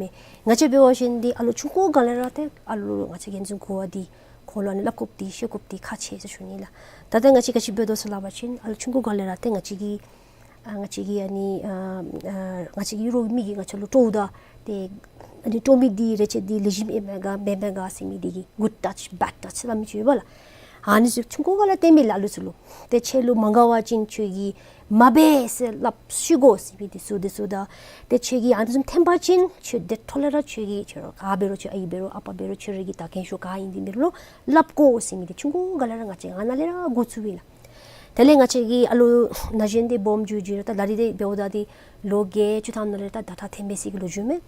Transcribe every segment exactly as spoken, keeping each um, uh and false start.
མེན། ང་བཅས་འབད་བ་ཅིན་འདི་ཨ་ལུ་ཆུང་ཀུ་སྒང་ལས་ར་ཏེ་ཨ་ལུ་ང་བཅས་ཀྱིས་འཛིན་དགོཔ་འདི་ཁོང་ལུ་ཨ་ནི་སླབ་དགོཔ་འདི་ཤེས་དགོཔ་འདི་ཁག་ཆེ་ཟེར་ཞུ་ནི་ལགས། ད་ལྟོ་ང་བཅས་ག་ཅི་འབད་དོ་ཟེར་སླབ་པ་ཅིན་ཨ་ལུ་ཆུང་ཀུ་སྒང་ལས་ར་ཏེ་ང་བཅས་ཀྱིས་ཨ་ང་བཅས་ཀྱིས་ཨ་ནི་ཨ་ཨ་ང་བཅས་ཀྱི་རོགས་མི་གིས་ང་བཅས་ལུ་དཀྲོགཔ་ད་ཏེ་ཨ་ནི་དཀྲོག་མི་འདི་རེ་ཆེ་འདི་ལེགས་ཤོམ་ཨིན་མས་ག་མེན་མས་ག་ཟེར་མི་འདི་གི་good touch bad touch སླབ་མི་ཅིག་ཡོད་པ་ལགས། ཨ་ནི་ཚུ་ཆུང་ཀུ་སྒང་ལས་སྟོན་མི་ལགས་ཨ་ལུ་ཚུ་ལུ། ཏེ་ཁྱོད་ལུ་མ་དགའ་བ་ཅིན་ཁྱོད་ཀྱིས་མ་འབད་ཟེར་སླབ་ཤེས་དགོ་ཟེར་མི་འདི་ཚུ་འདི་ཚུ་དང་། ཏེ་ཁྱོད་ཀྱིས་ཨ་ནི་བཟུམ་འཐེན་པ་ཅིན་ཁྱོད་དེ་འཕྲོ་ལས་ར་ཁྱོད་ཀྱིས་ཁྱོད་ར་ག་འབད་རུང་ཁྱོད་ཨའི་འབད་རུང་ཨ་པ་འབད་རུང་ཁྱོད་ར་གི་ད་གན་ཤོས་ག་ཨིན་འདི་འབད་རུང་སླབ་དགོ་ཟེར་མི་འདི་ཆུང་ཀུ་སྒང་ལས་ར་ང་བཅས་ཨ་ནཱ་ལས་ར་འགོ་བཙུགས་པས་ལགས། དེ་ལས་ང་བཅས་ཀྱིས་ཨ་ལུ་ན་གཞོན་འདི་སྦོམ་འགྱོ་འགྱོ་ར་ད་ད་རིས་འདི་འབདཝ་ད་འདི་ལོ་བརྒྱད་ཅུ་ཐམ་ནང་ལས་ད་ཟླ་ཁྲག་འཐོན་པའི་ཚད་ཀྱི་ལོ་འགྱོཝ་མས།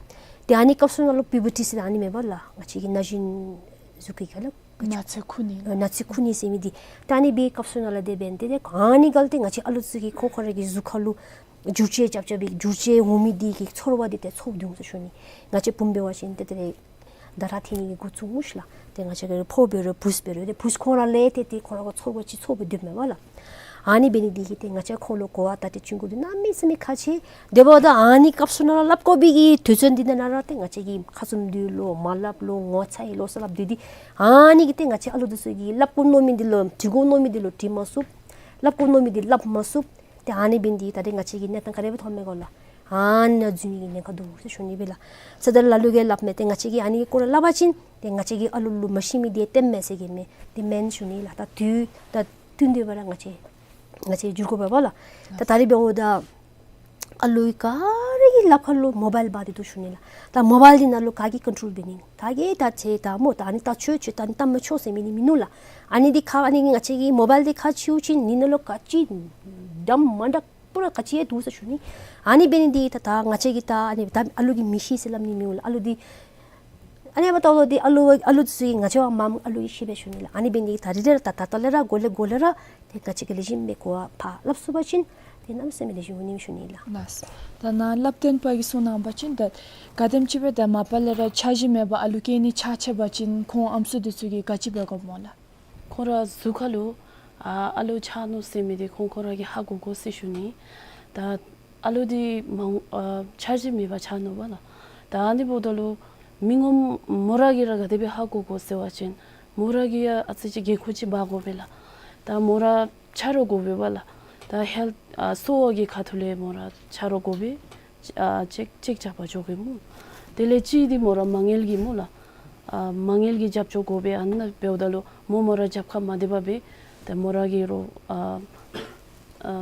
ཏེ་ཨ་ནི་སྐབས་སུ་ནང་ལུ་པི་བར་ཊི་ཟེར་ཨ་ནི་མེན་པ་ལགས། ང་བཅས་ཀྱི་ན་གཞོན་གཟུགས་ཀྱི་ཁ་ལགས། ན་ཚོད་ཁུ་ནི། ཨ་ན་ཚོད་ཁུ་ནི་ཟེར་མི་འདི། ད་ཨ་ནི་སྦེ་སྐབས་སུ་ནང་ལས་དེ་འབདན་ཏེ་ཏེ་ཨ་ནི་སྒང་ལས་ཏེ་ང་བཅས་ཨ་ལུ་ཚུ་གི་ཁོ་ཁོ་ར་གི་གཟུགས་ཁ་ལུ་འགྱུར་བཅོས་རྐྱབ་རྐྱབ་སྦེ་འགྱུར་བཅོས་འོང་མི་འདི་གི་ཚོར་བ་འདི་ཏེ་ཚོར་འོང་ཟེར་ཞུ་ནི། ང་བཅས་བུམོ་འབད་བ་ཅིན་ཏེ་ཏེ་ཟླ་ཁྲག་འཐོན་ནི་གི་འགོ་བཙུགས་འོང་ཤིག་ལགས། ཏེ་ང་བཅས་ཀྱི་ཕོ་འབད་རུང་བུཚ་འབད་རུང་ཏེ་བུཚ་ཁོང་ར་ལས་ཏེ་ཏེ་ཁོང་ར་གི་ཚོར་བ་ཅིག་ཚོར་སྦེ་སྡོདཔ་མས་པ་ལགས། ཨ་ནི་འབད་ནི་འདི་གིས་ཏེ་ང་བཅས་ཁོང་ལུ་གོ་བ་བརྡ་སྤྲོད་བྱིན་དགོཔ་འདི་གནམ་མེད་ས་མེད་ཁག་ཆེ། དེ་འབདཝ་ད་ཨ་ནི་སྐབས་སུ་ནང་ལུ་སླབ་དགོ་པའི་གི་དུས་ཚོད་འདི་ནང་ན་ར་ཏེ་ང་བཅས་ཀྱིས་ཁ་བཙུམ་སྡོད་ལོ་མ་སླབ་ལོ་ངོ་ཚ་ཡི་ལོ་ཟེར་སླབ་སྡོད་དེ། ཨ་ནི་གིས་ཏེ་ང་བཅས་ཨ་ལུ་འདི་ཚུ་གིས་སླབ་དགོ་མནོ་མི་འདི་ལུ་འདྲི་དགོ་མནོ་མི་འདི་ལུ་འདྲི་མ་ཚུགས། སླབ་དགོ་མནོ་མི་འདི་སླབ་མ་ཚུགས། ཏེ་ཨ་ནི་འབད་ནི་འདི་ད་རེས་ང་བཅས་ཀྱི་གནས་སྟངས་ག་དེ་སྦེ་ཐོནམ་མས་གོ་ལགས། ཨ་ནཱ་འཛུལ་ནི་གི་ཉེན་ཁ་འདུག་ཟེར་ཞུ་ནི་སྦེ་ལགས། ས་ད་ལ་ལུ་གིས་སླབ་མས། ཏེ་ང་བཅས་ཀྱིས་ཨ་ནི་སྐོར་ལས་སླབ་པ་ཅིན་ཏེ་ང་བཅས་ཀྱིས་ཨ་ལུ་ལུ་མ་ཤེས་མི་འདི་སྟོནམ་མས་ཟེར་གྱི་མས། དེ་མེན་ཞུ་ནི་ལགས། ད་དུས་ད་བསྟུན་ཏེ་འབད་ར་ང་བཅས་ང་བཅས་འགྱུར་དགོ་པས་པ་ལགས། ད་ད་རེས་འབདཝ་ད་ཨ་ལུ་ག་ར་གི་ལགཔ་ཁར་ལུ་མོ་བཱའིལ་འབག་སྟེ་འདུག་ཞུ་ནི་ལགས། ད་མོ་བཱའིལ་འདི་ནང་ལུ་ག་གིས་ཀོན་ཊོལ་འབད་ནི། ད་གིས་ད་ཅིག་ད་མོ་ད་ཨ་ནི་ད་ཆོས་ཆོས་ད་ཨ་ནི་ད་མི་ཆོས་ཟེར་མི་འདི་མིན་ནུག་ལགས། ཨ་ནི་འདི་ཁ་ཨ་ནི་ང་བཅས་ཀྱི་མོ་བཱའིལ་འདི་ཁ་ཕྱེ་བ་ཅིན་འདི་ནང་ལུ་ག་ཅི་འདྲ་མ་འདྲཝ་པུ་ར་ག་ཅི་ཡང་འདུག་ཟེར་ཞུ་ནི། ཨ་ནི་འབད་ནི་འདི་ད་ད་ང་བཅས་ཀྱིས་ད་ཨ་ནི་ད་ཨ་ལུ་གིས་མི་ཤེས་ཟེར་སླབ་ནི་མི་འོང་ལགས། ཨ་ལུ་འདི་ཨ་ནི་འབདཝ་ད་ལུ་འདི་ཨ་ལུ་ཨ་ལུ་ཚུ་ང་བཅས་བ་མམ་ཨ་ལུ་གིས་ཤེས་པས་ཞུ་ནི་ལགས། ཨ་ནི་འབད་ནི་འདི་ད་རིས་ར་ད་ད་ལྟོ་ལས་ར་འགོ་ལས་འགོ་ལས་ར་ཏེ་ང་བཅས་ཀྱིས་ལེགས་ཤོམ་སྦེ་གོ་བ་ཕར་སླབ་ཚུགས་པ་ཅིན་ཏེ་གནམ་མེད་ས་མེད་ལེགས་ཤོམ་འོང་ནི་ཞུ་ནི་ལགས། ལགས། ད་ནཱ་བསླབ་སྟོན་པ་གིས་གསུང་གནང་བ་ཅིན་ད་ག་དེམ་ཅིག་སྦེ་ད་མ་པ་ལས་ར་འཆར་གཞི་མེད་པར་ཨ་ལུ་སྐྱེ་ནི་ཆགས་ཆགས་པ་ཅིན་ཁོང་ཨམ་སྲུ་འདི་ཚུ་གིས་ག་ཅི་འབད་དགོཔ་སྨོ་ལགས། ཁོང་ར་གཟུགས་ཁ་ལུ་ཨ་ཨ་ལུ་ཆགས་ནུག་ཟེར་མི་འདི་ཁོང་ཁོང་ར་གིས་ཧ་གོ་དགོ་ཟེར་ཞུ་ནི། ད་ཨ་ལུ་འདི་མང་ཨ་འཆར་གཞི་མེད་པར་ཆགས་ནུག་པ་ལགས། ད་ཨ་ནི་འབདཝ་ད་ལུ་མི་ངོམ་མོ་ར་གིས་ར་ག་དེ་སྦེ་ཧ་གོ་དགོ་ཟེར་བ་ཅིན་མོ་ར་གིས་ཡང་ཨ་ཙི་ཅིག་འགན་ཁུར་ཅིག་འབག་དགོ་པས་ལགས། ད་མོ་ར་ཆ་རོགས་དགོ་པས་པ་ལགས། ད་ཧེལཐ་ཨ་གསོ་བ་གི་ཁ་ཐུག་ལས་མོ་ར་ཆ་རོགས་དགོ་པས། ཨ་ཅེཀ་ཅེཀ་རྐྱབ་པར་འགྱོ་དགོ་སྨོ། དེ་ལས་གཅིག་འདི་མོ་ར་མ་དངུལ་གྱི་སྨོ་ལགས། ཨ་མ་དངུལ་གྱི་རྒྱབ་སྐྱོར་དགོ་པས། ཨ་ནཱ་འབདཝ་ད་ལུ་མོ་མོ་ར་རྒྱབ་ཁར་མ་སྡོད་པར་སྦེ་ད་མོ་ར་གི་རོགས་ཨ་ཨ་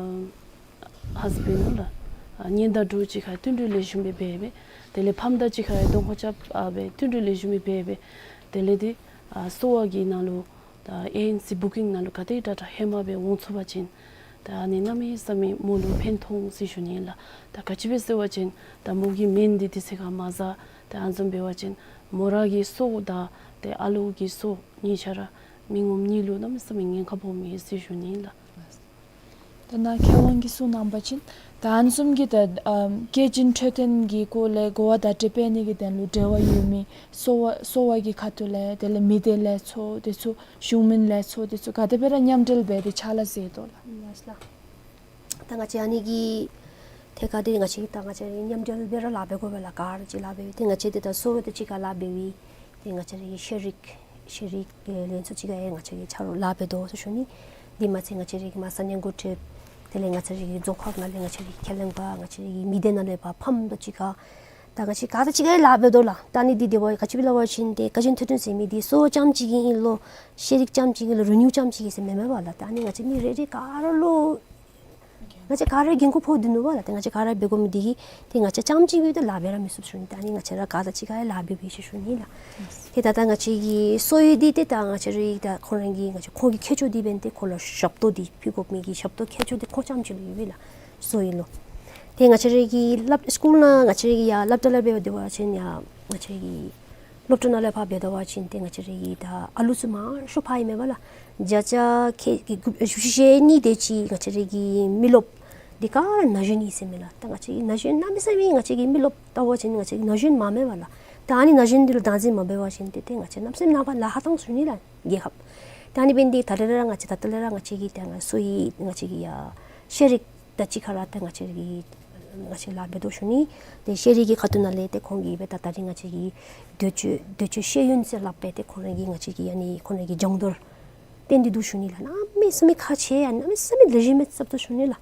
ཧཱས་བྷེནཌ་སྨོ་ལགས། ཨ་གཉེན་དང་གྲོགས་ཅིག་ཁར་བསྟུན་གྲོས་ལེགས་ཤོམ་སྦེ་འབད་སྦེ། དེ་ལས་ཕམ་དང་གཅིག་ཁར་གདོང་ཁ་རྐྱབ་ཨ་སྦེ་བསྟུན་གྲོས་ལེགས་ཤོམ་སྦེ་འབད་སྦེ། དེ་ལས་འདི་ཨ་གསོ་བ་གི་ནང་ལུ་ད་ཨེ་ཨེན་སི་བུ་ཀིང་ནང་ལུ་ག་དེ་དྲག་དྲག་ཧེ་མ་སྦེ་འོང་ཚུགས་པ་ཅིན་ད་ཨ་ནི་གནམ་མེད་ས་མེད་མོ་ལུ་ཕན་ཐོགས་ཟེར་ཞུ་ནི་ལགས། ད་ག་ཅི་སྦེ་ཟེར་བ་ཅིན་ད་མོ་གི་མེན་འདི་དུས་ཚོད་ཁར་མ་བཟའ། ད་ཨ་ནི་བཟུམ་འབད་བ་ཅིན་མོ་ར་གི་གསོ་དང་ཏེ་ཨ་ལུ་གི་གསོ་གཉིས་ཆ་ར་མི་ངོམ་གཉིས་ལུ་གནམ་མེད་ས་མེད་ཉེན་ཁ་སྦོམ་ཨིན་ཟེར་ཞུ་ནི་ལགས། ད་ནཱ་མཁས་དབང་གིས་གསུང་གནང་བ་ཅིན་ད་ཨ་ནི་བཟུམ་གྱི་ད་ཨམ་སྐྱེ་ཅིན་འཕྲོད་བསྟེན་གྱི་སྐོར་ལས་གོ་བ་བརྡ་སྤྲོད་འབད་ནི་གི་དོན་ལུ་འབྲེལ་བ་ཡོད་མི་གསོ་བ་གསོ་བ་གི་ཁ་ཐུག་ལས་དེ་ལས་མི་སྡེ་ལས་ཚོགས་དེ་ཚུ་གཞུང་མིན་ལས་ཚོགས་དེ་ཚུ་ག་དེ་སྦེ་ར་མཉམ་འབྲེལ་འབད་དེ་ཕྱག་ལཱ་མཛད་དོ་ལགས། ལགས་སོ་ལགས། ད་ང་བཅས་ཨ་ནི་གི་ཐད་ཁར་འདི་ང་བཅས་ད་ང་བཅས་མཉམ་འབྲེལ་སྦེ་ར་ལཱ་འབད་དགོ་པས་ལགས། ག་ར་གཅིག་ལཱ་འབད་འདི་ང་བཅས་འདི་ད་གསོ་བ་དང་གཅིག་ཁར་ལཱ་འབད་འདི་ང་བཅས་རའི་ཤེས་རིག་ཤེས་རིག་ལྷན་ཚོགས་ཅིག་ཁར་ཡང་ང་བཅས་ཀྱིས་ཆ་རོགས་ལཱ་འབད་དོ་ཟེར་ཞུ་ནི། འདི་མ་ཚད་ང་བཅས་རའི་མ་ས་གནས་འགོ་ཁྲིདཔ་དེ་ལས་ང་བཅས་རའི་རྫོང་ཁག་ནང་ལས་ང་བཅས་རའི་ཁས་ལེན་པ་ང་བཅས་རའི་མི་སྡེ་ནང་ལས་ཕར་ཕམ་དང་གཅིག་ཁར་ད་ང་བཅས་ག་ར་གཅིག་ཁར་ལཱ་འབད་དོ་ལགས། ད་ཨ་ནི་འདི་དེ་བ་ག་ཅི་སྦེ་སླབ་པ་ཅིན་ཏེ་སྐྱེ་ཅིན་འཕྲོད་བསྟེན་ཟེར་མི་འདི་གསོ་བ་རྐྱངམ་གཅིག་གི་ཨིན་ལོ་ཤེས་རིག་རྐྱངམ་གཅིག་གི་ལོ་རིག་ནུས་རྐྱངམ་གཅིག་གི་ཟེར་མེན་མས་པ་ལགས། ད་ཨ་ནི་ང་བཅས་མི་རེ་རེ་ག་ར་ལུ་ང་བཅས་ག་ར་འགན་ཁུར་ཕོག་སྟེ་ནུག་པ་ལགས། ཏེ་ང་བཅས་ག་ར་འབད་དགོ་མི་འདི་གིས་ཏེ་ང་བཅས་རྐྱངམ་གཅིག་སྦེ་ཏེ་ལཱ་འབད་ར་མི་ཚུགས་ཞུ་ནི། ད་ཨ་ནི་ང་བཅས་ར་ག་ར་གཅིག་ཁར་ཡང་ལཱ་འབད་འབད་ཞུ་ཞུ་ནི་ལགས། ཏེ་ད་ལྟོ་ང་བཅས་ཀྱི་གསོ་བའི་འདི་ཏེ་ད་ང་བཅས་རའི་ད་ཁོང་ར་གི་ང་བཅས་ཁོང་གི་ཁྱད་ཆོས་འདི་འབདན་ཏེ་ཁོང་ལུ་ཞབས་ཏོག་འདི་ཕུལ་དགོ་མི་གི་ཞབས་ཏོག་ཁྱད་ཆོས་འདི་ཁོང་རྐྱངམ་གཅིག་ལུ་ཡོད་པས་ལགས། གསོ་བའི་ལུ་ཏེ་ང་བཅས་རའི་གི་སླབ་སི་ཀུལ་ནང་ང་བཅས་རའི་གི་ཡར་སློབ་གྲྭ་ལས་འབད་དེ་འབད་བ་ཅིན་ཡར་ང་བཅས་རའི་གི་སློབ་གྲྭ་ནང་ལས་ཕར་འབད་དེ་འབད་བ་ཅིན་ཏེ་ང་བཅས་རའི་གི་ད་ཨ་ལུ་ཚུ་མང་ཤོས་ཕར་ཨིན་མས་པ་ལགས། བརྒྱ་ཆ་ཁལ་གཅིག་བཞི་བཅུ་ཞེ་གཉིས་དེ་ཅིག་ང་བཅས་རའི་གི་མི་རློབས་འདི་ག་ར་ན་གཞོན་ཨིན་ཟེར་མས་ལགས། ད་ང་བཅས་ཀྱི་ན་གཞོན་གནམ་མེད་ས་མེད་ང་བཅས་ཀྱི་མི་རློབས་ལྟ་བ་ཅིན་ང་བཅས་ཀྱི་ན་གཞོན་མང་མས་པ་ལགས། ད་ཨ་ནི་ན་གཞོན་འདི་ལུ་བདག་འཛིན་མ་འབད་བ་ཅིན་ཏེ་ཏེ་ང་བཅས་གནམ་མེད་ས་མེད་ནངས་པ་ལཱ་ཁག་བཏང་ཚུགས་ནི་ལགས་རྒྱལ་ཁབ། ད་ཨ་ནི་འབདན་འདི་ད་རེས་ར་ང་བཅས་ད་ལྟོ་ལས་ར་ང་བཅས་ཀྱི་ད་ང་གསོ་བའི་ང་བཅས་ཀྱི་ཡར་ཤེས་རིག་དང་གཅིག་ཁར་ར་ད་ང་བཅས་ཀྱི་ ང་བཅས་ལཱ་འབད་དོ་ཞུ་ནི། ཏེ་ཤེས་རིག་གི་ཁ་ཐུག་ནང་ལས་ཏེ་ཁོང་གིས་འབད་ད་ད་རིས་ང་བཅས་ཀྱི་འདོད་སྤྱོད་འདོད་སྤྱོད་ཤེས་ཡོན་ཟེར་སླབ་སྦེ་ཏེ་ཁོང་ར་གིས་ང་བཅས་ཀྱི་ཨ་ནི་ཁོང་ར་གི་སྦྱོང་བརྡར་བསྟན་ཏེ་འདུག་ཞུ་ནི་ལགས། གནམ་མེད་ས་མེད་ཁག་ཆེ་ཡང་གནམ་མེད་ས་མེད་ལེགས་ཤོམ་སྦེ་རྐྱབ་དོ་ཞུ་ནི་ལགས།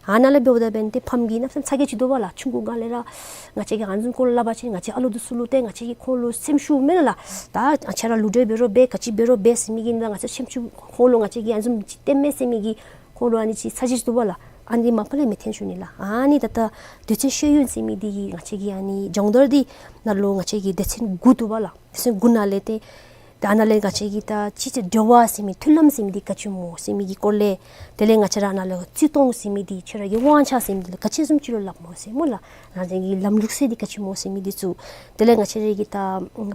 ཨ་ནཱ་ལས་འབདཝ་ད་འབདན་ཏེ་ཕམ་གྱིས་གནམ་མེད་ས་མེད་ཚ་གྱང་ཅིག་འདུག་པ་ལགས། ཆུང་ཀུ་སྒང་ལས་ར་ང་བཅས་ཀྱིས་ཨ་ནི་བཟུམ་སྐོར་ལས་སླབ་པ་ཅིན་ང་བཅས་ཨ་ལུ་འདི་ཚུ་ལུ་ཏེ་ང་བཅས་ཀྱིས་ཁོང་ལུ་སེམས་ཤུགས་མེད་ལགས། ད་ཁྱེད་ར་ལུ་འདྲེ་འབད་རུང་འབད་ག་ཅི་འབད་རུང་འབད་ཟེར་མི་གི་ནང་ང་བཅས་སེམས་ཤུགས་ཁོང་ལུ་ང་བཅས་ཀྱིས་ཨ་ནི་བཟུམ་ཅིག་སྟོན་མས་ཟེར་མི་གི་ཁོང་ལུ་ཨ་ནི་ཅིག་ཚ་གྱང་ཅིག་འདུག་པ་ལགས། ཨ་ནི་མ་པ་ལས་མི་འཐོན་ཞུ་ནི་ལགས། ཨ་ནི་ད་ལྟོ་འདོད་ཚན་ཤེས་ཡོན་ཟེར་མི་འདི་གིས་ང་བཅས་ཀྱི་ཨ་ནི་སྦྱོང་བརྡར་འདི་ནང་ལུ་ང་བཅས་ཀྱི་སྡེ་ཚན་དགུ་འདུག་པ་ལགས། སྡེ་ཚན་དགུ་ནང་ལས་ཏེ་ད་ནཱ་ལས་ང་བཅས་ཀྱི་ད་སྤྱི་ཚེ་འབྲེལ་བ་ཟེར་མི་མཐུན་ལམ་ཟེར་མི་འདི་ག་ཅི་སྨོ་ཟེར་མི་གི་སྐོར་ལས། དེ་ལས་ང་བཅས་ར་ནཱ་ལས་བརྩི་མཐོང་ཟེར་མི་འདི་ཁྱེད་ར་གི་དབང་ཆ་ཟེར་མི་འདི་ལུ་ག་ཅི་བཟུམ་ཅིག་ལུ་སླབ་སྨོ་ཟེར་སྨོ་ལགས། རང་བཞིན་གྱི་ལམ་ལུགས་ཟེར་འདི་ག་ཅི་སྨོ་ཟེར་མི་འདི་ཚུ། དེ་ལས་ང་བཅས་ར་གི་ད་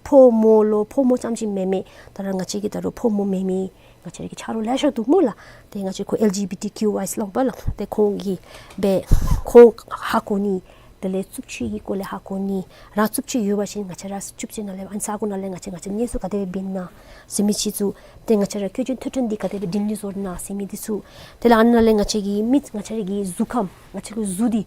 ཕོ་མོ་ལུ་ཕོ་མོ་ཙམ་ཅིག་མེན་མས། ད་རུང་ང་བཅས་ཀྱི་ད་རུང་ཕོ་མོ་མེན་མི་ང་བཅས་ར་གི་ཆ་རོགས་ལེ་ཤ་འདུག་སྨོ་ལགས། ཏེ་ང་བཅས་ཁོ་ཨེལ་ཇི་བི་ཊི་ཀིའུ་ཨའི་ལོ་པ་ལགས། ཏེ་ཁོང་གིས་འབད་ཁོང་ཧ་གོ་ནི། དེ་ལས་རྩུབ་སྤྱོད་ཀྱི་སྐོར་ལས་ཧ་གོ་ནི། རང་རྩུབ་སྤྱོད་ཡོད་པ་ཅིན་ང་བཅས་ར་རྩུབ་སྤྱོད་ནང་ལས་ཨ་ནི་ས་གོ་ནང་ལས་ང་བཅས་ང་བཅས་གནས་ཚུལ་ག་དེ་སྦེ་འབད་ན་ཟེར་མི་ཅིག་ཚུ། ཏེ་ང་བཅས་ར་བཀོལ་སྤྱོད་འཐུས་ཤོར་འདི་ག་དེ་སྦེ་འདི་ལས་བཟོ་ན་ཟེར་མི་འདི་ཚུ། དེ་ལས་ཨ་ནི་ནང་ལས་ང་བཅས་ཀྱི་མི་ང་བཅས་ར་གི་གཟུགས་ཁམས་ང་བཅས་ཀྱི་གཟུགས་འདི་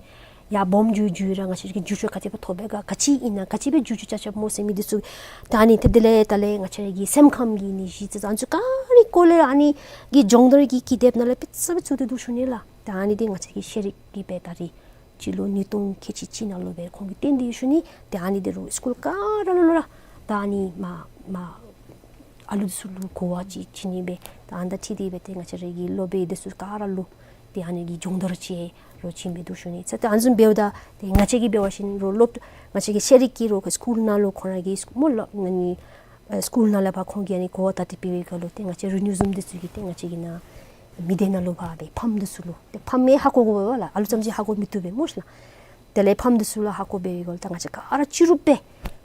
ཡར་སྦོམ་འགྱོ་འགྱོ་ར་ང་བཅས་ཀྱི་འགྱུར་བཅོས་ག་དེ་སྦེ་ཐོབ་པས་ག་ག་ཅི་ཨིན་ན་ག་ཅི་སྦེ་འགྱུར་བཅོས་རྐྱབ་རྐྱབ་སྨོ་ཟེར་མི་འདི་ཚུ། ད་ཨ་ནི་ཏེ་དེ་ལས་ད་ལས་ང་བཅས་ར་གི་སེམས་ཁམས་ཀྱི་ནད་གཞི་ཚུ་ཨ་ནི་ཚུ་ག་ར་སྐོར་ལས་ཨ་ནི་གི་སྦྱོང་བརྡར་གྱི་ཀི་དེབ་ནང་ལས་དཔེ་ཚུ་དཔེ་ཚུ་ཏེ་འདུག་ཞུ་ནི་ལགས། ད་ཨ་ནི་འདི་ང་བཅས་ཀྱི་ཤེས་རིག་གི་འབད་ད་རིས་སྤྱི་ལོ་ཉིས་སྟོང་ཁལ་གཅིག་གཅིག་ནང་ལུ་སྦེ་ཁོང་གིས་བསྟན་ཏེ་ཡོད་ཞུ་ནི། ཏེ་ཨ་ནི་འདི་རུང་སི་ཀུལ་ག་ར་ལུ་ལུ་ར་ད་ཨ་ནི་མ་མ་ཨ་ལུ་འདི་ཚུ་ལུ་གོ་བ་ཅིག་བྱིན་ནི་སྦེ་ད་ཨ་ནི་དང་འཁྲིལ་ཏེ་སྦེ་ཏེ་ང་བཅས་ར་གི་སློབ་དཔོན་འདི་ཚུ་ག་ར་ལུ་ཏེ་ཨ་ནི་གི་སྦྱོང་བརྡར་ཅིག་རོགས་བྱིན་སྦེ་འདུག་ཞུ་ནི། ཚེ་ཏེ་ཨ་ནི་བཟུམ་འབདཝ་ད་ཏེ་ང་བཅས་ཀྱིས་འབད་བ་ཅིན་རོགས་སློབ་ང་བཅས་ཀྱི་ཤེས་རིག་གི་རོགས་སི་ཀུལ་ནང་ལུ་ཁོང་ར་གི་སི་ཀུལ་སྨོ་ལགས། ཨ་ནི་ཨ་སི་ཀུལ་ནང་ལས་ཕར་ཁོང་གིས་ཨ་ནི་གོ་བ་བརྡ་སྤྲོད་འབད་བའི་སྐབས་ལུ་ཏེ་ང་བཅས་རི་ནིའུ་ཛུམ་འདི་ཚུ་གིས་ཏེ་ང་བཅས་ཀྱི་ནཱ་མི་སྡེ་ནང་ལུ་ཕར་སྦེ་ཕམ་འདི་ཚུ་ལུ་ཏེ་ཕམ་མས་ཧ་གོ་དགོ་པས་ལགས། ཨ་ལུ་ཙམ་ཅིག་ཧ་གོ་མི་བཏུབ་པས་སྨོ་ལགས། དེ་ལས་ཕམ་འདི་ཚུ་ལུ་ཧ་གོ་འབད་བའི་སྐབས་ལུ་ད་ང་བཅས་ག་ར་སྤྱི་རུབ་སྦེ་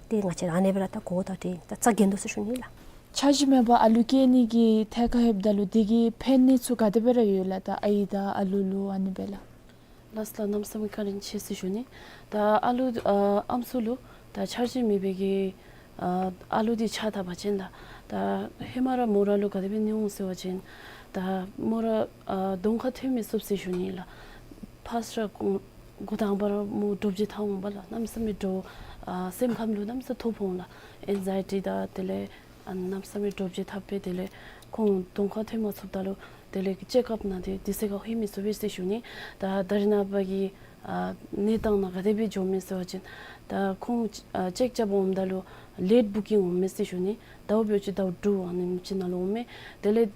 ཏེ་ང་བཅས་ར་ཨ་ནེ་སྦེ་ར་ད་གོ་བ་བརྡ་སྤྲོད་ད་རྩ་འགེངས་དོ་ཟེར་ཞུ་ནི་ལགས། འཆར་གཞི་མེད་པར་ཨ་ལུ་སྐྱེ་ནི་གི་ཐད་ཁར་ལྷོདཔ་ད་ལུ་དེ་གི་ཕན་གནོད་ཚུ་ག་དེ་སྦེ་ར་ཡོད་ལགས། ད་ཨའི་དང་ཨ་ལུ་ལུ་ཨ་ནི་སྦེ་ལགས། ལགས་སོ་ལགས། གནམ་མེད་ས་མེད་བཀའ་དྲིན་ཆེ་ཟེར་ཞུ་ནི། ད་ཨ་ལུ་ཨ་ཨམ་སྲུ་ལུ་ད་འཆར་གཞི་མེད་པའི་གི་ཨ་ཨ་ལུ་འདི་ཆགས་ད་པ་ཅིན་ལགས། ད་ཧེ་མ་ར་མོ་ར་ལུ་ག་དེ་སྦེ་ཨིན་འོང་ཟེར་བ་ཅིན་ད་མོ་ར་ཨ་གདོང་ཁར་ཐོན་མི་ཚུགས་ཟེར་ཞུ་ནི་ལགས། ཕར་སྤྲོ་འགོ་འགོ་དང་པ་ར་མོ་འདྲོག་བྱེལ་འཐབ་འོང་པ་ལགས། གནམ་མེད་ས་མེད་འདྲོག་ཨ་སེམས་ཁམས་ལུ་གནམ་མེད་ས་མེད་ཐོ་ཕོག་འོང་ལགས། ཨེང་ཛའི་ཊི་དང་དེ་ལས་ཨ་གནམ་མེད་ས་མེད་འདྲོག་བྱེལ་འཐབ་སྦེ་དེ་ལས་ཁོང་གདོང་ཁར་ཐོན་མ་ཚུགསཔ་ད་ལུ་དེ་ལས་ཅེཀ་ཨཔ་ནང་ཏེ་དུས་ཚོད་ཁར་ལྷོད་མི་ཚུགས་པས་ཟེར་ཞུ་ནི། ད་ད་རེས་ནངས་པ་གི་ཨ་གནས་སྟངས་ནང་ག་དེ་སྦེ་འགྱོ་མས་ཟེར་བ་ཅིན་ད་ཁོང་ཨ་ཅེཀ་རྐྱབ་འོངམ་ད་ལུ་ལེཊ་བུ་ཀིང་འོང་མས་ཟེར་ཞུ་ནི། ཟླཝ་འབད་བ་ཅིན་ཟླཝ་དྲུག་ཨ་ནེམ་ཅིག་ནང་ལུ་འོང་མས། དེ་ལས་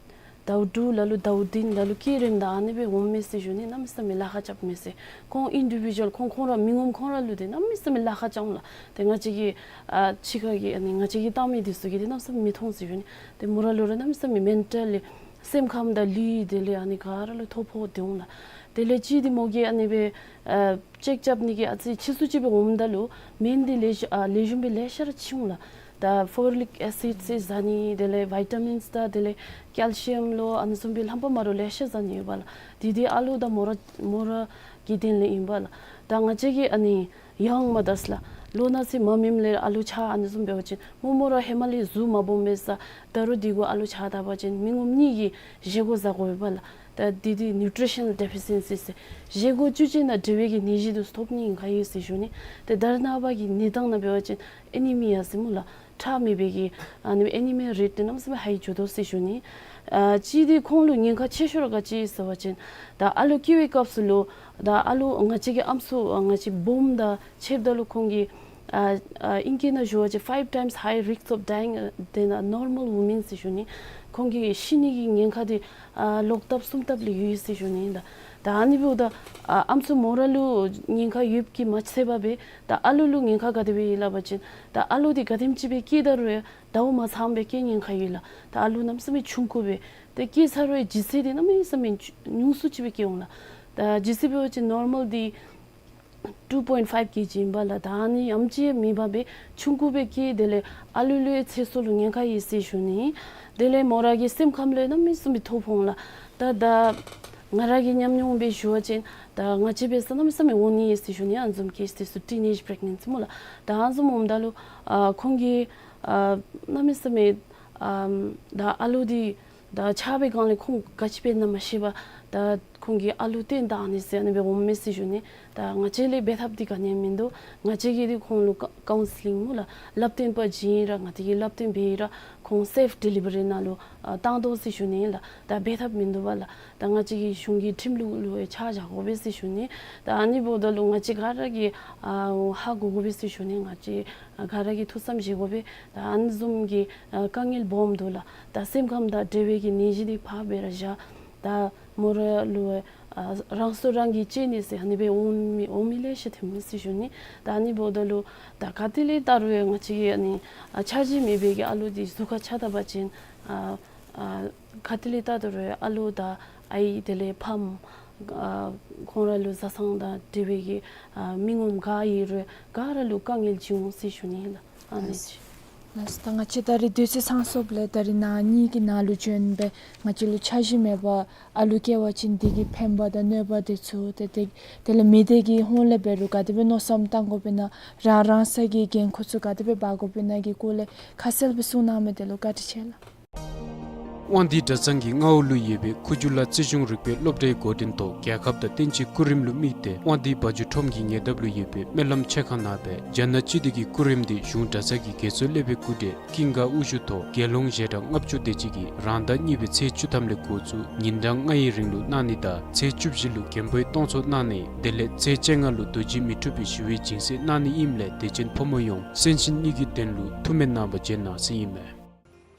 ཟླཝ་དྲུག་ལ་ལུ་ཟླཝ་བདུན་ལ་ལུ་སྐྱེས་རནམ་ད་ཨ་ནི་སྦེ་འོང་མས་ཟེར་ཞུ་ནི། གནམ་མེད་ས་མེད་ལཱ་ཁག་རྐྱབ་མས་ཟེར། ཁོང་ཨིན་ཌི་བི་ཇུ་ཝལ་ཁོང་ཁོང་ར་མི་ངོམ་ཁོང་ར་ལུ་ཏེ་གནམ་མེད་ས་མེད་ལཱ་ཁག་རྐྱབ་འོང་ལགས། ཏེ་ང་བཅས་ཀྱི་ཨ་ཕྱི་ཁ་གི་ཨ་ནི་ང་བཅས་ཀྱིས་བལྟ་མི་འདི་ཚུ་གིས་ཏེ་གནམ་མེད་ས་མེད་མི་མཐོང་ཟེར་ཞུ་ནི། ཏེ་མོ་ར་ལུ་ར་གནམ་མེད་ས་མེད་མེན་ཊལ་ལི་སེམས་ཁམས་དང་ལུས་དེ་ལས་ཨ་ནི་ག་ར་ལུ་ཐོ་ཕོག་སྟེ་འོང་ལགས། དེ་ལས་གཅིག་འདི་མོ་གིས་ཨ་ནི་སྦེ་ཨ་ཅེཀ་རྐྱབ་ནི་གི་ཨ་ཙི་ཕྱིས་སུ་ཅིག་སྦེ་འོངམ་ད་ལུ་མེན་འདི་ལེགས་ཤོམ་ཨ་ལེགས་ཤོམ་སྦེ་ལེ་ཤ་ར་འཆི་འོང་ལགས། ད་ཕོ་ལིག་ཨེ་སིཌ་ཟེར་ཟ་ནི་དེ་ལས་བི་ཊ་མིནསི་དང་དེ་ལས་ཀེལ་ཤི་ཡམ་ལོ་ཨ་ནི་བཟུམ་སྦེ་རྣམ་པ་མ་འདྲཝ་ལེ་ཤ་ཟ་ནི་ཡོད་པ་ལགས། དེ་འདི་ཨ་ལུ་དང་མོ་ར་མོ་ར་གི་དོན་ལས་ཨིན་པ་ལགས། ད་ང་བཅས་ཀྱིས་ཨ་ནི་ཡང་མ་དྲགས་ལགས། ལོ་ན་ཚོད་མ་སྨིནམ་ལས་ཨ་ལུ་ཆགས་ཨ་ནི་བཟུམ་འབད་བ་ཅིན་མོ་མོ་ར་ཧེ་མ་ལས་གཟུགས་མ་སྦོམ་པས་ས། ད་རུང་དེ་གུ་ཨ་ལུ་ཆགས་ད་པ་ཅིན་མི་ངོམ་གཉིས་ཀྱིས་བཞེས་སྒོ་བཟའ་དགོ་པས་ལགས། ད་དེ་དེ་ནིའུ་ཊི་རི་ཤ་ནཱལ་ཌི་ཕི་ཤེན་སི་ཟེར་བཞེས་སྒོ་བཅུད་ཅན་དང་འབྲེལ་བའི་གི་ནད་གཞི་འདི་ཚུ་ཐོབ་ནི་ཉེན་ཁ་ཡོད་ཟེར་ཞུ་ནི། ཏེ་ད་རེས་ནངས་པ་གི་གནས་སྟངས་ནང་འབད་བ་ཅིན་ཨེ་ནི་མི་ཡ་ཟེར་སྨོ་ལགས། ཁྲག་མེད་པའི་གི་ཨ་ནི་ཨེ་ནི་མི་རེཊ་འདི་གནམ་མེད་ས་མེད་ཧའི་འགྱོ་དོ་ཟེར་ཞུ་ནི། ཨ་གཅིག་འདི་ཁོང་ལུ་ཉེན་ཁ་ཆེ་ཤོས་ར་ག་ཅི་ཟེར་བ་ཅིན་ད་ཨ་ལུ་སྐྱེ་བའི་སྐབས་སུ་ལུ་ད་ཨ་ལུ་ང་བཅས་ཀྱི་ཨམ་སྲུ་ཨ་ང་བཅས་སྦོམ་དང་ཕྱདཔ་ད་ལུ་ཁོང་གི་ཨ་ཨ་ཨིང་སྐད་ནང་ཞུ་བ་ཅིན་five times high risk of dying than a normal woman ཟེར་ཞུ་ནི། ཁོང་གི་ཤི་ནི་གི་ཉེན་ཁ་འདི་ཨ་ལོག་ལྟབ་གསུམ་ལྟབ་ལས་ཡོད་ཟེར་ཞུ་ནི། ད་ད་ཨ་ནི་འབདཝ་ད་ཨ་ཨམ་སྲུ་མོ་ར་ལུ་ཉེན་ཁ་ཡོདཔ་གིས་མ་ཚད་པར་སྦེ་ད་ཨ་ལུ་ལུ་ཉེན་ཁ་ག་དེ་སྦེ་ཡོད་སླབ་པ་ཅིན་ད་ཨ་ལུ་འདི་ག་དེམ་ཅིག་སྦེ་སྐྱེས་ད་རུང་ཡང་ཟླཝ་མ་ཚངམ་སྦེ་སྐྱེ་ཉེན་ཁ་ཡོད་ལགས། ད་ཨ་ལུ་གནམ་མེད་ས་མེད་ཆུང་ཀུ་སྦེ་ཏེ་སྐྱེས་ཚར་རུང་ལྗིད་ཚད་འདི་གནམ་མེད་ས་མེད་ཉུང་སུ་ཅིག་སྦེ་སྐྱེ་འོང་ལགས། ད་ལྗིད་ཚད་འབད་བ་ཅིན་ནོར་མཱལ་འདི་two point five kg ཨིན་པ་ལགས། ད་ཨ་ནི་ཡང་ཅིན་མེད་པར་སྦེ་ཆུང་ཀུ་སྦེ་སྐྱེས། དེ་ལས་ཨ་ལུ་ལུ་ཡང་ཚེ་སྲོག་ལུ་ཉེན་ཁ་ཡོད་ཟེར་ཞུ་ནི། དེ་ལས་མོ་ར་གི་སེམས་ཁམས་ལུ་ཡང་གནམ་མེད་ས་མེད་ཐོ་ཕོག་འོང་ལགས། ད་ད་ང་ར་གི་ཉམས་མྱོང་སྦེ་ཞུ་བ་ཅིན་ད་ང་བཅས་འབད་ས་གནམ་མེད་ས་མེད་འོང་ནི་ཡོད་ཟེར་ཞུ་ནི། ཨ་ནི་བཟུམ་ཀེསི་འདི་ཚུ་ཊིན་ཨེཇ་པི་རེག་ནེནཊ་སི་སྨོ་ལགས། ད་ཨ་ནི་བཟུམ་འོངམ་ད་ལུ་ཨ་ཁོང་གིས་ཨ་གནམ་མེད་ས་མེད་ཨ་ད་ཨ་ལུ་འདི་ད་ཆགས་པའི་སྒང་ལས་ཁོང་ག་ཅི་འབད་ན་མ་ཤེས་པར་ ད་ཁོང་གིས་ཨ་ལུ་བསྟེན་བཏང་ནི་ཟེར་ཨ་ནི་སྦེ་འོང་མས་ཟེར་ཞུ་ནི། ད་ང་བཅས་ལས་འབད་ཐབས་འདི་ག་ནི་ཡང་མིན་འདུག། ང་བཅས་ཀྱིས་འདི་ཁོང་ལུ་ཀའུན་སི་ལིང་སྨོ་ལགས། བསླབ་སྟོན་པ་བྱིན་ར་ང་བཅས་ཀྱིས་བསླབ་སྟོན་འབད་ར་ཁོང་སེཕ་ཌི་ལི་བ་རི་ནང་ལུ་ཨ་བཏང་དོ་ཟེར་ཞུ་ནི་ལགས། ད་འབད་ཐབས་མིན་འདུག་པ་ལགས། ད་ང་བཅས་ཀྱིས་གཞུང་གི་ཁྲིམས་ལུགས་ལུ་ཡང་ཆ་བཞག་དགོ་པས་ཟེར་ཞུ་ནི། ད་ཨ་ནི་འབདཝ་ད་ལུ་ང་བཅས་ག་ར་གིས་ཨ་ཧ་གོ་དགོ་པས་ཟེར་ཞུ་ནི། ང་བཅས་ཨ་ག་ར་གིས་ཐུགས་བསམ་བཞེས་དགོ་པས། ད་ཨ་ནི་བཟུམ་གྱི་ཨ་དཀའ་ངལ་སྦོམ་འདུག་ལགས། ད་སེམས་ཁམས་དང་འབྲེལ་བའི་གི་ནད་གཞི་འདི་ཕར་སྦེ་ར་བཞག། ད་མོ་ར་ལུ་ཨ་རང་སྲོག་རང་གིས་བཅད་ནི་ཟེར་ཨ་ནི་སྦེ་འོང་མི་འོང་མི་ལེ་ཤ་ཐོན་མས་ཟེར་ཞུ་ནི། ད་ཨ་ནི་འབདཝ་ད་ལུ་ད་ག་ཏེ་ལས་བལྟ་རུང་ཡང་ང་བཅས་ཀྱི་ཨ་ནི་ཨ་འཆར་གཞི་མེད་པའི་གི་ཨ་ལུ་འདི་གཟུགས་ཁར་ཆ་བཏབ་པ་ཅིན་ཨ་ཨ་ག་ཏེ་ལས་བལྟ་དོ་རུང་ཨ་ལུ་དང་ཨའི་དེ་ལས་ཕམ་ཨ་ཁོང་ར་ལུ་བཟའ་ཚང་དང་འབྲེལ་བའི་གི་ཨ་མི་ངོམ་ག་ཨིན་རུང་ག་ར་ལུ་དཀའ་ངལ་བྱུང་ཟེར་ཞུ་ནི་ལགས། ཨ་ནི་ཅིག། ལགས་སོ། ད་ང་བཅས་ད་རིས་དུས་ཚོད་ཚང་སོངམ་ལས་ད་རིས་ནཱ་གཉིས་ཀྱི་ནང་ལུ་བྱོན་སྦེ་ང་བཅས་ལུ་འཆར་གཞི་མེད་པར་ཨ་ལུ་སྐྱེ་བ་ཅིན་དེ་གི་ཕན་པ་དང་གནོད་པ་དེ་ཚུ་ཏེ་དེ་དེ་ལས་མི་སྡེ་གི་ཧོངས་ལས་འབད་རུང་ག་དེ་སྦེ་མནོ་བསམ་བཏང་དགོཔ་ཨིན་ན་རང་རང་སོའི་གི་འགན་ཁུར་ཚུ་ག་དེ་སྦེ་འབག་དགོཔ་ཨིན་ན་གི་སྐོར་ལས་ཁ་གསལ་སྦེ་གསུང་གནང་མི་དེ་ལུ་བཀའ་དྲིན་ཆེ་ལགས། དབང་འདུས་གྲྭ་ཚང་གི་མངའ་འོག་ལུ་ཡོད་པའི་ཁུ་བྱུག་ལ་རྩིས་གཞུང་རིག་པའི་སློབ་གྲྭའི་འགོ་འདྲེན་ཐོག་རྒྱལ་ཁབ་དང་བསྟན་སྤྱིའི་སྐུ་རིམ་ལུ་དམིགས་ཏེ་དབང་འདུས་བ་འཇོ་ཁྲོམ་གྱི་ཉེ་འདབས་ལུ་ཡོད་པའི་སྨོན་ལམ་ཆེ་ཁང་ནང་སྦེ་རྒྱ་ནག་སྤྱི་འཐུས་ཀྱི་སྐུ་རིམ་འདི་གཞུང་གྲྭ་ཚང་གི་དགེ་ཚུལ་སློབ་དཔོན་སྐུ་བགྲེས་ཀུན་དགའ་དབུ་བཞུགས་ཐོག་རྒྱལ་ཡོངས་ཞལ་གྲངས་ལྔ་བཅུ་དེ་ཅིག་གིས་རང་ཟླ་གཉིས་པའི་ཚེས་བཅུ་ཐམ་ལས་འགོ་བཙུགས་ཉིན་གྲངས་ལྔའི་རིང་ལུ་གནང་ནི་དང་ཚེས་བཅུ་བཞི་ལུ་རྒན་པོའི་སྟོང་ཚོགས་གནང་ནི་དེ་ལས་ཚེས་བཅོ་ལྔ་ལུ་རྡོ་རྗེ་མི་འཁྲུགས་པའི་ཞི་བའི་སྦྱིན་སྲེག་གནང་ནི་ཨིནམ་ལས་དད་ཅན་ཕོ་མོ་ཡོངས་གསན་ཞིནམ་གཉིས་ཀྱི་དོན་ལུ་ཐུགས་སྨོན་གནང་བར་བྱོན་གནང་ཟེར་ཨིན་མས།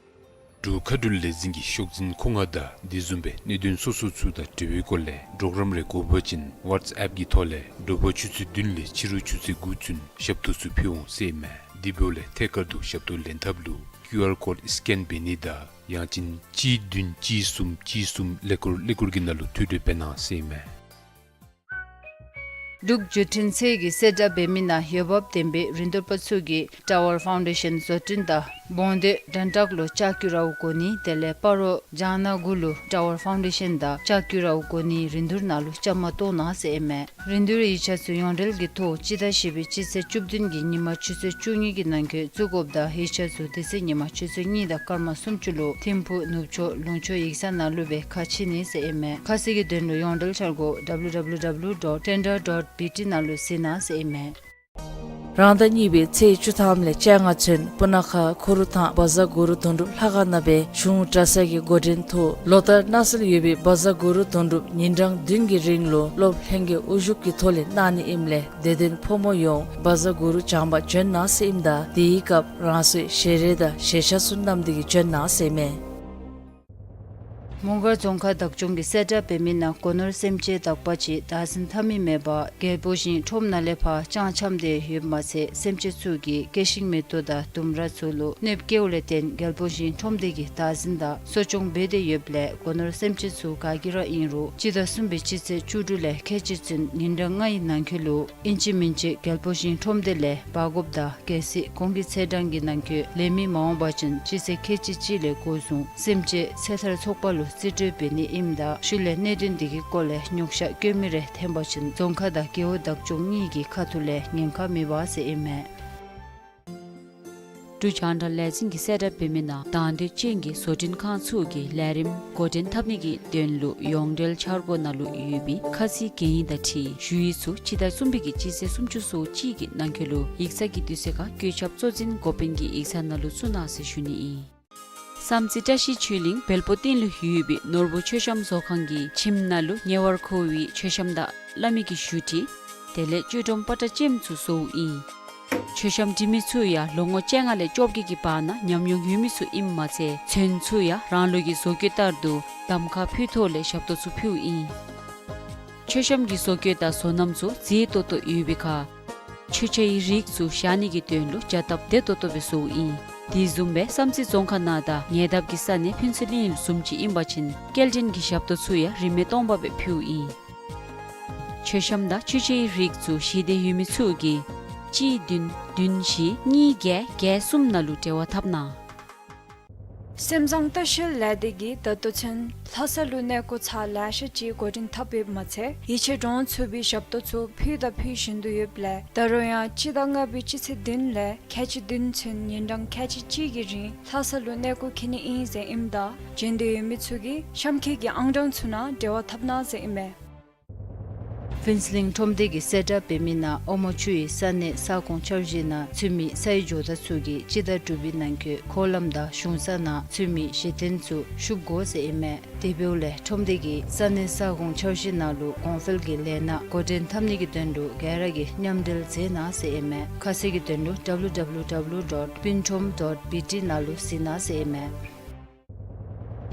འབྲུག་མཁའ་འགྲུལ་ལས་འཛིན་གྱི་ཤོག་འཛིན་ཁོ་ང་དང་དེ་བཟུམ་སྦེ་གནད་དོན་སོ་སོ་ཚུ་དང་འབྲེལ་བའི་སྐོར་ལས་གྲོགས་རམ་རེ་དགོ་པ་ཅིན་ཝཊས་ཨེཔ་གི་ཐོག་ལས་དྲོ་པ་ཆུ་ཚོད་བདུན་ལས་ཕྱི་རུ་ཆུ་ཚོད་དགུ་ཚུན་ཞབས་ཏོག་ཚུ་ཕུལ་འོང་ཟེར་ཨིན་མས། དེ་འབདཝ་ལས་ཐད་ཀར་དུ་ཞབས་ཏོག་ལེན་ཐབས་ལུ་ཀིའུ་ཨར་ཀོཌ་སི་ཀེན་འབད་ནི་དང་ཡང་ཅིན་གཅིག་བདུན་གཅིག་གསུམ་གཅིག་གསུམ་ཀླད་ཀོར་ཀླད་ཀོར་གྱི་ནང་ལུ་ཐོ་འགོད་འབད་གནང་ཟེར་ཨིན་མས། འབྲུག་བརྒྱུད་འཕྲིན་ཚད་ཀྱི་གསལ་བསྒྲགས་འབད་མི་ནང་འོས་འབབ་ལྡན་པའི་རིན་བསྡུར་པ་ཚུ་གིས་ཊ་ཝར་ཕའུན་ཌེ་ཤཱན་བཟོ་སྐྲུན་དང་བོང་སྟོད་དོན་གྲགས་ལུ་ལྕགས་ཀྱུ་ར་བ་གོ་ནི་དེ་ལས་སྤ་རོ་ལྕང་ནག་དགུ་ལུ་ཊ་ཝར་ཕའུན་ཌེ་ཤཱན་དང་ལྕགས་ཀྱུ་ར་བ་གོ་ནི་རིན་བསྡུར་ནང་ལུ་བཅའ་མར་གཏོགས་གནང་ཟེར་ཨིན་མས། རིན་བསྡུར་ཡིག་ཆ་ཚུ་ཡོངས་འབྲེལ་གྱི་ཐོག་སྤྱི་ཟླ་བཞི་པའི་སྤྱི་ཚེས་བཅུ་བདུན་གྱི་ཉིན་མ་ཆུ་ཚོད་བཅུ་གཉིས་ཀྱི་ནང་འཁོད་བཙུགས་དགོཔ་དང་ཡིག་ཆ་ཚུ་དེ་ཚེ་ཉིན་མ་ཆུ་ཚོད་གཉིས་དང་སྐར་མ་སུམ་ཅུ་ལུ་ཐིམ་ཕུག་ནུབ་ཕྱོགས་ལུང་ཕྱོགས་ཡིག་ཚང་ནང་ལུ་སྦེ་ཁ་ཕྱེ་ནི་ཟེར་ཨིན་མས། ཁ་གསལ་གྱི་དོན་ལུ་ཡོངས་འབྲེལ་འཆར་སྒོ་W W W dot tender dot B T ནང་ལུ་གཟིགས་གནང་ཟེར་ཨིན་མས། རང་ཟླ་གཉིས་པའི་ཚེས་བཅུ་ཐམ་ལས་བཅོ་ལྔ་ཚུན་སྤུ་ན་ཁ་ཁུ་རུ་ཐང་བ་ཛ་གུ་རུ་དོན་གྲུབ་ལྷ་ཁང་ནང་སྦེ་གཞུང་གྲྭ་ཚང་གི་འགོ་འདྲེན་ཐོག་ལོ་ལྟར་གནང་སྲོལ་ཡོད་པའི་བ་ཛ་གུ་རུ་དོན་གྲུབ་ཉིན་གྲངས་བདུན་གྱི་རིང་ལུ་སློབ་ལྷན་རྒྱས་དབུ་བཞུགས་ཀྱི་ཐོག་ལས་གནང་ནི་ཨིནམ་ལས་དད་ལྡན་ཕོ་མོ་ཡོངས་བ་ཛ་གུ་རུ་བྱང་པར་བྱོན་གནང་ཟེར་ཨིནམ་ད་དེའི་སྐབས་རང་སོའི་ཞལ་རས་དང་ཞལ་ཆས་ཚུ་བསྣམས་ཏེ་གིས་བྱོན་གནང་ཟེར་ཨིན་མས། མོང་སྒར་རྫོང་ཁག་བདག་སྐྱོང་གིས་གསལ་བསྒྲགས་འབད་མི་ནང་སྒོ་ནོར་སེམས་ཅན་དག་པ་ཅིག་བདག་འཛིན་འཐབ་མི་མེད་པར་རྒྱལ་པོ་ཞིང་ཁྲོམ་ནང་ལས་ཕར་ལྕང་འཁྱམས་ཏེ་ཡོདཔ་མ་ཚད་སེམས་ཅན་ཚུ་གིས་སྐྱེ་ཤིང་མེ་ཏོག་དང་ལྡུམ་ར་ཚུ་ལུ་གནོདཔ་བཀལཝ་ལས་བརྟེན་རྒྱལ་པོ་ཞིང་ཁྲོམ་སྡེ་གིས་བདག་འཛིན་དང་གསོ་སྐྱོང་འབད་དེ་ཡོདཔ་ལས་སྒོ་ནོར་སེམས་ཅན་ཚུ་ག་གིས་ར་ཨིན་རུང་སྤྱི་ཟླ་གསུམ་པའི་སྤྱི་ཚེས་བཅུ་དྲུག་ལས་ཁལ་གཅིག་ཚུན་ཉིན་གྲངས་ལྔའི་ནང་འཁོད་ལུ་ཨིན་ཅི་མིན་ཅི་རྒྱལ་པོ་ཞིང་ཁྲོམ་སྡེ་ལས་འབག་དགོཔ་དང་གལ་སྲིད་གོང་གི་ཚེས་གྲངས་ཀྱི་ནང་འཁོད་ལེན་མི་མ་འོང་པ་ཅིན་སྤྱི་ཚེས་ཁལ་གཅིག་གཅིག་ལས་འགོ་བཟུང་སེམས་ཅན་ཚེ་ཐར་ཚོགས་པ་ལུ་རྩིས་སྤྲོད་འབད་ནི་ཨིནམ་ད་ཤུལ་ལས་གནད་དོན་འདི་གི་སྐོར་ལས་ཉོགས་བཤད་བཀོད་མི་རེ་འཐོན་པ་ཅིན་རྫོང་ཁག་དང་རྒེད་འོག་བདག་སྐྱོང་གཉིས་ཀྱི་ཁ་ཐུག་ལས་ཉེན་ཁ་མེད་པ་ཟེར་ཨིན་མས། འབྲུག་རྒྱང་བསྒྲགས་ལས་འཛིན་གྱིས་གསལ་བསྒྲགས་འབད་མི་ནང་དང་འདོད་ཅན་གྱི་བཟོ་སྐྲུན་ཁང་ཚུ་གིས་ལས་རིམ་འགོ་འདྲེན་འཐབ་ནི་གི་དོན་ལུ་ཡོངས་འབྲེལ་འཆར་སྒོ་ནང་ལུ་ཡོད་པའི་ཁ་ཚིག་གན་ཡིག་དང་འཁྲིལ་ཞུ་ཡིག་ཚུ་སྤྱི་ཟླ་གསུམ་པའི་གི་སྤྱི་ཚེས་སུམ་ཅུ་སོ་གཅིག་གི་ནང་འཁོད་ལུ་ཡིག་ཚང་གི་དུས་ཚོད་ཁར་བཀོད་ཁྱབ་གཙོ་འཛིན་འགོ་དཔོན་གྱི་ཡིག་ཚང་ནང་ལུ་བཙུགས་གནང་ཟེར་ཞུ་ནི་ཨིན། བསམ་རྩེ་བཀྲ་ཤིས་ཆོས་གླིང་བལ་པོ་སྟེང་ལུ་ཡོད་པའི་ནོར་བུ་མཆོད་བཤམས་བཟོ་ཁང་གི་ཁྱིམ་ནང་ལུ་ཉེ་བར་མཁོ་བའི་མཆོད་བཤམས་དང་བླ་མའི་གི་བཞུགས་ཁྲི་དེ་ལས་ཆོས་སྒྲོམ་པ་ཏྲ་ཅན་ཚུ་བཟོཝ་ཨིན། མཆོད་བཤམས་འབྲི་མི་ཚུ་ཡང་ལོ་ངོ་བཅོ་ལྔ་ལས་བཅོ་བརྒྱད་ཀྱི་བར་ན་ཉམས་མྱོང་ཡོད་མི་ཚུ་ཨིནམ་མ་ཚད་ཚོན་ཚུ་ཡང་རང་ལུགས་ཀྱི་བཟོ་བཀོད་ལྟར་དུ་གདམ་ཁ་ཕུལ་ཐོག་ལས་ཞབས་ཏོག་ཚུ་ཕུལཝ་ཨིན། མཆོད་བཤམས་ཀྱི་བཟོ་བཀོད་དང་བཟོ་རྣམ་ཚུ་མཛེས་ཏོག་ཏོ་ཡོད་པའི་ཁར་མཆོད་ཆས་ཀྱི་རིགས་ཚུ་བཞག་ནི་གི་དོན་ལུ་བྱ་སྟབས་བདེ་ཏོག་ཏོ་སྦེ་བཟོཝ་ཨིན། དེ་བཟུམ་སྦེ་བསམ་རྩེ་རྫོང་ཁག་ནང་དང་ཉེ་འདབས་ཀྱི་ས་གནས་ཕུན་ཚོགས་གླིང་བཟུམ་ཅིག་ཨིན་པ་ཅིན་སྐྱེལ་འདྲེན་གྱི་ཞབས་ཏོག་ཚུ་ཡང་རིན་མེད་སྟོང་པ་སྦེ་ཕུལཝ་ཨིན། མཆོད་བཤམས་དང་མཆོད་ཆས་ཀྱི་རིགས་ཚུ་ཞུ་འདོད་ཡོད་མི་ཚུ་གིས་གཅིག་བདུན་བདུན་བཞི་གཉིས་བརྒྱད་བརྒྱད་གསུམ་ནང་ལུ་འབྲེལ་བ་འཐབ་གནང་། སེམས་བཟང་ལྟ་བཤལ་ལས་སྡེ་གིས་ད་ལྟོ་ཚུན་ལྷ་ས་ལུ་གནས་སྐོར་ཚར་ལེ་ཤ་ཅིག་འགོ་འདྲེན་འཐབ་ཡོདཔ་མ་ཚད་ཡིད་ཆེས་འདྲོངས་ཚུགས་པའི་ཞབས་ཏོག་ཚུ་ཕུལ་དང་ཕུལ་བཞིན་དུ་ཡོདཔ་ལས་ད་རུང་ཡང་སྤྱི་ཟླ་ལྔ་པའི་སྤྱི་ཚེས་བདུན་ལས་ཁལ་གཅིག་བདུན་ཚུན་ཉིན་གྲངས་ཁལ་གཅིག་གཅིག་གི་རིང་ལྷ་ས་ལུ་གནས་སྐོར་འཁྱིད་ནི་ཨིན་ཟེར་ཨིནམ་ད་བྱོན་འདོད་ཡོད་མི་ཚུ་གིས་གཤམ་འཁོད་ཀྱི་ཨང་གྲངས་ཚུ་ནང་འབྲེལ་བ་འཐབ་གནང་ཟེར་ཨིན་མས། ཕུན་ཚོགས་གླིང་ཁྲོམ་སྡེ་གིས་གསལ་བསྒྲགས་འབད་མི་ནང་ཨོ་མོ་ཆུ་ཡི་ས་གནས་ས་ཁོངས་འཆར་གཞི་ནང་ཚུད་མི་སའི་ཇོ་བདག་ཚུ་གིས་སྤྱི་ཟླ་དྲུག་པའི་ནང་འཁོད་འཁོར་ལམ་དང་གཞུང་ས་ནང་ཚུད་མི་གཞི་རྟེན་ཚུ་བཤུབ་དགོ་ཟེར་ཨིན་མས། དེ་འབདཝ་ལས་ཁྲོམ་སྡེ་གིས་ས་གནས་ས་ཁོངས་འཆར་གཞི་ནང་ལུ་གོང་འཕེལ་གྱི་ལས་སྣ་འགོ་འདྲེན་འཐབ་ནི་གི་དོན་ལུ་ག་ར་གིས་མཉམ་འབྲེལ་མཛད་གནང་ཟེར་ཨིན་མས། ཁ་གསལ་གྱི་དོན་ལུ་W W W dot pintrom dot B T ནང་ལུ་གཟིགས་གནང་ཟེར་ཨིན་མས།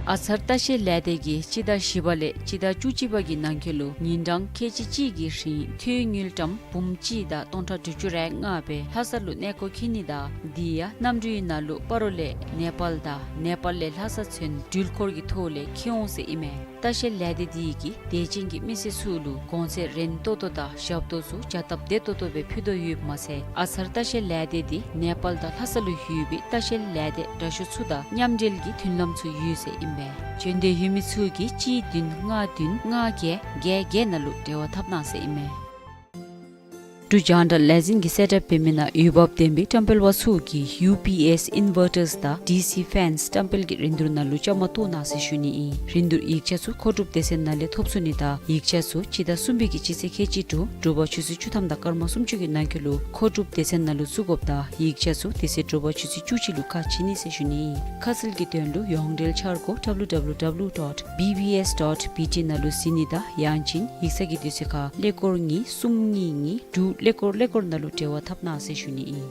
ཨ་ཚར་ལྟ་བཤལ་ལས་སྡེ་གིས་སྤྱི་ཟླ་བཞི་པ་ལས་སྤྱི་ཟླ་བཅུ་གཅིག་པ་གི་ནང་འཁོད་ལུ་ཉིན་གྲངས་ཁལ་གཅིག་གཅིག་གི་རིང་ཐོན་དངུལ་ཀྲམ་འབུམ་གཅིག་དང་སྟོང་ཕྲག་དྲུག་ཅུ་རེ་ལྔ་སྦེ་ལྷ་ས་ལུ་གནས་སྐོར་འཁྱིད་ནི་དང་དེ་ཡང་གནམ་གྲུའི་ནང་ལུ་སྤ་རོ་ལས་ནེ་པཱལ་དང་ནེ་པཱལ་ལས་ལྷ་ས་ཚུན་འགྲུལ་འཁོར་གྱི་ཐོག་ལས་འཁྱིད་འོང་ཟེར་ཨིན་མས། ལྟ་བཤལ་ལས་སྡེ་དེ་གིས་དད་ཅན་གྱི་མི་སེར་ཚུ་ལུ་གོང་ཚད་རན་ཏོག་ཏོ་དང་ཞབས་ཏོག་ཚུ་བྱ་སྟབས་བདེ་ཏོག་ཏོ་སྦེ་ཕུལ་དོ་ཡོདཔ་མ་ཚད་ཨ་ཚར་ལྟ་བཤལ་ལས་སྡེ་དེ་ནེ་པཱལ་དང་ལྷ་ས་ལུ་ཡོད་པའི་ལྟ་བཤལ་ལས་སྡེ་འདྲ་ཤོས་ཚུ་དང་མཉམ་འབྲེལ་གྱི་མཐུན་ལམ་ཚུ་ཡོད་ཟེར་ཨིན་པས། བྱོན་འདོད་ཡོད་མི་ཚུ་གིས་གཅིག་བདུན་ལྔ་བདུན་ལྔ་བརྒྱད་བརྒྱད་བརྒྱད་ནང་ལུ་འབྲེལ་བ་འཐབ་གནང་ཟེར་ཨིན་མས། འབྲུག་རྒྱང་བསྒྲགས་ལས་འཛིན་གྱིས་གསལ་བསྒྲགས་འབད་མི་ནང་འོས་འབབ་ལྡན་པའི་བཀྲམ་སྤེལ་པ་ཚུ་གིས་ཡུ་པི་ཨེསི་ཨིན་ཝར་ཊརསི་དང་ཌི་སི་ཕེནསི་བཀྲམ་སྤེལ་གྱི་རིན་བསྡུར་ནང་ལུ་བཅའ་མར་གཏོགས་གནང་ཟེར་ཞུ་ནི་ཨིན། རིན་བསྡུར་ཡིག་ཆ་ཚུ་མཁོ་སྒྲུབ་སྡེ་ཚན་ནང་ལས་ཐོབ་ཚུགས་ནི་དང་ཡིག་ཆ་ཚུ་སྤྱི་ཟླ་གསུམ་པའི་གི་སྤྱི་ཚེས་ཁལ་གཅིག་དྲུག་དྲོ་པ་ཆུ་ཚོད་བཅུ་ཐམ་དང་སྐར་མ་སུམ་ཅུ་གི་ནང་འཁོད་ལུ་མཁོ་སྒྲུབ་སྡེ་ཚན་ནང་ལུ་བཙུགས་དགོཔ་དང་ཡིག་ཆ་ཚུ་དེ་ཚེ་དྲོ་པ་ཆུ་ཚོད་བཅུ་གཅིག་ལུ་ཁ་ཕྱེ་ནི་ཟེར་ཞུ་ནི་ཨིན། ཁ་གསལ་གྱི་དོན་ལུ་ཡོངས་འབྲེལ་འཆར་སྒོ་W W W dot B B S dot B T ནང་ལུ་གཟིགས་ནི་དང་ཡང་ཅིན་ཡིག་ཚང་གི་དུས་ཚོད་ཁར་ཀླད་ཀོར་གཉིས་གསུམ་གཉིས་གཉིས་དྲུག་ཀླད་ཀོར་ཀླད་ཀོར་ནང་ལུ་འབྲེལ་བ་འཐབ་གནང་ཟེར་ཞུ་ནི་ཨིན།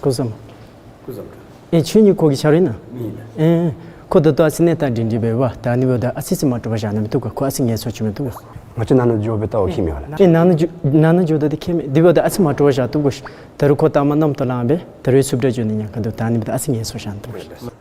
སྐུ་གཟུགས་བཟང་། སྐུ་གཟུགས་བཟང་། ཨེ་ཁྱོད་གཉིས་ཁོ་གི་ཆ་རོགས་ཨིན་ན། ཨིན་ལགས། ཨེ་ཁོ་ད་ལྟོ་ཨ་ཙི་གནས་སྟངས་སྒྲིང་སྒྲིང་སྦེ་འབད། ད་ནི་འབདཝ་ད་ཨ་ཙི་ཙི་མ་འདྲོག་པར་བཞག་ན་མི་བཏུབ་ག། ཁོ་ཨ་ཙི་ངལ་གསོ་བྱིན་མི་བཏུབ་ག། ང་བཅས་ནང་ན་འགྱོ་སྦེ་ལྟ་བ་ཁྱིམ་ཡོད་ལགས། ཨེ་ནང་ན་འགྱོ་ནང་ན་འགྱོ་ད་དེ་ཁྱིམ་མེད། དེ་འབདཝ་ད་ཨ་ཙི་མ་འདྲོག་པར་བཞག་བཏུབ་ག། ད་རུང་ཁོ་ལྟ་མ་རྣམ་རྟོག་ལངམ་སྦེ་ད་རུང་ཚུབ་དྲག་འགྱོ་ནི་ཉེན་ཁ་འདུག། ད་ནི་འབདཝ་ད་ཨ་ཙི་ངལ་གསོ་བཞག་ན་བཏུབ་ག།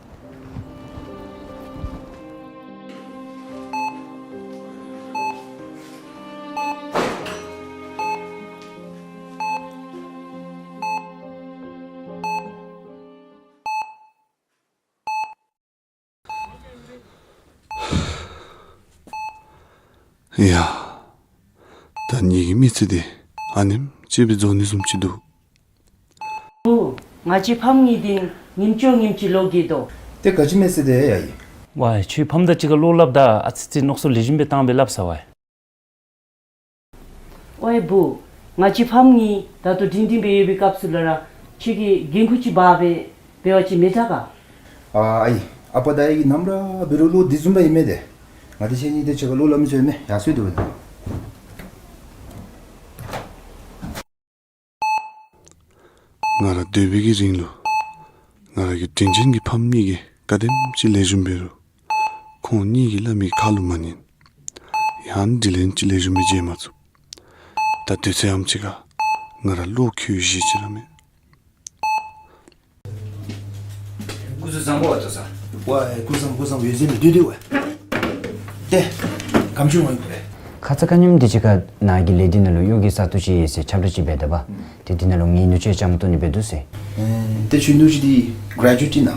ཡ། ད་ངེ་གི་མི་ཚེ་འདི་ཨ་ནེམ་ཅིག་སྦེ་རྫོགས་ནི་བཟུམ་ཅིག་འདུག། བུ། ང་བཅས་ཕམ་གཉིས་འདི་ཉིནམ་ཅིག་ཉིནམ་ཅིག་ལོག་གི་དོ། ཏེ་ག་ཅི་མེད་ཟེར་དེ་ཡ་ཡི། ཝའེ་ཁྱོད་ཕམ་དང་གཅིག་ཁར་ལོག་སླབ་ད་ཨ་ཙི་ཙི་མནོ་བསམ་ལེགས་ཤོམ་སྦེ་བཏང་སྦེ་སླབ་ས་ཝའེ། ཝའེ་བུ། ང་བཅས་ཕམ་གཉིས་ད་ལྟོ་སྒྲིང་སྒྲིང་སྦེ་ཡོད་པའི་སྐབས་སུ་ལུ་ར་ཁྱོད་ཀྱིས་འགན་ཁུར་ཅིག་འབག་སྦེ་འབད་བ་ཅིན་མི་དྲག་ག། ཨ་ཨའི། ཨ་པ་དང་ཨའི་གིས་ནམ་ར་འབད་རུང་ལོག་འདི་བཟུམ་ར་ཨིན་མས་ཏེ། ང་བཅས་ཁྱེད་གཉིས་དེ་ཅིག་ཁར་ལོག་སླབ་མི་ཚུགས་མས། ཡར་སོང་སྟེ་འབད་དོ། ང་ར་སྡོད་པའི་གི་རིང་ལུ་ང་ར་གི་དྲིན་ཅན་གྱི་ཕམ་གཉིས་ཀྱིས་ག་དེམ་ཅིག་ལེགས་ཤོམ་འབད་རུང་ཁོང་གཉིས་ཀྱིས་སླབ་མི་ཁ་ལུ་མ་ཉན། ཡང་དྲིན་ལན་ཅིག་ལེགས་ཤོམ་སྦེ་འཇལ་མ་ཚུགས། ད་དུས་ཚོད་ཨམ་ཅིག་ཁར་ང་ར་བློ་འགྱོད་གཞི་ཅིག་ར་མེད། སྐུ་གཟུགས་བཟང་པོ་ཨ་ཏོ་ས། ཝའེ་སྐུ་གཟུགས་བཟང་པོ་བཟང་པོ་ཡོད་ཟེར་ནི་སྡོད་སྡོད་ཝའེ། ཏེ་གམ་ཆུང་ངོ་ཡོད་པ་རེད། ཁ་ཙ་ཁ་ཉིནམ་འདི་ཅིག་ཁར་ནཱ་གི་ལས་སྡེ་ནང་ལུ་གཡོག་གི་ས་སྟོང་ཅིག་ཡོད་ཟེར་ཁྱབ་བསྒྲགས་ཅིག་འབད་དོ་བ། ཏེ་འདི་ནང་ལུ་ངེའི་ནུ་གཅུང་ཅམ་ཏོ་ནི་སྦེ་འདུག་ཟེར། ཨེ་ཏེ་ཁྱོད་ནུ་གཅུང་འདི་གྲེ་ཇུ་ཨེཊ་ཨིན་ན།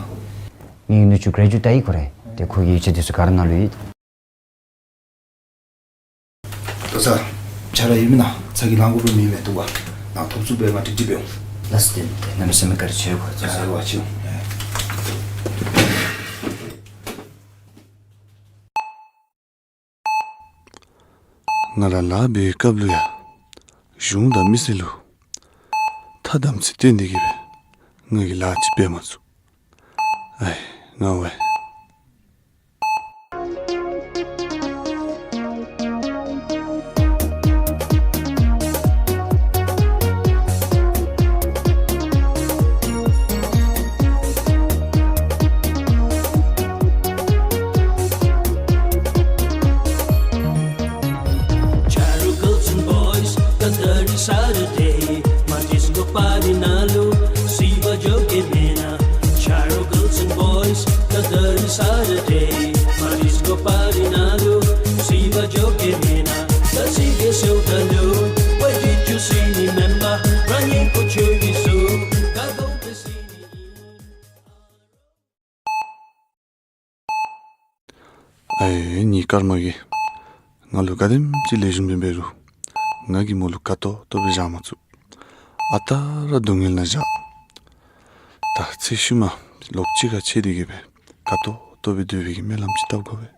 ངེའི་ནུ་གཅུང་གྲེ་ཇུ་ཨེཊ་ཨིན་ཁོ་རེ། ཏེ་ཁོ་གི་ཡིག་ཆ་འདི་ཚུ་ག་ར་ནཱ་ལུ་ཡོད། ཏོ་ས། ཆ་ར་ཡོད་མེན་ན། ཚ་གྱང་ལང་དགོཔ་མེད་མས་འདུག་པ། ནཱ་ཐོབ་ཚུགས་པའི་ང་ཀྲིག་ཀྲི་འབདཝ། ལགས་སོ། ཏེ་ཏེ་གནམ་མེད་ས་མེད་བཀའ་དྲིན་ཆེ། ཁོ་ཚ་ས་ར་བ་ཆེ། ང་ར་ལཱ་འབད་བའི་སྐབས་ལུ་ཡང་གཞུང་དང་མི་སེར་ལུ་ཐ་དམ་ཚིག་བསྟེན་ཏེ་གི་སྦེ་ང་གིས་ལཱ་ཅིག་འབད་མ་ཚུགས། ཨའི་ང་ཝའེ། Charo Girls and Boys, the dirty Saturday, Marty's go party nalu. ཨའེ་ངེའི་ཀརྨ་གིས་ང་ལུ་ག་དེམ་ཅིག་ལེགས་ཤོམ་སྦེ་འབད་རུང་ང་གིས་མོ་ལུ་དགའ་ཏོག་ཏོ་སྦེ་བཞག་མ་ཚུགས། ཨ་རྟག་ར་སྡུག་བསྔལ་ནང་བཞག། ད་ཚེ་ཤུལ་མ་ལོག་ཅིག་ཁར་ཕྱད་དེ་གི་སྦེ་དགའ་ཏོག་ཏོ་སྦེ་སྡོད་པའི་གི་སྨོན་ལམ་ཅིག་བཏབ་དགོ་པས།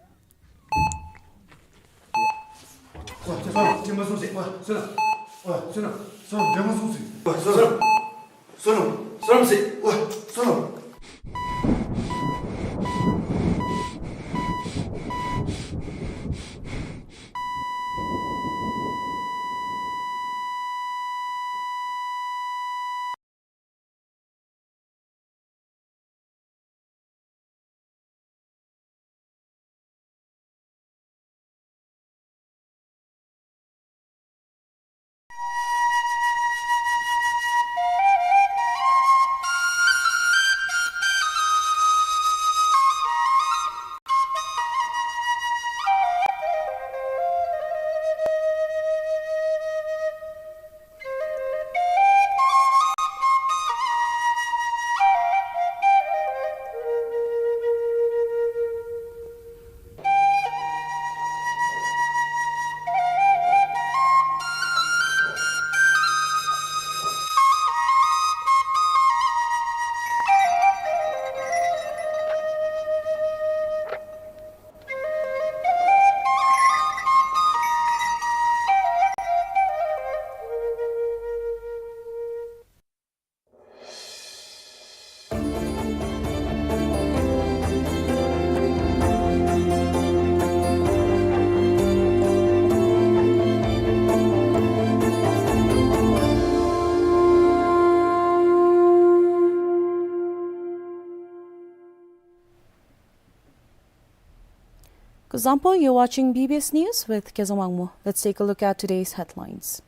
Kuzuzangpo, you're watching B B S News with Kezang Wangmo. Let's take a look at today's headlines.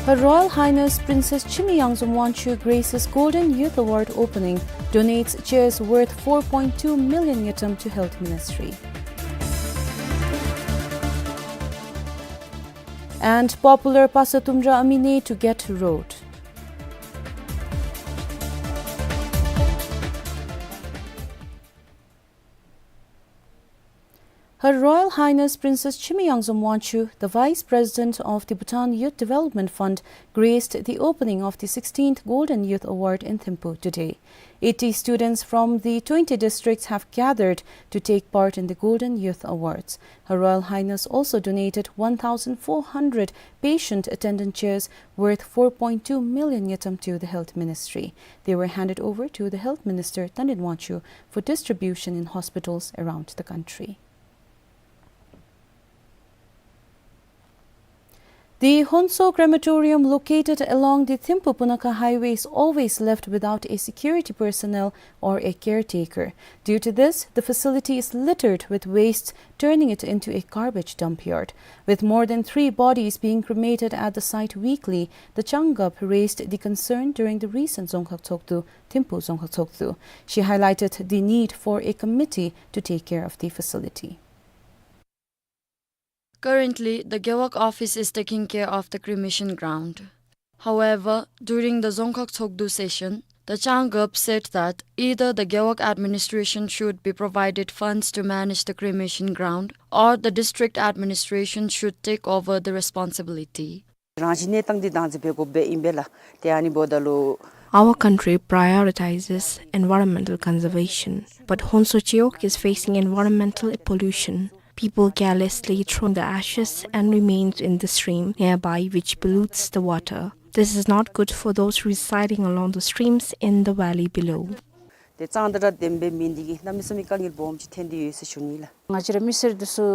Her Royal Highness Princess Chimi Yangzom Wangchuck graces Golden Youth Award opening, donates chairs worth four point two million ngultrum to Health Ministry. And popular Pastor Tumra Amine to get road. Her Royal Highness Princess Chimi Yangzom Wangchuck, the Vice President of the Bhutan Youth Development Fund, graced the opening of the sixteenth Golden Youth Award in Thimphu today. Eighty students from the twenty districts have gathered to take part in the Golden Youth Awards. Her Royal Highness also donated one thousand four hundred patient attendant chairs worth four point two million ngultrum to the Health Ministry. They were handed over to the Health Minister Tandin Wangchuck for distribution in hospitals around the country. The Honso crematorium, located along the Thimphu-Punakha highway, is always left without a security personnel or a caretaker. Due to this, the facility is littered with waste, turning it into a garbage dump yard. With more than three bodies being cremated at the site weekly, the Changab raised the concern during the recent Dzongkhag Tshogdu, Thimphu Dzongkhag Tshogdu. She highlighted the need for a committee to take care of the facility. Currently, the Gewog office is taking care of the cremation ground. However, during the Dzongkhag Tshogdu session, the Changab said that either the Gewog administration should be provided funds to manage the cremation ground or the district administration should take over the responsibility. རང་བཞིན་གནས་སྟངས་འདི་དང་འཛིན་པའི་དགོས་པ་ཨིན་པས་ལགས། དེ་ཨ་ནི་འབདཝ་ད་ལུ། Our country prioritizes environmental conservation, but Honso Chewog is facing environmental pollution. People carelessly throw the ashes and remains in the stream nearby, which pollutes the water. This is not good for those residing along the streams in the valley below. དེ་གཙང་སྦྲ་ལྡན་པའི་མེད་ནི་འདི་གིས་གནམ་མེད་ས་མེད་དཀའ་ངལ་སྦོམ་ཅིག་ཐོན་ཏེ་ཡོད་ཟེར་ཞུ་ནི་ལགས། ང་བཅས་ར་མི་སེར་འདི་ཚུ་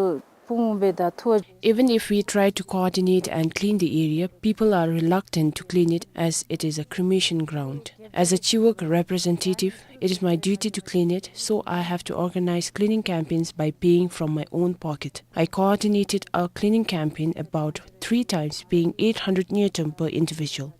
དཔུང་སྦེ་ད་འཐུ་བ། Even if we try to coordinate and clean the area, people are reluctant to clean it as it is a cremation ground. As a Chewog representative, it is my duty to clean it, so I have to organize cleaning campaigns by paying from my own pocket. I coordinated a cleaning campaign about three times, paying eight hundred ngultrum per individual.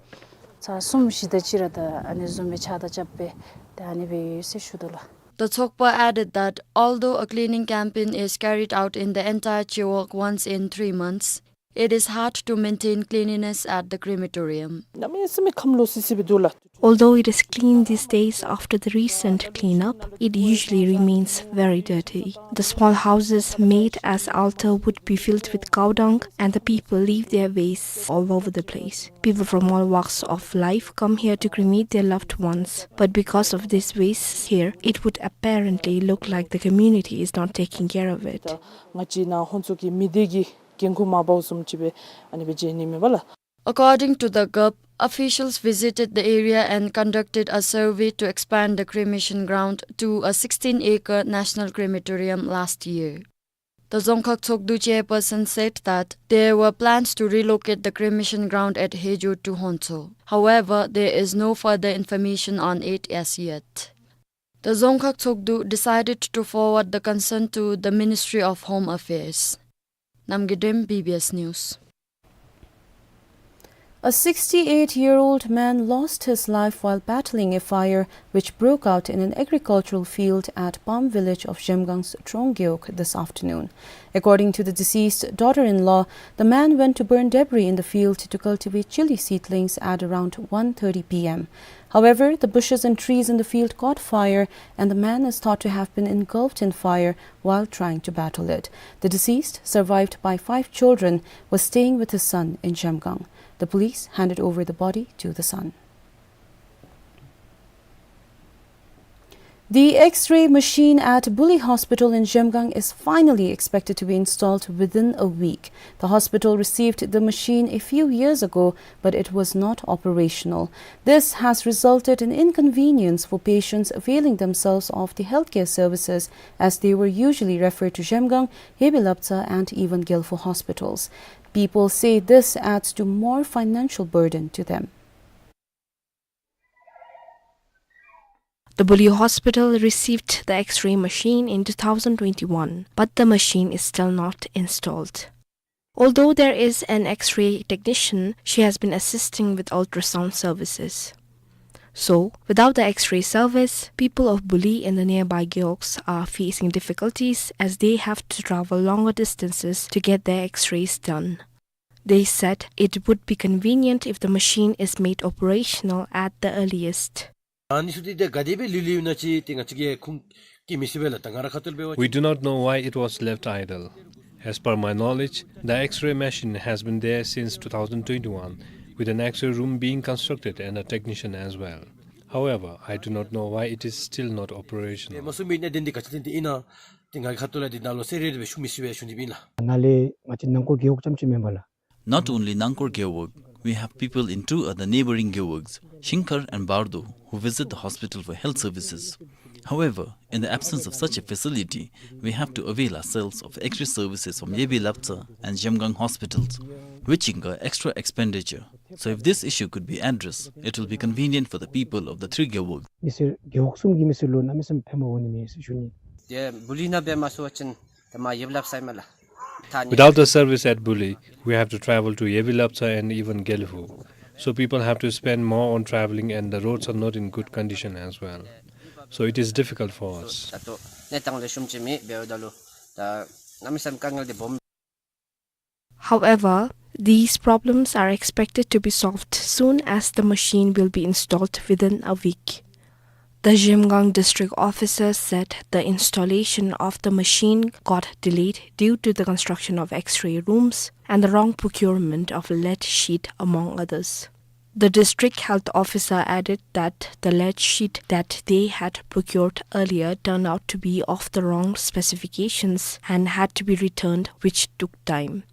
ཚར་གསུམ་བཞི་དེ་ཅིག་ར་ད་ཨ་ནི་བཟུམ་སྦེ་ཕྱག་དང་རྐྱབ་སྦེ་ད་ཨ་ནི་སྦེ་ཡོད་ཟེར་ཞུ་དོ་ལགས། The Tsokpa added that although a cleaning campaign is carried out in the entire Chewog once in three months, It is hard to maintain cleanliness at the crematorium. གནམ་མེད་ས་མེད་ཁམས་ལོག་སི་སི་སྦེ་འདུག་ལགས། Although it is clean these days after the recent cleanup, it usually remains very dirty. The small houses made as altar would be filled with cow dung, and the people leave their wastes all over the place. People from all walks of life come here to cremate their loved ones, but because of these wastes here, it would apparently look like the community is not taking care of it. ང་བཅས་ནཱ་ཧོན་ཚོ་གི་མི་སྡེ་གི་འགན་ཁུར་མ་འབགཔ་བཟུམ་ཅིག་སྦེ་ཨ་ནི་སྦེ་མཇལ་ནི་མས་པ་ལགས། According to the gup, officials visited the area and conducted a survey to expand the cremation ground to a sixteen-acre national crematorium last year. The Dzongkhag Tshogdu chairperson said that there were plans to relocate the cremation ground at Hejo to Honcho. However, there is no further information on it as yet. The Dzongkhag Tshogdu decided to forward the concern to the Ministry of Home Affairs. Namgay Dem, B B S News. A sixty-eight-year-old man lost his life while battling a fire which broke out in an agricultural field at Pam village of Zhemgang's Trong Gewog this afternoon. According to the deceased daughter-in-law, the man went to burn debris in the field to cultivate chili seedlings at around one thirty P M. However, the bushes and trees in the field caught fire, and the man is thought to have been engulfed in fire while trying to battle it. The deceased, survived by five children, was staying with his son in Zhemgang. The police handed over the body to the son. The X-ray machine at Buli Hospital in Zhemgang is finally expected to be installed within a week. The hospital received the machine a few years ago, but it was not operational. This has resulted in inconvenience for patients availing themselves of the healthcare services, as they were usually referred to Zhemgang, Yebi Lapcha, and even Gelfo hospitals. People say this adds to more financial burden to them. The Buli Hospital received the X-ray machine in two thousand twenty-one, but the machine is still not installed. Although there is an X-ray technician, she has been assisting with ultrasound services. So, without the X-ray service, people of Buli and the nearby gewogs are facing difficulties as they have to travel longer distances to get their X-rays done. They said it would be convenient if the machine is made operational at the earliest. ཨ་ནི་ཚུ་འདི་ཏེ་ག་དེ་སྦེ་ལུས་ལུས་ཨིན་ན་ཅིག་ཏེ་ང་བཅས་ཀྱིས་ཁུངས་བཀལ་མི་ཚུགས་པས་ལགས། ད་ང་ར་ཁ་ཐུག་ལས་འབད་བ་ཅིན། We do not know why it was left idle. As per my knowledge, the X-ray machine has been there since two thousand twenty-one, with an X-ray room being constructed and a technician as well. However, I do not know why it is still not operational. ཏེ་མ་ཚུགས་མི་གནད་དོན་འདི་ག་ཅི་ཐོན་ཏེ་ཨིན་ན་ཏེ་ང་གི་ཁ་ཐུག་ལས་འདི་ནཱ་ལུ་གསལ་རི་རི་སྦེ་ཞུ་མི་ཚུགས་པས་ཞུ་ནི་ཨིན་ལགས། ནཱ་ལས་ང་བཅས་ནང་འཁོད་རྒེད་འོག་རྐྱངམ་ཅིག་མེན་པ་ལགས། Not only Nangkor Gewog, we have people in two other neighboring gewogs, Shingkhar and Bardo, who visit the hospital for health services. However, in the absence of such a facility, we have to avail ourselves of X-ray services from Yebi Lapcha and Zhemgang hospitals, which incur extra expenditure. So if this issue could be addressed, it will be convenient for the people of the three gewogs. མི་སེར་རྒེད་འོག་གསུམ་གྱི་མི་སེར་ལུ་གནམ་མེད་ས་མེད་ཕན་པ་འོང་ནི་མས་ཟེར་ཞུ་ནི། ཏེ་བུ་ལི་ནང་འབད་མ་ཚུགས་པ་ཅིན་ཏེ་མར་ཡེབ་ལྷབ་ས་ཨིན་མས་ལགས། Without the service at Buli, we have to travel to Yebi Lapcha and even Gelfo. So people have to spend more on traveling and the roads are not in good condition as well. So it is difficult for us. ད་ལྟོ་གནས་སྟངས་ལེགས་ཤོམ་ཅིག་མེད་འབདཝ་ད་ལུ་ད་གནམ་མེད་ས་མེད་དཀའ་ངལ་འདི་སྦོམ། However, these problems are expected to be solved soon as the machine will be installed within a week. The Zhemgang district officer said the installation of the machine got delayed due to the construction of X-ray rooms and the wrong procurement of lead sheet, among others. The district health officer added that the lead sheet that they had procured earlier turned out to be of the wrong specifications and had to be returned, which took time.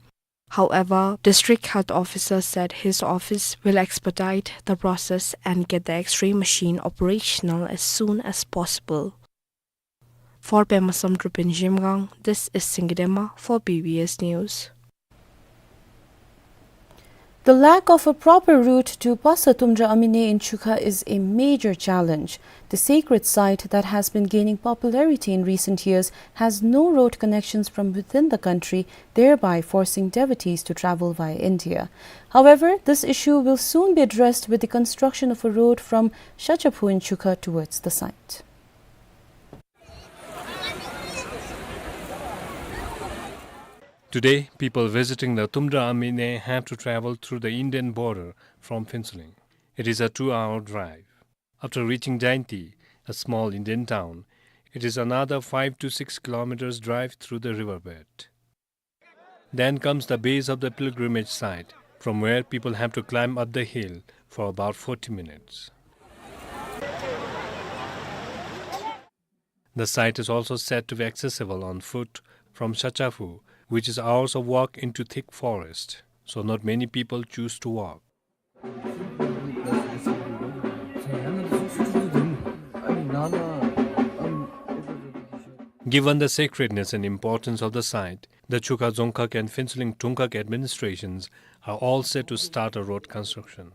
However, district health officer said his office will expedite the process and get the X-ray machine operational as soon as possible. For Pema Samdrup in Zhemgang, this is Singye Dema for B B S News. The lack of a proper route to Pasa Tumra Amine in Chukha is a major challenge. The sacred site that has been gaining popularity in recent years has no road connections from within the country, thereby forcing devotees to travel via India. However, this issue will soon be addressed with the construction of a road from Shachaphu in Chukha towards the site. Today, people visiting the Tumdra Amine have to travel through the Indian border from Phuentsholing. It is a two-hour drive. After reaching Jaintia, a small Indian town, it is another five to six kilometers drive through the riverbed. Then comes the base of the pilgrimage site, from where people have to climb up the hill for about forty minutes. The site is also said to be accessible on foot from Shachaphu, which is hours of walk into thick forest, so not many people choose to walk. Given the sacredness and importance of the site, the Chukha Dzongkhag and Phuentsholing Tungkhag administrations are all set to start a road construction.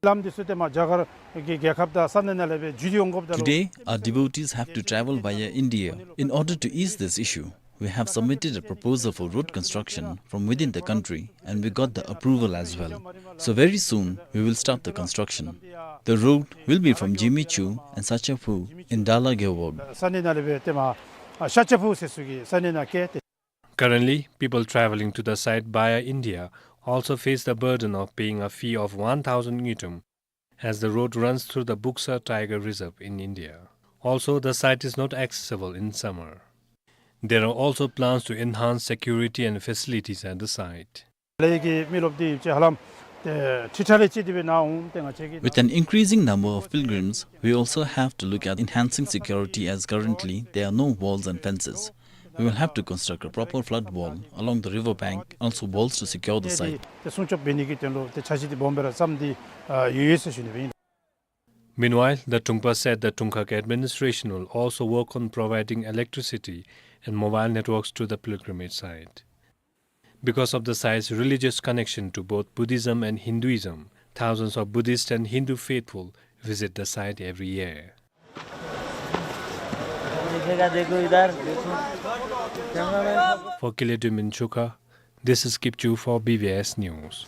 ལམ་འདི་ཚུ་ཏེ་མར་རྒྱ་གར་གྱི་རྒྱལ་ཁབ་དང་ས་གནས་ནང་ལས་སྦེ་བརྒྱུད་དེ་འོང་དགོཔ་ད་ལུ། Today, our devotees have to travel via India. In order to ease this issue, we have submitted a proposal for road construction from within the country, and we got the approval as well. So very soon, we will start the construction. The road will be from Jimmy Choo and Shachaphu in Dala Gewog. ས་གནས་ནང་ལས་སྦེ་ཏེ་མར་ཤ་ཅ་ཕུ་ཟེར་ས་གི་ས་གནས་ནང་བསྐྱལ་ཏེ། Currently, people traveling to the site via India also face the burden of paying a fee of one thousand ngultrum, as the road runs through the Buxa Tiger Reserve in India. Also, the site is not accessible in summer. There are also plans to enhance security and facilities at the site. ལས་ཀྱི་མི་རློབས་འདི་ཡིབ་ཅི་ཧ་ལམ་ཏེ་ཁྲི་ཁྲི་ལས་ཅི་དེ་སྦེ་ནཱ་འོང་ཏེ་ང་བཅས་ཀྱི། With an increasing number of pilgrims, we also have to look at enhancing security, as currently there are no walls and fences. We will have to construct a proper flood wall along the river bank, also walls to secure the site. ཏེ་སྲུང་སྐྱོབ་འབད་ནི་གི་དོན་ལུ་ཏེ་འཆར་གཞི་འདི་སྦོམ་སྦེ་ར་བརྩམས་ཏེ་ཡོད་ཡོད་ཟེར་ཞུ་ནི་སྦེ་ཨིན། Meanwhile, the Tungpa said the Tungkhag administration will also work on providing electricity and mobile networks to the pilgrimage site. Because of the site's religious connection to both Buddhism and Hinduism, thousands of Buddhist and Hindu faithful visit the site every year. For Kiledim in Chukha, this is Kipchu for B B S News.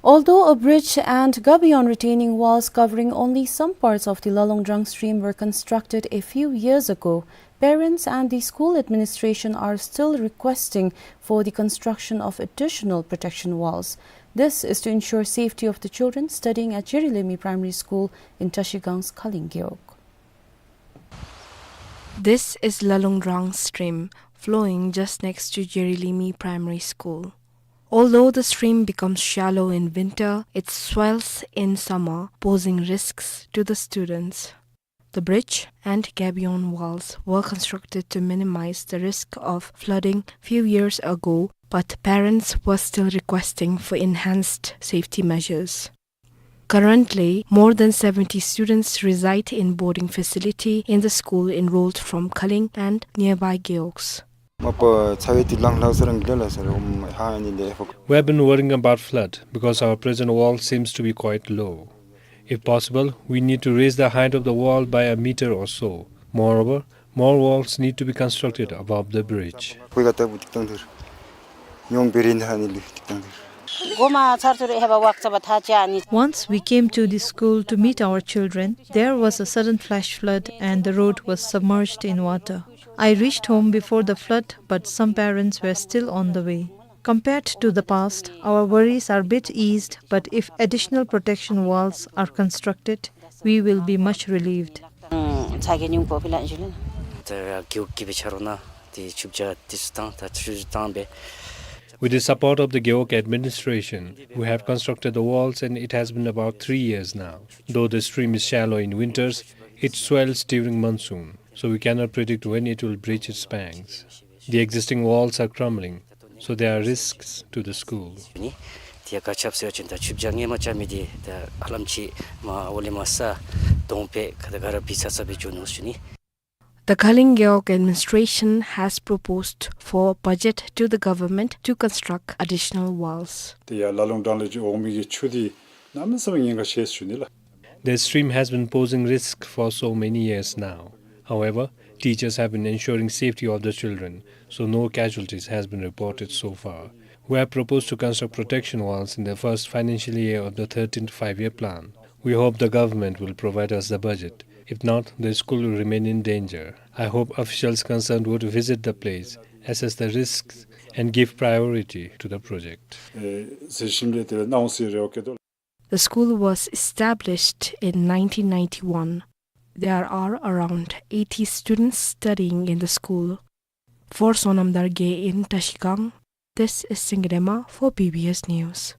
Although a bridge and gabion retaining walls covering only some parts of the Lalongdrang stream were constructed a few years ago, parents and the school administration are still requesting for the construction of additional protection walls. This is to ensure safety of the children studying at Jerilemi Primary School in Trashigang's Khaling Gewog. This is Lalongdrang stream, flowing just next to Jerilemi Primary School. Although the stream becomes shallow in winter, it swells in summer, posing risks to the students. The bridge and gabion walls were constructed to minimize the risk of flooding few years ago, but parents were still requesting for enhanced safety measures. Currently, more than seventy students reside in boarding facility in the school enrolled from Khaling and nearby gewogs. We have been worrying about flood because our present wall seems to be quite low. If possible, we need to raise the height of the wall by a meter or so. Moreover, more walls need to be constructed above the bridge. Once we came to the school to meet our children, there was a sudden flash flood and the road was submerged in water. I reached home before the flood, but some parents were still on the way. Compared to the past, our worries are a bit eased, but if additional protection walls are constructed, we will be much relieved. With the support of the Gewog administration, we have constructed the walls and it has been about three years now. Though the stream is shallow in winters, it swells during monsoon, so we cannot predict when it will breach its banks. The existing walls are crumbling, so there are risks to the school. The Khaling Gewog administration has proposed for budget to the government to construct additional walls. The stream has been posing risk for so many years now. However, teachers have been ensuring safety of the children, so no casualties has been reported so far. We have proposed to construct protection walls in the first financial year of the thirteenth five-year plan. We hope the government will provide us the budget. If not, the school will remain in danger. I hope officials concerned would visit the place assess the risks, and give priority to the project. ཨེ་ཟེར་ཞིནམ་ལས་དེ་ལས་ནཱ་འོང་ཟེར་རེ་བ་བསྐྱེད་དོ། The school was established in nineteen ninety-one. There are around eighty students studying in the school. For Sonam Dargay in Trashigang, this is Singye Dema for B B S News.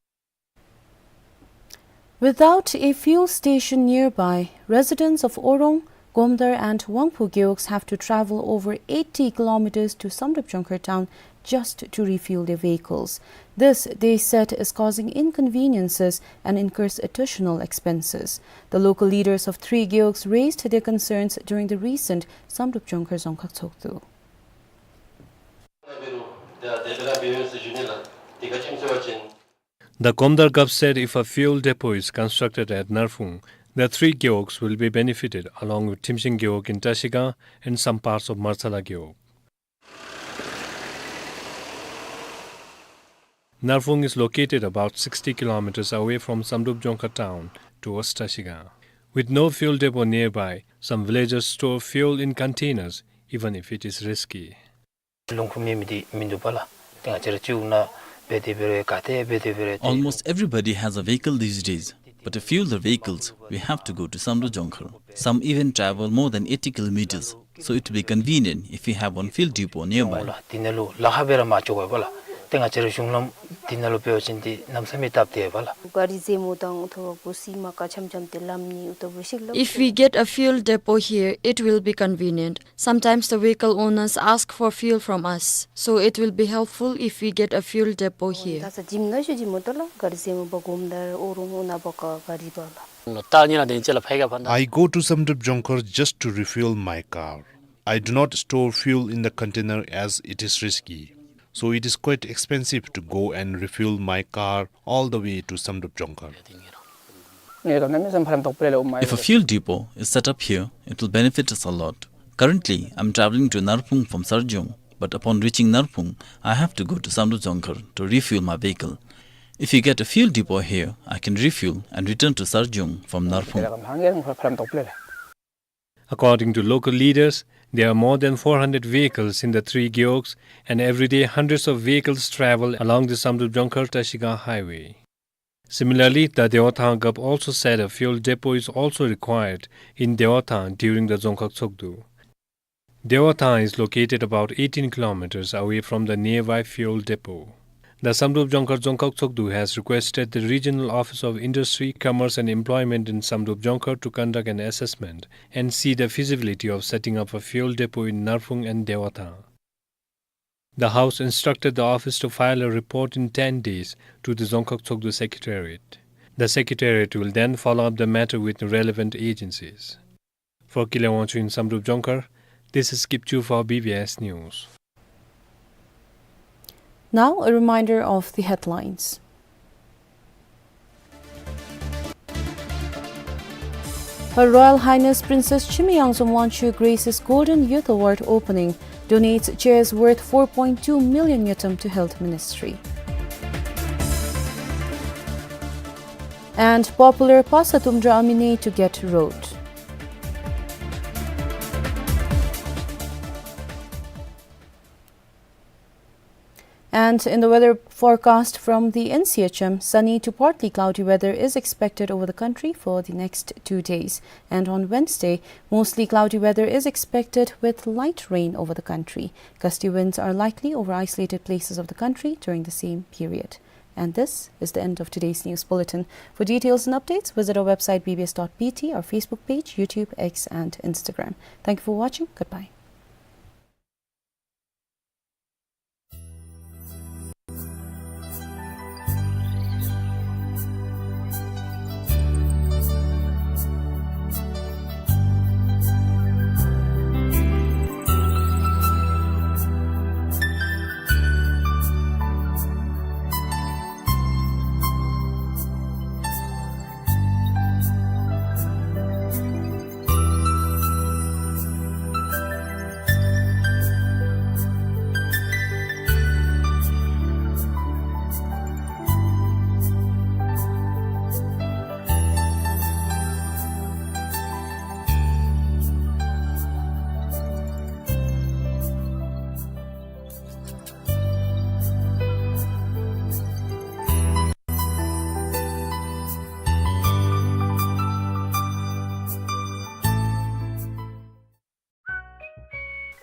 Without a fuel station nearby, residents of Orong, Gomdar and Wangphu gewogs have to travel over eighty kilometers to Samdrup Jongkhar town just to refuel their vehicles. This, they said, is causing inconveniences and incurs additional expenses. The local leaders of three gewogs raised their concerns during the recent Samdrup Jongkhar Dzongkhag Tshogdu. The Gomdar Gap said if a fuel depot is constructed at Narphung, the three gewogs will be benefited, along with Thimshing gewog in Trashigang and some parts of Martsala gewog. Narphung is located about sixty kilometers away from Samdrup Jongkhar town towards Trashigang. With no fuel depot nearby, some villagers store fuel in containers, even if it is risky. ལུང་ཁུག་མེད་མི་འདི་མིན་འདུག་པ་ལགས། ཏེ་ང་བཅས་ར་སྤྱི་འོག་ནང་འབད་དེ་འབད་རུང་ག་ཏེ་འབད་དེ་འབད་རུང་ཏེ། Almost everybody has a vehicle these days, but to fuel the vehicles, we have to go to Samdrup Jongkhar. Some even travel more than eighty kilometers, so it will be convenient if we have one fuel depot nearby. ལགས། འདི་ནང་ལུ་ལཱ་ཁག་འབད་ར་མ་ལྕོགས་པས་པ་ལགས། ཏེ་ང་བཅས་ར་གཞུང་ལམ་འདི་ནང་ལུ་འབད་བ་ཅིན་ཏེ་གནམ་མེད་ས་མེད་སྟབས་བདེ་པ་ལགས། ག་རི་རྩེད་མོ་དང་ཐོག་ཁར་སྦེ་མ་ཀ་འཆམ་འཆམ་ཏེ་ལམ་ནི་ཨུ་ཐུ་བུ་ཤིག་ལགས། If we get a fuel depot here, it will be convenient. Sometimes the vehicle owners ask for fuel from us, so it will be helpful if we get a fuel depot here. ད་ས་ཇིམ་ནང་ཤུལ་ཇིམ་མོ་ཏོ་ལགས། ག་རི་རྩེད་མོ་འབག་གོམ་ད་ཨོ་རོང་ཨུ་ནང་འབག་ག་ག་རི་འབག་ལགས། I go to Samdrup Jongkhar just to refuel my car. I do not store fuel in the container as it is risky. So it is quite expensive to go and refuel my car all the way to Samdrup Jongkhar. If a fuel depot is set up here, it will benefit us a lot. Currently, I'm traveling to Narphung from Sarjung, but upon reaching Narphung, I have to go to Samdrup Jongkhar to refuel my vehicle. If we get a fuel depot here, I can refuel and return to Sarjung from Narphung. According to local leaders, there are more than four hundred vehicles in the three gewogs, and every day hundreds of vehicles travel along the Samdrup Jongkhar Trashigang highway. Similarly, the Dewathang Gap also said a fuel depot is also required in Dewathang during the Dzongkhag Tshogdu. Dewathang is located about eighteen kilometers away from the nearby fuel depot. The Samdrup Jongkhar Dzongkhag Tshogdu has requested the Regional Office of Industry, Commerce and Employment in Samdrup Jongkhar to conduct an assessment and see the feasibility of setting up a fuel depot in Narphung and Dewathang. The House instructed the office to file a report in ten days to the Dzongkhag Tshogdu Secretariat. The Secretariat will then follow up the matter with relevant agencies. For Kile Wangchuk in Samdrup Jongkhar, this is Kipchu for B B S News. Now, a reminder of the headlines. Her Royal Highness Princess Chimiyangzom Wangchuck graces Golden Youth Award opening, donates chairs worth four point two million ngultrum to Health Ministry. And popular Pasa Tumdra Amine to get road. And in the weather forecast from the N C H M, sunny to partly cloudy weather is expected over the country for the next two days. And on Wednesday, mostly cloudy weather is expected with light rain over the country. Gusty winds are likely over isolated places of the country during the same period. And this is the end of today's news bulletin. For details and updates, visit our website B B S dot B T, our Facebook page, YouTube, X, and Instagram. Thank you for watching. Goodbye.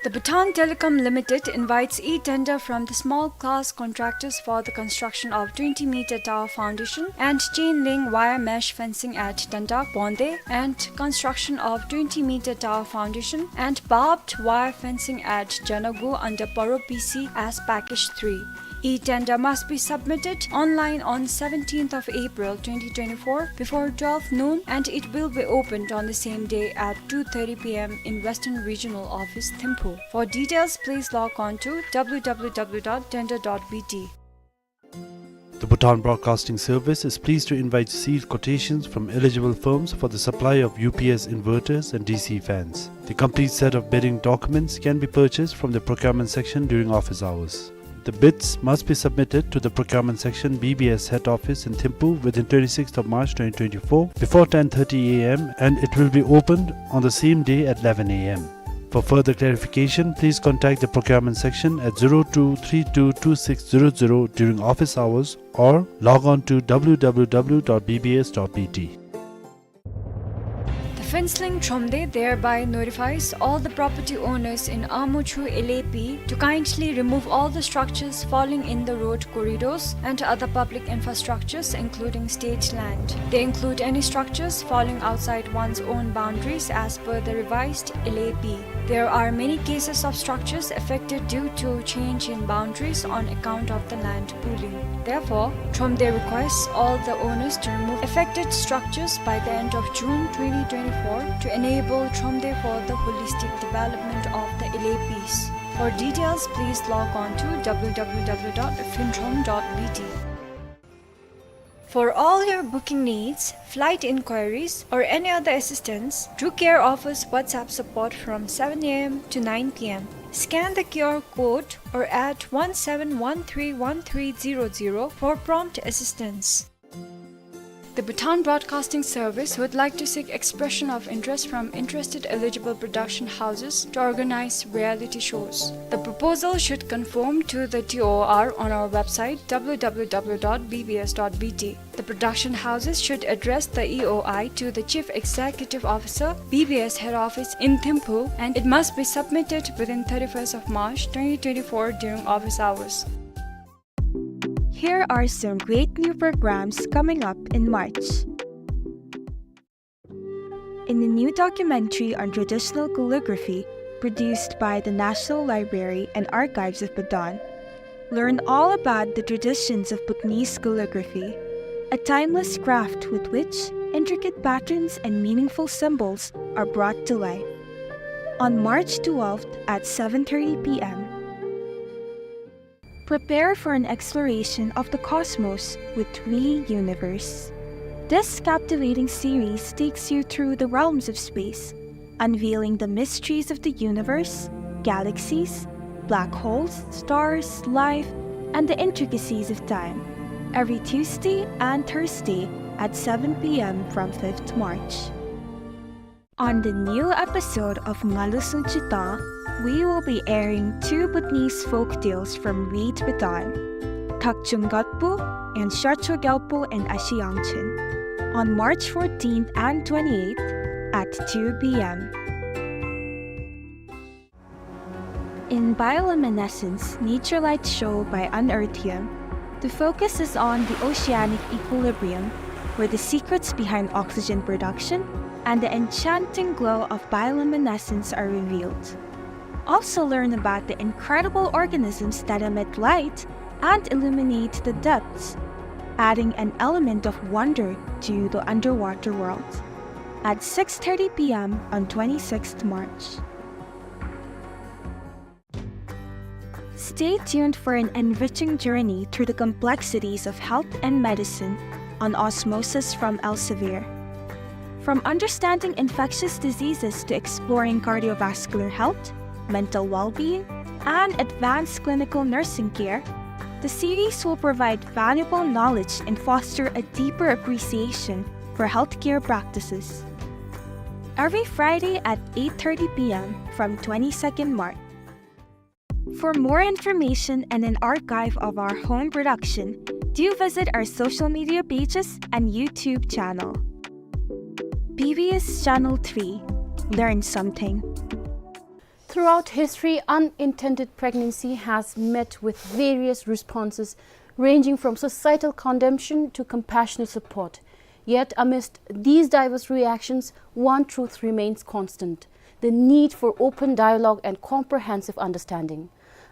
The Bhutan Telecom Limited invites e-tender from the small class contractors for the construction of twenty meter tower foundation and chain link wire mesh fencing at Dandak Bonde and construction of twenty meter tower foundation and barbed wire fencing at Janagu under Paro P C as package three. E-tender must be submitted online on seventeenth of April twenty twenty-four before twelve noon, and it will be opened on the same day at two thirty P M in Western Regional Office, Thimphu. For details, please log on to W W W dot tender dot B T. The Bhutan Broadcasting Service is pleased to invite sealed quotations from eligible firms for the supply of U P S inverters and D C fans. The complete set of bidding documents can be purchased from the procurement section during office hours. The bids must be submitted to the procurement section, B B S head office in Thimphu within twenty-sixth of March twenty twenty-four before ten thirty A M, and it will be opened on the same day at eleven A M. For further clarification, please contact the procurement section at zero two three two two six zero zero during office hours or log on to W W W dot B B S dot B T. The Phuentsholing Thromde thereby notifies all the property owners in Amochu L A P to kindly remove all the structures falling in the road corridors and other public infrastructures, including state land. They include any structures falling outside one's own boundaries as per the revised L A P. There are many cases of structures affected due to change in boundaries on account of the land pooling. Therefore, Thromde requests all the owners to remove affected structures by the end of June twenty twenty-four to enable Thromde for the holistic development of the L A Ps. For details, please log on to W W W dot phuentrom dot B T. For all your booking needs, flight inquiries, or any other assistance, Drew Care offers WhatsApp support from seven A M to nine P M. Scan the Q R code or add one seven one three one three zero zero for prompt assistance. The Bhutan Broadcasting Service would like to seek expression of interest from interested eligible production houses to organize reality shows. The proposal should conform to the T O R on our website, W W W dot B B S dot B T. The production houses should address the E O I to the Chief Executive Officer, B B S Head Office in Thimphu, and it must be submitted within thirty-first of March twenty twenty-four during office hours. Here are some great new programs coming up in March. In a new documentary on traditional calligraphy produced by the National Library and Archives of Bhutan, learn all about the traditions of Bhutanese calligraphy, a timeless craft with which intricate patterns and meaningful symbols are brought to life. On March twelfth at seven thirty P M, prepare for an exploration of the cosmos with We Universe. This captivating series takes you through the realms of space, unveiling the mysteries of the universe, galaxies, black holes, stars, life, and the intricacies of time, every Tuesday and Thursday at seven P M from fifth March. On the new episode of Ngalu Sunchita, we will be airing two Bhutanese folk tales from Reed Bhutan, Thakchung Gatpu and Shacho Gyalpo and Ashi Yangchen, on March fourteenth and twenty-eighth at two P M. In Bioluminescence, Nature Light Show by Unearthium, the focus is on the oceanic equilibrium, where the secrets behind oxygen production and the enchanting glow of bioluminescence are revealed. Also learn about the incredible organisms that emit light and illuminate the depths, adding an element of wonder to the underwater world. At six thirty P M on twenty-sixth March. Stay tuned for an enriching journey through the complexities of health and medicine on Osmosis from Elsevier. From understanding infectious diseases to exploring cardiovascular health, mental well-being, and advanced clinical nursing care, the series will provide valuable knowledge and foster a deeper appreciation for healthcare practices. Every Friday at eight thirty P M from twenty-second March. For more information and an archive of our home production, do visit our social media pages and YouTube channel. B B S Channel three. Learn something. Throughout history, unintended pregnancy has met with various responses, ranging from societal condemnation to compassionate support. Yet, amidst these diverse reactions, one truth remains constant: the need for open dialogue and comprehensive understanding.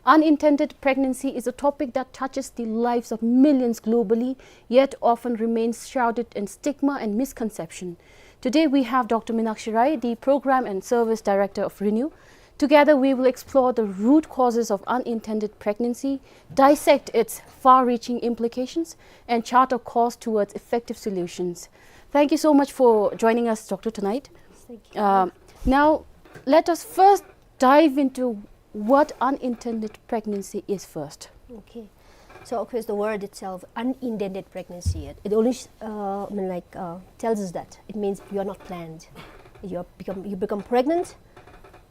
Unintended pregnancy is a topic that touches the lives of millions globally, yet often remains shrouded in stigma and misconception. Today, we have Doctor Minakshi Rai, the Program and Service Director of RENEW. Together, we will explore the root causes of unintended pregnancy, dissect its far-reaching implications, and chart a course towards effective solutions. Thank you so much for joining us, Doctor, tonight. Thank you. Uh, now, let us first dive into what unintended pregnancy is first. Okay. So, of course, the word itself, unintended pregnancy, it, it only, uh, I mean, like, uh, tells us that it means you are not planned. You are become, you become pregnant,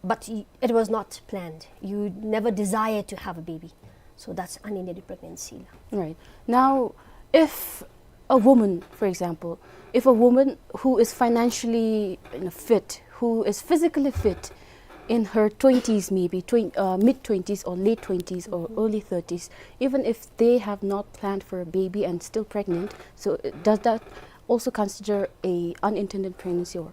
but y-, it was not planned. You never desired to have a baby. So that's unintended pregnancy. Right. Now, if a woman, for example, if a woman who is financially, you know, fit, who is physically fit, in her twenties, maybe twen-, uh, mid twenties or late twenties or early thirties, even if they have not planned for a baby and still pregnant, so, uh, does that also consider a unintended pregnancy, or?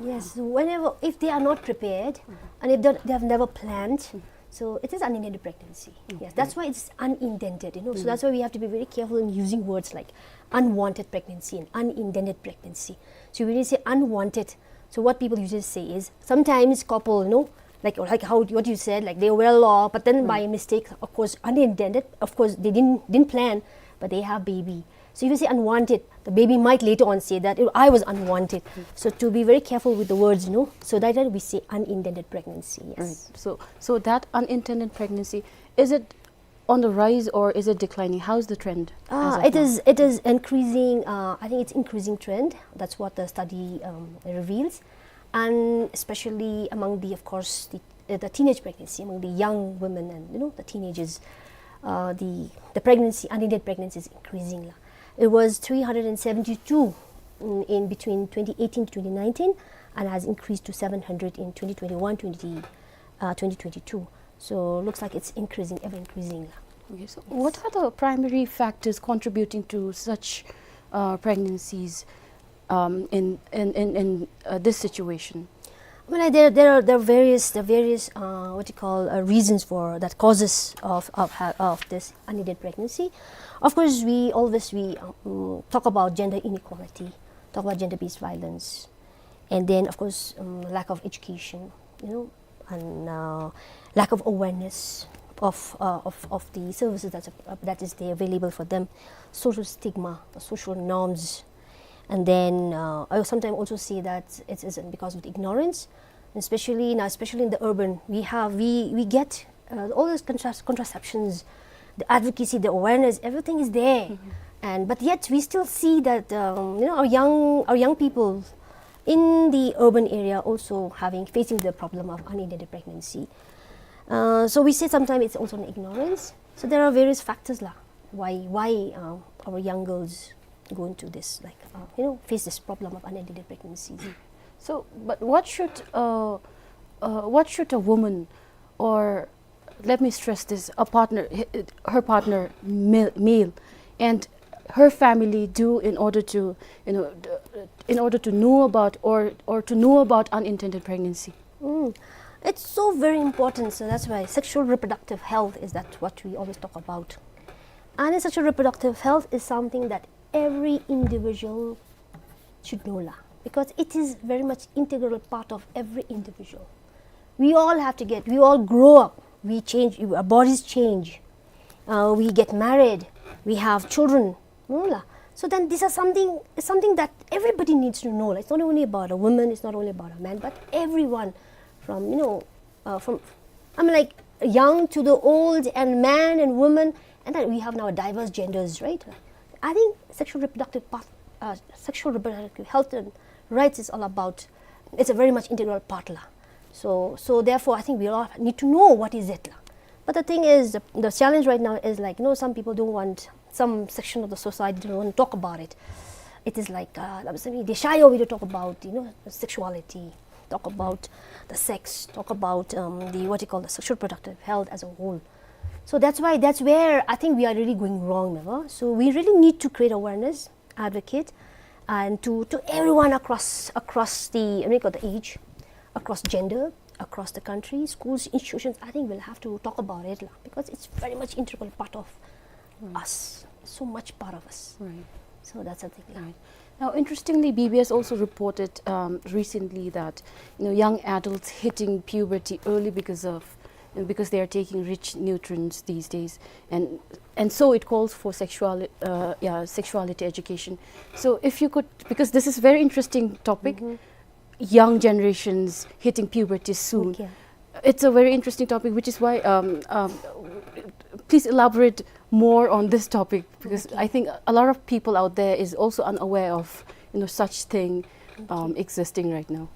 Yes, whenever, if they are not prepared, and if they, they have never planned, so it is unintended pregnancy. Yes, that's why it's unintended, you know. So that's why we have to be very careful in using words like unwanted pregnancy and unintended pregnancy. So when you say unwanted, so what people usually say is, sometimes couple, you know, like, like how, what you said, like, they were well off, but then by mistake, of course, unintended, of course, they didn't, didn't plan, but they have baby. So if you say unwanted, the baby might later on say that, "Oh, I was unwanted." So to be very careful with the words, you know, so that we say unintended pregnancy, yes. Right. So, so that unintended pregnancy, is it on the rise or is it declining? How's the trend as of now? Uh, it is, it is increasing, uh, I think it's increasing trend. That's what the study, um, reveals. And especially among the, of course, the, uh, the teenage pregnancy, among the young women and, you know, the teenagers, uh, the, the pregnancy, unintended pregnancy is increasing la. It was three hundred and seventy-two in, in between twenty eighteen to twenty nineteen, and has increased to seven hundred in twenty twenty-one, twenty, uh, twenty twenty-two. So looks like it's increasing, ever increasing la. Okay, so what are the primary factors contributing to such, uh, pregnancies, um, in, in, in, in, uh, this situation? Well, there, there are, there are various, there are various, uh, what you call, uh, reasons for that, causes of, of ha-, of this unintended pregnancy. Of course, we always, we, um, talk about gender inequality, talk about gender-based violence, and then, of course, um, lack of education, you know, and, uh, lack of awareness of, uh, of, of the services that's, uh, that is there available for them, social stigma, the social norms, and then, uh, I sometimes also see that it is because of the ignorance, especially now, especially in the urban, we have, we, we get, uh, all those contras-, contraceptions, the advocacy, the awareness, everything is there. And, but yet we still see that, um, you know, our young, our young people in the urban area also having, facing the problem of unintended pregnancy. Uh, so we say sometimes it's also an ignorance. So there are various factors la, why, why, uh, our young girls go into this, like, uh, you know, face this problem of unintended pregnancy. So, but what should, uh, uh, what should a woman, or let me stress this, a partner, h-, her partner, male, male, and her family do in order to, you know, d-, in order to know about, or, or to know about unintended pregnancy? Mm. It's so very important, so that's why sexual reproductive health is that what we always talk about. And sexual reproductive health is something that every individual should know la, because it is very much integral part of every individual. We all have to get, we all grow up, we change, our bodies change, uh, we get married, we have children, no la. So then these are something, it's something that everybody needs to know la. It's not only about a woman, it's not only about a man, but everyone from, you know, uh, from, I mean, like, young to the old, and man and woman, and then we have now diverse genders, right? I think sexual reproductive part, uh, sexual reproductive health and rights is all about, it's a very much integral part la. So, so therefore, I think we all need to know what is it la. But the thing is, the, the challenge right now is, like, you know, some people don't want, some section of the society don't want to talk about it. It is like, uh, they shy away to talk about, you know, sexuality. talk about the sex, talk about, um, the, what you call, the sexual reproductive health as a whole. So that's why, that's where I think we are really going wrong, never? So we really need to create awareness, advocate, and to, to everyone across, across the, what you call, the age, across gender, across the country, schools, institutions. I think we'll have to talk about it, la, because it's very much integral part of us, so much part of us. Right. So that's the thing, la. Right. Now, interestingly, B B S also reported, um, recently that, you know, young adults hitting puberty early because of, you know, because they are taking rich nutrients these days, and, and so it calls for sexual, uh, yeah, sexuality education. So if you could, because this is a very interesting topic, young generations hitting puberty soon. Okay. It's a very interesting topic, which is why, um, um, please elaborate more on this topic, because, okay, I think a lot of people out there is also unaware of, you know, such thing, um, existing right now.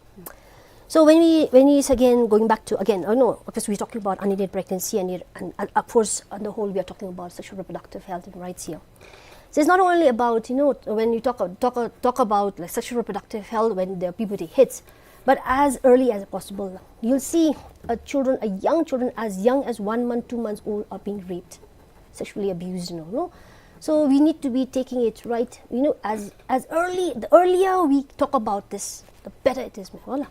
So when we, when we, again, going back to, again, oh no, because we're talking about unintended pregnancy and, it, and, and of course, on the whole, we are talking about sexual reproductive health and rights here. So it's not only about, you know, when you talk, talk, talk about, like, sexual reproductive health when the puberty hits, but as early as possible. You'll see a children, a young children as young as one month, two months old are being raped, sexually abused, you know, no? So we need to be taking it right, you know, as, as early, the earlier we talk about this, the better it is, wala.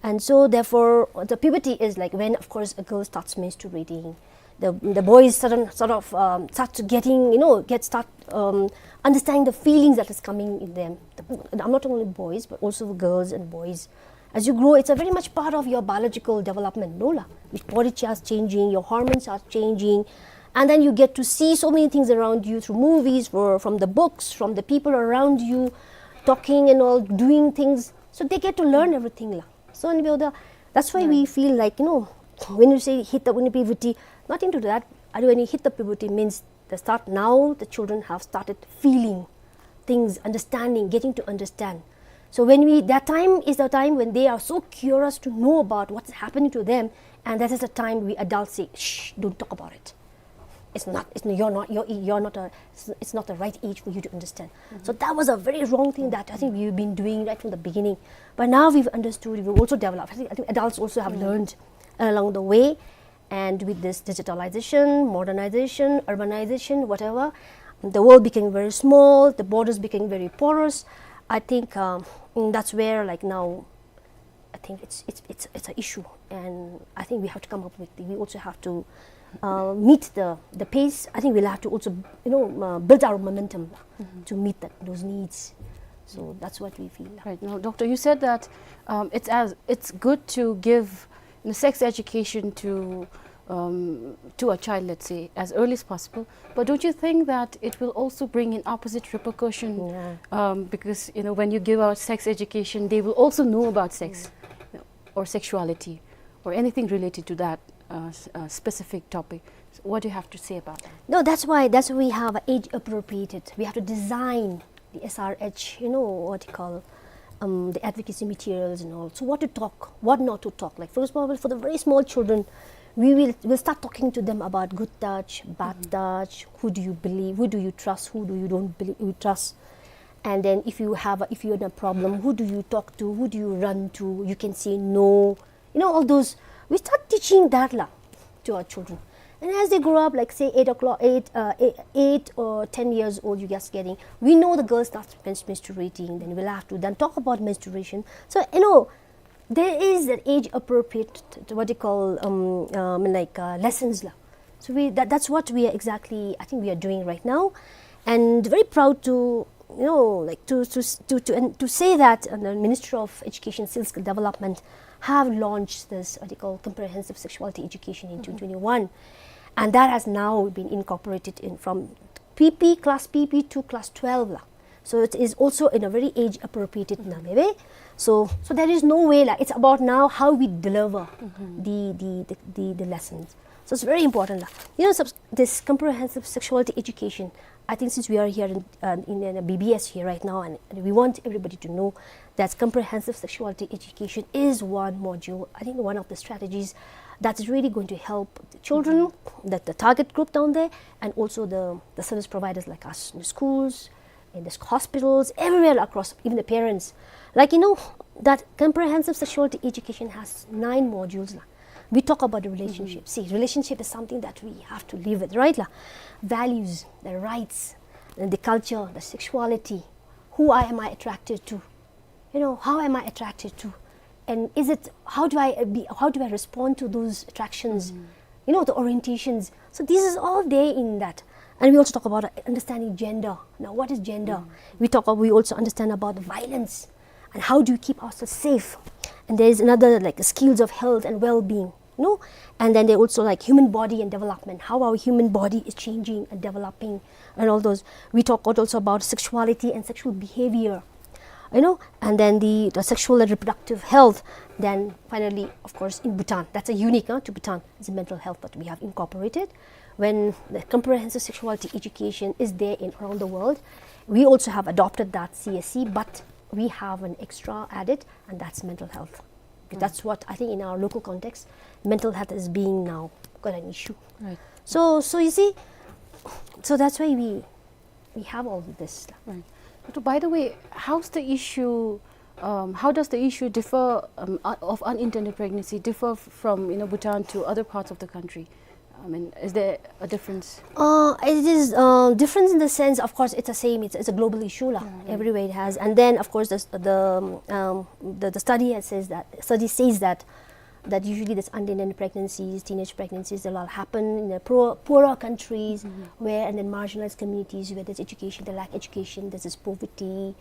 And so therefore, the puberty is, like, when, of course, a girl starts menstruating, the, the boys sudden, sort of, um, start to getting, you know, get, start, um, understanding the feelings that is coming in them. The, I'm not only boys, but also girls and boys. As you grow, it's a very much part of your biological development, no la? Your body starts changing, your hormones are changing, and then you get to see so many things around you through movies, for, from the books, from the people around you, talking and all, doing things. So they get to learn everything, la. So, and we, that's why we feel like, you know, when you say hit the, when puberty, not into that, and when you hit the puberty means the start now, the children have started feeling things, understanding, getting to understand. So when we, that time is the time when they are so curious to know about what's happening to them, and that is the time we adults say, "Shh, don't talk about it. It's not, it's, you're not, you're, you're not a, it's, it's not the right age for you to understand." So that was a very wrong thing that I think we've been doing right from the beginning. But now we've understood, we've also developed. I think, I think adults also have learned along the way. And with this digitalization, modernization, urbanization, whatever, the world became very small, the borders became very porous. I think, um, mm, that's where, like, now, I think it's, it's, it's, it's an issue, and I think we have to come up with, we also have to, uh, meet the, the pace. I think we'll have to also, you know, uh, build our momentum to meet that, those needs. So that's what we feel. Right. Now, Doctor, you said that, um, it's as, it's good to give, you know, sex education to, um, to a child, let's say, as early as possible. But don't you think that it will also bring in opposite repercussion? Yeah. Um, because, you know, when you give out sex education, they will also know about sex, you know, or sexuality, or anything related to that, uh, s-, uh, specific topic. So what do you have to say about that? No, that's why, that's why we have age appropriated. We have to design the S R H, you know, what you call, um, the advocacy materials and all. So what to talk, what not to talk. Like, for example, for the very small children, we will, we'll start talking to them about good touch, bad touch, who do you believe, who do you trust, who do you don't believe, you trust. And then if you have a, if you're in a problem, who do you talk to, who do you run to? You can say no. You know, all those, we start teaching that la to our children. And as they grow up, like, say, eight o'clock, eight, uh, eight, eight or ten years old, you just getting, we know the girl starts mens-, menstruating, then we'll have to then talk about menstruation. So, you know, there is that age appropriate, what you call, um, um, like, uh, lessons la. So we, that, that's what we are exactly, I think we are doing right now. And very proud to, you know, like, to, to, to, to, and to say that, uh, the Ministry of Education, Skill Development have launched this, what they call, comprehensive sexuality education in twenty twenty-one. And that has now been incorporated in from P P, class P P to class twelve la. So it is also in a very age appropriated manner. So, so there is no way la. It's about now how we deliver the, the, the, the, the lessons. So it's very important la. You know, subs-, this comprehensive sexuality education, I think since we are here in, uh, in, in a B B S here right now, and we want everybody to know that comprehensive sexuality education is one module, I think one of the strategies that is really going to help the children, that the target group down there, and also the, the service providers like us in the schools, in the hospitals, everywhere across, even the parents. Like, you know, that comprehensive sexuality education has nine modules la. We talk about the relationship. Mm-hmm. See, relationship is something that we have to live with, right la? Values, the rights, and the culture, the sexuality. Who I, am I attracted to? You know, how am I attracted to? And is it, how do I, uh, be, how do I respond to those attractions? Mm. You know, the orientations. So this is all there in that. And we also talk about, uh, understanding gender. Now, what is gender? Mm. We talk, we also understand about the violence and how do you keep ourselves safe. And there is another, like, skills of health and well-being, you know. And then they also, like, human body and development, how our human body is changing and developing, and all those. We talk also about sexuality and sexual behavior, you know, and then the, the sexual and reproductive health. Then finally, of course, in Bhutan, that's a unique, uh, to Bhutan, is the mental health that we have incorporated. When the comprehensive sexuality education is there in around the world, we also have adopted that C S E, but we have an extra added, and that's mental health. Because, mm, that's what I think in our local context, mental health is being now quite an issue. Right. So, so you see, so that's why we, we have all this. Right. But by the way, how's the issue, um, how does the issue differ, um, uh, of unintended pregnancy differ f-, from, you know, Bhutan to other parts of the country? I mean, is there a difference? Uh, it is, uh, difference in the sense, of course, it's the same. It's, it's a global issue la. Mm-hmm. Everywhere it has. And then, of course, the s-, the, um, the, the study has says that, study says that, that usually this unintended pregnancies, teenage pregnancies, they'll all happen in the poor, poorer countries, mm-hmm, where, and then marginalized communities where there's education, they lack education, there's this poverty,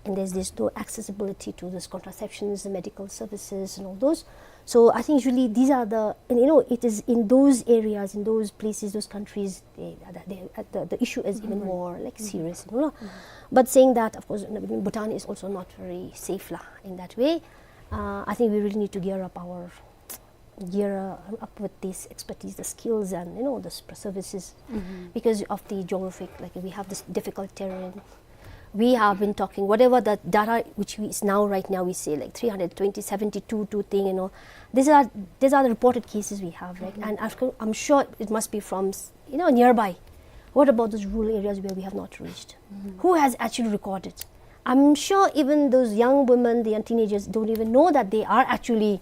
and there's, there's no accessibility to those contraceptions, the medical services, and all those. So I think usually these are the, and, you know, it is in those areas, in those places, those countries, they, they, uh, the, the issue is even, mm-hmm, more, like, mm-hmm, serious, you know. Mm-hmm. But saying that, of course, Bhutan is also not very safe la in that way. Uh, I think we really need to gear up our, gear, uh, up with this expertise, the skills, and, you know, the s-, services, mm-hmm, because of the geographic, like, we have this difficult terrain. We have been talking, whatever the data which we, is now, right now, we say, like, three hundred twenty, seventy-two, two thing, you know. These are, these are the reported cases we have, right? Mm-hmm. And I've co-, I'm sure it must be from s-, you know, nearby. What about those rural areas where we have not reached? Mm-hmm. Who has actually recorded? I'm sure even those young women, the young teenagers don't even know that they are actually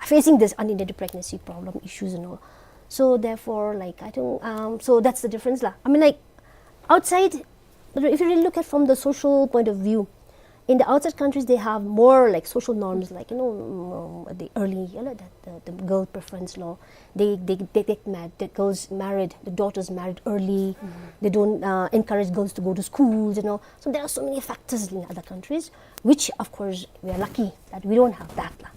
facing this unintended pregnancy problem issues and all. So therefore, like, I think, um, so that's the difference la. I mean, like, outside, but if you really look at from the social point of view, in the outside countries, they have more, like, social norms, like, you know, um, the early, you know, the, the, the girl preference la. They, they, they get married, the girls married, the daughters married early. Mm-hmm. They don't, uh, encourage girls to go to schools, you know. So there are so many factors in other countries, which, of course, we are lucky that we don't have that la.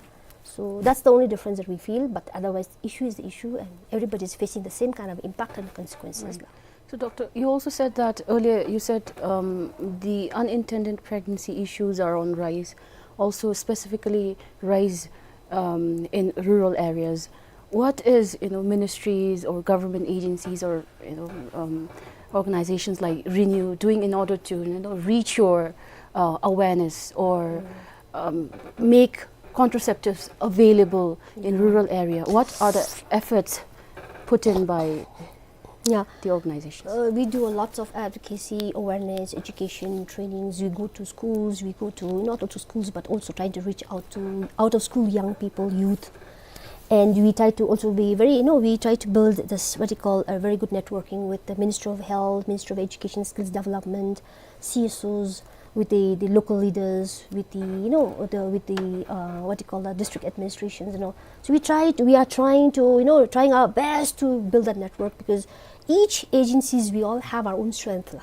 So that's the only difference that we feel, but otherwise, the issue is the issue, and everybody is facing the same kind of impact and consequences la. Right. So, Doctor, you also said that earlier, you said, um, the unintended pregnancy issues are on rise, also specifically rise, um, in rural areas. What is, you know, ministries or government agencies or, you know, um, organizations like Renew doing in order to, you know, reach your, uh, awareness or, mm, um, make contraceptives available in, yeah, rural area? What are the efforts put in by, yeah, the organizations? Uh, we do a lots of advocacy, awareness, education, trainings. We go to schools, we go to, not only schools, but also trying to reach out to out of school young people, youth. And we try to also be very, you know, we try to build this, what you call, a very good networking with the Ministry of Health, Ministry of Education, Skills Development, C S Os, with the, the local leaders, with the, you know, the, with the, uh, what you call that, district administrations, you know. So we try to, we are trying to, you know, trying our best to build that network, because each agencies, we all have our own strength la.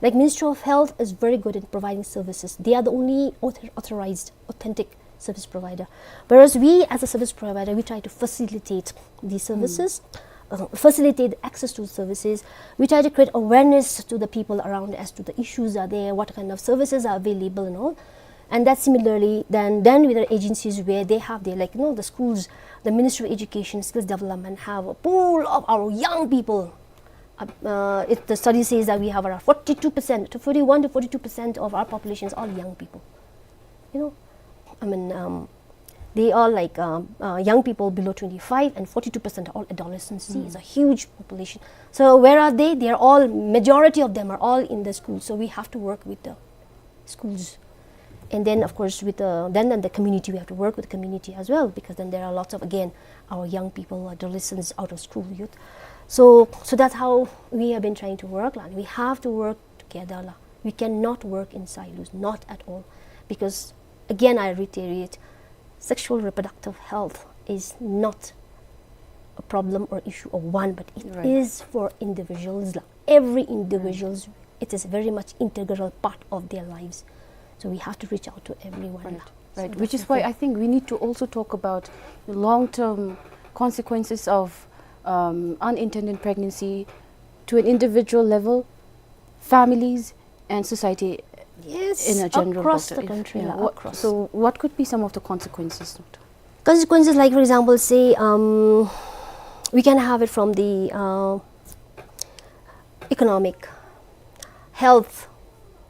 Like, Ministry of Health is very good in providing services. They are the only author-, authorized, authentic service provider. Whereas we, as a service provider, we try to facilitate these services, uh, facilitate access to services. We try to create awareness to the people around as to the issues are there, what kind of services are available and all. And that similarly, then, then with the agencies where they have their, like, you know, the schools, the Ministry of Education, Skills Development have a pool of our young people. Uh, uh, it, the study says that we have around forty-two percent, to forty-one to forty-two percent of our population is all young people. You know, I mean, um, they are, like, um, uh, young people below twenty-five, and forty-two percent are all adolescents. See, it's a huge population. So where are they? They are all, majority of them are all in the school. So we have to work with the schools. And then, of course, with the, then, then the community, we have to work with the community as well, because then there are lots of, again, our young people, adolescents, out of school youth. So, so that's how we have been trying to work la. We have to work together la. We cannot work in silos, not at all. Because, again, I reiterate, sexual reproductive health is not a problem or issue of one, but it Right. is for individuals la. Every individuals, it is very much integral part of their lives. So we have to reach out to everyone la. Right. So Right. Which that's is the why thing. I think we need to also talk about the long-term consequences of, um, unintended pregnancy to an individual level, families, and society Yes, in a general, across doctor. the If, country yeah, la, what, across. So what could be some of the consequences, doctor? Consequences, like, for example, say, um, we can have it from the, uh, economic, health.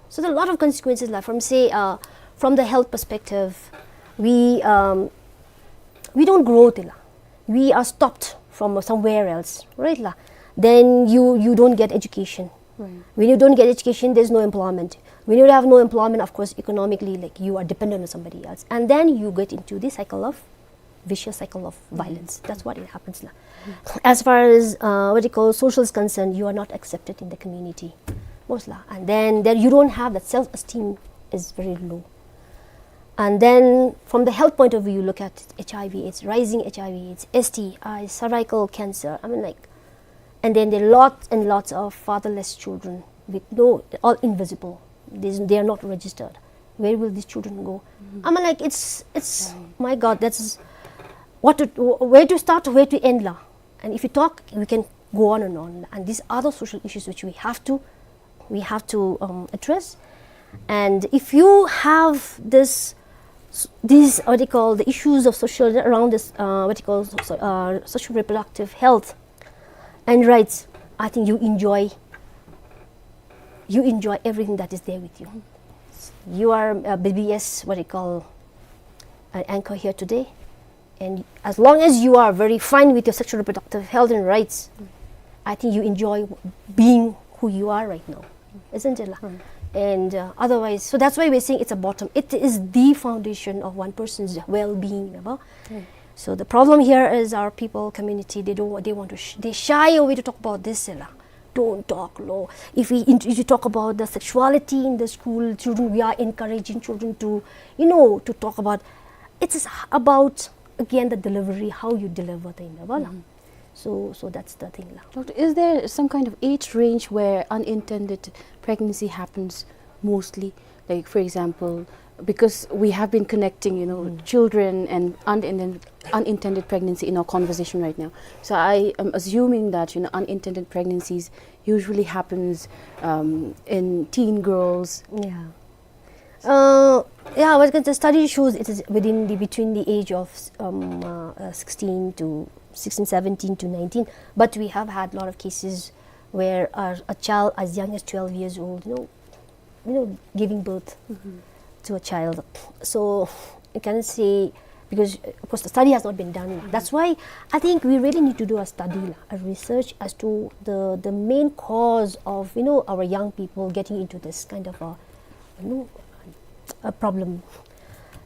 So there are a lot of consequences la, from, say, uh, from the health perspective, we, um, we don't grow te la. We are stopped from somewhere else, right la? Then you, you don't get education. Right. When you don't get education, there's no employment. When you have no employment, of course, economically, like, you are dependent on somebody else. And then you get into the cycle of, vicious cycle of Mm. violence. That's what it happens la. As far as, uh, what you call, social is concerned, you are not accepted in the community. Most la. And then, then you don't have that self-esteem is very low. And then from the health point of view, you look at H I V AIDS, rising H I V AIDS, S T I, cervical cancer. I mean, like, and then there are lots and lots of fatherless children with no, all invisible. There's, they are not registered. Where will these children go? Mm-hmm. I mean, like, it's, it's, Right. my God, that's what to, wh-, where to start, where to end la. And if you talk, we can go on and on. And these are the social issues which we have to, we have to, um, address. And if you have this, s-, these, what you call, the issues of social, around this, uh, what you call, so, uh, social reproductive health and rights, I think you enjoy, you enjoy everything that is there with you. You are a B B S, what you call, an anchor here today. And as long as you are very fine with your sexual reproductive health and rights, I think you enjoy being who you are right now, isn't it la? Right. And, uh, otherwise, so that's why we're saying it's a bottom. It is the foundation of one person's well-being, you know? Right. So the problem here is our people, community, they don't, they want to, sh-, they shy away to talk about this la. Don't talk lo. If we, if you talk about the sexuality in the school, children, we are encouraging children to, you know, to talk about, it is about, again, the delivery, how you deliver the, you know, la. Mm-hmm. So, so that's the thing la. Doctor, is there some kind of age range where unintended pregnancy happens mostly? Like, for example, because we have been connecting, you know, Mm. children and unintended, unintended pregnancy in our conversation right now. So I am assuming that, you know, unintended pregnancies usually happens, um, in teen girls. Yeah. Uh, yeah, well, the study shows it is within the, between the age of, um, uh, uh, sixteen to, sixteen, seventeen to nineteen. But we have had a lot of cases where a, a child as young as twelve years old, you know, you know, giving birth Mm-hmm. to a child. So you can say, because, uh, of course, the study has not been done. That's why I think we really need to do a study la, a research as to the, the main cause of, you know, our young people getting into this kind of a, you know, a problem.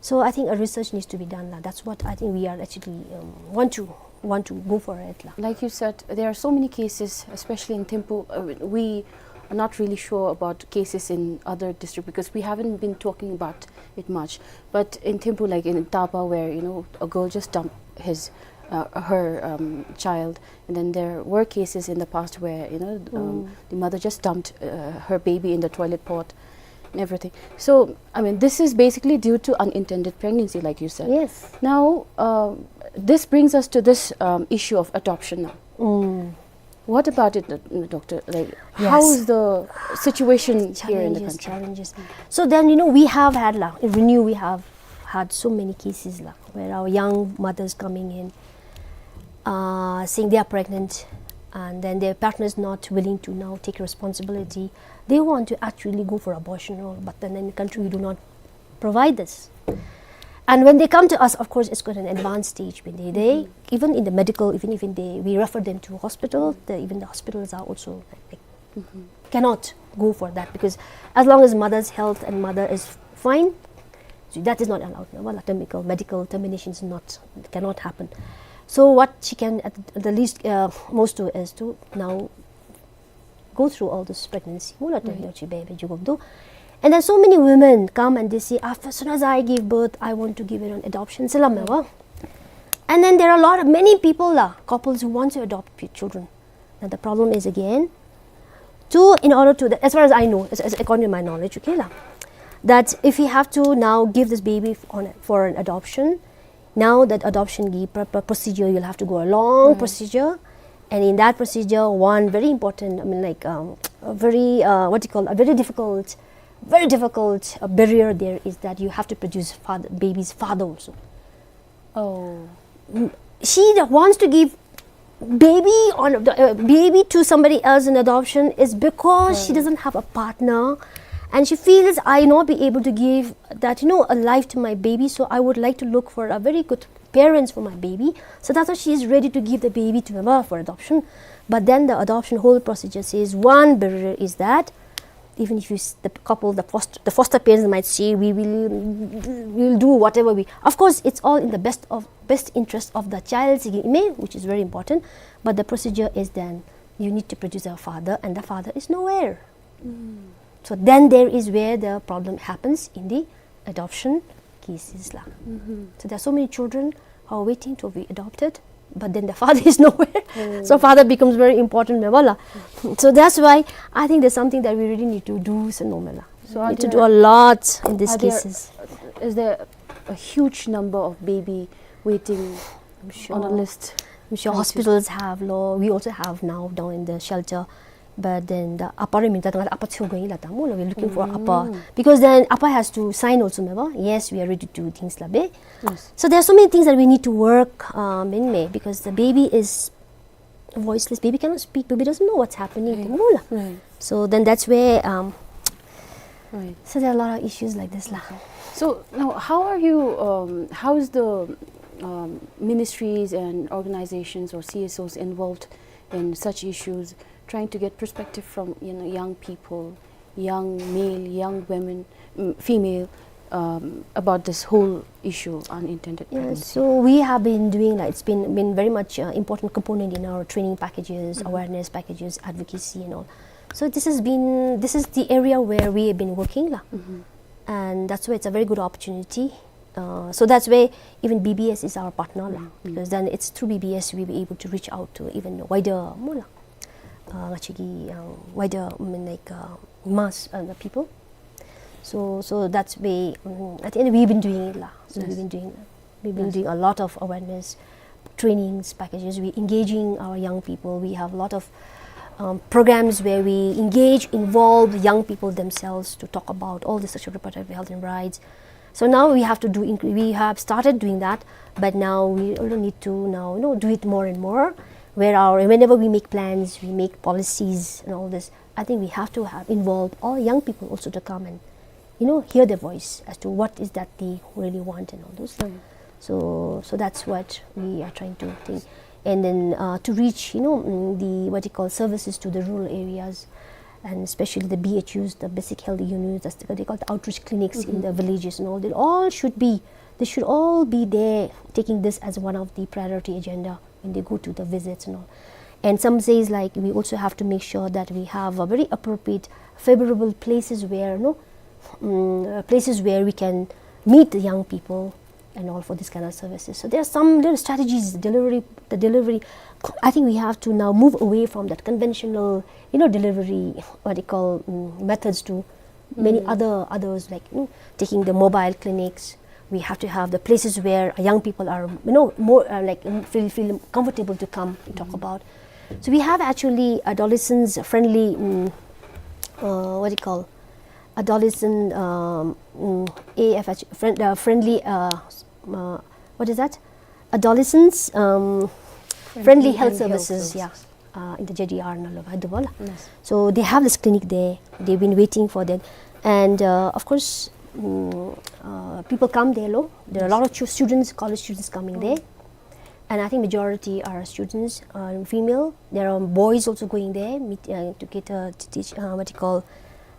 So I think a research needs to be done la. That's what I think we are actually, um, want to, want to go for it la. Like you said, there are so many cases, especially in Thimphu. Uh, we are not really sure about cases in other district because we haven't been talking about it much. But in Thimphu, like in Taba, where, you know, a girl just dumped his, uh, her, um, child, and then there were cases in the past where, you know, um, Mm. the mother just dumped, uh, her baby in the toilet pot and everything. So, I mean, this is basically due to unintended pregnancy, like you said. Yes. Now, um, this brings us to this, um, issue of adoption now. Mm. What about it, uh, doctor? Like, how Yes. is the situation here in the Challenges, country? challenges. So then, you know, we have had la, in Renew, we have had so many cases la, where our young mothers coming in, uh, saying they are pregnant, and then their partner is not willing to now take responsibility. They want to actually go for abortion, or, but then in the country we do not provide this. And when they come to us, of course, it's got an advanced stage. When they, they, even in the medical, even, even they, we refer them to hospital. The, even the hospitals are also, like, Mm-hmm. cannot go for that, because as long as mother's health and mother is fine, So that is not allowed. No? Well, termical, medical termination is not, cannot happen. So what she can at the least, uh, most do is to now go through all this pregnancy. Mula term chi bebe jugum do. And then so many women come and they say, "After, as soon as I give birth, I want to give it on adoption." Salam wa. And then there are a lot of, many people la, couples who want to adopt p- children. And the problem is again, to, in order to, as far as I know, as, as according to my knowledge, okay la, that if we have to now give this baby f- on for an adoption, now that adoption gi- pr- pr- procedure, you'll have to go a long procedure, and in that procedure, one very important, I mean, like, um, a very, uh, what you call, a very difficult, very difficult uh, barrier there is that you have to produce father, baby's father also. Oh. She that wants to give baby on the uh, baby to somebody else in adoption is because she doesn't have a partner, and she feels, "I not be able to give that, you know, a life to my baby, so I would like to look for a very good parents for my baby." So that's why she is ready to give the baby to the mother for adoption. But then the adoption whole procedure says one barrier is that even if you s- the couple, the foster, the foster parents might say, "We will, we will do whatever we." Of course, it's all in the best of best interest of the child, which is very important. But the procedure is then you need to produce a father, and the father is nowhere. So then there is where the problem happens in the adoption cases la. So there are so many children who are waiting to be adopted, but then the father is nowhere. So father becomes very important, me wala. So that's why I think there's something that we really need to do, so no me la. So are need to do there- a lot in these are there- cases. Is there a huge number of baby waiting I'm sure. On a list? I'm sure hospitals have lo. We also have now down in the shelter. But then the upper, I mean, that upper to going la tamu, we're looking for upper. Because then upper has to sign also, remember? Yes, we are ready to do things la be. Yes. So there are so many things that we need to work um, in me because the baby is voiceless. Baby cannot speak. Baby doesn't know what's happening. Right. Tamu la. Right. So then that's where um, Right. So there are a lot of issues like this la. So now, how are you? Um, how is the um, ministries and organizations or C S Os involved in such issues, trying to get perspective from you know young people, young male, young women, mm, female, um, about this whole issue unintended Yeah, pregnancy? So we have been doing like it's been been very much uh, important component in our training packages, awareness packages, advocacy, and all. So this has been this is the area where we have been working la, and that's why it's a very good opportunity. Uh, so that's why even B B S is our partner la, because then it's through B B S we be able to reach out to even wider mula, uh, actually uh, wider I mean, like uh, mass uh, the people. So so that's why um, at the end we've been doing it la. So we've been doing we've been doing a lot of awareness trainings packages. We engaging our young people. We have a lot of um, programs where we engage, involve the young people themselves to talk about all the sexual reproductive health and rights. So now we have to do. Inc- we have started doing that, but now we also need to now you know do it more and more. Where our whenever we make plans, we make policies and all this. I think we have to have involve all young people also to come and you know hear their voice as to what is that they really want and all those. So so that's what we are trying to think. And then uh, to reach you know mm, the what you call services to the rural areas, and especially the B H Us, the basic health units, that's what they call the outreach clinics in the villages and all. They all should be they should all be there taking this as one of the priority agenda when they go to the visits and all. And some says like we also have to make sure that we have a very appropriate, favorable places where no, um, uh, places where we can meet the young people and all for this kind of services. So there are some little strategies, delivery, the delivery. I think we have to now move away from that conventional, you know, delivery, what do you call, um, methods to many other others like you know, taking the mobile clinics. We have to have the places where young people are you know more uh, like mm, feel feel comfortable to come and talk about. So we have actually adolescents friendly mm, uh, what do you call adolescent um, mm, A F H friend, uh, friendly uh, uh, what is that adolescents um, friendly health services, yeah, uh, in the J D R nalo, Hyderabad. So they have this clinic there. They've been waiting for that. And uh, of course, mm, uh, people come there, lo. There are a lot of chu- students, college students coming there. And I think majority are students, uh, female. There are boys also going there meet, uh, to get uh, to teach, uh, what you call,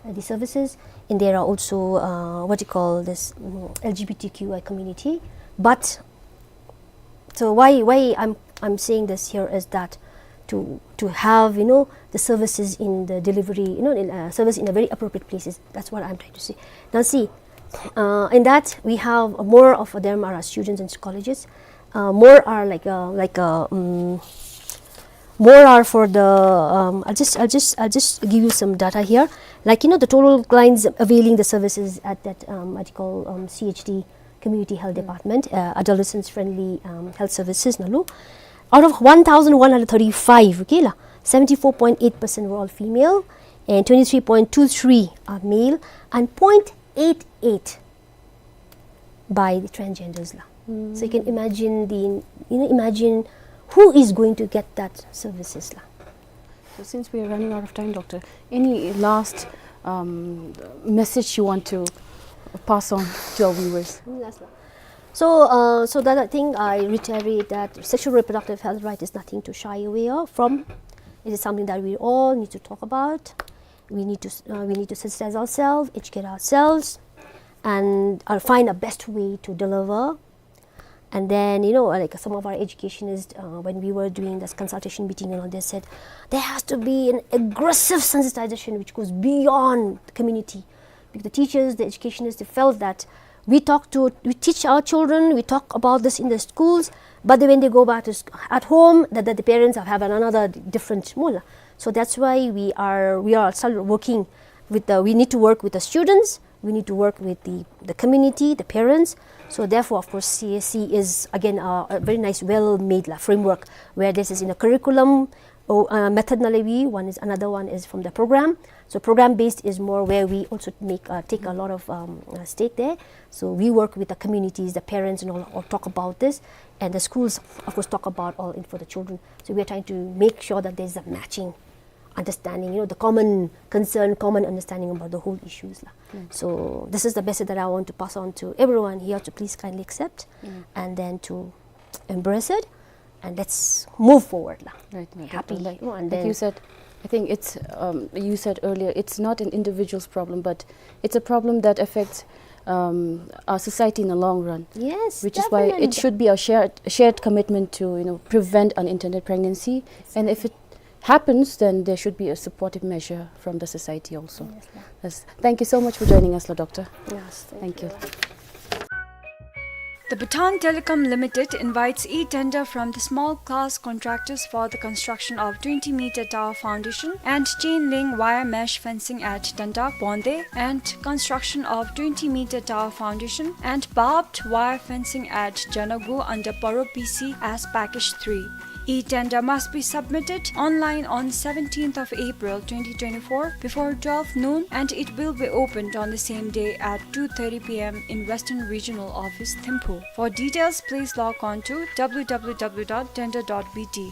uh, the services, and there are also, uh, what you call this, mm, L G B T Q I community. But so why, why I'm, I'm saying this here is that to, to have, you know, the services in the delivery, you know, in, uh, service in a very appropriate places. That's what I'm trying to say. Now see, uh, in that we have more of them are students and colleges. Uh, more are like, uh, like, uh, um, more are for the, um, I'll just, I'll just, I'll just give you some data here. Like, you know, the total clients availing the services at that, um, what you call, um, C H D, Community Health Department, uh, adolescents friendly, um, health services, nalu. Out of one thousand one hundred thirty-five, okay la, seventy-four point eight percent were all female, and twenty-three point two three are male, and point eight eight by the transgenders la. So you can imagine the, you know, imagine who is going to get that services la. So since we are running out of time, Doctor, any last, um, message you want to pass on to our viewers? Mm, last one. So, uh, so that I think I reiterate that sexual reproductive health right is nothing to shy away of, from. It is something that we all need to talk about. We need to s-, uh, we need to sensitize ourselves, educate ourselves, and, uh, find a best way to deliver. And then, you know, like, some of our educationists, uh, when we were doing this consultation meeting and all, they said there has to be an aggressive sensitization which goes beyond the community. Because the teachers, the educationists, they felt that we talk to, we teach our children, we talk about this in the schools, but then when they go back to sc-, at home, that, that the parents have, have another different mula. So that's why we are, we are still working with the, we need to work with the students, we need to work with the, the community, the parents. So therefore, of course, C S C is again a, a very nice, well-made la, framework where this is in a curriculum, or, uh, method nalai, one is, another one is from the program. So program based is more where we also make, uh, take a lot of, um, uh, stake there. So we work with the communities, the parents and all, all talk about this. And the schools, of course, talk about all in for the children. So we are trying to make sure that there's a matching understanding, you know, the common concern, common understanding about the whole issues la. So this is the message that I want to pass on to everyone here to please kindly accept and then to embrace it, and let's move forward la. Right, right, right. Happy, like, you know, and like then you said, I think it's, um, you said earlier, it's not an individual's problem, but it's a problem that affects, um, our society in the long run. Yes, which is why it definitely should be a shared, shared commitment to, you know, prevent unintended pregnancy. And if it happens, then there should be a supportive measure from the society also. Yes, ma'am. Yes. Thank you so much for joining us, la, Doctor. Yes, thank you. Thank you. The Bhutan Telecom Limited invites e-tender from the small class contractors for the construction of twenty meter tower foundation and chain link wire mesh fencing at Dandak Bonde and construction of twenty meter tower foundation and barbed wire fencing at Janagu under Paro P C as package three. E-tender must be submitted online on seventeenth of April twenty twenty-four before twelve noon, and it will be opened on the same day at two thirty P M in Western Regional Office, Thimphu. For details, please log on to W W W dot tender dot B T.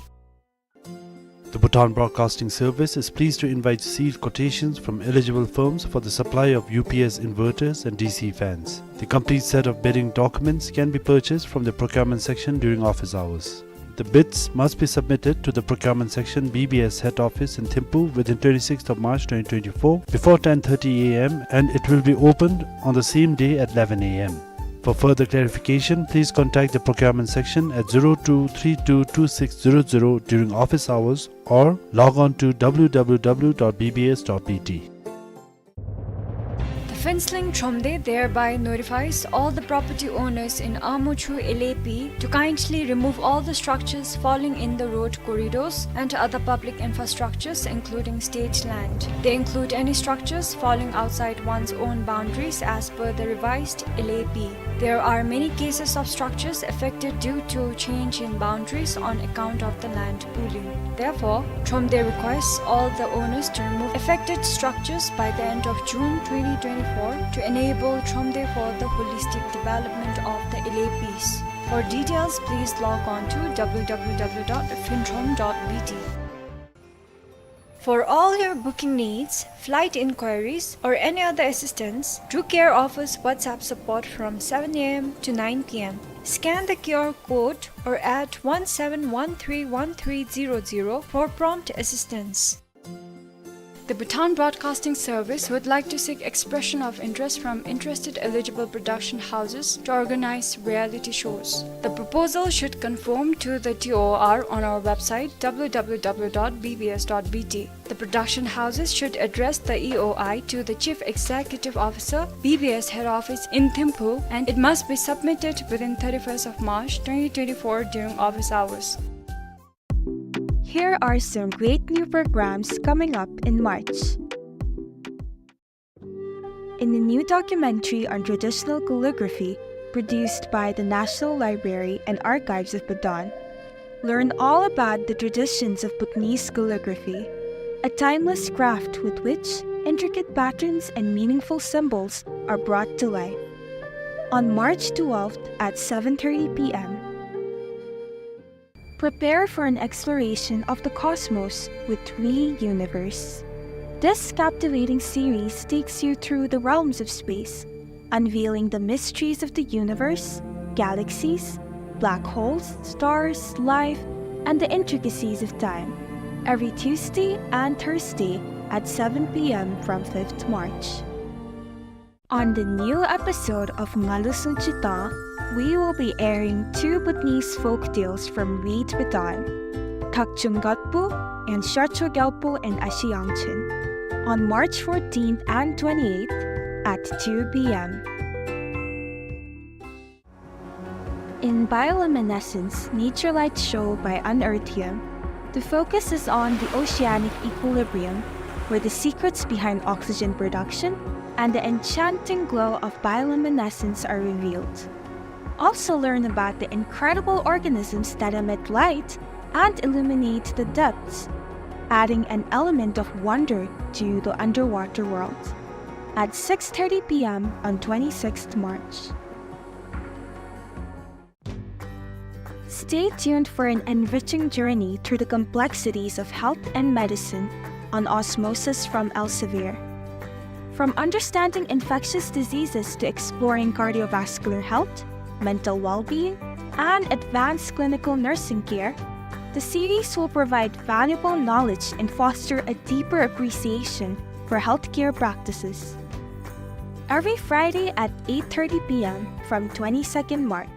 The Bhutan Broadcasting Service is pleased to invite sealed quotations from eligible firms for the supply of U P S inverters and D C fans. The complete set of bidding documents can be purchased from the procurement section during office hours. The bids must be submitted to the procurement section, B B S head office in Thimphu within twenty-sixth of March twenty twenty-four before ten thirty A M, and it will be opened on the same day at eleven A M. For further clarification, please contact the procurement section at zero two three two two six zero zero during office hours or log on to W W W dot B B S dot B T. The Phuentsholing Thromde thereby notifies all the property owners in Amochu L A P to kindly remove all the structures falling in the road corridors and other public infrastructures, including state land. They include any structures falling outside one's own boundaries as per the revised L A P. There are many cases of structures affected due to change in boundaries on account of the land pooling. Therefore, Thromde requests all the owners to remove affected structures by the end of June twenty twenty-four to enable Thromde for the holistic development of the L A Ps. For details, please log on to W W W dot phuentrom dot B T. For all your booking needs, flight inquiries, or any other assistance, Drew Care offers WhatsApp support from seven A M to nine P M. Scan the Q R code or add one seven one three one three zero zero for prompt assistance. The Bhutan Broadcasting Service would like to seek expression of interest from interested eligible production houses to organize reality shows. The proposal should conform to the T O R on our website, W W W dot B B S dot B T. The production houses should address the E O I to the Chief Executive Officer, B B S Head Office in Thimphu, and it must be submitted within thirty-first of March twenty twenty-four during office hours. Here are some great new programs coming up in March. In a new documentary on traditional calligraphy produced by the National Library and Archives of Bhutan, learn all about the traditions of Bhutanese calligraphy, a timeless craft with which intricate patterns and meaningful symbols are brought to life. On March twelfth at seven thirty p m, prepare for an exploration of the cosmos with Re:Universe. This captivating series takes you through the realms of space, unveiling the mysteries of the universe, galaxies, black holes, stars, life, and the intricacies of time. Every Tuesday and Thursday at seven p m from fifth March. On the new episode of Ngalu Sunchita, we will be airing two Bhutanese folk tales from Read Bhutan, Thakchung Gatpu and Shacho Gyalpo and Ashi Yangchen, on March fourteenth and twenty-eighth at two p m. In Bioluminescence, Nature Light Show by Unearthium, the focus is on the oceanic equilibrium, where the secrets behind oxygen production and the enchanting glow of bioluminescence are revealed. Also learn about the incredible organisms that emit light and illuminate the depths, adding an element of wonder to the underwater world. At six thirty p m on twenty-sixth March. Stay tuned for an enriching journey through the complexities of health and medicine on Osmosis from Elsevier. From understanding infectious diseases to exploring cardiovascular health, mental well-being, and advanced clinical nursing care, the series will provide valuable knowledge and foster a deeper appreciation for healthcare practices. Every Friday at eight thirty p m from twenty-second March.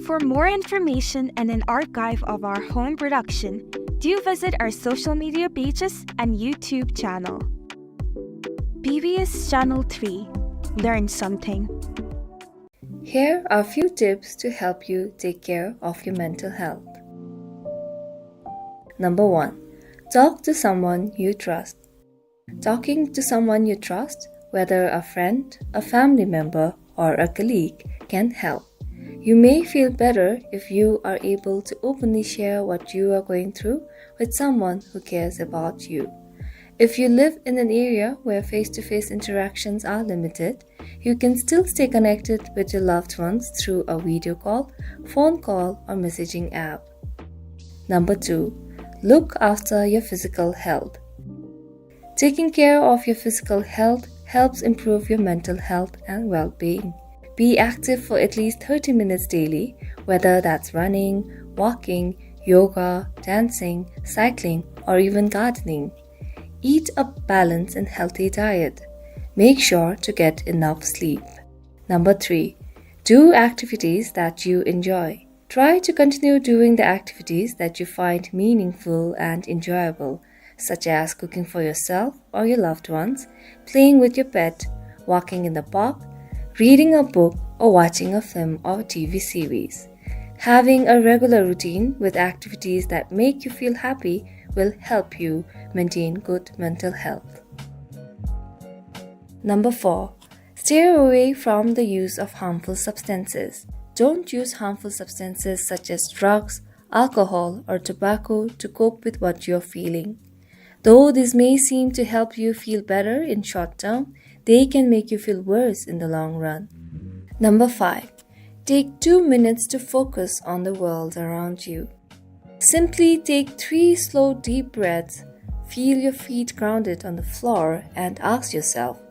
For more information and an archive of our home production, do visit our social media pages and YouTube channel. B B S Channel three. Learn something. Here are few tips to help you take care of your mental health. Number one, talk to someone you trust. Talking to someone you trust, whether a friend, a family member, or a colleague, can help. You may feel better if you are able to openly share what you are going through with someone who cares about you. If you live in an area where face-to-face interactions are limited, you can still stay connected with your loved ones through a video call, phone call, or messaging app. Number two, look after your physical health. Taking care of your physical health helps improve your mental health and well-being. Be active for at least thirty minutes daily, whether that's running, walking, yoga, dancing, cycling, or even gardening. Eat a balanced and healthy diet. Make sure to get enough sleep. Number three, do activities that you enjoy. Try to continue doing the activities that you find meaningful and enjoyable, such as cooking for yourself or your loved ones, playing with your pet, walking in the park, reading a book, or watching a film or T V series. Having a regular routine with activities that make you feel happy will help you maintain good mental health. Number four, stay away from the use of harmful substances. Don't use harmful substances such as drugs, alcohol, or tobacco to cope with what you're feeling. Though these may seem to help you feel better in short term, they can make you feel worse in the long run. Number five, take two minutes to focus on the world around you. Simply take three slow, deep breaths, feel your feet grounded on the floor, and ask yourself,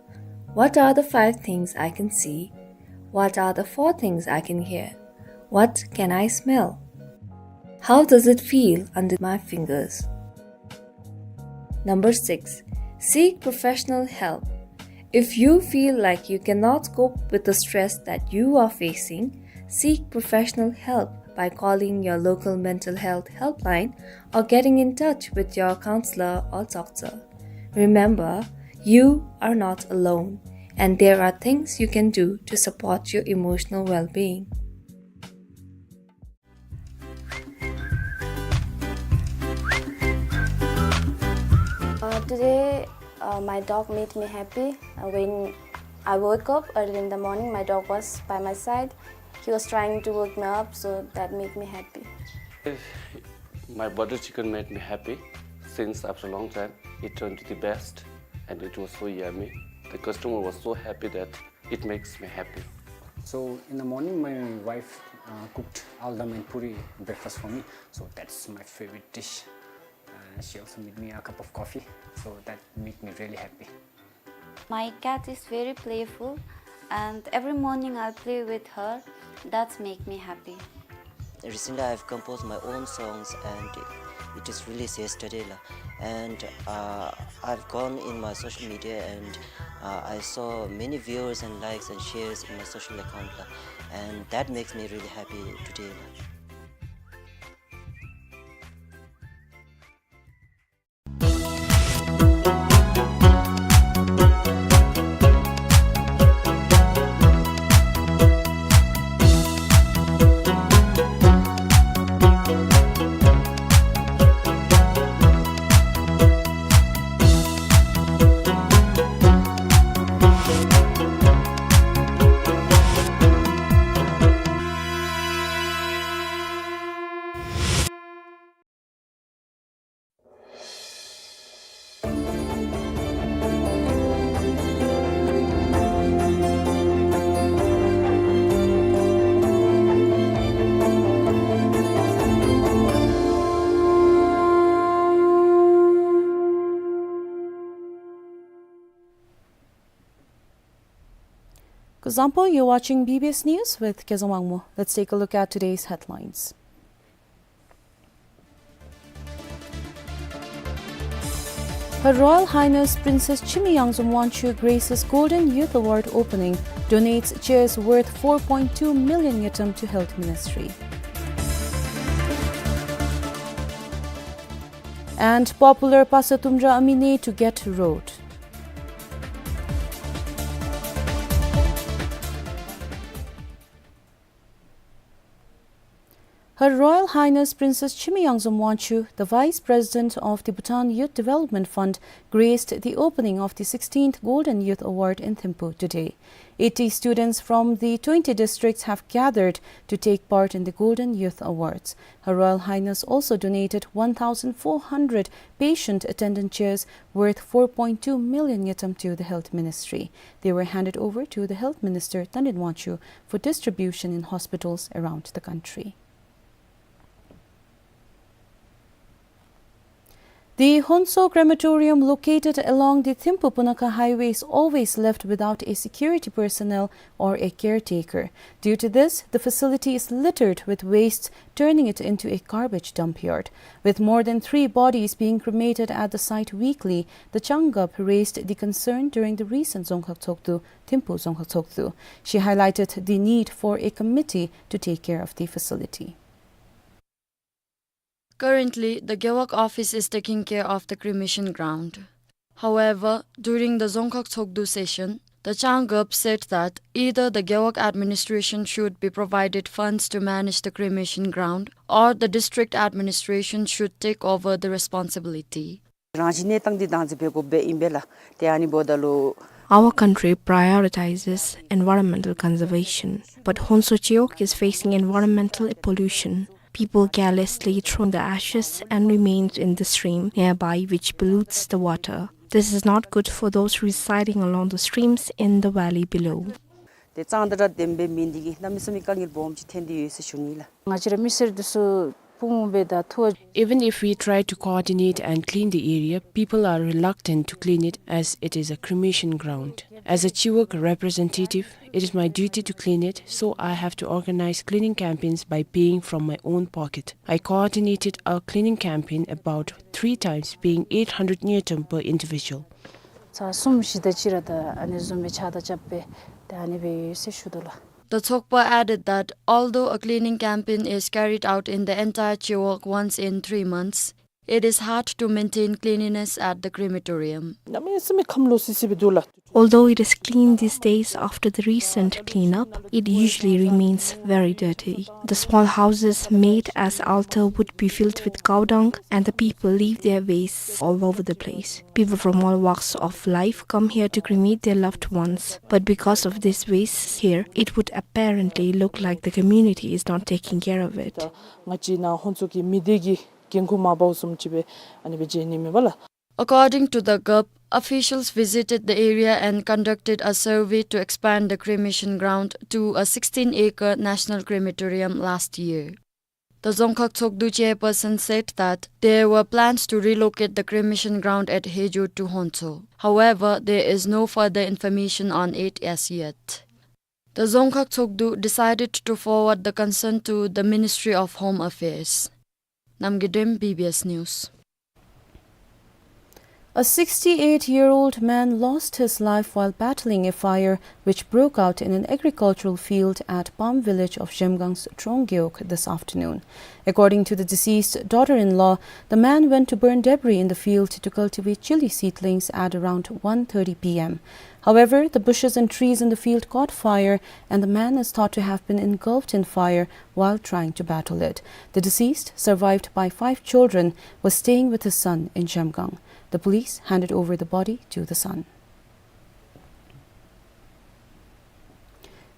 "What are the five things I can see? What are the four things I can hear? What can I smell? How does it feel under my fingers?" Number six, seek professional help. If you feel like you cannot cope with the stress that you are facing, seek professional help by calling your local mental health helpline or getting in touch with your counselor or doctor. Remember, you are not alone, and there are things you can do to support your emotional well-being. Uh, today, uh, my dog made me happy. Uh, when I woke up early in the morning, my dog was by my side. He was trying to wake me up, so that made me happy. My butter chicken made me happy since after a long time. It turned to the best, and it was so yummy. The customer was so happy that it makes me happy. So in the morning, my wife, uh, cooked aldam and puri breakfast for me. So that's my favorite dish. Uh, she also made me a cup of coffee. So that made me really happy. My cat is very playful, and every morning I'll play with her. That's make me happy. Recently, I've composed my own songs and it is released yesterday, la. And, uh, I've gone in my social media and, uh, I saw many viewers and likes and shares in my social account, la. And that makes me really happy today, la. Kuzuzangpo, you're watching B B S News with Kezang Wangmo. Let's take a look at today's headlines. Her Royal Highness Princess Chimi Yangzom Wangchuck graces Golden Youth Award opening, donates chairs worth four point two million ngultrum to Health Ministry. And popular Pastor Tumra Amine to get road. Her Royal Highness Princess Chimi Yangzom Wangchuck, the Vice President of the Bhutan Youth Development Fund, graced the opening of the sixteenth Golden Youth Award in Thimphu today. Eighty students from the twenty districts have gathered to take part in the Golden Youth Awards. Her Royal Highness also donated one thousand four hundred patient attendant chairs worth four point two million ngultrum to the Health Ministry. They were handed over to the Health Minister Tandin Wangchuck for distribution in hospitals around the country. The Honso crematorium, located along the Thimphu-Punakha highway, is always left without a security personnel or a caretaker. Due to this, the facility is littered with waste, turning it into a garbage dump yard. With more than three bodies being cremated at the site weekly, the Changab raised the concern during the recent Dzongkhag Tshogdu, Thimphu Dzongkhag Tshogdu. She highlighted the need for a committee to take care of the facility. Currently, the Gewog office is taking care of the cremation ground. However, during the Dzongkhag Tshogdu session, the Changab said that either the Gewog administration should be provided funds to manage the cremation ground or the district administration should take over the responsibility. རང་བཞིན་གནས་སྟངས་འདི་དང་འཛིན་པའི་སྒོ་འབད་ཨིན་པས་ལགས། དེ་ཨ་ནི་འབདཝ་ད་ལུ། Our country prioritizes environmental conservation, but Honso Gewog is facing environmental pollution. People carelessly throw the ashes and remains in the stream nearby, which pollutes the water. This is not good for those residing along the streams in the valley below. དེ་གཙང་སྦྲ་ལྡན་པའི་མེ་འདི་གིས་གནམ་མེད་ས་མེད་དཀའ་ངལ་སྦོམ་ཅིག་འཐོན་ཏེ་ཡོད་ཟེར་ཞུ་ནི་ལགས། ང་བཅས་ར་མི་སེར་འདི་ཚུ་ Even if we try to coordinate and clean the area, people are reluctant to clean it as it is a cremation ground. As a Chiwog representative, it is my duty to clean it, so I have to organize cleaning campaigns by paying from my own pocket. I coordinated a cleaning campaign about three times, paying eight hundred ngultrum per individual. ཚར་གསུམ་བཞི་དེ་ཅིག་ར་ད་ཨ་ནི་བཟུམ་སྦེ་ཕྱགས་བདའ་རྐྱབ་སྦེ་ད་ཨ་ནི་སྦེ་ཡོད་ཟེར་ཞུ་དོ་ལགས། The Tsokpa added that although a cleaning campaign is carried out in the entire Chiwog once in three months, it is hard to maintain cleanliness at the crematorium. གནམ་མེད་ས་མེད་ཁམས་ལོག་སི་སི་སྦེ་འདུག་ལགས། Although it is clean these days after the recent cleanup, it usually remains very dirty. The small houses made as altar would be filled with cow dung, and the people leave their wastes all over the place. People from all walks of life come here to cremate their loved ones, but because of these wastes here, it would apparently look like the community is not taking care of it. ང་བཅས་ནཱ་ཧོན་ཚོ་གི་མི་སྡེ་གི་འགན་ཁུར་མ་འབགཔ་བཟུམ་ཅིག་སྦེ་ཨ་ནི་སྦེ་མཇལ་ནི་མས་པ་ལགས། According to the gup, officials visited the area and conducted a survey to expand the cremation ground to a sixteen acre national crematorium last year. The Dzongkhag Tshogdu chairperson said that there were plans to relocate the cremation ground at Hejo to Honcho. However, there is no further information on it as yet. The Dzongkhag Tshogdu decided to forward the concern to the Ministry of Home Affairs. Namgay Dem, B B S News. A sixty-eight-year-old man lost his life while battling a fire which broke out in an agricultural field at Pam village of Zhemgang's Trong Gewog this afternoon. According to the deceased daughter-in-law, the man went to burn debris in the field to cultivate chili seedlings at around one thirty P M. However, the bushes and trees in the field caught fire, and the man is thought to have been engulfed in fire while trying to battle it. The deceased, survived by five children, was staying with his son in Zhemgang. The police handed over the body to the son.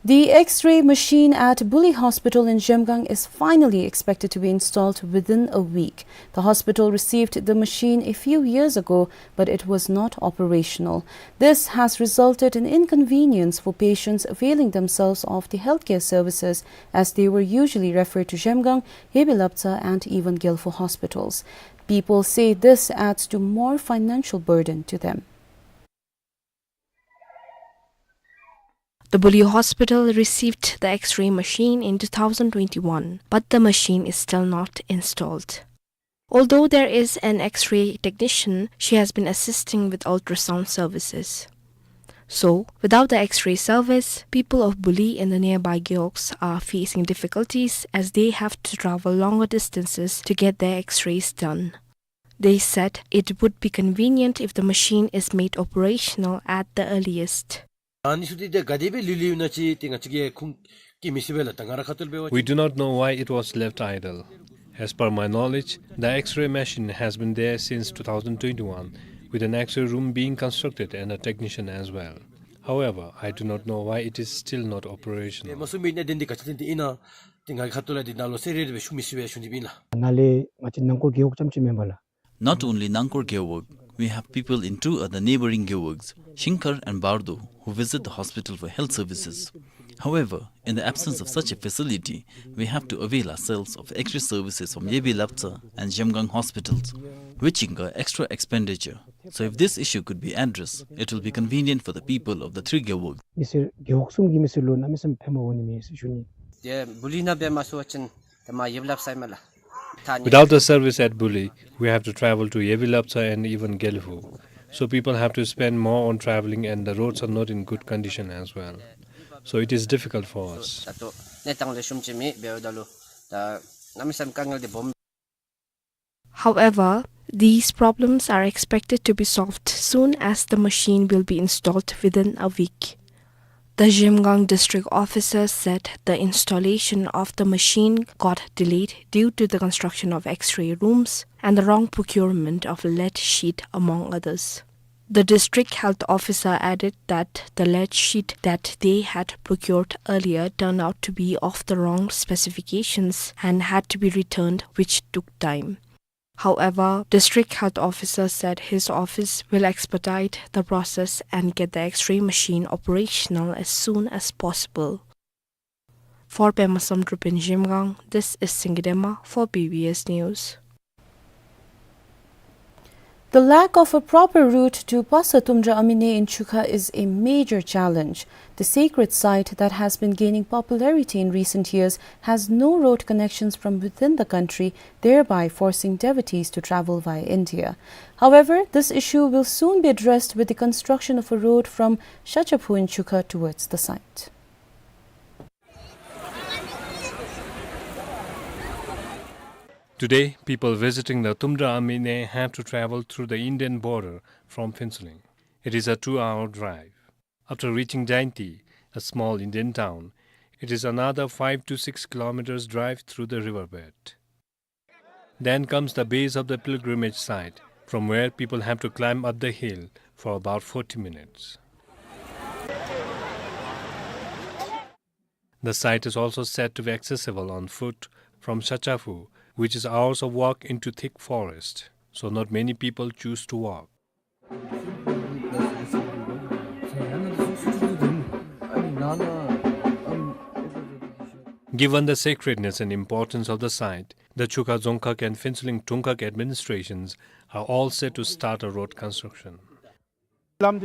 The X-ray machine at Buli Hospital in Zhemgang is finally expected to be installed within a week. The hospital received the machine a few years ago, but it was not operational. This has resulted in inconvenience for patients availing themselves of the healthcare services, as they were usually referred to Zhemgang, Yebilaptsa, and even Gelfo hospitals. People say this adds to more financial burden to them. The Buli Hospital received the X-ray machine in two thousand twenty-one, but the machine is still not installed. Although there is an X-ray technician, she has been assisting with ultrasound services. So, without the X-ray service, people of Buli and the nearby gewogs are facing difficulties as they have to travel longer distances to get their X-rays done. They said it would be convenient if the machine is made operational at the earliest. ཨ་ནི་ཚུ་འདི་ཏེ་ག་དེ་སྦེ་ལུས་ལུས་ཡོད་ན་ཅིག་ཏེ་ང་བཅས་ཀྱིས་ཁུངས་བཀལ་མི་ཤེས་པས་ལགས། ད་ང་ར་ཁ་ཐུག་ལས་འབད་བ་We do not know why it was left idle. As per my knowledge, the X-ray machine has been there since two thousand twenty-one, with an X-ray room being constructed and a technician as well. However, I do not know why it is still not operational. མ་གསུངས་པའི་གནད་དོན་འདི་ག་ཅི་ཐད་དེ་ཨིན་ན་ཏེ་ང་གི་ཁ་ཐུག་ལས་འདི་ནཱ་ལུ་གསལ་རི་རི་སྦེ་ཞུ་མི་ཤེས་པས་ཞུ་ནི་སྦེ་ཨིན་ལགས། ནཱ་ལས་ང་བཅས་ནང་འཁོར་རྒེད་འོག་རྐྱངམ་ཅིག་མེན་པ་ལགས། Not only Nangkor Gewog, we have people in two other neighboring gewogs, Shingkhar and Bardo, who visit the hospital for health services. However, in the absence of such a facility, we have to avail ourselves of X-ray services from Yebilaptsa and Zhemgang hospitals, which incur extra expenditure. So if this issue could be addressed, it will be convenient for the people of the three gewogs. མི་སེར་རྒེད་འོག་གསུམ་གྱི་མི་སེར་ལུ་གནམ་མེད་ས་མེད་ཕན་པ་འོང་ནི་མས་ཟེར་ཞུ་ནི། ཏེ་བུ་ལི་ནང་འབད་མ་ཚུགས་པ་ཅིན་ཏེ་མར་ཡེབ་ལྷབ་ས་ཨིན་མས་ལགས། Without the service at Buli, we have to travel to Yebilaptsa and even Gelfo. So people have to spend more on traveling and the roads are not in good condition as well. So it is difficult for us. ད་ལྟོ་གནས་སྟངས་ལེགས་ཤོམ་ཅིག་མེད་འབདཝ་ད་ལུ་ད་གནམ་མེད་ས་མེད་དཀའ་ངལ་འདི་སྦོམ། However, these problems are expected to be solved soon as the machine will be installed within a week. The Zhemgang district officer said the installation of the machine got delayed due to the construction of X-ray rooms and the wrong procurement of lead sheet, among others. The district health officer added that the lead sheet that they had procured earlier turned out to be of the wrong specifications and had to be returned, which took time. However, district health officer said his office will expedite the process and get the X-ray machine operational as soon as possible. For Pema Samdrup in Zhimgang, this is Singye Dema for B B S News. The lack of a proper route to Pasa Tumdra Amine in Chukha is a major challenge. The sacred site that has been gaining popularity in recent years has no road connections from within the country, thereby forcing devotees to travel via India. However, this issue will soon be addressed with the construction of a road from Shachaphu in Chukha towards the site. Today, people visiting the Tumdra Amine have to travel through the Indian border from Phuentsholing. It is a two-hour drive. After reaching Jaintia, a small Indian town, it is another five to six kilometers drive through the riverbed. Then comes the base of the pilgrimage site, from where people have to climb up the hill for about forty minutes. The site is also said to be accessible on foot from Shachaphu, which is hours of walk into thick forest, so not many people choose to walk. Given the sacredness and importance of the site, the Chukha Dzongkhag and Phuentsholing Tungkhag administrations are all set to start a road construction. Today,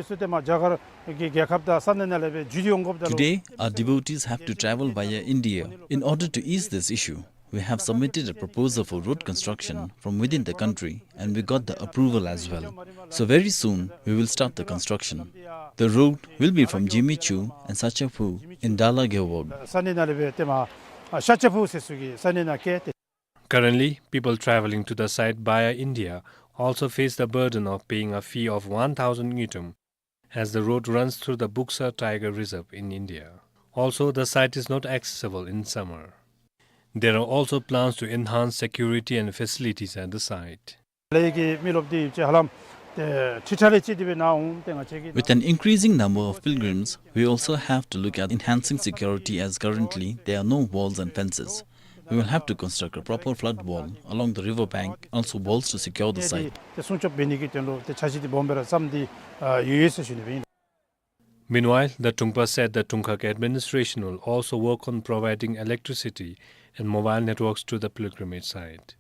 our devotees have to travel via India. In order to ease this issue, we have submitted a proposal for road construction from within the country, and we got the approval as well. So very soon, we will start the construction. The road will be from Zimichhu and Shachaphu in Dala Gewog. Currently, people traveling to the site via India also face the burden of paying a fee of one thousand ngultrum, as the road runs through the Buksa Tiger Reserve in India. Also, the site is not accessible in summer. There are also plans to enhance security and facilities at the site. With an increasing number of pilgrims, we also have to look at enhancing security, as currently there are no walls and fences. We will have to construct a proper flood wall along the river bank, also walls to secure the site. Meanwhile, the Tungpa said the Tungkhag administration will also work on providing electricity and mobile networks to the pilgrimage site.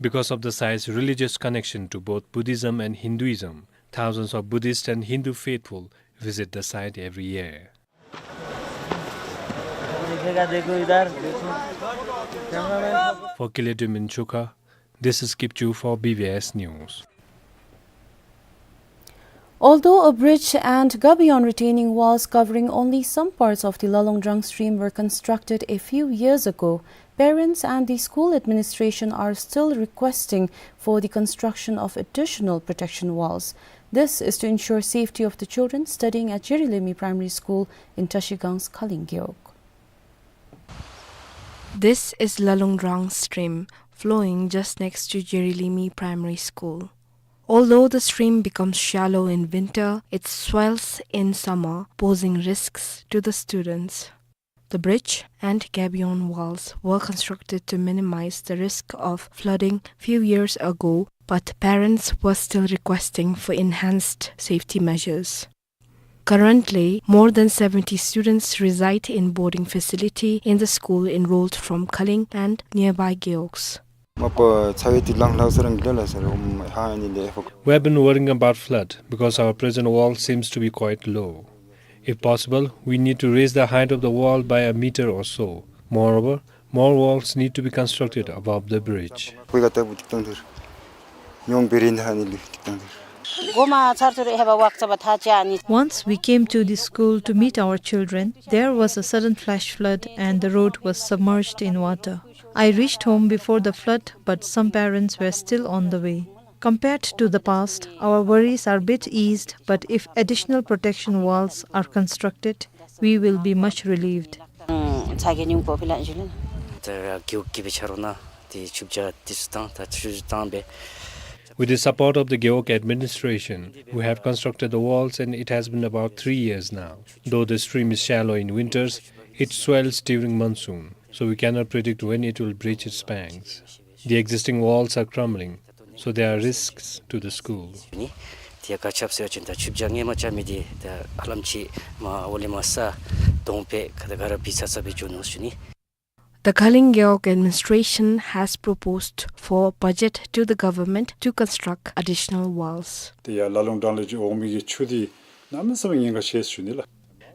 Because of the site's religious connection to both Buddhism and Hinduism, thousands of Buddhist and Hindu faithful visit the site every year. For Kile Dum in Chukha, this is Kipchu for B B S News. Although a bridge and gabion retaining walls covering only some parts of the Lalongdrang stream were constructed a few years ago, parents and the school administration are still requesting for the construction of additional protection walls. This is to ensure safety of the children studying at Jerilemi Primary School in Trashigang's Khaling Gewog. This is Lalongdrang stream flowing just next to Jerilemi Primary School. Although the stream becomes shallow in winter, it swells in summer, posing risks to the students. The bridge and gabion walls were constructed to minimize the risk of flooding few years ago, but parents were still requesting for enhanced safety measures. Currently, more than seventy students reside in boarding facility in the school enrolled from Khaling and nearby gewogs. We have been worrying about flood because our present wall seems to be quite low. If possible, we need to raise the height of the wall by a meter or so. Moreover, more walls need to be constructed above the bridge. Once we came to the school to meet our children, there was a sudden flash flood and the road was submerged in water. I reached home before the flood, but some parents were still on the way. Compared to the past, our worries are bit eased, but if additional protection walls are constructed, we will be much relieved. With the support of the Gewog administration, we have constructed the walls and it has been about three years now. Though the stream is shallow in winters, it swells during monsoon, so we cannot predict when it will breach its banks. The existing walls are crumbling, so there are risks to the school. ཏེ་ག་ཅི་སྦེ་ཟེར་བ་ཅིན་ད་ཆུ་བྱ་ངོ་མ་རྐྱབ་མི་འདི་ད་ཧ་ལམ་ཅིག་མར་འོག་ལས་མར་ས་ གདོང་དཔེ་ག་དེ་ག་ར་བི་ཚ་ཚ་སྦེ་འགྱོ་ནུག་ཟེར་ཞུ་ནི། The Kalingayok administration has proposed for budget to the government to construct additional walls. དེ་ཡང་ལ་ལུང་དྲང་ལས་ཅིག་འོང་མི་གི་ཆུ་དེ་གནམ་མེད་ས་མེད་ཉེན་ཁ་ཆེ་ཟེར་ཞུ་ནི་ལགས།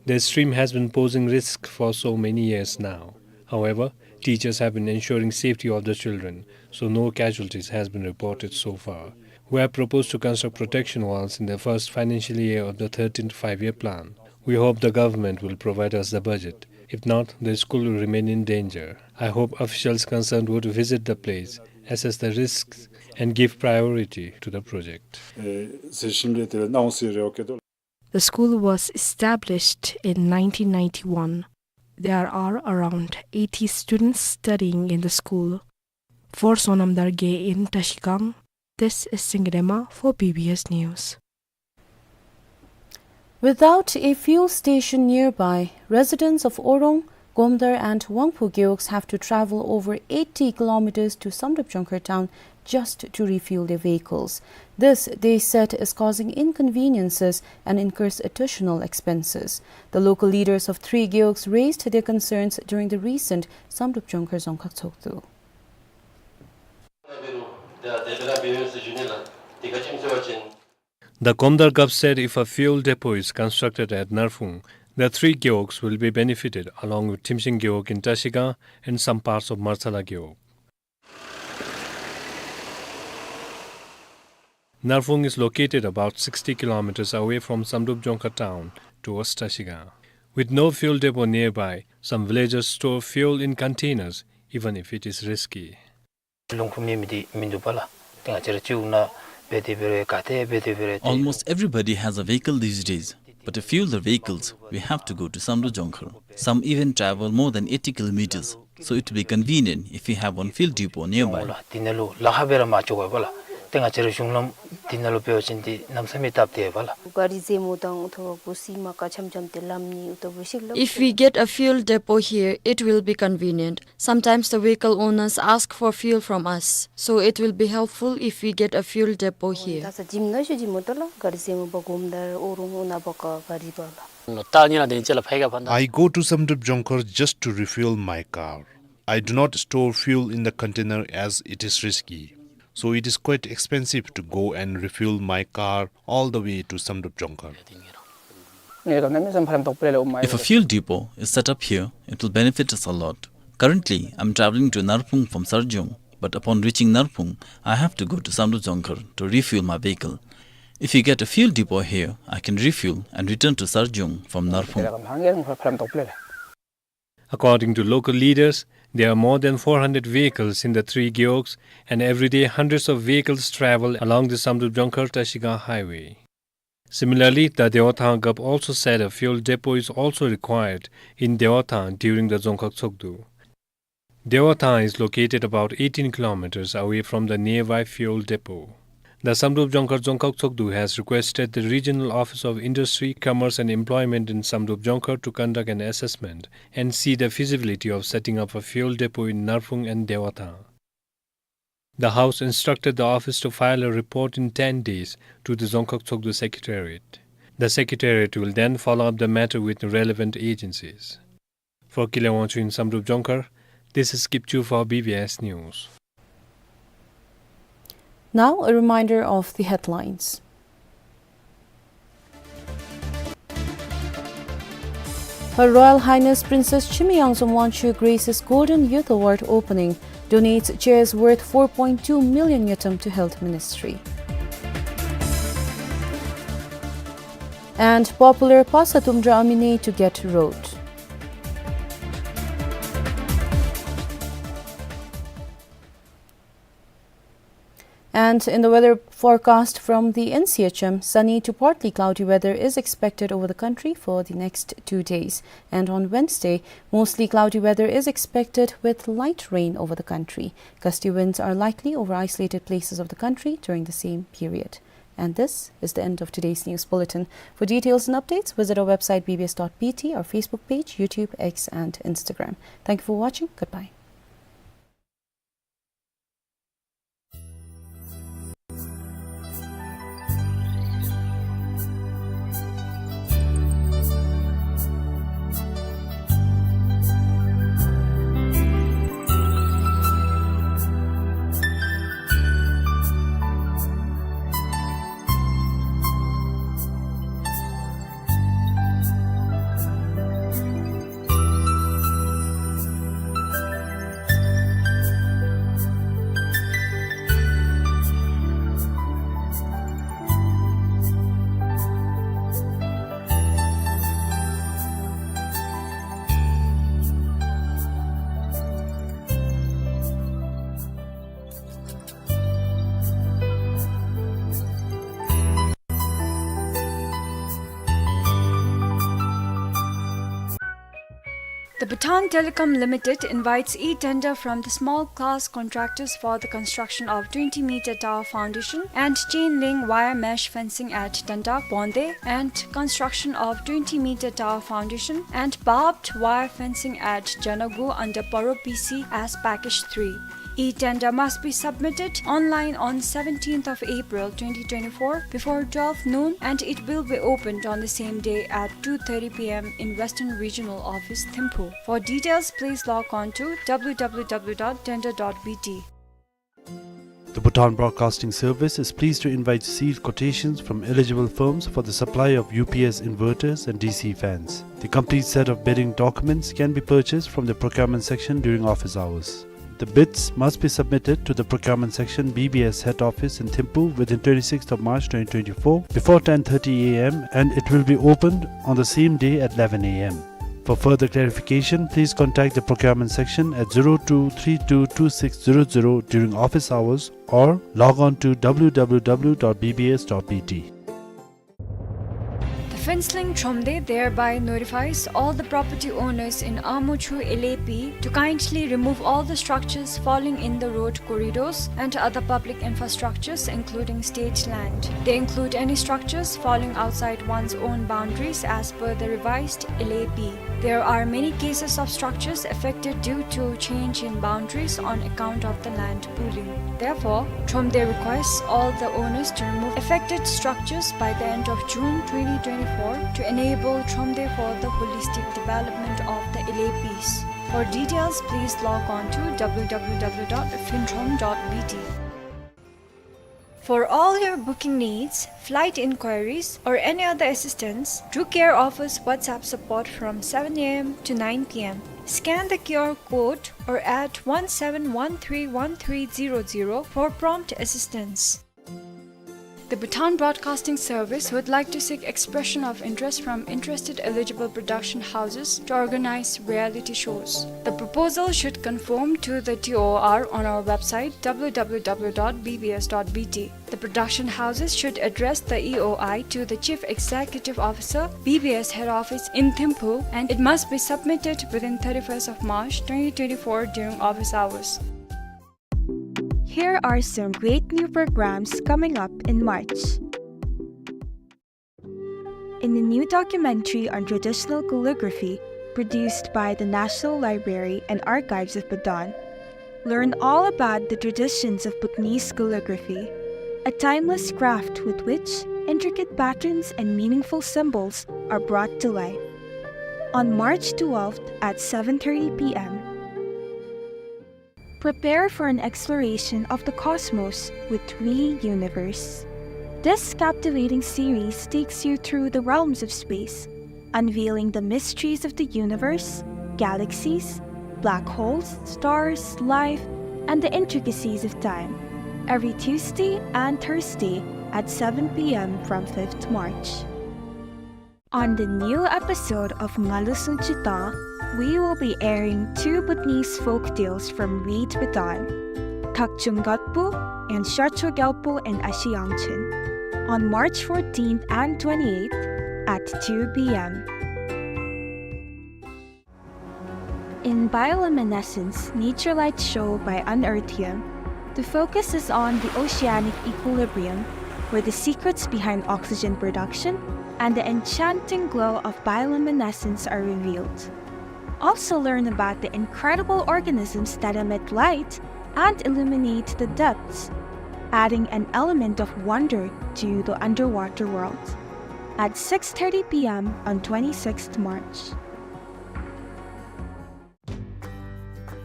The stream has been posing risk for so many years now. However, teachers have been ensuring safety of the children, so no casualties has been reported so far. We have proposed to construct protection walls in the first financial year of the thirteenth five-year plan. We hope the government will provide us the budget. If not, the school will remain in danger. I hope officials concerned would visit the place, assess the risks, and give priority to the project. ཨེ་ཟེར་ཞིནམ་ལས་དེ་ལས་གནང་ཟེར་རེ་བ་བསྐྱེད་དོ། The school was established in nineteen ninety-one. There are around eighty students studying in the school. For Sonam Dargay in Trashigang, this is Singye Dema for B B S News. Without a fuel station nearby, residents of Orong, Gomdar and Wangphu gewogs have to travel over eighty kilometers to Samdrup Jongkhar town just to refuel their vehicles. This, they said, is causing inconveniences and incurs additional expenses. The local leaders of three gewogs raised their concerns during the recent Samdrup Jongkhar Dzongkhag Tshogdu. The Gomdar Gap said if a fuel depot is constructed at Narphung, the three gewogs will be benefited, along with Thimsing gewog in Trashigang and some parts of Martsala gewog. Narphung is located about sixty kilometers away from Samdrup Jongkhar town towards Trashigang. With no fuel depot nearby, some villagers store fuel in containers, even if it is risky. ལུང་ཁུག་མེད་མི་འདི་མིན་འདུག་པ་ལགས། ཏེ་ང་བཅས་ར་གཅིག་ན་འབད་དེ་འབད་རུང་ག་ཏེ་འབད་དེ་འབད་རུང་ཏེ། Almost everybody has a vehicle these days, but to fuel the vehicles, we have to go to Samdrup Jongkhar. Some even travel more than eighty kilometers, so it will be convenient if we have one fuel depot nearby. འདི་ནང་ལུ་ལཱ་ཁག་སྦེ་ར་མ་འགྱོ་དགོ་པས་ལགས། ཏེ་ང་བཅས་ར་གཞུང་ལམ་འདི་ནང་ལུ་འབད་བ་ཅིན་འདི་གནམ་མེད་ས་མེད་སྟབས་བདེ་བས་ལགས། གཱ་རི་རྩེད་མོ་དང་ཐོག་ཁར་བུ་སི་མ་ཀ་འཆམ་འཆམ་ཏེ་ལམ་ནི་ཨུ་ཐུ་བུ་ཤིག་ལགས། If we get a fuel depot here, it will be convenient. Sometimes the vehicle owners ask for fuel from us, so it will be helpful if we get a fuel depot here. ད་ས་ཇིམ་ནང་ཤུལ་ཇིམ་མོ་ཏོ་ལགས། གཱ་རི་རྩེད་མོ་འབག་གོམ་ད་ཨོ་རོང་ཨོ་ན་འབག་ག་གཱ་རི་འབག་ལགས། ད་ཉིན་ལ་དེ་ཅི་ལ་ཕ་གི་ཕན་ད། I go to Samdrup Jongkhar just to refuel my car. I do not store fuel in the container as it is risky. So it is quite expensive to go and refuel my car all the way to Samdrup Jongkhar. If a fuel depot is set up here, it will benefit us a lot. Currently, I'm traveling to Narphung from Sarjung, but upon reaching Narphung, I have to go to Samdrup Jongkhar to refuel my vehicle. If we get a fuel depot here, I can refuel and return to Sarjung from Narphung. According to local leaders, there are more than four hundred vehicles in the three gewogs, and every day hundreds of vehicles travel along the Samdrup Jongkhar Trashigang highway. Similarly, the Dewathang Gap also said a fuel depot is also required in Dewathang during the Dzongkhag Tshogdu. Dewathang is located about eighteen kilometers away from the nearby fuel depot. The Samdrup Jongkhar Dzongkhag Tshogdu has requested the Regional Office of Industry, Commerce and Employment in Samdrup Jongkhar to conduct an assessment and see the feasibility of setting up a fuel depot in Narphung and Dewathang. The House instructed the office to file a report in ten days to the Dzongkhag Tshogdu Secretariat. The Secretariat will then follow up the matter with relevant agencies. For Kile Wangchuk in Samdrup Jongkhar, this is Kipchu for B B S News. Now, a reminder of the headlines. Her Royal Highness Princess Chimiyangzom Wangchuck graces Golden Youth Award opening, donates chairs worth four point two million ngultrum to Health Ministry. And popular Pasa Tumra Amine to get road. And in the weather forecast from the N C H M, sunny to partly cloudy weather is expected over the country for the next two days. And on Wednesday, mostly cloudy weather is expected with light rain over the country. Gusty winds are likely over isolated places of the country during the same period. And this is the end of today's news bulletin. For details and updates, visit our website B B S dot B T, our Facebook page, YouTube, X, and Instagram. Thank you for watching. Goodbye. The Bhutan Telecom Limited invites e-tender from the small class contractors for the construction of twenty meter tower foundation and chain link wire mesh fencing at Dandak, Bonde, and construction of twenty meter tower foundation and barbed wire fencing at Janagu under Paro P C as package three. E-tender must be submitted online on seventeenth of April twenty twenty-four before twelve noon, and it will be opened on the same day at two thirty p m in Western Regional Office, Thimphu. For details, please log on to w w w dot tender dot b t. The Bhutan Broadcasting Service is pleased to invite sealed quotations from eligible firms for the supply of U P S inverters and D C fans. The complete set of bidding documents can be purchased from the procurement section during office hours. The bids must be submitted to the procurement section, B B S head office in Thimphu within twenty-sixth of March twenty twenty-four before ten thirty a m, and it will be opened on the same day at eleven a m. For further clarification, please contact the procurement section at zero two three two two six zero zero during office hours or log on to w w w dot b b s dot b t. The Phuentsholing Thromde thereby notifies all the property owners in Amochu L A P to kindly remove all the structures falling in the road corridors and other public infrastructures, including state land. They include any structures falling outside one's own boundaries as per the revised L A P. There are many cases of structures affected due to change in boundaries on account of the land pooling. Therefore, Thromde requests all the owners to remove affected structures by the end of June twenty twenty-four to enable Thromde for the holistic development of the L A Ps. For details, please log on to w w w dot phuentrom dot b t. For all your booking needs, flight inquiries, or any other assistance, Drew Care offers WhatsApp support from seven a m to nine p m. Scan the Q R code or add one seven one three one three zero zero for prompt assistance. The Bhutan Broadcasting Service would like to seek expression of interest from interested eligible production houses to organize reality shows. The proposal should conform to the T O R on our website, w w w dot b b s dot b t. The production houses should address the E O I to the Chief Executive Officer, B B S Head Office in Thimphu, and it must be submitted within thirty-first of March twenty twenty-four during office hours. Here are some great new programs coming up in March. In a new documentary on traditional calligraphy produced by the National Library and Archives of Bhutan, learn all about the traditions of Bhutanese calligraphy, a timeless craft with which intricate patterns and meaningful symbols are brought to life. On March twelfth at seven thirty p m, prepare for an exploration of the cosmos with We Universe. This captivating series takes you through the realms of space, unveiling the mysteries of the universe, galaxies, black holes, stars, life, and the intricacies of time, every Tuesday and Thursday at seven p m from fifth March. On the new episode of Ngalu Sunchi Tang, we will be airing two Bhutanese folk tales from Reed Bhutan, Thakchung Gatpu and Sharcho Gyalpo and Ashi Yangchen, on March fourteenth and twenty-eighth at two p m. In Bioluminescence, Nature Light Show by Unearthium, the focus is on the oceanic equilibrium, where the secrets behind oxygen production and the enchanting glow of bioluminescence are revealed. Also learn about the incredible organisms that emit light and illuminate the depths, adding an element of wonder to the underwater world. At six thirty p m on twenty-sixth March.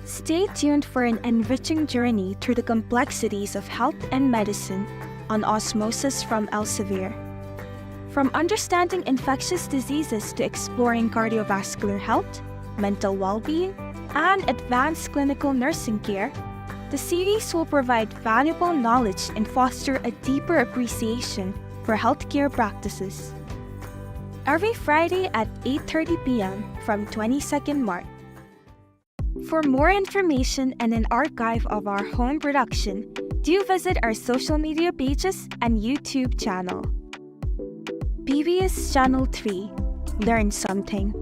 Stay tuned for an enriching journey through the complexities of health and medicine on Osmosis from Elsevier. From understanding infectious diseases to exploring cardiovascular health, mental well-being, and advanced clinical nursing care, the series will provide valuable knowledge and foster a deeper appreciation for healthcare practices. Every Friday at eight thirty p m from twenty-second March. For more information and an archive of our home production, do visit our social media pages and YouTube channel. B B S Channel three. Learn something.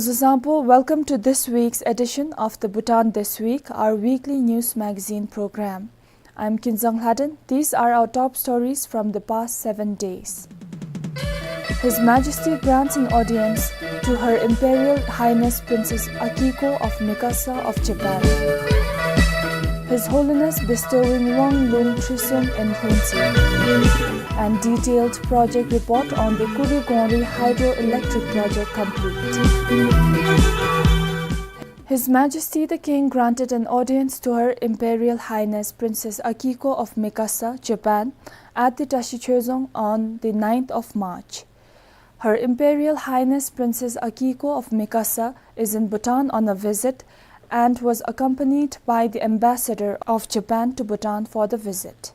Zusampo, welcome to this week's edition of the Bhutan This Week, our weekly news magazine program. I'm Kinzang Lhaden. These are our top stories from the past seven days. His Majesty grants an audience to Her Imperial Highness Princess Akiko of Mikasa of Japan. His Holiness bestowing Wang Lung Trisum in Lhuentse. And detailed project report on the Kurigongri hydroelectric project complete. His Majesty the King granted an audience to Her Imperial Highness Princess Akiko of Mikasa, Japan, at the Tashi Chuizong on the ninth of March. Her Imperial Highness Princess Akiko of Mikasa is in Bhutan on a visit and was accompanied by the ambassador of Japan to Bhutan for the visit.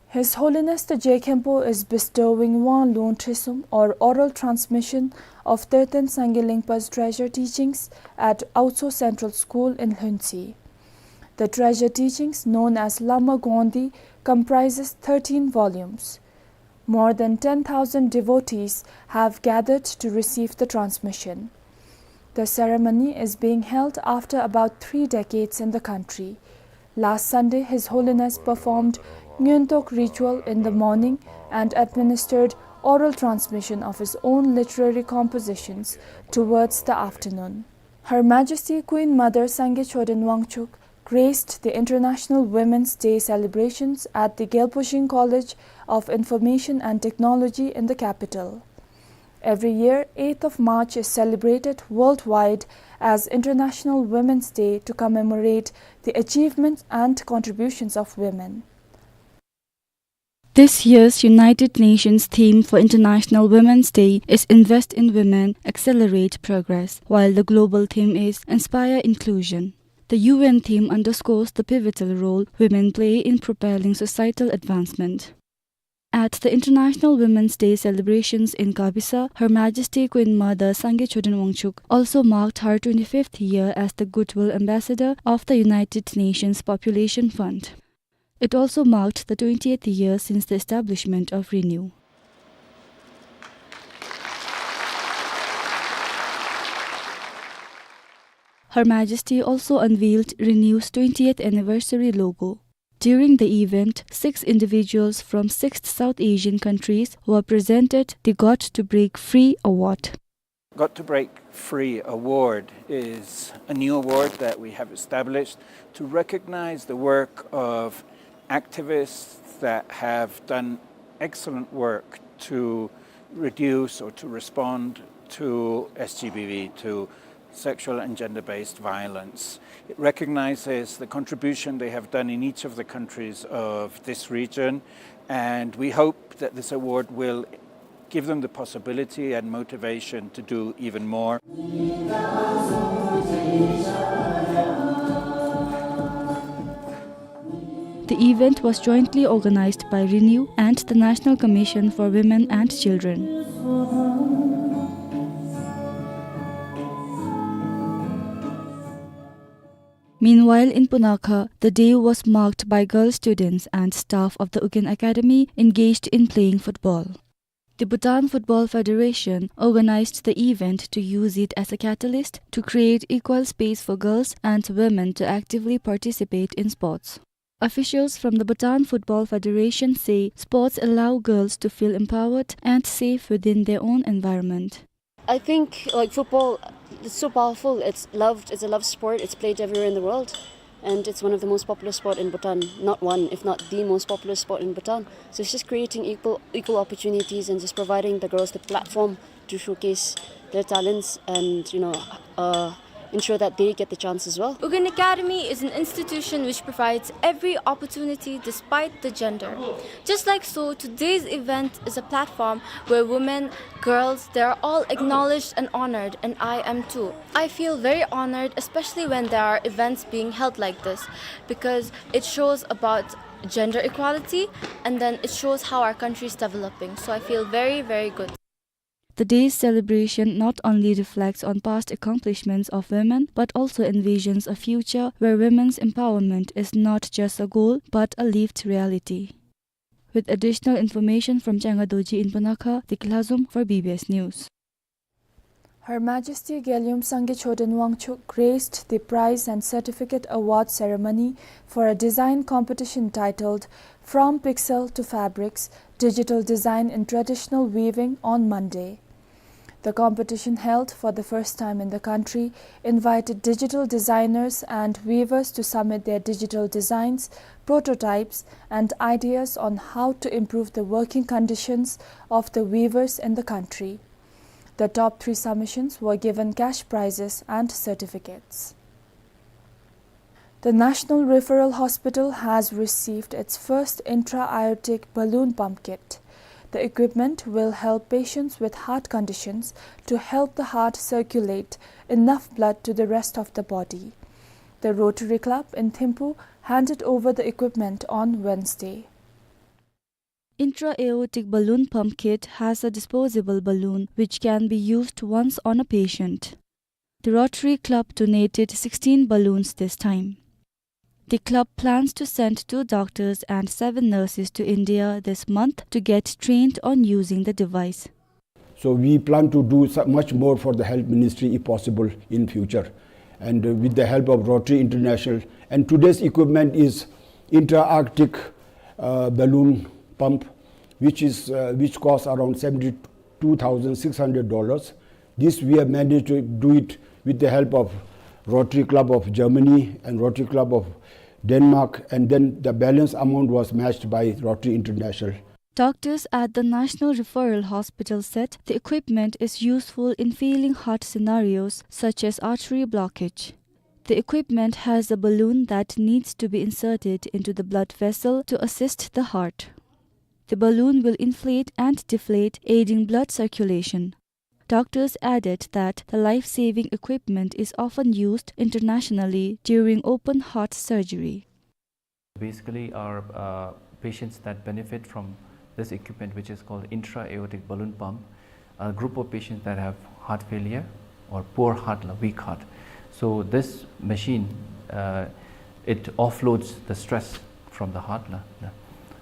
His Holiness the Je Khenpo is bestowing Wang Lung Trisum, or oral transmission of Terten Sangye Lingpa's treasure teachings at Aotso Central School in Lhuentse. The treasure teachings, known as Lama Gondi, comprises thirteen volumes. More than ten thousand devotees have gathered to receive the transmission. The ceremony is being held after about three decades in the country. Last Sunday, His Holiness performed Ngöntok ritual in the morning and administered oral transmission of his own literary compositions towards the afternoon. Her Majesty Queen Mother Sangye Choden Wangchuck graced the International Women's Day celebrations at the Gyalpo Shing College of Information and Technology in the capital. Every year, eighth of March is celebrated worldwide as International Women's Day to commemorate the achievements and contributions of women. This year's United Nations theme for International Women's Day is Invest in Women, Accelerate Progress, while the global theme is Inspire Inclusion. The U N theme underscores the pivotal role women play in propelling societal advancement. At the International Women's Day celebrations in Kapisa, Her Majesty Queen Mother Sangye Choden Wangchuck also marked her twenty-fifth year as the Goodwill Ambassador of the United Nations Population Fund. It also marked the twentieth year since the establishment of RENEW. Her Majesty also unveiled RENEW's twentieth anniversary logo. During the event, six individuals from six South Asian countries were presented the Got to Break Free Award. Got to Break Free Award is a new award that we have established to recognize the work of activists that have done excellent work to reduce or to respond to S G B V, to sexual and gender-based violence. It recognizes the contribution they have done in each of the countries of this region, and we hope that this award will give them the possibility and motivation to do even more. The event was jointly organized by RENEW and the National Commission for Women and Children. Meanwhile, in Punakha, the day was marked by girl students and staff of the Ugyen Academy engaged in playing football. The Bhutan Football Federation organized the event to use it as a catalyst to create equal space for girls and women to actively participate in sports. Officials from the Bhutan Football Federation say sports allow girls to feel empowered and safe within their own environment. I think, like, football is so powerful. It's loved. It's a loved sport. It's played everywhere in the world, and it's one of the most popular sport in Bhutan. Not one, if not the most popular sport in Bhutan. So it's just creating equal, equal opportunities and just providing the girls the platform to showcase their talents and, you know, uh, ensure that they get the chance as well. Ugyen Academy is an institution which provides every opportunity despite the gender. Just like so, today's event is a platform where women, girls, they are all acknowledged and honored, and I am too. I feel very honored, especially when there are events being held like this, because it shows about gender equality, and then it shows how our country is developing. So I feel very, very good. The day's celebration not only reflects on past accomplishments of women, but also envisions a future where women's empowerment is not just a goal, but a lived reality. With additional information from Changa Dorji in Punakha, Deki Lhazom for B B S News. Her Majesty Geum Sangay Choden Wangchuck graced the prize and certificate award ceremony for a design competition titled From Pixel to Fabrics, Digital Design in Traditional Weaving on Monday. The competition, held for the first time in the country, invited digital designers and weavers to submit their digital designs, prototypes, and ideas on how to improve the working conditions of the weavers in the country. The top three submissions were given cash prizes and certificates. The National Referral Hospital has received its first intra-aortic balloon pump kit. The equipment will help patients with heart conditions to help the heart circulate enough blood to the rest of the body. The Rotary Club in Thimphu handed over the equipment on Wednesday. Intra-aortic balloon pump kit has a disposable balloon which can be used once on a patient. The Rotary Club donated sixteen balloons this time. The club plans to send two doctors and seven nurses to India this month to get trained on using the device. So we plan to do so-, much more for the health ministry if possible in future. And, uh, with the help of Rotary International, and today's equipment is intra-aortic, uh, balloon pump, which is, uh, which costs around seventy-two thousand six hundred dollars. This we have managed to do it with the help of Rotary Club of Germany and Rotary Club of Denmark, and then the balance amount was matched by Rotary International. Doctors at the National Referral Hospital said the equipment is useful in feeling heart scenarios such as artery blockage. The equipment has a balloon that needs to be inserted into the blood vessel to assist the heart. The balloon will inflate and deflate, aiding blood circulation. Doctors added that the life-saving equipment is often used internationally during open heart surgery. Basically, our, uh, patients that benefit from this equipment, which is called intra-aortic balloon pump, a group of patients that have heart failure or poor heart, la, weak heart. So this machine, uh, it offloads the stress from the heart, la, la.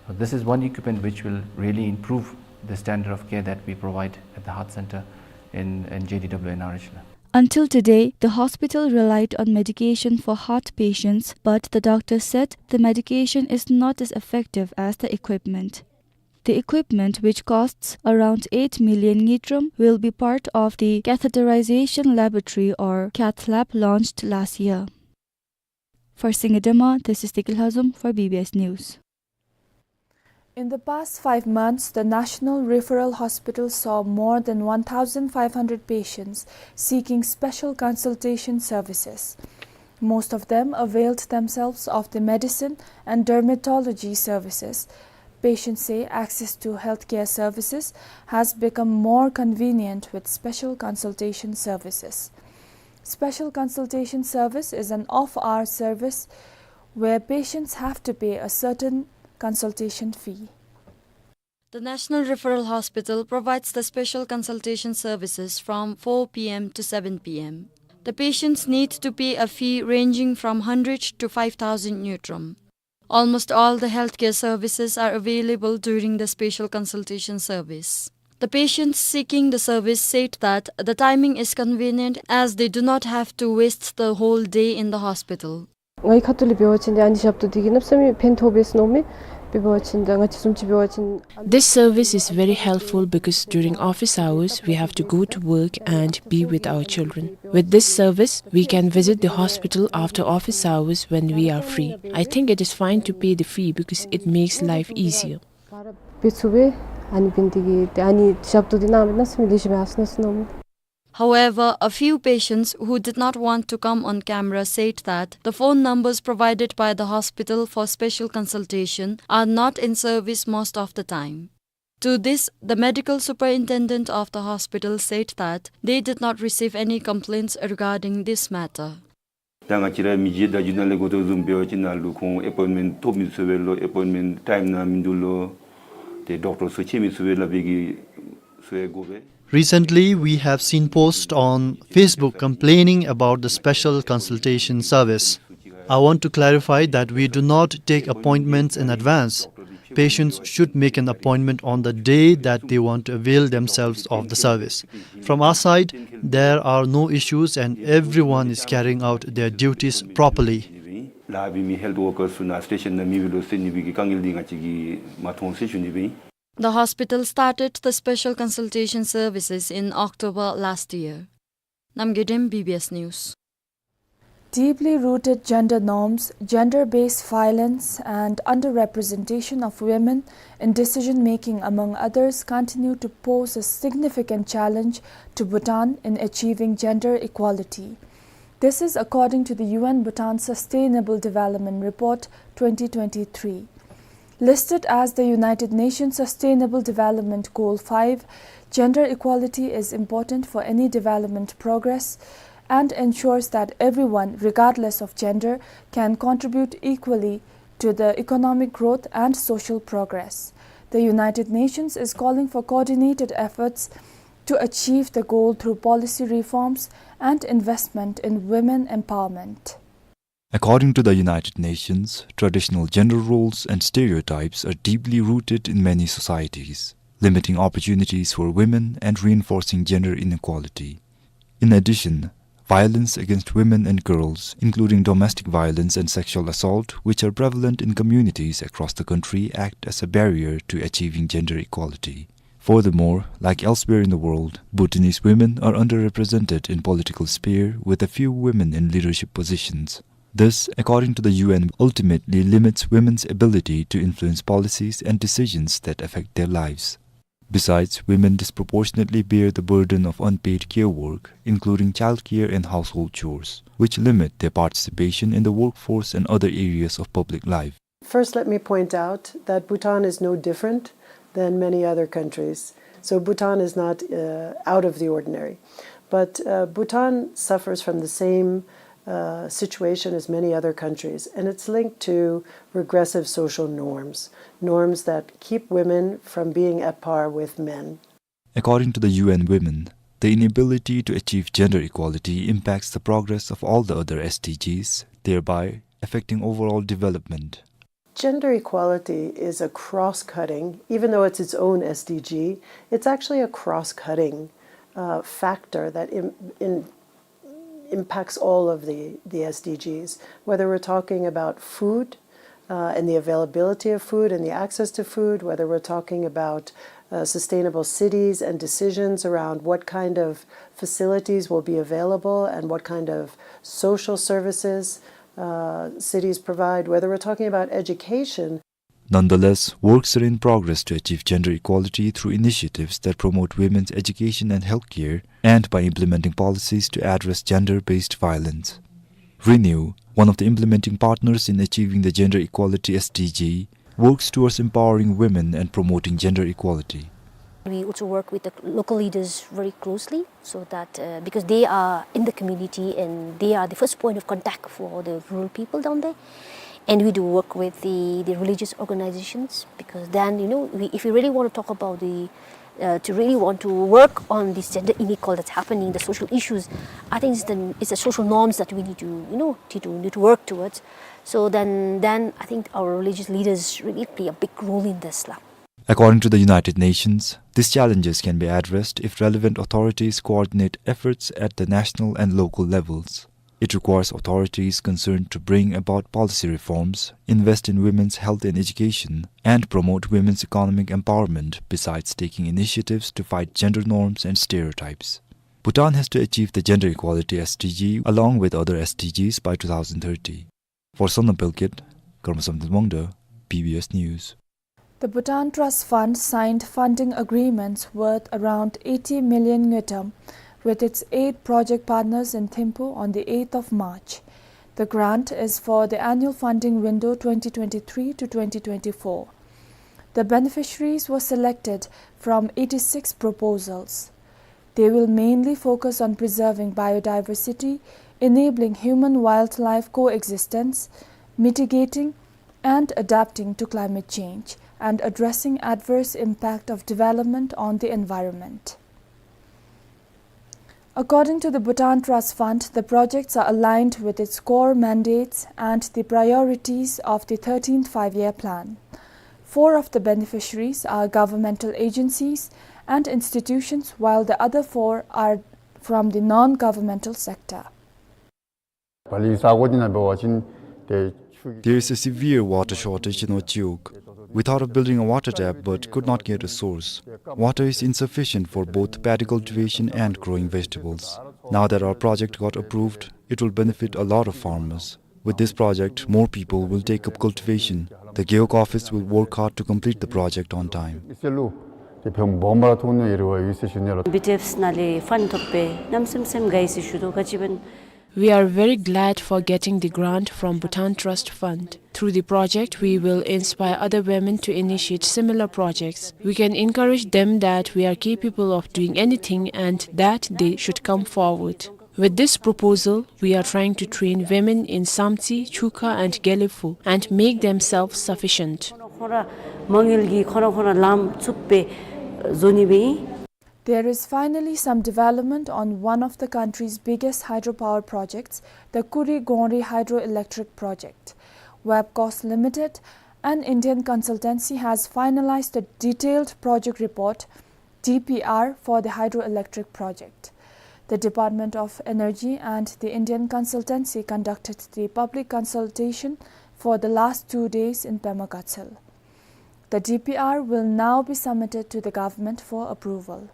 So this is one equipment which will really improve the standard of care that we provide at the heart center in, in J D W N R H, la. Until today, the hospital relied on medication for heart patients, but the doctor said the medication is not as effective as the equipment. The equipment, which costs around eight million ngultrum, will be part of the catheterization laboratory or cath lab launched last year. For Singidema, this is Deki Lhazom for B B S News. In the past five months, the National Referral Hospital saw more than one thousand five hundred patients seeking special consultation services. Most of them availed themselves of the medicine and dermatology services. Patients say access to healthcare services has become more convenient with special consultation services. Special consultation service is an off-hour service where patients have to pay a certain consultation fee. The National Referral Hospital provides the special consultation services from four P M to seven P M. The patients need to pay a fee ranging from hundred to five thousand ngultrum. Almost all the healthcare services are available during the special consultation service. The patients seeking the service said that the timing is convenient as they do not have to waste the whole day in the hospital. ང་གིས་ཁ་ཐུག་ལས་འབད་བ་ཅིན་ཏེ་ཨ་ནི་ཞབས་ཏོག་འདི་གིས་གནམ་མེད་ས་མེད་ཕན་ཐོགས་པས་ཟེར་མནོཝ་མས། དཔེ་འབད་བ་ཅིན་ད་ང་བཅས་བཟུམ་ཅིག་འབད་བ་ཅིན། This service is very helpful because during office hours we have to go to work and be with our children. With this service, we can visit the hospital after office hours when we are free. I think it is fine to pay the fee because it makes life easier. འབད་ཚུགས་པས། ཨ་ནི་འབད་ནི་འདི་གིས་ཏེ་ཨ་ནི་ཞབས་ཏོག་འདི་གནང་མི་གནམ་མེད་ས་མེད་ལེགས་ཤོམ་ཡར་སོང་ནུག་ཟེར་མནོཝ་མས། However, a few patients who did not want to come on camera said that the phone numbers provided by the hospital for special consultation are not in service most of the time. To this, the medical superintendent of the hospital said that they did not receive any complaints regarding this matter. ད་ང་བཅས་ར་མི་རྗེ་བརྡ་བརྒྱུད་ནང་ལས་གོ་དོ་བཟུམ་འབད་བ་ཅིན་ནཱ་ལུ་ཁོང་ཨེ་པོའིནཊ་མེནཊ་ཐོབ་མི་ཚུགས་པས་ལོ། ཨེ་པོའིནཊ་མེནཊ་ཊའིམ་ནང་མིན་འདུག་ལོ། ཏེ་ཌོག་ཊར་ཚུ་ཕྱད་མི་ཚུགས་པས་ལགས། འབད་གི་ཚུ་ཡང་དགོ་པས། Recently, we have seen posts on Facebook complaining about the special consultation service. I want to clarify that we do not take appointments in advance. patients should make an appointment on the day that they want to avail themselves of the service. From our side, there are no issues and everyone is carrying out their duties properly. ལཱ་འབད་མི་ཧེལཐ་ཝོར་ཀརསི་ཚུ་ནང་སི་ཊེ་ཤཱན་ནང་མེདཔ་ལུ་སེལ་ནི་སྦེ་གི་དཀའ་ངལ་འདི་ང་བཅས་ཀྱིས་མ་མཐོང་ཟེར་ཞུ་ནི་སྦེ་ཨིན། The hospital started the special consultation services in October last year. Namgay Dem, B B S News. Deeply rooted gender norms, gender-based violence, and underrepresentation of women in decision-making, among others, continue to pose a significant challenge to Bhutan in achieving gender equality. This is according to the U N Bhutan Sustainable Development Report twenty twenty-three. Listed as the United Nations Sustainable Development Goal five, gender equality is important for any development progress and ensures that everyone, regardless of gender, can contribute equally to the economic growth and social progress. The United Nations is calling for coordinated efforts to achieve the goal through policy reforms and investment in women empowerment. According to the United Nations, traditional gender roles and stereotypes are deeply rooted in many societies, limiting opportunities for women and reinforcing gender inequality. In addition, violence against women and girls, including domestic violence and sexual assault, which are prevalent in communities across the country, act as a barrier to achieving gender equality. Furthermore, like elsewhere in the world, Bhutanese women are underrepresented in political sphere, with a few women in leadership positions. This, according to the U N, ultimately limits women's ability to influence policies and decisions that affect their lives. Besides, women disproportionately bear the burden of unpaid care work, including childcare and household chores, which limit their participation in the workforce and other areas of public life. First, let me point out that Bhutan is no different than many other countries. So Bhutan is not, uh, out of the ordinary. But, uh, Bhutan suffers from the same, uh, situation as many other countries, and it's linked to regressive social norms, norms that keep women from being at par with men. According to the U N Women, the inability to achieve gender equality impacts the progress of all the other S D Gs, thereby affecting overall development. Gender equality is a cross-cutting, even though it's its own S D G, it's actually a cross-cutting, uh, factor that im-, in-, impacts all of the, the S D Gs, whether we're talking about food, uh, and the availability of food and the access to food, whether we're talking about, uh, sustainable cities and decisions around what kind of facilities will be available and what kind of social services, uh, cities provide, whether we're talking about education. Nonetheless, works are in progress to achieve gender equality through initiatives that promote women's education and healthcare, and by implementing policies to address gender-based violence. Renew, one of the implementing partners in achieving the gender equality S D G, works towards empowering women and promoting gender equality. We also work with the local leaders very closely so that, uh, because they are in the community and they are the first point of contact for the rural people down there. And we do work with the, the religious organizations because then, you know, we, if we really want to talk about the, uh, to really want to work on this gender inequality that's happening, the social issues, I think it's the, it's the social norms that we need to, you know, to, to, need to work towards. So then, then I think our religious leaders really play a big role in this, lah. According to the United Nations, these challenges can be addressed if relevant authorities coordinate efforts at the national and local levels. It requires authorities concerned to bring about policy reforms, invest in women's health and education, and promote women's economic empowerment, besides taking initiatives to fight gender norms and stereotypes. Bhutan has to achieve the gender equality S D G along with other S D Gs by two thousand thirty. For Sonam Pelkhet, Karma Samdhel Wangda, B B S News. The Bhutan Trust Fund signed funding agreements worth around eighty million ngultrum with its eight project partners in Thimphu on the eighth of March. The grant is for the annual funding window twenty twenty-three to twenty twenty-four. The beneficiaries were selected from eighty-six proposals. They will mainly focus on preserving biodiversity, enabling human-wildlife coexistence, mitigating and adapting to climate change, and addressing adverse impact of development on the environment. According to the Bhutan Trust Fund, the projects are aligned with its core mandates and the priorities of the thirteenth Five-Year Plan. Four of the beneficiaries are governmental agencies and institutions, while the other four are from the non-governmental sector. There is a severe water shortage in Ochiyuk. We thought of building a water tap but could not get a source. Water is insufficient for both paddy cultivation and growing vegetables. Now that our project got approved, it will benefit a lot of farmers. With this project, more people will take up cultivation. The Gewog office will work hard to complete the project on time. B T F ནང་ལས་ཕཱནཌ་ཐོབ་པའི་གནམ་མེད་ས་མེད་དགའ་ཡི་ཟེར་ཞུ་དོ། ག་ཅི་འབད་We are very glad for getting the grant from Bhutan Trust Fund. Through the project, we will inspire other women to initiate similar projects. We can encourage them that we are capable of doing anything and that they should come forward. With this proposal, we are trying to train women in Samtse, Chuka and Gelephu and make them self-sufficient. ཁོང་ར་མ་དངུལ་གྱིས་ཁོང་ར་ཁོང་ར་ལམ་བཙུགས་སྦེ་བཟོ་ནི་སྦེ་ཨིན། There is finally some development on one of the country's biggest hydropower projects, the Kuri Gongri Hydroelectric Project. Webcos Limited, an Indian consultancy, has finalized a detailed project report, D P R, for the hydroelectric project. The Department of Energy and the Indian consultancy conducted the public consultation for the last two days in Pema Gatshel. The D P R will now be submitted to the government for approval.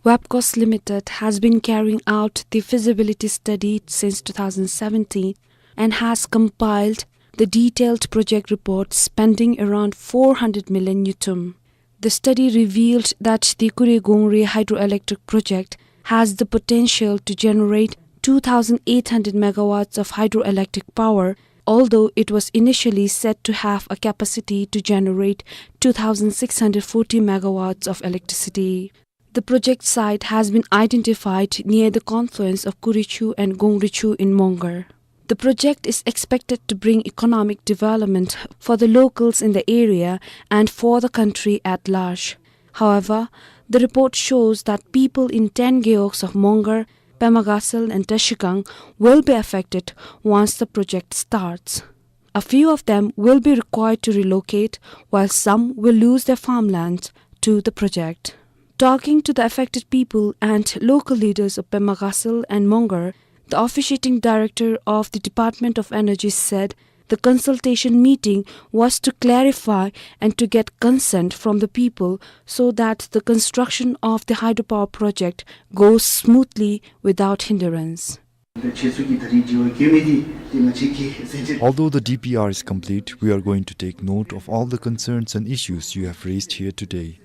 Webcos Limited has been carrying out the feasibility study since two thousand seventeen and has compiled the detailed project report spending around four hundred million ngultrum. The study revealed that the Kuri Gongri hydroelectric project has the potential to generate two thousand eight hundred megawatts of hydroelectric power, although it was initially set to have a capacity to generate two thousand six hundred forty megawatts of electricity. The project site has been identified near the confluence of Kurichu and Gongrichu in Mongar. The project is expected to bring economic development for the locals in the area and for the country at large. However, the report shows that people in ten gewogs of Mongar, Pema Gatshel and Trashigang will be affected once the project starts. A few of them will be required to relocate, while some will lose their farmland to the project. Talking to the affected people and local leaders of Pema Gatshel and Mongar, the officiating director of the Department of Energy said the consultation meeting was to clarify and to get consent from the people so that the construction of the hydropower project goes smoothly without hindrance. Although the D P R is complete, we are going to take note of all the concerns and issues you have raised here today.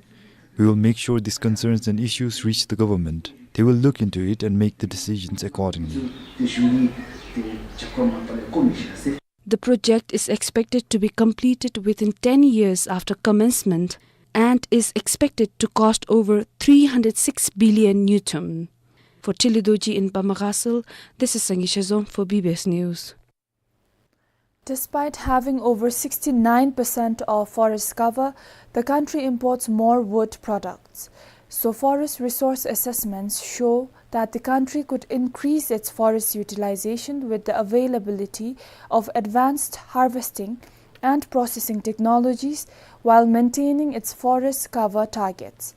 We will make sure these concerns and issues reach the government. They will look into it and make the decisions accordingly. The project is expected to be completed within ten years after commencement and is expected to cost over three hundred six billion ngultrum. For Tili Dorji in Pema Gatshel, this is Sangay Shazom for B B S News. Despite having over sixty-nine percent of forest cover, the country imports more wood products. So forest resource assessments show that the country could increase its forest utilization with the availability of advanced harvesting and processing technologies while maintaining its forest cover targets.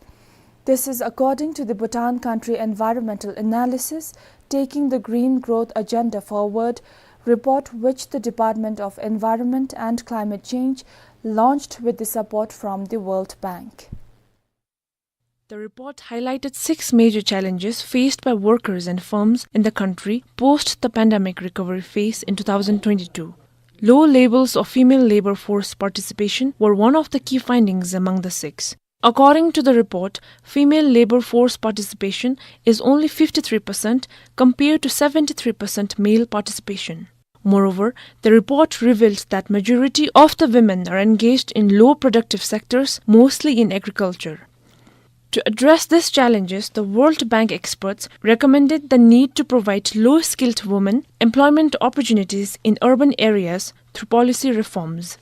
This is according to the Bhutan Country Environmental Analysis, Taking the Green Growth Agenda Forward report, which the Department of Environment and Climate Change launched with the support from the World Bank. The report highlighted six major challenges faced by workers and firms in the country post the pandemic recovery phase in two thousand twenty-two. Low levels of female labor force participation were one of the key findings among the six. According to the report, female labor force participation is only fifty-three percent compared to seventy-three percent male participation. Moreover, the report revealed that majority of the women are engaged in low productive sectors, mostly in agriculture. To address these challenges, the World Bank experts recommended the need to provide low-skilled women employment opportunities in urban areas through policy reforms.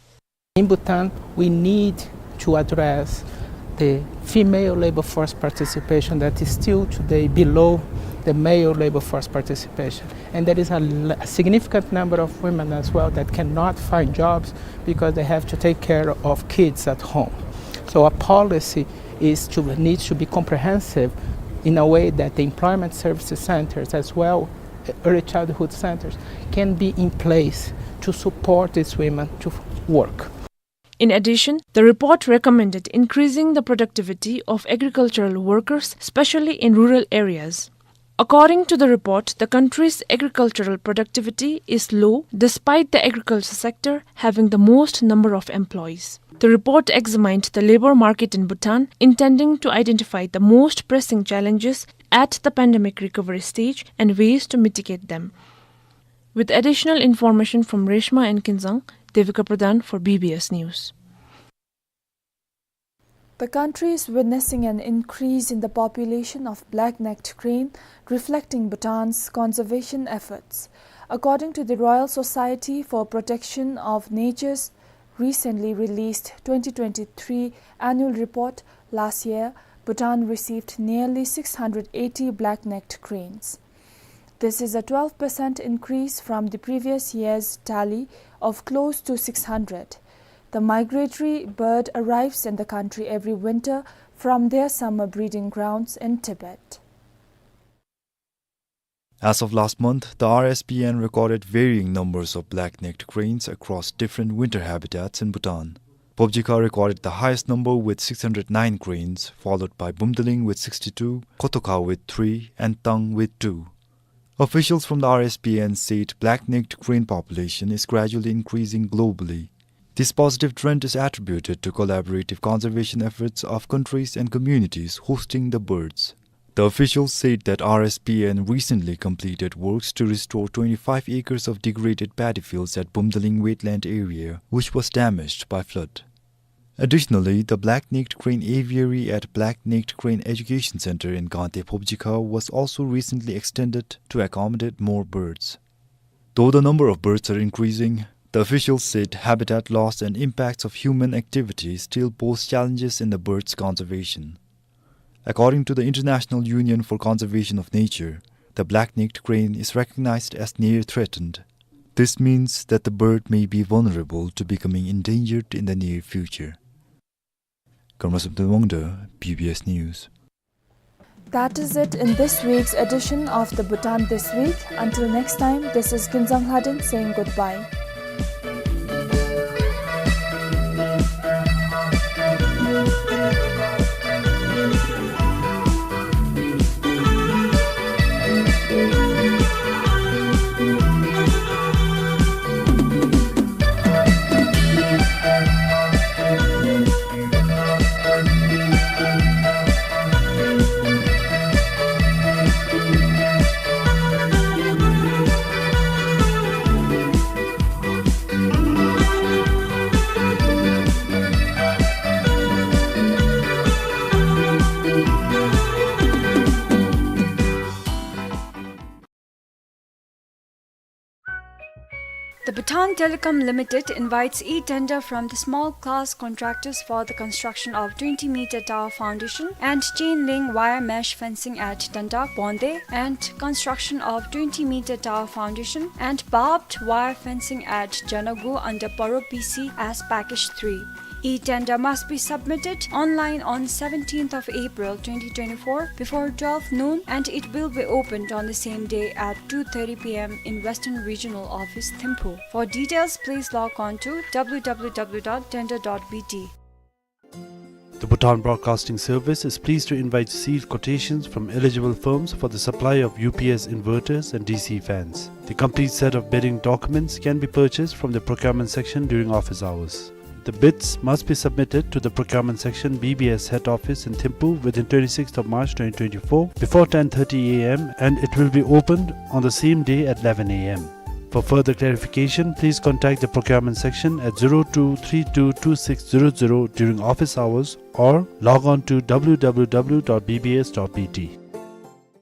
In Bhutan, we need to address the female labor force participation that is still today below the male labor force participation. And there is a l-, a significant number of women as well that cannot find jobs because they have to take care of kids at home. So our policy is to, needs to be comprehensive in a way that the employment services centers as well, early childhood centers, can be in place to support these women to work. In addition, the report recommended increasing the productivity of agricultural workers, especially in rural areas. According to the report, the country's agricultural productivity is low despite the agriculture sector having the most number of employees. The report examined the labor market in Bhutan, intending to identify the most pressing challenges at the pandemic recovery stage and ways to mitigate them. With additional information from Reshma and Kinzang, Devika Pradhan for B B S News. The country is witnessing an increase in the population of black-necked crane, reflecting Bhutan's conservation efforts. According to the Royal Society for Protection of Nature's recently released twenty twenty-three annual report, last year, Bhutan received nearly six hundred eighty black-necked cranes. This is a twelve percent increase from the previous year's tally of close to six hundred. The migratory bird arrives in the country every winter from their summer breeding grounds in Tibet. As of last month, the R S P N recorded varying numbers of black-necked cranes across different winter habitats in Bhutan. Phobjikha recorded the highest number with six hundred nine cranes, followed by Bumdaling with sixty-two, Khotokha with three, and Tang with two. Officials from the R S P N said black-necked crane population is gradually increasing globally. This positive trend is attributed to collaborative conservation efforts of countries and communities hosting the birds. The officials said that R S P N recently completed works to restore twenty-five acres of degraded paddy fields at Bumdaling wetland area, which was damaged by flood. Additionally, the black-necked crane aviary at Black-necked Crane Education Center in Gangte Phobjikha was also recently extended to accommodate more birds. Though the number of birds are increasing, the officials said habitat loss and impacts of human activities still pose challenges in the birds' conservation. According to the International Union for Conservation of Nature, the black-necked crane is recognized as near threatened. This means that the bird may be vulnerable to becoming endangered in the near future. Karma Samten Wangda, B B S News. That is it in this week's edition of the Bhutan This Week. Until next time, this is Kinzang Lhaden saying goodbye. The Bhutan Telecom Limited invites e-tender from the small class contractors for the construction of twenty meter tower foundation and chain link wire mesh fencing at Dandak, Bonde, and construction of twenty meter tower foundation and barbed wire fencing at Janagu under Paro P C as package three. E-tender must be submitted online on seventeenth of April twenty twenty-four before twelve noon, and it will be opened on the same day at two thirty P M in Western Regional Office, Thimphu. For details, please log on to W W W dot tender dot B T. The Bhutan Broadcasting Service is pleased to invite sealed quotations from eligible firms for the supply of U P S inverters and D C fans. The complete set of bidding documents can be purchased from the procurement section during office hours. The bids must be submitted to the procurement section, B B S head office in Thimphu within twenty-sixth of March twenty twenty-four before ten thirty A M, and it will be opened on the same day at eleven A M. For further clarification, please contact the procurement section at zero two three two two six zero zero during office hours or log on to W W W dot B B S dot B T.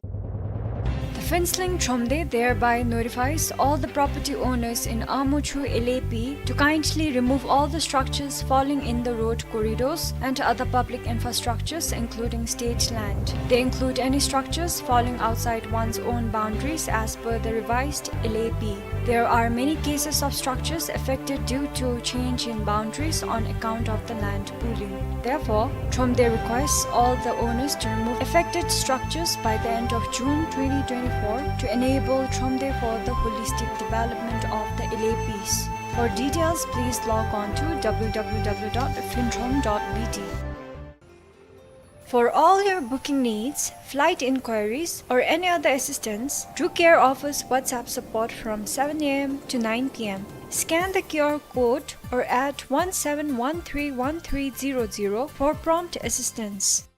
The Phuentsholing Thromde thereby notifies all the property owners in Amochu L A P to kindly remove all the structures falling in the road corridors and other public infrastructures, including state land. They include any structures falling outside one's own boundaries as per the revised L A P. There are many cases of structures affected due to change in boundaries on account of the land pooling. Therefore, Thromde requests all the owners to remove affected structures by the end of June twenty twenty-four to enable Thromde for the holistic development of the L A Ps. For details, please log on to w w w dot phuentrom dot b t. For all your booking needs, flight inquiries, or any other assistance, Drew Care offers WhatsApp support from seven a m to nine p m. Scan the Q R code or add one seven one three one three zero zero for prompt assistance.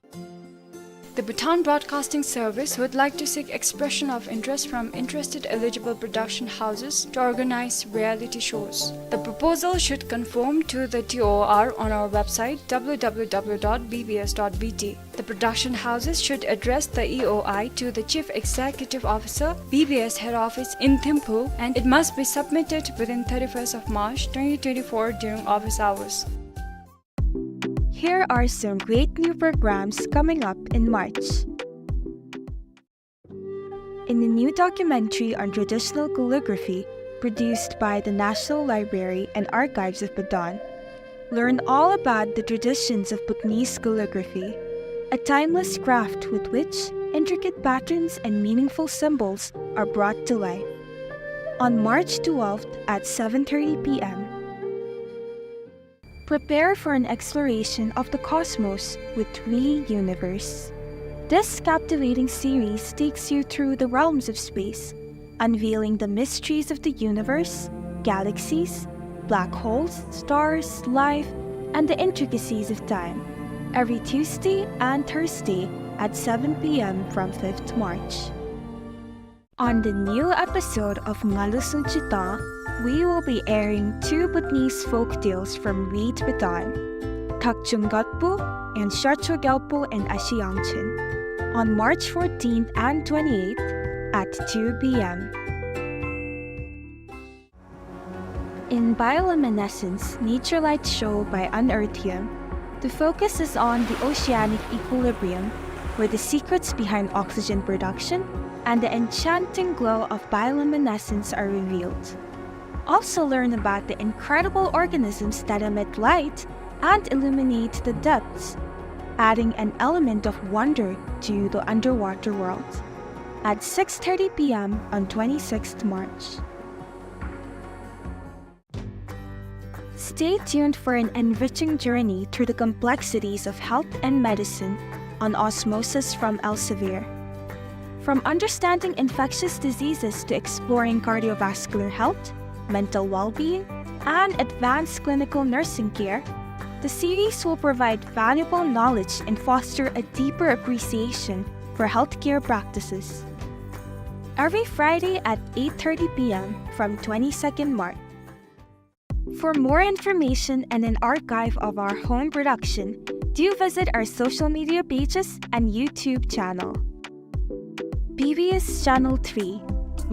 The Bhutan Broadcasting Service would like to seek expression of interest from interested eligible production houses to organize reality shows. The proposal should conform to the T O R on our website, w w w dot b b s dot b t. The production houses should address the E O I to the Chief Executive Officer, B B S Head Office in Thimphu, and it must be submitted within thirty-first of March twenty twenty-four during office hours. Here are some great new programs coming up in March. In a new documentary on traditional calligraphy produced by the National Library and Archives of Bhutan, learn all about the traditions of Bhutanese calligraphy, a timeless craft with which intricate patterns and meaningful symbols are brought to life. On March twelfth at seven thirty p m, prepare for an exploration of the cosmos with We Universe. This captivating series takes you through the realms of space, unveiling the mysteries of the universe, galaxies, black holes, stars, life, and the intricacies of time. Every Tuesday and Thursday at seven p m from fifth March. On the new episode of Ngalu Sunchita, we will be airing two Bhutanese folk tales from Reed Bhutan, Thakchung Gatpu and Sharcho Gyalpo and Ashi Yangchen, on March fourteenth and twenty-eighth at two p m. In Bioluminescence, Nature Light Show by Unearthium, the focus is on the oceanic equilibrium, where the secrets behind oxygen production and the enchanting glow of bioluminescence are revealed. Also learn about the incredible organisms that emit light and illuminate the depths, adding an element of wonder to the underwater world. At six thirty p m on twenty-sixth March. Stay tuned for an enriching journey through the complexities of health and medicine on Osmosis from Elsevier. From understanding infectious diseases to exploring cardiovascular health, mental well-being, and advanced clinical nursing care, the series will provide valuable knowledge and foster a deeper appreciation for healthcare practices. Every Friday at eight thirty p m from twenty-second March. For more information and an archive of our home production, do visit our social media pages and YouTube channel. B B S Channel three.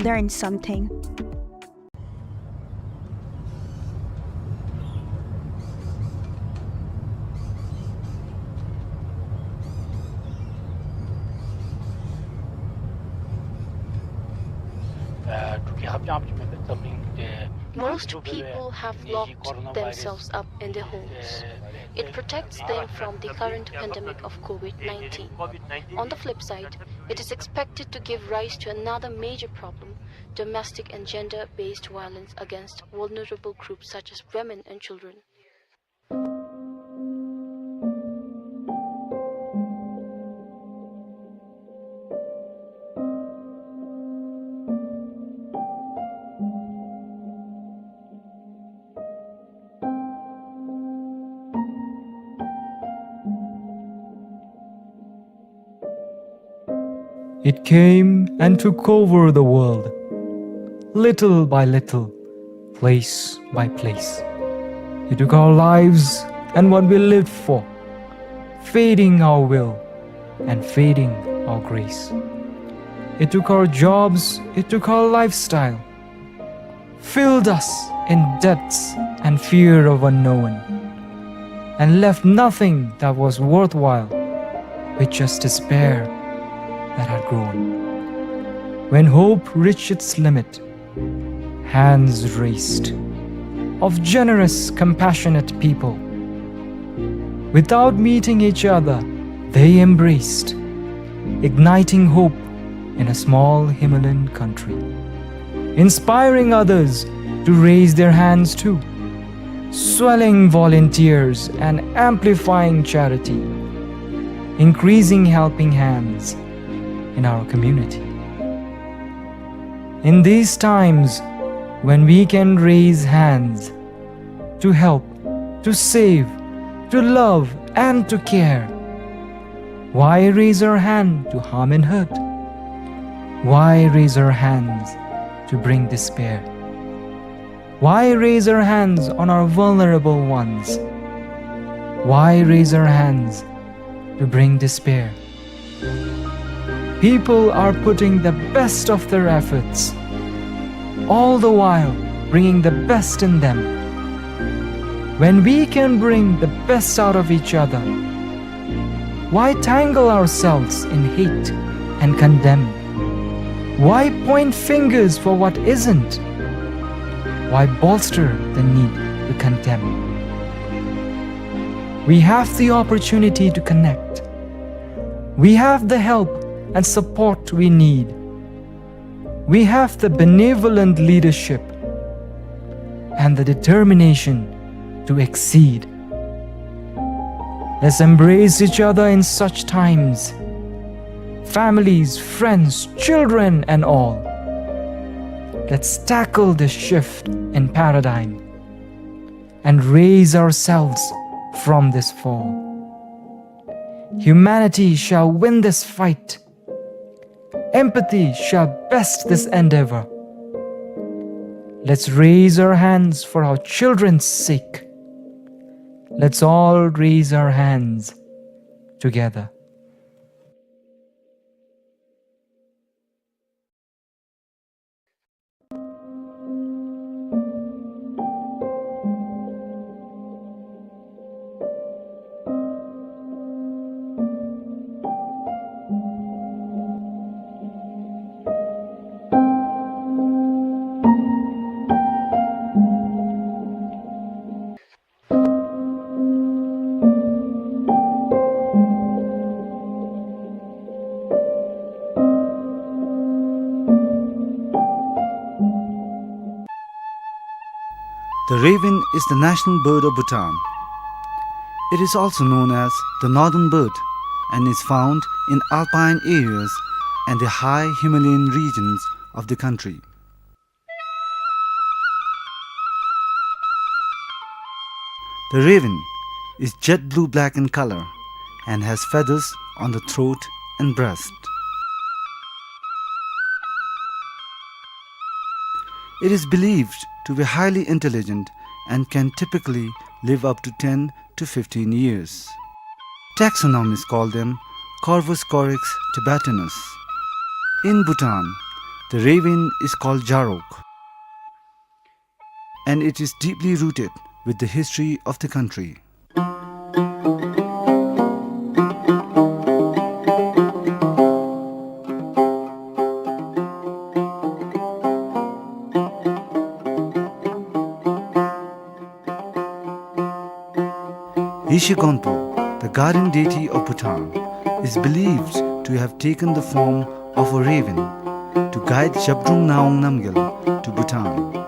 Learn something. Most people have locked themselves up in their homes. It protects them from the current pandemic of COVID nineteen. On the flip side, it is expected to give rise to another major problem, domestic and gender-based violence against vulnerable groups such as women and children. It came and took over the world, little by little, place by place. It took our lives and what we lived for, feeding our will and feeding our grace. It took our jobs, it took our lifestyle, filled us in debts and fear of unknown, and left nothing that was worthwhile, with just despair that had grown. When hope reached its limit, hands raised of generous, compassionate people. Without meeting each other, they embraced, igniting hope in a small Himalayan country, inspiring others to raise their hands too, swelling volunteers and amplifying charity, increasing helping hands in our community. In these times, when we can raise hands to help, to save, to love, and to care, why raise our hand to harm and hurt? Why raise our hands to bring despair? Why raise our hands on our vulnerable ones? Why raise our hands to bring despair? People are putting the best of their efforts, all the while bringing the best in them. When we can bring the best out of each other, why tangle ourselves in hate and condemn? Why point fingers for what isn't? Why bolster the need to condemn? We have the opportunity to connect. We have the help and support we need. We have the benevolent leadership and the determination to exceed. Let's embrace each other in such times. Families, friends, children, and all. Let's tackle this shift in paradigm and raise ourselves from this fall. Humanity shall win this fight. Empathy shall best this endeavor. Let's raise our hands for our children's sake. Let's all raise our hands together. The raven is the national bird of Bhutan. It is also known as the northern bird and is found in alpine areas and the high Himalayan regions of the country. The raven is jet blue-black in color and has feathers on the throat and breast. It is believed to be highly intelligent and can typically live up to ten to fifteen years. Taxonomists call them Corvus corax tibetanus. In Bhutan, the raven is called Jarok, and it is deeply rooted with the history of the country. Yeshe Gonpo, the guardian deity of Bhutan, is believed to have taken the form of a raven to guide Zhabdrung Ngawang Namgyal to Bhutan.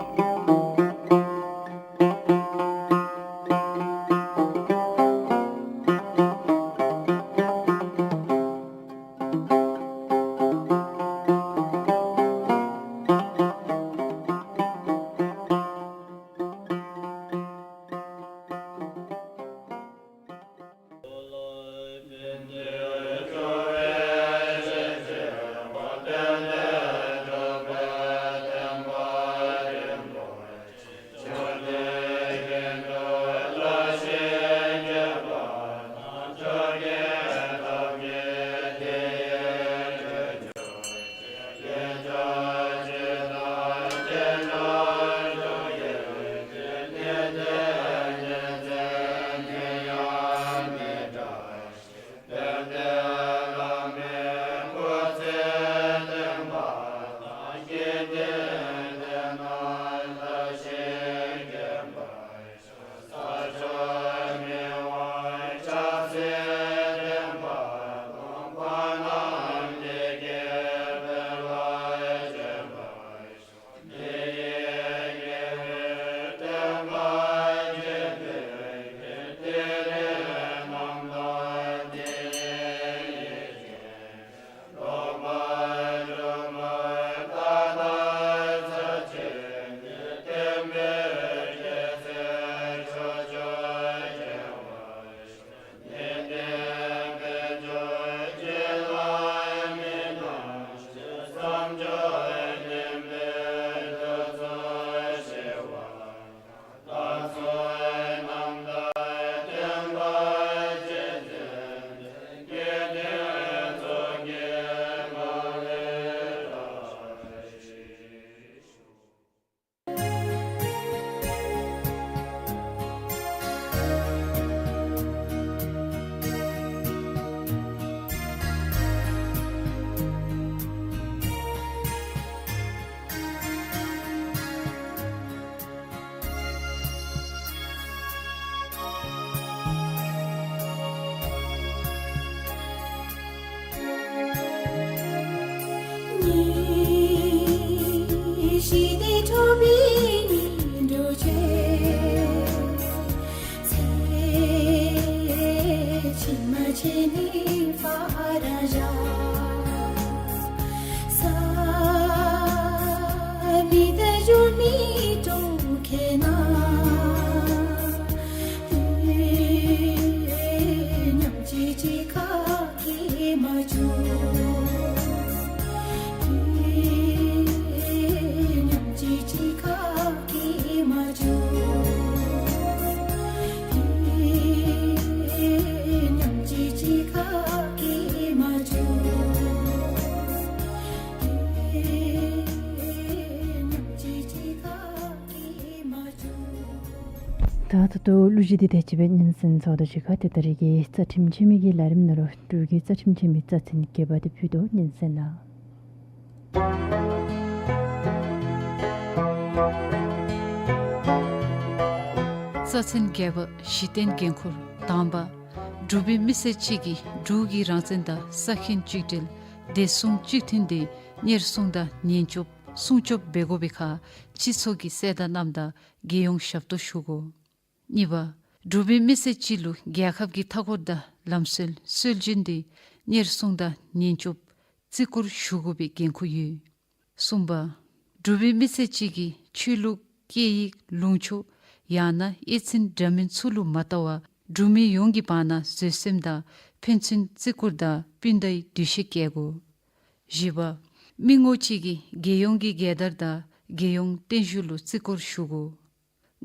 ད་ད་ལྟོ་གླུ་གཞས་འདི་དང་གཅིག་ཁར་སྙན་གསན་ཚརཝ་ད་གཞིས་ཀ་དེ་ད་རེས་ཀྱི་རྩ་ཁྲིམས་ཆེན་མོའི་གི་ལས་རིམ་ནང་ལུ་འབྲུག་གི་རྩ་ཁྲིམས་ཆེན་མོའི་རྩ་ཚན་བརྒྱད་པ་དེ་ཕུལ་དོ། སྙན་གསན་གནང་། རྩ་ཚན་བརྒྱད་པ། གཞི་རྟེན་འགན་ཁུར། དང་པ། འབྲུག་པའི་མི་སེར་གཅིག་གིས་འབྲུག་གི་རང་བཙན་དང་ས་ཁྱོན་གཅིག་སྒྲིལ། བདེ་སྲུང་གཅིག་མཐུན་དེ་གཉེར་སྲུང་དང་ཉེན་སྐྱོབ་སྲུང་སྐྱོབ་འབད་དགོ་པའི་ཁར་སྤྱི་ཚོགས་ཀྱི་གསལ་བརྡ་བསྣམས་དང་རྒྱལ་ཡོངས་ཞབས་ཏོག་ཞུ་དགོ། གཉིས་པ། འབྲུག་པའི་མི་སེར་གཅིག་ལུ་རྒྱལ་ཁབ་ཀྱི་མཐའ་འཁོར་དང་ལམ་སྲོལ་སྲོལ་རྒྱུན་དེ་གཉེར་སྲུང་དང་ཉེན་སྐྱོབ་བརྩི་བཀུར་ཞུ་དགོ་པའི་འགན་ཁུར་ཡོད། གསུམ་པ། འབྲུག་པའི་མི་སེར་གཅིག་གི་ཆོས་ལུགས་སྐད་ཡིག་ལུང་ཕྱོགས་ཡང་ན་ཨེ་ཚིན་འདྲ་མིན་ཚུ་ལུ་མ་ལྟ་བར་འབྲུག་མི་ཡོངས་ཀྱི་བར་ན་བཟོད་སེམས་དང་ཕན་ཚུན་བརྩི་བཀུར་དང་སྤུན་ཟླའི་འདུ་ཤེས་བསྐྱེད་དགོ། བཞི་པ། མི་ངོམ་གཅིག་གིས་རྒྱལ་ཡོངས་ཀྱི་རྒྱལ་དར་དང་རྒྱལ་ཡོངས་བརྟན་བཞུགས་ལུ་བརྩི་བཀུར་ཞུ་དགོ།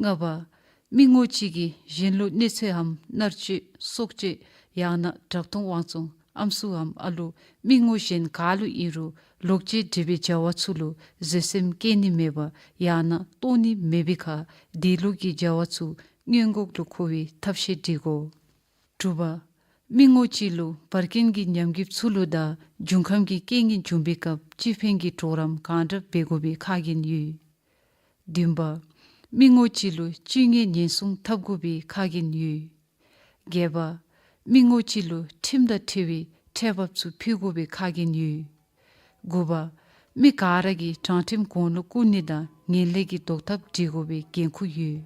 ལྔ་པ། མི་ངོམ་གཅིག་གིས་གཞན་ལུ་གནོད་འཚེའམ་མནར་གཅོད་སྲོག་གཅོད་ཡང་ན་དྲག་རྡུང་དབང་བཙོང་ཨམ་སྲུའམ་ཨ་ལུ་མི་ངོམ་གཞན་ག་ལུ་ཨིན་རུང་ལོག་སྤྱོད་འདྲ་བའི་བྱ་བ་ཚུ་ལུ་བཟོད་སེམས་བསྐྱེད་ནི་མེད་པར་ཡང་ན་བཏོན་ནི་མེད་པའི་ཁར་དེ་ལུགས་ཀྱི་བྱ་བ་ཚུ་སྔོན་འགོག་ལུ་མཁོ་བའི་ཐབས་ཤེས་སྒྲིག་དགོ། དྲུག་པ། མི་ངོམ་གཅིག་ལུ་བར་རྐྱེན་གྱི་ཉམས་རྒུདཔ་ཚུ་ལུ་དང་འབྱུང་ཁམས་ཀྱི་རྐྱེན་གྱིས་བྱུང་བའི་སྐབས་སྤྱི་ཕན་གྱི་གྲོགས་རམ་གང་དྲག་འབད་དགོ་པའི་ཁག་འགན་ཡོད། བདུན་པ། མི་ངོམ་གཅིག་ལུ་སྤྱོད་ངན་ཉེན་སྲུང་འཐབ་དགོ་པའི་ཁག་འགན་ཡོད། བརྒྱད་པ། མི་ངོམ་གཅིག་ལུ་ཁྲིམས་དང་འཁྲིལ་བའི་ཁྲལ་འབབ་ཚུ་ཕུལ་དགོ་པའི་ཁག་འགན་ཡོད། དགུ་པ། མི་ག་ར་གིས་དྲང་ཁྲིམས་གོང་ལུ་བཀུར་ནི་དང་ངན་ལྷད་ཀྱི་བཟློག་ཐབས་སྒྲིག་དགོ་པའི་འགན་ཁུར་ཡོད།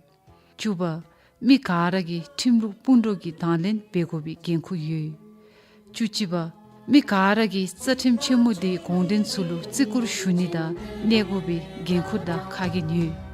བཅུ་པ། མི་ག་ར་གིས་ཁྲིམས་ལུགས་སྤུན་གྲོགས་ཀྱི་དང་ལེན་འབད་དགོ་པའི་འགན་ཁུར་ཡོད། བཅུ་གཅིག་པ། མི་ག་ར་གིས་རྩ་ཁྲིམས་ཆེན་མོ་འདིའི་དགོངས་དོན་ཚུ་ལུ་བརྩི་བཀུར་ཞུ་ནི་དང་གནས་དགོ་པའི་འགན་ཁུར་དང་ཁག་འགན་ཡོད།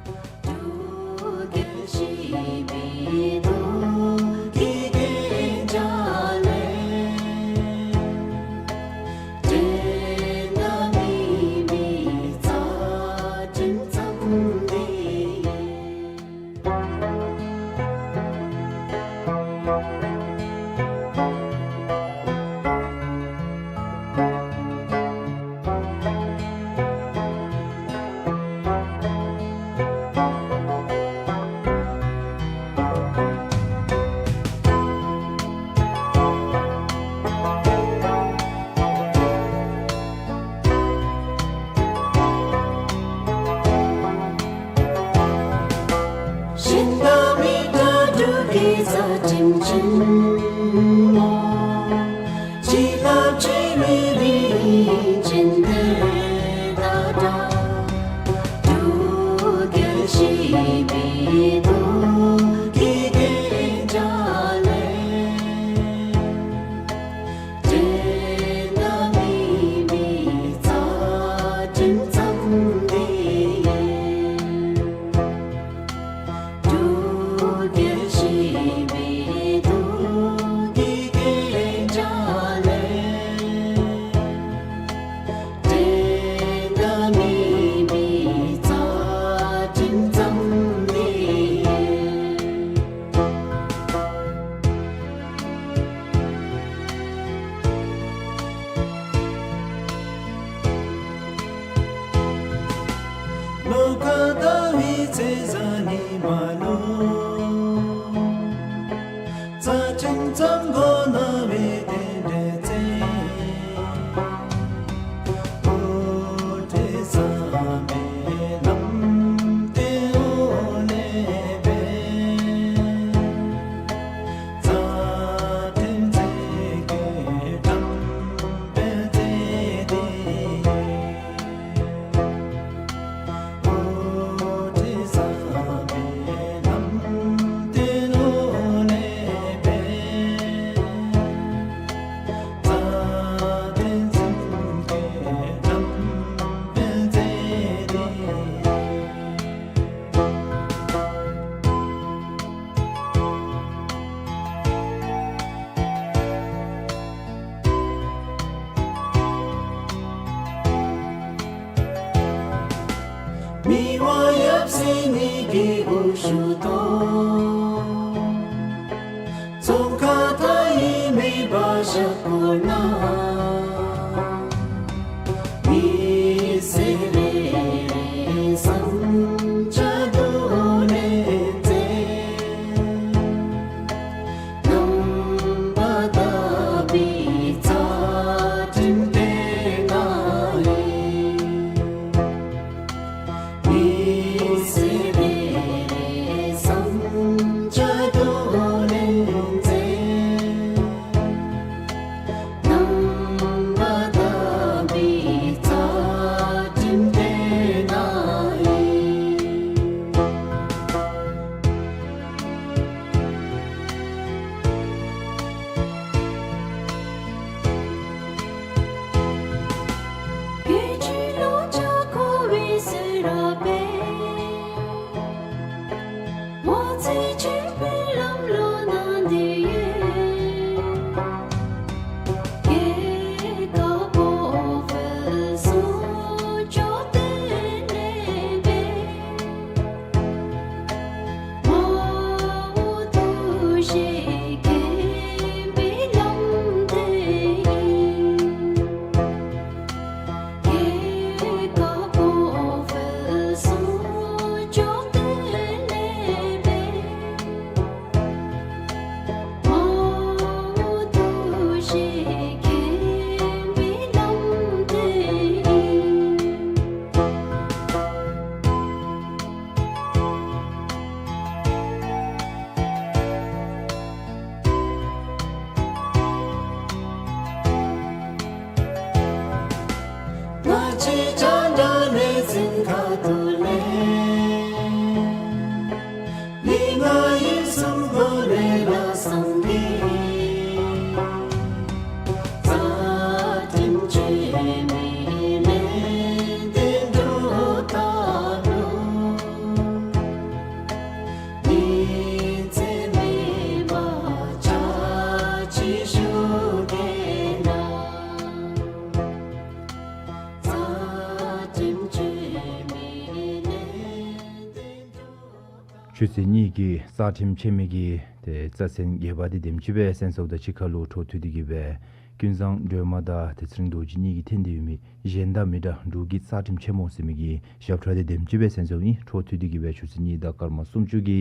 ཆོས་སྲིད་གཉིས་ཀྱི་རྩ་ཁྲིམས་འཆལ་མི་གི་ཏེ་རྩ་ཚན་བརྒྱད་པ་འདི་དེམ་ཅིག་སྦེ་གསན་སོངམ་ད་གཅིག་ཁར་ལུ་འཕྲོ་མཐུད་དེ་གི་སྦེ་ཀུན་བཟང་སྒྲོལ་མ་དང་ཏེ་ཚེ་རིང་རྡོ་རྗེ་གཉིས་ཀྱིས་འཐེན་ཏེ་ཡོད་མི་གཞན་དང་མི་འདྲ་འབྲུག་གི་རྩ་ཁྲིམས་ཆེན་མོ་ཟེར་མི་གི་ཞབས་ཁྲ་འདི་དེམ་ཅིག་སྦེ་གསན་སོངམ་ཨིན། འཕྲོ་མཐུད་དེ་གི་སྦེ་ཆོས་སྲིད་གཉིས་དང་སྐར་མ་སུམ་ཅུ་གི་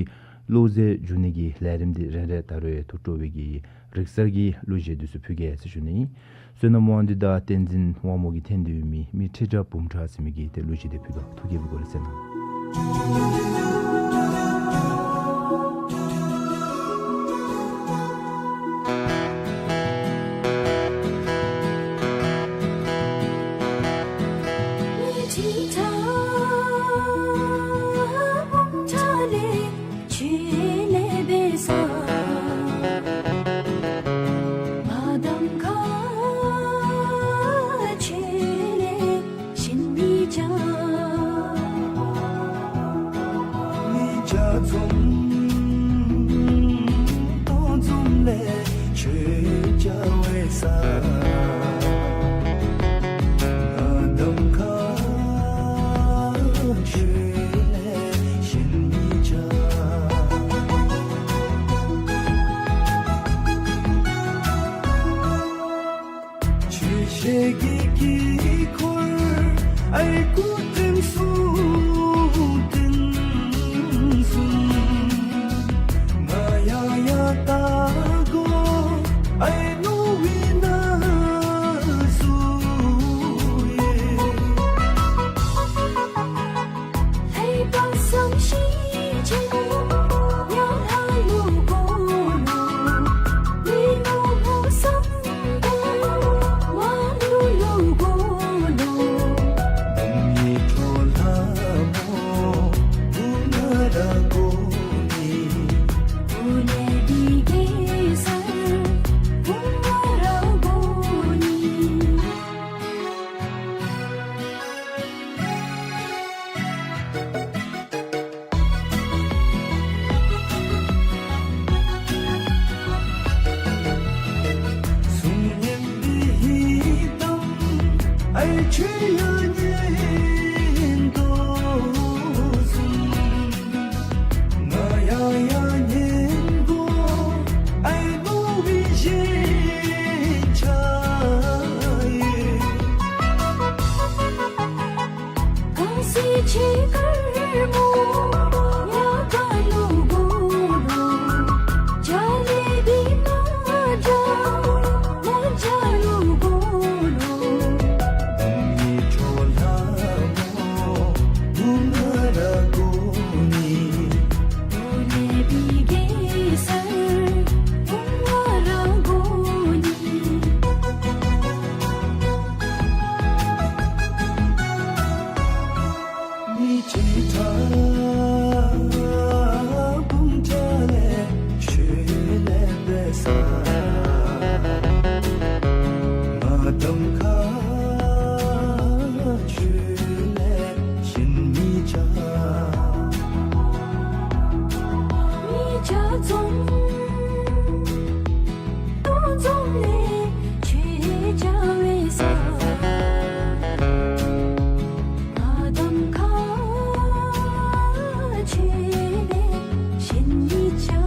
བློ་རྩེ་འཇུག་ནི་གི་ལས་རིམ་འདི་རན་རེ་ད་རུང་ཐུགས་སྤྲོ་བའི་གི་རིག་གསར་གྱི་གླུ་གཞས་འདི་ཚུ་ཕུལ་གེ་ཟེར་ཞུ་ནི་ཨིན། བསོད་ནམས་དབང་འདུས་དང་བསྟན་འཛིན་དབང་མོ་གིས་འཐེན་ཏེ་ཡོད་མི་མི་ཁྲི་ཁྲི་འབུམ་ཕྲག་ཟེར་མི་གི་ཏེ་གླུ་གཞས་འདི་ཕུལ་དོ། ཐུགས་དགྱེས་པའི་སྒོ་ལས་གསན་གནང་། ཞལ་གྱི་དཀྱིལ་འཁོར་ཨའི་སྐུ་བཀྲེན་གསུམ་བཀྲེན་གསུམ། ང་ཡང་ཡང་བལྟ་དགོ་ཨའི་ནོར་བུའི་ན་ཟུག་ཡེ། གཟུགས་བརྙན་འདི་ཡི་དམ་ཨའི་ཆོས་ཡང་ཉན་དོ་གསུངས། ང་ཡང་ཡང་ཉན་དོ་ཨའི་ནོར་བུའི་ཞེན་ཆགས་ཡེ། མི་ཅིག་ཕྲ་བུམ་ཕྲ་ལས་ཆོས་ལས་འབད་ས། ང་གདམ་ཁ་ཆོས་ལས་ཞེན་མི་བྱ། མི་བྱ་འཛོམས། འཛོམས་ལས་ཆོས་བྱ་བའི་ས། ང་གདམ་ཁ་ཆོས་ལས་ཞེན་མི་བྱ།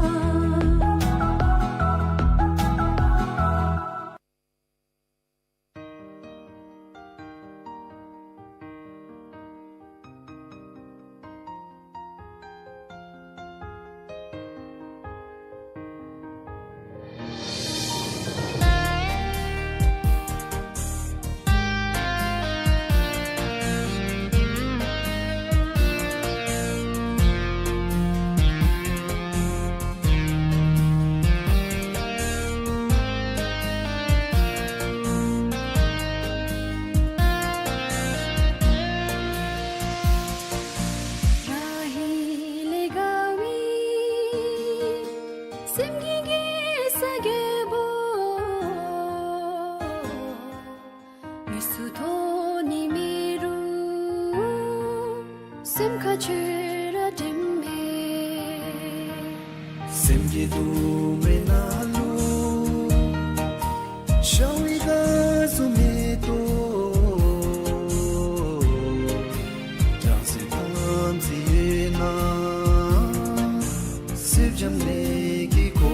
ར་ཧི་ལེ་དགའ་བའི་སེམས་ཀྱི་དགེ་ས་རྒྱལ་པོ། མི་སུ་ཐོག་ནི་མེད་རུང་སེམས་ཁར་ཁྱོད་ར་དྲན་མས། སེམས་ཀྱི་དུམ་གྲ་ནང་ལུ་ཤར་བའི་དགའ་སྟོན་མེ་ཏོག། བྱང་སེམས་དམ་ཚིག་ཡོད་ན་སེམས་བྱམས་ལས་ཀྱི་གོ།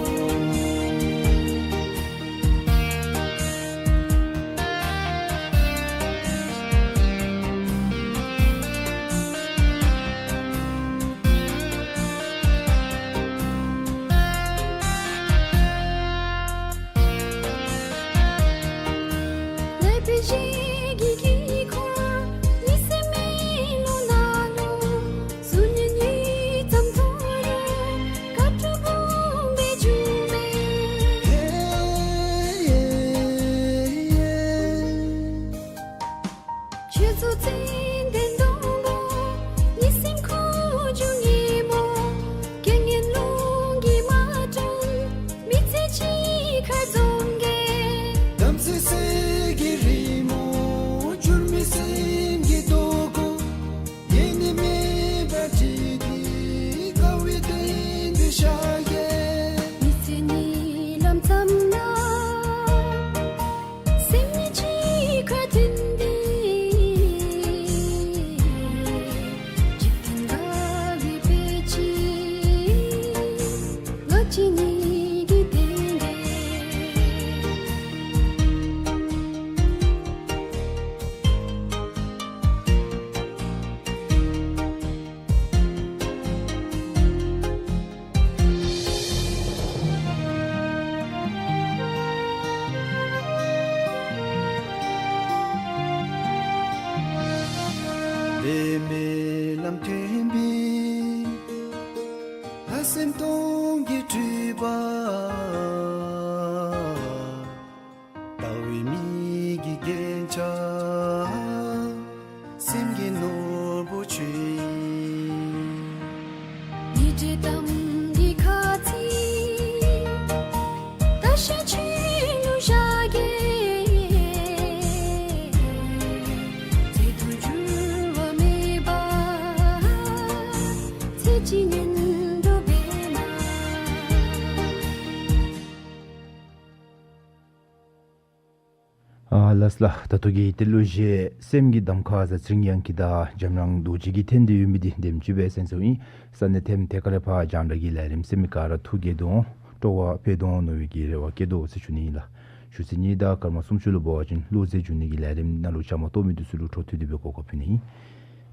ཨ་ལགས་ལགས། ད་ལྟོ་གི་ཏེ་གླུ་གཞས་སེམས་ཀྱི་གདམ་ཁ་ཟེར་ཚེ་རིང་དབྱངས་སྐྱིད་དང་འཇམ་དབྱངས་རྡོ་རྗེ་གིས་འཐེན་ཏེ་ཡོད་མི་འདི་དེམ་ཅིག་སྦེ་གསན་ཚརཝ་ཨིན། ས་གནས་ཐེམ་ཐེ་ཀ་ར་ཕར་རྒྱང་བསྒྲགས་ཀྱི་ལས་རིམ་སེམས་མི་དགའ་ར་ཐུགས་དགྱེས་དོ་ཏོ་བ་ཕེབས་དོ་མནོ་བའི་གི་རེ་བ་བསྐྱེད་དོ་ཟེར་ཞུ་ནི་ཨིན་ལགས། ཞུ་ཚིག་གཉིས་དང་སྐར་མ་སུམ་ཅུ་ལུ་འབད་བ་ཅིན་གླུ་མཛད་འབྱུང་ནི་གི་ལས་རིམ་ནང་ལུ་བཅའ་མར་གཏོགས་མི་འདི་ཚུ་ལུ་འཕྲོ་མཐུད་དེ་སྦེ་གོ་སྐབས་ཕུལ་ནི་ཨིན།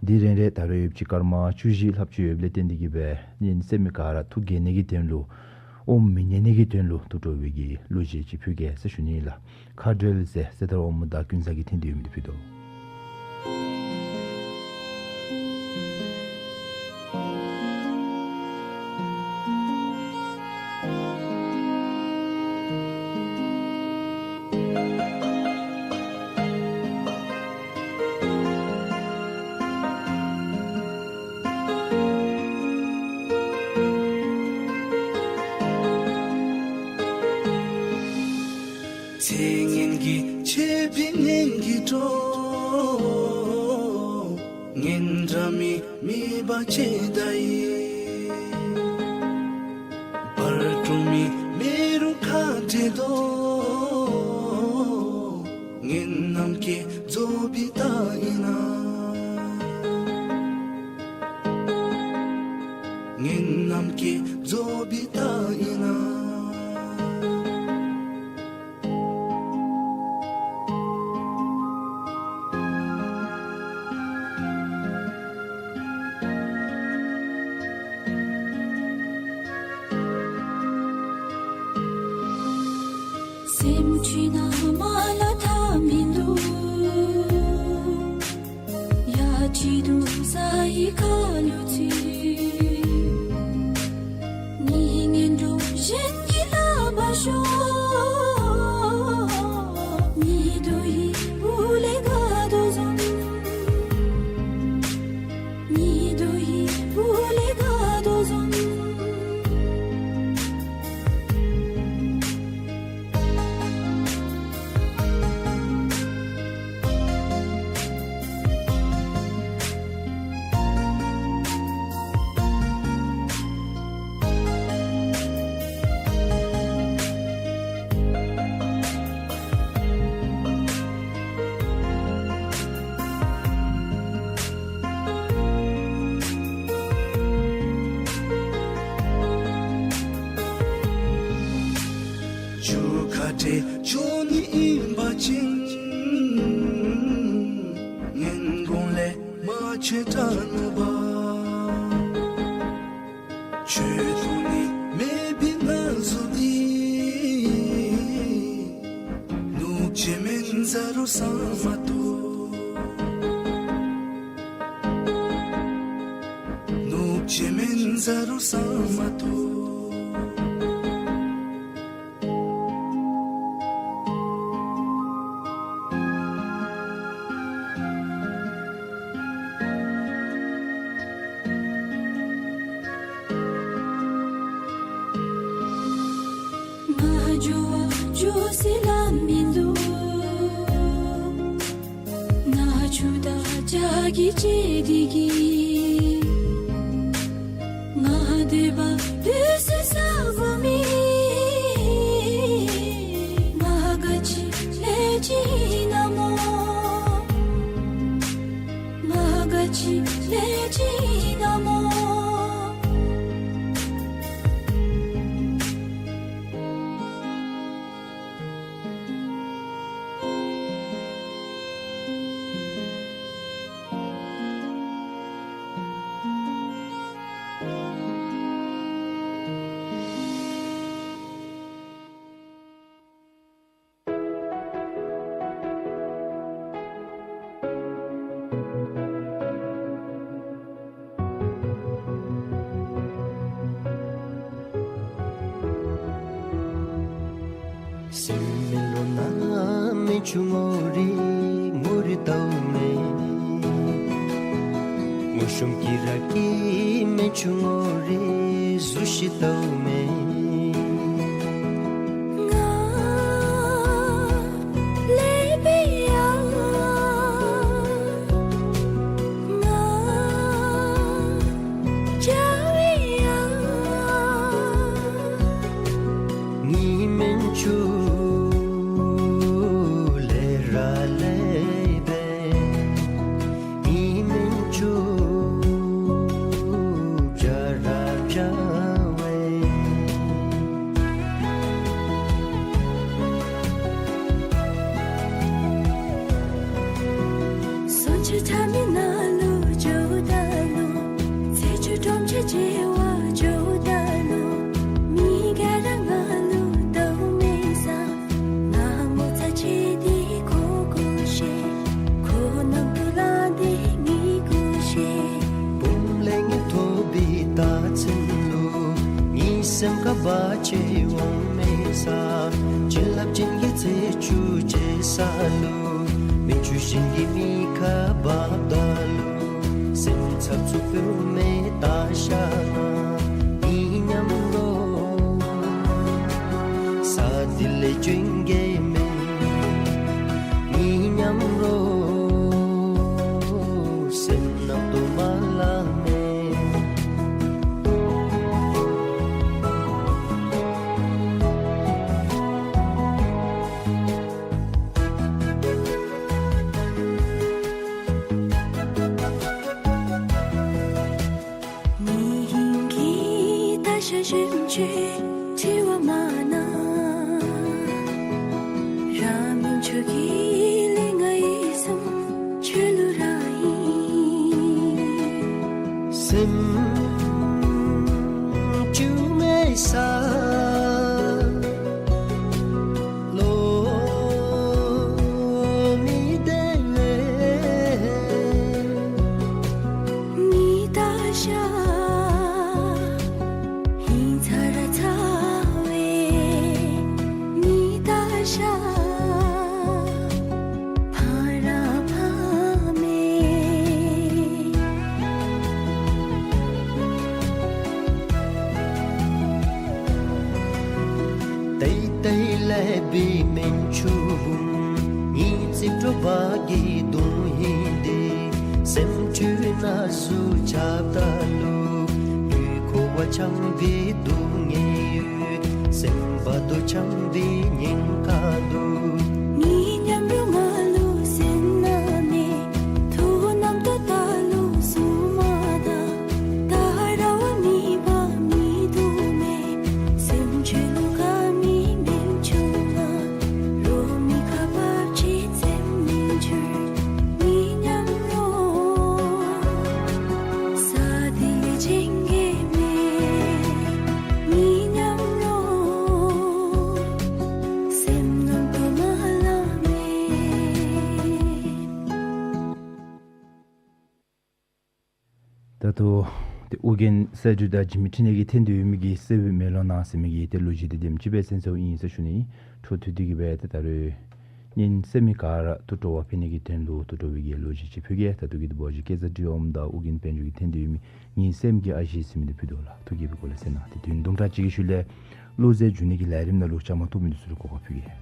དེ་རིང་རེ་ད་རེས་ཡོདཔ་ཅིག་སྐར་མ་བཅུ་བཞི་ལྷགཔ་ཅིག་ཡོདཔ་ལས་བརྟེན་ཏེ་གིས་སྦེ་ཨ་ནི་སེམས་མི་དགའ་ར་ཐུགས་དགྱེས་ནི་གི་དོན་ལུ་ཨོམ་མི་ཉན་ནི་གི་དོན་ལུ་ཐུགས་སྤྲོ་བའི་གི་གླུ་གཞས་ཅིག་ཕུལ་གེ་ཟེར་ཞུ་ནི་ཨིན་ལགས། མཁའ་འགྲོལ་ཟེར་ཟེར་ད་རུང་ཨོ་མོ་དང་ཀུན་བཟང་གིས་འཐེན་ཏེ་ཡོད་མི་འདི་ཕུལ་དོ། ཚེ་སྔོན་གྱི་ཆད་པའི་ངན་གྱིས་འགྲོ། ངན་འདྲ་མི་མེད་པ་ཅིག་ད་ཡི། བར་དོ་མི་མེད་རུང་ཁ་བྲལ་དོ། ངན་རྣམས་ཀྱིས་རྫོགས་པའི་རྟགས་ཨིན་ན། ངན་རྣམས་ཀྱིས་རྫོགས་པའི་རྟགས་ཨིན་ན། སེམས་འཁྲུལ་ན་མ་ལ་ཐབས་མིན་འདུག། ཡ་ཅི་དུ་ས་ཡི་ཁ་ལུ་ཚུད། ནི་ངན་འགྲོ་གཞན་གྱི་ལག་པར་ཤོར། ཉི་རྡོ་ཡི་བུ་ལས་དགའ་དོ་བཟུམ། ཉི་རྡོ་ཡི་བུ་ལས་དགའ་དོ་བཟུམ། ཆོས་ཁ་བྲལ་ཆོས་ཉིད་ཡིན་པ་ཅིན། ངན་གོང་ལས་མ་ཆོད་དྲག་ནུབ་པ། ཆོས་ཐོག་ནས་མེད་པའི་ན་ཟུག་འདི། ནུབ་ཅིག་མེན་ཟེར་རུང་ས་མ་ཏོ། ནུབ་ཅིག་མེན་ཟེར་རུང་ས་མ་ཏོ། ང་འགྱོ་བ་འགྱོ་སའི་ལམ་མིན་འདུག། ང་ཆུ་དང་བྱག་གིས་བཅད་དེ་གིས། ང་སྡོད་པ་སྡོད་སའི་ས་གོ་མེད། ང་ག་ཅི་ལས་ཅི་ན་མོ། ང་ག་ཅི་ལས་ཅི་ན་མོ། སེམས་མེ་ལོང་ནང་མེ་ཆུང་ངུ་རེ་ངུ་རེ་ལྟཝ་མས། ངུ་ཤོམ་གྱི་ར་གི་མེ་ཆུང་ངུ་རེ། སུ་ཤེས་དོ་མེད། ང་ལེ་བེ་ཡ། ང་ཅ་བེ་ཡ། ངེའི་མིང་ཆུ་ལེ་ར་ལེ་བེ། ངེའི་མིང་ཆུ་བྱ་ར་བྱ་བེ། སོ་ཆུ་ཁྲ་མི་ནང་ལུ་འགྱོཝ་ད་ལུ། ཚེས་བཅུ་དྲོམ་ཆེ་བྱེ་བ་འགྱོཝ་ད་ལུ། མི་ག་ར་ང་ལུ་བལྟཝ་མེད་ས། ང་ངོ་ཚ་ཆེ་སྟེ་ཁོ་གུ་ཤེས། ཁོ་ནམ་དུ་ལངས་ཏེ་ངེ་གུ་ཤེས། བུམོ་ལས་ངན་ཐོབ་པའི་རྟགས་མཚན་ལུ། ངེའི་སེམས་ཁར་བག་ཆེ་འོང་མེད་ས། བྱིན་རླབས་ཅན་གྱི་ཚེས་བཅུ་བྱེ་ས་ལུ། མིག་ཆུ་ཤིང་གི་མི་ཁ་བབ་ད་ལུ། སེམས་འཚབ་འཚུབ་སྤོ་མེད་ད་ཤ་ན་ངེའི་མཉམ་རོགས། ས་འདི་ལས་བྱོན་གེ་མེད། ངེའི་མཉམ་རོགས། སེམས་ནང་དུ་མ་ལ་མེད། ངེའི་ཧིང་གི་ད་ཤ་ཞིམ་ཆེ་ཁྲི་བ་མ་ན། ར་མིན་ཆོས་ཀྱི་གླིང་ང་ཡི་སེམས་ཆོས་ལུ་ར་ཨིན། སེམས་བཅུད་མེད་ས་ལུ་མི་བདེ་བས། ངེའི་ད་ཤ་ཧིང་ཚ་ར་ཚ་བས། ངེའི་ད་ཤ་ཕངས་ར་ཕངས་མེད། ཏེ་ཏེ་ལེ་བི་མིང་ཆུ་བུམོ། ངེའི་རྩིབ་དྲོ་བག་གི་དུང་ཧིང་འདི། སེམས་ཆུ་ན་སུ་ཆགས་ད་ལུ། ལུས་ཁོ་བ་ཆང་བི་དུ་ངེ་ཡུ། སེམས་བ་དོ་ཆང་བི་ཉིན་ཁ་དུ། ངེའི་མཉམ་རོགས་ང་ལུ་སེམས་ན་མེད། ཐུགས་རྣམ་རྟོག་ད་ལུ་སུ་མ་ད། ད་ར་བ་མི་བ་མི་དུ་མེད། སེམས་ཆུ་ལུ་ཁ་མི་མིང་ཆུ་ང་། རོ་མི་ཁ་བབ་ཅི་སེམས་མིང་ཆུ། ངེའི་མཉམ་རོགས། ས་འདི་ལས་བྱོན་གེ་མེད། ངེའི་མཉམ་རོགས། སེམས་ནང་དུ་མ་ལ་མེད། ད་ལྟོ་ཏེ་ཨོ་རྒྱན་གསལ་སྒྲོན་དང་འཇིགས་མེད་འཕྲིན་ལས་ཀྱིས་འཐེན་ཏེ་ཡོད་མི་གི་གསལ་བའི་མེ་ལོང་ནང་ཟེར་མི་གི་ཏེ་ལོ་རྒྱུས་དེ་དེམ་ཅིག་སྦེ་གསན་གསནམ་ཨིན་ཟེར་ཞུ་ནི། འཕྲོ་མཐུད་དེ་གི་སྦེ་ཏེ་ད་རུང་གཉེན་སེལ་མི་ག་ར་ཐུགས་སྤྲོ་བ་འཕེལ་ནི་གི་དོན་ལུ་ཐུགས་སྤྲོ་བའི་གི་ལོ་རྒྱུས་ཅིག་ཕུལ་གེ། ད་ལྟོ་གི་འདི་འབད་བ་ཅིན་སྐལ་བཟང་སྒྲོལ་མ་དང་ཨོ་རྒྱན་དཔལ་འབྱོར་གྱིས་འཐེན་ཏེ་ཡོད་མི་གཉེན་སེལ་མི་གི་ཨ་ཞེ་ཟེར་མི་འདི་ཕུལ་དོ་ལགས། ཐུགས་དགྱེས་པའི་སྒོ་ལས་གསན་གནང་། ཏེ་དུས་ཡུན་དུམ་གྲ་ཅིག་གི་ཤུལ་ལས་བློ་རྩེ་འཇུ་ནི་གི་ལས་རིམ་ནང་ལུ་བཅའ་མར་གཏོགས་མི་འདི་ཚུ་ལུ་གོ་སྐབས་ཕུལ་གེ།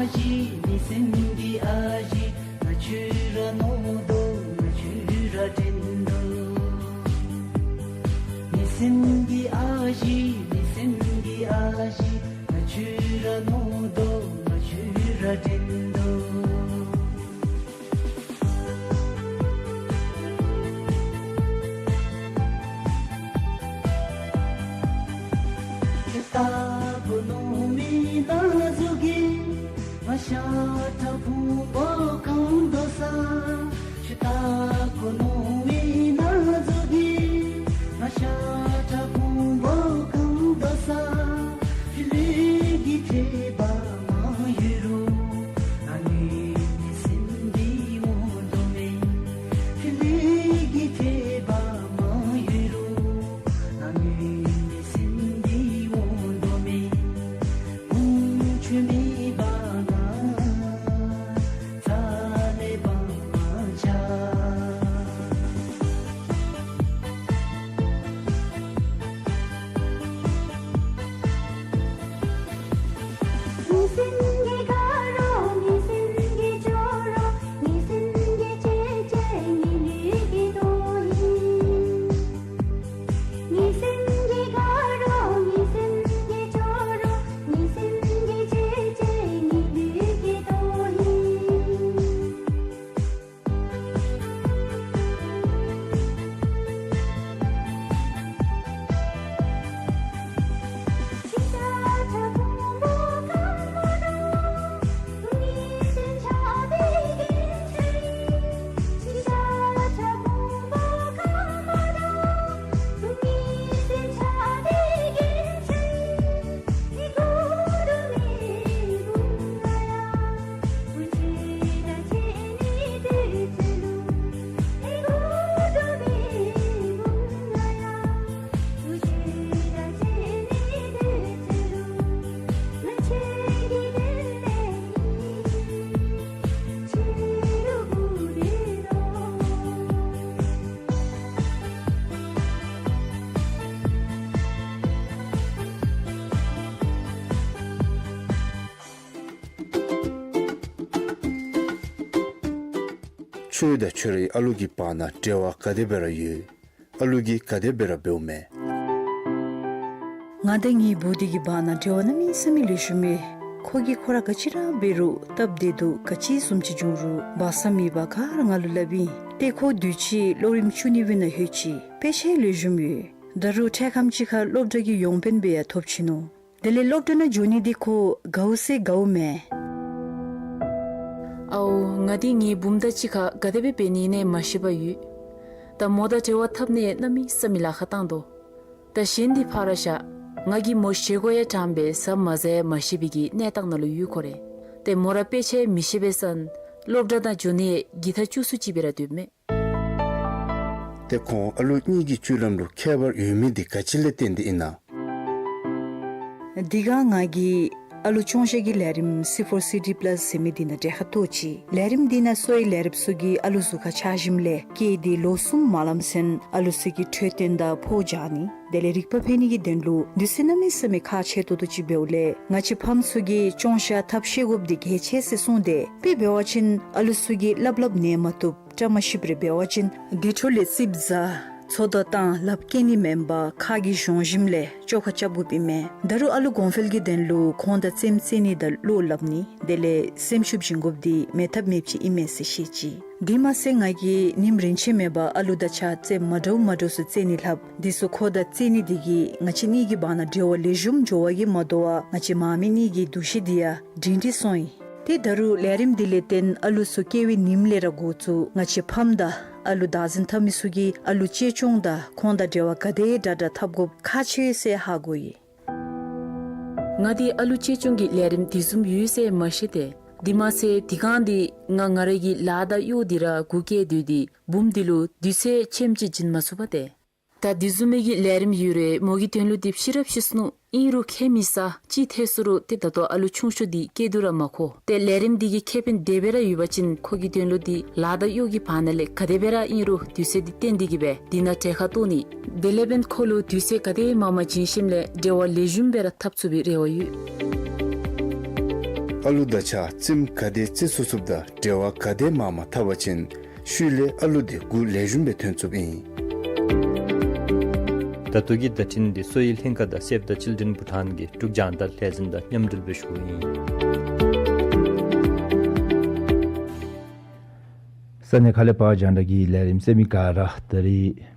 ཨ་ཞེ་མི་སེམས་ཀྱི་ཨ་ཞེ་ང་ཁྱོད་ར་མནོ་དོ། ང་ཁྱོད་ར་དྲན་དོ། མི་སེམས་ཀྱི་ཨ་ཞེ་མི་སེམས་ཀྱི་ཨ་ཞེ་ང་ཁྱོད་ར་མནོ་དོ། ང་ཁྱོད་ར་དྲན་དོ། ཁྱོད་ལྟ་བུ་ནོར་མི་ན་ཟུག་གིས་ང་ཤ་ཁྲག་ཕུང་པོ་སྐམ་དོ་ས། ཁྱོད་ལྟ་བུ་ནོར་མི་ན་ཟུག་གིས་ང་ཤ་ཁྲག་ཕུང་པོ་སྐམ་དོ་ས། ཁྱོད་ལུས་ཀྱི་ཁྲོད་པ་མ་ཡོད་རུང་ང་ལུས་མི་སེམས་འདི་འོང་དོ་མས། ཁྱོད་ལུས་ཀྱི་ཁྲོད་པ་མ་ཡོད་རུང་ང་ལུས་མི་སེམས་འདི་འོང་དོ་མས། དུང་ཆོས་མེད་པ་ན་ཚ་ལས་པ་མ་ཆགས། ཁྱོད་དང་ཁྱོད་རའི་ཨ་ལུ་གི་བར་ན་འབྲེལ་བ་ག་དེ་སྦེ་ར་ཡོད། ཨ་ལུ་གིས་ག་དེ་སྦེ་ར་འབདཝ་མས། ང་དང་ངེའི་བུ་འདི་གི་བར་ན་འབྲེལ་བ་གནམ་མེད་ས་མེད་ལེགས་ཤོམ་ཨིན། ཁོ་གིས་ཁོ་ར་ག་ཅི་ར་འབད་རུང་སྟབས་བདེ་སྡུག་ག་ཅི་བཟུམ་ཅིག་བྱུང་རུང་སྦ་གསང་མེད་པར་ག་ར་ང་ལུ་སླབ་ཨིན། ཏེ་ཁོ་དུས་ཅི་སློབ་རིམ་བཅུ་གཉིས་པའི་ནང་ལྷོད་ཅི། དཔེ་ཆ་ལེགས་ཤོམ་ཡོད། ད་རུང་འཕྲལ་ཁམས་ཅིག་ཁར་སློབ་གྲྭ་གི་ཡོངས་དཔོན་སྦེ་ཡང་ཐོབ་ཅི་ནུག། དེ་ལས་སློབ་གྲྭ་ནང་འགྱོ་ནི་འདི་ཁོ་དགའཝ་ཟེར་དགའཝ་མས། ཨའོ་ང་འདི་ངེའི་བུམོ་དང་གཅིག་ཁར་ག་དེ་སྦེ་འབད་ནི་ཨིན་ན་མ་ཤེས་པར་ཡོད། ད་མོ་དང་འབྲེལ་བ་འཐབ་ནི་གནམ་མེད་ས་མེད་ལཱ་ཁག་བཏང་དོ། ད་གཞན་འདི་ཕར་བཞག། ང་གིས་མོ་བཞེས་སྒོ་ཡང་དྲངས་སྦེ་ཟ་མ་ཟ་ཡང་མ་ཤེས་པའི་གི་གནས་སྟངས་ནང་ལུ་ཡོད་ཁོ་རེ། ཏེ་མོ་ར་དཔེ་ཆ་མི་ཤེས་པས་ཟེར་སློབ་གྲྭ་ནང་འགྱོ་ནི་གི་ཐག་བཅད་སུ་ཅིག་སྦེ་ར་སྡོདཔ་མས། ཏེ་ཁོང་ཨ་ལུ་གཉིས་ཀྱི་སྤྱོད་ལམ་ལུ་ཁྱད་པར་ཡོད་མི་འདི་ག་ཅི་ལས་བརྟེན་ཏེ་ཨིན་ན། འདི་ག་ང་གིས་ཨ་ལུ་སྐྱོང་བཤད་ཀྱི་ལས་རིམ་སི་ཕོར་སི་ཌི་པ་ལཱས་ཟེར་མི་འདི་ནང་གྲལ་ཁར་གཏོགས་ཅི། ལས་རིམ་འདི་ནང་གསོ་བའི་ལས་རབས་ཚུ་གིས་ཨ་ལུ་གཟུགས་ཁར་ཆགས་ཞིནམ་ལས་སྐྱེས་ཏེ་ལོ་གསུམ་མ་ལངམ་ཚུན་ཨ་ལུ་ཚུ་གི་འཕྲོད་བསྟེན་དང་ཕོཝ་རྒྱག་ནི། དེ་ལས་རིག་པ་འཕེལ་ནི་གི་དོན་ལུ་དུས་ཚོད་གནམ་མེད་ས་མེད་ཁག་ཆེ་ཏོག་ཏོ་ཅིག་འབདཝ་ལས་ང་བཅས་ཕམ་ཚུ་གིས་སྐྱོང་བཤད་ཐབས་ཤེས་དགོཔ་འདི་གལ་ཆེ་ཟེར་གསུངས་ཏེ། དཔེ་འབད་བ་ཅིན་ཨ་ལུ་ཚུ་གིས་སླབ་སླབ་ཉན་མ་བཏུབ། བཀྲ་མ་ཤིསཔ་རེ་འབད་བ་ཅིན་དེ་འཕྲོ་ལས་རྩིགཔ་ཟ་འཚོ་དང་བཏང་ལགཔ་སྐྱེ་ནི་མེན་པར་ཁ་གིས་གཞོང་ཞིནམ་ལས་བཅོ་ཁ་རྐྱབ་དགོཔ་ཨིན་མས། ད་རུང་ཨ་ལུ་གོང་འཕེལ་གྱི་དོན་ལུ་ཁོང་དང་རྩེདམོ་རྩེ་ནི་དང་བློ་སླབ་ནི་དེ་ལས་སེམས་ཤུགས་བྱིན་དགོཔ་འདི་མེད་ཐབས་མེདཔ་ཅིག་ཨིན་མས་ཟེར་བཤད་ཅི། དེ་མ་ཚད་ང་གིས་ཉིནམ་རེ་ཆད་མེད་པར་ཨ་ལུ་དང་གཅིག་ཁར་རྩེདམོ་མ་འདྲཝ་མ་འདྲཝ་ཚུ་རྩེ་ནི་ལྷབ། དེ་ཚུ་ཁོ་དང་རྩེ་ནི་འདི་གིས་ང་བཅས་གཉིས་ཀྱི་བར་ན་འབྲེལ་བ་ལེགས་ཤོམ་འགྱོ་བ་གིས་མ་དོ་བར་ང་བཅས་མ་མི་གཉིས་ཀྱི་འདུ་ཤེས་འདི་ཡང་སྒྲིང་སྒྲིང་སོང་ཡི། ཏེ་ད་རུང་ལས་རིམ་འདི་ལས་བརྟེན་ཨ་ལུ་ཚུ་སྐྱེ་བའི་ཉིནམ་ལས་ར་འགོ་བཙུགས་ང་བཅས་ཕམ་དང་ཨ་ལུ་བདག་འཛིན་འཐབ་མི་ཚུ་གིས་ཨ་ལུ་གཅེས་སྐྱོང་དང་ཁོང་དང་འབྲེལ་བ་ག་དེ་དྲག་དྲག་འཐབ་དགོཔ་ཁག་ཆེ་ཟེར་ཧ་གོ་ཡི། ང་འདི་ཨ་ལུ་གཅེས་སྐྱོང་གི་ལས་རིམ་དེ་བཟུམ་ཡོད་ཟེར་མ་ཤེས་ཏེ། དེ་མ་ཚད་དེ་སྒང་འདི་ང་ང་རའི་གི་ལཱ་དང་གཡོག་འདི་ར་གུ་བཀལ་སྡོད་དེ་བུམོ་འདི་ལུ་དུས་ཚོད་ཆེམ་ཅིག་བྱིན་མ་ཚུགས་པས་ཏེ། ད་དེ་བཟུམ་མའི་གི་ལས་རིམ་ཡོད་རུང་མོ་གི་དོན་ལུ་འདི་ཤེས་རབ་ཤེས་ནུག། ཨིན་རུང་ཁྱད་མི་ཟ། ཅི་ཐལ་སོང་རུང་ཏེ་ད་ལྟོ་ཨ་ལུ་ཆུང་ཤོས་འདི་སྐྱེ་དུས་ར་མ་གོ། ཏེ་ལས་རིམ་འདི་གི་ཁེ་ཕན་དེ་སྦེ་ར་ཡོད་པ་ཅིན་ཁོ་གི་དོན་ལུ་འདི་ལཱ་དང་གཡོག་གི་བར་ན་ལས་ག་དེ་སྦེ་ར་ཨིན་རུང་དུས་ཚོད་འདི་བཏོན་ཏེ་གི་སྦེ་འདི་ནང་གྲལ་ཁར་གཏོགས་ནི། དེ་ལས་འབདན་ཁོ་ལུ་དུས་ཚོད་ག་དེ་མང་མང་བྱིན་ཞིནམ་ལས་འབྲེལ་བ་ལེགས་ཤོམ་སྦེ་ར་འཐབ་ཚུགས་པའི་རེ་བ་ཡོད། ཨ་ལུ་དང་གཅིག་ཁར་རྩེདམོ་ག་དེ་རྩེ་ཚུགས་ཚུགསཔ་དང་འབྲེལ་བ་ག་དེ་མངམ་འཐབ་པ་ཅིན་ཤུལ་ལས་ཨ་ལུ་དེ་མགུ་ལེགས་ཤོམ་སྦེ་ཐོན་ཚུགསཔ་ཨིན། ད་ལྟོ་གི་བརྡ་འཕྲིན་འདི་གསོ་བའི་ལྷན་ཁག་དང་Save the Children Bhutan གི་འབྲུག་རྒྱང་བསྒྲགས་ལས་འཛིན་དང་མཉམ་འབྲེལ་སྦེ་ཞུཝ་ཨིན། ས་གནས་ཁག་ལས་ཕར་རྒྱང་བསྒྲགས་ཀྱི་ལས་རིམ་གསན་མི་ག་ར་ད་རིས་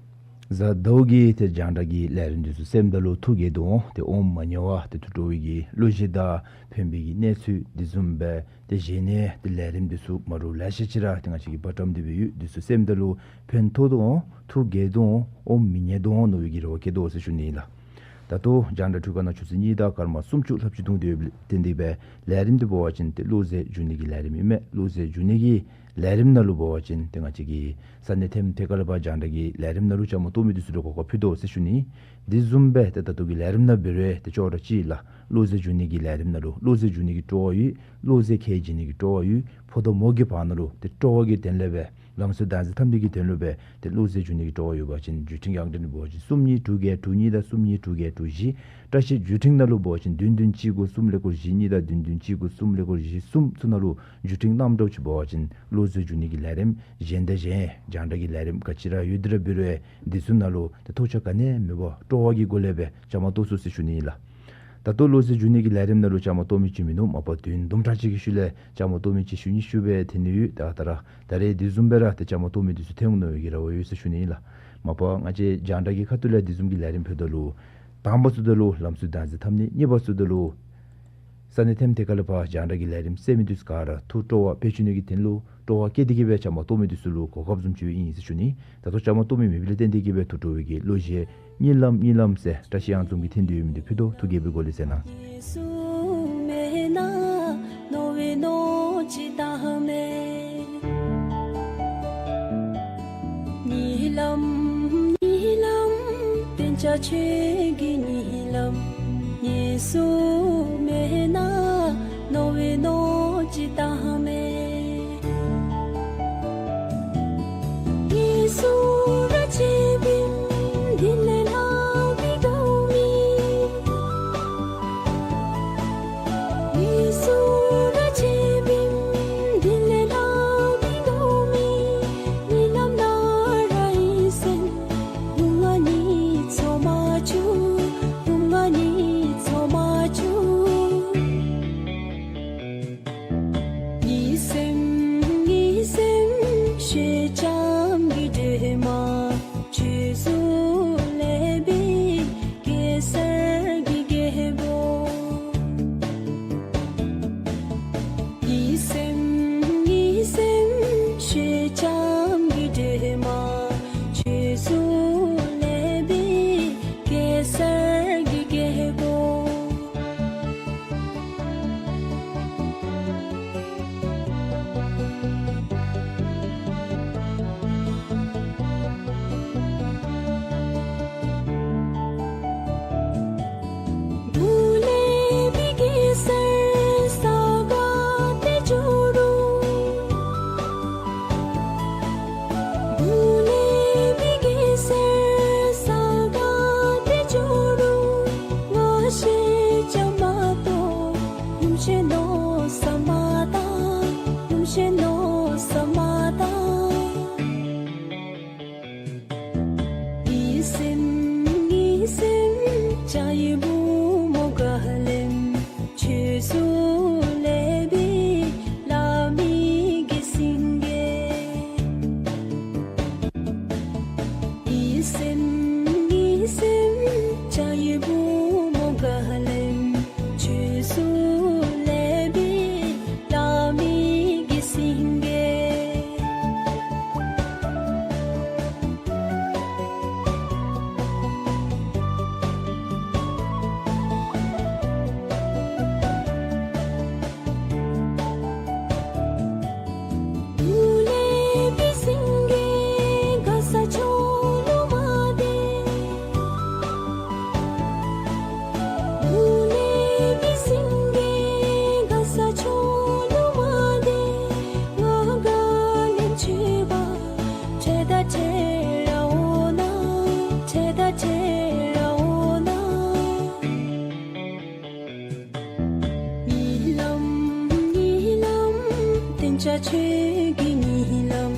གཟའ་ཟླཝ་གི་ཏེ་རྒྱང་བསྒྲགས་ཀྱི་ལས་རིམ་འདི་ཚུ་གསནམ་ད་ལུ་ཐུགས་དགྱེས་དོ་འོང་། ཏེ་ཨོམ་མ་ཉལ་བར་ཏེ་ཐུགས་སྤྲོ་བའི་གི་བློ་གཞས་དང་ཕན་པའི་གི་གནས་ཚུལ་འདི་བཟུམ་སྦེ་ཏེ་གཞན་ནི་ཏེ་ལས་རིམ་འདི་ཚུ་མ་འདྲཝ་ལེ་ཤ་ཅིག་ར་ཏེ་ང་བཅས་ཀྱིས་པར་བཀྲམ་སྟེ་སྦེ་ཡོད། འདི་ཚུ་གསནམ་ད་ལུ་ཕན་ཐོགས་དོ་འོང་། ཐུགས་དགྱེས་དོ་འོང་། ཨོམ་མི་ཉལ་དོ་འོང་མནོ་བའི་གི་རེ་བ་བསྐྱེད་དོ་ཟེར་ཞུ་ནི་ཨིན་ལགས། ད་ལྟོ་རྒྱང་བསྒྲགས་འཕྲུལ་ཁང་ནང་ཆུ་ཚོད་གཉིས་དང་སྐར་མ་སུམ་ཅུ་ལྷགཔ་ཅིག་བརྡུངས་ཏེ་ཡོདཔ་ལས་བརྟེན་ཏེ་སྦེ་ལས་རིམ་འདི་འབད་བ་ཅིན་ཏེ་བློ་གསལ་འབྱུང་གནས་ཀྱི་ལས་རིམ་ཨིན་མས། བློ་གསལ་འབྱུང་གནས་ཀྱི་ལས་རིམ་ནང་ལུ་འབད་བ་ཅིན་ཏེ་ང་བཅས་ཀྱི་ས་གནས་ཐེམ་ཐེ་ཁ་ལས་ཕར་རྒྱང་བསྒྲགས་ཀྱི་ལས་རིམ་ནང་ལུ་བཅའ་མར་གཏོགས་མི་འདི་ཚུ་ལུ་གོ་སྐབས་ཕུལ་དོ་ཟེར་ཞུ་ནི། འདི་བཟུམ་སྦེ་ཏེ་ད་ལྟོ་གི་ལས་རིམ་ནང་འབད་རུང་ཏེ་ཅོག་ར་གཅིག་ལགས། བློ་གསལ་འབྱུང་གནས་ཀྱི་ལས་རིམ་ནང་ལུ་བློ་གསལ་འབྱུང་གནས་ཀྱི་སྤྲོ་བ་ཡོད། བློ་གསལ་ཁས་འབྱེད་ནི་གི་སྤྲོ་བ་ཡོད། ཕོ་དང་མོ་གི་བར་ན་ལུ་ཏེ་སྤྲོ་བ་གི་དོན་ལས་སྦེ་ལམ་སྲོལ་བདག་འཛིན་འཐབ་ནི་གི་དོན་ལུ་སྦེ་ཏེ་བློ་གསལ་འབྱུང་གནས་ཀྱི་སྤྲོ་བ་ཡོད་པ་ཅིན་བརྒྱུད་འཕྲིན་རྒྱང་བསྒྲགས་འདི་འབད་བ་ཅིན་གསུམ་གཉིས་དྲུག་བརྒྱད་དྲུག་གཉིས་དང་གསུམ་གཉིས་དྲུག་བརྒྱད་དྲུག་བཞི། བཀྲ་ཤིས་བརྒྱུད་འཕྲིན་ནང་ལུ་འབད་བ་ཅིན་བདུན་བདུན་གཅིག་དགུ་གསུམ་ཀླད་ཀོར་བཞི་གཉིས་དང་བདུན་བདུན་གཅིག་དགུ་གསུམ་ཀླད་ཀོར་བཞི་གསུམ་ཚུ་ནང་ལུ་བརྒྱུད་འཕྲིན་གནངམ་འདྲཝ་ཅིག་འབད་བ་ཅིན་བློ་གསལ་འབྱུང་གནས་ཀྱི་ལས་རིམ་གཞན་དང་གཞན་རྒྱང་བསྒྲགས་ཀྱི་ལས་རིམ་ག་ཅི་ར་ཡོད་དེ་ར་འབད་རུང་འདི་ཚུ་ནང་ལུ་ཏེ་ཐོགས་ཆགས་ག་ནི་ཡང་མེད་པར་སྤྲོ་བ་གི་སྒོ་ལས་སྦེ་བཅའ་མར་གཏོགས་ཚུགས་ཟེར་ཞུ་ནི་ཨིན་ལགས། ད་ལྟོ་བློ་གསལ་འབྱུང་གནས་ཀྱི་ལས་རིམ་ནང་ལུ་བཅའ་མར་གཏོགས་མི་ཅིག་མིན་ནུག། མ་པ་དུས་ཡུན་དུམ་གྲ་ཅིག་གི་ཤུལ་ལས་བཅའ་མར་གཏོགས་མི་ཅིག་ཤུལ་གཉིས་ཤུལ་སྦེ་ཐོན་ནི་ཡོད། ད་ད་ར་ད་རེས་འདི་བཟུམ་སྦེ་ར་ཏེ་བཅའ་མར་གཏོགས་མི་འདི་ཚུ་ཐོན་འོང་མནོ་བའི་གི་རེ་བ་ཡོད་ཟེར་ཞུ་ནི་ཨིན་ལགས། མ་པ་ང་བཅས་རྒྱང་བསྒྲགས་ཀྱི་ཁ་ཐུག་ལས་འདི་བཟུམ་གྱི་ལས་རིམ་ཕུལཝ་ད་ལུ་དང་པ་ཚུ་ད་ལུ་ལམ་སྲོལ་བདག་འཛིན་འཐབ་ནི། གཉིས་པ་ཚུ་ད་ལུ་ས་གནས་ཐེམ་ཐེ་ཁ་ལས་ཕར་རྒྱང་བསྒྲགས་ཀྱི་ལས་རིམ་གསན་མི་འདི་ཚུ་ག་ར་ཐུགས་སྤྲོ་བ་བེད་སྤྱོད་ནི་གི་དོན་ལུ་སྤྲོ་བ་བསྐྱེད་དེ་གི་སྦེ་བཅའ་མར་གཏོགས་མི་འདི་ཚུ་ལུ་གོ་སྐབས་བཟུམ་ཅིག་ཨིན་ཟེར་ཞུ་ནི། ད་ལྟོ་བཅའ་མར་གཏོགས་མི་མེདཔ་ལས་བརྟེན་ཏེ་གི་སྦེ་ཐུགས་སྤྲོ་བའི་གི་བློ་གཞས་གཉིད་ལམ་གཉིད་ལམ་ཟེར་བཀྲ་ཤིས་གཡང་འཛོམས་ཀྱིས་འཐེན་ཏེ་ཡོད་མི་འདི་ཕུལ་དོ། ཐུགས་དགྱེས་པའི་སྒོ་ལས་གསན་གནང་། བརྟན་ཆགས་ཆོས་ཀྱི་གཉིད་ལམ།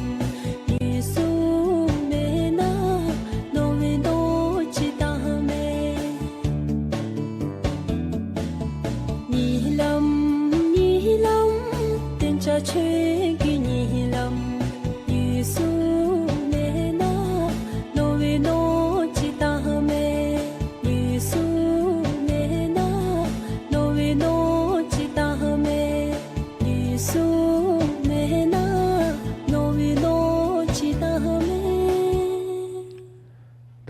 གཉིད་སུ་མེད་ན་ནོར་བུའི་ནོར་ཅི་དང་མེད། གཉིད་ལམ་གཉིད་ལམ། བརྟན་ཆགས་ཆོས་ཀྱི་གཉིད་ལམ། གཉིད་སུ་མེད་ན་ནོར་བུའི་ནོར་ཅི་དང་མེད། གཉིད་སུ་མེད་ན་ནོར་བུའི་ནོར་ཅི་དང་མེད། གཉིད་སུ་མེད་ན་ནོར་བུའི་ནོར་ཅི་དང་མེད།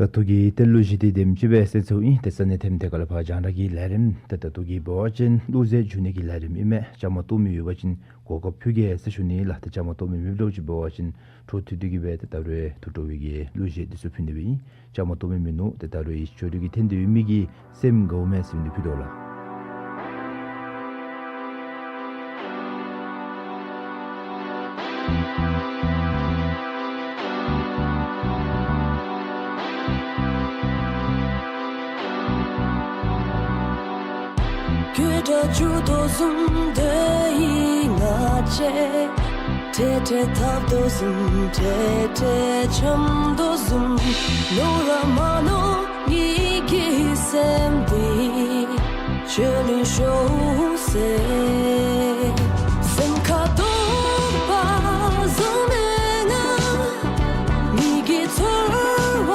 ད་ལྟོ་གི་ཏེ་གླུ་གཞས་འདི་དེམ་ཅིག་སྦེ་ཟད་ཚརཝ་ཨིན། ཏེ་ས་གནས་ཐེམ་ཐེ་ཁ་ལས་ཕར་རྒྱང་བསྒྲགས་ཀྱི་ལས་རིམ་ཏེ་ད་ལྟོ་གི་འབད་བ་ཅིན་གླུ་གཞས་བསྒྱུར་ནི་གི་ལས་རིམ་ཨིན་མས། བཅའ་མར་གཏོགས་མི་ཡོད་པ་ཅིན་གོ་སྐབས་ཕུལ་གེ་ཟེར་ཞུ་ནི་ལགས། ཏེ་བཅའ་མར་གཏོགས་མི་མེདཔ་འདྲཝ་ཅིག་འབད་བ་ཅིན་འཕྲོ་མཐུད་དེ་གི་སྦེ་ཏེ་ད་རུང་ཐུགས་སྤྲོ་བའི་གི་གླུ་གཞས་འདི་ཚུ་ཕུལ་ནི་སྦེ་ཨིན། བཅའ་མར་གཏོགས་མི་མིང་ནང་ཏེ་ད་རུང་ཡིད་སྤྱོད་རི་གི་འཐེན་ཏེ་ཡོད་མི་གི་སེམས་དགའཝ་མས་ཟེར་མི་འདི་ཕུལ་དོ་ལགས། སྐྱོ་དྲགས་འགྱོ་དོ་བཟུམ་དེ་ཡི་ང་བཅས། ཏེ་ཏེ་ཐབས་དོ་བཟུམ་ཏེ་ཏེ་འཆམ་དོ་བཟུམ། ནོར་ར་མ་ནོར་ངེ་གི་སེམས་འདི་ཆོས་ལུ་ཤོག་ཟེར། སེམས་ཁ་དོག་པ་བཟུམ་མེན་ན། མི་གི་ཚོར་བ་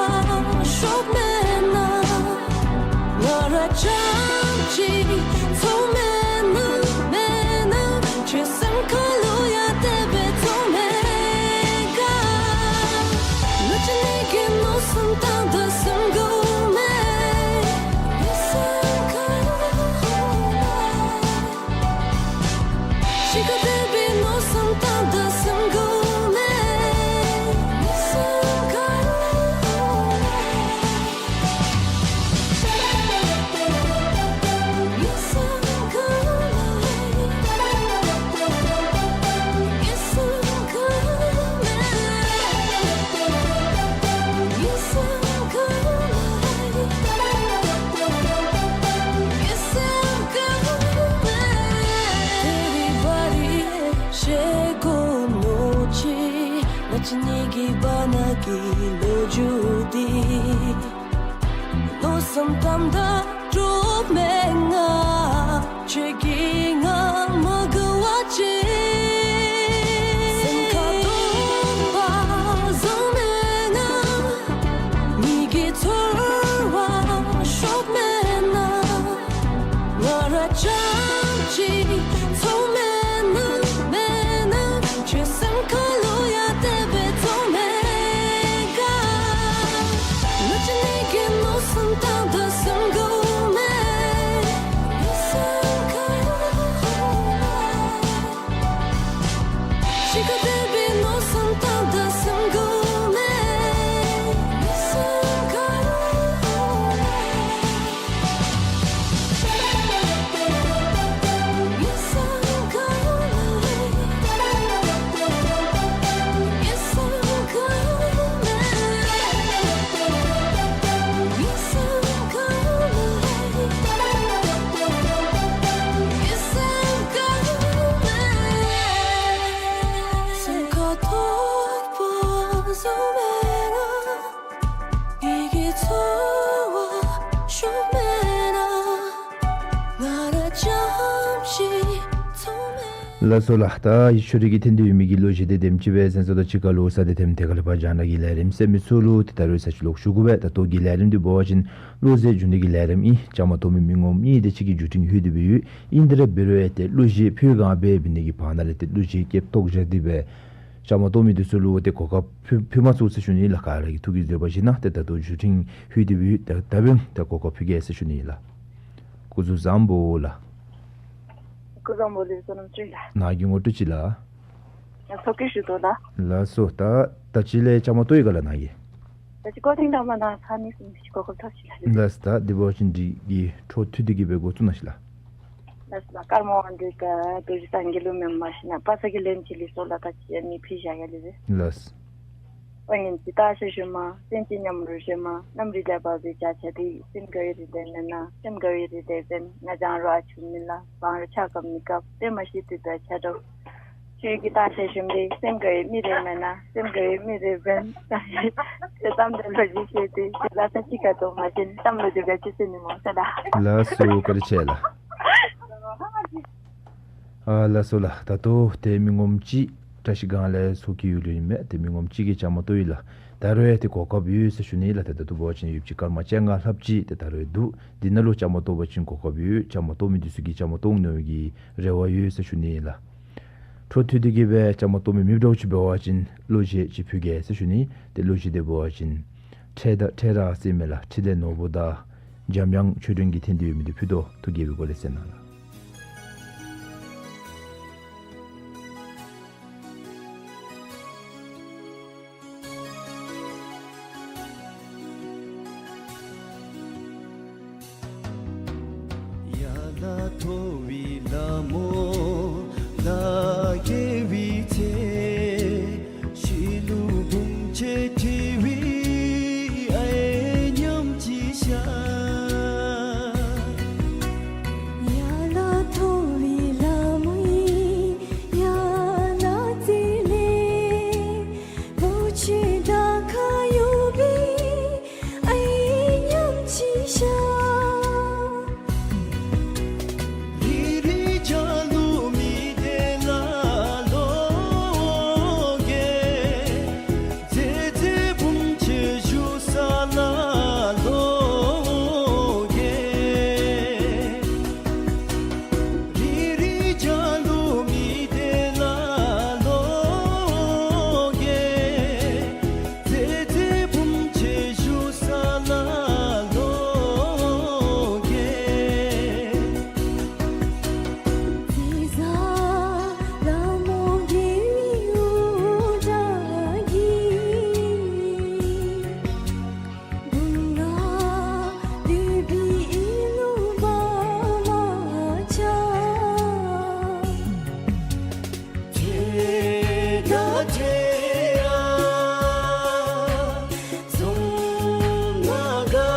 ཤོར་མེན་ན། ང་ར་རྐྱངམ་གཅིག་ཚོར་མེན་ན་མེན་ན། ཁྱོད་སེམས་ཁ་ལུ་ཡང་དེ་སྦེ་ཚོར་མེད་ག། ང་བཅས་གཉིས་ཀྱི་མནོ་བསམ་དང་ད་སེམས་དགའཝ་མས། ངེའི་སེམས་ཁ་ལུ་ཡང་གཅིག་ཁར་དེ་སྦེ་མནོ་བསམ་དང་ད་སེམས་དགའཝ་མས། ངེའི་སེམས་ཁ་ལུ་ཡང་ང་བཅས་གཉིས་ཀྱི་བར་ན་གི་ལོ་རྒྱུས་འདི། མནོ་བསམ་དང་ད་འགྲོ་མེད་ང་ཁྱོད་ཀྱིས་ང་མ་དགའ་བ་ཅིན། སེམས་ཁ་དོག་པ་བཟུམ་མེན་ན། མི་གི་ཚོར་བ་ཤོར་མེན་ན། ང་ར་རྐྱངམ་གཅིག་ཚོར་མེན་ན་མེན་ན། ཁྱོད་སེམས་ཁ་ལུ་ཡང་དེ་སྦེ་ཚོར་མེད་ག། ང་བཅས་གཉིས་ཀྱི་མནོ་བསམ་དང་ད་སེམས་དགའཝ་མས། ངེའི་སེམས་ཁ་ལུ་ཡང་གཅིག་ཁར་དེ་སྦེ་མནོ་བསམ་དང་ད་སེམས་དགའཝ་མས། ངེའི་སེམས་ཁ་ལུ་ཡང་ལགས་སོ་ལགས། ད་ཡིད་སྤྱོད་རི་གི་འཐེན་ཏེ་ཡོད་མི་གི་གླུ་གཞས་འདི་དེམ་ཅིག་སྦེ་གསན་སོ། ད་ཅི་ཁ་ལུ་ས་གནས་ཐེམ་ཐེ་ཁ་ལས་ཕར་རྒྱང་བསྒྲགས་ཀྱི་ལས་རིམ་གསན་མི་ཚུ་ལུ་ཏེ་ད་རུང་ཚར་ཅིག་ལོག་ཞུ་དགོ་པས། ད་ལྟོ་གི་ལས་རིམ་འདི་འབད་བ་ཅིན་གླུ་གཞས་བསྒྱུར་ནི་གི་ལས་རིམ་ཨིན། བཅའ་མར་གཏོགས་མི་མི་ངོམ་གཉིས་དེ་ཅིག་གིས་བརྒྱུད་འཕྲིན་ལྷོད་དེ་སྦེ་ཡོད། ཨིན་ཏེ་ར་འབད་རུང་ཡང་ཏེ་གླུ་གཞས་ཕུལ་ག་འབད་འབད་ནི་གི་བར་ན་ལས་ཏེ་གླུ་གཞས་སྐེདཔ་ཐོག་བཞག་སྟེ་སྦེ་བཅའ་མར་གཏོགས་མི་འདི་ཚུ་ལུ་ཏེ་གོ་སྐབས་ཕུལ་ཕུལ་མ་ཚུགས་ཟེར་ཞུ་ནི་ལགས། ག་ར་གིས་ཐུགས་ཀྱིས་བཟོད་པ་བཞེས་གནང་། ཏེ་ད་ལྟོ་བརྒྱུད་འཕྲིན་ལྷོད་དེ་སྦེ་ཡོད། ད་ད་འབདན་ཏེ་གོ་སྐབས་ཕུལ་གེ་ཟེར་ཞུ་ནི་ལགས། སྐུ་གཟུགས་བཟང་པོ་ལགས། སྐུ་གཟུགས་བཟང་པོ་ལགས། བསོད་ནམས་བྱོན་ལགས། ནཱ་གི་ངོ་སྤྲོད་ཅིག་ལགས། ཡ་ཚོགས་ཀྱི་ཞུ་དོ་ལགས། ལགས་སོ། ད་ད་ཅི་ལས་བཅའ་མར་གཏོགས་ཡི་ག་ལགས་ནཱ་གིས། ད་ཅི་སྐོར་ཐེངས་དང་པ་ནཱ་ཚར་ནི་ཟེར་མི་ཅིག་གོ་སྐབས་ཐོབ་ཅི་ལགས། ལགས་སོ། ད་དེ་འབད་བ་ཅིན་འདི་གི་འཕྲོ་མཐུད་དེ་གི་སྦེ་འགོ་བཙུགས་གནང་ཤིག་ལགས། ལགས་སོ་ལགས། སྐར་མ་དབང་འདུས་ཀྱི་རྡོ་རྗེ་སངས་རྒྱས་ལུ་མེནམ་ཞིན་ན་དཔག་བསམ་གྱི་ལྷ་ཡི་ལུས་སྲོག་ལགས། ད་ཅི་ཨ་ནི་ཕུལ་བཞག་གེ་ལགས། ལགས་སོ། དཔལ་ངན་གྱི་རྟགས་ཤ་ཞུ་མ། བཙན་གྱི་ཉམས་རོ་ཞོན་མ། གནམ་རི་ལས་འབབ་པའི་བྱ་ཆ་འདི། སེམས་དགའ་བའི་རི་དེ་མེན་ན། སེམས་དགའ་བའི་རི་དེ་བཙན། ང་རྒྱང་རོ་ཨ་ཆུ་མིན་ལ། བང་རོ་ཆ་སྐམ་མི་སྐབས། དཔེ་མ་ཤེས་དུས་པའི་ཆ་གྲོགས། ཁྱོད་ཀྱིས་བརྟག་དཔྱད་ཞུ་མི་དེ་སེམས་དགའ་བའི་མི་རེད་མེན་ན། སེམས་དགའ་བའི་མི་རེད་མེན་ན། དེ་གཏམ་དེ་ལོ་རྒྱུས་བཤད་དེ་དེ་ལ་ས་གཅིག་ག་དོ་མ་བྱིན་གཏམ་ལོ་རྒྱུས་ག་ཅི་ཟེར་ནི་མོ་ས་ད། ལགས་སོ་བཀའ་དྲིན་ཆེ་ལགས། ཨ་ལགས་སོ་ལགས། ད་ལྟོ་དེ་མི་ངོམ་གཅིག་བཀྲ་ཤིས་སྒང་ལས་ཚོགས་ཀྱི་ཡོད་ལུས་མེད། དེ་མི་ངོམ་གཅིག་གིས་བཅའ་མར་གཏོགས་ཡི་ལགས། ད་རུང་དེ་གོ་སྐབས་ཡོད་ཟེར་ཞུ་ནི་ལགས། དེ་ད་ལྟོ་འབད་བ་ཅིན་ཡོདཔ་ཅིག་སྐར་མ་བཅོ་ལྔ་ལྷགཔ་ཅིག་དེ་ད་རུང་འདུག། འདི་ནང་ལུ་བཅའ་མར་གཏོགས་པ་ཅིན་གོ་སྐབས་ཡོད། བཅའ་མར་གཏོགས་མི་འདི་ཚུ་གིས་བཅའ་མར་གཏོགས་འོང་ནི་གི་རེ་བ་ཡོད་ཟེར་ཞུ་ནི་ལགས། འཕྲོ་མཐུད་དེ་གིས་སྦེ་བཅའ་མར་གཏོགས་མི་མེདཔ་འདྲཝ་ཅིག་འབད་བ་ཅིན་གློག་བརྙན་ཅིག་ཕུལ་གེ་ཟེར་ཞུ་ནི། དེ་གློག་བརྙན་དེ་འབད་བ་ཅིན་འཕྲལ་དང་འཕྲལ་ར་ཟེར་མི་ལགས། འཕྲིན་ལས་ནོར་བུ་དང་འཇམ་དབྱངས་ཆོས་སྒྲོན་གྱིས་འཐེན་ཏེ་ཡོད་མི་འདི་ཕུལ་དོ། ཐུགས་དགྱེས་པའི་སྒོ་ལས་གསན་གནང་ལགས། ཡ་ལ་ཐོ་བའི་ལ་མོ་ལ་གེ་བི་ཚེ། ཤི་ལུ་བུམ་ཆེ་ཁྲི་བི་ཨའི་ཉམས་ཅི་ཤ། ཡ་ལ་ཐོ་བའི་ལ་མོ་ཡ་ལ་ཙི་ལེ། བུ་ཆེ་ད་ཁ་ཡོ་བི་ཨའི་ཉམས་ཅི་ཤ། རི་རི་ཇ་ལུ་མི་དེ་ལ་ལོ་གེ། ཙེ་ཙེ་བུམ་ཆེ་ཞུ་ས་ལ་ལོ་གེ། རི་རི་ཇ་ལུ་མི་དེ་ལ་ལོ་གེ། ཙེ་ཙེ་བུམ་ཆེ་ཞུ་ས་ལ་ལོ་གེ། ཙི་ཟ་ལ་མོ་གེ་མི་འུ་དྲ་གི། བུང་ང་དེ་བི་ཨི་ལུ་བ་མ་ཆ། ཁྲེ་ད་ཁྲེ་ཡ་ཟུང་མ་དགའ།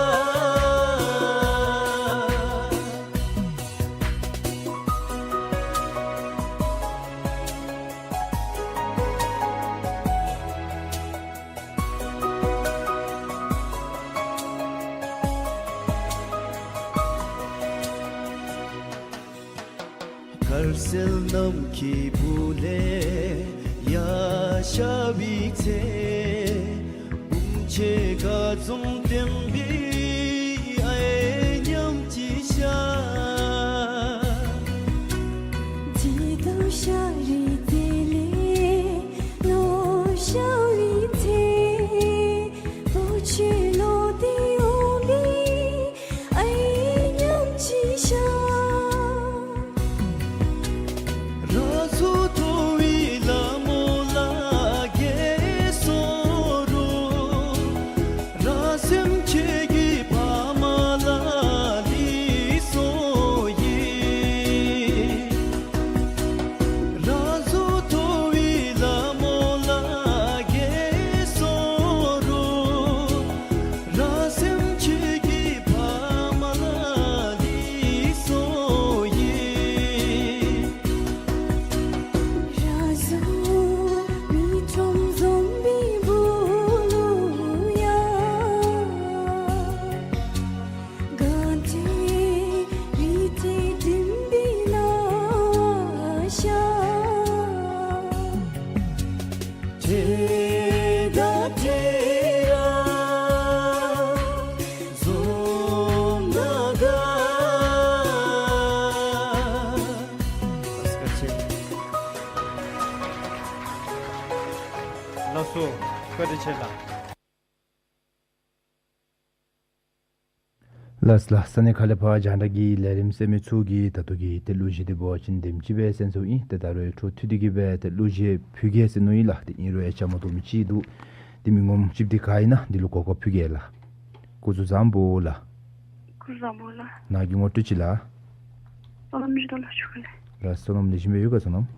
དཀར་གསལ་ནམ་མཁའི་སྦུག་ལས་ཡར་ཤར་བའི་ཚེ། བུམ་ཆེ་ཁ་ཙུམ་སྟོན་པའི་ཨའི་ཉམས་ཅི་ཤ། ཇི་ལྟར་ཤར་རི་དེ་ལས་ལོག་ཤར་བའི་ཚེ། བུ་ཆེ་ལོག་སྟེ་འོང་བའི་ཨའི་ཉམས་ཅི་ཤ། ར་ཟུ་ཐོ་བའི་ལ་མོ་ལ་གེ་སོ་རུ། ར་སེམས་ཅན་གྱི་ཕ་མ་ལ་ལི་སོ་ཡི། ར་ཟུ་ཐོ་བའི་ལ་མོ་ལ་གེ་སོ་རུ། ར་སེམས་ཅན་གྱི་ཕ་མ་ལ་ལི་སོ་ཡི། ར་ཟུ་མི་ཁྲོམ་འཛོམས་པའི་སྦུག་ལུ་ཡ། གངས་ཏེ་རི་ཏེ་སྤྲིན་པའི་ལ་བ་ཤ། ཁྲེ་ད་ཁྲེ་ཡ་ཟུང་མ་དགའ། ལགས་སོ། བཀའ་དྲིན་ཆེ་ལགས། ལགས་ལགས། ས་གནས་ཁག་ལས་ཕར་རྒྱང་བསྒྲགས་ཀྱི་ལས་རིམ་གསན་མི་ཚུ་གིས་ད་ལྟོ་གི་ཏེ་གློག་བརྙན་འདི་འབད་བ་ཅིན་དེམ་ཅིག་སྦེ་གསན་ཚར་ཡི། ཏེ་ད་རུང་འཕྲོ་མཐུད་དེ་གིས་སྦེ་ཏེ་གློག་བརྙན་ཕུལ་གེ་ཟེར་མནོ་ཡི་ལགས། ཏེ་ཨིན་རུང་ཡང་བཅའ་མར་གཏོགས་མི་ཅིག་འདུག། ཏེ་མི་ངོམ་གཅིག་འདི་ག་ཨིན་ན་འདི་ལུ་གོ་སྐབས་ཕུལ་གེ་ལགས། སྐུ་གཟུགས་བཟང་པོ་ལགས། སྐུ་གཟུགས་བཟང་པོ་ལགས། ནཱ་གི་ངོ་སྤྲོད་ཅིག་ལགས། བསོད་ནམས་ཞུ་དོ་ལགས། ཞུ་ག་ལགས། ལགས་བསོད་ནམས་ལེགས་ཤོམ་སྦེ་ཡོད་ག་བསོད་ནམས།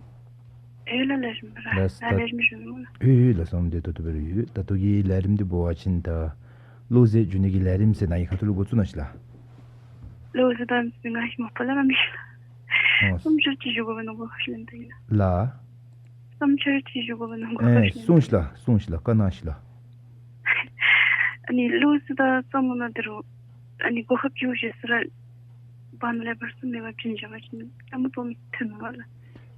ཡོད་ལགས་ལེགས་ཤོམ་སྦེ་ར། ལགས་ལགས་ལེགས་ཤོམ་སྦེ་ཞུ་ནི་སྨོ་ལགས། ཡོད་ཡོད་ལགས་བསོད་ནམས་དེ་ཏོག་ཏོ་སྦེ་ར་ཡོད། ད་ལྟོ་གི་ལས་རིམ་འདི་འབད་བ་ཅིན་ད་བློ་གསལ་འཇུག་ནི་གི་ལས་རིམ་ཟེར་ནཱ་གི་ཁ་ཐུག་ལུ་འགོ་བཙུགས་ནི་ཨིན་ལགས། བློ་གསལ་ད་ང་ཞི་མ་པ་ལ་ར་མི་ཤེས་ལགས། ཨོ། སུམ་ཅུ་ཅིག་ཞུ་དགོ་པས་མནོ་དགོ་ཤེས་ལགས། བསམ་འཆར་ཅིག་ཞུ་དགོ་པས་ན། ཨེ་གོ་སྐབས་ཤིག་གསུངས་ཤིག་ལགས། གསུངས་ཤིག་ལགས། བཀའ་གནང་ཤིག་ལགས། ཨ་ནི་བློ་གསལ་དང་གཙང་པོ་ནང་འདི་རུ་ཨ་ནི་གོ་སྐབས་ཅིག་བཞེས་ས་ར་བར་ན་ལས་བར་གསུམ་མེད་པ་བྱིན་བཞག་པ་ཅིན་ལྕམ་མོ་སྟོང་ཐོན་མི་བ་ལགས།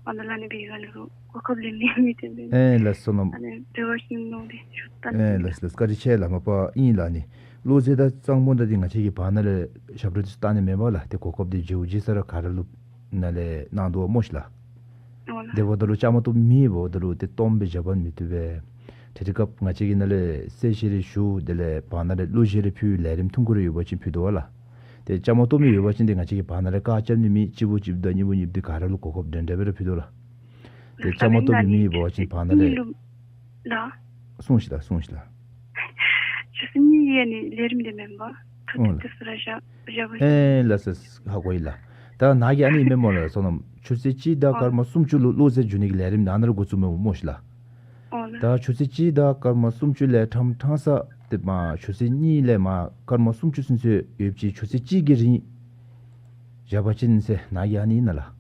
བར་ན་ལས་ནི་བི་ག་ལ་རུ་གོ་སྐབས་ལེན་ནི་མི་ཐོན་པས། ཨེ་ལགས་སོ་ནམ། ཨ་ནི་འབད་བ་ཅིན་མནོ་སྟེ་ཞུ་ད། ཨེ་ལགས་ལགས། བཀའ་དྲིན་ཆེ་ལགས། མ་པ་ཨིན་ལགས། ཨ་ནི་བློ་གསལ་དང་གཙང་པོ་ད་འདི་ང་བཅས་ཀྱིས་བར་ན་ལས་ཞབས་བྲོ་འདི་ཚུ་བཏང་ནི་མེན་པ་ལགས། ཏེ་གོ་སྐབས་འདི་བརྗེ་བོ་བརྗེ་ས་ར་ག་ར་ལུ་ནཱ་ལས་གནང་དོ་བ་སྨོ་ཤིག་ལགས། ཨོ་ལགས། དེ་འབདཝ་ད་ལུ་ལྕམ་མོ་སྟོང་མེད་འབདཝ་ད་ལུ་ཏེ་སྟོང་སྦེ་བཞག་པ་མི་བཏུབ་པས། ཏེ་དེ་སྐབས་ང་བཅས་ཀྱིས་ནཱ་ལས་གསལ་བཤད་རེ་ཞུ། དེ་ལས་བར་ན་ལས་གླུ་གཞས་རེ་ཕུལ། ལས་རིམ་ཐུང་ཀུ་རེ་ཡོད་པ་ཅིན་ཕུལ་དོ་བ་ལགས། ཏེ་ལྕམ་མོ་སྟོང་མེད་ཡོད་པ་ཅིན་ཏེ་ང་བཅས་ཀྱིས་བར་ན་ལས་བཀག་རྐྱབ་ནི་མེད། གཅིག་པོ་གཅིག་དང་གཉིས་པོ་གཉིས་པོ་འདི་ག་ར་ལུ་གོ་སྐབས་འདྲན་འདྲ་སྦེ་ར་ཕུལ་དོ་ལགས། ཏེ་ལྕམ་མོ་སྟོང་མེད་མི་ཡོད་པ་ཅིན་བར་ན་ལས། ལགས། གསུངས་ཤིག་ལགས། གསུངས་ཤིག་ལགས། ཆུ་ཚོད་གཉིས་ཡས་ནི་ལས་རིམ་འདི་མེན་པ། ཐུགས་ཨོ་ཐུགས་ལགས། དེ་ཚུ་ར་བཞག་བཞག་པ་ཅིན། ཨེ་ལགས་སོ། ཧ་གོ་ཡི་ལགས། ད་ནཱ་གིས་ཨ་ནི་མེན་སྨོ་ལགས། སོ་ནམ་ཆུ་ཚོད་གཅིག་དང་ཨོ་སྐར་མ་སུམ་ཅུ་ལུ་བློ་གསལ་འཇུ་ནི་གི་ལས་རིམ་ནཱ་ནཱ་ར་འགོ་བཙུགས་མི་སྨོ་ཤིག་ལགས། ཨོ་ལགས། ད་ཆུ་ཚོད་གཅིག་དང་སྐར་མ་སུམ་ཅུ་ལས་ཕྲང་ཕྲང་ས་ཏེ་མ་ཆུ་ཚོད་གཉིས་ལས་མ་སྐར་མ་སུམ་ཅུ་ཚུན་ཚོད་ཡོད་པ་ཅིན་ཆུ་ཚོད་གཅིག་གི་རིང་བཞག་པ་ཅིན་ཟེར་ནཱ་གིས་ཨ་ནི་ཨིན་ན་ལགས།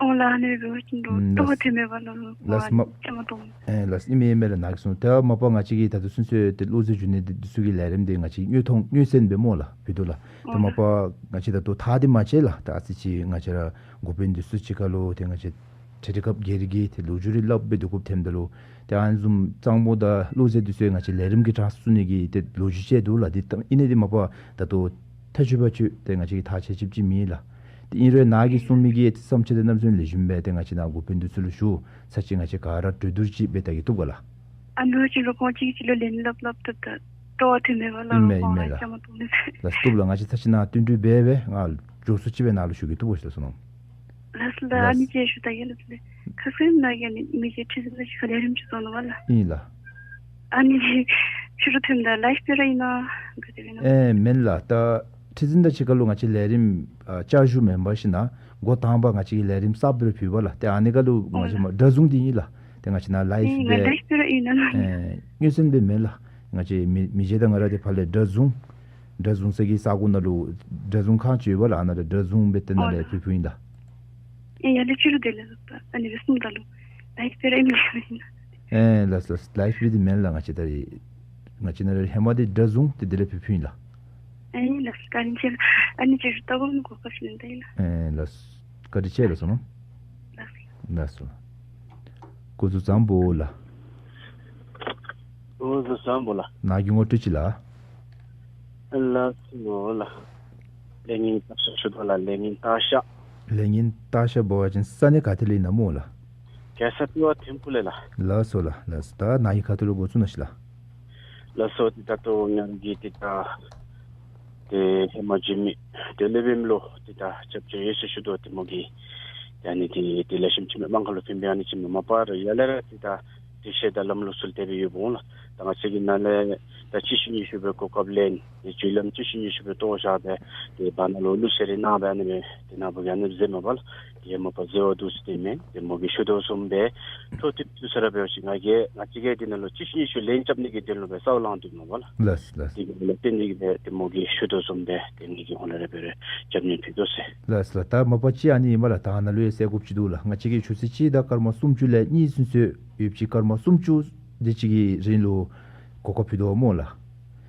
ཨོ་ལགས། ཨ་ནི་འབད་བ་ཅིན་ལོ་ཨམ་ལྟོ་ལགས། བ་ཐོན་མེད་པ་ལོ་ལགས་མ། ལྕམ་མོ་སྟོང་མེད། ཨེ་ལགས། ཨིན་མས་ཨིན་མས་ལགས། ནཱ་གིས་གསུངས། ད་མ་པ་ང་བཅས་ཀྱིས་ད་ལྟོ་ཚུན་ཚོད་ཏེ་བློ་གསལ་འཇུ་ནི་འདི་འདི་ཚུ་གི་ལས་རིམ་འདི་ང་བཅས་དངོས་མཐོང་དངོས་གསན་སྦེ་སྨོ་ལགས་ཕུལ་དོ་ལགས། ད་ཨོ་མ་ལགས། པ་ང་བཅས་ད་ལྟོ་ཐག་འདི་མ་བཅད་ལགས། ད་ཨ་ཙི་ཅིག་ང་བཅས་ར་འགོ་དཔོན་འདི་ཚུ་གཅིག་ཁར་ལུ་ཏེ་ང་བཅས་ཏེ་དེ་སྐབས་སྒེར་གྱི་ཏེ་ལོ་རྒྱུས་རེ་སླབ་སྦེ་དེ་སྐབས་ཐོནམ་ད་ལུ་ཏེ་ཨ་ནི་བཟུམ་གཙང་པོ་དང་བློ་གསལ་འདི་ཚུ་ང་བཅས་ལས་རིམ་གྱི་གྲངས་སུ་ཚུད་ནི་གི་ཏེ་ལོ་རྒྱུས་ཅིག་འདུག་ལགས། འདི་ད་ཨིན་ནི་འདི་མ་པ་ད་ལྟོ་ཐག་ཆོད་པ་ཆོད་ཏེ་ང་བཅས་ཀྱིས་ཐག་བཅད་བཅདཔ་ཅིག་མེད་ལགས། ཏེ་ཨིན་རུང་ནཱ་གིས་གསུངས་མི་གི་ཏེ་བསམ་འཆར་འདི་ནམ་ཚུན་ལེགས་ཤོམ་སྦེ་ཏེ་ང་བཅས་ནཱ་འགོ་དཔོན་འདི་ཚུ་ལུ་ཞུ། ཚར་གཅིག་ང་བཅས་ག་ར་གྲོས་བསྡུར་ཅིག་འབད་ད་གེ་བཏུབ་ག་ལགས། ཨ་ནི་ཅིག་ལུ་ཁོང་གཅིག་གཅིག་ལུ་ལན་སླབ་སླབ་ད་ད་སྤྲོ་བ་ཐོན་མེད་པ་ལགས། ཨིན་མས་ཨིན་མས་ལགས། ལགས་བཏུབ་ལགས། ང་བཅས་ཚར་གཅིག་ནཱ་བསྟུན་གྲོས་འབད་སྦེ་ང་མགྱོགས་སུ་ཅིག་སྦེ་ནཱ་ལུ་ཞུ་གེ་བཏུབ་བོ་ཤིག་ལགས། སོ་ནམ། ལགས་སོ་ལགས། ཨ་ནི་ཅིག་ཞུ་ད་གེ་ལགས། ཁ་སང་ནཱ་གིས་ཨ་ནི་མི་གི་ཁྲི་འཛིན་དང་གཅིག་ཁར་ལས་རིམ་ཅིག་བཟོ་ནུག་པ་ལགས། ཨིན་ལགས། ཨ་ནི་ཕྱི་རུ་ཐོནམ་ད་ལའིབ་སྦེ་ར་ཨིན་ན་ག་དེ་སྦེ་ཨིན་ན། ཨེ་མེན་ལགས། ད་ཁྲི་འཛིན་དང་གཅིག་ཁར་ལུ་ང་བཅས་ལས་རིམ་ཨ་བསྐྱར་ཞུ་མེན་པར་ཞིན་ན་འགོ་དང་པ་ང་བཅས་ཀྱིས་ལས་རིམ་གསརཔ་འདི་ར་ཕུལ་བ་ལགས། ཏེ་ཨ་ནི་ཁར་ལུ་ང་བཅས་མ་སྒྲ་བཟུང་འདི་ཨིན་ལགས། ཏེ་ང་བཅས་ནཱ་ལའིབ་ཨེ་ང་སྦེ་ལའིབ་སྦེ་ར་ཨིན་ན་ལགས། ཨེ་དངོས་གསལ་སྦེ་མེན་ལགས། ང་བཅས་མི་མི་རྗེ་དང་ང་ར་འདི་ཕར་ལས་སྒྲ་བཟུང་སྒྲ་བཟུང་ས་གི་ས་གོ་ནང་ལུ་སྒྲ་བཟུང་ཁང་ཅིག་ཡོད་པ་ལགས། ཨ་ནཱ་ལས་སྒྲ་བཟུང་སྦེ་ཏེ་ནཱ་ཨོ་ལས་ལགས། ཕུལ་ཕུལཝ་ཨིན་ལགས། ཨེ་ཡར་ལས་ཕྱི་རུ་དེ་ལས་ཨ་ནི་སྦེ་གསུངམ་ད་ལུ་ལའིབ་སྦེ་ར་ཨིན་ན་ལགས། ཨེ་ལགས་ལགས། ལའིབ་སྦེ་འདི་མེན་ལགས། ང་བཅས་ད་རེས་ང་བཅས་ནཱ་ར་ཧེ་མ་འདི་སྒྲ་བཟུང་སྟེ་དེ་ལས་ཕུལ་ཕུལཝ་ཨིན་ལགས། ཨེ་ལགས། བཀའ་དྲིན་ཆེ་ལགས། ཨ་ནི་ཅིག་ཞུ་ད་གོ་ནི་གོ་སྐབས་ཤིག་ལེན་ད་ཡི་ལགས། ཨེ་ལགས། བཀའ་དྲིན་ཆེ་ལགས། སོ་ནམ། ལགས། ལགས་སོ། སྐུ་གཟུགས་བཟང་པོ་ལགས། སྐུ་གཟུགས་བཟང་པོ་ལགས། ནཱ་གི་ངོ་སྤྲོད་ཅིག་ལགས། ལགས་སོ་ལགས། ལས་ངན་སྟག་ཤར་ཞུ་དོ་ལགས། ལས་ངན་སྟག་ཤར། ལས་ངན་སྟག་ཤར་འབད་བ་ཅིན་ས་གནས་ག་ཏེ་ལས་ཨིན་ན་སྨོ་ལགས། རྒྱལ་ས་པི་ཝ་ཐིམ་ཕུག་ལས་ལགས། ལགས་སོ་ལགས། ལགས་སོ། ད་ནཱ་གིས་ཁ་ཐུག་ལུ་འགོ་བཙུགས་གནང་ཤིག་ལགས། ལགས་སོ། ཏེ་ད་ལྟོ་ང་གིས་ཏེ་ད་ཏེ་ཧེ་མ་འགྱོ་མི་ཏེ་ལེགས་ཤོམ་ལུ་ཏེ་ད་རྒྱབ་སྐྱོར་ཡོད་ཟེར་ཞུ་དོ། ཏེ་མོ་གིས་ཏེ་ཨ་ནི་ཏེ་ཏེ་ལེགས་ཤོམ་ཅིག་མེན་མང་ག་ལུ་ཕན་པའི་ཨ་ནི་ཅིག་མེན་མ་པ་ར་ཡར་ལས་ར་ཏེ་ད་ཏེ་ཤེས་ད་ལམ་ལུགས་སྲོལ་དེ་སྦེ་ཡོདཔ་འོང་ལགས། ད་ང་བཅས་ཀྱིས་ནཱ་ལས་ད་གཅིག་ཤུལ་གཉིས་ཤུལ་སྦེ་གོ་སྐབས་ལེན་ཏེ་བརྒྱུད་ལམ་གཅིག་ཤུལ་གཉིས་ཤུལ་སྦེ་བཏོག་བཞག་སྦེ་ཏེ་བར་ན་ལུ་གླུ་གཞས་རེ་གནང་སྦེ་ཨ་ནི་སྦེ་ཏེ་ནཱ་བུ་གིས་ཨ་ནི་མཛད་མ་པ་ལགས། ཏེ་མ་པ་མཛད་པ་འདུག་ཟེར་ཏེ་མེན། ཏེ་མོ་གིས་ཞུ་དོ་བཟུམ་སྦེ་འཕྲོ་མཐུད་དུ་ས་ར་འབད་བ་ཅིན་ང་གིས་ང་བཅས་ཀྱིས་འདི་ནང་ལུ་གཅིག་ཤུལ་གཉིས་ཤུལ་ལན་རྐྱབ་ནི་གི་དོན་ལུ་སྦེ་སའུ་ལང་དོ་མ་པ་ལགས། ལགས་ལགས། དེ་གི་ལུ་བརྟེན་ཏེ་གིས་སྦེ་ཏེ་མོ་གིས་ཞུ་དོ་བཟུམ་སྦེ་ཏེ་ངེ་གི་ཧོང་ལས་ར་འབད་རུང་རྒྱབ་སྣོན་ཕུལ་དོ་ཟེར། ལགས་ལགས། ད་མ་པ་ཅིག་ཨ་ནི་ཨིན་པ་ལགས། ད་ནཱ་ལུ་ཡང་ཟེར་དགོཔ་ཅིག་འདུག་ལགས། ང་བཅས་ཀྱིས་ཆུ་ཚོད་གཅིག་དང་སྐར་མ་སུམ་ཅུ་ལས་གཉིས་ཚུན་ཚོད་ཡོད་པ་ཅིན་སྐར་མ་སུམ་ཅུ་དེ་ཅིག་གི་རིང་ལུ་གོ་སྐབས་ཕུལ་དོ་སྨོ་ལགས།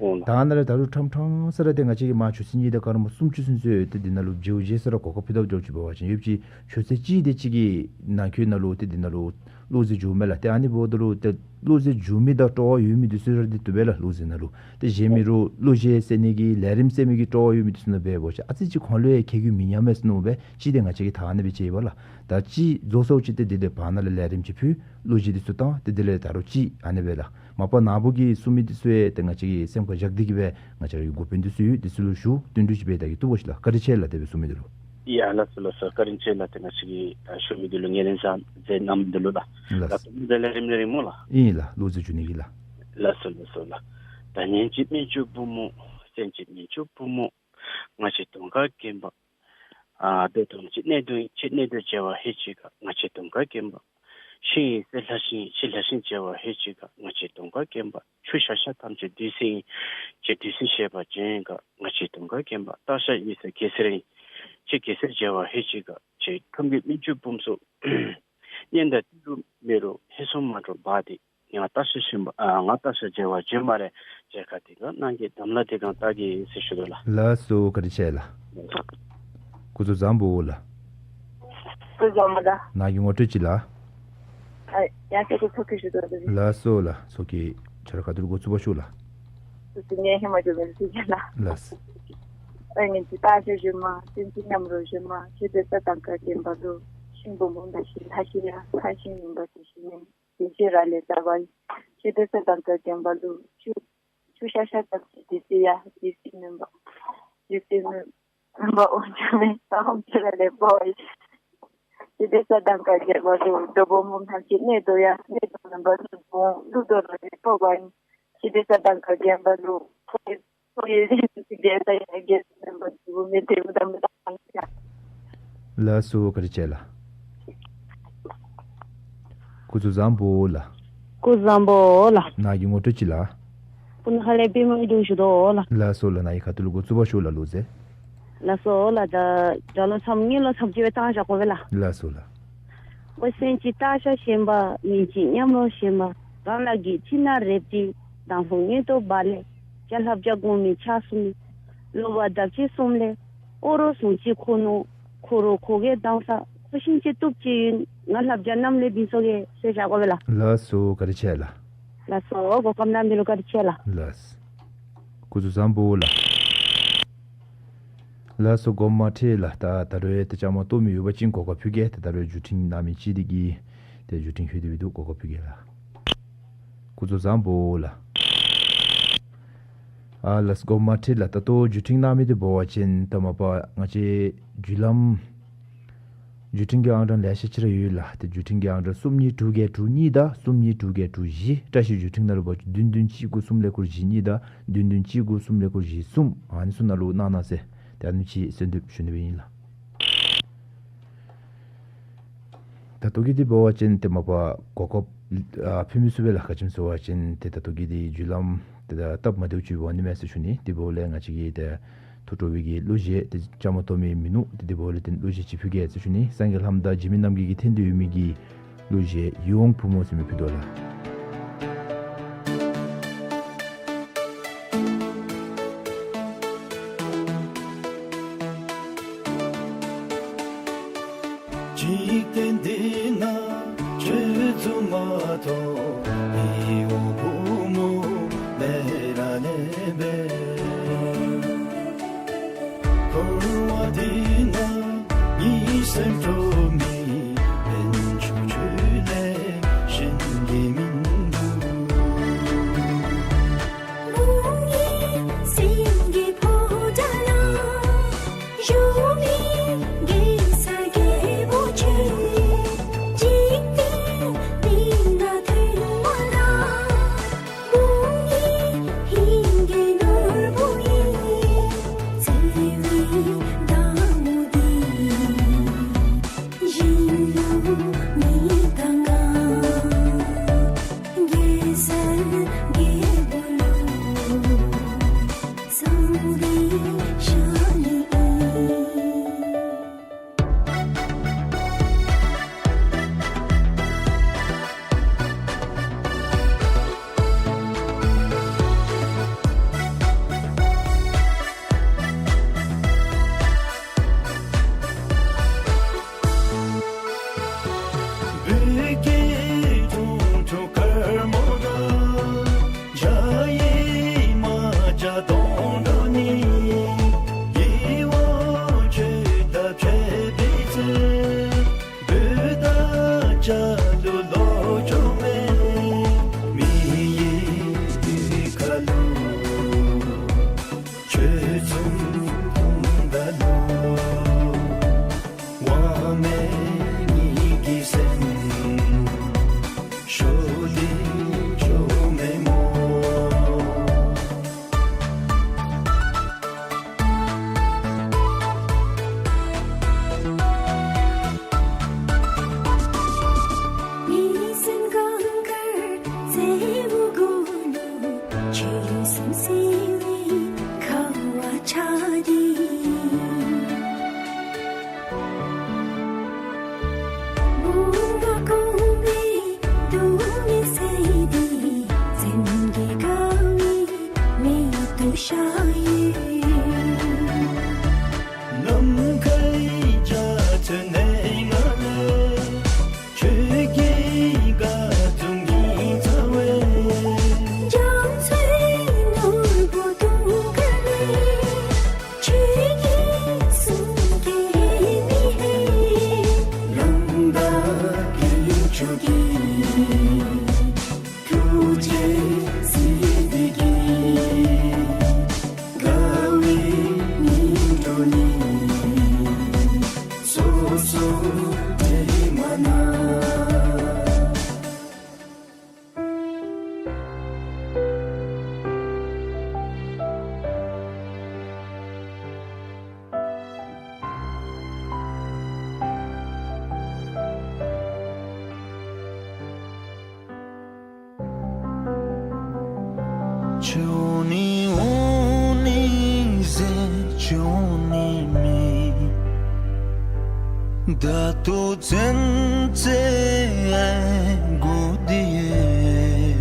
ཨོ་ལགས། ད་ནཱ་ལས་ད་རུང་ཕྲང་ཕྲང་ས་ར་ཏེ་ང་བཅས་ཀྱིས་མ་ཆུ་ཚོད་གཉིས་དང་སྐར་མ་སུམ་ཅུ་ཚུན་ཚོད་ཏེ་འདི་ནང་ལུ་བརྗེ་བོ་བརྗེ་ས་ར་གོ་སྐབས་ཕུལ་དོ་འདྲཝ་ཅིག་འབད་བ་ཅིན་ཡོད་པ་ཅིན་ཆུ་ཚོད་གཅིག་དེ་ཅིག་གི་ནང་འཁོད་ནང་ལུ་ཏེ་འདི་ནང་ལུ་བློ་གསལ་འཇུ་མི་ལགས། ཏེ་ཨ་ནི་འབདཝ་ད་ལུ་ཏེ་བློ་གསལ་འཇུ་མི་དང་སྤྲོ་བ་ཡོད་མི་འདི་ཚུ་ར་འདི་བཏུབ་པས་ལགས། བློ་གསལ་ནང་ལུ་ཏེ་གཞན་མི་རུང་གླུ་གཞས་གསན་ནི་གི་ལས་རིམ་གསན་མི་གི་སྤྲོ་བ་ཡོད་མི་འདི་ཚུ་ནང་འབད་བ་ཅིན་ཨ་ཙི་ཅིག་ཁོང་ལུ་ཡང་ཁྱད་གུ་མི་མཉམ་མས་ཟེར་མནོ་སྦེ་ཅིག་ཏེ་ང་བཅས་ཀྱིས་ད་ཨ་ནི་སྦེ་བྱས་པ་ལགས། ད་ཅིག་རྫོགས་སོང་ཅིག་ཏེ་དེ་ལས་བར་ན་ལས་ལས་རིམ་ཅིག་ཕུལ། གླུ་གཞས་འདི་ཚུ་བཏང་། ཏེ་དེ་ལས་ད་རུང་ཅིག་ཨ་ནི་སྦེ་ལགས། མ་པ་ནཱ་བུ་གིས་གསུང་མི་འདི་ཚུ་ཡང་ཏེ་ང་བཅས་ཀྱིས་སེམས་ཁར་བཞག་སྟེ་གིས་སྦེ་ང་བཅས་ར་གི་འགོ་དཔོན་འདི་ཚུ་ཡོད་འདི་ཚུ་ལུ་ཞུ་བསྟུན་གྲོས་ཅིག་འབད་ད་གེ་བཏུབ་བོ་ཤིག་ལགས། བཀའ་དྲིན་ཆེ་ལགས། དེ་སྦེ་གསུང་མི་འདི་ལུ། ཡ་ལགས་སོ་ལགས་སོ། བཀའ་དྲིན་ཆེ་ལགས། ཏེ་ང་བཅས་ཀྱིས་ད་ཞུ་མི་འདི་ལུ་ངོས་ལེན་མཛད་གནང་མི་འདི་ལུ་ལགས། ལགས། ད་ལྟོ་ལས་རིམ་ལས་རིམ་སྨོ་ལགས། ཨིན་ལགས། བློ་གསལ་འཇུ་ནི་གི་ལགས། ལགས་སོ་ལགས་སོ་ལགས། ད་ཉན་གཅིག་སྨན་ཆུང་བུ་མོ། གསན་གཅིག་སྨན་ཆུང་བུ་མོ། ང་བཅས་གདོང་དཀར་དགོན་པ། ཨ་བདེ་སྟོང་གཅིག་གནས་སྟོང་ཡིན། ཕྱི་གནས་སྟོང་བྱེ་བ་ཧེ་གཅིག་ག། ང་བཅས་གདོང་དཀར་དགོན་པ། ཤིང་ཡི་རྩེ་ལྷ་ཤིང་ཡིན། ཕྱི་ལྷ་ཤིང་བྱེ་བ་ཧེ་གཅིག་ག། ང་བཅས་གདོང་དཀར་དགོན་པ། ཆུ་བཞག་ཤ་ཐམས་ཅད་བདུད་སྲིན་ཡིན། ཕྱི་བདུད་སྲིན་བྱེ་བ་བྱོན་ཡིན་ག། ང་བཅས་གདོང་དཀར་དགོན་པ། སྟག་ཤར་ཡུལ་ས་གེ་སར་ཡིན། ཕྱི་གེ་སར་བྱེ་བ་ཧེ་གཅིག་ག། ཕྱི་ཁམས་ཀྱི་སྨན་ཆུང་བུམ་སོགས། གཉེན་དང་ཏི་རུ་མི་རུ་ཧེ་སུམ་མ་འགྲོ་བ་དེ། ང་བལྟ་ས་ཞིམ་པ་ཨ་ང་བལྟ་ས་བརྗེ་བ་བརྗེ་མ་རེད། བརྗེ་ཁ་དེ་ག་ནང་གི་དམ་ལ་དེ་གང་ལྟ་གི་ཟེར་ཞུ་དོ་ལགས། ལགས་སོ་བཀའ་དྲིན་ཆེ་ལགས། སྐུ་གཟུགས་བཟང་པོ་ལགས། སྐུ་གཟུགས་བཟང་པོ་ལགས། ནཱ་གི་ངོ་སྤྲོད་ཅིག་ལགས། ཨ་ཡ་ཁྱེད་ཀྱི་ཚོགས་ཀྱི་ཞུ་དོ་ལགས། ལགས་སོ་ལགས། ཚོགས་ཀྱི་ཆ་ར་ཁ་ཐུར་འགོ་བཙུགས་པ་ཤོག་ལགས། སྐུ་གཟུགས་ངའི་ཧེ་མ་བརྗོད་མེད་ལགས། ལགས། ཨ་ངེ་ཅི་ལྟ་ཤ་ཞིམ་མ་སེམས་ཅན་མཉམ་རོགས་ཞིམ་མ་ཁྱེད་དེ་ས་དང་ཀ་རྒན་པ་ལུ་ཤིང་བུ་མོ་འདའ་ཤིང་ལྷ་ཤིང་ཡ་ལྷ་ཤིང་ཡིན་པ་དེ་ཤིང་ནི། དེ་ཤེས་ར་ལས་ལྟ་བ་ཡིན། ཁྱེད་དེ་ས་དང་ཀ་རྒན་པ་ལུ་ཆུ་ཆུ་ཤ་ཤ་ཙམ་ཞིག་དེ་སི་ཡ་དེ་སི་མེན་པ་དེ་སི་མེན་པ་འོང་ཆུ་མེན་ད་འོང་ཆུ་ར་ལས་པོ་ཡིན། ཁྱེད་དེ་ས་དང་ཀ་རྒན་པ་ལུ་དོ་པོ་མོ་ནམ་ཞིག་གནས་དོ་ཡ་གནས་དོ་མེན་པ་ལུ་དོ་ལུ་དོ་ར་ལས་པོ་བ་ཡིན། ཁྱེད་དེ་ས་དང་ཀ་རྒན་པ་ལུ་ཁོ་ཡི་ཁོ་ཡི་རིགས་སུ་ཅིག་རྒྱལ་ས་ཡ་རྒྱལ་ས་མེན་པ་དུ་མེ་དེ་མི་དང་མི་དང་ཡ། ལགས་སོ་བཀའ་དྲིན་ཆེ་ལགས། སྐུ་གཟུགས་བཟང་པོ་ལགས། སྐུ་གཟུགས་བཟང་པོ་ལགས། ནཱ་གི་ངོ་སྤྲོད་ཅིག་ལགས། སྤུ་ན་ཁ་ལས་པདྨ་འབྲུག་ཞུ་དོ་ལགས། ལགས་སོ་ལགས། ནཱ་གི་ཁ་ཐུར་ལུ་འགོ་བཙུགས་པ་ཤོག་ལགས་ལོ་ཟེར། ལགས་སོ་ལགས། ད་དགྲ་ལོ་མཚམས་ངན་ལོ་མཚམས་ཀྱི་བའི་བཏང་བཞག་གོ་བས་ལགས། ལགས་སོ་ལགས། འོ་སེམས་ཅན་བལྟ་ཤ་ཞིམ་པ་མི་གཅིག་མཉམ་རོགས་ཞིམ་པ་གང་ལ་གི་ཁྱིམ་ན་རེབ་ཏི་དང་ལྷོ་ངེ་ཏོ་བ་ལེ་བརྒྱ་ལྷ་བརྒྱ་གོང་མི་ཆ་གསུམ་ལོ་བ་ལྡབ་གཅིག་གསུམ་ལས་ཨོ་རོ་ཟུང་གཅིག་ཁོ་ནོ་ཁོ་རོ་ཁོ་གེ་དང་ས་ཁོ་ཤིང་གཅིག་གཏུབ་གཅིག་ཡུན་ང་ལྷ་བརྒྱ་གནམ་ལས་བིན་སོ་གེ་ཟེར་བཞག་གོ་བས་ལགས། ལགས་སོ་བཀའ་དྲིན་ཆེ་ལགས། ལགས་སོ་གོ་སྐབས་གནང་མི་ལུ་བཀའ་དྲིན་ཆེ་ལགས། ལགས། སྐུ་གཟུགས་བཟང་པོ་ལགས། ལགས་སོ་དགོངསམ་མ་ཁྲེལ་ལགས། ད་ད་རུང་ཏེ་བཅའ་མར་གཏོགས་མི་ཡོད་པ་ཅིན་གོ་སྐབས་ཕུལ་གེ། ཏེ་ད་རུང་བརྒྱུད་འཕྲིན་གནང་མི་ཅིག་དེ་གིས་ཏེ་བརྒྱུད་འཕྲིན་ལྷོད་དེ་འབད་དོ། གོ་སྐབས་ཕུལ་གེ་ལགས། སྐུ་གཟུགས་བཟང་པོ་ལགས། ཨ་ལགས་སོ་དགོངསམ་མ་ཁྲེལ་ལགས། ད་ལྟོ་བརྒྱུད་འཕྲིན་གནང་མི་དེ་འབད་བ་ཅིན་ད་མ་པ་ང་བཅས་བརྒྱུད་ལམ་བརྒྱུད་འཕྲིན་གྱི་ཨང་གྲངས་ལེ་ཤ་ཅིག་ར་ཡོད་ལགས། ཏེ་བརྒྱུད་འཕྲིན་གྱི་ཨང་གྲངས་གསུམ་གཉིས་དྲུག་བརྒྱད་དྲུག་གཉིས་དང་གསུམ་གཉིས་དྲུག་བརྒྱད་དྲུག་བཞི། བཀྲ་ཤིས་བརྒྱུད་འཕྲིན་ནང་ལུ་འབད་བ་ཅིན་བདུན་བདུན་གཅིག་དགུ་གསུམ་ཀླད་ཀོར་བཞི་གཉིས་དང་བདུན་བདུན་གཅིག་དགུ་གསུམ་ཀླད་ཀོར་བཞི་གསུམ་ཨ་ནི་ཚུ་ནང་ལུ་གནང་གནང་ཟེར། ཏེ་ཨ་ནི་ཅིག་གསོལ་འདེབས་ཞུ་ནི་སྦེ་ཨིན་ལགས། ད་ལྟོ་གི་འདི་འབད་བ་ཅིན་ཏེ་མ་པ་གོ་སྐབས་ཨ་ཕུལ་མི་ཚུགས་པས་ལགས། ག་ཅི་སྨོ་ཟེར་བ་ཅིན་ཏེ་ད་ལྟོ་གི་འདི་བརྒྱུད་ལམ་ཏེ་ད་སྟབས་མ་བདེཝ་ཅིག་འབད་ནི་མས་ཟེར་ཞུ་ནི། དེ་འབདཝ་ལས་ང་བཅས་ཀྱིས་ཏེ་ཐུགས་སྤྲོ་བའི་གི་གླུ་གཞས་ཏེ་བཅའ་མར་གཏོགས་མི་མིན་ནུག། ཏེ་དེ་འབདཝ་ལས་ཏེ་གླུ་གཞས་ཅིག་ཕུལ་གེ་ཟེར་ཞུ་ནི། སངས་རྒྱས་ལྷ་མོ་དང་འཇིགས་མེད་རྣམ་རྒྱལ་གྱི་འཐེན་ཏེ་ཡོད་མི་གི་གླུ་གཞས་ཡིད་འོང་བུ་མོ་ཟེར་མི་ཕུལ་དོ་ལགས། འཇིག་རྟེན་འདི་ན་ཆོས་རྫུན་མ་གཏོགས་ཡིད་འོང་བུ་མོ་མེད་ར་མེད་པས། འཁོར་བ་འདི་ན་གཉིད་སད་འགྲོ་མི་དམན་ཆུང་ཆུང་ལས་གཞན་གྱིས་མིན་འདུག། ཁྱོད་ནི་འོང་ནི་ཟེར་ཁྱོད་ནི་མེད། ད་ལྟོ་ཚུན་ཚོད་ཨེ་གོ་དེ་ཡེ་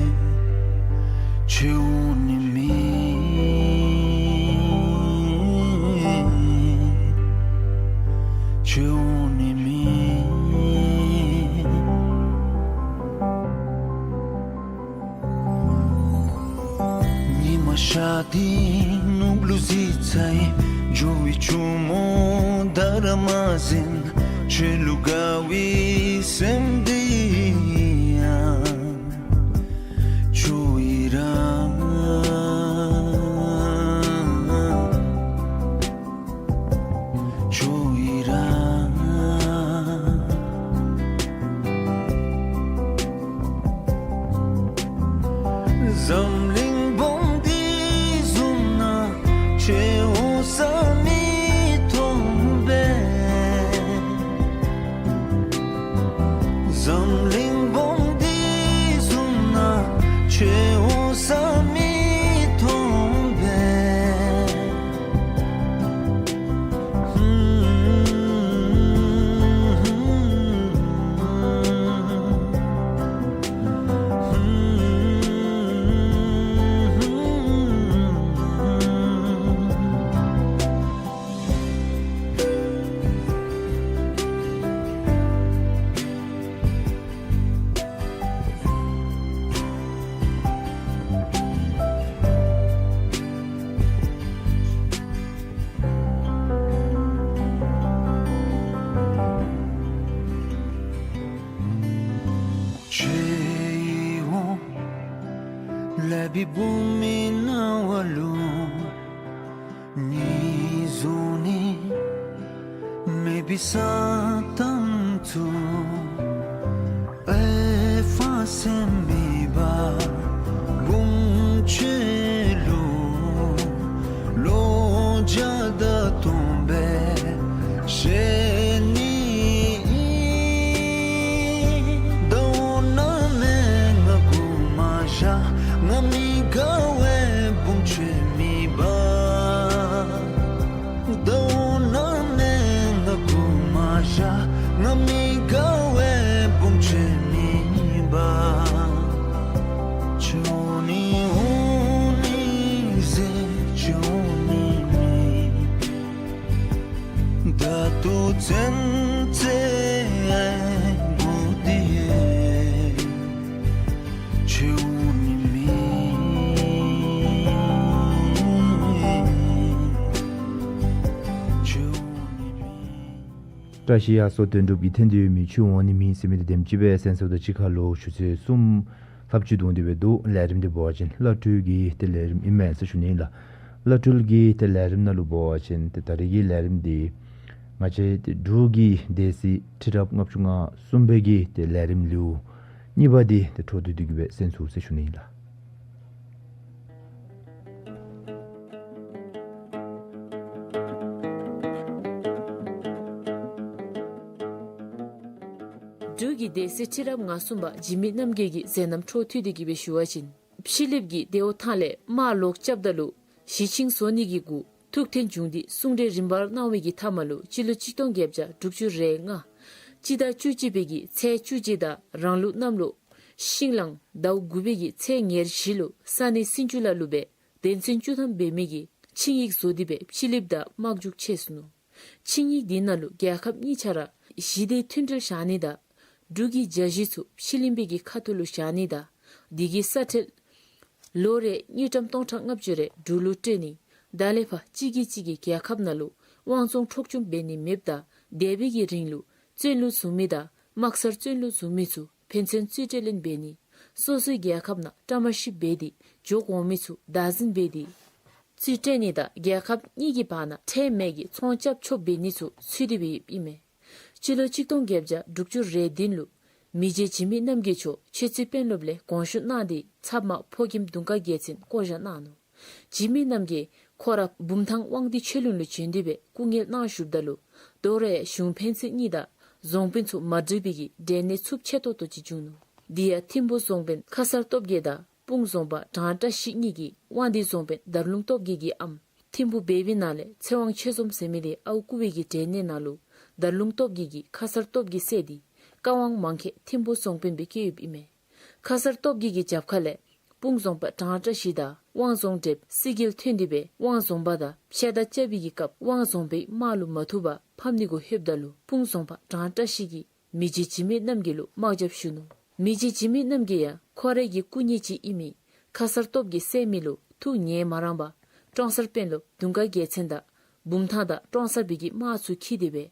ཁྱོད་ནི་མེད། ཁྱོད་ནི་མེད། ཉི་མ་ཤར་ཏེ་ནུབ་ལུ་གཟིགས་ཚར་ཡི། འགྱོ་བའི་ཆུ་མོ་ད་ར་མ་ཟིན། ཁྱོད་ལུ་དགའ་བའི་སེམས་འདི་ཡང་ཁྱོད་ཨིན་ར། ཁྱོད་ཨིན་ར། འཛམ་གླིང་སྦོམ་འདི་བཟུམ་ནང་ཁྱོད་འོང་ས་མི་མཐོང་པས། འཛམ་གླིང་སྦོམ་འདི་བཟུམ་ནང་ཁྱོད་འོང་ས་མི་མཐོང་པས། ཁྱོད་འོང་ལས་པའི་བུ་མོའི་སྣང་བ་ལུ། ངེའི་བཟོ་ནི་མེད་པའི་ས་ཐམ་ཚུ་ཨེ་ཕ་སེམས་མེད་པ་བུམོ་ཁྱོད་ལུ་བློ་རྒྱ་དང་སྟོང་པའི་ཤེས་ནི་ཨིན། ད་འོ་ན་མེན་ང་མགུ་མ་བཞག། ང་མི་དགའ་བའི་བུམོ་ཁྱོད་མེད་པ། ད་འོ་ན་མེན་ང་མགུ་མ་བཞག། ང་མི་དགའ་བའི་བུམོ་ཁྱོད་མེད་པ། ཁྱོད་ནི་འོང་ནི་ཟེར་ཁྱོད་ནི་མེད། ད་ལྟོ་ཚུན་ཚོད་ཨེ་གོ་དེ་ཡེ་ཁྱོད་ནི་མེད། ཁྱོད་ནི་མེད། བཀྲ་ཤིས་ཡ་སོ་དོན་གྲུབ་ཀྱིས་འཐེན་ཏེ་ཡོད་མི་ཁྱོད་འོང་ནི་མེད་ཟེར་མི་འདི་དེམ་ཅིག་སྦེ་གསན་སོ། ད་ཅི་ཁ་ལུ་ཆུ་ཚོད་གསུམ་ལྷགཔ་ཅིག་བརྡུང་སྟེ་སྦེ་འདུག། ལས་རིམ་འདི་འབད་བ་ཅིན་བླ་སྤྲུལ་གྱི་ཏེ་ལས་རིམ་ཨིན་མས་ཟེར་ཞུ་ནི་ལགས། བླ་སྤྲུལ་གྱི་ཏེ་ལས་རིམ་ནང་ལུ་འབད་བ་ཅིན་ཏེ་ད་རིས་ཀྱི་ལས་རིམ་འདི་ང་བཅས་ཏེ་འབྲུག་གི་སྡེ་སྲིད་ཁྲི་རབས་ལྔ་བཅུ་ང་གསུམ་པའི་གི་ཏེ་ལས་རིམ་ལེའུ་གཉིས་པ་འདི་ཏེ་འཕྲོ་མཐུད་དེ་གི་སྦེ་གསན་ཚུགས་ཟེར་ཞུ་ནི་ལགས། འབྲུག་གི་སྡེ་སྲིད་ཁྲི་རབས་ལྔ་གསུམ་པ་འཇིགས་མེད་རྣམ་རྒྱལ་གྱི་མཛད་རྣམ་འཕྲོ་མཐུད་དེ་གི་སྦེ་ཞུ་བ་ཅིན། ཕྱི་གླིངཔ་གི་ཏེ་འོ་ཐང་ལས་དམག་ལོག་རྐྱབ་ད་ལུ་གཞིས་ཆིངས་བཟོ་ནི་གི་གུ་ཐུགས་འཐེན་བྱུང་སྟེ་གསུང་གྲོས་རིམ་པར་གནང་བའི་གི་མཐའ་མ་ལུ་སྤྱི་ལོ་གཅིག་སྟོང་བརྒྱད་བརྒྱ་དྲུག་ཅུ་རེ་ལྔ་སྤྱི་ཟླ་བཅུ་གཅིག་པའི་གི་ཚེས་བཅུ་གཅིག་དང་རང་ལུགས་གནམ་ལོ་ཤིང་གླང་ཟླཝ་དགུ་པའི་གི་ཚེས་ཉེར་བཞི་ལུ་ས་གནས་སིན་ཅུ་ལ་ལུ་སྦེ་གདན་ཚན་བཅུ་ཐམ་འབད་མི་གི་ཆིངས་ཡིག་བཟོ་སྟེ་སྦེ་ཕྱི་གླིངཔ་དང་དམག་འཇུག་ཆས་སོ་ནུག། ཆིངས་ཡིག་འདི་ནང་ལུ་རྒྱལ་ཁབ་གཉིས་ཆ་ར་ཞི་བདེ་མཐུན་སྒྲིལ་བཞག་ནི་དང་འབྲུག་གི་རྒྱ་གཞིས་ཚུ་ཕྱི་གླིང་པའི་གི་ཁ་ཐུག་ལུ་བཞག་ནི་དང་འདི་གི་ས་ཁྲལ་ལོ་རེ་དངུལ་ཀྲམ་སྟོང་ཕྲག་ལྔ་བཅུ་རེ་འབྲུག་ལུ་སྤྲོད་ནི། ད་ལས་ཕར་གཅིག་གིས་གཅིག་གི་རྒྱལ་ཁབ་ནང་ལུ་དབང་བཙོང་འཕྲོག་བཅོམ་འབད་ནི་མེདཔ་དང་འདས་པའི་གི་རིང་ལུ་བཙོན་ལུ་བཟུང་མི་དང་དམག་སར་བཙོན་ལུ་བཟུང་མི་ཚུ་ ཕན་ཚུན་རྩིས་སྤྲོད་ལེན་འབད་ནི། སོ་སོའི་རྒྱལ་ཁབ་ནང་བཀྲ་མ་ཤིསཔ་འབད་དེ་འགྱོ་དགོ་མི་ཚུ་བདག་འཛིན་འབད་དེ་རྩིས་སྤྲོད་ནི་དང་རྒྱལ་ཁབ་གཉིས་ཀྱི་བར་ན་ཁྲལ་མེད་ཀྱི་ཚོང་རྐྱབ་ཆོགཔ་འབད་ནི་ཚུ་ཚུད་དེ་སྦེ་ཡོདཔ་ཨིན་མས། སྤྱི་ལོ་གཅིག་སྟོང་བརྒྱད་བརྒྱ་དྲུག་ཅུ་རེ་བདུན་ལུ་མི་རྗེ་འཇིགས་མེད་རྣམ་རྒྱལ་མཆོག་ཆོས་རྩེ་དཔོན་སློབ་ལས་དགོངས་ཞུ་གནང་སྟེ་ཚབ་མ་ཕོ་རྒནམ་དུང་དཀར་རྒྱལ་མཚན་བསྐོ་བཞག་གནང་ནུག། འཇིགས་མེད་རྣམ་རྒྱལ་ཁོ་ར་བུམ་ཐང་དབང་འདུས་ཆོས་གླིང་ལུ་བྱོན་ཏེ་སྦེ་སྐུ་ངལ་གནང་བཞུགསཔ་ད་ལུ་དོ་རུང་གཞུང་ཕན་ཚུན་གཉིས་དང་རྫོང་དཔོན་ཚུ་མ་འགྲིགས་པའི་གི་འབྲེལ་གནས་ཚུབ་ཆེ་ཏོག་ཏོ་ཅིག་བྱུང་ནུག། དེ་ཡང་ཐིམ་ཕུག་རྫོང་དཔོན་ཁ་སར་སྟོབས་རྒྱས་དང་སྤུངས་རྫོང་པ་གྲང་བཀྲ་ཤིས་གཉིས་ཀྱིས་དབང་འདུས་རྫོང་དཔོན་དར་ལུང་སྟོབས་རྒྱས་ཀྱི་ཨམ་ཐིམ་ཕུག་བལ་པོའི་ནང་ལས་ཚེ་དབང་ཆོས་འཛོམས་ཟེར་མི་དེ་ཨརཝ་བརྐུ་བའི་གི་འབྲེལ་གནས་ནང་ལུ་དར་ལུང་སྟོབས་རྒྱས་ཀྱིས་ཁ་སར་སྟོབས་རྒྱས་བསད་དེ་ཀ་ཝང་མང་ཁེ་ཐིམ་ཕུག་རྫོང་དཔོན་སྦེ་བསྐོས་ཡོདཔ་ཨིན་མས། ཁ་སར་སྟོབས་རྒྱས་ཀྱི་རྒྱབ་ཁ་ལས་སྤུངས་རྫོང་པ་གྲང་བཀྲ་ཤིས་དང་དབང་རྫོང་བགྲེསཔ་སྲིད་རྒྱལ་ཐོན་ཏེ་སྦེ་དབང་རྫོང་པ་དང་ཕྱད་མདའ་རྐྱབ་པའི་གི་སྐབས་དབང་རྫོང་པའི་དམག་ལུ་མ་ཐུབ་པར་ཕམ་ནི་གུ་ལྷོདཔ་ད་ལུ་སྤུངས་རྫོང་པ་གྲང་བཀྲ་ཤིས་ཀྱིས་མི་རྗེ་འཇིགས་མེད་རྣམ་རྒྱལ་ལུ་དམག་རྒྱབ་ཞུ་ནུག། མི་རྗེ་འཇིགས་མེད་རྣམ་རྒྱལ་ཡང་ཁོ་རའི་གི་སྐུ་ཉིད་ཅིག་ཨིན་མི་ཁ་སར་སྟོབས་རྒྱས་བསད་མི་ལུ་ཐུགས་ཉེས་མ་རངས་པར་ཀྲོང་གསར་དཔོན་སློབ་དུང་དཀར་རྒྱལ་མཚན་དང་བུམ་ཐང་དང་ཀྲོང་གསར་པའི་གི་དམག་ཚུ་འཁྱིད་དེ་སྦེ་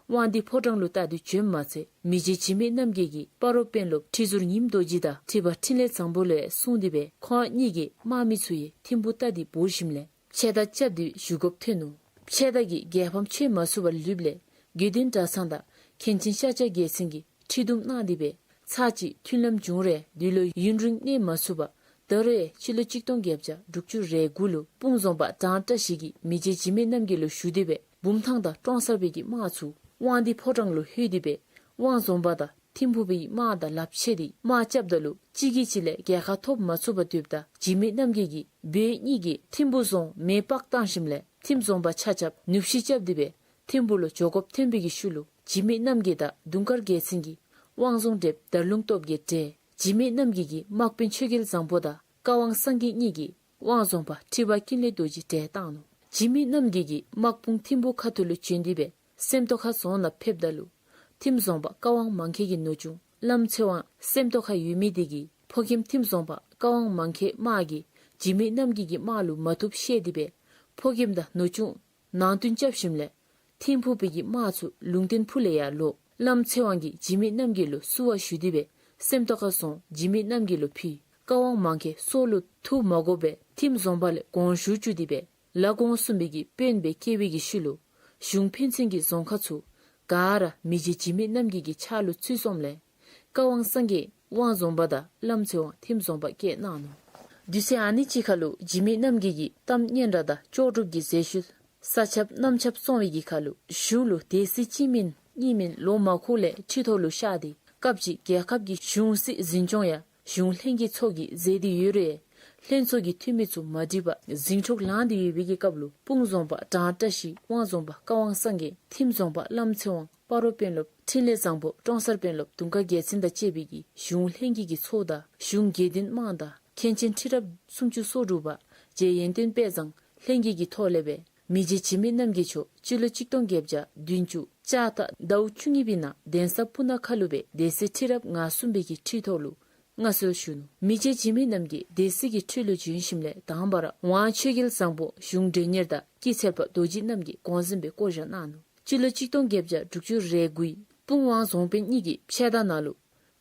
དབང་འདུས་ཕོ་བྲང་ལུ་བལྟ་སྟེ་བྱོནམ་མ་ཚད་མི་རྗེ་འཇིགས་མེད་རྣམ་རྒྱལ་གྱིས་སྤ་རོ་དཔོན་སློབ་ཁྲི་ཟུར་ཉིམ་རྡོ་རྗེ་དང་ཁྲི་པ་འཕྲིན་ལས་བཟང་པོ་ལུ་ཡང་གསུངས་ཏེ་སྦེ་ཁོང་གཉིས་ཀྱི་དམག་མི་ཚུ་ཡང་ཐིམ་ཕུག་བལྟ་སྟེ་འབོ་ཞིནམ་ལས་ཕྱད་མདའ་རྐྱབ་སྟེ་བཞུགས་དགོཔ་ཐོན་ནུག། ཕྱད་མདའ་གིས་རྒྱལ་ཕམ་ཆེ་མ་ཚུགས་པར་ལུསཔ་ལས་དགེ་འདུན་གྲྭ་ཚང་དང་མཁན་ཆེན་ཤཱཀྱ་རྒྱལ་མཚན་གྱིས་ཁྲི་གཏུམ་གནང་སྟེ་སྦེ་ཚར་གཅིག་མཐུན་ལམ་བྱུང་རུང་དེ་ལུ་ཡུན་རིང་གནས་མ་ཚུགས་པར་དོ་རུང་སྤྱི་ལོ་གཅིག་སྟོང་བརྒྱད་བརྒྱ་དྲུག་ཅུ་རེ་དགུ་ལུ་སྤུངས་རྫོང་པ་གྲང་བཀྲ་ཤིས་ཀྱིས་མི་རྗེ་འཇིགས་མེད་རྣམ་རྒྱལ་ལུ་ཞུ་སྟེ་སྦེ་བུམ་ཐང་དང་ཀྲོང་གསར་པའི་གི་དམག་ཚུ་དབང་འདུས་ཕོ་བྲང་ལུ་ལྷོད་དེ་སྦེ་དབང་རྫོང་པ་དང་ཐིམ་ཕུག་པའི་དམག་དང་ལགཔ་ཕྱེ་སྟེ་དམག་རྐྱབ་ད་ལུ་གཅིག་གིས་གཅིག་ལས་རྒྱལ་ཁ་ཐོབ་མ་ཚུགས་པར་སྡོདཔ་ད་འཇིགས་མེད་རྣམ་རྒྱལ་གྱིས་བོད་གཉིས་ཀྱི་ཐིམ་ཕུག་རྫོང་མེ་སྤར་བཏང་ཞིནམ་ལས་ཐིམ་རྫོང་པ་ཆ་ཁྱབ་ནུབ་གཤིས་རྐྱབ་སྟེ་སྦེ་ཐིམ་ཕུག་ལུ་འགྱོ་དགོཔ་ཐོན་པའི་གི་ཤུལ་ལུ་འཇིགས་མེད་རྣམ་རྒྱལ་དང་དུང་དཀར་རྒྱལ་མཚན་གྱིས་དབང་རྫོང་བགྲེསཔ་དར་ལུང་སྟོབས་རྒྱས་བསྒྲལ། འཇིགས་མེད་རྣམ་རྒྱལ་གྱི་དམག་དཔོན་ཆོས་རྒྱལ་བཟང་པོ་དང་ཀ་ཝང་སངས་རྒྱས་གཉིས་ཀྱིས་དབང་རྫོང་པ་ཁྲི་པ་ཀུན་ལེགས་རྡོ་རྗེ་བསྒྲལ་བཏང་ནུག། འཇིགས་མེད་རྣམ་རྒྱལ་གྱི་དམག་དཔུང་ཐིམ་ཕུག་ཁ་ཐུག་ལུ་བྱོན་ཏེ་སྦེ་སེམས་རྟོགས་ཁ་རྫོང་ནང་ཕེབས་ད་ལུ་ཐིམ་རྫོང་པ་ཀ་ཝང་མང་ཁེ་གི་ནུ་གཅུང་བླམ་ཚེ་དབང་སེམས་རྟོགས་ཁར་ཡོད་མི་དེ་གིས་ཕོ་རྒནམ་ཐིམ་རྫོང་པ་ཀ་ཝང་མང་ཁེ་དམག་གིས་འཇིགས་མེད་རྣམ་རྒྱལ་གྱི་དམག་ལུ་མ་ཐུབ་ཤེས་ཏེ་སྦེ་ཕོ་རྒནམ་དང་ནུ་གཅུང་ནང་བསྟུན་རྐྱབ་ཞིནམ་ལས་ཐིམ་ཕུག་པའི་གི་དམག་ཚུ་ལུང་བསྟན་ཕུ་ལས་ཡར་ལོག། བླམ་ཚེ་དབང་གིས་འཇིགས་མེད་རྣམ་རྒྱལ་ལུ་བསུ་བ་ཞུ་སྟེ་སྦེ་སེམས་རྟོགས་ཁ་རྫོང་འཇིགས་མེད་རྣམ་རྒྱལ་ལུ་ཕུལ། ཀ་ཝང་མང་ཁེ་སྲོག་ལུ་ཐུག་མ་དགོ་པར་ཐིམ་རྫོང་པ་ལས་དགོངས་ཞུ་བཅུག་སྟེ་སྦེ་ལ་དགོངས་གསུངས་པའི་གི་དཔོན་སྦེ་བསྐོས་པའི་གི་ཤུལ་ལུ་གཞུང་ཕན་ཚུན་གྱི་རྫོང་ཁག་ཚུ་ག་ར་མི་རྗེ་འཇིགས་མེད་རྣམ་རྒྱལ་གྱི་ཕྱག་ལུ་ཚུད་སོངམ་ལས་ཀ་ཝང་སངས་རྒྱས་དབང་རྫོང་པ་དང་བླམ་ཚེ་དབང་ཐིམ་རྫོང་པ་བསྐོས་གནང་ནུག། དུས་ཚོད་ཨ་ནི་ཅིག་ཁར་ལུ་འཇིགས་མེད་རྣམ་རྒྱལ་གྱིས་གཏམ་སྙན་གྲགས་དང་ལྕོགས་གྲུབ་ཀྱི་རྫས་ཤུལ་ས་ཆ་རྣམས་ཁྱབ་སོང་བའི་གི་ཁར་ལུ་གཞུང་ལུ་སྡེ་སྲིད་གཅིག་མེན་གཉིས་མེན་ལོ་མང་ཁུག་ལས་ཁྲི་ཐོག་ལུ་གཤགས་ཏེ་སྐབས་ཅིག་རྒྱལ་ཁབ་ཀྱི་གཞུང་སྲིད་འཛིན་སྐྱོང་ཡང་གཞུང་ལྷན་རྒྱས་ཚོགས་ཀྱིས་མཛད་དེ་ཡོད་རུང་ལྷན་ཚོགས་ཀྱི་འཐུས་མི་ཚུ་མ་འགྲིགས་པར་ཟིང་འཁྲུག་ལངས་ཏེ་ཡོད་པའི་གི་སྐབས་ལུ་སྤུངས་རྫོང་པ་གྲང་བཀྲ་ཤིས་དབང་རྫོང་པ་ཀ་ཝང་སངས་རྒྱས་ཐིམ་རྫོང་པ་བླམ་ཚེ་དབང་སྤ་རོ་དཔོན་སློབ་འཕྲིན་ལས་བཟང་པོ་ཀྲོང་གསར་དཔོན་སློབ་དུང་དཀར་རྒྱལ་མཚན་དང་བཅས་པའི་གི་གཞུང་ལྷན་རྒྱས་ཀྱི་ཚོགས་དང་གཞུང་དགེ་འདུན་དམངས་དང་མཁན་ཆེན་ཁྲི་རབས་སུམ་ཅུ་སོ་དྲུག་པ་རྗེ་ཡོན་ཏན་དཔལ་བཟང་ལྷན་རྒྱས་ཀྱི་ཐོག་ལས་སྦེ་མི་རྗེ་འཇིགས་མེད་རྣམ་རྒྱལ་མཆོག་སྤྱི་ལོ་གཅིག་སྟོང་བརྒྱད་བརྒྱ་བདུན་ཅུ་ལྕགས་རྟ་ཟླཝ་བཅུ་གཉིས་པའི་ནང་གདན་ས་སྤུ་ན་ཁ་ལུ་སྦེ་སྡེ་སྲིད་ཁྲི་རབས་ང་གསུམ་པའི་གི་ཁྲི་ཐོག་ལུ་མངའ་གསོལ་ཞུ་ནུག། མི་རྗེ་འཇིགས་མེད་རྣམ་རྒྱལ་སྡེ་སྲིད་ཀྱི་ཁྲི་ལུ་བྱོན་ཞིནམ་ལས་དང་པ་ར་ཝང་ཆོས་རྒྱལ་བཟང་པོ་གཞུང་མགྲོན་གཉེར་དང་སྐྱིད་ཚལ་པ་རྡོ་རྗེ་རྣམ་རྒྱལ་གོང་གཟིམ་སྦེ་བསྐོ་བཞག་གནང་ནུག། སྤྱི་ལོ་གཅིག་སྟོང་བརྒྱད་བརྒྱ་དྲུག་ཅུ་རེ་དགུའི་སྤུངས་དབང་རྫོང་དཔོན་གཉིས་ཀྱི་ཕྱད་མདའ་ནང་ལུ་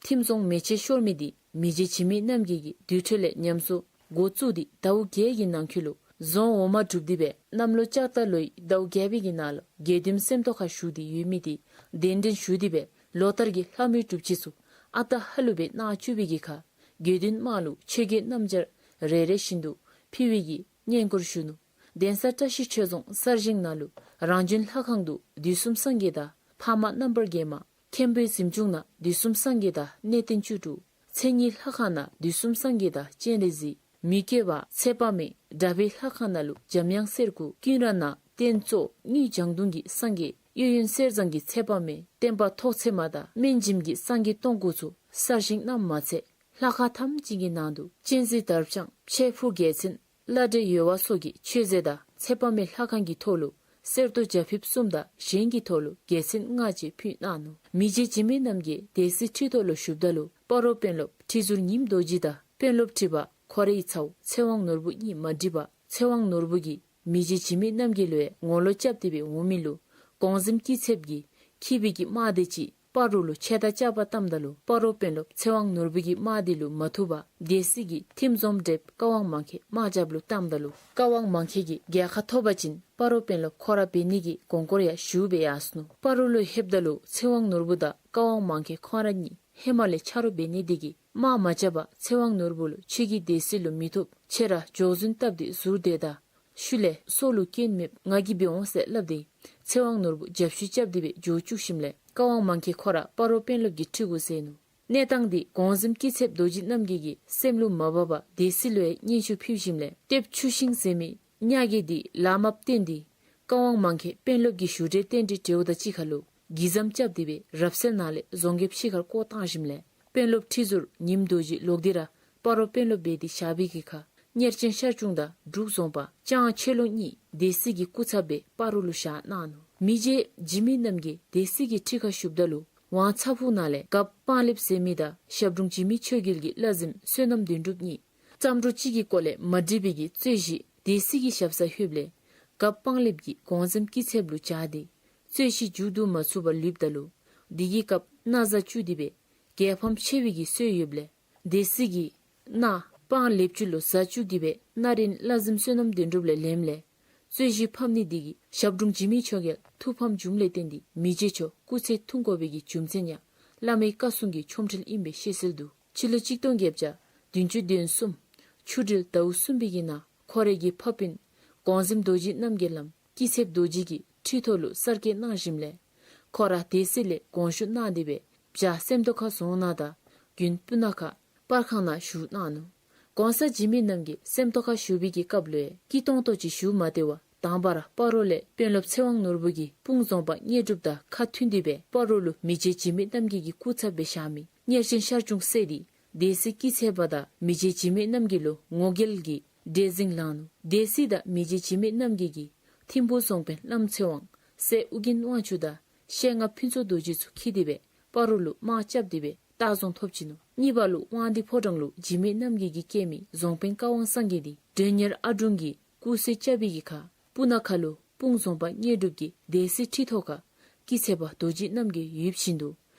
ཐིམ་རྫོང་མེ་མཆོད་ཤོར་མི་དེ་མི་རྗེ་འཇིགས་མེད་རྣམ་རྒྱལ་གྱིས་དུར་ཁྲོད་ལས་ཉམས་གསོ་འགོ་བཙུགས་ཏེ་ཟླཝ་བརྒྱད་ཀྱི་ནང་འཁོད་ལུ་རྫོང་འོག་མ་སྒྲུབ་སྟེ་སྦེ་གནམ་ལོ་ལྕགས་རྟ་ལོའི་ཟླཝ་བརྒྱད་པའི་གི་ནང་ལུ་དགེ་འདུན་སེམས་རྟོགས་ཁར་བཞུགས་ཏེ་ཡོད་མི་དེ་གདན་འདྲེན་ཞུ་སྟེ་སྦེ་ལོ་ལྟར་གྱི་ལྷ་མོའི་སྒྲུབ་བྱེད་ཚུ་ཨ་རྟག་ཧ་ལུགས་སྦེ་གནང་བཅུག་པའི་གི་ཁར་དགེ་འདུན་དམངས་ལུ་ཆོས་གོས་སྣམ་སྦྱར་རེ་རེ་བཞིན་དུ་ཕུལ་བའི་གི་བསྙེན་བཀུར་ཞུ་ནུག། གདན་ས་བཀྲ་ཤིས་ཆོས་རྫོང་གསར་བཞེངས་ནང་ལུ་རང་བྱོན་ལྷ་ཁང་དུ་དུས་གསུམ་སངས་རྒྱས་དང་འཕགས་མ་རྣམ་པར་རྒྱལ་མ། མཁན་པོའི་གཟིམ་ཆུང་ནང་དུས་གསུམ་སངས་རྒྱས་དང་གནས་བརྟན་བཅུ་དྲུག། མཚན་ཉིད་ལྷ་ཁང་ནང་དུས་གསུམ་སངས་རྒྱས་དང་སྤྱན་རས་གཟིགས། མི་བསྐྱོད་པ་ཚེ་དཔག་མེད། དགྲ་བྷེ་ལྷ་ཁང་ནང་ལུ་འཇམ་དབྱངས་གསེར་སྐུ། ཀུན་ར་ནང་རྟེན་གཙོ་དངུལ་ལྗང་གདུང་གི་སངས་རྒྱས། གཡས་གཡོན་གསེར་ཟངས་ཀྱི་ཚེ་དཔག་མེད། བསྟན་པ་ཐོག་ཚད་མ་དང་སྨན་འཇིམ་གྱི་སངས་རྒྱས་སྟོང་སྐུ་ཚུ་གསར་བཞེངས་གནངམ་མ་ཚད་ལྷ་ཁང་ཐམས་ཅད་ཀྱི་ནང་དུ་སྤྱན་རས་དར་དཔྱངས་ཕྱེ་ཕུར་རྒྱལ་མཚན་བླ་བགྲེས་ཡོལ་བ་སོགས་ཀྱི་མཆོད་རྫས་དང་ཚེ་དཔག་མེད་ལྷ་ཁང་གི་ཐོག་ལུ་གསེར་ཏོག་བྱ་ཕིབས་གསུམ་དང་གཞན་གྱི་ཐོག་ལུ་རྒྱལ་མཚན་ལྔ་བཅས་ཕུལ་གནང་ནུག། མི་རྗེ་འཇིགས་མེད་རྣམ་རྒྱལ་སྡེ་སྲིད་ཁྲི་ཐོག་ལུ་བཞུགསཔ་ད་ལུ་སྤ་རོ་དཔོན་སློབ་ཁྲི་ཟུར་ཉིམ་རྡོ་རྗེ་དང་དཔོན་སློབ་ཁྲི་པ་ཁོ་རའི་ཚའོ་ཚེ་དབང་ནོར་བུ་གཉིས་མ་འགྲིགས་པར་ཚེ་དབང་ནོར་བུ་གིས་མི་རྗེ་འཇིགས་མེད་རྣམ་རྒྱལ་ལུ་ཡང་ངོ་ལོག་རྐྱབ་སྟེ་སྦེ་འོང་མི་ལུ་གོང་གཟིམ་སྐྱིད་ཚལཔ་གིས་འཁྱིད་པའི་གི་དམག་སྡེ་ཅིག་ སྤ་རོ་ལུ་ཆེ་ད་རྐྱབ་པར་བཏངམ་ད་ལུ་སྤ་རོ་དཔོན་སློབ་ཚེ་དབང་ནོར་བུ་གིས་དམག་དེ་ལུ་མ་ཐུབ་པར་སྡེ་སྲིད་ཀྱིས་ཐིམ་རྫོང་བགྲེསཔ་ཀ་དབང་མང་ཁེ་དམག་རྒྱབ་ལུ་བཏངམ་ད་ལུ་ཀ་དབང་མང་ཁེ་གིས་རྒྱལ་ཁ་ཐོབ་པ་ཅིན་སྤ་རོ་དཔོན་སློབ་ཁོ་ར་འབད་ནི་གི་གོང་བཀུར་ཡང་ཞུ་སྦེ་ཡར་སོ་ནུག། སྤ་རོ་ལུ་ལྷོདཔ་ད་ལུ་ཚེ་དབང་ནོར་བུ་དང་ཀ་དབང་མང་ཁེ་ཁོང་ར་གཉིས་ཧེ་མ་ལས་ཆ་རོགས་འབད་ནི་དེ་གིས་དམག་མ་རྐྱབ་པར་ཚེ་དབང་ནོར་བུ་ལུ་ཁྱོད་ཀྱིས་སྡེ་སྲིད་ལུ་མི་ཐུབ། ཁྱོད་ར་འགྱོ་རྫུན་བཏབ་སྟེ་ཟུར་སྡོད་ད། ཤུལ་ལས་སྲོག་ལུ་སྐྱོན་མེདཔ་ང་གིས་འབད་འོང་ཟེར་སླབ་སྟེ་ཚེ་དབང་ནོར་བུ་རྒྱབ་བཤུད་རྐྱབ་སྟེ་སྦེ་འགྱོ་བཅུག་ཞིནམ་ལས་ཀ་དབང་མང་ཁེ་ཁོ་ར་སྤ་རོ་དཔོན་སློབ་ཀྱི་ཁྲི་གུ་བཟེད་ནུག། གནས་སྟངས་འདི་གོང་གཟིམ་སྐྱིད་ཚལཔ་རྡོ་རྗེ་རྣམ་རྒྱལ་གྱིས་སེམས་ལུ་མ་བབ་པར་སྡེ་སྲིད་ལུ་ཡང་སྙན་ཞུ་ཕུལ་ཞིནམ་ལས་སྟོདཔ་ཆུ་ཤིང་ཟེར་མི་གཉའ་རྒོད་འདི་ལག་དམརཔ་བཏོན་ཏེ་ཀ་དབང་མང་ཁེ་དཔོན་སློབ་ཀྱི་ཞུ་གྲལ་རྟེན་འབྲེལ་བྲལཝ་དང་གཅིག་ཁར་ལུ་གི་ཟམ་རྐྱབ་སྟེ་སྦེ་རབ་གསལ་ནང་ལས་རྫོང་རྒསཔ་ཕྱི་ཁར་བཀོ་བཏང་ཞིནམ་ལས་དཔོན་སློབ་ཁྲི་ཟུར་ཉིམ་རྡོ་རྗེ་ལོག་སྟེ་ར་སྤ་རོ་དཔོན་སློབ་འབད་དེ་བཞག་པའི་གི་ཁར་གཉེར་ཆེན་ཤར་ཕྱོགས་དང་འབྲུག་རྫོང་པ་ལྕང་ཆོས་ལོང་གཉིས་སྡེ་སྲིད་ཀྱི་སྐུ་ཚབ་སྦེ་སྤ་རོ་ལུ་བཞག་གནང་ནུག། མི་རྗེ་འཇིགས་མེད་རྣམ་རྒྱལ་སྡེ་སྲིད་ཀྱི་ཁྲི་ཁར་བཞུགསཔ་ད་ལུ་ཝང་ཚ་ཕུག་ནང་ལས་རྒཔོ་སྤང་ལེབ་ཟེར་མི་དང་ཞབས་དྲུང་འཇིགས་མེད་ཆོས་རྒྱལ་གྱི་བླ་གཟིམ་བསོད་ནམས་དོན་གྲུབ་གཉིས་རྩམ་དྲུ་གཅིག་གི་སྐོར་ལས་མ་འགྲིགས་པའི་གི་རྩོད་གཞི་སྡེ་སྲིད་ཀྱི་ཞབས་སར་ལྷོདཔ་ལས་རྒཔོ་སྤང་ལེབ་ཀྱིས་གོང་གཟིམ་སྐྱིད་ཚལཔ་ལུ་བཅར་ཏེ་རྩོད་གཞི་མཇུག་བསྡུ་མ་ཚུགས་པར་ལུསཔ་ད་ལུ་དེ་གི་སྐབས་མནའ་བཟའ་བཅུག་སྟེ་སྦེ་རྒྱལ་ཕམ་ཆེ་བའི་གི་སྲོལ་ཡོདཔ་ལས་སྡེ་སྲིད་ཀྱིས་མནའ་སྤང་ལེབ་ཅུ་ལུ་བཟའ་བཅུག་སྟེ་སྦེ་མནའ་རིན་བླ་གཟིམ་བསོད་ནམས་དོན་གྲུབ་ལས་ལེནམ་ལས་རྩོད་གཞི་ཕམ་ནི་དེ་གིས་ཞབས་དྲུང་འཇིགས་མེད་ཆོས་རྒྱལ་ཐུགས་ཕམ་བྱུངམ་ལས་བརྟེན་ཏེ་མི་རྗེ་མཆོག་སྐུ་ཚེ་ཐུང་དགོ་པའི་གི་རྒྱུ་མཚན་ཡང་བླ་མའི་བཀའ་སྲུང་གི་ཆོ་འཕྲུལ་ཨིན་པའི་ཤེས་གསལ་འདུག། སྤྱི་ལོ་གཅིག་སྟོང་བརྒྱད་བརྒྱ་བདུན་ཅུ་དོན་གསུམ་ཆུ་སྦྲེལ་ཟླཝ་གསུམ་པའི་གི་ནང་ཁོ་རའི་གི་ཕ་སྤུན་གོང་གཟིམ་རྡོ་རྗེ་རྣམ་རྒྱལ་ལམ་སྐྱིད་ཚལཔ་རྡོ་རྗེ་གི་ཁྲི་ཐོག་ལུ་གསར་སྐྱེས་གནང་ཞིནམ་ལས་ཁོ་ར་སྡེ་སྲིད་ལས་དགོངས་ཞུ་གནང་སྟེ་སྦེ་བྱ་སེམས་རྟོགས་ཁ་རྫོང་ནང་དང་དགུན་སྤུ་ན་ཁ་པར་ཁང་ནང་བཞུགས་གནང་ནུག། གོང་ས་འཇིགས་མེད་རྣམ་རྒྱལ་སེམས་རྟོགས་ཁ་བཞུགས་པའི་གི་སྐབས་ལུ་སྐྱིད་ཏོང་ཏོ་ཅིག་བཞུགས་མ་སྟེར་བར་དང་པ་ར་སྤ་རོ་ལས་དཔོན་སློབ་ཚེ་དབང་ནོར་བུ་གིས་སྤུངས་རྫོང་པ་དངོས་གྲུབ་དང་ཁ་མཐུན་ཏེ་སྦེ་སྤ་རོ་ལུ་མི་རྗེ་འཇིགས་མེད་རྣམ་རྒྱལ་གྱི་སྐུ་ཚབ་སྦེ་བཞག་མི་གཉེར་ཆེན་ཤར་ཆུང་བསད་དེ་སྡེ་སྲིད་སྐྱིད་ཚལཔ་དང་མི་རྗེ་འཇིགས་མེད་རྣམ་རྒྱལ་ལུ་ངོ་རྒོལ་གྱི་བྲེལ་ཟིང་ལངས་ནུག། སྡེ་སྲིད་དང་མི་རྗེ་འཇིགས་མེད་རྣམ་རྒྱལ་གྱིས་ཐིམ་ཕུག་རྫོང་དཔོན་བླམ་ཚེ་དབང་སྲས་ཨོ་རྒྱན་དབང་ཕྱུག་དང་ཤེལ་རྔ་ཕུན་ཚོགས་རྡོ་རྗེ་ཚུ་འཁྱིད་དེ་སྦེ་སྤ་རོ་ལུ་དམག་རྐྱབ་སྟེ་སྦེ་ལྟ་རྫོང་ཐོབ་ཅི་ནུག། གཉིས་པ་ལུ་དབང་འདུས་ཕོ་བྲང་ལུ་འཇིགས་མེད་རྣམ་རྒྱལ་གྱི་སྐྱེ་མི་རྫོང་དཔོན་ཀ་དབང་སངས་རྒྱས་འདི་མགྲོན་གཉེར་ཨ་དྲུང་གིས་སྐུ་སྲོག་བསྐྱབས་པའི་གི་ཁར་སྤུ་ན་ཁ་ལུ་སྤུངས་རྫོང་པ་དངོས་གྲུབ་ཀྱིས་སྡེ་སྲིད་ཁྲི་ཐོག་ཁར་སྐྱིད་ཚལཔ་རྡོ་རྗེ་རྣམ་རྒྱལ་ཡོདཔ་བཞིན་དུ་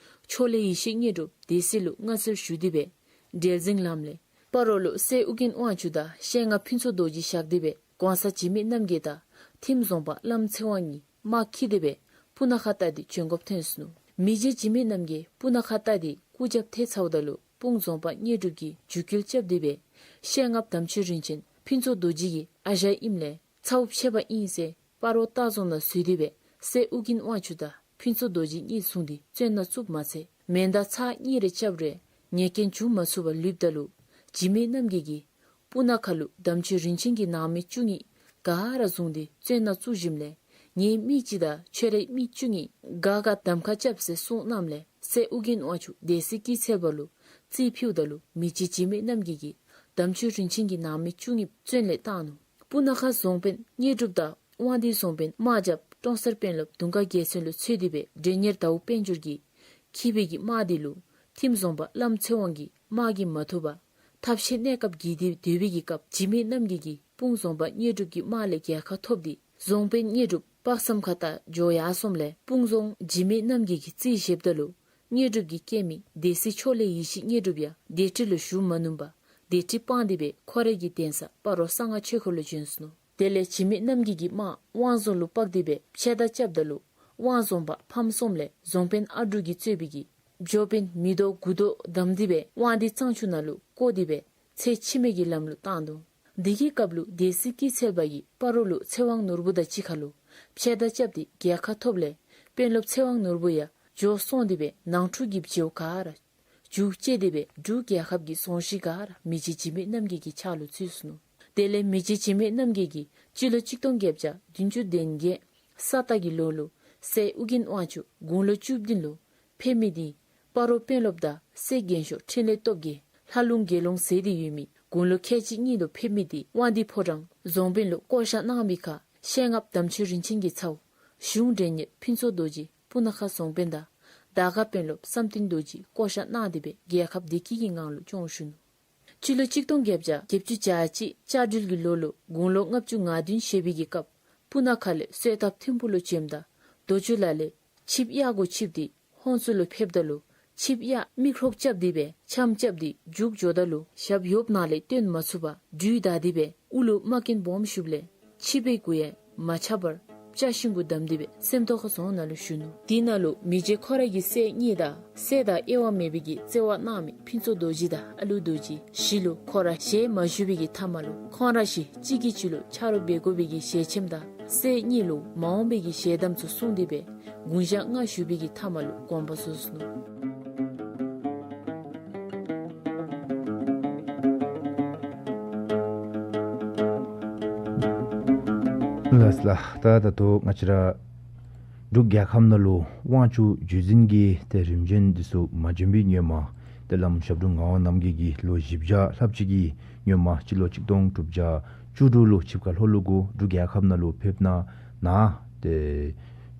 ཕྱོགས་ལས་ཡེ་ཤེས་དངོས་གྲུབ་སྡེ་སྲིད་ལུ་མངའ་གསོལ་ཞུ་སྟེ་སྦེ་བྲེལ་ཟིང་ལངམ་ལས་སྤ་རོ་ལུ་སྲས་ཨོ་རྒྱན་དབང་ཕྱུག་དང་ཤེལ་རྔ་ཕུན་ཚོགས་རྡོ་རྗེ་བཞག་སྟེ་སྦེ་གོང་ས་འཇིགས་མེད་རྣམ་རྒྱལ་དང་ཐིམ་རྫོང་པ་བླམ་ཚེ་དབང་གཉིས་དམག་འཁྱིད་དེ་སྦེ་སྤུ་ན་ཁ་བལྟ་སྟེ་བྱོན་དགོཔ་ཐོན་སོ་ནུག། མི་རྗེ་འཇིགས་མེད་རྣམ་རྒྱལ་སྤུ་ན་ཁ་བལྟ་སྟེ་སྐུ་རྒྱབ་ཐལ་ཚརཝ་ད་ལུ་སྤུངས་རྫོང་པ་དངོས་གྲུབ་ཀྱིས་རྒྱུད་སྐུལ་རྐྱབ་སྟེ་སྦེ་ཤེལ་རྔཔ་དམ་ཆོས་རིན་ཆེན་ཕུན་ཚོགས་རྡོ་རྗེ་གི་ཨ་ཞང་ཨིནམ་ལས་ཚཝ་ཕྱད་པ་ཨིན་ཟེར་སྤ་རོ་ལྟ་རྫོང་ནང་འཛུལ་ཏེ་སྦེ་སྲས་ཨོ་རྒྱན་དབང་ཕྱུག་དང་ཕུན་ཚོགས་རྡོ་རྗེ་གཉིས་བཟུང་སྟེ་བཙོན་ནང་བཙུགས་མ་ཚད་མེ་མདའ་ཚར་གཉིས་རེ་རྐྱབ་རུང་ཉེས་སྐྱོན་བྱུང་མ་ཚུགས་པར་ལུསཔ་ད་ལུ་འཇིགས་མེད་རྣམ་རྒྱལ་གྱིས་སྤུ་ན་ཁ་ལུ་དམ་ཆོས་རིན་ཆེན་གྱི་ནང་མི་བཅུ་གཉིས་ག་ར་བཟུང་སྟེ་བཙོན་ནང་བཙུགས་ཞིནམ་ལས་ངེའི་མི་གཅིག་དང་ཁྱོད་རའི་མི་བཅུ་གཉིས་ག་ག་གདམ་ཁ་རྐྱབ་ཟེར་གསུངས་གནངམ་ལས་སྲས་ཨོ་རྒྱན་དབང་ཕྱུག་སྡེ་སྲིད་སྐྱིད་ཚལཔ་ལུ་རྩིས་ཕུལཝ་ད་ལུ་མི་རྗེ་འཇིགས་མེད་རྣམ་རྒྱལ་གྱིས་དམ་ཆོས་རིན་ཆེན་གྱི་ནང་མི་བཅུ་གཉིས་བཙོན་ལས་བཏང་ནུག། སྤུ་ན་ཁ་རྫོང་དཔོན་དངོས་གྲུབ་དང་དབང་འདུས་རྫོང་དཔོན་དམག་རྒྱབ་ཀྲོང་གསར་དཔོན་སློབ་དུང་དཀར་རྒྱལ་མཚན་ལུ་འཚོལ་ཏེ་སྦེ་མགྲོན་གཉེར་ཟླཝ་དཔལ་འབྱོར་གྱིས་འཁྱིད་པའི་གི་དམག་དེ་ལུ་ཐིམ་རྫོང་པ་བླམ་ཚེ་དབང་གིས་དམག་གིས་མ་ཐུབ་པར་ཐབས་ཤེས་གནས་སྐབས་བགྱིས་ཏེ་སྡོད་པའི་གི་སྐབས་འཇིགས་མེད་རྣམ་རྒྱལ་གྱིས་སྤུངས་རྫོང་པ་དངོས་གྲུབ་ཀྱི་དམག་ལས་རྒྱལ་ཁ་ཐོབ་སྟེ་རྫོང་དཔོན་དངོས་གྲུབ་དཔག་བསམ་ཁ་ཐག་འགྱོ་ཡར་སོངམ་ལས་སྤུངས་རྫོང་འཇིགས་མེད་རྣམ་རྒྱལ་གྱིས་རྩིས་བཞེསཔ་ད་ལུ་དངོས་གྲུབ་ཀྱི་སྐྱེ་མི་སྡེ་སྲིད་ཕྱོགས་ལས་ཡེ་ཤེས་དངོས་གྲུབ་ཡང་སྡེ་ཁྲི་ལུ་བཞུགས་མ་ནུམ་པར་སྡེ་ཁྲི་སྤངས་ཏེ་སྦེ་ཁོ་རའི་གི་གདན་ས་སྤ་རོ་གསང་སྔགས་ཆོས་འཁོར་ལུ་བྱོན་སོ་ནུག། དེ་ལས་འཇིགས་མེད་རྣམ་རྒྱལ་གྱི་དམག་དབང་རྫོང་ལུ་དཔག་སྟེ་སྦེ་ཕྱེད་དར་རྐྱབ་ད་ལུ་དབང་རྫོང་པ་ཕམ་སོངམ་ལས་རྫོང་དཔོན་ཨ་དྲུང་གིས་གཙོས་པའི་གི་འབྱོར་པ་མི་རྡོག་དགུ་རྡོག་བསྡམས་ཏེ་སྦེ་དབང་འདུས་གཙང་ཆུ་ནང་ལུ་བཀོ་སྟེ་སྦེ་ཚེ་ཕྱི་མའི་གི་ལམ་ལུ་བཏང་ནུག། དེ་གི་སྐབས་ལུ་སྡེ་སྲིད་སྐྱིད་ཚལཔ་གིས་སྤ་རོ་ལུ་ཚེ་དབང་ནོར་བུ་དང་གཅིག་ཁར་ལུ་ཕྱེད་དར་རྐྱབ་སྟེ་རྒྱལ་ཁ་ཐོབ་ལས་དཔོན་སློབ་ཚེ་དབང་ནོར་བུ་ཡང་འགྱོ་སོང་སྟེ་སྦེ་ནང་འཁྲུག་གི་བྱེཝ་ག་ར་རྒྱུག་བཅད་དེ་སྦེ་འབྲུག་རྒྱལ་ཁབ་ཀྱི་རྫོང་གཞི་ག་ར་མི་རྗེ་འཇིགས་མེད་རྣམ་རྒྱལ་གྱི་ཕྱག་ལུ་ཚུད་སོ་ནུག། དེ་ལས་མི་རྗེ་འཇིགས་མེད་རྣམ་རྒྱལ་གྱིས་སྤྱི་ལོ་གཅིག་སྟོང་བརྒྱད་བརྒྱ་བདུན་ཅུ་དོན་བརྒྱད་ས་རྟ་གི་ལོ་ལུ་སྲས་ཨོ་རྒྱན་དབང་ཕྱུག་དགུང་ལོ་བཅུ་བདུན་ལུ་ཕེབས་མི་དེ་སྤ་རོ་དཔོན་སློབ་དང་སྲས་རྒྱན་ཤོག་འཕྲིན་ལས་སྟོབས་རྒྱས་ལྷ་ལུང་དགེ་སློང་ཟེར་ཏེ་ཡོད་མི་དགུང་ལོ་ཁལ་གཅིག་གཉིས་ལུ་ཕེབས་མི་དེ་དབང་འདུས་ཕོ་བྲང་རྫོང་དཔོན་ལུ་བསྐོ་བཞག་གནང་བའི་ཁར་ཤེལ་རྔཔ་དམ་ཆོས་རིན་ཆེན་གྱི་ཚཝ་གཞུང་མགྲོན་གཉེར་ཕུན་ཚོགས་རྡོ་རྗེ་སྤུ་ན་ཁ་རྫོང་དཔོན་དང་དར་དཀར་དཔོན་སློབ་བསམ་གཏན་རྡོ་རྗེ་བསྐོ་བཞག་གནང་སྟེ་སྦེ་རྒྱལ་ཁབ་བདེ་སྐྱིད་ཀྱི་ངང་ལུ་སྐྱོང་བཞུགས་ནུག། སྤྱི་ལོ་གཅིག་སྟོང་བརྒྱད་བརྒྱ་བརྒྱད་ཅུ་གྱ་གཅིག་ལྕགས་སྦྲུལ་གྱི་ལོ་ལུ་དགུང་ལོ་ལྔ་བཅུ་ང་བདུན་བཞེས་པའི་གི་སྐབས་སྤུ་ན་ཁ་ལས་གསོལ་ཐབ་ཐིམ་ཕུག་ལུ་བྱོནམ་ད་རྡོ་ཆུ་ལ་ལས་ཆིབས་གཡག་གུ་ཆིབས་ཏེ་ ཁོང་ཚུ་ལུ་ཕེབས་ད་ལུ་ཆིབས་ཡར་མིག་ཧྲོག་རྐྱབ་སྟེ་སྦེ་ཆམ་རྐྱབ་སྟེ་རྒྱུག་འགྱོ་ད་ལུ་ཞབས་གཡོགཔ་ནང་ལས་བཏོན་མ་ཚུགས་པར་སྦྲུལ་བདའ་སྟེ་སྦེ་དབུ་ལུ་རྨ་རྐན་སྦོམ་ཞུགསཔ་ལས་ཆིབས་པའི་གུ་ཡང་མ་ཆགས་པར་སྤྱ་ཤིང་གུ་བསྡམས་ཏེ་སྦེ་སེམས་རྟོགས་ཁ་སོང་ནང་ལུ་བཞུགས་ནུག། དེ་ནང་ལུ་མི་རྗེ་ཁོ་ར་གི་སྲས་གཉིས་དང་སྲས་དང་དབྱེ་བ་མེད་པའི་གི་བརྩེ་བ་གནང་མི་ཕུན་ཚོགས་རྡོ་རྗེ་དང་ཨ་ལུ་རྡོ་རྗེ་བཞི་ལུ་ཁོ་ར་ཞལ་མ་བཞུགས་པའི་གི་མཐའ་མ་ལུ་ཁོང་ར་བཞི་གཅིག་གིས་གཅིག་ལུ་ཆ་རོགས་འབད་དགོ་པའི་གི་ཞལ་ཆེམས་དང་སྲས་གཉིས་ལུ་མ་འོངས་པའི་གི་ཞལ་གདམས་ཚུ་གསུངས་ཏེ་སྦེ་དགུང་ཞག་ལྔ་བཞུགས་པའི་གི་མཐའ་མ་ལུ་དགོངས་པ་རྫོགས་སོ་ནུག། ལགས་ལགས། ད་ད་ལྟོ་ང་བཅས་ར་འབྲུག་རྒྱལ་ཁབ་ནང་ལུ་དབང་ཕྱུག་བརྒྱུད་འཛིན་གྱི་ཏེ་རིམ་བྱོན་འདི་ཚུ་མ་བྱོན་པའི་སྔོན་མ་ཏེ་བླམ་ཞབས་དྲུང་ངག་དབང་རྣམ་རྒྱལ་གྱིས་ལོ་བཞི་བརྒྱ་ལྷགཔ་ཅིག་གི་སྔོན་མ་སྤྱི་ལོ་གཅིག་སྟོང་དྲུག་བརྒྱ་བཅུ་དྲུག་ལུ་ཆིབས་ཁ་ལྷོ་ལུ་གུ་འབྲུག་རྒྱལ་ཁབ་ནང་ལུ་ཕེབས་ནང་ན་ཏེ་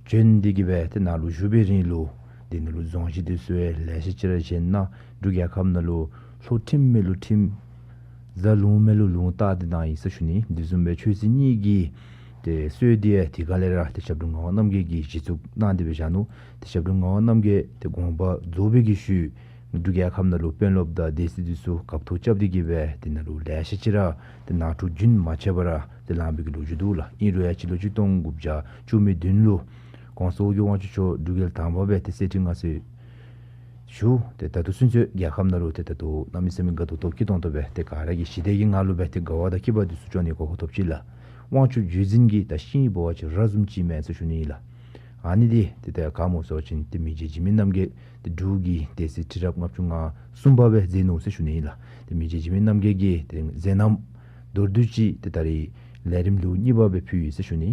བྱོན་ཏེ་གི་སྦེ་ཏེ་ནཱ་ལུ་བཞུགས་པའི་རིང་ལུ་དེ་ནང་ལུ་རྫོང་གཞི་འདི་ཚུ་ཡང་ལེ་ཤ་ཅིག་ར་བཞེངས་གནང་། འབྲུག་རྒྱལ་ཁབ་ནང་ལུ་ལྷོ་ཁྲིམས་མེད་ལུ་ཁྲིམས་རྫ་ལུང་མེད་ལུ་ལུང་བཏགས་ཏེ་གནང་ཡི་ཟེར་ཞུ་ནི། དེ་བཟུམ་སྦེ་ཆོས་སྲིད་གཉིས་ཀྱི་ཏེ་སྲོལ་འདི་ཡང་དེ་ག་ལས་ར་ཏེ་ཞབས་དྲུང་ངག་དབང་རྣམ་རྒྱལ་གྱིས་གཞི་བཙུགས་གནང་སྟེ་སྦེ་བཞག་ནུག། ཏེ་ཞབས་དྲུང་ངག་དབང་རྣམ་རྒྱལ་ཏེ་དགོངས་པ་རྫོགས་པའི་གི་ཤུལ་འབྲུག་རྒྱལ་ཁབ་ནང་ལུ་དཔོན་སློབ་དང་སྡེ་སྲིད་འདི་ཚུ་སྐབས་ཐོག་རྐྱབ་སྟེ་གི་སྦེ་དེ་ནང་ལུ་ལེ་ཤ་ཅིག་ར་ཏེ་ནང་འཁྲུག་རྒྱུན་མ་ཆད་པར་ར་ཏེ་ལང་པའི་གི་ལོ་རྒྱུས་འདུག་ལགས། ཨིན་རུང་ཡང་སྤྱི་ལོ་གཅིག་སྟོང་དགུ་བརྒྱ་བཅུ་མེད་བདུན་ལུ་གོང་ས་ཨོ་རྒྱན་དབང་ཕྱུག་མཆོག་འབྲུག་རྒྱལ་དང་པ་སྦེ་ཏེ་གསེར་ཁྲི་མངའ་གསོལ་ཞུ། ཏེ་ད་ལྟོ་ཚུན་ཚོད་རྒྱལ་ཁབ་ནང་ལུ་ཏེ་ད་ལྟོ་གནམ་མེད་ས་མེད་དགའ་ཏོག་ཏོ་སྐྱིད་ཏོང་ཏོ་སྦེ་ཏེ་ག་ར་གིས་ཞི་བདེ་གི་ངང་ལུ་སྦེ་ཏེ་དགའ་བ་དང་སྐྱིད་པ་འདི་ཚུ་སྐྱོང་ནི་གོ་སྐབས་ཐོབ་ཅི་ལགས། དབང་ཕྱུག་བརྒྱུད་འཛིན་གྱི་ད་ཤིང་འབོ་བ་ཅིག་ར་བཟུམ་ཅིག་མས་ཟེར་ཞུ་ནི་ཨིན་ལགས། ཨ་ནི་འདི་ཏེ་ད་ག་སྨོ་ཟེར་བ་ཅིན་ཏེ་མི་རྗེ་འཇིགས་མེད་རྣམ་རྒྱལ་ཏེ་འབྲུག་གི་སྡེ་སྲིད་ཁྲི་རབས་ལྔ་བཅུ་ང་གསུམ་པ་སྦེ་མཛད་ནུག་ཟེར་ཞུ་ནི་ཨིན་ལགས། ཏེ་མི་རྗེ་འཇིགས་མེད་རྣམ་རྒྱལ་གྱིས་ཏེ་མཛད་རྣམ་མདོར་བསྡུས་ཅིག་ཏེ་ད་རེས་ལས་རིམ་ལེའུ་གཉིས་པ་སྦེ་ཕུལ་ཡི་ཟེར་ཞུ་ནི།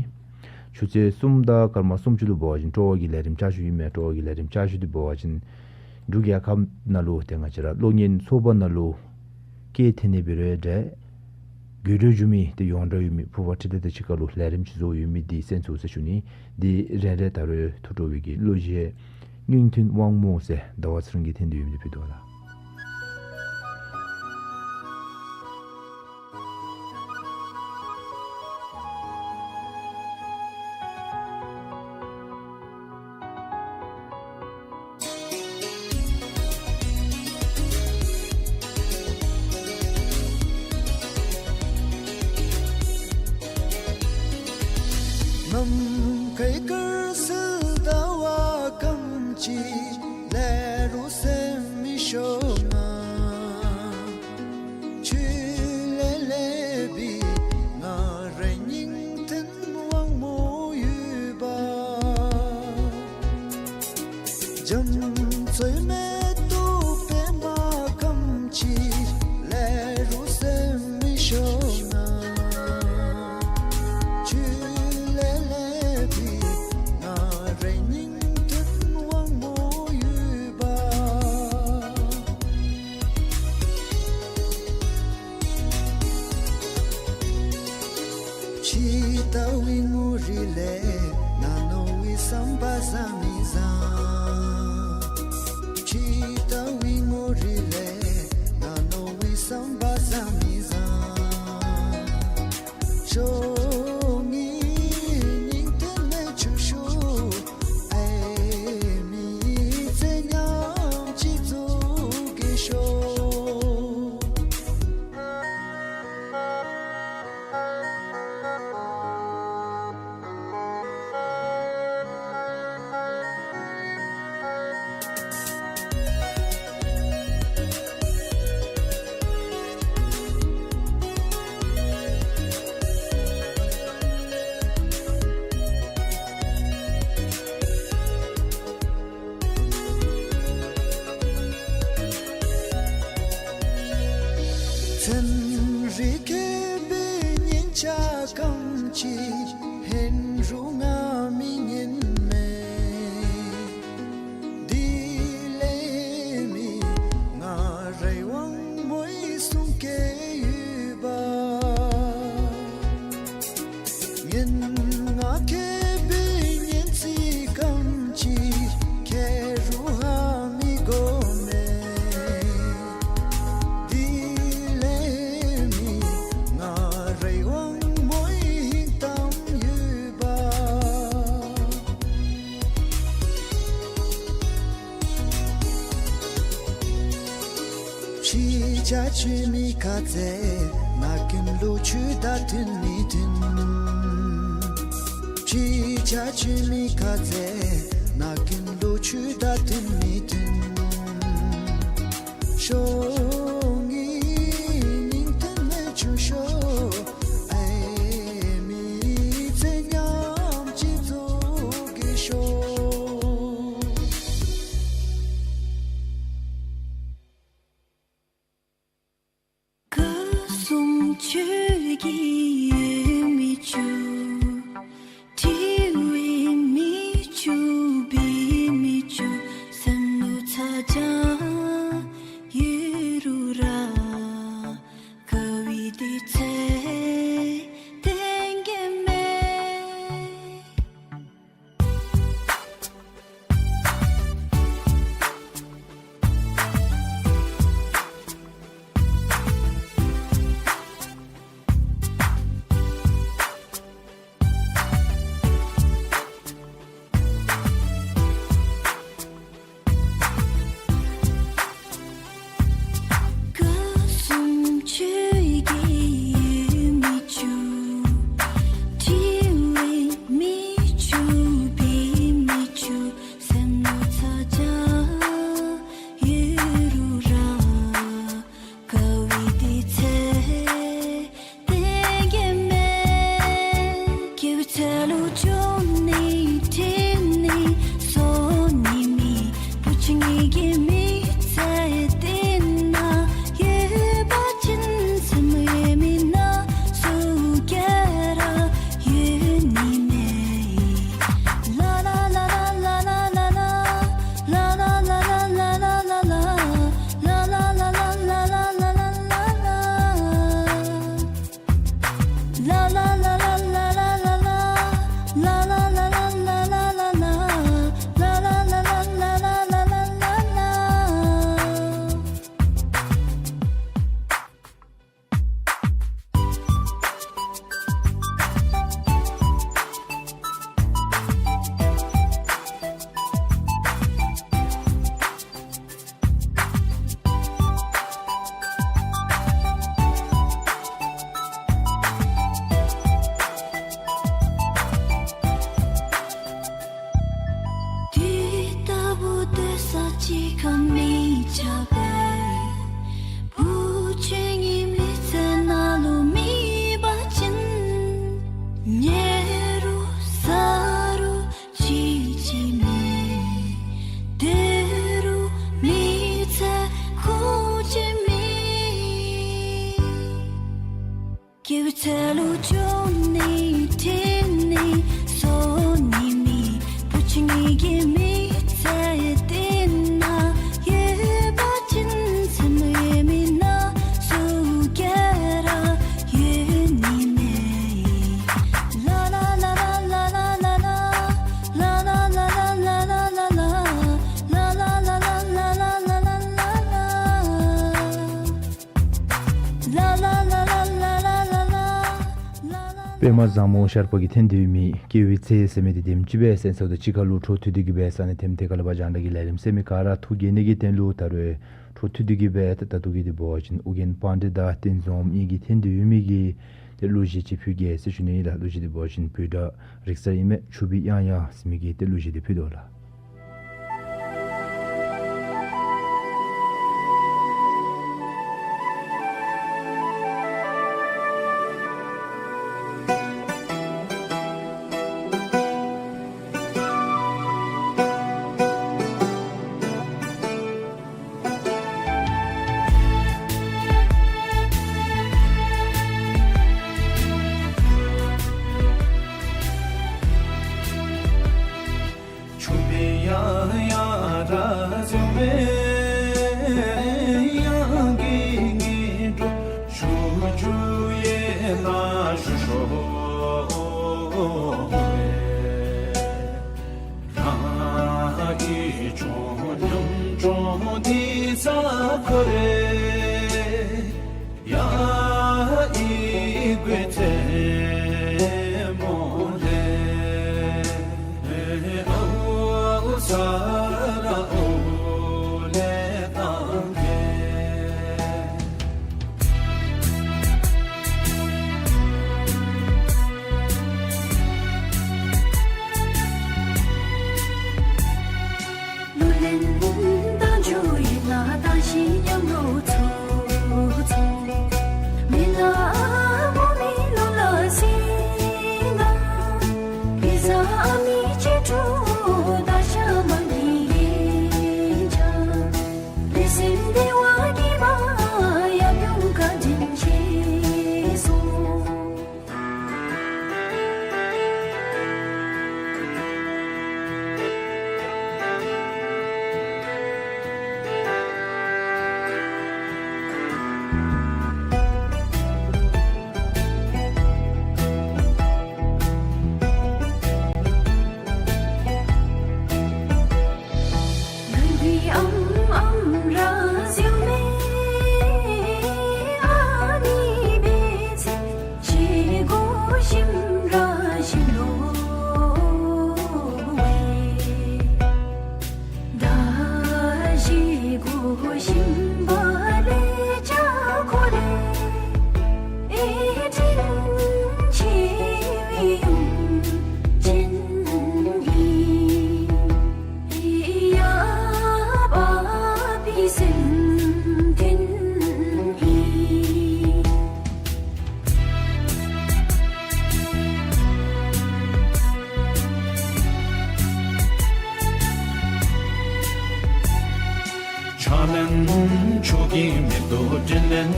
ཆུ་ཚོད་གསུམ་དང་སྐར་མ་སུམ་ཅུ་ལུ་འབད་བ་ཅིན་སྤྲོ་བ་གི་ལས་རིམ་བསྐྱར་ཞུ་ཨིན་མས། སྤྲོ་བ་གི་ལས་རིམ་བསྐྱར་ཞུ་འདི་འབད་བ་ཅིན་འབྲུག་རྒྱལ་ཁབ་ནང་ལུ་ཏེ་ང་བཅས་ར་གློག་བརྙན་ཚོགས་པ་ནང་ལུ་སྐད་འཐེན་ནི་འབད་རུང་འདྲ་དགོད་བྲོ་ཞུ་མི་ཏེ་ཡོངས་གྲགས་ཡོད་མི་ཕུརཔ་ཁྲི་ལྡེ་དང་གཅིག་ཁར་ལུ་ལས་རིམ་ཅིག་བཟོ་ཡོད་མི་འདི་གསན་ཚུགས་ཟེར་ཞུ་ནི། འདི་རེ་རེ་ད་རུང་ཐུགས་སྤྲོ་བའི་གི་གླུ་གཞས་སྙིང་མཐུན་དབང་མོ་ཟེར་ཟླ་བ་ཚེ་རིང་གིས་འཐེན་ཏེ་ཡོད་མི་འདི་ཕུལ་དོ་ལགས། ནམ་མཁའི་དཀར་གསལ་ཟླ་བ་གང་ཅི་ལས་རུང་སེམས་མི་ཤོར་ན། ཆུ་ལས་ལེགས་པའི་ང་རའི་སྙིང་མཐུན་དབང་མོ་ཡོད་པ། རྒྱ་མཚོའི་མེ་ཏོག་པདྨ་གང་ཅི་ལས་རུང་སེམས་མི་ཤོར་ན། ཆུ་ལས་ལེགས་པའི་ང་རའི་སྙིང་མཐུན་དབང་མོ་ཡོད་པ། ཕྱི་ལྟ་བའི་ངོ་རིས་ལས་ནང་ནོར་བའི་བསམ་པ་བཟང་མི་བཟང་། ཕྱི་ལྟ་བའི་ངོ་རིས་ལས་ནང་ནོར་བའི་བསམ་པ་བཟང་མི་བཟང་། ཕྱོགས་གཉིས་སྙིང་གཏམ་ལས་ཆུང་ཤོས། ཨའི་མི་ཚེ་མཉམ་གཅིག་ཚུགས་གེ་ཤོག། ཚན་རིག་མཁས་པའི་སྙན་ཆ་གང་ཅི་ཧེན་རུང་ང་མི་ཉན་མས། འདི་ལས་མི་ང་རའི་དབང་མོའི་གསུང་སྐད་ཡོད་པ། སྙན་ངག་མཁས་པའི་སྙན་ཚིག་གང་ཅི་ཁྱེར་རུང་ཧ་མི་གོ་མས། འདི་ལས་མི་ང་རའི་དབང་མོ། ཅི་བྱ་ཁྱོད་མི་ཁ་ཙེ་ནག་ཀུན་ལུ་ཆུ་དང་མཐུན་མི་མཐུན། ཅི་བྱ་ཁྱོད་མི་ཁ་ཙེ་ནག་ཀུན་ལུ་ཆུ་དང་མཐུན་མི་མཐུན། ཤོ་ངེའི་སྙིང་མཐུན་མི་ཆུ་ཤོ། ཨེ་མི་ཚེ་མཉམ་གཅིག་འཛུགས་གེ་ཤོ། སྐུ་གསུམ་ཆོས་ཀྱི་ཡུལ་མི་བཅུ། འབྲི་བའི་མི་བཅུ་འབད་མི་བཅུ་སེམས་ལུ་ཚ་གྱང་ཡོད་རུང་ར། དགའ་བའི་དུས་ཚོད་གཏན་འཁེལ་མེད། སྐུ་གསུམ་ཆོས་ཀྱི་ཡུལ་མི་བཅུ། འབྲི་བའི་མི་བཅུ་འབད་མི་བཅུ་སེམས་ལུ་ཚ་གྱང་ཡོད་རུང་ར། དགའ་བའི་དུས་ཚོད་གཏན་འཁེལ་མེད། སྐྱེ་བའི་ཚེ་ལུ་འབྱུང་ནི་འདྲེན་ནི་གསོ་ནི་མེད། བུ་ཆུང་ངེའི་མི་ཚེ་འདི་ནང་ཡོད་པ་ཅིན་སེམས་ཡོད་མི་ནང་སུ་ག་ར་ཡོད་ནི་མེད། ལ་ལ་ལ་ལ། དུས་རྟག་བུ་སྡོད་ས་གཅིག་ཁར་མི་ཆགས་པས། བུ་ཆུང་ངེའི་མི་ཚེ་ནང་ལུ་མེད་པ་ཅིན་ཉལ་རུང་ཟ་རུང་གཅིག་ཅིག་མེད། སྡོད་རུང་མི་ཚེ་ཁོང་ཅིག་མེད། སྐྱེ་བའི་ཚེ་ལུ་འབྱུང་ནི་འདྲེན་ནི་གསོ་ནི་མེད། བུ་ཆུང་ངེའི་མི་ཚེ་འདི་ནང་ཡོད་པ་ཅིན་སེམས་ཡོད་མི་ནང་སུ་ག་ར་ཡོད་ནི་མེད། ལ་ལ་ལ་ལ། པདྨ་བཟང་མོ་ཤར་པ་གིས་འཐེན་ཏེ་ཡོད་མི་སྐྱེ་བའི་ཚེ་ཟེར་མི་འདི་དེམ་ཅིག་སྦེ་གསན་ཚརཝ་ད་གཅིག་ཁར་ལུ་འཕྲོ་མཐུད་དེ་གི་སྦེ་ས་གནས་ཐེམ་ཐེ་ཀ་ལ་བ་རྒྱང་བསྒྲགས་ཀྱི་ལས་རིམ་ཟེར་མི་ག་ར་ཐུགས་དགྱེས་ནི་གི་དོན་ལུ་ད་རུང་འཕྲོ་མཐུད་དེ་གི་སྦེ་ད་ལྟོ་གི་འདི་འབད་བ་ཅིན་ཨོ་རྒྱན་པཎྜི་ཏ་བསྟན་འཛིན་འོགམ་གཉིས་ཀྱིས་འཐེན་ཏེ་ཡོད་མི་གི་ཏེ་གླུ་གཞས་ཅིག་ཕུལ་གེ་ཟེར་ཞུ་ནི་ཨིན་ལགས། གླུ་གཞས་འདི་འབད་བ་ཅིན་བོད་སྒྲ་རིག་གསར་ཨིན་མས། ཆུ་བི་གཡང་གཡང་ཟེར་མི་གི་ཏེ་གླུ་གཞས་འདི་ཕུལ་དོ་ལགས། ཆུ་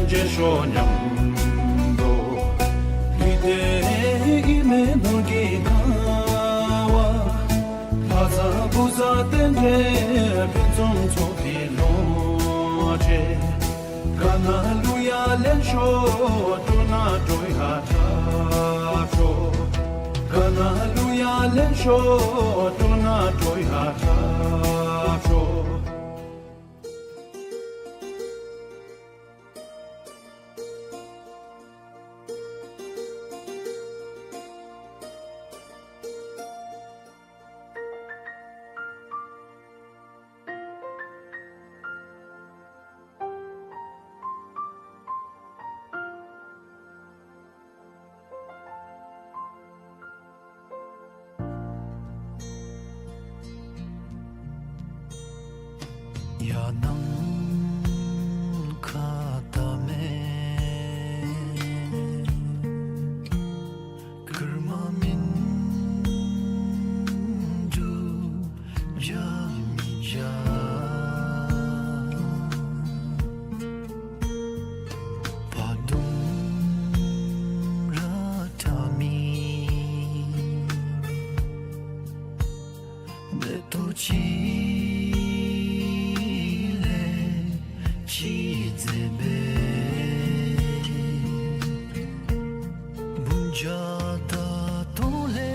བཅས་ཤོག་སྙམ་དུ། འདི་ལྟའི་ཨིན་མས་ནོར་གྱི་དགའ་བ། ལྷ་བཟང་བུ་བཟང་རྟེན་འབྲེལ་ཕུན་སུམ་ཚོགས་པའི་ལོ་འབྲས། དགའ་ན་གླུ་ཡང་ལེན་ཤོག། སྤྲོ་ན་སྤྲོ་ཡང་འཁྲབ་ཤོག། དགའ་ན་གླུ་ཡང་ལེན་ཤོག། སྤྲོ་ན་སྤྲོ་ཡང་འཁྲབ་ཤོག། ཡ་ནང་ཁ་ཏ་མེ་ཀརྨ་མིན་འདུག་ཇ་མི་ཇ། བ་དུང་ར་ཏ་མི་མེ་ཏོག་ཅིག་ལས་ཅི་མཛེས་པས། བུམོ་ཇ་ད་ཏོ་ལེ།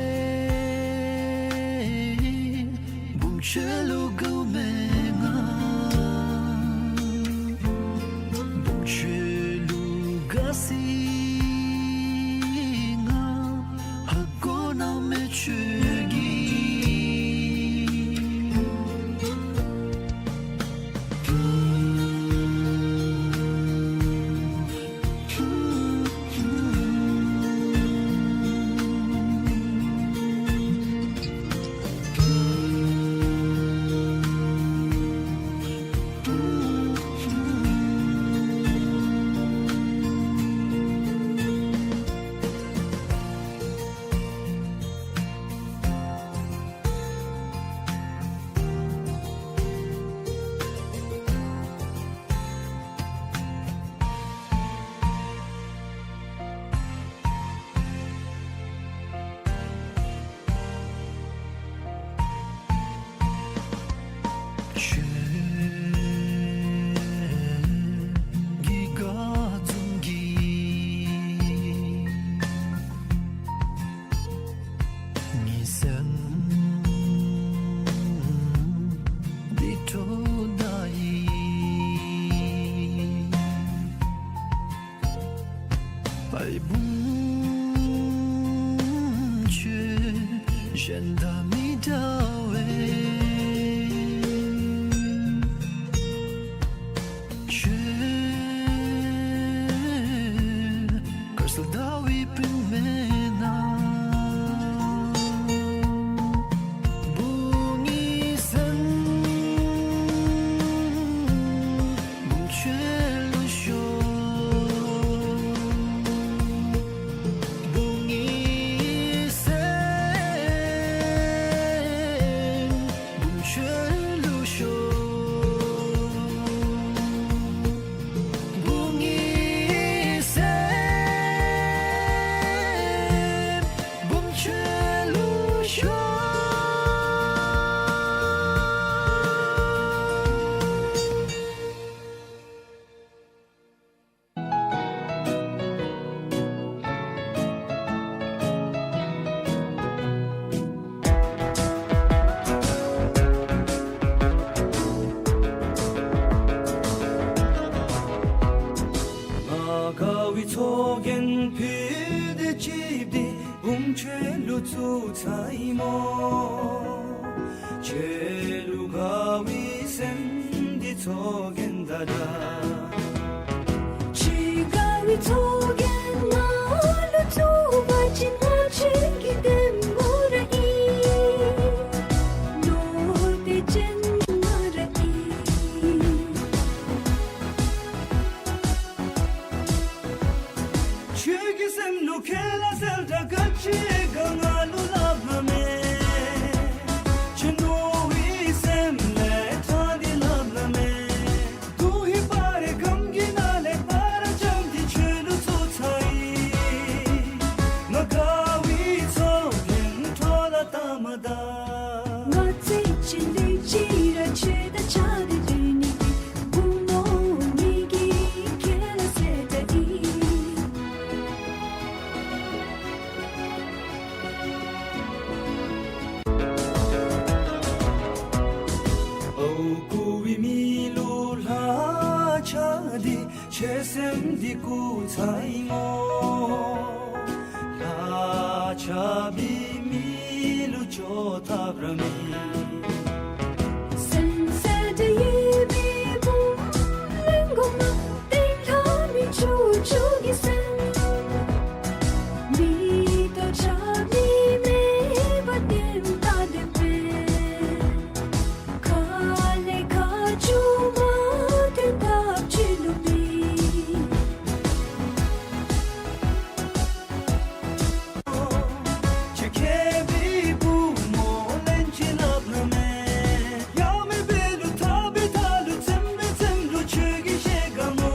བུམོ་ཁྱོད་ལུ་དགའ་མེན་ན། བུམོ་ཁྱོད་ལུ་དགའ་སི་ང་ཧ་གོ་ན་མེད་ཁྱོད་ཀྱི། ཁྱོད་ཀྱི་དགའ་འཛུམ་གྱིས་ངེའི་སེམས་འདི་སྤྲོ་ད་ཡི། ཨའི་བུམོ་ཁྱོད་གཞན་དང་མི་འདྲ་བས། ཁྱོད་དཀར་གསལ་ཟླ་བའི་སྤྲིན་མེན་ན། བུམོ་ངེའི་སེམས་བུམོ་ཁྱོད་ལུ་ཤོར། བུམོ་ངེའི་སེམས་བུམོ་ཁྱོད་ལུ་ཤོར། བུམོ་ངེའི་སེམས་བུམོ་ཁྱོད་ལུ་ཤོར། ང་དགའ་བའི་ཚོགས་རྒྱན་ཕུད་དེ་ཅིག་འདི་བུམོ་ཁྱོད་ལུ་བཙུགས་ཚར་ཡི་སྨོ། ཁྱོད་ལུ་དགའ་བའི་སེམས་འདི་ཚོགས་རྒྱན་དང་འདྲ། ཁྱོད་དགའ་བའི་ཚོགས་རྒྱན་ང་ལུ་བཙུགས་པ་ཅིན་ང་ཁྱོད་ཀྱི་ལྡེམ་མོ་ར་ཨིན། ནོར་དེ་ཅན་ང་ར་ཨིན། ཁྱོད་ཀྱི་སེམས་ལུ་ཁེ་ལ་སེལ་ད་ག་ཅི་ག་ང་ལུ་སླབ་ན་མེད། ཁྱོད་ནོར་བའི་སེམས་ལས་ཐ་འདི་སླབ་ན་མེད། ཏུ་ཧི་པ་རེ་གམ་གི་ན་ལེ་པ་ར་ཅ་ འདི་སྐུ་ཚེ་ངོ་ལྷ་ཆབ་མི་ལུ་ཅོག་ཐབས་ར་མེད། སེམས་གསལ་དྲི་ཡི་མེ་བུ་ལེན་གོ་མ། སྟེང་ལྷ་མི་ཆུ་ཆུ་གི་སེམས། མི་ཏོ་ཆབ་ནི་མེད་པ་བདེན་ད་བདེན་པས། ཁ་ལས་ཁ་ཆུ་མ་ཐོན་ཐབས་ཅི་ལུ་མེད། ཁྱེད་ཁྱེད་པའི་བུ་མོ་ལན་ཅི་ལབ་རུང་མེད། ཡ་མི་བེ་ལུ་ཐ་བི་ཐ་ལུ་ཚེམ་བི་ཚེམ་ལུ་ཆོས་ཀྱི་ཤེས་ག་མོ།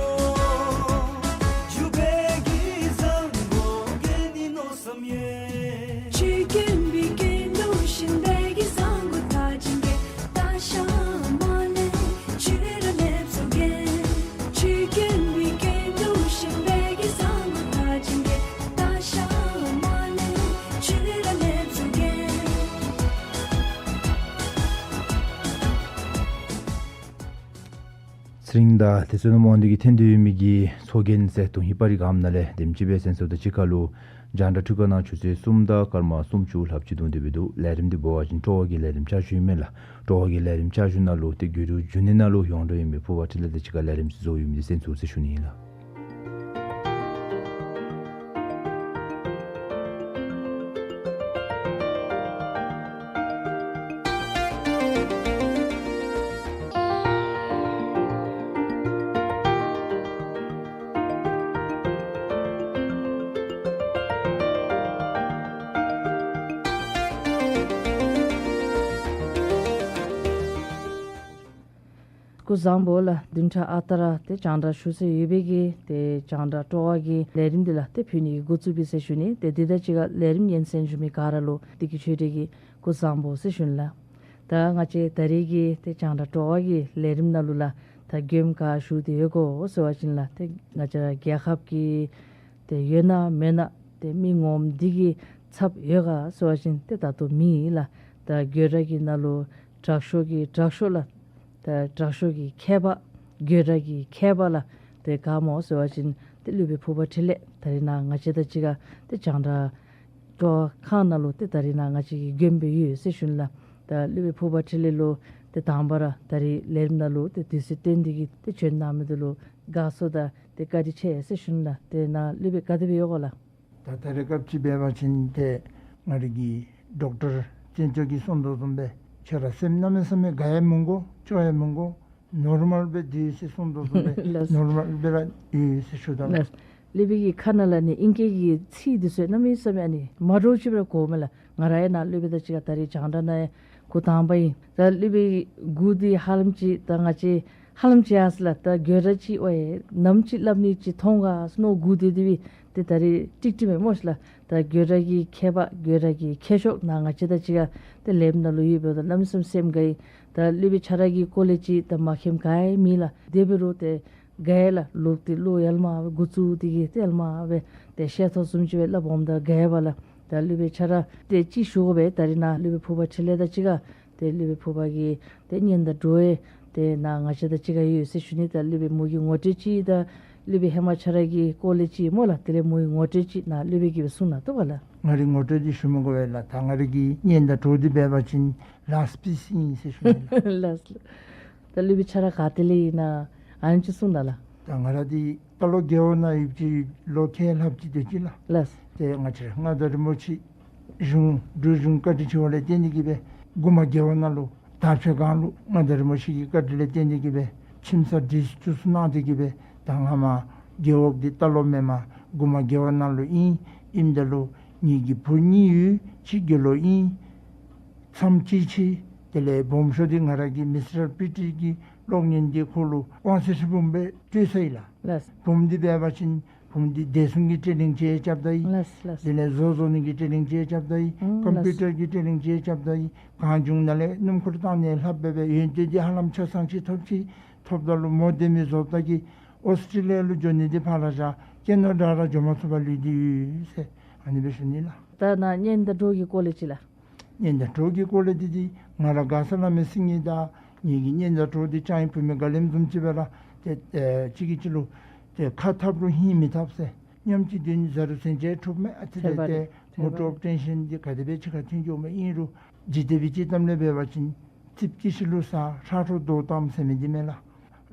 ཇུ་བེ་གི་བཟང་པོ་གན་ནི་མནོ་བསམ་ཡོད། ཆོས་སྐྱོན་པའི་སྐྱོན་དུ་ཤིན་པའི་གི་བཟང་པོ་ད་ཅིན་གེ། ད་ཤ་མ་ལེ་ཆོས་ར་ལེབ་སོ་གེ། ཆོས་སྐྱོན་པའི་སྐྱོན་དུ་ཤིན་པའི་གི་བཟང་པོ་ད་ཅིན་གེ། ད་ཤ་མ་ལེ་ཆོས་ར་ལེབ་སོ་གེ། ཚེ་རིང་དང་དེ་བསོད་ནམས་དབང་འདུས་ཀྱིས་འཐེན་ཏེ་ཡོད་མི་གི་ཚོགས་རྒྱན་ཟེར་དུང་ཧི་པ་རི་གམ་ནང་ལས་དེམ་ཅིག་སྦེ་གསན་སོངམ་ད་ཅིག་ཁར་ལུ་རྒྱང་བསྒྲགས་འཕྲུལ་ཁང་ནང་ཆུ་ཚོད་གསུམ་དང་སྐར་མ་སུམ་ཅུ་ལྷགཔ་ཅིག་འདུག། དེ་འབདཝ་ད་ལས་རིམ་འདི་འབད་བ་ཅིན་སྤྲོ་བ་གི་ལས་རིམ་བསྐྱར་ཞུ་ཨིན་མས་ལགས། སྤྲོ་བ་གི་ལས་རིམ་བསྐྱར་ཞུ་ནང་ལུ་ཏེ་གུ་རུ་འབྱུང་གནས་ནང་ལུ་ཡོངས་གྲགས་ཨིན་མི་ཕུརཔ་འཕྲིན་ལས་དང་གཅིག་ཁར་ལས་རིམ་ཅིག་བཟོ་ཡོད་མི་འདི་གསན་ཚུགས་ཟེར་ཞུ་ནི་ཨིན་ལགས། སྐུ་གཟུགས་བཟང་པོ་ལགས། བདུན་ཕྲག་ཨ་རྟག་ར་ཏེ་རྒྱང་བསྒྲགས་ཞུ་ས་ཡོད་པའི་གི་ཏེ་རྒྱང་བསྒྲགས་སྤྲོ་བ་གི་ལས་རིམ་འདི་ལགས་ཏེ་ཕུལ་ནི་གི་འགོ་བཙུགས་པས་ཟེར་ཞུ་ནི། ཏེ་འདི་དང་གཅིག་ཁར་ལས་རིམ་སྙན་གསན་ཞུ་མི་ག་ར་ལུ་བདེ་སྐྱིད་ཆོས་སྒྲོན་གྱིས་སྐུ་གཟུགས་བཟང་པོ་ཟེར་ཞུ་ནི་ལགས། ད་ང་བཅས་ད་རིས་ཀྱི་ཏེ་རྒྱང་བསྒྲགས་སྤྲོ་བ་གི་ལས་རིམ་ནང་ལུ་ལགས་ད་མགྱོནམ་ག་ཞུ་སྟེ་ཡོད་གོ་ཟེར་བ་ཅིན་ལགས་ཏེ་ང་བཅས་རྒྱལ་ཁབ་ཀྱི་ཏེ་ཡོད་ན་མེད་ན་ཏེ་མི་ངོམ་འདི་གི་ཚབ་ཡོད་ག་ཟེར་བ་ཅིན་ཏེ་ད་ལྟོ་མེད་ལགས། ད་དགོད་བྲ་གི་ནང་ལུ་དྲག་ཤོས་ཀྱི་དྲག་ཤོས་ལགས། ད་དྲག་ཤོས་ཀྱི་མཁས་པ་དགོད་བྲ་གི་མཁས་པ་ལགས་ཏེ་ག་སྨོ་ཟེར་བ་ཅིན་ཏེ་སློབ་དཔོན་ཕུརཔ་འཕྲིན་ལས་ད་རིས་ནཱ་ང་བཅས་དང་གཅིག་ཁར་ཏེ་རྒྱང་བསྒྲགས་སྤྲོ་བ་ཁང་ནང་ལུ་ཏེ་ད་རིས་ནཱ་ང་བཅས་ཀྱི་མགྱོནམ་སྦེ་ཡོད་ཟེར་ཞུ་ནི་ལགས། ད་སློབ་དཔོན་ཕུརཔ་འཕྲིན་ལས་ལུ་ཏེ་དང་པ་ར་ད་རིས་ལས་རིམ་ནང་ལུ་ཏེ་དུས་ཚོད་བཏོན་ཏེ་གིས་ཏེ་བྱོན་གནང་མི་འདི་ལུ་དགའ་ཚོར་དང་ཏེ་བཀའ་དྲིན་ཆེ་ཟེར་ཞུ་ནི་ལགས། ཏེ་ནཱ་སློབ་དཔོན་ག་དེ་སྦེ་ཡོད་ག་ལགས། ད་ད་རེས་སྐབས་ཅིག་འབད་བ་ཅིན་ཏེ་ང་རའི་གི་ཌོག་ཊར་བཙན་སྐྱོགས་ཀྱིས་གསུང་དོ་བཟུམ་སྦེ་ཁྱོད་ར་སེམས་གནམ་མེད་ས་མེད་དགའ་ཡང་མི་དགོ་སྐྱོ་ཡང་མི་དགོ། ནོར་མཱལ་སྦེ་སྡོད་ཟེར་གསུང་དོ་བཟུམ་སྦེ་ལགས། ནོར་མཱལ་སྦེ་ར་སྡོད་ཟེར་ཞུ་དོ་ལགས། ལགས། སློབ་དཔོན་གྱི་ཁ་ནང་ལས་ནི་ཨིང་སྐད་ཀྱི་ཚིག་འདི་ཚུ་གནམ་མེད་ས་མེད་ཨ་ནི་མ་འདྲཝ་ཅིག་སྦེ་ར་གོཝ་མས་ལགས། ང་ར་ཡང་ནཱ་སློབ་དཔོན་དང་གཅིག་ཁར་ད་རིས་རྒྱང་བསྒྲགས་ནང་ཡང་འགོ་དང་པ་ཨིན། ད་སློབ་དཔོན་གུ་འདི་ཧ་ལམ་ཅིག་ད་ང་བཅས་ཧ་ལམ་ཅིག་ཡར་སོ་ལགས། ད་དགོད་བྲ་ཅིག་ཨོ་ཡེ་ནམ་ཅིག་སླབ་ནི་ཅིག་མཐོང་ག་མནོ་སྒུག་སྡོད་སྡོད་པའི་ཏེ་ད་རིས་ཀྲིག་ཀྲི་མས་སྨོ་ཤི་ལགས། ད་དགོད་བྲ་གི་མཁས་པ་དགོད་བྲ་གི་མཁས་མཆོག་ནཱ་ང་བཅས་དང་གཅིག་ཁར་ཏེ་ལས་རིམ་ནང་ལུ་ཡོདཔ་ད་གནམ་མེད་ས་མེད་སེམས་དགའ་ཡི། ད་སློབ་དཔོན་ཁྱོད་ར་གི་སྐོར་ལས་ཅིག་ད་མ་མཁྱེནམ་ག་ཡང་མེད་ལགས། དེ་འབད་རུང་ཏེ་དགའ་ཡི་ལགས། ལོག་སྟེ་ལོག་ཡར་ལས་མར་འགོ་བཙུགས་ཏེ་གིས་ཏེ་ཡར་ལས་མར་སྦེ་ཏེ་ཤེས་ཐོག་བཟུམ་ཅིག་སྦེ་སླབ་འོངམ་ད་དགའ་ཡི་བ་ལགས། ད་སློབ་དཔོན་ཁྱོད་ར་ཏེ་ཅིག་ཞུ་དགོ་པས། ད་རིས་ནཱ་སློབ་དཔོན་ཕུརཔ་འཕྲིན་ལས་དང་གཅིག་ཁར་ཏེ་སློབ་དཔོན་ཕུརཔ་གི་ཏེ་སྙན་དང་བྲོ་བ་ཏེ་ནཱ་ང་བཅས་དང་གཅིག་ཁར་ཡོད་ཟེར་ཞུ་ནི། ད་སློབ་དཔོན་མོ་གི་ངོ་སྤྲོད་ཅིག་དང་སློབ་དཔོན་ཧེ་མ་ཁྱོད་ར་གི་སྐོར་ལས་ཅིག་སྨོ་ལགས། དེ་ལས་མོ་གི་ངོ་སྤྲོད་ཅིག་ནཱ་སློབ་དཔོན་གྱིས་སྦེ་གསུང་གནང་དོ་བ་ལགས། ང་རའི་ངོ་སྤྲོད་འདི་ཞུ་མི་དགོ་པས་ལགས། ད་ང་རའི་གི་སྙན་དང་བྲོ་འདི་འབད་བ་ཅིན་ལགས་པིས་ཨིན་ཟེར་ཞུ་ནི་ལགས། ལགས། ད་སློབ་དཔོན་ཁྱོད་ར་ག་ཏེ་ལས་ཨིན་ན་ཨ་ནི་ཅིག་གསུང་གནང་ལགས། ད་ང་ར་འདི་རྟ་ལོག་རྒེད་འོག་ནང་ཡོདཔ་ཅིག་ལོ་ཁལ་ལྷགཔ་ཅིག་སྡོད་ཅི་ལགས། ལགས། ཏེ་ང་བཅས་མངའ་བདག་རིན་པོ་ཆེ་གཞུང་འབྲུག་གཞུང་བཀའ་དྲིན་ཆེ་བ་ལས་བརྟེན་ཏེ་གིས་སྦེ་མགུར་མ་རྒེད་འོག་ནང་ལུ་དར་ཕྱེད་སྒང་ལུ་མངའ་བདག་རིན་པོ་ཆེ་གི་བཀའ་དྲིན་ལས་བརྟེན་ཏེ་གིས་སྦེ་ཁྱིམ་ས་འདི་ཚུ་བཅུ་གསུམ་གནང་སྟེ་གིས་སྦེ་ད་སྔ་མ་རྒེད་འོག་འདི་རྟ་ལོག་མེན་པར་མགུར་མ་རྒེད་འོག་ནང་ལུ་ཨིན། ཨིནམ་ད་ལུ་ངེ་གི་བུ་གཉིས་ཡོད། གཅིག་དགེ་སློང་ཨིན། མཚམས་ཅིག་ཅིག་དེ་ལས་སྦོམ་ཤོས་འདི་ང་ར་གི་མི་སི་ཊར་པི་ཊི་གི་གློག་བརྙན་འདི་ཁོ་ལུ་དབང་ཚད་ཁྲི་འབུམ་སྦེ་སྤྲོད་ཚར་ཡི་ལགས། ལགས། བུམོ་འདི་འབད་བ་ཅིན་བུམོ་འདི་བདེ་སྲུང་གི་ཊེ་ནིང་ཅིག་རྐྱབ་ད་ཡི། ལགས་ལགས། དེ་ལས་བཟོ་བཟོ་ནི་གི་ཊེ་ནིང་ཅིག་རྐྱབ་ད་ཡི། ཨང་ཀམ་པིའུ་ཊར་གྱི་ཊེ་ནིང་ཅིག་རྐྱབ་ད་ཡི། གང་བྱུང་ནང་ལས་སྣུམ་འཁོར་བཏང་ནི་ལྷགཔ་སྦེ་ཡོན་ཏན་འདི་ཧ་ལམ་ཆ་ཚང་ཅིག་ཐོབ་ཅི། ཐོབ་ད་ལུ་མོ་འདི་མི་བཟོ་ད་གི་ཨོསི་ཊྲེ་ལི་ཡ་ལུ་འགྱོ་ནི་འདི་ཕར་བཞག་སྐྱེས་ནོར་དྲག་ར་འགྱོ་མ་ཚུགས་པར་ལུས་ཏེ་ཡོད་ཟེར་ཨ་ནི་སྦེ་ཞུ་ནི་ལགས། ད་ནཱ་སྙན་དང་བྲོ་གི་སྐོར་ལས་ཅིག་ལགས། སྙན་དང་བྲོ་གི་སྐོར་ལས་འདི་འདི་ང་ར་མགར་ས་བླ་མའི་སེང་གེ་དང་ངེ་གི་སྙན་དང་བྲོ་འདི་ཅང་ཡང་བུ་མོ་དགའ་ལེན་བཟུམ་ཅིག་སྦེ་ར་ཏེ་ཨེ་གཅིག་གིས་གཅིག་ལུ་ ཏེ་ཁ་འཐབ་རུང་ཧིང་མི་འཐབ་ཟེར། མཉམ་གཅིག་འདུན་ཟེར་རུང་ཟིན་བྱས་འཁྲུགཔ་མས། ཨ་ཙི་ཐེབས་ཏེ་ངུ་སྐྲོགཔ་ཊེན་ཤཱན་འདི་ག་དེ་སྦེ་གཅིག་ཁར་ཐོན་འགྱོཝ་མས། ཨིན་རུང་འཇིག་རྟེན་པའི་སྤྱོད་གཏམ་ལས་འབད་བ་ཅིན་རྩིགཔ་ཀི་ཤི་ལུ་ཟ་ཁྲག་འཁྲུག་རྡོ་གཏམ་ཟེར་མི་འདི་མས་ལགས།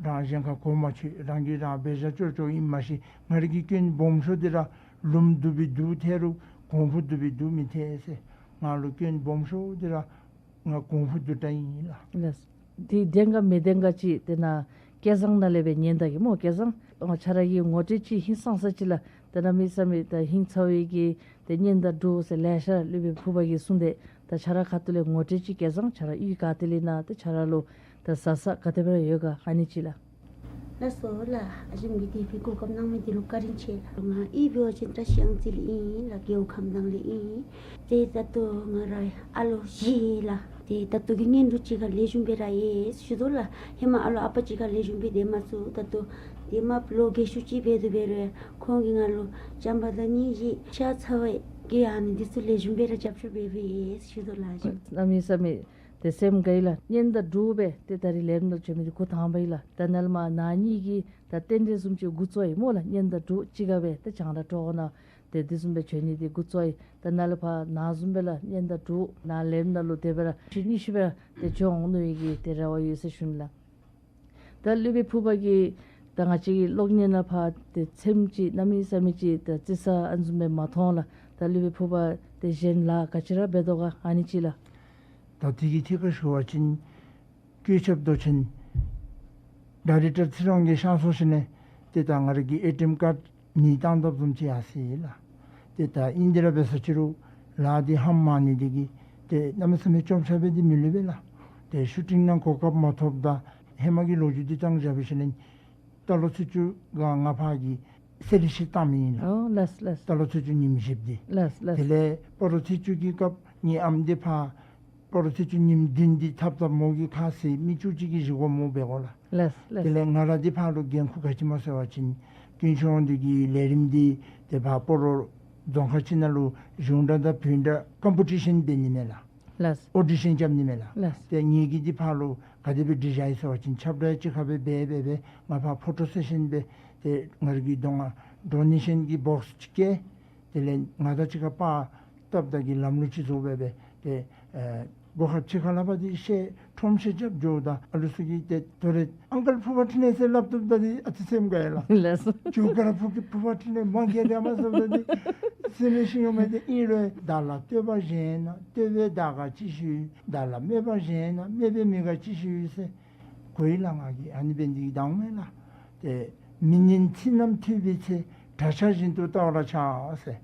རང་གཞན་ཁར་གོ་མ་ཆོད། རང་གིས་རང་འབད་བཞག་ཅོག་ཅོག་ཨིནམ་མ་ཤེས། ང་རའི་གི་སྐྱོན་སྦོམ་ཤོས་འདི་ར་ལུངམ་རྡུགས་པའི་རྡུགས་ཐལ་རུང་གོང་བུ་རྡུགས་པའི་རྡུགས་མི་ཐལ་ཟེར། ང་ལུ་སྐྱོན་སྦོམ་ཤོས་འདི་ར་ང་གོང་བུ་རྡུགས་དྲགས་ཨིན་ལགས། ལགས། དེ་བདེན་ག་མི་བདེན་ག་ཅིག་དེ་ནང་སྐལ་བཟང་ནང་ལས་སྦེ་ཉན་ད་གེ་སྨོ། སྐལ་བཟང་ང་ཁྱོད་ར་གི་ངོ་སྤྲོད་ཅིག་ཧིང་སངས་ས་ཅིག་ལགས། ད་གནམ་མེད་ས་མེད་ད་ཧིང་ཚ་བའི་གི་ཏེ་གཉེན་དང་འདྲོག་ཟེར་ལེ་ཤ་སློབ་དཔོན་ཕུར་པ་གིས་གསུངས་ཏེ། ད་ཁྱོད་ར་ཁ་ཐུག་ལས་ངོ་སྤྲོད་ཅིག། སྐལ་བཟང་ཁྱོད་ར་གཡུས་ག་ཏེ་ལས་ན་ཏེ་ཁྱོད་ར་ལུ་ད་བཟའ་ས་ག་དེ་སྦེ་ར་ཡོད་ག་ཨ་ནི་ཅིག་ལགས། ལགས་སོ་ལགས། ཨ་ཞེམ་གིས་དེ་སྦེ་གོ་སྐབས་གནང་མི་འདི་ལུ་བཀའ་དྲིན་ཆེ་ལགས། ང་གཡུས་འབད་བ་ཅིན་བཀྲ་ཤིས་གཡང་རྩེ་ལས་ཨིན་ལགས། རྒེད་འོག་ཁམས་སྡང་ལས་ཨིན། ཏེ་ད་ལྟོ་ང་ར་ཨ་ལོ་བཞི་ལགས། ཏེ་ད་ལྟོ་གི་གཉེན་དྲུང་གཅིག་ཁར་ལེགས་ཤོམ་སྦེ་ར་ཡོད་ཞུ་དོ་ལགས། ཧེ་མ་ཨ་ལོ་ཨ་པ་གཅིག་ཁར་ལེགས་ཤོམ་སྦེ་སྡོད་མ་ཚུགས། ད་ལྟོ་དེ་མ་ལོ་རྒས་ཤོས་ཅིག་འབད་དོ་འབད་རུང་ཁོང་གིས་ང་ལུ་བྱམས་པ་དང་སྙིང་རྗེ་ཤ་ཚ་བའི་གི་ཨ་ནི་འདི་ཚུ་ལེགས་ཤོམ་སྦེ་ར་རྒྱབ་སྐྱོར་འབད་འབད་ཡོད་ཞུ་དོ་ལགས། གནམ་མེད་ས་མེད་ཏེ་སེམས་དགའ་ཡི་ལགས། གཉེན་དང་འདྲོག་སྦེ་ཏེ་ད་རིས་ལས་རིམ་ནང་བྱོན་མི་འདི་འགོ་དང་པ་ཨིན་ལགས། ད་ནཱ་ལས་མར་ནཱ་གཉིས་ཀྱིས་ད་རྟེན་འབྲེལ་བཟུམ་ཅིག་འགོ་བཙུགས་ཡི་སྨོ་ལགས། གཉེན་དང་འདྲོག་གཅིག་ཁར་སྦེ་ཏེ་རྒྱང་བསྒྲགས་ཀྲོ་གོ་ནང་ཏེ་དེ་བཟུམ་སྦེ་བྱོན་ནི་འདི་འགོ་བཙུགས་ཡི། ད་ནཱ་ལས་ཕར་ནཱ་བཟུམ་སྦེ་ལགས་གཉེན་དང་འདྲོག་ནཱ་ལས་རིམ་ནང་ལུ་དེ་སྦེ་ར་ཕྱི་ཉིན་ཤུལ་སྦེ་ར་ཏེ་བྱོན་འོང་ནི་ཡོད་གི་ཏེ་རེ་བ་ཡོད་ཟེར་ཞུ་ནི་ལགས། ད་སློབ་དཔོན་ཕུར་པ་གིས་ད་ང་བཅས་ཀྱི་གློག་བརྙན་ནང་ཕར་ཏེ་ཚེམས་ཅིག་གནམ་མེད་ས་མེད་ཅིག་ད་རྩི་ས་ཨ་ནི་བཟུམ་སྦེ་མ་མཐོང་ལགས། ད་སློབ་དཔོན་ཕུར་པ་ཏེ་གཞན་ལཱ་ག་ཅི་ར་འབད་དོ་ག་ཨ་ནི་ཅིག་ལགས། ད་དེ་གི་ཐད་ཁར་ཞུ་བ་ཅིན་བཀོད་ཁྱབ་མདོ་ཆེན་ཌའི་རེག་ཊར་ཚེ་རིང་གིས་ཤངས་སོང་ཞིནམ་ལས་ཏེ་ད་ང་ར་གི་ཨེ་ཊི་ཨེམ་ཀཱརཌ་མེ་བཏང་དཔ་བཟུམ་ཅིག་ཡར་སོ་ཡི་ལགས། ཏེ་ད་ཨིན་དེ་ར་འབད་ས་ཅི་རུང་ལཱ་འདི་ཧ་མ་ནི་འདི་གིས་ཏེ་གནམ་མེད་ས་མེད་བཅོམ་ཆ་སྦེ་འདི་མི་ལུས་པས་ལགས། ཏེ་ཤུ་ཊིང་ནང་གོ་སྐབས་མ་ཐོབ་ད་ཧེ་མ་གི་ལོ་རྒྱུས་འདི་བཏང་བཞག་པའི་ཤུལ་ལས་རྟ་ལོ་ཚེས་བཅུ་ག་ང་ཕར་གྱི་སེ་ལེ་ཤི་བཏང་མི་ཨིན་ལགས། ཨོ་ལགས་ལགས། རྟ་ལོ་ཚེས་བཅུ་ཉིནམ་བཞེསཔ་འདི། ལགས་ལགས། དེ་ལས་སྤ་རོ་ཚེས་བཅུ་གི་སྐབས་ངེའི་ཨམ་འདི་ཕར་སྤ་རོ་ཚེས་བཅུ་ཉིནམ་བདུན་འདི་ཐབ་ཐབ་མོ་གིས་ཁ་བཟེད་མི་བཅུ་གཅིག་གི་བཞེས་སྒོ་མོ་འབད་དགོ་ལགས། ལགས་ལགས། དེ་ལས་ང་ར་འདི་ཕར་ལུ་འགན་ཁུར་ག་ཅི་སྨོ་ཟེར་བ་ཅིན་དཀོན་མཆོག་འདི་གི་ལས་རིམ་འདི་ཏེ་ཕར་སྤ་རོ་རྫོང་ཁག་ཅིག་ནང་ལུ་གཞུང་སྒྲ་དང་བོད་སྒྲ་ཀམ་པི་ཊི་ཤཱན་འབད་ནི་མས་ལགས། ལགས། ཨོ་ཌི་ཤཱན་རྐྱབ་ནི་མས་ལགས། ལགས། ཏེ་ངེ་གི་འདི་ཕར་ལུ་ག་དེ་སྦེ་སྒྲིག་བཞག་ཡི་ཟེར་བ་ཅིན་ཁྱབ་བསྒྲགས་གཅིག་ཁར་སྦེ་འབད་འབད་འབད་ང་ཕར་ཕོ་ཊོ་སེ་ཤཱན་འབད་ཏེ་ང་ར་གི་གདོང་ང་ཌོ་ནེ་ཤཱན་གྱི་བོགསི་ཅིག་བཀལ། དེ་ལས་ང་དང་གཅིག་ཁར་པར་བཏབ་ད་གི་ལམ་ལུགས་ཅིག་བཟོ་སྦེ་འབད་ཏེ་ཨེ་སྒོ་ཁར་ཕྱི་ཁར་ལས་ཕར་འདི་བཤལ་ཁྲོམ་བཤལ་རྐྱབ་འགྱོཝ་ད་ཨ་ལུ་ཚུ་གིས་ཏེ་དོ་རེ་ཨང་ཀལ་ཕུར་པ་འཕྲིན་ལས་ཟེར་སླབ་བཏུབ་ད་འདི་ཨ་ཙི་སེམས་དགའ་ཡི་ལགས། ལགས་སོ། ཇོ་དཀར་ཕུར་གྱི་ཕུར་པ་འཕྲིན་ལས་མ་རྒྱལ་དེ་མ་སོང་ད་འདི་སེམས་ལས་ཤི་འོང་མས། ཏེ་ཨིན་རུང་བདག་ལ་བསྟོད་པ་བཞེས་ན་བསྟོད་པས་བདག་ག་ཅི་ཞུ། བདག་ལ་སྨད་པ་བཞེས་ན་སྨད་པས་མི་ག་ཅི་ཞུ་ཟེར་གོ་ཡི་ལགས། ང་གིས་ཨ་ནི་འབད་ནི་འདི་གིས་དང་མེན་ལགས། ཏེ་མི་ཉན་ཚིག་རྣམས་ཐོས་པའི་ཚེ། གྲྭ་ཆས་བཞིན་དུ་བལྟ་བར་བྱ་ཟེར།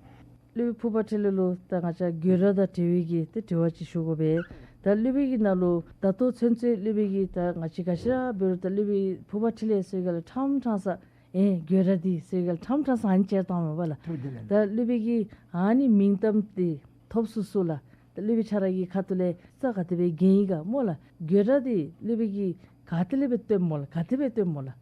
སློབ་དཔོན་ཕུར་པ་འཕྲིན་ལས་ལུ་ད་ང་བཅས་དགོད་བྲ་དང་འབྲེལ་བའི་གི་ཏེ་དྲི་བ་ཅིག་ཞུ་དགོ་པས། ད་སློབ་དཔོན་གྱི་ནང་ལུ་ད་ལྟོ་ཚུན་ཚོད་སློབ་དཔོན་གྱིས་ད་ང་བཅས་ག་ཅི་ར་འབད་རུང་ད་སློབ་དཔོན་ཕུར་པ་འཕྲིན་ལས་ཟེར་ག་ལས་ཕྲང་ཕྲང་ས་ཨེ་དགོད་བྲ་འདི་ཟེར་ག་ལས་ཕྲང་ཕྲང་ས་ཨ་ནི་ཅིག་བཏང་མས་པ་ལགས། ཐུགས་དེ་ལས་ད་སློབ་དཔོན་གྱིས་ཨ་ནི་མིང་གཏམ་འདི་ཐོབ་ཚུགས་ཚུགས་ལགས། ད་སློབ་དཔོན་ཁྱོད་ར་གི་ཁ་ཐུག་ལས་རྩ་ག་དེ་སྦེ་འགེངས་ཡི་ག་སྨོ་ལགས། དགོད་བྲ་འདི་སློབ་དཔོན་གྱིས་ག་ཏེ་ལས་སྦེ་བཏོནམ་སྨོ་ལགས། ག་དེ་སྦེ་བཏོནམ་སྨོ་ལགས།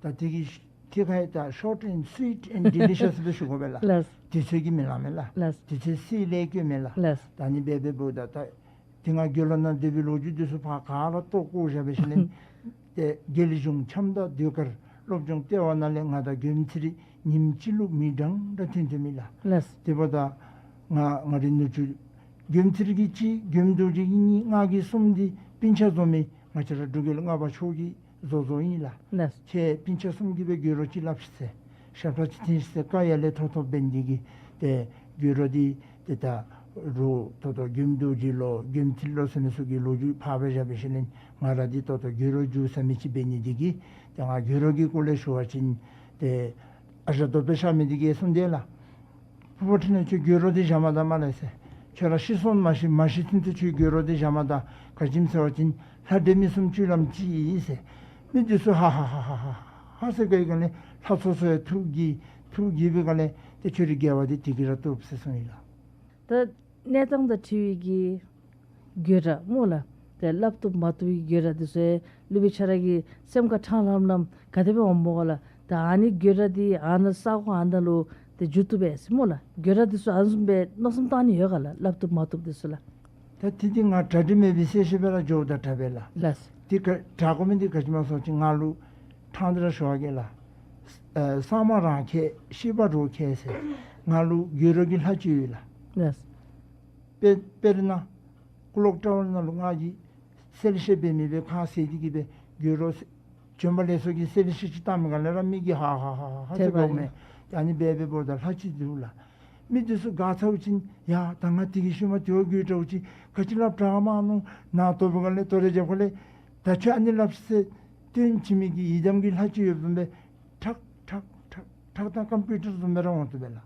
ད་དེ་གི་ཐད་ཁར་ད་short and sweet and delicious སྦེ་ཞུ་དགོ་པས་ལགས། ལགས། དུས་ཚོད་ཀྱིས་མི་ལང་མས་ལགས། ལགས། དུས་ཚོད་སྲིད་ལས་བཀོད་མས་ལགས། ལགས། ད་ནི་འབད་འབདཝ་ད་ད་དེ་སྔ་དགེ་སློང་ནང་སྡོད་པའི་ལོ་རྒྱུས་འདི་ཚུ་ཕར་ག་ར་བཏོག་བཀོ་བཞག་པའི་ཤུལ་ལས་ཏེ་རྒྱལ་གཞུང་ཁྱམས་བདག་ཟློས་གར་སློབ་སྦྱོང་ལྟེ་བ་ནང་ལས་ང་དང་མགོན་ཚེ་རིང་ཉིནམ་གཅིག་ལུ་མི་གྲངས་ར་ཐོན་ཐོནམ་མས་ལགས། ལགས། དེ་འབདཝ་ད་ང་ང་རའི་ནུ་གཅུང་མགོན་ཚེ་རིང་གིས་གཅིག་མགོན་རྡོ་རྗེ་གིས་གཉིས་ང་གིས་གསུམ་འདི་སྤུན་ཆ་བཟོ་མི་ང་བཅས་ར་འབྲུག་རྒྱལ་ལྔ་པ་མཆོག་གིས་བཟོ་བཟོཝ་ཨིན་ལགས། ལགས། ཁྱེད་སྤུན་ཆ་གསུམ་གྱིས་སྦེ་དགོད་བྲ་ཅིག་སླབ་ཤིག་ཟེར། ཞབས་ཁྲ་ཅིག་འཐེན་ཤིག་ཟེར་བཀའ་ཡར་ལས་ཐོབ་ཐོབ་འབད་ནི་འདི་གིས་ཏེ་དགོད་བྲ་འདི་ཏེ་ད་རུང་ད་ལྟོ་མགོན་རྡོ་རྗེ་ལོ་མགོན་ཚེ་རིང་ལོ་ཟེར་མི་ཚུ་གི་ལོ་རྒྱུས་ཕར་སྦེ་བཞག་པའི་ཤུལ་ལས་ང་ར་འདི་ད་ལྟོ་དགོད་བྲ་བསྒྱུར་ས་མི་ཅིག་འབད་ནི་འདི་གིས་ཏེ་ང་དགོད་བྲ་གི་སྐོར་ལས་ཞུ་བ་ཅིན་ཏེ་ཨ་ཞང་རྡོ་པེ་ཤ་མི་འདི་གིས་གསུངས་དེས་ལགས། ཕུར་པ་འཕྲིན་ལས་ཁྱོད་དགོད་བྲ་འདི་བཞག་མ་ད་མ་ལས་ཟེར། ཁྱོད་ར་ཤི་སོང་མ་ཤེས། མ་ཤི་ཚུན་ཚོད་ཁྱོད་དགོད་བྲ་འདི་བཞག་མ་ད། ག་ཅི་སྨོ་ཟེར་བ་ཅིན་ལྷ་འདྲེ་མི་གསུམ་སྤྱོད་ལམ་གཅིག་ཨིན་ཟེར། མི་འདི་ཚུ་ཧ་ཧ་ཧ་ཧ་ཧ་ཧ་ཟེར་ག་ཡི་ག་ལས་ལྷ་ཚོགས་ཚུ་ཡང་ཐུགས་དགྱེས་ཐུགས་དགྱེས་པའི་ག་ལས་ཏེ་ཁྱོད་རའི་དགེ་བ་འདི་དེ་གིས་ར་བཏུབ་ཟེར་གསུངས་ཡི་ལགས། ད་གནས་སྟངས་དང་འཁྲིལ་བའི་གི་དགོད་བྲ་སྨོ་ལགས། ཏེ་སླབ་བཏུབ་མ་བཏུབ་ཀྱི་དགོད་བྲ་འདི་ཚུ་སློབ་དཔོན་ཁྱོད་ར་གི་སེམས་ཁར་ཕྲང་ལྷམ་ལྷམ་ག་དེ་སྦེ་འོངམ་སྨོ་ག་ལགས། ད་ཨ་ནི་དགོད་བྲ་འདི་ཨ་ནཱ་ས་གོ་ཨ་ནཱ་ལུ་ཏེ་འགྱོ་བཏུབ་པས་ཟེར་སྨོ་ལགས། དགོད་བྲ་འདི་ཚུ་ཨ་ནི་བཟུམ་སྦེ་མནོ་བསམ་བཏང་ནི་ཡོད་ག་ལགས། སླབ་བཏུབ་མ་བཏུབ་འདི་ཚུ་ལགས། ད་དེ་འདི་ང་གྲ་སྒྲིག་མེད་པའི་གསལ་བཤད་སྦེ་ར་འགྱོཝ་ད་དྲག་པས་ལགས། ལགས། དེ་ག་དྲག་དགོ་མི་འདི་ག་ཅི་སྨོ་ཟེར་བ་ཅིན་ང་ལུ་ཕྲང་སྟེ་ར་ཞུ་བ་གེ་ལགས། ཨ་གསར་མ་རང་མཁས་ཤེས་པ་རོགས་མཁས་ཟེར་ང་ལུ་དགོད་བྲོ་གི་ལྷ་ཅིག་ཡོད་ལགས། ལགས། དཔེར་དཔེར་ན་ཀུ་ལོག་ཊ་ཝར་ནང་ལུ་ང་གིས་གསལ་བཤད་འབད་མི་སྦེ་ཁ་བཟེད་དེ་གིས་སྦེ་དགོད་བྲོ་བྱོན་པ་ལེགས་སོ་གི་གསལ་བཤད་ཅིག་བཏང་མི་ག་ལས་ར་མི་གིས་ཧ་ཧ་ཧ་ཧ་ཧ་ཟེར་དགོ་མས། ཨ་ནི་སྦེ་སྦེ་འབདཝ་ད་ལྷ་ཅིག་འདུག་ལགས། མི་འདི་ཚུ་དགའ་ཚརཝ་ཅིག་ཡ་ད་ང་དེ་གི་ཤུལ་མ་དེ་བ་དགོད་བྲོ་ཅིག་ག་ཅི་སླབ་དྲག་མ་མནོ་ནཱ་ཐོབ་ག་ལས་ཏོ་རེ་རྒྱབ་ག་ལས་ད་ཁྱོད་ཨ་ནི་སླབ་ཤིག་ཟེར་སྟོན་བྱིན་མི་གི་ཡི་དམ་གྱི་ལྷ་ཅིག་ཡོདཔ་བཟུམ་སྦེ་ཁྲག་ཁྲག་ཁྲག་ཁྲག་དང་ཀམ་པིའུ་ཊར་བཟུམ་སྦེ་ར་འོང་དོ་སྦེ་ལགས།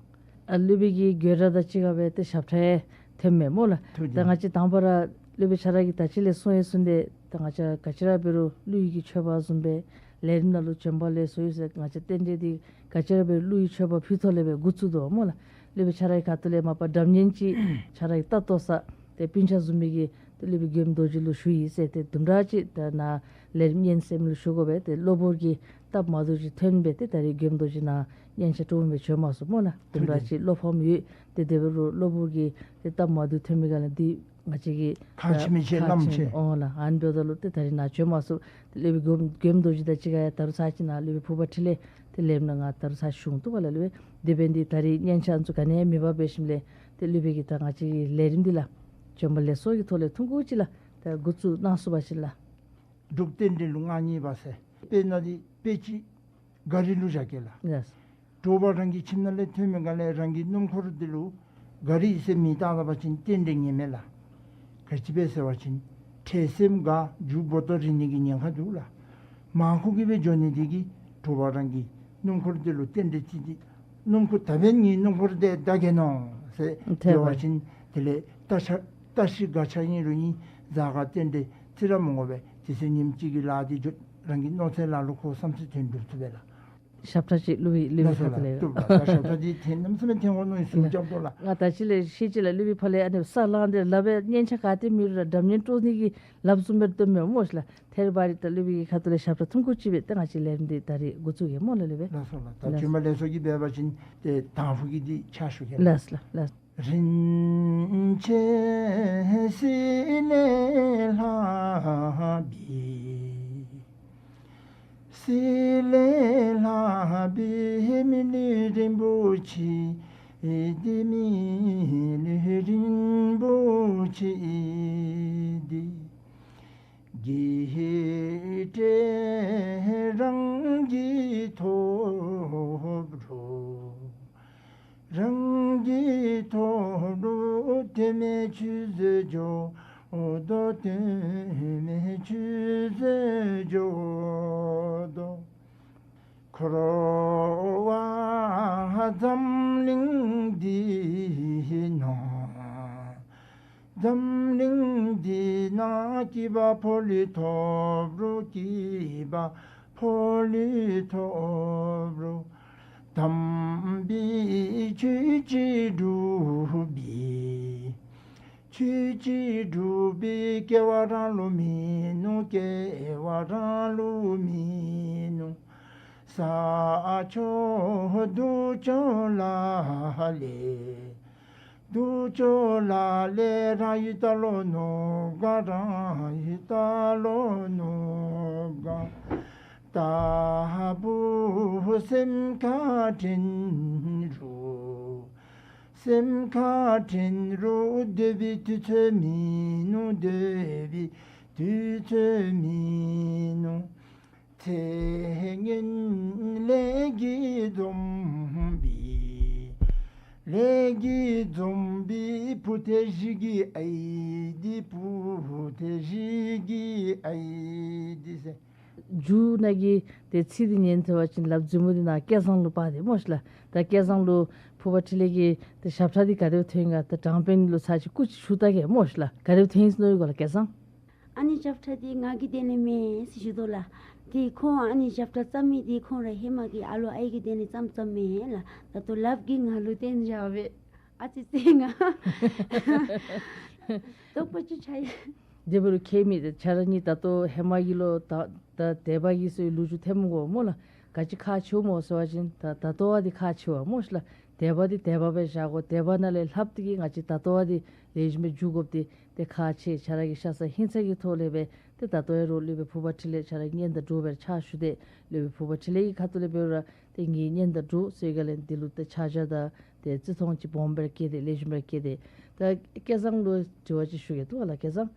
ཨ་སློབ་དཔོན་གྱི་དགོད་བྲོ་དང་གཅིག་ཁར་སྦེ་ཏེ་ཞབས་ཁྲ་ཡང་ཐོནམ་མས་སྨོ་ལགས། ཐུགས་རྗེ་ཆེ། ད་ང་བཅས་དང་པ་ར་སློབ་དཔོན་ཁྱོད་ར་གིས་ད་ཅི་ལས་གསུངས་ཡི་གསུངས་ཏེ་ད་ང་བཅས་ག་ཅི་ར་འབད་རུང་ཀླུ་ཡི་གི་མཆོད་པ་བཟུམ་སྦེ་ལས་རིམ་ནང་ལུ་བྱོན་པ་ལེགས་སོ་ཡི་ཟེར་ང་བཅས་རྟེན་འབྲེལ་འདི་ག་ཅི་ར་འབད་རུང་ཀླུ་ཡི་མཆོད་པ་ཕུལ་ཐོག་ལས་སྦེ་འགོ་བཙུགས་དོ་སྨོ་ལགས། སློབ་དཔོན་ཁྱོད་ར་གི་ཁ་ཐུག་ལས་མ་པ་སྒྲ་སྙན་ཅིག་ཁྱོད་ར་གི་ལྟ་རྟོག་ས་ཏེ་སྤུན་ཆ་བཟུམ་མའི་གི་ཏེ་སློབ་དཔོན་མགོནམ་རྡོ་རྗེ་ལུ་ཞུ་ཡི་ཟེར་ཏེ་དུམ་གྲ་ཅིག་ད་ནཱ་ལས་རིམ་སྙན་གསན་མི་ལུ་ཞུ་དགོ་པས། ཏེ་གློ་བུར་གྱི་སྟབས་མ་བདེཝ་ཅིག་ཐོན་སྦེ་ཏེ་ད་རིས་མགོནམ་རྡོ་རྗེ་ནཱ་སྙན་ཆ་དྲུང་སྦེ་བྱོན་མ་ཚུགས་སྨོ་ལགས། དུམ་གྲ་ཅིག་བློ་ཕམ་ཡོད། ཏེ་དེ་འབད་རུང་གློ་བུར་གྱི་ཏེ་སྟབས་མ་བདེཝ་ཐོན་མི་ག་ལས་འདི་ང་བཅས་ཀྱི་ཁག་ཆེ་མི་ཆེ་ཁག་ཆེ་མི་ཆེ་ཨོ་ལགས། ཨ་ནི་འབདཝ་ད་ལུ་ཏེ་ད་རིས་ནཱ་བྱོན་མ་ཚུགས། ཏེ་སློབ་དཔོན་མགོནམ་མགོནམ་རྡོ་རྗེ་དང་གཅིག་ཁར་ཡང་ད་རུང་ཚར་གཅིག་ནཱ་སློབ་དཔོན་ཕུར་པ་འཕྲིན་ལས་ཏེ་ལས་རིམ་ནང་ང་ད་རུང་ཚར་ཞུ་འོང་དོ་ག་ལགས་སློབ་དཔོན། དེ་འབདཝ་ད་ད་རིས་སྙན་ཆ་ཨ་ནི་ཚུ་ག་ནི་ཡང་མེད་པར་འབད་ཞིནམ་ལས་ཏེ་སློབ་དཔོན་གྱིས་ད་ང་བཅས་ཀྱི་ལས་རིམ་འདི་ལགས་བྱོན་པ་ལེགས་སོ་གི་ཐོག་ལས་ཐུང་ཀུ་ཅིག་ལགས་ད་འགོ་བཙུགས་གནང་ཚུགས་པ་ཅིན་ལགས། འབྲུག་རྟེན་འབྲེལ་ལུ་མངའ་བརྙེས་པ་ཟེར། དཔེར་ན་འདི་དཔེ་ཅིག་ག་རི་ལུ་བཞག་གེ་ལགས། ལགས། དྲོ་པ་རང་གི་ཁྱིམ་ནང་ལས་ཐོན་མི་ག་ལས་རང་གི་སྣུམ་འཁོར་འདི་ལུ་ག་རི་ཟེར་མིང་བཏགས་ད་པ་ཅིན་རྟེན་འབྲེལ་ངེས་མེད་ལགས། ག་ཅི་སྦེ་ཟེར་བ་ཅིན་འཕྲལ་སེམས་དགའ་མཇུག་བོ་ཏོ་རིལ་ནི་གི་ཉེན་ཁ་འདུག་ལགས། མང་ཁུག་གི་སྦེ་འགྱོ་ནི་འདི་གིས་དྲོ་པ་རང་གི་སྣུམ་འཁོར་འདི་ལུ་རྟེན་འབྲེལ་བརྩི་སྟེ་སྣུམ་འཁོར་ད་འབདན་ངེའི་སྣུམ་འཁོར་འདི་བདའ་གེ་མནོ་ཟེར་འགྱོ་བ་ཅིན་དེ་ལས་ལྟ་ཆ་ལྟ་ཞིབ་དགའ་ཆ་ཨིན་རུང་ཨིན་གཟའ་སྐར་རྟེན་འབྲེལ་བརྩི་ར་མི་དགོ་པས། དེ་ཚེ་ཉིནམ་གཅིག་གི་ལཱ་འདི་འགྱོ་རང་གི་མནོ་ཚད་ལཱ་ལུ་ཁོ་བསམ་ཚུལ་དོན་འགྲུབ་ཚུགས་པས་ལགས། ཞབས་ཁྲ་ཅིག་སློབ་དཔོན་སློབ་དཔོན་ཁ་ཐུག་ལས། ལགས་སོ་ལགས། བཏུབ་ལགས། ད་ཞབས་ཁྲ་འདི་ཐེངས་གནམ་མེད་ས་མེད་ཐོན་འོང་མནོ་ཡི་ཟུག་རྐྱབ་དོ་ལགས། ང་ད་ཅི་ལས་ཤེས་ཅི་ལགས། སློབ་དཔོན་ཕར་ལས་ཨ་ནི་ས་ལངས་ཏེ་ལགཔ་སྦེ་སྙན་ཆ་ག་ཏེ་མེད་རུང་ར་སྒྲ་སྙན་དཀྲོག་ནི་གི་ལགཔ་བཟུམ་སྦེ་སྟོནམ་མས་སྨོ་ལགས། ཐད་རི་བ་རི་ད་སློབ་དཔོན་གྱི་ཁ་ཐུག་ལས་ཞབས་ཁྲ་ཐུང་ཀུ་ཅིག་སྦེ་ཏེ་ང་བཅས་ལས་རིམ་འདི་ད་རིས་འགོ་བཙུགས་གེ་སྨོ་ལགས་སློབ་དཔོན། ལགས་སོ་ལགས། ད་ལགས། བྱོན་པ་ལེགས་སོ་གི་འབད་བ་ཅིན་ཏེ་དང་ཕུ་གི་འདི་ཕྱག་ཞུ་གེ་ལགས། ལགས་ལགས་ལགས། རིན་ཆེན་གསེར་ལས་ལྷག་པའི་གསེར་ལས་ལྷག་པའི་མི་ལུས་རིན་པོ་ཆེ་འདི། མི་ལུས་རིན་པོ་ཆེ་འདི། གལ་ཏེ་རང་གིས་ཐོབ་རུང་། རང་གིས་ཐོབ་རུང་དོན་མེད་ཆུད་ཟོས་འགྱོ་དོ། དོན་མེད་ཆུད་ཟོས་འགྱོ་དོ། འཁོར་བ་འཛམ་གླིང་འདི་ནང་འཛམ་གླིང་འདི་ནང་སྐྱིད་པ་ཕོ་ལུས་ཐོབ་རུང་། སྐྱིད་པ་ཕོ་ལུས་ཐོབ་རུང་། དམ་པའི་ཆོས་ཀྱི་སྒྲུབ་པའི་ཆོས་ཀྱི་སྒྲུབ་པའི་སྐལ་བ་རང་ལུ་མིན་ནུག། སྐལ་བ་རང་ལུ་མིན་ནུག། ས་ཕྱོགས་སྡུག་ཕྱོགས་ལ་ལས། སྡུག་ཕྱོགས་ལ་ལས་རང་ཡུལ་ད་ལོ་ནོར་ག། རང་ཡུལ་ད་ལོ་ནོར་ག། ལྟ་བུ་སེམས་ཁར་དྲན་རུང་། སེམས་ཁར་དྲན་རུང་སྡོད་པའི་དུས་ཚོད་མིན་ནུག། སྡོད་པའི་དུས་ཚོད་མིན་ནུག། ཚེ་སྔོན་ལས་ཀྱིས་འཛོམས་པའི། ལས་ཀྱིས་འཛོམས་པའི་བུ་ཏེ་བཞི་གི་ཨའི་འདི། བུ་ཏེ་བཞི་གི་ཨའི་འདི་ཟེར། མཇུག་ནང་གི་ཏེ་ཚིག་འདི་ཉན་ཐོས་པ་ཅིན་ལགཔ་མཛུབ་མོ་འདི་ནཱ་སྐལ་བཟང་ལུ་སྤར་ཏེ་སྨོ་ཤ་ལགས། ད་སྐལ་བཟང་ལུ་ཕུར་པ་འཕྲིན་ལས་ཀྱི་ཏེ་ཞབས་ཁྲ་འདི་ག་དེ་སྦེ་ཐོན་ག། ད་དྲང་དཔོན་ལུ་ཚར་ཅིག་སྐུ་ཅིག་ཞུ་ད་གེ་སྨོ་ཤ་ལགས། ག་དེ་སྦེ་ཐོན་ཡི་ཟེར་མནོ་ཡི་གོ་ལགས་སྐལ་བཟང་། ཨ་ནི་ཞབས་ཁྲ་འདི་ང་གི་དོན་ལས་མེན་ཟེར་ཞུ་དོ་ལགས། ཏེ་ཁོང་ཨ་ནི་ཞབས་ཁྲ་བརྩམ་མི་འདི་ཁོང་ར་ཧེ་མ་གི་ཨ་ལོ་ཨའི་གི་དོན་ལས་བརྩམ་བརྩམ་མས་ལགས། ད་ལྟོ་ལགཔ་གིས་ང་ལུ་བསྟན་བཞག་པས། ཨ་ཙི་ཙི་ང་དོགས་པ་ཅིག་ཆགས་ཡི། དེ་འབད་རུང་ཁྱད་མེད། ཏེ་ཁྱོད་ར་གཉིས་ད་ལྟོ་ཧེ་མ་གི་ལོ་ད་ད་དད་པ་གི་སོའི་ལོ་རྒྱུས་ཐོན་མི་དགོ་སྨོ་ལགས། ག་ཅི་ཁག་ཆེཝ་སྨོ་ཟེར་བ་ཅིན་ད་ད་ལྟོ་བ་འདི་ཁག་ཆེ་བ་སྨོ་ཤ་ལགས། དད་པ་འདི་དད་པ་སྦེ་བཞག་དགོ། དད་པ་ནང་ལས་ལྷགཔ་འདི་གིས་ང་བཅས་ད་ལྟོ་བ་འདི་ལེགས་ཤོམ་སྦེ་འགྱོ་དགོཔ་འདི་ཏེ་ཁག་ཆེ། ཁྱོད་ར་གི་ཤ་ཚ་ཧིང་ཚ་གི་ཐོག་ལས་སྦེ་ཏེ་ད་ལྟོ་ཡང་རོགས་སློབ་དཔོན་ཕུར་པ་འཕྲིན་ལས་ཁྱོད་ར་གཉེན་དང་འགྲོགས་སྦེ་ཕྱག་ཞུ་སྟེ་སློབ་དཔོན་ཕུར་པ་འཕྲིན་ལས་ཀྱི་ཁ་ཐུག་ལས་འབད་རུང་ར་ ཏེ་ངེའི་གཉེན་དང་འགྲོགས་ཟེར་ག་ལས་འདི་ལུ་ཏེ་ཆ་བཞག་དང་ཏེ་བརྩི་མཐོང་ཅིག་སྦོམ་སྦེ་ར་བསྐྱེད་དེ་ལེགས་ཤོམ་སྦེ་ར་བསྐྱེད་དེ། ད་སྐལ་བཟང་ལུ་དྲི་བ་ཅིག་ཞུ་གེ་འདུག་པ་ལགས། སྐལ་བཟང་།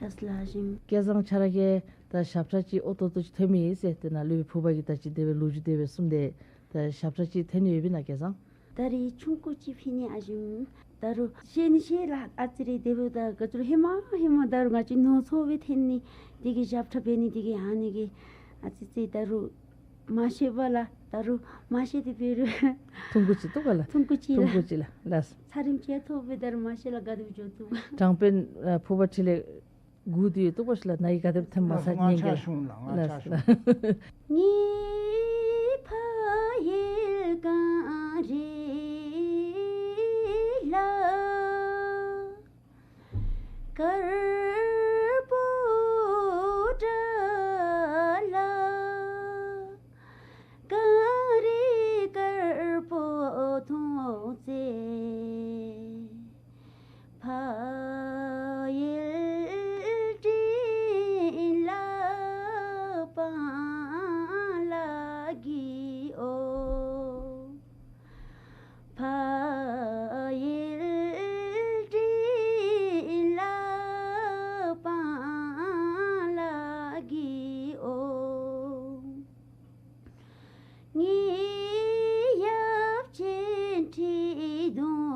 ལགས་ལགས་ཞུ། སྐལ་བཟང་ཁྱོད་ར་གིས་ད་ཞབས་ཁྲ་ཅིག་ཨོ་ཏོག་ཏོ་ཅིག་ཐོན་མི་ཨིན་ཟེར་ཏེ་ནཱ་སློབ་དཔོན་ཕུར་པ་གིས་ད་ཅི་དེ་སྦེ་ལོ་རྒྱུས་དེ་སྦེ་གསུངས་ཏེ། ད་ཞབས་ཁྲ་ཅིག་ཐོན་ནི་ཡོད་པས་ན་སྐལ་བཟང་། ད་རེས་ཆུང་ཀུ་ཅིག་ཕུལ་ནི་ཨ་ཞིམ། ད་རུང་ཤེས་ནི་ཤེས་ལགས། ཨ་ཙི་རེ་དེ་འབདཝ་ད་ག་ཅི་རུང་ཧེ་མ་ཧེ་མ་ད་རུང་ང་བཅས་ནོར་འཚོ་སྦེ་འཐོན་ནི་དེ་གིས་ཞབས་ཁྲ་འབད་ནི་དེ་གིས་ཨ་ནི་གིས་ཨ་ཙི་ཙི་ད་རུང་མ་ཤེས་པས་ལགས། ད་རུང་མ་ཤེས་ཏེ་འབད་རུང་ཐུང་ཀུ་ཅིག་འདུག་པ་ལགས། ཐུང་ཀུ་ཅིག་ཐུང་ལགས། ཀུ་ཅིག་ལགས། ལགས། ཚར་རིམ་ཅིག་ཐོབ་སྦེ་ད་རུང་མ་ཤེས་ལགས། ག་དེ་སྦེ་འགྱོ་ཚུགས། དྲང་དཔོན་ཨ་ཕུར་པ་འཕྲིན་ལས་སྒུག་སྟེ་ཡོད་འདུག་པ་ཤིག་ལགས། ནཱ་གིས་ག་དེ་སྦེ་ཐོནམ་མས་ཟེར་ང་ཉན་གེ་ལགས། ང་ལགས་ཆ་ལགས། ང་ཕ་ཡུལ་གངས་རི་ལ། དཀར་པོ་འདྲ་ལ། གངས་རི་དཀར་པོ་མཐོང་ཚེ། ཕ་ཡུལ་འདྲེན་ལ་སྤང་ལ་གི་འོ། ཕ་ཡུལ་འདྲེན་ལ་སྤང་ལ་གི་འོ། ངེའི་ཡབ་ཆེན་ཁྲི་གདུང་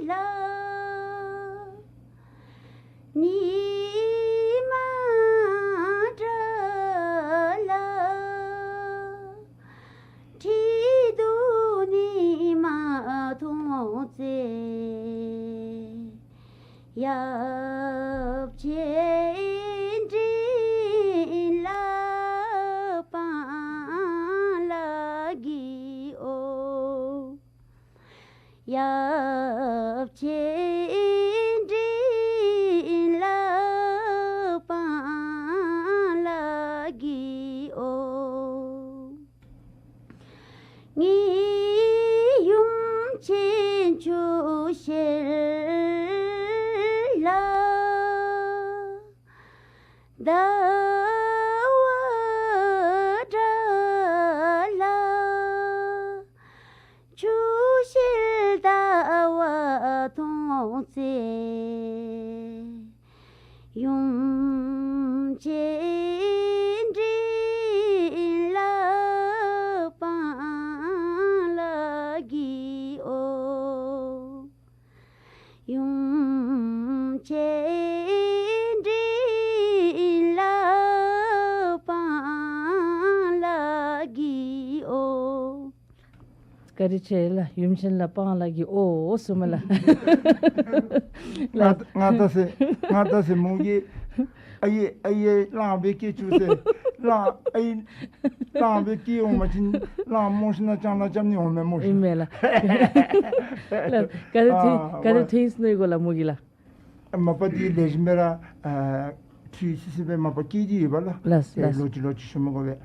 ལ། ཉི་མ་འདྲ་ལ། ཁྲི་གདུང་ཉི་མ་མཐོང་ཚེ། ཡབ་ཆེན་འདྲེན་ལ་སྤང་ལ་གི་འོ། ཡབ་ཆེན་འདྲེན་ལ་སྤང་ལ་གི་འོ། ངེའི་ཡུམ་ཆེན་ཆུ་ཤེལ་ལ། ཟླ་བ་འདྲ་ལ། ཆུ་ཤེལ་ཟླ་བ་མཐོང་ཚེ། ཡུམ་ཆེན་འདྲེན་ལ་སྤང་ལ་གི་འོ། ཡུམ་ཆེན་འདྲེན་ལ་སྤང་ལ་གི་འོ། བཀའ་དྲིན་ཆེ་ལགས། ཡུམ་ཆེན་ལ་སྤང་ལ་གི་འོ་གསུངམ་མས་ལགས། ང་ང་ད་ཟེར་ང་ད་ཟེར་མོ་གིས་ཨའི་ཨའི་གླང་སྦེ་སྐྱེ་བཅུག་ཟེར། གླང་ཨའི་གླང་སྦེ་སྐྱེ་འོང་པ་ཅིན་གླང་རྨོ་ཞིན་ན་ལྕང་ལ་རྐྱབ་ནི་འོང་མས་སྨོ་ཤིག། ཨིན་མས་ལགས། ལགས་ག་དེ་ཐོན་ཨ་ག་དེ་ཐོན་ཡི་ཟེར་མནོ་ཡི་གོ་ལགས་མོ་གིས་ལགས། མ་པ་འདི་ལེགས་ཤོམ་སྦེ་ར་ཨ་ཁྲུས་ཤིག་ཤིག་སྦེ་མ་པ་སྐྱེས་ཏེ་ཡོད་པ་ལགས། ལགས་ལགས། ལོ་གཅིག་ལོ་གཅིག་ཞུ་མི་དགོ་པས།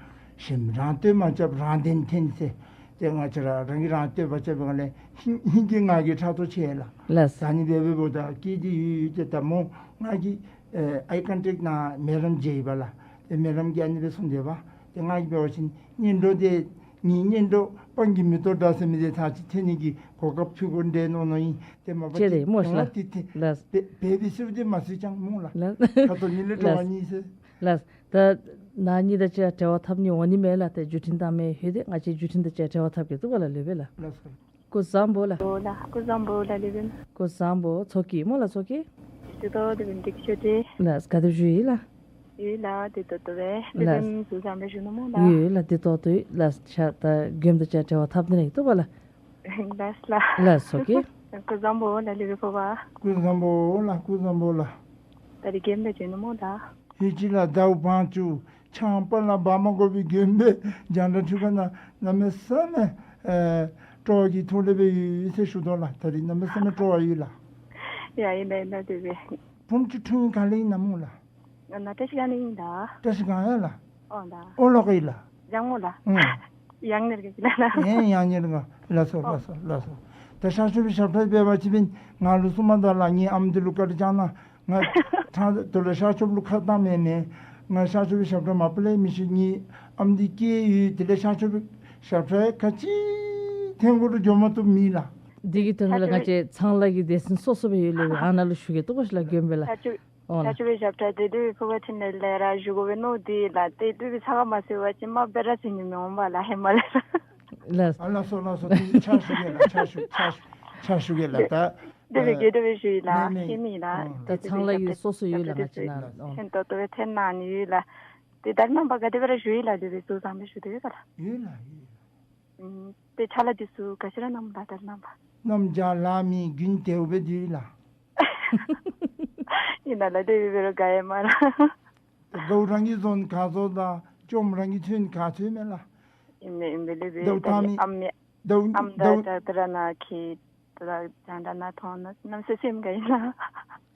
ཞིམ་རང་བསྟོད་མ་རྐྱབ་རང་དོན་འཐེན་ཟེར། ཏེ་ང་བཅས་ར་རང་གིས་རང་བསྟོད་པ་རྐྱབ་པའི་སྒང་ལས་ཧིང་ཧིང་གི་ང་གིས་ཕྲག་དོག་ཆེ་ལགས། ལགས། ད་ནི་འབད་འབདཝ་ད་སྐྱེས་ཏེ་ཡོད་ཡོད་ཏེ་ད་མོ་ང་གིས་ཨེ་ཨའི་ཀོན་ཊེཀཊ་ནང་མེ་ཌམ་མཇལ་ཡི་པ་ལགས། ཏེ་མེ་ཌམ་གྱིས་ཨ་ནི་སྦེ་གསུངས་ཏེ་པ། ཏེ་ང་གིས་འབད་བ་ཅིན་གཉེན་གྲོགས་དེ་ངེའི་གཉེན་གྲོགས་སྤང་གི་མེ་ཏོག་འདྲ་ཟེར་མི་དེ་ཚར་གཅིག་འཐོན་ནི་གི་གོ་སྐབས་ཕུལ་དགོ་འདྲས་མནོ་མནོཝ་ཨིན། ཏེ་མ་པ་ཅིག་ལས་སྨོ་ཤིག་ལགས། ཏེ་ཏེ་ལགས། འབད་འབད་འབད་ཟེར་དེ་མ་ཟེར་ཅང་སྨོ་ལགས། ལགས། ཁ་ཐུག་ཉིད་ལས་སྤྲོ་བ་ལགས། གཉིས་ཟེར། ལགས། ད་ནཱ་ཉིད་དང་གཅིག་ཁར་འབྲེལ་བ་འཐབ་ནི་འོང་ནི་མས་ལགས། ཏེ་བརྒྱུད་འཕྲིན་བཏང་མི་ཡོད་དེ་ང་བཅས་བརྒྱུད་འཕྲིན་དང་གཅིག་ཁར་འབྲེལ་བ་འཐབ་གེ་འདུག་པ་ལགས། ལེགས་པས་ལགས། ལགས་སོ། སྐུ་གཟུགས་བཟང་པོ་ལགས། འོ་ལགས། སྐུ་གཟུགས་བཟང་པོ་ལགས་ལེགས་པས། སྐུ་གཟུགས་བཟང་པོ། མཚོ་སྐྱིད་སྨོ་ལགས་མཚོ་སྐྱིད། ཏེ་ཏོག་ཏོ་འདི་འདི་ཁྱོད་ཏེ། ལགས་ག་དེ་བཞུགས་ཡི་ལགས། ཡོད་ལགས་ཏེ་ཏོག་ཏོ་སྦེ། ལགས། ལགས་གཟུགས་བཟང་པོ་བཞུགས་ནུག་སྨོ་ལགས། ཡོད་ལགས་ཏེ་ཏོག་ཏོ་ཡོད་ལགས། ཤ་ད་མགྱོནམ་དང་གཅིག་ཁར་འབྲེལ་བ་འཐབ་ནི་རེ་འདུག་པ་ལགས། ལགས་ལགས། ལགས་མཚོ་སྐྱིད། སྐུ་གཟུགས་བཟང་པོ་ལགས་ལེགས་པས་ཕོ་བ། སྐུ་གཟུགས་བཟང་པོ་ལགས། སྐུ་གཟུགས་བཟང་པོ་ལགས། ད་རིས་མགྱོནམ་དང་བྱོན་ནུག་སྨོ་ད། ཧེ་ཅི་ལགས་ཟླཝ་བང་བཅུ་ཆང་པ་ལ་བ་མ་དགོ་པའི་མགྱོནམ་སྦེ་རྒྱང་བསྒྲགས་འཕྲུལ་ཁང་ནང་གནམ་མེད་ས་མེད་ཨེ་སྤྲོ་བ་གི་ཐོག་ལས་སྦེ་ཡོད་ཡོད་ཟེར་ཞུ་དོ་ལགས། ད་རིས་གནམ་མེད་ས་མེད་སྤྲོ་བ་ཡོད་ལགས། ཡ་ཨིན་ན་ཨིན་ན་དེ་སྦེ། བུམོ་ཁྱོད་འཁྲུངས་ཡུལ་ག་ལས་ཨིན་ན་སྨོ་ལགས། ང་བཀྲ་ཤིས་སྒང་ནས་ཨིན་ད། བཀྲ་ཤིས་སྒང་ཡ་ལགས། ཨོ་ད། ཨོ་ལོ་ག་ཨིན་ལགས། ཡང་སྨོ་ལགས། ཨུམ། ཡང་ཉེར་དགུ་ལགས། ཨེ་ཡང་ཉེར་དགུ། ལགས་སོ་ཨོ། ལགས་སོ་ལགས་སོ། ད་ཤར་ཕྱོགས་པའི་ཞབས་ཁྲ་འབད་བ་ཅིན་ང་ལུ་གསུངམ་ད་ལགས། ངེའི་ཨམ་འདི་ལུ་བཀའ་དྲིན་བསྐྱང་གནང་། ང་ཐང་དོ་ལས་ཤར་ཕྱོགས་ལུ་ཁ་བཏང་མེད་མེད། ང་ཤར་ཕྱོགས་པའི་ཞབས་ཁྲ་མ་པ་ལས་མི་ཤེས། ངེའི་ ཨམ་འདི་སྐྱེས་ཡོད། དེ་ལས་ཤར་ཕྱོགས་པའི་ཞབས་ཁྲ་ཡང་ག་ཅི་ཐེངས་གོ་རུ་འགྱོ་མ་བཏུབ་མེད་ལགས། འདི་གི་དོན་ལུ་ང་བཅས་ཚང་ལ་གི་སྡེ་ཚན་སོ་སོ་སྦེ་ཡོད་ལགས། ཨ་ནཱ་ལུ་ཞུ་གེ། ཏོག་ཏོ་ཞུ་ལགས། མགྱོནམ་སྦེ་ལགས། ཤར་ཕྱོགས་ཨོ་ལགས། ཤར་ཕྱོགས་པའི་ཞབས་ཁྲ་འདི་ལུ་ཕུར་པ་འཐེན་ནི་ལས་ར་ཞུ་དགོ་པས་མནོ་སྟེ་ལགས། ཏེ་ལུ་པའི་ཚ་ཁ་མ་ཟེར་བ་ཅིན་མ་སྦེ་ར་ཟེར་ནི་མི་འོང་པ་ལགས། ཧེ་མ་ལས་ར། ལགས། ཨ་ལགས་སོ་ལགས་སོ། ཏེ་ཕྱག་ཞུ་གེ་ལགས། ཕྱག་ཞུ་ཕྱག་ཕྱག་ཞུ་གེ་ལགས། ད་ཏེ་སྦེ་ཨ་ག་དེ་སྦེ་ཞུ་ཡི་ལགས། མེན་མེན། ཧེ་མ་ལགས། ཨ་ད་ཚང་ལ་གི་སོ་སོ་ཡོད་ལགས། ང་བཅས་ནཱ་ཨོ་ཧན་ཏོག་ཏོ་སྦེ་འཐེན་གནང་ནི་ཡོད་ལགས། ཏེ་ད་རེས་ནངས་པ་ག་དེ་སྦེ་ར་ཞུ་ཡི་ལགས། ཏེ་སྦེ་གཟུགས་བཟང་སྦེ་ཞུ་དོ་ཡོད་ག་ལགས། ཡོད་ལགས་ཡོད། ཨམ་ཏེ་ཕྱག་ལཱ་འདི་ཚུ་ག་ཅི་ར་གནངམ་ལགས་ད་རེས་ནངས་པ། གནམ་བྱཱར་ལ་མི་དགུན་དལཝ་སྦེ་སྡོད་ཡི་ལགས། ཨིན་ན་ལགས། དེ་སྦེ་ར་དགའ་ཡི་སྨ་རེ། ད་གའུ་རང་གིས་བཟོ་ན་ག་བཟོ་དང་བཅོམ་རང་གིས་འཐུང་ན་ག་འཐུང་མས་ལགས། ཨིན་མས་ཨིན་མས། ལུ་པའི་ཟླཝ་ད་ནི་ཐང་མི་ཨམ་མི་ཟླཝ་ཨམ་ད་ཟླཝ་ད་ད་ར་ནཱ་ཁྱད་ད་ར་རྒྱང་བསྒྲགས་ནང་མཐོང་ན་གནམ་མེད་ས་མེད་སེམས་དགའ་ཡི་ལགས།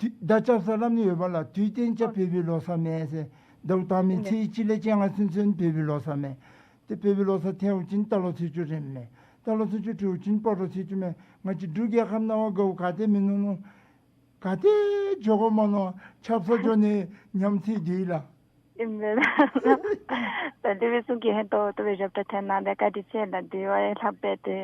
དུས་ད་ཅབ་ས་སླབ་ནི་ཡོད་པ་ལགས། དུས་གཏན་འཇགས་བོད་པའི་ལོ་གསར་མེན་ཟེར། ཟླཝ་ད་མི་ཨིན་མས། ཚེས་གཅིག་ལས་བཅོ་ལྔ་ཚུན་ཚོད་བོད་པའི་ལོ་གསར་མས། ཏེ་བོད་པའི་ལོ་གསར་ཐལཝ་ཅིན་རྟ་ལོ་ཚེས་བཅུ་རནམ་མས། རྟ་ལོ་ཚེས་བཅུ་འགྲུབ་ཅིན་སྤ་རོ་ཚེས་བཅུ་མས། ང་བཅས་འབྲུག་རྒྱལ་ཁབ་ནང་བ་གའུ་ག་ཏེ་མིན་ནུག་ནོ། ག་ཏེ་འགྱོ་དགོ་མ་ནོ། ཆབ་གསང་འགྱོ་ནི་ཉམས་ཚད་འདི་ལགས། ཨིན་མས་ལགས། ད་ལུ་པའི་གཟུགས་ཀྱི་ཧན་ཏོག་ཏོ་སྦེ་ཞབས་ཁྲ་འཐེན་གནང་སྟེ་བཀའ་དྲིན་ཆེ་ལགས། དེ་བ་ཡང་ལྷག་པར་ཏེ་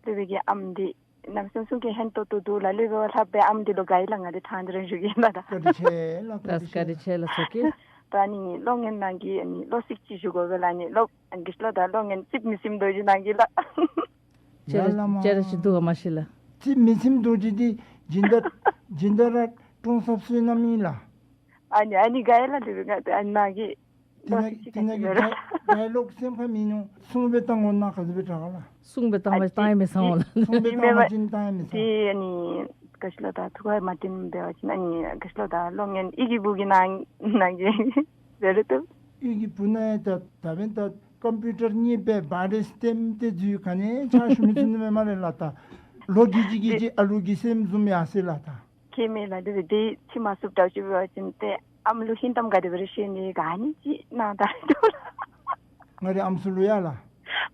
ལུ་པའི་གི་ཨམ་འདི་གནམ་མེད་ས་མེད་གཟུགས་ཀྱི་ཧན་ཏོག་ཏོ་འདུག་ལགས། ལུ་པའི་བ་ལྷག་པར་ཨམ་འདི་ལུ་དགའ་ཡི་ལགས། ང་འདི་ཐང་འདི་ར་ཞུ་གེ་ལགས། ད་བཀའ་དྲིན་ཆེ་ལགས། བཀའ་དྲིན་ཆེ་ལགས། ཚོགས་ཀྱི། ད་ཨ་ནི་གློག་བརྙན་ནང་གི་ཨ་ནི་གློག་བསྲེགས་ཅིག་ཞུ་དགོ་པས་ལགས། ཨ་ནི་གློག་ཨ་ནི་གི་ཤུལ་ལུ་ད་གློག་བརྙན་རྩིགཔ་མི་སིམ་རྡོ་རྗེ་ནང་གི་ལགས། ཅི་ར་ཡ་བླ་མ། ཅི་ར་ཅིག་འདུག་ག་མ་ཤེས་ལགས། རྩིགཔ་མི་སིམ་རྡོ་རྗེ་འདི་སྦྱིན་བདག་སྦྱིན་བདག་ར་ཀྲོང་གསརཔ་བསོད་ནམས་ཨིན་ལགས། ཨ་ནི་ཨ་ནི་དགའ་ཡི་ལགས། ལུ་པའི་ང་ཏེ་ཨ་ནི་ནང་གི་དེ་ནང་དེ་ནང་གི་ཌའི་ཌའི་ལོག་སེམས་ཁར་མི་ནུག། སྲུང་སྦེ་བཏང་དགོ་ན་ག་དེ་སྦེ་དྲག་ག་ལགས། སྲུང་སྦེ་བཏང་བ་བཏང་ཡང་མི་སྲུང་འོང་ལགས། སྲུང་སྦེ་བཏང་བ་ཅིན་བཏང་ཡང་མི་སྲུང་། དེ་ཨ་ནི་ག་ཅི་ལོ་ད་ཐུགས་ཁར་མ་བསྟེན་འབད་བ་ཅིན་ཨ་ནི་ག་ཅི་ལོ་ད་གློག་བརྙན་ཨིན་གྱི་བུ་གི་ནང་ནང་གི་ཟེར་རུང་བཏུབ། ཨིན་གྱི་བུ་ནང་ཡང་ད་ད་འབདན་ད་ཀམ་པིའུ་ཊར་གཉིས་པའི་བཱའི་རས་བཏོན་ཏེ་འཛུལ་ག་ནི་ཕྱག་ཞུ་མི་ཚུགས་ནི་མས་སྨ་རེ་ལགས། ད་ལོ་རྒས་ཅིག་རྒས་ཅིག་ཨ་ལུ་གི་སེམས་བཟུམ་ཡར་སོ་ཡི་ལགས། ད་ཁྱད་མེད་ལགས། དེ་སྦེ་དེ་ཕྱི་མ་བསུབ་དྲགས་ཅིག་འབད་བ་ཅིན་ཏེ་ཨམ་ལུ་ཧིང་གཏམ་ག་དེ་སྦེ་ར་བཤད་ནི་ག་ནི་ཅིག་ནང་ད་རེ་འདུག་ལགས། ང་རའི་ཨམ་སྲུ་ལུ་ཡ་ལགས།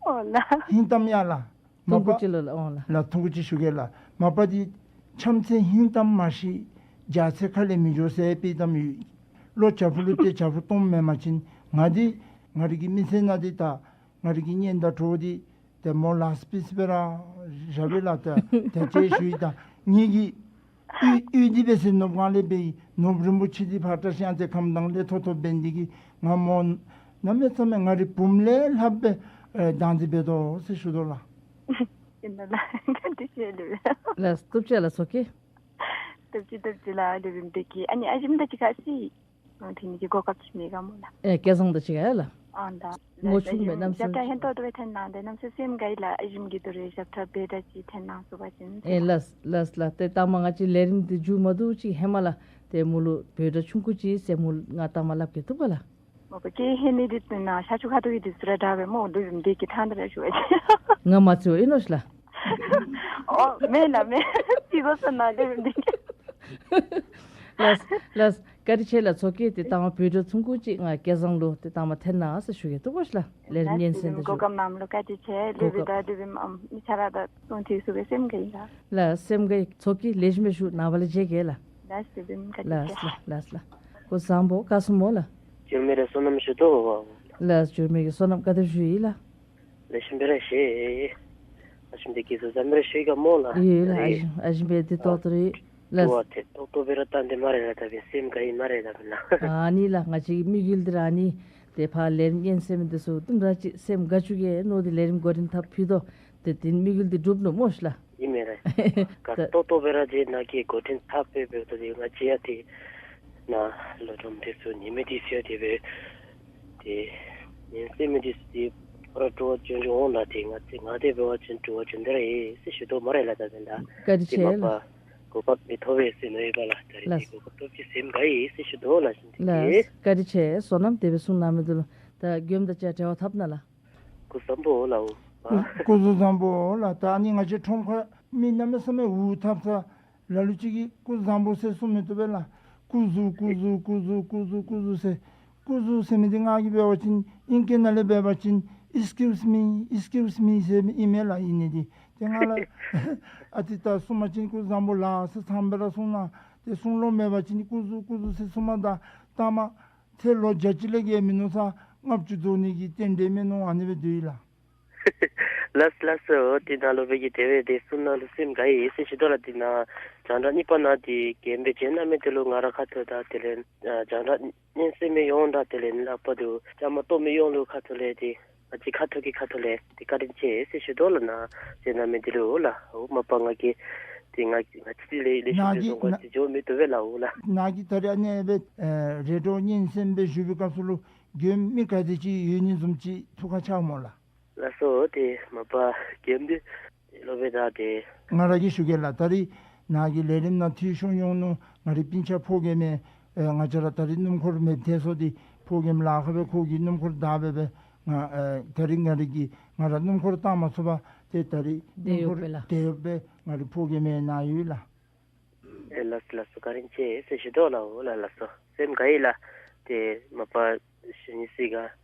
ཨོ་ལགས། ཧིང་གཏམ་ཡ་ལགས། མ་པ་ཐུང་ཀུ་ཅིག་ལུ་ལགས། ཨོ་ལགས། ལགས་ཐུང་ཀུ་ཅིག་ཞུ་གེ་ལགས། མ་པ་འདི་འཆམ་ཚེ་ཧིང་གཏམ་མ་ཤེས། རྒྱགས་ཚེ་ཁ་ལས་མི་འགྱོ་ཟེར་དཔྱེ་གཏམ་ཡོད། བློ་བྱ་ཕོ་ལུ་སྟེར་བྱ་ཕོ་སྟོངམ་མེད་པ་ཅིན་ང་འདི་ང་རའི་གི་མི་ཚེ་ནང་འདི་ད་ང་རའི་གི་གཉེན་དང་གྲོགས་འདི་ཏེ་མོ་ལཱསཊ་པིས་སྦེ་ར་བཞག་པས་ལགས། ཏེ་ཏེ་ཅིག་ཞུ་ཡི། ད་ངེ་གི་གཡུས་གཡུས་འདི་འབད་ཟེར་ནོར་བུ་སྒང་ལས་འབད་ཡི། ནོར་བུ་རིན་པོ་ཆེ་འདི་ཕར་བཀྲ་ཤིས་གཡང་རྩེ་ཁམས་དྭངས་ལས་ཐོབ་ཐོབ་འབད་ནི་འདི་གིས་ང་མོ་གནམ་མེད་ས་མེད་ང་རའི་བུམོ་ལས་ལྷགཔ་སྦེ་ཨེ་བདག་འཛིན་འབད་དོ་ཟེར་ཞུ་དོ་ལགས། ཨིན་ན་ལགས། བཀའ་དྲིན་ཆེ་ལགས། ལགས་ཐུགས་རྗེ་ཆེ་ལགས་ཚོགས་ཀྱི། ཐུགས་རྗེ་ཆེ་ལགས། ལུ་པའི་འདི་གིས་ཨ་ནི་ཨ་ཞིམ་དང་གཅིག་ཁར་ཅིག་ཨ་འཐོན་ནི་གི་གོ་སྐབས་ཅིག་མེད་ག་སྨོ་ལགས། ཨེ་སྐལ་བཟང་དང་གཅིག་ཁར་ཡ་ལགས། ཨ་ད་ངོ་ཆུང་མས་གནམ་མེད་ས་མེད། ཞབས་ཁྲ་ཧན་ཏོག་ཏོ་སྦེ་འཐེན་གནང་སྟེ་གནམ་མེད་ས་མེད་སེམས་དགའ་ཡི་ལགས། ཨ་ཞིམ་གྱི་དོ་རུང་ཞབས་ཁྲ་འབད་ད་ཅིག་འཐེན་གནང་ཚུགས་པ་ཅིན། ཨེ་ལགས་ལགས་ལགས། ཏེ་ད་མ་ང་བཅས་ལས་རིམ་འདི་མཇུག་མ་བསྡུ་ཅིག་ཧེ་མ་ལགས་ཏེ་མོ་ལུ་འབོད་སྒྲ་ཆུང་ཀུ་ཅིག་ཟེར་མོ་ང་ལྟ་མ་སླབ་གེ་བཏུབ་ག་ལགས། མ་པ་ཀེ་ཧེ་ནི་འདི་ན་ཤ་ཆུ་ཁ་ཐུག་གི་འདི་ཚུ་ར་དྲག་པས་སྨོ། ལུ་པའི་འདི་གིས་ཐང་ད་ར་ཞུ་བ་ཅིན། ང་མ་ཚེ་བ་ཨིན་ནོ་ཤ་ལགས། ཨོ་མེན་ལགས་མེན། ཅིག་གོ་སོང་ན་ལུ་པའི་འདི་གིས། ལགས་ལགས། བཀའ་དྲིན་ཆེ་ལགས། ཚོགས་ཀྱི་ཏེ་ད་མ་འབོད་སྒྲ་ཆུང་ཀུ་ཅིག་ང་སྐལ་བཟང་ལུ་ཏེ་ད་མ་འཐེན་གནང་ཟེར་ཞུ་གེ་བཏུབ་གོ་ཤ་ལགས། ལས་རིམ་སྙན་གསན་དང་གོ་སྐབས་གནངམ་ལུ་བཀའ་དྲིན་ཆེ། ལུ་པའི་ད་ལུ་པའི་ཨམ་མི་ཆ་ར་ད་གསུང་ཐོས་ཚུགས་པས་སེམས་དགའ་ཡི་ལགས། ལགས་སེམས་དགའ་ཡི། ཚོགས་ཀྱི་ལེགས་ཤོམ་སྦེ་བཞུགས། ནངས་པ་ལས་མཇལ་གེ་ལགས། ལགས་སོ་བཀའ་དྲིན་ལགས་ཆེ། ལགས་ལགས་ལགས། སྐུ་གཟུགས་བཟང་པོ་ག་སོང་སྨོ་ལགས། འགྱུར་མེད་ར་བསོད་ནམས་ཞུ་དོ། ལགས་འགྱུར་མེད་ཀྱིས་བསོད་ནམས་ག་དེ་ཞུ་ཡི་ལགས། ལེགས་ཤོམ་སྦེ་ར་བཞུགས། ཨ་ཞིམ་དེ་གིས་གཟུགས་བཟང་པོ་ར་བཞུགས་ག་སྨོ་ལགས། ཡོད་ལགས། ཨ་ཞིམ་ཨ་ཞིམ་སྦེ་དེ་ཏོག་ཏོ་རེ་ལགས། དུ་བ་ཏེ་ཏོག་ཏོ་སྦེ་ར་བཏང་སྟེ་སྨ་རེ་ལགས། ད་འབདན་སེམས་དགའ་ཡི་སྨ་རེ་ལགས་ན། ཨ་ནི་ལགས་ང་བཅས་ཀྱི་དམིགས་ཡུལ་འདི་ར་ཨ་ནི་ཏེ་ཕར་ལས་རིམ་སྙན་གསན་མི་འདི་ཚུ་དུམ་གྲ་ཅིག་སེམས་དགའ་བཅུག་གེ་མནོ་སྟེ་ལས་རིམ་འགོ་འདྲེན་འཐབ་ཕུལ་དོ། ཏེ་དེ་དམིགས་ཡུལ་འདི་འགྲུབ་ནུག་སྨོ་ཤ་ལགས། ཨིན་མས་ར། ག་ཏོག་ཏོ་སྦེ་ར་ཏེ་ནཱ་གིས་འགོ་འདྲེན་འཐབ་སྦེ་འབདཝ་ད་ཏེ་ང་བཅས་ཡང་ཏེ་ནཱ་ལོ་གྲངས་འདི་ཚུ་ཉན་མི་འདི་ཚུ་ཡང་དེ་སྦེ་ཏེ་ཉན་གསན་མི་འདི་ཚུ་ཏེ་ཕར་དྲི་བ་བྱུང་བྱུང་འོང་ལགས། ཏེ་ང་བཅས་ང་དེ་འབད་བ་ཅིན་དྲི་བ་བྱུང་དེ་ར་ཡོད་ཟེར་ཞུ་དོ་སྨ་རེ་ལགས། ད་འབདན་ད་བཀའ་དྲིན་ཏེ་ཆེ་མ་ལགས། པ་གོ་སྐབས་མི་ཐོབ་པས་ཟེར་མནོ་ཡོད་པ་ལགས། ད་རེས་ཏེ་ལགས། གོ་སྐབས་ཐོབ་ཅི། སེམས་དགའ་ཡི་ཟེར་ཞུ་དོ་ལགས། ལགས་བཀའ་དྲིན་ཆེ། བསོད་ནམས་དེ་སྦེ་གསུང་གནང་མི་འདི་ལུ། ད་མགྱོནམ་དང་བཅས་འབྲེལ་བ་འཐབ་གནང་ལགས། སྐུ་གཟུགས་བཟང་པོ་ལགས། སྐུ་སྐུ་གཟུགས་བཟང་པོ་ལགས། ད་ཨ་ནི་ང་བཅས་ཁྲོམ་ཁར་མི་གནམ་མེད་ས་མེད་འུ་ཐབས་ས་ལ་ལུ་ཅིག་གིས་སྐུ་གཟུགས་བཟང་པོ་ཟེར་གསུང་མི་བཏུབ་པས་ལགས། སྐུ་གཟུགས་སྐུ་གཟུགས་སྐུ་གཟུགས་སྐུ་གཟུགས་སྐུ་གཟུགས་ཟེར། སྐུ་གཟུགས་ཟེར་མི་འདི་ང་གིས་འབད་བ་ཅིན་ཨིང་སྐད་ནང་ལས་འབད་བ་ཅིན་Excuse me, excuse me ཟེར་མི་ཨིན་མས་ལགས། ཨིན་ནི་འདི་ཏེ་ང་ལགས་ཨ་ཙི་ད་གསུངམ་ཅིན་སྐུ་གཟུགས་བཟང་པོ་ལགས་ཟེར་ཚངམ་སྦེ་ར་གསུང་གནང་། ཏེ་གསུང་ལོང་མེད་པ་ཅིན་སྐུ་གཟུགས་སྐུ་གཟུགས་ཟེར་གསུངམ་ད་ད་མ་ཚེ་ལོ་བརྒྱ་ཅིག་ལས་བརྒལ་མིན་ནུག་ས། ལྔ་བཅུ་རྫོགས་ནི་གི་རྟེན་འབྲེལ་མེན་ནོ་ཨ་ནི་སྦེ་འདུག་ལགས། ལགས་ལགས་སོ། འདི་ནང་ལུ་སྦེ་གི་དེ་སྦེ་དེ་གསུང་ནང་ལུ་སེམས་དགའ་ཡི་ཟེར་ཞུ་དོ་ལགས། འདི་ནང་རྒྱང་བསྒྲགས་གཉིས་པ་ནང་འདི་རྒན་སྦེ་བྱོན་གནང་མི་འདི་ལུ་ང་ར་ཁ་ཐུག་དང་དེ་ལས་ཨ་རྒྱང་བསྒྲགས་སྙན་གསན་མི་ཡོངས་དང་དེ་ལས་ལྷག་པར་དུ་བཅའ་མར་གཏོགས་མི་ཡོངས་ལུ་ཁ་ཐུག་ལས་འདི་ང་བཅས་ཁ་ཐུག་གི་ཁ་ཐུག་ལས་འདི་བཀའ་དྲིན་ཆེ་ཟེར་ཞུ་དོ་ལགས། ནཱ་བྱོན་གནང་མི་འདི་ལུ་ལགས། འོ་མ་པ་ང་གིས་འདི་ང་ང་བཅས་ལས་ལས་ཞུ་ནཱ་གི་བཟུང་གོ་ནཱ་འདི་འགྱོ་མི་བཏུབ་པས་ལགས། འོ་ལགས། ནཱ་གི་ད་རེས་ཨ་ནི་སྦེ་ཨེ་རེ་དོགས་སྙན་གསན་སྦེ་ཞུ་བའི་སྐབས་སུ་ལུ་མགྱོནམ་མི་ག་དེ་ཅིག་ཡོད་ནི་བཟུམ་ཅིག་ཐུགས་ཁར་ཆགས་སྨོ་ལགས། ལགས་སོ། དེ་མ་པ་རྒན་འདི་སློབ་དཔོན་དང་དེ། ང་ར་གིས་ཞུ་གེ་ལགས། ད་རེས་ནཱ་གི་ལས་རིམ་ནང་འཐུས་ཤོར་འོང་མནོ། ང་རའི་སྤུན་ཆ་ཕོ་རྒནམ་ཨེ་ང་བཅས་ར་ད་རེས་སྣུམ་འཁོར་མེདཔ་ཐལ་སོང་སྟེ་ཕོ་རྒནམ་ལཱ་ཁག་སྦེ་ཁོ་གིས་སྣུམ་འཁོར་བདའ་སྦེ་སྦེ་ང་ཨེ་ད་རེས་ང་ར་གིས་ང་ར་སྣུམ་འཁོར་བཏང་མ་ཚུགས་པར་ཏེ་ད་རེས་སྣུམ་འཁོར་དེ་ཡོད་པས་ལགས། དེ་ཡོད་པས་ང་རའི་ཕོ་རྒནམ་ནཱ་ཡོད་ལགས། ཨེ་ལགས་སོ་ལགས་སོ། བཀའ་དྲིན་ཆེ་ཟེར་ཞུ་དོ་ལགས། འོ་ལགས་ལགས་སོ། སེམས་དགའ་ཡི་ལགས། དེ་མ་པ་ཞུ་ནི་ཟེར་ག་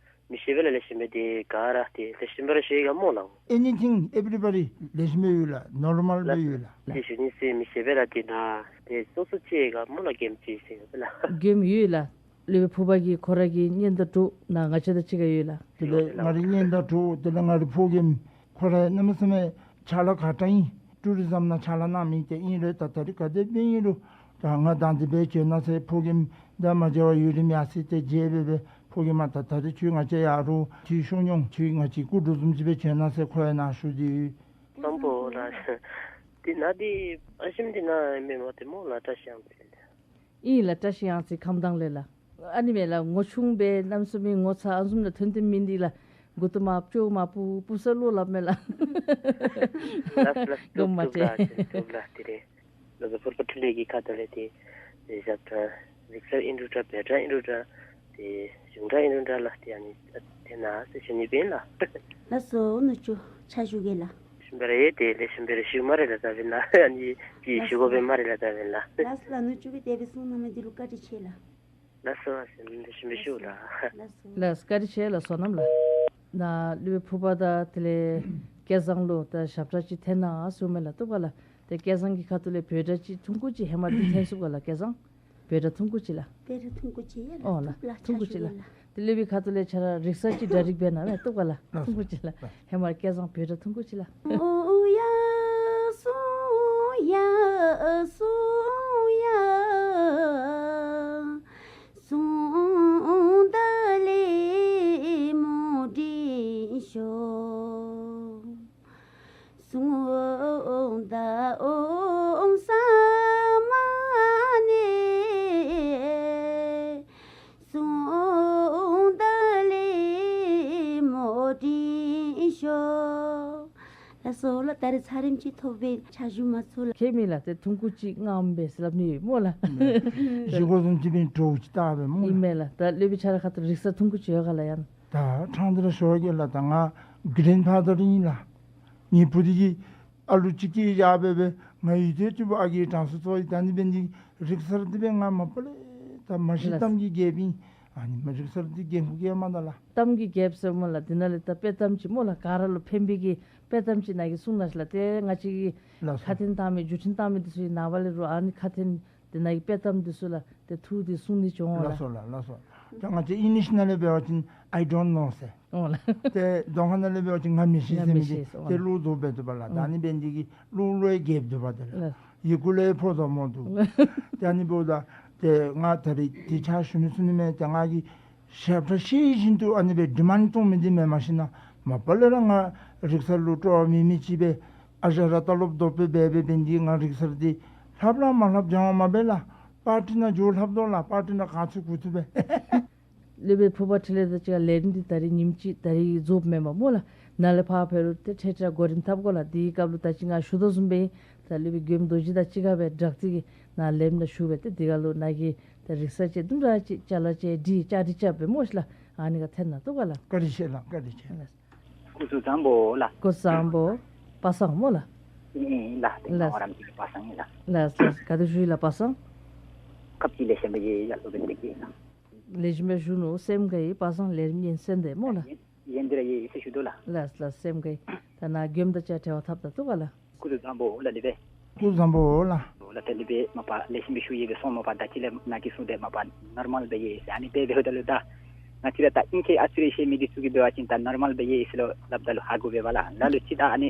མི་ཤེས་པས་ལགས། ལེགས་ཤོམ་སྦེ་དེ་ག་ར་དེ་ལེགས་ཤོམ་སྦེ་ར་ཞུ་ཡི་ག་སྨོ་ལགས། Anything, everybody ལེགས་ཤོམ་སྦེ་ཡོད་ལགས། ནོར་མཱལ་སྦེ་ཡོད་ལགས། དེ་ཞུ་ནི་ཟེར་མི་ཤེས་པས་ལགས། དེ་ནཱ་དེ་སོ་སོ་ཅིག་ག་སྨོ་ལགས། རྒནམ་ཅིག་ཟེར་ག་ལགས། རྒནམ་ཡོད་ལགས། སློབ་དཔོན་ཕུར་པ་གི་ཁོ་ར་གི་གཉེན་དང་གྲོགས་ནཱ་ང་བཅས་དང་གཅིག་ཁར་ཡོད་ལགས། དེ་ལས་ང་རའི་གཉེན་དང་གྲོགས་དེ་ལས་ང་རའི་ཕོ་རྒནམ་ཁོ་ར་གནམ་མེད་ས་མེད་ཕྱག་ལཱ་ག་དྲག་ཨིན། ཊུ་རི་ཛམ་ནང་ཕྱག་ལཱ་གནང་མི་དེ་ཨིན་རུང་ད་ད་རེས་ག་དེ་སྦེ་ཨིན་རུང་ད་ང་དང་འདི་སྦེ་བྱོན་གནང་ཟེར་ཕོ་རྒནམ་དང་མ་མཇལ་བར་ཡུན་རིངམོ་ཡར་སོ་ཡི། དེ་མཇལ་སྦེ་སྦེ་ཕོ་རྒནམ་ད་ད་རེས་ཁྱོད་ང་བཅས་ཡར་ལུ་འཐུས་ཤོར་འོང་། ཁྱོད་ང་བཅས་སྐུ་འདྲ་བཟུམ་ཅིག་སྦེ་བྱོན་གནང་ཟེར་ཁོ་ཡང་ནཱ་ཞུ་སྟེ་ཡོད། བཟང་པོ་ལགས། དེ་ནཱ་དེ་ཨ་ཞིམ་དེ་ནཱ་མེན་མས་ཏེ་སྨོ་ལགས། བཀྲ་ཤིས་གཡང་རྩེ། ཨིན་ལགས། བཀྲ་ཤིས་གཡང་རྩེ་ཁམས་དྭངས་ལས་ལགས། ཨ་ནི་མས་ལགས། ངོ་ཆུང་སྦེ་གནམ་མེད་ས་མེད་ངོ་ཚ་ཨ་བཟུམ་ལགས་ཐོན་ཐོནམ་མིན་འདི་ལགས། མགུ་ཏོ་མར་ཅོག་མར་སྤུབ་སྤུབ་ས་ལོ་སླབ་མས་ལགས། ལགས་ལགས། དགོངསམ་མ་ཁྲེལ། བཏུབ་ལགས། དེ་རེ་སློབ་དཔོན་ཕུར་པ་འཕྲིན་ལས་ཀྱི་ཁ་ཐུག་ལས་དེ་དེ་ཞབས་ཁྲ་རིག་གསར་ཨིན་རུང་འདྲ་བོད་སྒྲ་ཨིན་རུང་འདྲ་དེ་གཞུང་སྒྲ་ཨིན་རུང་འདྲ་ལགས། དེ་ཨ་ནི་དེ་ནཱ་ཟེར་ཞུ་ནི་སྦེ་ཨིན་ལགས། ལགས་སོ། ནུ་གཅུང་ཕྱག་ཞུ་གེ་ལགས། ཞུ་བ་རེ་དེ་ལེགས་ཤོམ་སྦེ་ར་ཞུ་སྨ་རེ་ལགས། ད་འབདན་ལགས་ཨ་ནི་ཅིག་ཞུ་དགོ་པས་སྨ་རེ་ལགས། ད་འབདན་ལགས། ལགས་ལགས། ནུ་གཅུང་གིས་དེ་སྦེ་གསུངས་གནང་མི་འདི་ལུ་བཀའ་དྲིན་ཆེ་ལགས། ལགས་སོ། ལགས་སོ། ལེགས་ཤོམ་སྦེ་ཞུ་ལགས། ལགས་སོ། ལགས་བཀའ་དྲིན་ཆེ་ལགས། བསོད་ནམས་ལགས། ནཱ་སློབ་དཔོན་ཕུར་པ་དང་དེ་ལས་སྐལ་བཟང་ལུ་ད་ཞབས་ཁྲ་ཅིག་འཐེན་གནང་ཟེར་མས་ལགས། བཏུབ་ག་ལགས། ཏེ་སྐལ་བཟང་གི་ཁ་ཐུག་ལས་བོད་སྒྲ་ཅིག་ཐུང་ཀུ་ཅིག་ཧེ་མ་འདི་འཐེན་ཚུགས་ག་ལགས་སྐལ་བཟང་། བོད་སྒྲ་ཐུང་ཀུ་ཅིག་ལགས། བོད་སྒྲ་ཐུང་ཀུ་ཅིག་ལགས། ཨོ་ལགས། བཏུབ་ལགས། ཐུང་ཀུ་ཅིག་ལགས། ཕྱག་ཞུ་གེ་ལགས། ཏེ་སློབ་དཔོན་ཁ་ཐུག་ལས་ཁྱོད་ར་རིག་གསར་ཅིག་སྒྲ་སྒྲིག་འབད་གནང་མས། བཏུབ་ག་ལགས། ཐུང་ཀུ་ཅིག་ལགས། ཧེ་མ་སྐལ་བཟང་བོད་སྒྲ་ཐུང་ཀུ་ཅིག་ལགས། ལགས་སོ་ལགས། ད་རེས་ཚར་རིམ་ཅིག་ཐོབ་པས། ཕྱག་ཞུ་མ་ཚུགས་ལགས། ཁྱད་མེད་ལགས། ཏེ་ཐུང་ཀུ་ཅིག་ངམ་སྦེ་ཟེར་སླབ་ནི་ཡོད་སྨོ་ལགས། ཞུ་དགོ་བཟུམ་ཅིག་འབད་འགྱོ་ཅི་ད་སྦེ་སྨོ་ལགས། ཨིན་མས་ལགས། ད་སློབ་དཔོན་ཁྱོད་ར་ཁ་ཐུག་རིག་གསར་ཐུང་ཀུ་ཅིག་ཡོད་ག་ལགས་ཡང་། ད་ཕྲང་སྟེ་ར་ཞུ་གེ་ལགས། ད་ང་གྷི་རེནཌ་ཕཱ་དར་ཨིན་ལགས། ངེའི་བུ་འདི་གིས་ཨ་ལུ་ཅིག་སྐྱེས་བཞག་སྦེ་སྦེ་ང་ཡུལ་དུས་ཅིག་ཕར་ཨ་རྒས་གྲངས་སུ་ཚུད་ཡི། ད་ཨ་ནི་འབད་ནི་འདི་གིས་རིག་གསར་འདི་སྦེ་ང་མ་པ་ལས་ད་མ་ཤེས། ལགས། གཏམ་གྱི་རྒྱལཔོ་ཨིན། ཨ་ནི་མ་རིག་གསར་འདི་རྒྱན་གོ་གེ་མ་ད་ལགས། གཏམ་གྱི་རྒྱལཔོ་ཟེར་སྨོ་ལགས། འདི་ནང་ལས་ད་དཔེ་གཏམ་ཅིག་སྨོ་ལགས། ག་ར་ལུ་ཕན་པའི་གི་དཔེ་གཏམ་ཅིག་ནཱ་གིས་གསུང་གནང་ཤིག་ལགས། ཏེ་ང་བཅས་ཀྱིས་ལགས་སོ། ཁ་འཕྲིན་བཏང་མི་བརྒྱུད་འཕྲིན་བཏང་མི་འདི་ཚུ་གི་ནངས་པ་ལས་རུང་ཨ་ནི་ཁ་འཕྲིན་འདི་ནང་གི་དཔེ་གཏམ་འདི་ཚུ་ལགས་ཏེ་ཐུགས་འདི་གསུང་ནི་བྱུང་ལགས། ལགས་སོ་ལགས། ལགས་སོ། ད་ང་བཅས་ཨིང་ལིཤ་ནང་ལས་འབད་བ་ཅིན་I don't know ཟེར། ཨོ་ལགས། ཏེ་རྫོང་ཁ་ནང་ལས་འབད་བ་ཅིན་ང་མི་ཤེས་ཟེར་མི་འདི་ང་མི་ཤེས་ཟེར། ཨོ་ལགས། ཏེ་ལུགས་ལྡོག་སྦེ་འདུག་པ་ལགས། ད་ཨ་ནི་འབད་ནི་འདི་གིས་ལུགས་ལུགས་ཡང་རྒྱསཔ་འདུག་པ་ད་ལགས། ལགས། ཡི་གུ་ལས་ཕོ་དོ་མོ་འདུག། ཏེ་ཨ་ནི་འབདཝ་ད་ཏེ་ང་ད་རེས་འདི་ཕྱག་ཞུ་ནི་ཚུགས་ནི་མས། ཏེ་ང་གིས་ཞབས་ཁྲ་ཤེས་བཞིན་དུ་ཨ་ནི་སྦེ་ཌི་མཱནཌ་གཏོང་མི་འདི་མེན། མ་གཞི་ནཱ་མ་པ་ལས་ར་ང་རིག་གསར་ལུ་སྤྲོ་བ་མེད་མི་ཅིག་སྦེ་ཨ་ཞང་ར་ལྟ་ལོག་དོག་པས་འབད་འབད་འབད་ནི་འདི་ང་རིག་གསར་འདི་ལྷབ་ལ་མ་ལྷབ་སྦྱང་བ་མ་འབད་ལགས། པར་ཊི་ནང་འགྱོ་ལྷབ་དོ་ལགས། པར་ཊི་ནང་ག་ཚུད་གུ་ཚུད་སྦེ། སློབ་དཔོན་ཕུར་པ་འཕྲིན་ལས་དང་གཅིག་ཁར་ལས་རིམ་འདི་ད་རིས་ཉིནམ་གཅིག་ད་རིས་རྫོགསཔ་མེན་པ་སྨོ་ལགས། ནཱ་ལས་ཕར་འབད་རུང་ཏེ་འཕྲལ་འཕྲལ་གོ་རིམ་འཐབ་དགོ་ལགས། དེའི་སྐབས་ལུ་ད་ཅི་ང་ཞུ་དོ་བཟུམ་སྦེ་ད་སློབ་དཔོན་མགྱོནམ་རྡོ་རྗེ་དང་གཅིག་ཁར་སྦེ་སྦྲགས་ཏེ་གིས་ནཱ་ལས་རིམ་ནང་ཞུགས་སྦེ་ཏེ་དེ་ཁར་ལུ་ནཱ་གིས་ད་རིག་གསར་ཅིག་དུམ་གྲ་ཅིག་ཅ་ལ་ཅིག་སྒྲིག་ཅ་སྒྲིག་རྐྱབ་སྦེ་སྨོ་ཤིག་ལགས། ཨ་ནི་ཁར་འཐེན་གནང་བཏུབ་ག་ལགས། བཀའ་དྲིན་ཆེ་ལགས། བཀའ་དྲིན་ཆེ། ལགས། སྐུ་གཟུགས་བཟང་པོ་ལགས། སྐུ་གཟུགས་བཟང་པོ། པ་སངས་སྨོ་ལགས། ཨིན་ལགས། ཏེ་ལགས། ང་ར་མི་པ་སངས་ཨིན་ལགས། ལགས་ལགས། ག་ཏེ་བཞུགས་ཡི་ལགས་པ་སངས། སྐབས་ཅིག་ལས་གཞན་པ་ཡང་ཡར་ལུ་སྦེ་འདི་གིས་ལགས། ལེགས་ཤོམ་སྦེ་བཞུགས་ནུག། སེམས་དགའ་ཡི། པ་སངས་ལས་རིམ་ཉན་གསན་ཏེ་སྨོ་ལགས། ཡོན་ཏན་ར་ཡོད་ཟེར་ཞུ་དོ་ལགས། ལགས་ལགས། སེམས་དགའ་ཡི། ད་ནཱ་མགྱོནམ་དང་གཅིག་ཁར་འཕྲད་པ་འཐབ་ད་བཏུབ་ག་ལགས། སྐུ་གཟུགས་བཟང་པོ་ལགས་སློབ་དཔོན། སྐུ་གཟུགས་བཟང་པོ་ལགས། ལགས་སློབ་དཔོན་མ་པ་ལེགས་ཤོམ་སྦེ་བཞུགས་ཡི་སྦེ་གསུངས། མ་པ་ད་ཅི་ལས་ནཱ་གིས་གསུངས་ཏེ་མ་པ་ནོར་མཱལ་སྦེ་ཡོད་ཟེར། ཨ་ནི་སྦེ་འབདཝ་ད་ལུ་ད་ ང་བཅས་ར་ད་ཨིང་སྐད་ཨ་ཙི་རེ་ཤེས་མི་འདི་ཚུ་གིས་འབད་བ་ཅིན་ད་ནོར་མཱལ་སྦེ་ཡོད་ཟེར་ལོ་སླབ་ད་ལུ་ཧ་གོ་བས་པ་ལགས། ལ་ལུ་ཅིག་ད་ཨ་ནི་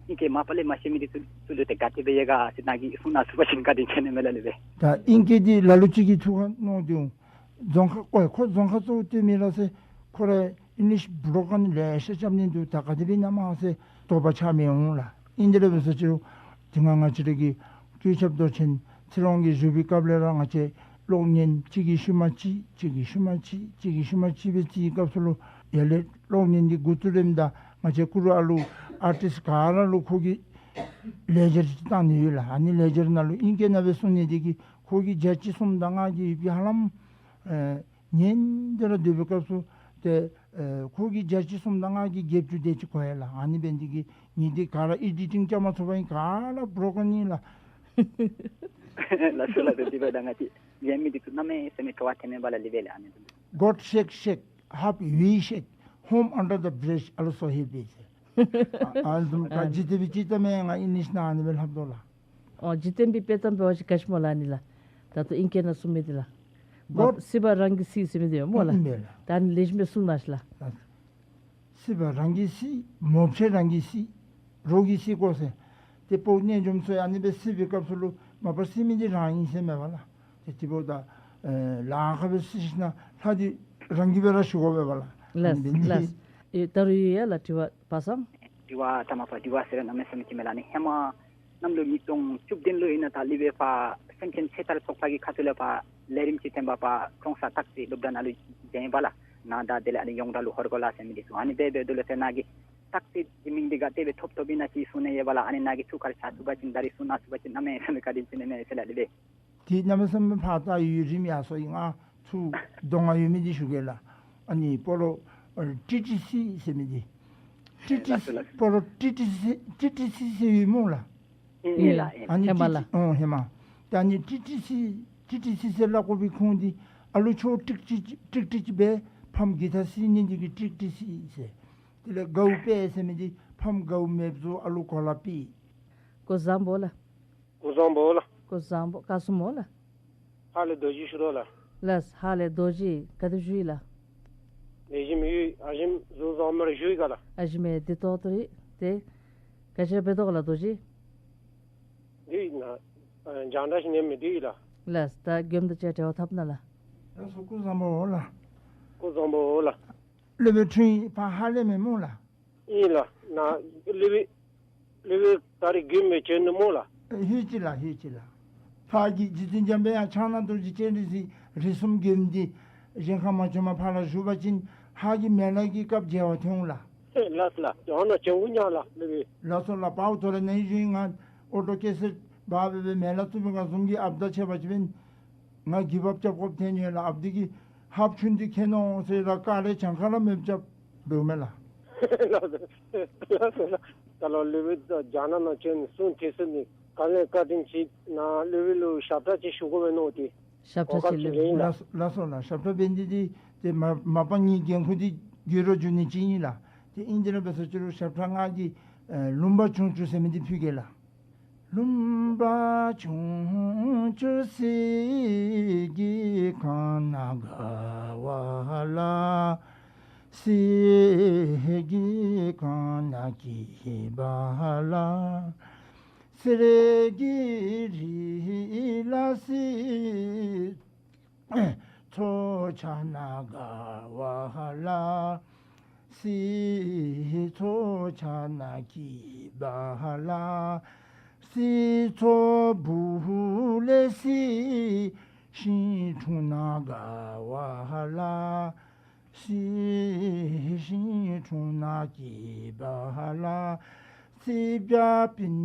ཨིང་སྐད་མ་པ་ལས་མ་ཤེས་མི་འདི་ཚུ་ཚུ་ལུ་ཏེ་ག་དེ་སྦེ་ཡོད་ག་ཟེར་ནཱ་གིས་གསུང་གནང་ཚུགས་པ་ཅིན་བཀའ་དྲིན་ཆེ་ནི་མས་ལགས་ལུ་སྦེ། ད་ཨིང་སྐད་འདི་ལ་ལུ་ཅིག་གིས་ཐུགས་ཁར་མནོ་སྟེ་འོང་། རྫོང་ཁ་ཨོ་ཁོ་རྫོང་ཁ་གཙོ་བོ་སྟོན་མི་ལགས་ཟེར་ཁོ་ར་ཨིང་ལིཤ་བྲོ་ཀཱན་ལེ་ཤ་རྐྱབ་ནི་འདུག། ད་ག་དེ་སྦེ་ཨིན་ན་མས་ཟེར་དོགས་པ་ཆགས་མི་འོང་ལགས། ཨིན་དེ་ར་འབད་ས་ཅིག་རུང་དེ་སྔ་ང་བཅས་ར་གི་དཀོན་མཆོག་མདོ་ཆེན་ཚེ་རིང་གིས་བཞུགས་པའི་སྐབས་ལས་ར་ང་བཅས་གློག་བརྙན་གཅིག་གི་ཤུལ་མ་གཅིག་གཅིག་གི་ཤུལ་མ་གཅིག་གཅིག་གི་ཤུལ་མ་གཅིག་སྦེ་བརྩིཝ་སྐབས་སུ་ལུ་ཡར་ལས་གློག་བརྙན་འདི་འགོ་བཙུགས་རནམ་ད་ང་བཅས་ཀུ་རུ་ཨ་ལུ་ཨར་ཊིསཊ་ག་ར་ལུ་ཁོ་གིས་ལེ་ཇར་ཅིག་བཏང་ནི་ཡོད་ལགས། ཨ་ནི་ལེ་ཇར་ནང་ལུ་ཨིང་སྐད་ནང་སྦེ་གསུང་ནི་འདི་གིས་ཁོ་གིས་བརྒྱ་ཆ་གསུམ་དང་ལྔ་གི་ཡོད་པའི་ཧ་ལམ་ཨེ་ཉན་ཏེ་ར་སྡོད་པའི་སྐབས་སུ་ཏེ་ཨེ་ཁོ་གིས་བརྒྱ་ཆ་གསུམ་དང་ལྔ་གི་བརྒྱད་ཅུ་དེ་ཅིག་གོ་ཡི་ལགས། ཨ་ནི་འབད་ནི་འདི་གིས་ངེའི་འདི་ག་ར་ཨེ་ཌི་ཊིང་རྐྱབ་མ་ཚུགས་པར་ཨིན། ག་ར་བྲོ་ཀཱན་ཨིན་ལགས། ལགས་སོ་ལགས་སོ། དེ་འབདཝ་ད་ང་བཅས་ཡོད་མི་འདི་ཚུ་གནམ་མེད་ས་མེད་སྤྲོ་བ་ཐོན་མས་པ་ལགས། ལེགས་པས་ལགས། ཨ་ནི་གོཌ་ཤེཀ་ཤེཀ་ཧཱབ་ཝི་ཤེཀ་ཧོམ་ཨན་ཌར་ཛ་བྲིཇ་ཨལ་སོ་ཧེ་བི་ཟེར། ཨ་ཨ་འཛོམས་ཨ་ཀ་འཇིག་རྟེན་པའི་སྤྱི་གཏམ་ཡང་ང་ཨིང་ལིཤ་ནང་ཨ་ནི་སྦེ་ལྷབ་དོ་ལགས། ཨོ་འཇིག་རྟེན་པའི་དཔེ་གཏམ་འབད་བ་ཅིན་ག་ཅི་སྨོ་ལགས་ཨ་ནི་ལགས། ད་ལྟོ་ཨིང་སྐད་ནང་གསུངས་མི་འདི་ལགས། མོ་སྲིད་པ་རང་གིས་སྲིད་ཟེར་མི་འདི་སྨོ་ལགས། ཨིན་པས་ལགས། ད་ཨ་ནི་ལེགས་ཤོམ་སྦེ་གསུང་གནང་ཤིག་ལགས། ལགས། སྲིད་པ་རང་གིས་སྲིད། མོ་ཕྱེད་རང་གིས་སྲིད། རོགས་ཀྱིས་སྲིད་དགོ་ཟེར། ཏེ་དཔའ་བོ་རྣལ་འབྱོརམ་ཚུ་ཡང་ཨ་ནི་སྦེ་སྲིད་པའི་སྐབས་སུ་ལུ་མ་པ་སྲིད་མི་འདི་རང་ཨིན་ཟེར་མས་པ་ལགས། ཏེ་དེ་འབདཝ་ད་ཨེ་ལཱ་ཁག་སྦེ་སྲིད་ཞིན་ན་ལྷ་འདི་རང་གིས་སྦེ་ར་ཞུ་དགོ་པས་པ་ལགས། ལགས་ཨ་ནི་འབད་ནི། ལགས། ཨེ་ད་རུང་ཡོད་ཡ་ལགས་དྲི་བ་པ་སངས། དྲི་བ་ཐ་མ་པ་དྲི་བ་ཟེར་ར་གནམ་མེད་ས་མེད་ཅིག་མས་ལགས། ཨ་ནི་ཧེ་མ་གནམ་ལོ་ཉིས་སྟོང་བཅུ་བདུན་ལུ་ཨིན་ན་ད་ལུ་སྦེ་ཕར་སེམས་ཅན་ཆེ་མཐོ་ཚོགས་པ་གི་ཁ་ཐུག་ལས་ཕར་ལས་རིམ་ཅིག་ཐོན་པ་ཕར་ཀྲོང་གསར་སྟག་རྩེ་གློག་བརྡ་ནང་ལུ་བྱོན་པ་ལགས། ནཱ་ད་དེ་ལས་ཨ་ནི་ཡོངས་གྲགས་ལུ་ཧོར་གོ་ལ་ཟེར་མི་འདི་ཚུ་ཨ་ནི་སྦེ་འབད་དོ་ལགས་ཟེར། ནཱ་གི་སྟག་རྩེ་གི་མིང་འདི་ག་དེ་སྦེ་ཐོབ་ཐོབ་ཨིན་ན་ཅིག་གསུང་ནི་ཡོད་པ་ལགས། ཨ་ནི་ནཱ་གིས་ཚུར་ག་ར་ཞུ་ཚུགས་པ་ཅིན་ད་རིས་གསུང་གནང་ཚུགས་པ་ཅིན་གནམ་མེད་ས་མེད་བཀའ་དྲིན་ཆེ་ནི་མས་ཟེར་ལགས། དེ་སྦེ། དེ་གནམ་མེད་ས་མེད་ཕར་ད་ཡུན་རིངམོ་ཡར་སོང་ཡི། ང་ཚུར་གདོང་ང་ཡོད་མི་འདི་ཞུ་གེ་ལགས། ཨ་ནི་སྤོ་ལོ་ཨ་ཊི་ཊི་སི་ཟེར་མི་འདི། ཊི་ཊི་སི། ལགས་སོ་ལགས། སྤོ་ལོ་ཊི་ཊི་སི་ཊི་ཊི་སི་ཟེར་ཡོད་སྨོ་ལགས། ཨིན་ཨིན་ལགས་ཨིན། ཨ་ནི་ཧེ་མ་ལགས། ཊི་ཊི་ཨོ་ཧེ་མ། ད་ཨ་ནི་ཊི་ཊི་སི་ཊི་ཊི་སི་ཟེར་སླབ་དགོ་པའི་ཁུངས་འདི་ཨ་ལུ་ཆོ་ཀྲིག་ཀྲི་ཀྲིག་ཀྲི་སྦེ་ཕམ་གི་ཐ་སི་ནི་འདི་གིས་ཀྲིག་ཀྲི་སི་ཟེར། དེ་ལས་གའུ་པེ་ཟེར་མི་འདི་ཕམ་གའུ་མེདཔ་བཟོ་ཨ་ལུ་གོ་ལ་པི། སྐུ་གཟུགས་བཟང་པོ་ལགས། སྐུ་གཟུགས་བཟང་པོ་ལགས། སྐུ་གཟུགས་བཟང་པོ། བཀའ་གསུང་སྨོ་ལགས། ཧ་ལས་རྡོ་རྗེ་ཞུ་རོགས་ལགས། ལགས། ཧ་ལས་རྡོ་རྗེ་ག་དེ་བཞུགས་ཡི་ལགས། ལེགས་ཤོམ་ཡོད། ཨ་ཞེམོ་གཟུགས་བཟང་པོ་ར་བཞུགས་ཡི་ག་ལགས། ཨ་ཞེམོ་བདེ་ཏོག་ཏོ་རེ། ཏེ་ག་ཅི་འབད་དོ་ག་ལགས་རྡོ་རྗེ། འདི་ནཱ་ཨ་རྒྱང་བསྒྲགས་ཅིག་ཉན་མི་འདི་ལགས། ལགས། ད་མགྱོནམ་དང་གཅིག་ཁར་འབྲེལ་བ་འཐབ་གནང་ལགས། ལགས་སོ། སྐུ་གཟུགས་བཟང་པོ་ལགས། སྐུ་གཟུགས་བཟང་པོ་ལགས། སློབ་དཔོན་འཁྲུངས་ཡུལ་ཕར་ཧ་ལས་མས་སྨོ་ལགས། ཨིན་ལགས། ནཱ་སློབ་དཔོན་སློབ་དཔོན་ད་རིས་མགྱོནམ་སྦེ་བྱོན་ནུག་སྨོ་ལགས། ཨེ་ལྷོད་ཅི་ལགས་ལྷོད་ཅི་ལགས། ཕར་གྱི་རྗེ་བཙུན་འཇམ་དཔལ་དབྱངས་ཕྱག་ན་རྡོ་རྗེ་སྤྱན་རས་གཟིགས་རིགས་གསུམ་མགྱོནམ་འདི་གཞན་ཁར་མ་བྱོན་པར་ཕར་ལུ་བཞུགས་པ་ཅིན་ཧཱ་གི་མེ་ལ་གི་སྐབས་མཇལ་བར་འཐོན་འོང་ལགས། ལགས་ལགས། ཨ་ནཱ་བྱོན་འོང་ཉག་ལགས་སློབ་དཔོན། ལགས་སོ་ལགས། པའོ་ཐོ་རེ་ནཱ་ཡི་ཞུ་ཡི། ང་ཨོ་ཊོ་ཀེ་སེཊ་འབག་སྦེ་སྦེ་མེ་ལ་བཙུགས་པའི་སྒང་བཟུམ་གྱི་ཨཔ་དང་ཕྱད་པ་ཅིན་ང་གིབ་ཨཔ་རྐྱབ་དགོཔ་ཐོན་ཡི་ལགས། ཨཔ་འདི་གིས་ཧཱཔ་ཆུང་འདི་ཁྱེར་ནི་འོང་ཟེར་ར་ཀ་རེ་གྱངས་ཁ་ར་མེདཔ་རྐྱབ་འབདཝ་མས་ལགས། ལགས་སོ་ལགས། ད་ལོག་སློབ་དཔོན་རྒྱ་ནག་ནང་བྱོན་གསུང་ཐོས་ས་ནི་ག་ལས་བཀའ་དྲིན་ཆེ། ནཱ་སློབ་དཔོན་ལུ་ཞབས་ཁྲ་ཅིག་ཞུ་དགོ་པས་མནོ་སྟེ། ཞབས་ཁྲ་ཅིག་ལགས། ལགས་སོ་ལགས། ཞབས་ཁྲ་འབད་ནི་འདི་ཏེ་མ་མ་པ་ངེའི་འགན་ཁུར་འདི་འགྱོ་ར་འགྱོ་ནི་ཅིག་ཨིན་ལགས། ཏེ་ཨིན་དེ་ར་འབད་ས་ཅིག་རུང་ཞབས་ཁྲ་ང་གིས་ཨེ་ལུང་པ་ཆུང་ཆུང་ཟེར་མི་འདི་ཕུལ་གེ་ལགས། ལུང་པ་ཆུང་ཆུང་གསེར་གྱི་ཁང་ནང་དགའ་བ་ལ། གསེར་གྱི་ཁང་ནང་སྐྱིད་པ་ལ། གསེར་གྱི་རི་ལ་གསེར་མཚོ་ཆགས་ནང་དགའ་བ་ལ། གསེར་མཚོ་ཆགས་ནང་སྐྱིད་པ་ལ། གསེར་མཚོ་སྦུག་ལས་གསེར་ཤིང་འཁྲུངས་ནང་དགའ་བ་ལ། གསེར་ཤིང་འཁྲུངས་ནང་སྐྱིད་པ་ལ། གསེར་བྱ་སྤུན་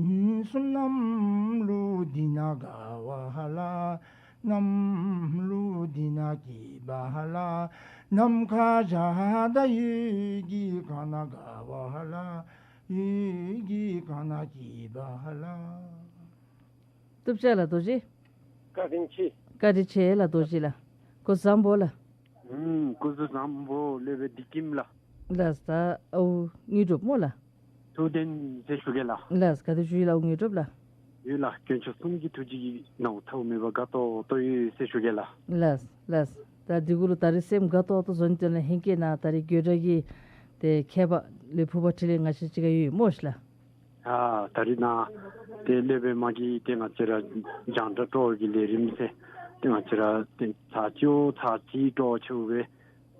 གསུམ་གནམ་ལུ་ལྡིར་ནང་དགའ་བ་ལ། གནམ་ལུ་ལྡིར་ནང་སྐྱིད་པ་ལ། ནམ་མཁའ་འཇའ་དང་འོད་ཀྱིས་གང་ནང་དགའ་བ་ལ། འོད་ཀྱིས་གང་ནང་སྐྱིད་པ་ལ། བཏུབ་ཅི་ལགས་རྡོ་རྗེ། བཀའ་དྲིན་ཆེ། བཀའ་དྲིན་ཆེ་ལགས་རྡོ་རྗེ་ལགས། སྐུ་གཟུགས་བཟང་པོ་ལགས། ཨུམ་སྐུ་གཟུགས་བཟང་པོ་སློབ་དཔོན་བདེ་སྐྱིད་ལགས། ལགས། ད་ཨའུ་དངོས་གྲུབ་སྨོ་ལགས། ཐུབ་བསྟན་ཟེར་ཞུ་གེ་ལགས། ལགས། ག་དེ་བཞུགས་ཡི་ལགས་ཨའུ་དངོས་གྲུབ་ལགས། ཡོད་ལགས། དཀོན་མཆོག་གསུམ་གྱི་ཐུགས་རྗེ་གིས་ནཝ་ཐབས་མེད་པར་དགའ་ཏོག་ཏོ་ཡོད་ཟེར་ཞུ་གེ་ལགས། ལགས་ལགས། ད་འདི་གུ་ལུ་ད་རིས་སེམས་དགའ་ཏོག་ཏོ་བཟོ་ནི་དོན་ལས་ཧེང་སྐལ་ནཱ་ད་རིས་དགོད་བྲ་གི་ཏེ་མཁས་པ་སློབ་དཔོན་ཕུབ་པ་འཕྲིན་ལས་ང་བཅས་གཅིག་ཁར་ཡོད་སྨོ་ཤིག་ལགས། ཨ་ད་རིས་ནཱ་ཏེ་སློབ་དཔོན་མ་གིས་ཏེ་ང་བཅས་ར་རྒྱང་བསྒྲགས་སྤྲོ་བ་གི་ལས་རིམ་ཟེར་ཏེ་ང་བཅས་ར་ཏེ་ཚར་གཅིག་ཚར་གཅིག་སྤྲོ་བ་ཆེཝ་སྦེ་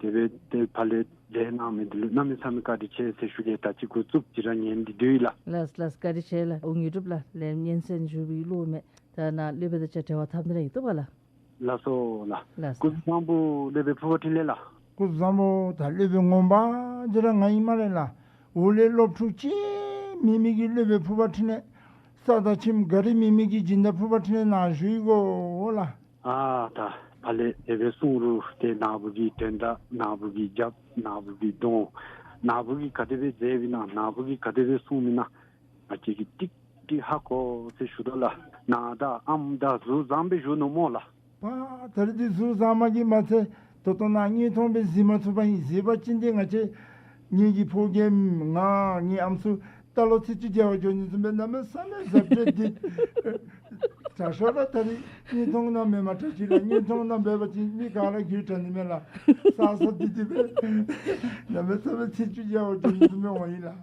དེ་སྦེ་ཏེ་ཕར་ལས་ལས་གནང་མི་འདི་ལུ་གནམ་མེད་ས་མེད་བཀའ་དྲིན་ཆེ་ཟེར་ཞུ་སྟེ་ད་ཅི་འགོ་བཙུགས་ཅི་ར་ཉན་ཏེ་སྡོད་ཡི་ལགས། ལགས་ལགས། བཀའ་དྲིན་ཆེ་ལགས། ཨོ་ངེས་སྒྲུབ་ལགས། ལས་སྙན་གསན་ཞུ་བའི་བློ་མེད། ད་ནཱ་སློབ་དཔོན་དང་གཅིག་ཁར་འབྲེལ་བ་འཐབ་ནི་ར་ཡོད་བཏུབ་པ་ལགས། ལགས་སོ་ལགས། ལགས་སོ། སྐུ་གཟུགས་བཟང་པོ་སློབ་དཔོན་ཕུབ་པ་འཕྲིན་ལས་ལགས། སྐུ་གཟུགས་བཟང་པོ། ད་སློབ་དཔོན་ངོ་མ་འདི་ར་ང་ཨིན་སྨ་རེ་ལགས། འོག་ལས་སློབ་ཕྲུག་གཅིག་མེད་མི་གི་སློབ་དཔོན་ཕུབ་པ་འཕྲིན་ལས། ས་དང་ཁྱིམ་ག་ར་མེད་མི་གི་སྦྱིན་བདག་ཕུབ་པ་འཕྲིན་ལས་ནཱ་བཞུགས་ཡི་གོ་ལགས། ཨ་ད་ཕར་ལས་དེ་སྦེ་གསུང་རུང་ཏེ་ནཱ་བུ་གིས་དོན་དག་ནཱ་བུ་གིས་རྒྱབ་ནཱ་བུ་གིས་གདོང་ནཱ་བུ་གིས་ག་དེ་སྦེ་མཛད་པས་ན་ནཱ་བུ་གིས་ག་དེ་སྦེ་གསུངས་མི་ན་ང་བཅས་ཀྱིས་ཏིག་ཏིག་ཧ་གོ་ཟེར་ཞུ་དོ་ལགས། ནཱ་དང་ཨམ་དང་གཟུགས་བཟང་པོ་བཞུགས་ནུག་སྨོ་ལགས། པ་ད་རིས་འདི་གཟུགས་བཟང་མ་གིས་མ་ཚད་ད་ལྟོ་ནཱ་བརྙན་ཐུང་སྦེ་གཟིགས་མ་ཚུགས་པ་ཨིན། གཟིགས་པ་ཅིན་ཏེ་ང་བཅས་ངེ་གི་ཕོ་རྒནམ་ང་ངེའི་ཨམ་སྲུ་རྟ་ལོག་ཚེས་བཅུ་མཇལ་བར་འགྱོ་ནི་བཟུམ་སྦེ་གནམ་མེད་ས་མེད་གཟབ་སྤྲོས་འདི། དྲག་ཤོས་ར་ད་རིས་བརྙན་ཐུང་ནང་མེནམ་དྲག་ཅི་ལགས། བརྙན་ཐུང་ནང་འབད་བ་ཅིན་མི་ག་ར་གུ་དྲག་ནི་མས་ལགས། ས་ས་འདི་འདི་སྦེ་གནམ་མེད་ས་མེད་ཚེས་བཅུ་མཇལ་བར་འགྱོ་ནི་བཟུམ་སྦེ་འོང་ཡི་ལགས།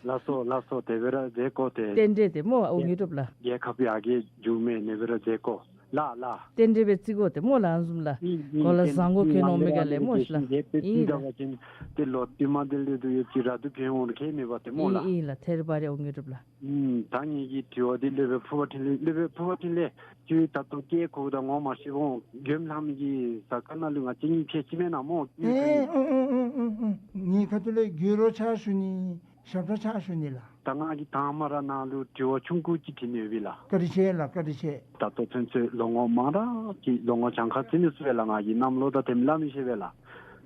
ལགས་སོ་ལགས་སོ། དེ་སྦེ་ར་མཛད་དགོ་ཏེ། རྟེན་འབྲེལ་ཏེ་སྨོ་ཨོ་ངེས་སྒྲུབ་ལགས། རྒྱལ་ཁབ་ཡར་རྒྱས་འགྱོ་མི་ཨ་ནི་སྦེ་ར་མཛད་དགོ་ལགས་ལགས། རྟེན་འབྲེལ་སྦེ་བརྩི་དགོ་ཏེ་སྨོ་ལགས་ཨ་ནི་བཟུམ་ལགས། ཨིན་གོ་ལ་ཨིན་བཟང་གོ་ཨིན་གྱོན་འོང་མི་ག་ལས་སྨོ་ཤིག་ལགས། ཨིན་ལགས། ཏེ་ལོ་རྟིང་མ་དེ་ལས་དུ་ཡོད་ཅི་ར་དུ་གྱོན་འོང་ཁྱད་མེད་པ་ཏེ་སྨོ་ལགས། ཨིན་ལགས། ཐད་རི་བ་རི་ཨོ་ངེས་སྒྲུབ་ལགས། ཨུམ་ད་ངེ་གི་དྲི་བ་འདི་སློབ་དཔོན་ཕུབ་པ་འཕྲིན་ལས་སློབ་དཔོན་ཕུབ་པ་འཕྲིན་ལས་ཁྱོད་ད་ལྟོ་སྐད་གོཝ་ད་ངོ་མ་ཤེས་འོང་། མགྱོནམ་ལྷང་མི་གི་ས་ཁ་ནང་ལུ་ང་བཅས་གཉིས་ཕྱད་ཅི་མེན་ན་སྨོ། ཨེ་ཨུང་ཨུང་ཨུང་ཨུང་། ངེའི་ཁ་ཐུག་ལས་དགོད་བྲ་ཆ་ཞུ་ནི་ཞབས་ཁྲ་ཆ་ཞུ་ནི་ལགས། ད་ང་གིས་དང་མ་ར་ནཱ་ལུ་དྲི་བ་ཆུང་ཀུ་ཅིག་དྲི་ནི་ཡོད་པས་ལགས། བཀའ་དྲིན་ཆེ་ལགས། བཀའ་དྲིན་ཆེ། ད་ལྟོ་ཚུན་ཚོད་ལོ་ངོ་མང་རབས་ཅིག་ལོ་ངོ་གྱངས་ཁ་བརྩི་མི་ཚུགས་པས་ལགས། ང་གིས་གནམ་ལོ་དང་དེམ་སླབ་མི་ཤེས་པས་ལགས།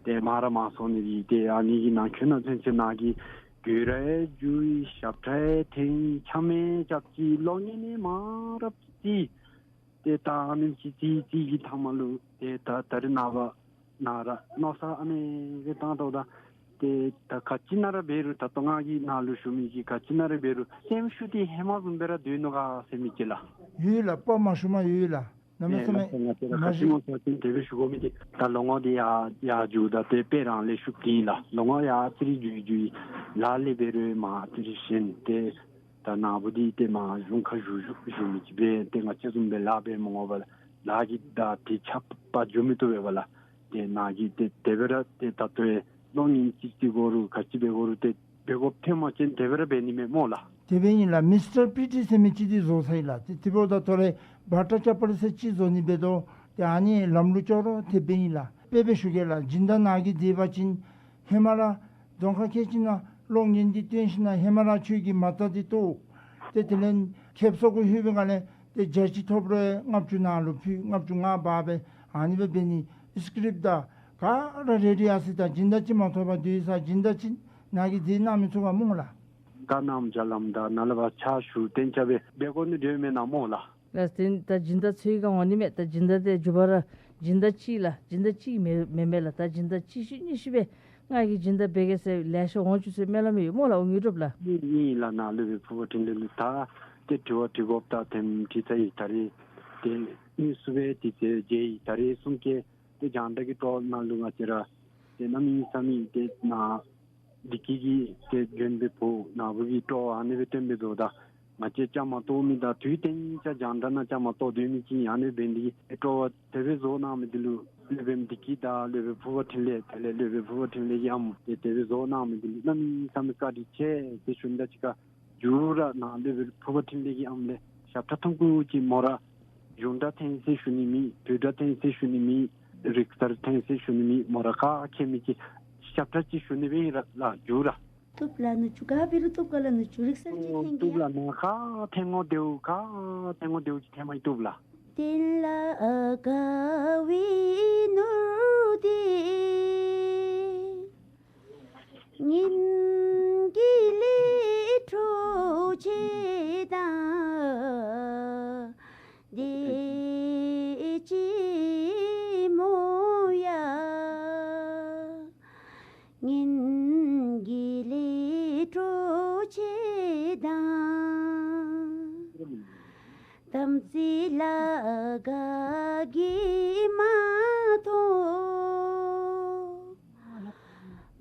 ཏེ་མང་ར་མང་སོང་ནི་འདི་ཏེ་ཨ་ནི་གི་ནང་འཁོད་ནང་ཚུན་ཚོད་ནཱ་གིས་དགོད་བྲ་ཡང་བསྒྱུར་ཡི། ཞབས་ཁྲ་ཡང་འཐེན་ཡི། འཆམ་ཡང་རྐྱབ་ཅི། གློག་བརྙན་ཡང་མང་རབས་ཅིག་བརྩི། ཏེ་ད་ཨ་ནེམ་ཅིག་བརྩི་བརྩི་གི་མཐའ་མ་ལུ་ཏེ་ད་ད་རིས་ནངས་པ་ནཱ་ར་མནོ་བསམ་ཨ་ནི་སྦེ་བཏང་དོ་ད། ཏེ་ད་ག་ཅི་ནང་ར་འབད་རུང་ད་ལྟོ་ང་གིས་ནཱ་ལུ་ཞུ་མི་གི་ག་ཅི་ནང་ར་འབད་རུང་སེམས་ཤུགས་འདི་ཧེ་མ་བཟུམ་སྦེ་ར་སྡོད་ནུག་ག་ཟེར་མི་ཅིག་ལགས། ཡོད་ལགས། དཔའ་མ་ཤུམ་ཡོད་ལགས། གནམ་མེད་ས་མེད་ལགས་སོ། ང་བཅས་ར་མ་ག་ཅི་ཤུམ་སྨོ་ཟེར་བ་ཅིན་དེ་སྦེ་ཞུ་དགོ་མི་འདི་ད་ལོ་ངོ་འདི་ཡར་ཡར་འགྱོཝ་ད་ཏེ་དཔེ་རང་ལས་ཤུགས་ལྡན་ལགས། ལོ་ངོ་ཡར་ཅི་རིགས་འགྱོ་འགྱོ་ལགས་ལས་འབད་རུང་མར་ཅི་རིགས་ཞན་ཏེ། ད་ནཱ་བུ་འདི་ཏེ་མར་གཞུང་ཁར་བཞུགས་བཞུགས་བཞུགས་མི་ཅིག་འབད་ཏེ་ང་བཅས་བཟུམ་སྦེ་ལཱ་འབད་མ་དགོ་པར་ལཱ་གིས་ད་ཏེ་ཆ་པ་འགྱོ་མི་བཏུབ་པས་ལགས། ཏེ་ནཱ་གིས་ཏེ་དེ་སྦེ་ར་ཏེ་ད་ལྟོ་ཡང་གློག་བརྙན་ཅིག་བརྩི་དགོ་རུང་ག་ཅི་འབད་དགོ་རུང་ཏེ་འབད་དགོཔ་ཐོན་པ་ཅིན་དེ་སྦེ་ར་འབད་ནི་མས་སྨོ་ལགས། དེ་སྦེ་ཨིན་ལགས། མིས་ཊར་པི་ཊི་ཟེར་མི་ཅིག་འདི་བཟོ་ཚར་ཡི་ལགས། ཏེ་དེ་འབདཝ་ད་ད་ལྟོ་རེ་བ་ཊ་ཅ་པར་ཟེར་ཅིག་བཟོ་ནི་འབད་དོ། ཏེ་ཨ་ནི་ལམ་ལུགས་ཅོག་ར་དེ་སྦེ་ཨིན་ལགས། དཔེ་སྦེ་ཞུ་གེ་ལགས། སྦྱིན་བདག་ནཱ་གིས་མཛད་པ་ཅིན་ཧེ་མ་ར་གདོང་ཁར་འཁྱིད་ཞིན་ན་གློག་བརྙན་འདི་སྟོན་ཞིན་ན་ཧེ་མ་ར་ཁྱོད་ཀྱིས་མ་རྩ་འདི་གཏོར། ཏེ་དེ་ལས་ཁེབ་སང་ཁོ་ལྷོད་པའི་སྒང་ལས་ཏེ་བརྒྱ་གཅིག་ཐོབ་རུང་ལྔ་བཅུ་ནཱ་ལུ་ཕུལ། ལྔ་བཅུ་ང་འབག་སྦེ་ཨ་ནི་སྦེ་འབད་ནི་སི་ཀྲིཔ་དང་ག་ར་རེ་ཌི་ཡར་སོ་ཡི། ད་སྦྱིན་བདག་ཅིག་མ་ཐོབ་པར་སྡོད་ས་སྦྱིན་བདག་ཅིག་ནཱ་གིས་མཛད་གནང་མི་ཚུགས་ག་སྨོ་ལགས། ག་ནམ་རྒྱ་ལམ་དང་ནཱ་ལས་ཕར་ཕྱག་ཞུ་གཏན་འཁྱགས་སྦེ་འབད་དགོ་ནི་འདྲཝ་མེན་ན་སྨོ་ལགས། ལགས་ཏེ་ད་སྦྱིན་བདག་འཚོལ་ག་འོང་ནི་མས། ད་སྦྱིན་བདག་འདི་མཇུག་པ་ར་སྦྱིན་བདག་གཅིག་ལགས། སྦྱིན་བདག་གཅིག་མེན་མེན་མས་ལགས། ད་སྦྱིན་བདག་གཅིག་ཤུལ་གཉིས་ཤུལ་སྦེ་ང་གིས་སྦྱིན་བདག་འབད་གེ་ཟེར་ལེ་ཤ་འོང་བཅུག་ཟེར་སྨོན་ལམ་ཡོད་སྨོ་ལགས། ཨོ་ངེས་སྒྲུབ་ལགས། ཨིན་ཨིན་ལགས། ནཱ་སློབ་དཔོན་ཕུབ་པ་འཕྲིན་ལས་ལུ་ད་ཏེ་དྲི་བ་དྲི་དགོཔ་དང་དེམ་དྲི་ཚར་ཡི། ད་རེས་ཏེ་དངོས་སུ་སྦེ་དྲི་ཚར་ཡི། ད་རེས་གསུང་སྐད་ཏེ་རྒྱང་བསྒྲགས་ཀྱི་ཐོག་ནང་ལུ་ང་བཅས་ར་ཏེ་གནམ་མེད་ས་མེད་ཏེ་ནཱ་བདེ་སྐྱིད་ཀྱི་ཏེ་མགྱོནམ་སྦེ་འབོ་ནཱ་བུ་གི་སྤྲོ་བ་ཨ་ནི་སྦེ་སྟོན་སྦེ་འབདཝ་ད་ང་བཅས་བཅའ་མར་གཏོགས་མི་དང་དུས་གཏན་ཅ་རྒྱང་བསྒྲགས་ནང་བཅའ་མར་གཏོགས་སྡོད་མི་ཅིག་ཨིན། ཨ་ནི་འབད་ནི་འདི་གིས་སྤྲོ་བ་དེ་སྦེ་བཟོ་གནང་མི་འདི་ལུ་སློབ་དཔོན་བདེ་སྐྱིད་དང་སློབ་དཔོན་ཕུབ་པ་འཕྲིན་ལས་དེ་ལས་སློབ་དཔོན་ཕུབ་པ་འཕྲིན་ལས་ཀྱི་ཨམ་ཏེ་དེ་སྦེ་བཟོ་གནང་མི་འདི་ལུ་གནམ་མེད་ས་མེད་བཀའ་དྲིན་ཆེ་ཟེར་ཞུ་ནི་དང་གཅིག་ཁར་མཇུག་ར་ནཱ་སློབ་དཔོན་ཕུབ་པ་འཕྲིན་ལས་ཀྱི་ཨམ་ལས་ཞབས་ཁྲ་ཐུང་ཀུ་ཅིག་མོ་ར་གཞུང་སྒྲ་འཐེན་ཟེར་ཞུ་ནི་མེད། བོད་སྒྲ་འཐེན་ཟེར་ཞུ་ནི་མེད། རིག་གསར་འཐེན་ཟེར་ཞུ་ནི་མེད། མོ་ར་ཁག་ཆེ་མི་ཅིག་ཞབས་ཁྲ་ཅིག་ཞུ་ནི་སྦེ་ཨིན་ར་ལགས། མཇུག་ར། བཏུབ་ལགས། ནུ་གཅུང་ག་འབད་རུང་བཏུབ་ག་ལགས། ནུ་གཅུང་རིག་གསར་ཅིག་འཐེན་གེ་ཡ། བཏུབ་ལགས། ནཱ་ཁག་འཐེན་དགོ་དེའུ་ཁག་འཐེན་དགོ་དེའུ་ཅིག་འཐེན་མ་ཡི། བཏུབ་ལགས།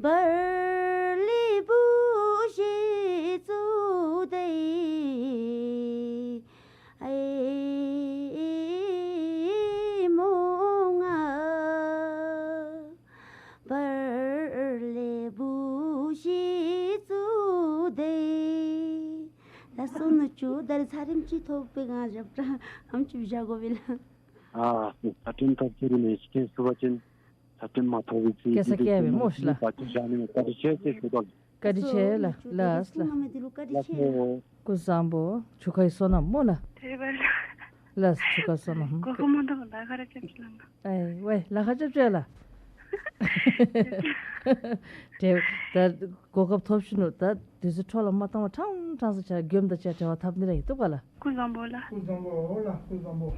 པར་ལས་བུ་གཞི་བཙུགས་ཏེ། ཨེ་མོ་ང་པར་ལས་བུ་གཞི་བཙུགས་ཏེ། ལགས་སོ་ནུ་གཅུང་། ད་རེས་ཚར་རིམ་ཅིག་ཐོབ་པའི་ང་རབ་ཏ་ཨམ་ཅིག་བཞག་དགོ་པས་ལགས། ཨ་ཚར་རིམ་ཐོབ་ཚར་རིམ་ཨེ་ཤེས་ཏེ་སུ་བ་ཅིན་ཚར་རིམ་མ་ཐོབ་པའི་ཚེ་སྐད་ཆ་སྐད་པའི་མོ་ཤི་ལགས། བཀའ་དྲིན་ཆེ་ཟེར་ཞུ་དོ། བཀའ་དྲིན་ཆེ་ལགས། ལགས་ལགས། ལགས་སོ། སྐུ་གཟུགས་བཟང་པོ། ཆུ་ཁའི་བསོད་ནམས་མོ་ལགས། ལགས་ཆུ་ཁའི་བསོད་ནམས། གོ་ཁ་མ་འདུག་ལགས། ཁ་ར་ཅབ་ཅིག་ལགས། ཨེ་ཝེ་ལགས་ཁ་ཅབ་ཅིག་ལགས། དེ་ད་གོ་སྐབས་ཐོབ་ཤི་ནུག། ད་དུས་ཚོད་འཕྲོ་བརླག་མ་བཏང་བར་ཕྲང་ཕྲང་ས་ཆ་མགྱོནམ་དང་བཅས་འབྲེལ་བ་འཐབ་ནི་ར་ཡི་བཏུབ་ག་ལགས། སྐུ་གཟུགས་བཟང་པོ་ལགས། སྐུ་གཟུགས་བཟང་པོ།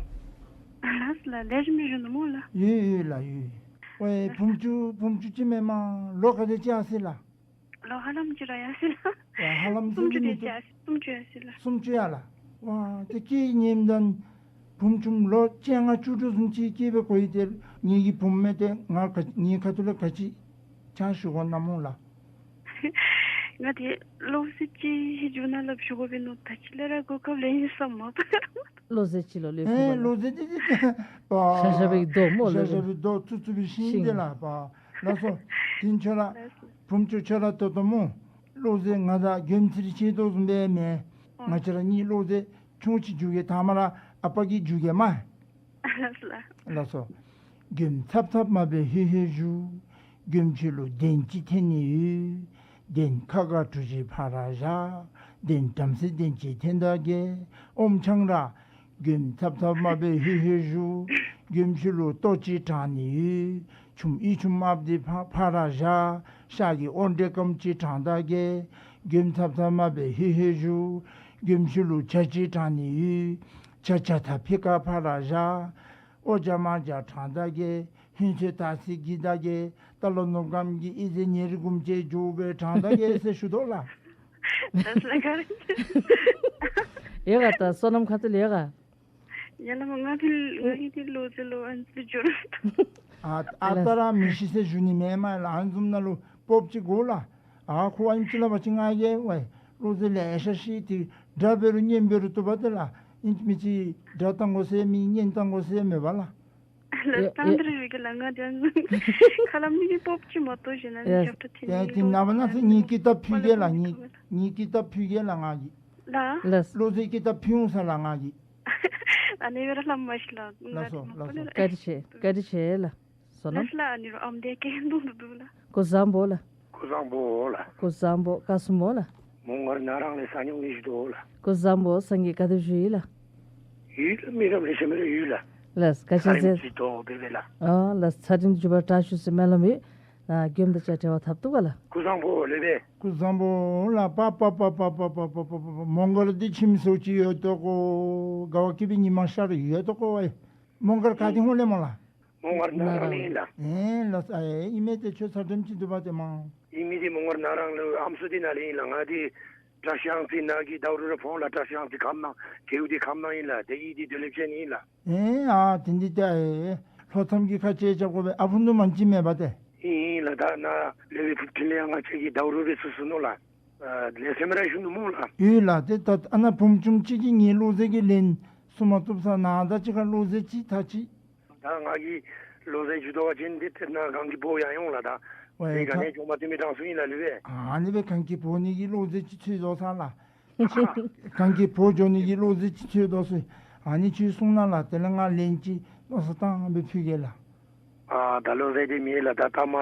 ལགས་ལགས། ལེགས་ཤོམ་སྦེ་བཞུགས་ནུག་མོ་ལགས། ཡོད་ཡོད་ལགས་ཡོད། ཝེ་བུམོ་ཆུང་བུམོ་ཆུང་ཅིག་མེན་མས། ལོ་ག་དེ་ཅིག་ཡར་སོ་ཡི་ལགས། ལོ་ཧ་ལམ་ཅིག་ར་ཡར་སོ་ཡི་ལགས། ཡ་ཧ་ལམ་སུམ་ཅུ་དེ་ཅིག་ཡར་སོ་ཡི། སུམ་ཅུ་ཡར་སོ་ཡི་ལགས། སུམ་ཅུ་ཡར་ལགས། ཝ་དེ་ཁྱེད་ཉིནམ་དང་བུམོ་ཆུང་ལོ་བཅོ་ལྔ་བཅུ་དྲུག་ཙམ་ཅིག་སྐྱེས་པའི་གོ་ཡི། དེ་ངེ་གི་བུམོ་མེན་ཏེ་ང་ག་ངེ་ཁ་ཐུག་ལས་ག་ཅི་ཆ་ཞུ་དགོ་ན་མོ་ལགས། ང་དེ་བློ་རྩེ་ཅིག་ཞུ་ན་ལབ་ཞུ་དགོ་པས་ནོ། ད་ཅི་ལས་ར་གོ་སྐབས་ལེན་ས་མ་པ། བློ་རྩེ་ཅིག་ལོ་ལོས་ཨེ་བུམོ་ལགས། བློ་རྩེ་ཅིག་ཅིག་པ། ཤ་ཤ་བའི་རྡོ་མོ་ལོས། ཤ་ཤ་བའི་རྡོ་ཚུབ་ཚུབ་པའི་ཤིང་ཤིང་དེ་ལགས་པ། ལགས་སོ། དེ་ཁྱོད་ར་བུམོ་ཆུང་ཁྱོད་ར་ལྟོ་ལྟོ་མོ། བློ་རྩེ་ང་དང་མགྱོནམ་ཚེ་རིང་ཆེ་ཏོག་ཙམ་སྦེ་མེན། ང་བཅས་ར་གཉིས་བློ་རྩེ་ཆུང་ཅིག་འགྱོ་གེ། ཐ་མ་ར་ཨ་པ་གིས་འགྱོ་གེ་མས། ལགས་སོ། མགྱོནམ་ཚབ་ཚབ་མ་འབད་ཧེ་ཧེ་བཞུགས། མགྱོནམ་ཁྱོད་ལུ་གདན་ཅིག་འཐེན་ནི་ཡོད། གདན་ཁ་དགའ་གྲུ་བཞི་ཕར་བཞག། གདན་བྲམ་ཟེ་གདན་ཅིག་འཐེན་ད་གེ། ཨོམ་ཆང་ར། མགྱོནམ་ཚབ་ཚབ་མ་འབད་ཧེ་ཧེ་བཞུགས། མགྱོནམ་ཁྱོད་ལུ་ལྟོ་ཅིག་དྲང་ནི་ཡོད། ཆུམ་ཨི་ཆུམ་ཨཔ་འདི་ཕ་ཕར་བཞག། ཤ་གི་འོ་འབྲས་སྐམ་ཅིག་དྲང་ད་གེ། མགྱོནམ་ཚབ་ཚབ་མ་འབད་ཧེ་ཧེ་བཞུགས། མགྱོནམ་ཁྱོད་ལུ་ཇ་ཅིག་དྲང་ནི་ཡོད། ཇ་ཇ་ཐ་ཕི་ཀ་ཕར་བཞག། འོ་ཇ་མར་ཇ་དྲང་ད་གེ། ཧུན་ཚོད་ད་སི་གི་ད་གེ། ད་ལོ་ནོར་སྒམ་གི་ཨི་ཟེ་ཉེ་རི་གུམ་ཅེ་འགྱོ་བའི་དྲང་ད་གེ་ཟེར་ཞུ་དོ་ལགས། ལགས་ལགས་ག་རེ། ཡོད་ག། ད་བསོད་ནམས་ཁ་ཐུག་ལས་ཡོད་ག། ཡ་ལ་མ་ང་ཕི་ང་གི་ཏི་ལོ་ཟེར་ལོ་ཨན་ཙི་འགྱོ་ར། ཨ་ཨ་ལགས། ད་ར་མི་ཤི་ཟེར་ཞུ་ནི་མེན་མས་ལགས། ཨ་ནི་བཟུམ་ན་ལུ་སྤོབས་ཅིག་དགོ་ལགས། ཨ་ཁོ་ཨ་ནི་ཅིག་ལ་བ་ཅིག་ང་གིས་ཝའི་བློ་རྩེ་ལེ་ཤ་ཤེས་ཏེ་དགྲ་འབད་རུང་གཉེན་འབད་རུང་བཏུབ་པ་དེ་ལགས། ཨིན་ཅི་མིན་ཅི་དགྲ་བཏང་དགོ་ཟེར་མེད་གཉེན་བཏང་དགོ་ཟེར་མེད་པ་ལགས། ལགས། ཡ་ཡ། ད་འདི་རེ་ཡོད་གི་ལགས། ང་དེ་ཁ་ལམ་ནི་སྤོབས་ཅིག་མ་གཏོགས་གཞན་ན་ཡ་ཞབས་ཁྲ་ཐིམ་ཡ་ནི་ཏེ་ནངས་པ་གནངས་ཚེ་ངེ་ཀི་ཏ་ཕུལ་གེ་ལགས། ངེ་ངེ་ཀི་ཏ་ཕུལ་གེ་ལགས་ང་གིས། ལགས། ལགས། བློ་རྩེ་ཀི་ཏ་ཕུལ་འོང་ས་ལགས་ང་གིས། ཨ་ནི་ཡོད་ར་ལྷམ་མ་ཤི་ལགས། ལགས་སོ་ལགས་སོ། བཀའ་དྲིན་ཆེ་བཀའ་དྲིན་ཆེ་ལགས། བསོད་ནམས། ལགས་ལགས། ཨ་ནི་རོ་ཨམ་དེ་སྐད་འདུག་འདུག་འདུག་ལགས། སྐུ་གཟུགས་བཟང་པོ་ལགས། སྐུ་གཟུགས་བཟང་པོ་ལགས། སྐུ་གཟུགས་བཟང་པོ། བཀའ་གསུང་མོ་ལགས། མོང་སྒར་ནང་རང་ལས་ས་མྱོང་ནི་ཞུ་དོ་ལགས། སྐུ་གཟུགས་བཟང་པོ། སངས་རྒྱས་བཀའ་དྲིན་ཞུ་ཡི་ལགས། ཡུལ་ལ་མི་རབས་ལེ་ཤ་མི་རབས་ཡུལ་ལ། ལགས་བཀའ་དྲིན་ཆེ། ཚར་རིམ་ཅིག་ཐོག་འབད་བས་ལགས། ཨ་ལགས། ཚར་རིམ་མཇུག་པར་བཀྲ་ཤིས་ཟེར་སྨོན་ལམ་ཡོད། ལགས་མགྱོནམ་དང་བཅས་འབྲེལ་བ་འཐབ་བཏུབ་ག་ལགས། སྐུ་གཟུགས་བཟང་པོ་ལེགས་པས། སྐུ་གཟུགས་བཟང་པོ་ལགས། པ་པ་པ་མོང་སྒར་འདི་ཁྱིམ་སོ་ཅིག་ཡོད་དོ་གོ། དགའ་བ་སྐྱིད་པའི་ཉི་མ་ཤར་ཡོད་དོ་གོ་ཝའི། མོང་སྒར་ག་ཏེ་ཧོང་ལས་མོ་ལགས། མོང་སྒར་ནང་རང་ལས་ཨིན་ལགས། ཨེ་ལགས་སོ། ཨེ་ཨིན་མས། ཏེ་ཁྱོད་ཚར་དེམ་ཅིག་འདུག་པ་ཏེ་མ། ཨིན་མི་འདི་མོང་སྒར་ནང་རང་ལུ་ཨམ་སྲུ་འདི་ནང་ལས་ཨིན་ལགས། ང་འདི་བཀྲ་ཤིས་གཡང་རྩེ་ནང་གི་ཟླཝ་རུ་ར་ཕོ་ལགས། བཀྲ་ཤིས་གཡང་རྩེ་ཁམས་ནང་རྒེད་འོག་འདི་ཁམས་ནང་ཨིན་ལགས། ཏེ་གཡུས་འདི་རྡོ་ལེབ་ཅན་ཨིན་ལགས། ཨེ་ཨ་དེ་འདི་ཏེ་ཨེ་ལྷོ་མཚམས་ཀྱི་ཁ་ཆེ་རྐྱབ་དགོ་པས། ཨ་ཕུ་ནུ་མན་ཅི་མེད་པ་ཏེ། ཨིན་ཨིན་ལགས། ད་ནཱ་ལེ་བའི་ཕུབ་ཁྲི་ལས་ཡང་ང་བཅས་ཀྱི་ཟླཝ་རུ་རེ་སུ་སུ་ནུག་ལགས། ཨ་ལེ་ཚན་མ་ར་ཞུ་ནུག་མོ་ལགས། ཡོད་ལགས། ཏེ་ད་ཨ་ནཱ་བུམོ་ཆུང་ཅིག་གིས་ངེའི་བློ་རྩེ་གི་ལན་གསུང་མ་བཏུབ་ས་ནཱ་ད་ཅི་ཁར་བློ་རྩེ་ཅིག་ད་ཅི། ད་ང་གིས་བློ་རྩེ་ཞུ་དོ་བ་ཅིན་འདི་ཏེ་ནཱ་གངས་ཀྱི་ཕོ་ཡང་ཡོང་ལགས། ད་ཝའི་ཏེ་ག་ནི་ཇོ་མོ་དེ་མི་དྲང་སུ་ཨིན་ལགས་ལེ་བའི། ཨ་ནི་སྦེ་གངས་ཀྱི་ཕོ་ནི་གི་བློ་རྩེ་ཅིག་ཚུད་དོ་ས་ལགས། གངས་ཀྱི་ཕོ་འགྱོ་ནི་གི་བློ་རྩེ་ཅིག་ཚུད་དོ་ས། ཨ་ནི་ཁྱོད་གསུང་གནང་ལགས། དེ་ལས་ང་ལན་ཅིག་མནོ་བསམ་བཏང་སྦེ་ཕུལ་གེ་ལགས། ཨ་ད་བློ་རྩེ་འདི་མེད་ལགས། ད་ཐ་མ་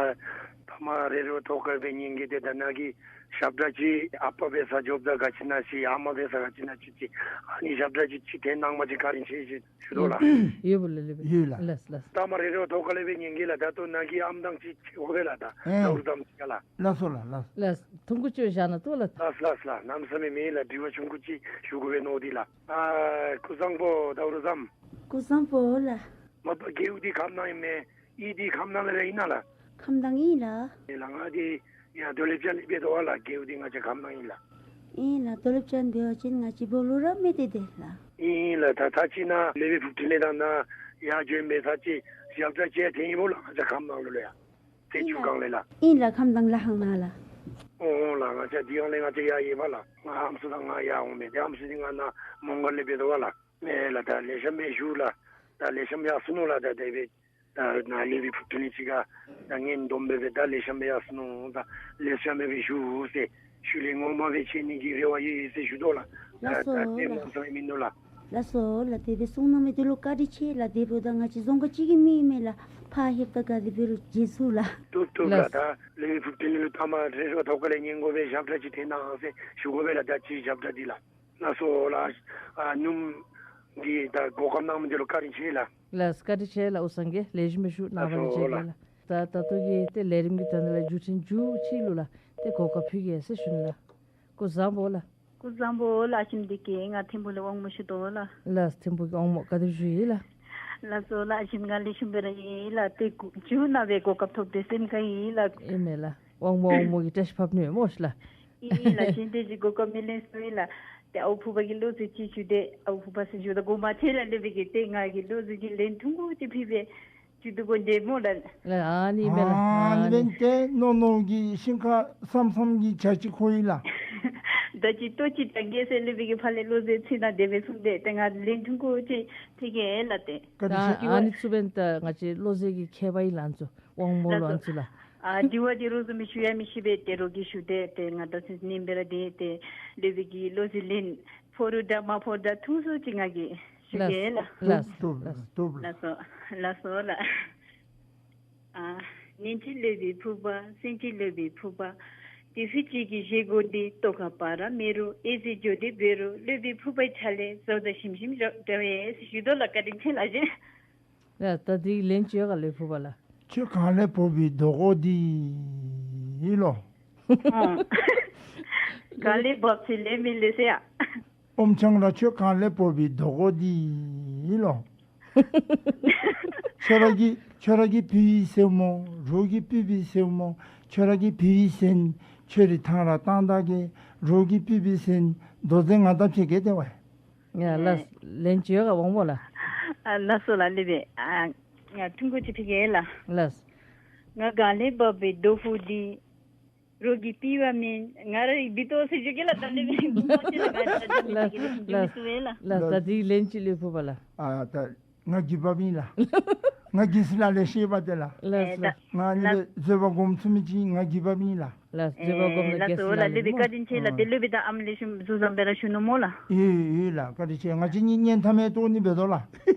ཐ་མ་རེ་རེ་བ་ཐོག་ཁར་སྦེ་ཉན་གེ། ཏེ་ད་ནཱ་གི་ཞབས་ཁྲ་ཅིག་ཨ་པ་འབད་ས་འགྱོཝ་ད་ག་ཅི་ཨིན་ན་ཅིག་ཨ་མ་འབད་ས་ག་ཅི་ཨིན་ན་ཅིག་ཅིག་ཨ་ནི་ཞབས་ཁྲ་ཅིག་ཅིག་དེ་གནང་བ་ཅིན་བཀའ་དྲིན་ཆེ་ཟེར་ཞུ་དོ་ལགས། ཡོད་པོ་ལགས་ལེ་བའི། ཡོད་ལགས། ལགས་ལགས། ཐ་མ་རེ་རེ་བ་ཐོག་ཁར་ལས་སྦེ་ཉན་གེ་ལགས། ད་ལྟོ་ནཱ་གི་ཨམ་དང་ཅིག་ཅིག་འོང་པས་ལགས། ད་ཨེ་ཟླཝ་རུ་དང་ཅིག་ལགས། ལགས་སོ་ལགས། ལགས་ལགས། ཐུང་ཀུ་ཅིག་བཞག་ན་བཏུབ་ལགས། ལགས་ལགས་ལགས། གནམ་མེད་ས་མེད་མེད་ལགས། དྲི་བ་ཆུང་ཀུ་ཅིག་ཞུ་དགོ་པས་མནོ་སྟེ་ལགས། ཨ་སྐུ་གཟུགས་བཟང་པོ་ཟླཝ་རུ་ཟམ། སྐུ་གཟུགས་བཟང་པོ་ལགས། མ་པ་རྒེད་འོག་འདི་ཁམས་ནང་ཨིན་མས། གཡུས་འདི་ཁམས་ནང་ལས་ར་ཨིན་ན་ལགས། ཁམས་ནང་ཨིན་ལགས། ཨིན་ལགས། ང་འདི་ཡར་རྡོ་ལེབ་ཅན་ལས་འབད་དོ་བ་ལགས། རྒེད་འོག་འདི་ང་བཅས་ཁམས་ནང་ཨིན་ལགས། ཨིན་ལགས། རྡོ་ལེབ་ཅན་འབད་བ་ཅིན་ང་བཅས་སྦོ་ལོགས་ར་མེད་དེ་དེ་ལགས། ཨིན་ལགས། ད་ད་ཅི་ནཱ་ལེ་བའི་ཕུབ་ཁྲི་ལས་དང་ནཱ་ཡར་བྱོན་འབད་ས་ཅིག་ཞབས་ཁྲ་ཅིག་འཐེན་ཡི་བོ་ལགས། ང་བཅས་ཁམས་ནང་ལུ་ལུ་ཡ། ཏེ་ཨིན་ལགས། ཆུ་སྒང་ལས་ལགས། ཨིན་ལགས། ཁམས་དྭངས་ལྷ་ཁང་ནང་ལགས། འོང་ལགས། ང་བཅས་འདི་ཡང་ལས་ང་བཅས་ཡར་ཡོད་པ་ལགས། ང་ཨམ་སྲུ་དང་ང་ཡར་འོང་མས། ཏེ་ཨམ་སྲུ་འདི་ང་ནཱ་མོང་སྒར་ལས་འབད་དོ་བ་ལགས། མེན་ལགས། ད་ལེགས་ཤོམ་སྦེ་བཞུགས་ལགས། ད་ལེགས་ཤོམ་ཡར་སོང་ནུག་ལགས། ད་དེ་སྦེ་ད་ནཱ་སློབ་དཔོན་ཕུརཔ་འཕྲིན་ལས་ཅིག་ཁར་ད་ངན་སྡོམ་འབད་སྦེ་ད་ལེགས་ཤོམ་སྦེ་ཡར་སོང་ནུག། ད་ལེགས་ཤོམ་སྦེ་བཞུགས་ཟེར་ཞུ་ལས་ངོ་མ་སྦེ་ཕྱད་ནི་གི་རེ་བ་ཡོད་ཟེར་ཞུ་དོ་ལགས། ལགས་སོ་ད་ལགས། དེ་མ་ཚད་མིན་འདུག་ལགས། ལགས་སོ་ལགས། དེ་སྦེ་གསུང་གནང་མི་འདི་ལུ་བཀའ་དྲིན་ཆེ་ལགས། དེ་འབདཝ་ད་ང་བཅས་རྫོང་ཁག་གཅིག་གི་མི་ཨིན་མས་ལགས། ཕར་ལྷོདཔ་ད་ག་དེ་འབད་རུང་མཇལ་ཚུགས་ལགས། བཏུབ་བཏུབ་ལགས། ལགས། ད་སློབ་དཔོན་ཕུརཔ་འཕྲིན་ལས་ལུ་ཐ་མ་རེ་རེ་བ་ཐོབ་ག་ལས་ཉན་དགོ་པས། ཞབས་ཁྲ་ཅིག་འཐེན་གནང་ཟེར་ཞུ་དགོ་པས་ལགས། ད་ཅིག་ཞབས་ཁྲ་འདི་ལགས། ལགས་སོ་ལགས། ཨ་སྣུམ་གྱི་ད་གོ་སྐབས་གནང་མི་འདི་ལུ་བཀའ་དྲིན་ཆེ་ལགས། ལགས། བཀའ་དྲིན་ཆེ་ལགས། འོ་སངས་རྒྱས་ལེགས་ཤོམ་སྦེ་བཞུགས། ནངས་པ་ལས་མཇལ་གེ་ལགས། ད་ད་ལྟོ་གི་ཏེ་ལས་རིམ་གྱི་དོན་དག་ལས་བརྒྱུད་འཕྲིན་མཇུག་ཅིག་ལུ་ལགས་ཏེ་གོ་སྐབས་ཕུལ་གེ་ཟེར་ཞུ་ནི་ལགས། སྐུ་བཟང་པོ་ལགས། སྐུ་བཟང་པོ་ལགས། ཨ་ཞིམ་འདི་གིས་ང་ཐིམ་ཕུག་ལས་དབང་མོ་ཞུ་དོ་ལགས། ལགས། ཐིམ་ཕུག་གི་དབང་མོ་ག་དེ་བཞུགས་ཡི་ལགས། ལགས་སོ་ལགས། ཨ་ཞིམ་ང་ལེགས་ཤོམ་སྦེ་ར་ཡོད་ལགས། ཏེ་གུ་མཇུག་ནང་སྦེ་གོ་སྐབས་ཐོབ་སྟེ་སེམས་དགའ་ཡི་ལགས། ཨིན་མས་ལགས། དབང་མོ་དབང་མོ་གི་བཀྲ་ཤིས་ཕབ་ནི་མས་སྨོ་ཤི་ལགས། ཨིན་ཨིན་ལགས། གཞན་ཏེ་ཅིག་གོ་སྐབས་མི་ལེན་སོང་ཡི་ལགས། ཏེ་ཨའུ་ཕུ་པ་གི་བློ་རྩེ་ཅིག་ཞུ་སྟེ་ཨའུ་ཕུ་པ་ཟེར་ཞུཝ་ད་དགོངསམ་མ་ཁྲེལ་ལགས། སློབ་དཔོན་གྱིས་ཏེ་ང་གི་བློ་རྩེ་ཅིག་ལན་ཐུང་ཀུ་ཅིག་ཕུལ་སྦེ་ཅིག་བསྡུ་དགོ་འདྲས་སྨོ་ལགས། ལགས། ཨ་ནི་མས་ལགས། ཨ་ནི་ཨ་ནི་སྦེ་ཏེ་ནོ་ནོ་གི་ཤིང་ཁ་སམ་སམ་གྱི་བྱ་ཅིག་ཁོ་ཡི་ལགས། ད་ཅི་ལྟོ་ཅིག་དྲང་གེ་ཟེར་སློབ་དཔོན་གྱིས་ཕར་ལས་བློ་རྩེ་ཚིག་ནང་དེ་སྦེ་གསུངས་ཏེ་ཏེ་ང་ལན་ཐུང་ཀུ་ཅིག་ཕུལ་གེ་ལགས་ཏེ། བཀའ་དྲིན་ཆེ། ཨ་ནི་ཚུ་འབདན་ད་ང་བཅས་བློ་རྩེ་གི་མཁས་པ་ཨིན་ལགས་ཨ་ནི་ཚུ། དབང་མོ་ལོ་ཨ་ནི་ཚུ་ལགས། ཨ་དྲི་བ་འདི་རོགས་ཚུ་མི་ཞུ་ཡང་མི་ཤེས་པས། ཏེ་རོགས་ཀྱིས་ཞུ་སྟེ་ཏེ་ང་ད་ཚུན་ནེམ་སྦེ་ར་སྡོད་དེ་སློབ་དཔོན་གྱི་བློ་རྩེ་ལན་ཕོག་རུང་འདྲ་མ་ཕོག་རུང་འདྲ་ཐུང་སུ་ཅིག་ང་གིས་ཞུ་གེ་ལགས། ལགས། ལགས། ལགས་སོ། ལགས་སོ་ལགས། ཨ་ནན་ཅིག་སློབ་དཔོན་ཕུར་པ། སེང་ཅིག་སློབ་དཔོན་ཕུར་པ། དུས་ཚོད་གཅིག་གི་བཞེས་སྒོ་འདི། ལྟོ་ཁ་བར་མེད་རུང་ཨེ་ཙི་འགྱོ་སྟེ་འབད་རུང་སློབ་དཔོན་ཕུར་པའི་ཕྱག་ལས་བཟོ་ད་ཞིམ་ཞིམ་འདྲ་བས་ཞུ་དོ་ལགས། བཀའ་དྲིན་ཆེ་ལགས་ཞུ། ཡ་ད་འདི་ལན་ཅིག་ཡོད་ག་སློབ་དཔོན་ཕུར་པ་ལགས། ཁྱོད་གངས་ལས་བབས་པའི་རྡོ་གོ་འདི་ལོ། ཨོ། གངས་ལས་བབས་ཚེ་ལས་མི་ལས་ཟེར་ཡ། ཨོམ་ཆང་ར་ཁྱོད་གངས་ལས་བབས་པའི་རྡོ་གོ་འདི་ལོ། ཁྱོད་ར་གི་ཁྱོད་ར་གི་བུ་ཡི་སྲས་མོ། རོགས་ཀྱི་སྤུན་པའི་སྲས་མོ། ཁྱོད་ར་གི་བུ་ཡི་སྲས། ཁྱོད་རའི་ཐང་ར་བཏང་ད་གེ། རོགས་ཀྱི་སྤུན་པའི་སྲས། མདོ་རྩེ་ང་དང་ཕྱད་གེ་ཏེ་ཝའི། ཡ་ལགས། ལན་ཅིག་ཡོད་ག་དབང་མོ་ལགས། ཨ་ལགས་སོ་ལགས། སློབ་དཔོན། ཨ་ང་ཐུང་ཀུ་ཅིག་ཕུལ་གེ་ལགས། ལགས། ང་གངས་ལས་བབས་པའི་རྡོ་ཕུར་འདི། རོགས་ཀྱི་སྤུན་པ་མེན། ང་ར་ཡི་བི་ཏོ་ཟེར་ཞུ་གེ་ལགས། ད་སློབ་དཔོན་གྱིས་མ་ཅི་ལགས། ང་ད་ལྟོ་ལགས་ལགས། ད་འདི་ལན་ཅིག་སློབ་དཔོན་ཕུར་པ་ལགས། ཨ་ད་ང་རྒྱུས་པ་མེད་ལགས། ང་རྒྱུས་ལ་ལས་ཤེས་པ་ཏེ་ལགས། ལགས་ལགས། ང་ནི་བཟོད་པ་སྒོམ་ཚུགས་མི་ཅིག་ང་རྒྱུས་པ་མེད་ལགས། ལགས། བཟོད་པ་སྒོམ་ལགས། ལགས་སོ་ལགས། སློབ་དཔོན་བཀའ་དྲིན་ཆེ་ལགས། ཏེ་སློབ་དཔོན་དང་ཨམ་ལེགས་ཤོམ་གཟུགས་བཟང་སྦེ་ར་བཞུགས་ནུག་སྨོ་ལགས། ཡོད་ཡོད་ལགས། བཀའ་དྲིན་ཆེ། ང་བཅས་གཉིས་གཉེན་ཐ་མའི་ལྟོ་ནི་འབད་དོ་ལགས།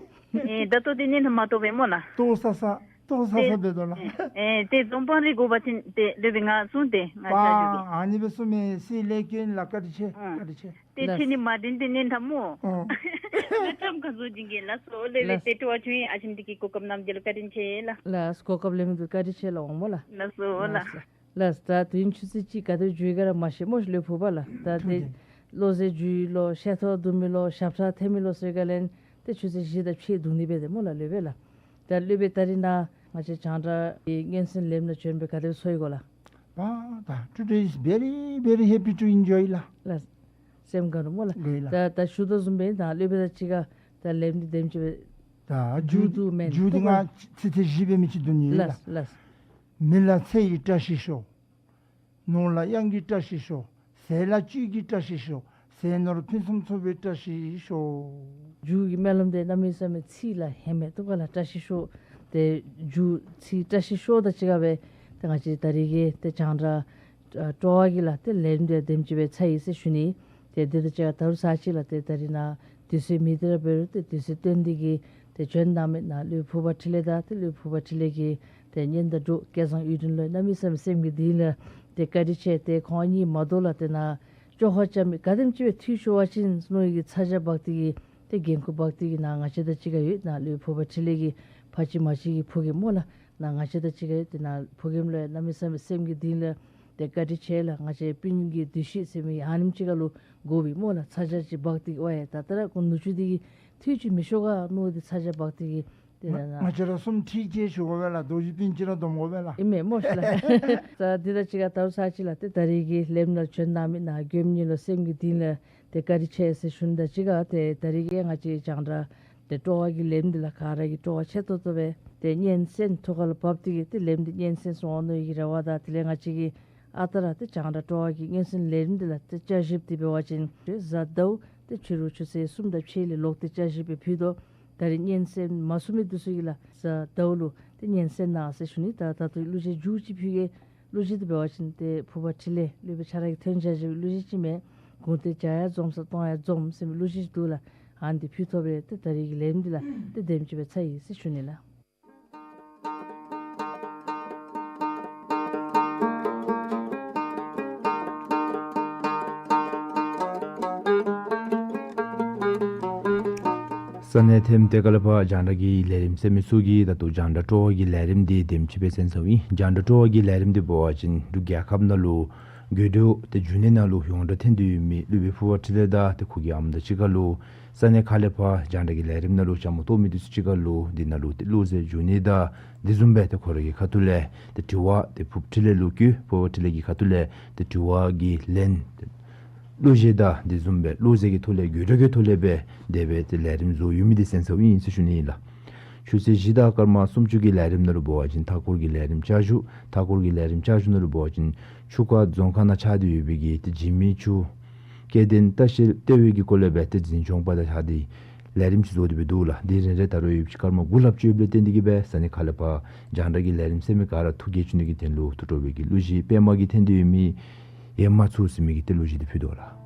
ཨེ་ད་ལྟོ་འདི་གཉེན་ཐ་མ་ལྟོ་སྦེ་སྨོ་ལགས། ལྟོ་ས་ས་ལྟོ་ས་ས་འབད་དོ་ལགས། ཨེ་ཏེ་འཛོམས་དཔང་རེ་དགོ་པ་ཅིན་ཏེ་སློབ་དཔོན་ང་གསུངས་ཏེ་ང་བཅར་ཞུ་གེ། ཨ་ནི་སྦེ་གསུངས་མི་སྲིད་ལས་སྐྱོན་ལགས། བཀའ་དྲིན་ཆེ། བཀའ་དྲིན་ཆེ། ཏེ་ཁྱེད་ནི་མ་དྲན་ཏེ་གཉེན་ཐ་སྨོ། ཨོ། ང་ཆམ་ཁ་བཟོ་སྦྱིན་གེ་ལགས་སོ། ལས་ལས་ཏེ་སྤྲོ་བ་བྱུང་ཡི། ཨ་ཞིམ་འདི་གིས་གོ་སྐབས་གནངམ་འདི་ལུ་བཀའ་དྲིན་ཆེ་ལགས། ལགས། གོ་སྐབས་ལེན་མི་འདི་བཀའ་དྲིན་ཆེ་ལགས་དབང་མོ་ལགས། ལགས་སོ་ལགས། ལགས། ལགས། ད་དུས་ཡུན་ཆུ་ཚོད་གཅིག་ག་དེ་འགྱོ་ཡི་ག་ར་མ་ཤེས་སྨོ་སློབ་དཔོན་ཕུར་པ་ལགས། ད་ཏེ་ལོ་ཟེར་འགྱོ་ཡི་ལོ། ཤེས་ཐོག་བསྡུ་མི་ལོ། ཞབས་ཁྲ་འཐེན་མི་ལོ་ཟེར་ག་ལས་ཏེ་ཆུ་ཚོད་བཞི་དང་ཕྱེད་བསྡུ་ནི་འབད་དེ་སྨོ་ལགས་སློབ་དཔོན་ལགས། ད་སློབ་དཔོན་ད་རིས་ནཱ་ང་བཅས་རྒྱང་བསྒྲགས་ཀྱི་སྙན་གསན་ལེནམ་ནང་བྱོན་སྦེ་ག་དེ་སྦེ་ཚོར་ཡི་གོ་ལགས། བ་ད་today is very very happy to enjoy ལགས། ལགས། སེམས་དགའ་ནུག་སྨོ་ལགས། དགའ་ཡི་ལགས། ད་ད་ཞུ་དོ་བཟུམ་སྦེ་ད་སློབ་དཔོན་དང་གཅིག་ཁར་ད་ལེནམ་འདི་དེམ་ཅིག་སྦེ་ད་མཇུག་མཇུག་བསྡུ་མེན་མཇུག་འདི་ཐུགས་ཁར་ང་ཚིག་ཚིག་བཞི་སྦེ་མི་ཅིག་བསྡུ་ནི་ལགས། ལགས་ལགས། མི་ལ་ཚེ་ཡི་བཀྲ་ཤིས་ཤོག། ནོར་ལ་གཡང་གི་བཀྲ་ཤིས་ཤོག། ཟས་ལ་བཅུད་ཀྱི་བཀྲ་ཤིས་ཤོག། ཟས་ནོར་ཕུན་སུམ་ཚོགས་པའི་བཀྲ་ཤིས་ཤོག། མཇུག་གི་སྨོན་ལམ་འདི་གནམ་མེད་ས་མེད་ཚིག་ལ་ཧེ་མ་ཐུགས་ཁ་ལ་བཀྲ་ཤིས་ཤོག། ཏེ་མཇུག་ཚིག་བཀྲ་ཤིས་ཤོག་དང་གཅིག་ཁར་སྦེ་ཏེ་ང་བཅས་ད་རིས་ཀྱི་ཏེ་རྒྱང་བསྒྲགས་ཨ་སྤྲོ་བ་གི་ལགས་ཏེ་ལེནམ་འདི་དེམ་ཅིག་སྦེ་ཚར་ཡི་ཟེར་ཞུ་ནི། ཏེ་འདི་དང་གཅིག་ཁར་ད་རུང་ཚར་གཅིག་ལགས་ཏེ་ད་རིས་ནཱ་དུས་ཚོད་མེད་དེ་ར་འབད་རུང་ཏེ་དུས་ཚོད་བཏོན་ཏེ་གིས་ཏེ་བྱོན་གནང་མི་ནཱ་སློབ་དཔོན་ཕུར་པ་འཕྲིན་ལས་དང་ཏེ་སློབ་དཔོན་ཕུར་པ་འཕྲིན་ལས་ཀྱི་ཏེ་གཉེན་དང་གྲོགས་སྐལ་བཟང་གཡུ་སྒྲོན་ལུ་གནམ་མེད་ས་མེད་སེམས་ཀྱི་གཏིང་ལས་ཏེ་བཀའ་དྲིན་ཆེ། ཏེ་ཁོང་གཉིས་མ་དོ་ལགས་ཏེ་ནཱ་བཅོ་ཁ་རྐྱབ་མི་ག་དེམ་ཅིག་སྦེ་འཐུས་ཤོར་བ་ཅིན་ནོར་གྱི་ཚ་གྱང་འབག་སྟེ་གིས་ཏེ་འགན་ཁུར་འབག་སྟེ་གིས་ནཱ་ང་བཅས་དང་གཅིག་ཁར་ཡོད། ནཱ་སློབ་དཔོན་ཕུར་པ་འཕྲིན་ལས་ཀྱི་ཕ་གཅིག་མ་གཅིག་གི་ཕོ་རྒནམ་སྨོ་ལགས། ནཱ་ང་བཅས་དང་གཅིག་ཁར་ཡོད། ཏེ་ནཱ་ཕོ་རྒནམ་ལུ་གནམ་མེད་ས་མེད་སེམས་ཀྱི་གཏིང་ལས་ཏེ་བཀའ་དྲིན་ཆེ་ལགས། ང་བཅས་སྤུན་གྱི་འདུ་ཤེས་ཟེར་མི་ཨ་ནེམ་ཅིག་ཁར་ལུ་དགོ་པས་སྨོ་ལགས། ཚ་གྱང་ཅིག་འབག་སྟེ་གིས་ཝའེ་ད་ལྟོ་ར་ཁོ་ནུ་གཅུང་འདི་གིས་འཐུས་ཅིག་མི་ཤོར་ག་མནོ་སྟེ་ཚ་གྱང་འབག་སྟེ་གིས་ཏེ་ང་ང་བཅས་ར་གསུམ་འཁྲིལ་ཅིག་ཞུ་དགོ་པས་ལགས། རྡོ་རྗེ་སྤུན་གཅིག་ར་སྡོམ་དགོ་པས་ལགས། ཨིན་མས་སྨོ་ཤི་ལགས། ད་འདི་དང་གཅིག་ཁར་ད་རུང་ཚར་གཅིག་ལགས་ཏེ་ད་རིས་ཀྱི་ལེནམ་ནང་བྱོན་གནང་མི་ནཱ་མགྱོནམ་གཉིས་ལུ་སེམས་ཀྱི་གཏིང་ལས་ཏེ་བཀའ་དྲིན་ཆེ་ཟེར་ཞུ་ནི་དང་གཅིག་ཁར་ཏེ་ད་རིས་ཀྱི་ང་བཅས་རྒྱང་བསྒྲགས་ ཏེ་སྤྲོ་བ་གི་ལས་རིམ་འདི་ལགས་ག་ར་གིས་སྤྲོ་བ་ཆེ་ཏོག་ཏོ་སྦེ་ཏེ་སྙན་གསན་ཐུགས་ཁར་ལུ་བབས་ཏེ་གིས་ཏེ་ལས་རིམ་འདི་སྙན་གསན་སོང་འོང་མནོ་བའི་གི་རེ་བ་དང་དེ་ལས་ང་བཅས་ཀྱིས་ཨ་རྟག་ར་ཏེ་རྒྱང་བསྒྲགས་སྤྲོ་བ་གི་སྙན་གསན་ལས་རིམ་འདི་ལགས་ཏེ་བསྐྱར་ཞིབ་འདི་འབད་བ་ཅིན་གཟའ་ཟླཝ་ཏེ་ཕྱི་རུ་ཆུ་ཚོད་གསུམ་དང་ཕྱེད་ལས་ལོག་སྟེ་བསྐྱར་ཞིབ་སྦེ་ཕུལ་དོ། ད་རིས་སྙན་གསན་མ་ཚུགས་མི་འདི་ཚུ་གིས་ལགས་གཟའ་ཟླཝ་ལུ་ཏེ་སྙན་གསན་གནང་ཟེར་ཞུ་ནི། ད་ད་ལྟོ་གླུ་གཞས་མཇུག་ཅིག་ཕུལ་གེ། གླུ་གཞས་འདི་འབད་བ་ཅིན་ཏེ་ཕུརཔ་འཕྲིན་ལས་སློབ་དཔོན་ཆ་ར་གིས་ཐོན་བྱ་བྱ་བའི་གླུ་གཞས་ཅིག་མས། གུང་སྟེ་བྱ་ཡང་འཛོམས་ས་གཏོང་ཡང་འཛོམས་ཟེར་མི་གླུ་གཞས་ཅིག་འདུག་ལགས། ཨ་ནི་འདི་ཕུལ་ཐོབ་པས། ཏེ་ད་རིས་ཀྱི་ལས་རིམ་འདི་ལགས་ཏེ་དེམ་ཅིག་སྦེ་ཚར་ཡི་ཟེར་ཞུ་ནི་ལགས། ས་གནས་ཐེམ་ཏེ་ཁ་ལས་ཕར་རྒྱང་བསྒྲགས་ཀྱི་ལས་རིམ་གསན་མི་ཚུ་གིས་ད་ལྟོ་རྒྱང་བསྒྲགས་སྤྲོ་བ་གི་ལས་རིམ་འདི་དེམ་ཅིག་སྦེ་གསན་ཚརཝ་ཨིན། རྒྱང་བསྒྲགས་སྤྲོ་བ་གི་ལས་རིམ་འདི་འབད་བ་ཅིན་འབྲུག་རྒྱལ་ཁབ་ནང་ལུ་དགོད་བྲོ་ཏེ་རྒྱུན་གནས་ནང་ལུ་ཡོངས་གྲགས་ཐོན་ཏེ་ཡོད་མི་སློབ་དཔོན་ཕུརཔ་འཕྲིན་ལས་དང་ཏེ་ཁོ་གི་ཨམ་དང་གཅིག་ཁར་ལུ་ས་གནས་ཁ་ལས་ཕར་རྒྱང་བསྒྲགས་ཀྱི་ལས་རིམ་ནང་ལུ་བཅའ་མར་གཏོགས་མི་འདི་ཚུ་གཅིག་ཁར་ལུ་འདི་ནང་ལུ་ཏེ་གླུ་གཞས་རྒྱུན་གནས་དང་དེ་བཟུམ་སྦེ་ཏེ་ཁོ་ར་གི་ཁ་ཐུག་ལས་ཏེ་དྲི་བ་ཏེ་ཕུརཔ་འཕྲིན་ལས་ལུ་བཀོད། ཕུརཔ་འཕྲིན་ལས་ཀྱི་ཁ་ཐུག་ལས་ཏེ་དྲི་བ་གི་ལན་ཏེ་གླུ་གཞས་དང་དེ་བཟུམ་སྦེ་གླུ་གཞས་ཀྱི་ཐོག་ལས་དགོད་བྲོ་གི་ཐོག་ལས་སྦེ་དེ་སྦེ་ཏེ་ལས་རིམ་བཟོ་ཡོད་མི་འདི་གསན་ཚརཝ་ཨིན་ཟེར་ཞུ་ནི་ཨིན་ལགས། ཆུ་ཚོད་བཞི་དང་སྐར་མ་སུམ་ཅུ་གི་ལས་རིམ་ནང་ལུ་འབད་བ་ཅིན་མཐའ་འཁོར་གྱི་ལས་རིམ་བསྐྱར་ཞུ། མཐའ་འཁོར་གྱི་ལས་རིམ་བསྐྱར་ཞུ་ནང་ལུ་འབད་བ་ཅིན་ཆུ་ཁ་རྫོང་ཁག་ནང་ཆགས་ཏེ་ཡོད་པའི་གི་ཏེ་འཇིགས་མེད་ཆུ་སྐྱེ་ལྡན་ལྟ་བཤལ་ལྟེ་བའི་གི་སྐོར་ལས་སྦེ་ཏེ་འཛིན་སྐྱོང་པ་དང་ཆ་ཏེ་ལས་རིམ་ཅིག་བཟོ་སྟེ་སྦེ་འདུག་ལགས། འདི་རེ་རེ་ད་རུང་ཡོདཔ་ཅིག་སྐར་མ་དགུ་ལྷགཔ་ཅིག་ཡོདཔ་ལས་བརྟེན་ཏེ་གིས་སྦེ་ས་གནས་ཁ་ལས་ཕར་རྒྱང་བསྒྲགས་ཀྱི་ལས་རིམ་གསན་མི་ག་ར་ཐུགས་དགྱེས་བཅུག་ནི་གི་དོན་ལུ་ཐུགས་སྤྲོ་བའི་གི་གླུ་གཞས་པདྨ་གིས་འཐེན་ཏེ་ཡོད་མི་ཡལ་མ་ཚུགས་ཟེར་མི་གི་ཏེ་གླུ་གཞས་འདི་ཕུལ་དོ་ལགས།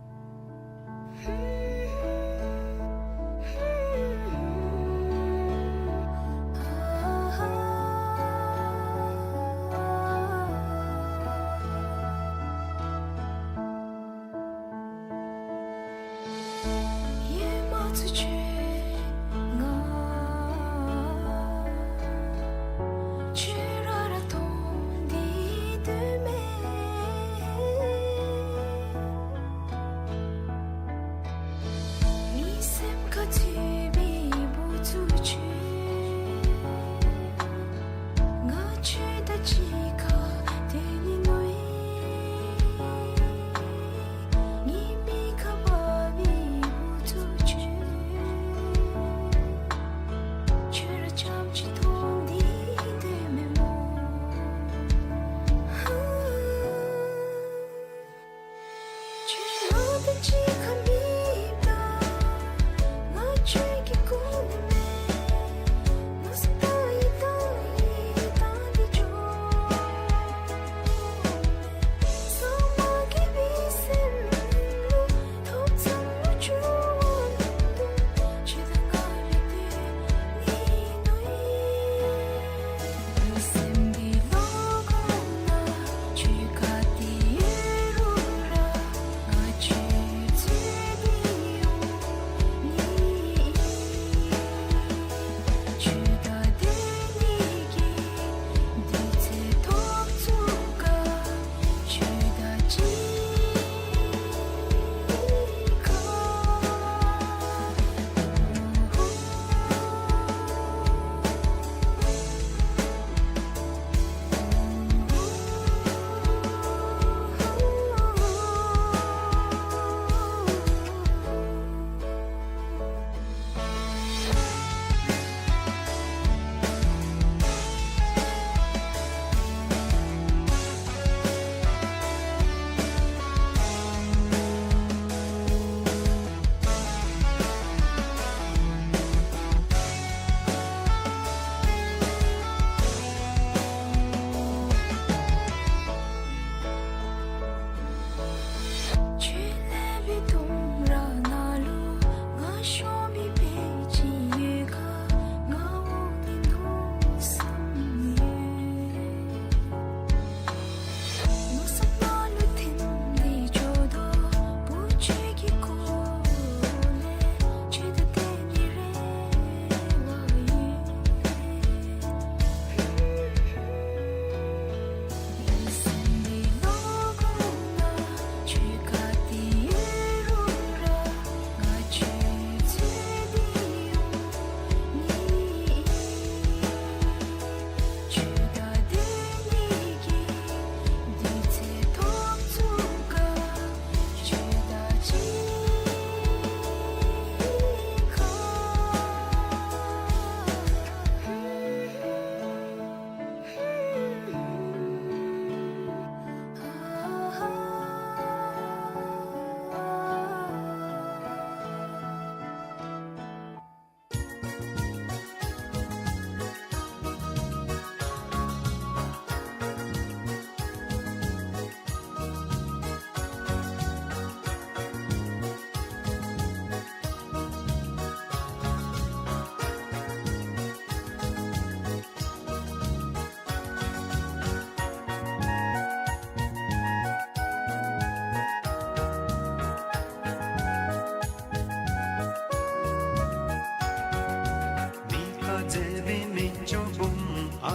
མཛད་པའི་མི་མཆོག་འབུམ།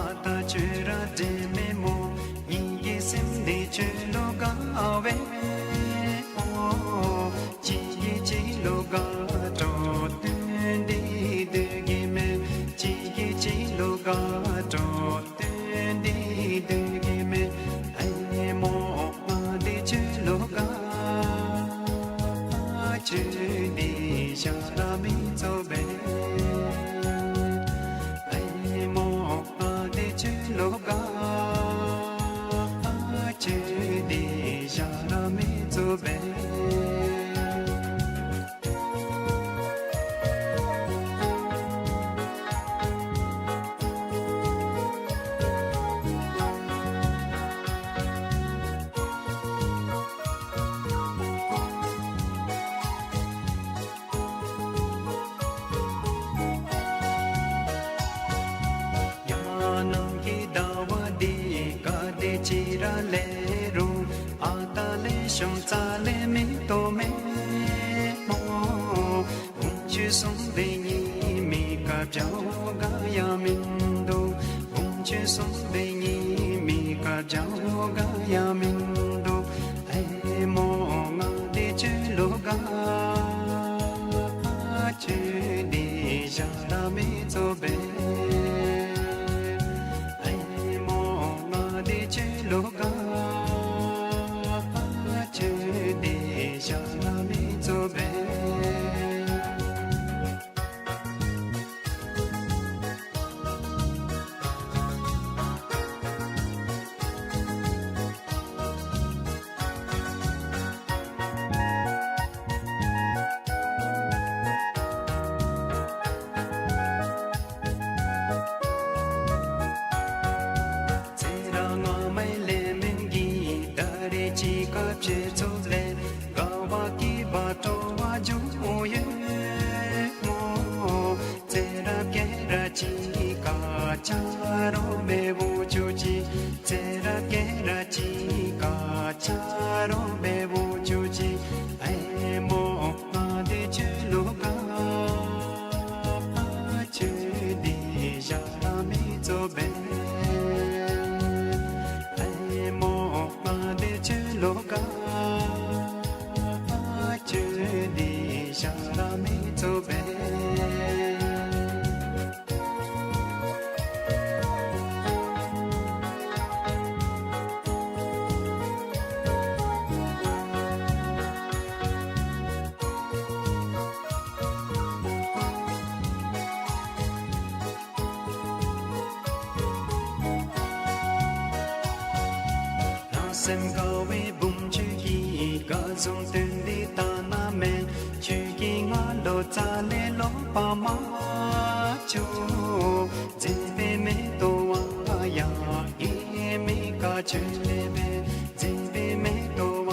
ཨ་ཏ་ཁྱོད་ར་འབྲལ་མེད་མོ། ཉིད་ཀྱི་སེམས་འདི་ཁྱོད་ལུ་དགའ་བས་མོ། གཅིག་གིས་གཅིག་ལུ་དགའ་སྤྲོ་སྟོན་འདི་སྡོད་གེ་མེན། གཅིག་གིས་གཅིག་ལུ་དགའ་སྤྲོ་སྟོན་འདི་སྡོད་གེ་མེན། ཨའི་མོ་ང་འདི་ཁྱོད་ལུ་དགའ། ཁྱོད་འདི་བཞག་ར་མི་བཟོད་པས། ཨའི་མོ་ང་འདི་ཁྱོད་ལུ་དགའ། ཁྱོད་འདི་བཞག་ར་མི་བཟོད་པས། ཡང་ནམ་མཁའི་ཟླ་བ་འདི་ག་དེ་ཅིག་ར་ལེགས་རུང་། ཨ་ཏ་ལེགས་ཤོམ་རྩ་ལས་མི་བཏུབ་མེན་མོ། བུམོ་ཁྱོད་བཟུམ་སྦེ་ངེའི་མི་ཁར་བྱ་བ་ག་ཡང་མིན་འདུག། བུམོ་ཁྱོད་བཟུམ་སྦེ་ངེའི་མི་ཁར་བྱ་བ་ག་ཡང་མིན་འདུག། ཨའི་མོ་ང་འདི་ཁྱོད་ལུ་དགའ། ཁྱོད་འདི་བཞག་ར་མི་བཟོད་པས། ཨའི་མོ་ང་འདི་ཁྱོད་ལུ་དགའ། ཁྱོད་འདི་བཞག་ར་མི་བཟོད་པས། ཚེ་རབས་སྔ་མའི་ལས་མིན་གྱི་ད་རེས་ཅིག་ཁར་བྱེད་ཚུགས་ལས། དགའ་བ་སྐྱིད་པ་སྤྲོ་བ་འབྱུང་ཡོད་མོ། ཚེ་རབས་སྐྱེ་ར་ཅིག་ཁར་ཆ་རོགས་འབད་བོ་ཅོག་ཅིག། ཚེ་རབས་སྐྱེ་ར་ཅིག་ཁར་ཆ་རོགས་འབད་བོ་ཅོག་ཅིག། ཨའི་མོ་ང་འདི་ཁྱོད་ལུ་དགའ། ཁྱོད་འདི་བཞག་ར་མི་བཟོད་པས། ཨའི་མོ་ང་འདི་ཁྱོད་ལུ་དགའ། ཁྱོད་འདི་བཞག་ར་མི་བཟོད་པས། རང་སེམས་དགའ་བའི་བུམོ་ཁྱོད་ཀྱིས་ག་བཟུམ་སྟོན་འདི་ལྟ་ན་མེན། ཁྱོད་ཀྱིས་ང་ལུ་རྩ་ལས་ལོག་པར་མ་བྱུང་། མཛེས་པའི་མེ་ཏོག་ཡང་ངེའི་མིག་ཁར་ཁྱོད་ལས་འབད། མཛེས་པའི་མེ་ཏོག་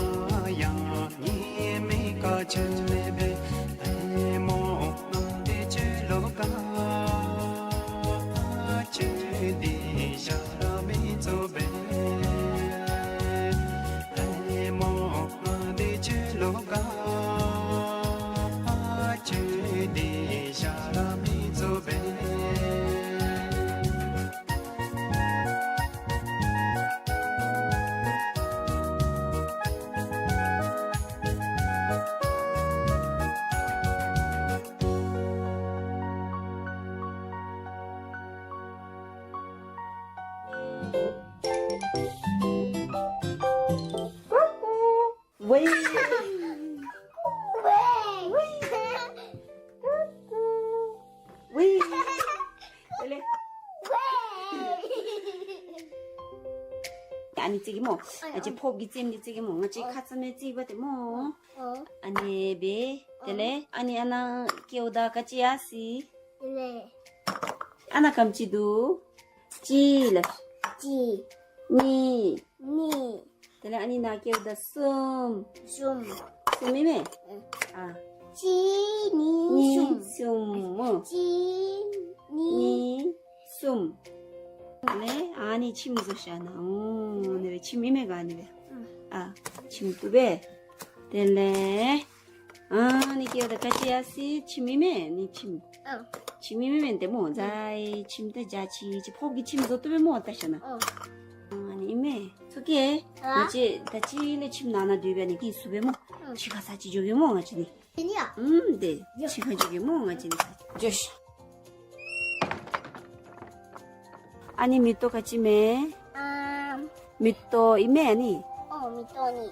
ཡང་ངེའི་མིག་ཁར་ཁྱོད་ལས་འབད། ཨའི་མོ་ང་འདི་ཁྱོད་ལུ་དགའ། ཁྱོད་འདི་བཞག་ར་མི་བཟོད་པས། ཨའི་མོ་ང་འདི་ཁྱོད་ལུ་དགའ། ཁྱོད་འདི་བཞག་ར་མི་བཟོད་པས། ཝེ། ཝེ། ཝེ། ཨེ་ལེ། ཨ་ནི་བརྩི་གེ་སྨོ། ང་བཅས་ཕོརཔ་གིས་བརྩིཝ་འདི་བརྩི་གེ་སྨོ། ང་བཅས་ཁ་ཙ་མ་བརྩིཝ་འདི་སྨོ། ཨ་ནི་སྦེ། དེ་ལས་ཨ་ནི་ཨ་ནཱ་ཀེའུ་ད་ག་ཅི་ཡར་སོ་ཡི། ཨ་ནཱ་ག་དེམ་ཅིག་འདུག། གཅིག་ལགས། གཅིག། གཉིས། གཉིས། དེ་ལས་ཨ་ནི་ནཱ་ཀེའུ་ད་གསུམ། གསུམ། གསུམ་ཨིན་མས། ཨ། གཅིག་གཉིས་གཉིས་གསུམ། གསུམ་སྨོ། གཅིག་གཉིས། གཉིས་གསུམ། དེ་ལས་ཨ་ནི་ཁྱིམ་བཟོ་བཞག་ནི། ཨོ་ནི་སྦེ་ཁྱིམ་ཨིན་མས་ག་ནི་སྦེ། ཨ་ཁྱིམ་བཏུབ་པས། དེ་ལས། ཨ་ནི་ཀེ་ད་ག་ཅི་ཡ་སི་ཁྱིམ་ཨིན་མས་ནི་ཁྱིམ། ཨ། ཁྱིམ་ཨིན་མས་མེན་ཏེ་སྨོ། ཨ། ཛའི་ཁྱིམ་ད་ཇ་ཆི་ཆི་ཕོ་གི་ཁྱིམ་བཟོ་བཏུབ་པས་སྨོ་ད་ཤ་ན། ཨ། ཨ་ནི་ཨིན་མས་ཚུ་ཀེ། ཨ། ང་བཅས་ད་ཅི་ལས་ཁྱིམ་ནང་ན་སྡོད་པས་ནི་ཀི་སུ་བས་སྨོ། ཨ། ཕྱི་ཁར་ས་ཅིག་འགྱོ་གེ་སྨོ་ང་བཅས་ནི། ཨིན་ཡ། ཨུམ་ཏེ་ཕྱི་ཁར་འགྱོ་གེ་སྨོ་ང་བཅས་ནི། འགྱོ་ཤིག། ཨ་ནི་མེ་ཏོག་ག་ཅི་མས། ཨམ། མེ་ཏོག་ཨིན་མས་ཨ་ནི། ཨོ་མེ་ཏོག་ནི།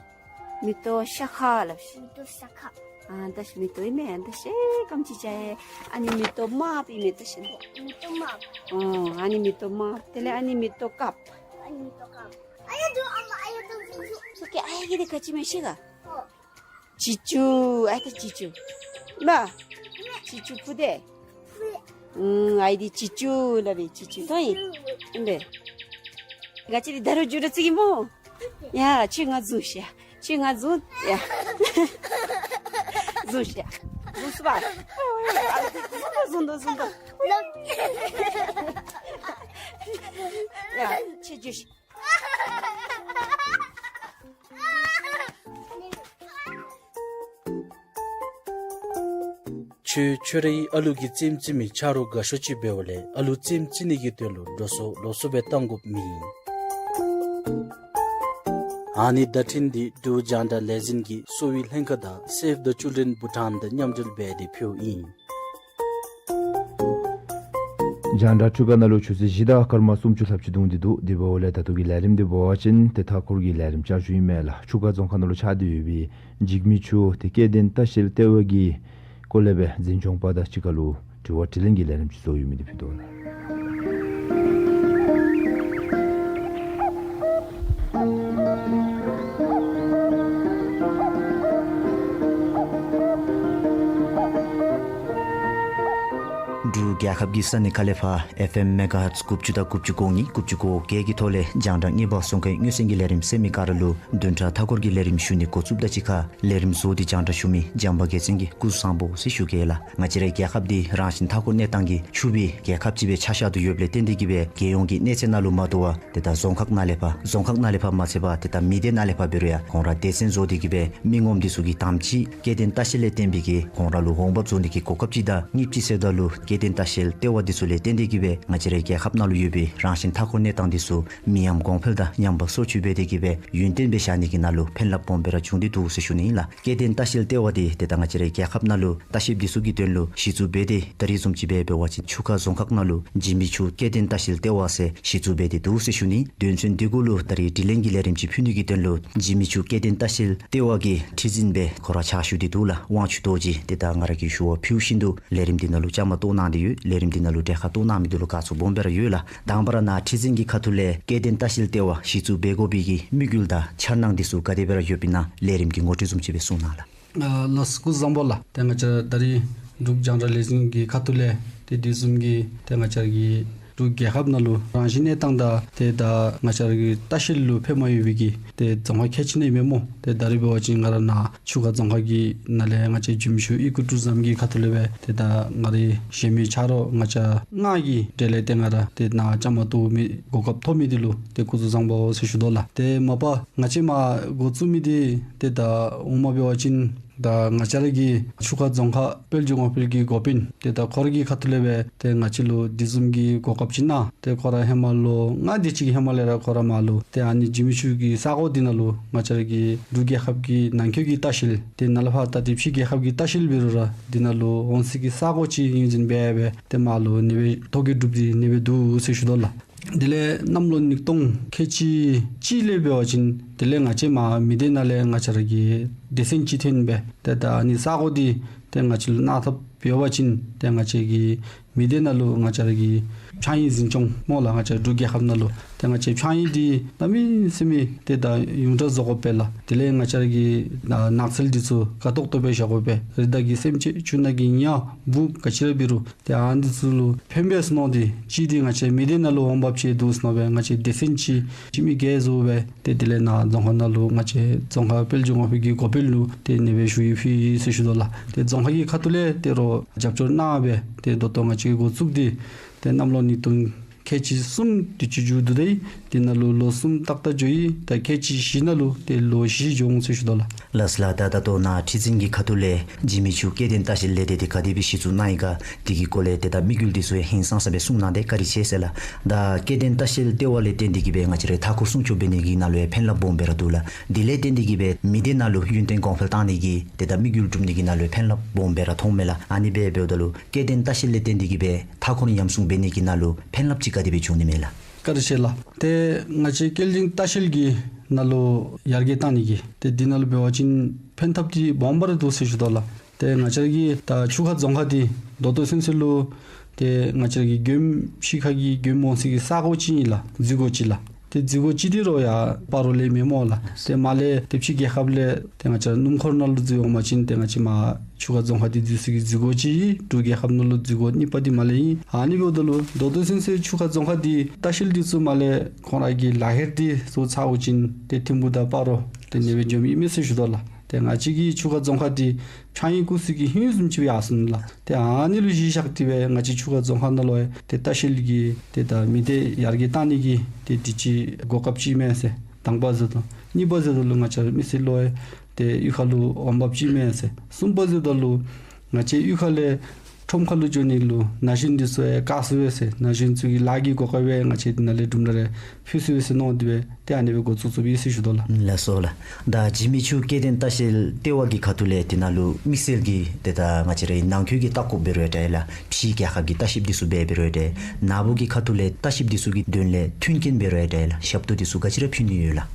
མེ་ཏོག་ཤ་ཁ་ལབ་ཤིག། མེ་ཏོག་ཤ་ཁ། ཨ་ད་ཤི་མེ་ཏོག་ཨིན་མས་ཨ་ད་ཤི་སྐམ་ཅིག་ཅ་ཡེ། ཨ་ནི་མེ་ཏོག་དམརཔོ་ཨིན་མས་ད་ཤི་ནི། མེ་ཏོག་དམརཔོ། ཨོ་ཨ་ནི་མེ་ཏོག་དམརཔོ། དེ་ལས་ཨ་ནི་མེ་ཏོག་དཀརཔོ། ཨ་ནི་མེ་ཏོག་དཀརཔོ། ཨ་ཡ་དུ་ཨ་མ་ཨ་ཡ་དུ་ཨ་མ། སོ་ཀེ་ཨ་ཡ་གི་དེ་ག་ཅི་མས་ཤེས་ག། ཨོ། བྱི་ཅུང་། ཨའི་ད་བྱི་ཅུང་། མ། བྱི་ཅུང་ཕུ་དེ། ཨུམ་ཨའི་དེ་བྱི་ཅུང་ལ་བི་བྱི་ཅུང་ཐོང་ཡི། ཨིན་པས། ག་ཅི་རི་ད་རུང་འགྱོ་རུང་ཅིག་ཨིན་སྨོ། ཡ་ཁྱོད་ང་བཟུང་ཤིག། ཁྱོད་ང་བཟུང་། ཡ་བཟུང་ཤིག། བཟུང་སུ་བ། བཟུང་དོ་བཟུང་དོ། ཡ་ཁྱོད་འགྱོ་ཤིག། ཁྱོད་ཁྱོད་རའི་ཨ་ལུ་གི་རྩེདམོ་རྩེ་མི་ཆ་རོགས་དགའ་ཤོས་ཅིག་འབདཝ་ལས་ཨ་ལུ་རྩེདམོ་རྩེ་ནི་གི་དོན་ལུ་འགྲོ་སོང་ལོག་སོང་སྦེ་གཏང་དགོཔ་མེད། ཨ་ནི་བརྡ་འཕྲིན་འདི་འབྲུག་རྒྱང་བསྒྲགས་ལས་འཛིན་གྱི་གསོ་བའི་ལྷན་ཁག་དང་Save the Children Bhutan དང་མཉམ་འབྲེལ་འབད་དེ་ཕུལཝ་ཨིན། རྒྱང་བསྒྲགས་འཕྲུལ་ཁང་ནང་ལུ་ཆུ་ཚོད་བཞི་དང་སྐར་མ་སུམ་ཅུ་ལྷགཔ་ཅིག་བརྡུངས་ཏེ་འདུག། དེ་འབདཝ་ལས་ད་ལྟོ་གི་ལས་རིམ་འདི་འབད་བ་ཅིན་ཏེ་མཐའ་འཁོར་གྱི་ལས་རིམ་བསྐྱར་ཞུ་ཨིན་མས་ལགས། ཆུ་ཁ་རྫོང་ཁག་ནང་ལུ་ཆགས་ཏེ་ཡོད་པའི་འཇིགས་མེད་ཆུ་ཏེ་སྐྱེ་ལྡན་ལྟ་བཤལ་ལྟེ་བ་གི་སྐོར་ལས་སྦེ་འཛིན་སྐྱོང་པ་དང་གཅིག་ཁར་ལུ་དྲི་བ་དྲིས་ལན་གྱི་ལས་རིམ་ཅིག་བཟོ་ཡོད་མི་འདི་ཕུལ་དོ་ལགས། འབྲུག་རྒྱལ་ཁབ་ཀྱི་ས་གནས་ཁག་ལས་ཕར་ཨེཕ་ཨེམ་མེ་ག་ཧརཊསི་དགུ་བཅུ་དང་དགུ་བཅུ་གོ་གཉིས་དགུ་བཅུ་གོ་བརྒྱད་ཀྱི་ཐོག་ལས་རྒྱང་བསྒྲགས་དངོས་པོ་སོང་ཁའི་མངོན་གསལ་གྱི་ལས་རིམ་གསན་མི་ག་ར་ལུ་བདུན་ཕྲག་མཐའ་འཁོར་གྱི་ལས་རིམ་ཞུ་ནི་འགོ་བཙུགསཔ་དང་གཅིག་ཁར་ལས་རིམ་བཟོ་སྟེ་རྒྱང་བསྒྲགས་ཞུ་མི་བྱམས་པ་རྒྱལ་མཚན་གྱིས་སྐུ་གཟུགས་བཟང་པོ་ཟེར་ཞུ་གེ་ལགས། ང་བཅས་རའི་རྒྱལ་ཁབ་འདི་རང་བཞིན་མཐའ་འཁོར་གནས་སྟངས་ཀྱིས་ཕྱུག་པའི་རྒྱལ་ཁབ་ཅིག་སྦེ་ཆ་བཞག་དོ་ཡོདཔ་ལས་བརྟེན་ཏེ་གིས་སྦེ་རྒྱལ་ཡོངས་ཀྱི་གནས་ཚད་ནང་ལུ་མ་དོ་བར་ཏེ་ད་རྫོང་ཁག་ནང་ལས་ཕར་རྫོང་ཁག་ནང་ལས་ཕར་མ་ཚད་པར་ཏེ་ད་མི་སྡེ་ནང་ལས་ཕར་འབད་རུང་ཡང་ཁོང་ར་སྡེ་ཚན་བཟོ་སྟེ་གིས་སྦེ་མི་ངོམ་འདི་ཚུ་གིས་དང་ཅིག་སྐྱེ་ལྡན་ལྟ་བཤལ་ལས་བརྟེན་པའི་གི་ཁོང་ར་ལུ་འོང་འབབ་བཟོ་ནི་གི་གོ་སྐབས་ཅིག་དང་གཉིས་པ་ཅིག་ཟེརཝ་ད་ལུ་སྐྱེ་ལྡན་ལྟ་བཤལ་ལྟེ་བ་འདི་ཚུ་ལས་བརྟེན་ཏེ་གིས་སྦེ་ང་བཅས་རའི་རྒྱལ་ཁབ་ནང་ལུ་ཡོད་པའི་རང་བཞིན་མཐའ་འཁོར་གནས་སྟངས་འདི་ཚུ་མི་ཡམས་གོང་འཕེལ་དང་ཉམས་པ་སོར་ཆུད་འབད་དེ་གིས་སྦེ་ཡུན་བརྟན་སྦེ་བཞག་ནི་གི་ནང་ལུ་ཕན་རླབས་སྦོམ་སྦེ་ར་བྱུང་སྟེ་འདུག་ཟེར་ཞུ་ནི་ཨིན་ལགས། སྐྱེ་ལྡན་ལྟ་བཤལ་ལྟེ་བ་འདི་ཏེ་ད་ང་བཅས་རའི་རྒྱལ་ཁབ་ནང་ལུ་ལྟ་བཤལཔ་འདི་ཚུ་གི་དོན་ལུ་གཞི་བཙུགས་འབད་དེ་ད་རིས་བཟུམ་ཅིག་སྦེ་འབད་བ་ཅིན་ཆུ་ཁ་རྫོང་ཁག་ནང་ལུ་འཇིགས་མེད་ཆུ་སྐྱེ་ལྡན་ལྟ་བཤལ་ལྟེ་བ་ཟེར་གཞི་བཙུགས་འབད་དེ་འདུག་ཟེར་ཞུ་ནི། དོན་ཚན་འདི་གུ་ལུ་ད་རིས་དྲི་ལན་གྱི་ལས་རིམ་ཅིག་ཕུལ་ནི་གི་དོན་ལུ་འཇིགས་མེད་ཆུ་སྐྱེ་ལྡན་ལྟ་བཤལ་ལྟེ་བ་གི་ཁྲི་འཛིན་སྦེ་ཁོ་ར་ཕྱག་ཞུ་སྟེ་འདུག་ལགས། དབང་ཕྱུག་རྡོ་རྗེ་ཏེ་ད་ང་ར་གིས་ཞུ་བ་ཕུལ་བཞིན་དུ་ལས་རིམ་འདི་ནང་ལུ་བཅའ་མར་གཏོགས་གནང་སྟེ་ཡོད། ལས་རིམ་འདི་ནང་ལུ་གྲལ་ཁར་གཏོགས་གནང་མི་འདི་ལུ་དགའ་ཚོར་སྦོམ་སྦེ་ར་ཡོད་ལགས། དང་པ་ར་ནཱ་ཁྲི་འཛིན་གྱི་ཁ་ཐུག་ལས་སྐྱེ་ལྡན་ལྟ་བཤལ་ལྟེ་བ་གཞི་བཙུགས་འབད་དགོ་པའི་གི་དམིགས་ཡུལ་དང་འཆར་སྣང་འདི་ཚུ་ག་དེ་སྦེ་ར་ཡོདཔ་ཨིན་ན་ལས་རིམ་གྱི་ངོ་སྤྲོད་བཟུམ་ཅིག་སྦེ་གསུང་གནང་ལགས། ཨ་ལགས་སོ་སྐུ་གཟུགས་བཟང་པོ་ལགས། ཏེ་ང་བཅས་ད་རིས་འབྲུག་རྒྱང་བསྒྲགས་ལས་འཛིན་གྱི་ཁ་ཐུག་ལས་ཏེ་དེ་བཟུམ་གྱི་ཏེ་ང་བཅས་ཀྱི་འབྲུག་རྒྱལ་ཁབ་ནང་ལུ་རང་བཞིན་གནས་སྟངས་དང་ཏེ་ད་ང་བཅས་ཀྱི་ལྟ་བཤལ་ལུ་ཕན་མ་ཡོད་པའི་གི་ཏེ་རྫོང་ཁག་ཁལ་གཅིག་ཨིན་མས་སྨོ། ཏེ་ད་རིས་འབད་བ་ཅིན་ང་ར་ནཱ་ཆུ་ཁ་རྫོང་ཁག་གི་ནང་ལས་ང་བཅས་འཇིགས་མེད་ཆུ་ཨི་ཀོ་ཊུ་རི་ཛམ་གྱི་ཁ་ཐུག་ལས་སྦེ་ཏེ་ད་ང་རའི་གཞན་མི་ཆ་རོགས་ང་བཅས་ལྔ་གི་གྲལ་ལས་ཏེ་ང་ར་ཏེ་ནཱ་བཅའ་མར་གཏོགས་མི་གོ་སྐབས་ཐོབ་མི་འདི་ལུ་ཏེ་སྐུ་གཟུགས་བཟང་པོ་ཟེར་ཞུ་དོ་ལགས། ཏེ་མ་པ་ང་བཅས་མར་འགོ་བཙུགས་མི་འདི་ཏེ་ད་འོངམ་འབད་བ་ཅིན་ད་ང་བཅས་ར་གི་ཆུ་ཁ་རྫོང་ཁག་དཔལ་འབྱོར་ངོ་འཕེལ་གྱི་འགོ་དཔོན་ཏེ་ད་ཁོ་ར་གི་ཁ་ཐུག་ལས་སྦེ་ཏེ་ང་བཅས་ལུ་དེ་བཟུམ་གྱི་གོ་སྐབས་ཅིག་གནང་། ཏེ་ཁོ་ར་ཧེ་མ་ལོ་ལྔ་དེ་ཅིག་གི་ཧེ་མ་ལས་ར་ཁོ་ར་མར་ལུ་ཏེ་ཨ་ནི་འཇིགས་མེད་ཆུ་གི་ས་གོ་འདི་ནང་ལུ་ང་བཅས་ར་གི་འབྲུག་རྒྱལ་ཁབ་ཀྱི་ནང་འཁོད་ཀྱི་ལྟ་བཤལ་ཏེ་ནཱ་ལས་ཕར་ད་ཏེ་ཕྱི་རྒྱལ་ཁབ་ཀྱི་ལྟ་བཤལ་འབད་རུང་ར་འདི་ནང་ལུ་འོང་སའི་གི་ས་གོ་ཅིག་ཡོད་ཟེར་སྦེ་སྦེ་ཏེ་མར་ལུ་ཨ་ནི་སྦེ་ཐོ་བཀོད་གྲུབ་སྟེ་ཨ་ནི་སྦེ་འདུག་ཟེར་ཞུ་དོ་ལགས། དེ་ལས་གནམ་ལོ་ཉིས་སྟོང་ཁལ་གཅིག་གཅིག་ལས་འབད་བ་ཅིན་དེ་ལས་ང་བཅས་མར་མི་སྡེ་ནང་ལས་ང་བཅས་ར་གི་སྡེ་ཚན་ཅིག་ཐོན་སྦེ་ཏེ་ད་ཨ་ནི་ས་གོ་འདི་ཏེ་ང་བཅས་ལུ་གནང་ཐབས་ཡོད་པ་ཅིན་ཏེ་ང་བཅས་ཀྱི་མི་སྡེ་ནང་ལུ་ང་བཅས་ར་གི་ཕྱགས་སྙིགས་འཛིན་སྐྱོང་སྨོ་ལགས། ང་བཅས་འབྲུག་རྒྱལ་ཁབ་ནང་ལུ་ཏེ་ང་བཅས་ཕྱགས་སྙིགས་འདི་གནམ་མེད་ས་མེད་ཏེ་ད་ཡོངས་གྲགས་བཟོ་དགོ་པས་ལགས། དེ་ལས་ང་བཅས་ར་གི་ནགས་ཚལ་འདི་ཚུ་དགའ་ཏོག་ཏོ་སྦེ་བཞག་དགོ་པས། རི་དྭགས་ཀྱི་སེམས་ཅན་ཆུ་ནང་གི་ཉ་འབུཔ་ག་ཅི་ར་འབད་རུང་ཏེ་ཨ་ནི་ཚུ་ལུ་ཕན་པས་ཟེར་མནོ་སྟེ་གཅིག་འདི་ང་བཅས་མི་སྡེ་ནང་ལུ་འོང་འབབ་ཅིག་འདུག་ཟེར་མནོ་སྦེ་ང་བཅས་སྡེ་ཚན་ཅིག་ཁྱིམ་གྱི་བཟོ་སྦེ་ཏེ་དེ་ལས་ནཱ་རྫོང་ཁག་ནང་ལུ་ང་བཅས་རྫོང་ཁག་དཔལ་འབྱོར་ངོ་འཕེལ་གྱི་འགོ་དཔོན་ལུ་ཏེ་ཨ་ནི་སྦེ་ཞུ་ཡིག་ཕུལ་ཡི་ཟེར་ཞུ་དོ་ལགས། ཏེ་རྫོང་ཁག་གི་ཁ་ཐུག་ལས་ཏེ་རོགས་རྒྱབ་སྐྱོར་གནང་སྦེ་ཏེ་ད་ལྟོ་ང་བཅས་འགོ་བཙུགས་ཏེ་ཏེ་གནམ་ལོ་ཉིས་སྟོང་ ཁལ་གཅིག་གསུམ་དུས་ཅི་འགྱོ་དོ་ཡི། དེ་ནང་ལུ་ལོ་གསུམ་ཏག་ཏག་འགྱོ་ཡི། ད་ཁལ་གཅིག་བཞི་ནང་ལུ་ཏེ་ལོ་བཞི་འགྱོ་འོང་ཟེར་ཞུ་དོ་ལགས། ལགས་ལགས། ད་ད་ལྟོ་ནཱ་ཁྲི་འཛིན་གྱི་ཁ་ཐུག་ལས་འཇིགས་མེད་ཆོས་སྐལ་ལྡན་ལྟ་བཤལ་ལས་སྡེ་འདི་ག་དེ་སྦེ་གཞི་བཙུགས་གནང་ཡི་ག་དེ་གི་སྐོར་ལས་ཏེ་ད་དམིགས་ཡུལ་འདི་ཚུ་ཡང་ཧིང་སངས་ས་སྦེ་གསུང་གནང་སྟེ་བཀའ་དྲིན་ཆེ་ཟེར་ལགས། ད་སྐལ་ལྡན་ལྟ་བཤལ་ལྟེ་བ་ལས་བརྟེན་ཏེ་གིས་སྦེ་ང་བཅས་རའི་མཐའ་འཁོར་སྲུང་སྐྱོབ་འབད་ནི་གི་ནང་ལུ་ཡང་ཕན་རླབས་སྦོམ་སྦེ་ར་འདུག་ལགས། དེ་ལས་བརྟེན་ཏེ་གིས་སྦེ་མི་སྡེ་ནང་ལུ་ཡུན་བརྟན་གོང་འཕེལ་བཏང་ནི་གི་ཏེ་ད་དམིགས་ཡུལ་འགྲུབ་ནི་གི་ནང་ལུ་ཕན་རླབས་སྦོམ་སྦེ་ར་མཐོངམ་མས་ལགས། ཨ་ནི་སྦེ་འབདཝ་ད་ལུ་སྐལ་ལྡན་ལྟ་བཤལ་ལས་བརྟེན་ཏེ་གིས་སྦེ་མཐའ་འཁོར་ཉམས་སྲུང་འབད་ནི་གི་ནང་ལུ་ཕན་རླབས་ཅིག་ག་དེ་སྦེ་བྱུང་ནི་མས་ལགས། བཀའ་དྲིན་ཆེ་ལགས། ཏེ་ང་བཅས་སྐལ་ལྡན་ལྟ་བཤལ་གྱི་ནང་ལུ་ཡར་རྒྱས་བཏང་ནི་གི་ཏེ་འདི་ནང་ལུ་འབད་བ་ཅིན་ཕན་ཐབས་འདི་སྦོམ་སྦེ་ར་འདུག་ཟེར་ཞུ་དོ་ལགས། ཏེ་ང་བཅས་ར་གི་ད་ཆུ་ཁ་རྫོང་ཁག་འདི་ད་ལྟོ་ཚུན་ཚོད་ལུ་ཏེ་ང་བཅས་ར་གི་མགྱོནམ་ཕྱི་ཁ་གི་མགྱོནམ་འོང་ས་གི་ས་གོ་ཅིག་ཨིན་ལགས། འཛུལ་སྒོ་ཅིག་ལགས། ཏེ་འཛུལ་སྒོ་ཅིག་འདི་ར་ཡར་སྤ་རོ་ལས་མེད་སྨོ་ལགས། ཏེ་མར་ལས་ཏེ་ཕྱི་རྒྱལ་ཁབ་ལས་ཏེ་ང་བཅས་ར་སྣུམ་འཁོར་ནང་ལུ་འཛུལ་འོང་པ་ཅིན་ཏེ་ང་བཅས་མར་ཆུ་ཁ་རྫོང་ཁག་འདི་འཛུལ་ས་གི་འཛུལ་སྒོ་ཅིག་ཨིན། འབྲུག་རྒྱལ་ཁབ་ནང་ལུ་འཛུལ་སྒོ་གཉིས་པ་འདི་མར་ལས་ཨིན། ཨ་ནི་འབདཝ་ད་ལུ་ད་ལྟོ་ཚུན་ཚོད་ཆུ་ཁ་རྫོང་ཁག་འདི་ལྟ་བཤལ་འདི་ཚུ་མར་ལས་ཁོང་ར་གི་ལག་ཁྱེར་འདི་ཚུ་ཚར་བ་ཅིན་ཏེ་ཐིམ་ཕུག་དང་སྤ་རོ་ཏེ་ཨ་ནི་སྦེ་འགྱོཝ་ཨིན་མས་ཟེར་ཞུ་དོ་ལགས། ཏེ་ང་བཅས་ཀྱི་ཆུ་ཁ་རྫོང་ཁག་འདི་ཕྱགས་སྙིགས་བཀོ་ས་གི་ཧིང་བཟུམ་ཅིག་སྦེ་ཡར་སོང་ནུག་ལགས། ཏེ་ཨ་ནི་ལུ་གཞི་བཞག་སྟེ་སྦེ་ང་བཅས་ཆུ་ཁ་རྫོང་ཁག་ནང་ལུ་ཡང་ཏེ་ལྟ་བཤལ་གྱི་ཏེ་ད་མི་སྡེ་ཡར་རྒྱས་བཏང་ནི་གི་ཏེ་དུས་ཅི་གོ་སྐབས་ཅིག་ཨིན་མས་ཟེར་དང་པ་ཟེརཝ་ད་གཉིས་པ་ཟེརཝ་ད་ལུ་ང་བཅས་མི་སེར་ལུ་ཡང་ཏེ་གཡུས་ཁ་ལུ་འོང་འབབ་ཅིག་ཨིན་མས་ཟེར། གསུམ་པ་ཟེརཝ་ད་ལུ་ང་བཅས་གཡུས་ཁ་ལས་ཁྲོམ་ཁ་ལུ་འགྱོ་ནི་ལུ་ན་གཞོན་འདི་ཚུ་ཡང་བཀག་ཚུགས་པས་ཟེར། ན་གཞོན་ཚུ་གི་ལཱ་གི་གོ་སྐབས་ཡང་ང་བཅས་འདི་ནང་ལས་གྲུབ་ནི་ར་ཕུལ་ཚུགས་པས་ཟེར་མནོ་སྟེ་སྦེ་ཏེ་ཨ་ནི་སྦེ་འགོ་བཙུགས་བཙུགསཔ་ཨིན་ཟེར་ཞུ་དོ་ལགས། ལགས་སོ་ལགས། ད་འཇིགས་མེད་ཆོས་སྐལ་ལྡན་ལྟ་བཤལ་ལྟེ་བ་གི་ཁ་ཐུག་ལས་འདི་ནང་ལུ་དམིགས་བསལ་གྱི་ཏེ་ད་ང་བཅས་རའི་ནང་འཁོད་ཀྱི་ལྟ་སྐོར་འབད་རུང་ཡང་འདྲ་ལགས། ཕྱི་རྒྱལ་ཁབ་ཀྱི་ལྟ་བཤལཔ་འདི་ཚུ་འབད་འབད་རུང་ཡང་འདྲ། ནཱ་བུ་གི་ཁ་ཐུག་ལས་ལྟ་བཤལཔ་འདི་ཚུ་གི་དོན་ལས་མཐུན་རྐྱེན་འབད་རུང་ཡང་འདྲ་ལགས། ཞབས་ཏོག་འདི་ཚུ་ག་ཅི་ར་ཕུལ་ནི་ཡོད་ལགས།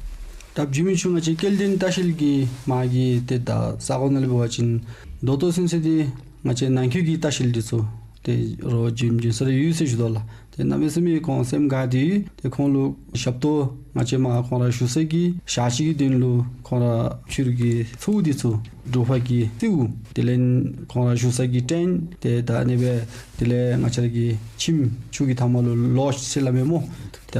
ད་འཇིགས་མེད་ཆོས་ང་བཅས་སྐལ་ལྡན་ལྟ་བཤལ་གྱི་མ་གི་ཏེ་ད་ས་གོ་ནང་ལས་འབད་བ་ཅིན་ད་ལྟོ་ཚུན་ཚོད་འདི་ང་བཅས་ནང་འཁོད་ཀྱི་ལྟ་བཤལ་འདི་ཚུ་ཏེ་རོགས་རྒྱུན་རྒྱུན་སོང་ར་ཡོད་ཟེར་ཞུ་དོ་ལགས། ཏེ་གནམ་མེད་ས་མེད་ཁོང་སེམས་དགའ་སྟེ་ཡོད། ཏེ་ཁོང་ལུ་ཞབས་ཏོག་ང་བཅས་མར་ཁོང་ར་བཞུགས་ས་གི་ཞག་གཅིག་གི་དོན་ལུ་ཁོང་ར་ཕྱི་རུ་གི་ཚོགས་འདི་ཚུ་འབྲུག་པ་གི་སེརཝ་དེ་ལས་ཁོང་ར་བཞུགས་ས་གི་ཊེནཊ་ཏེ་ད་ཨ་ནི་སྦེ་དེ་ལས་ང་བཅས་ར་གི་ཁྱིམ་ཆུ་གི་མཐའ་མ་ལུ་ལོ་ཇ་ཟེར་སླབ་མས་སྨོ། ད་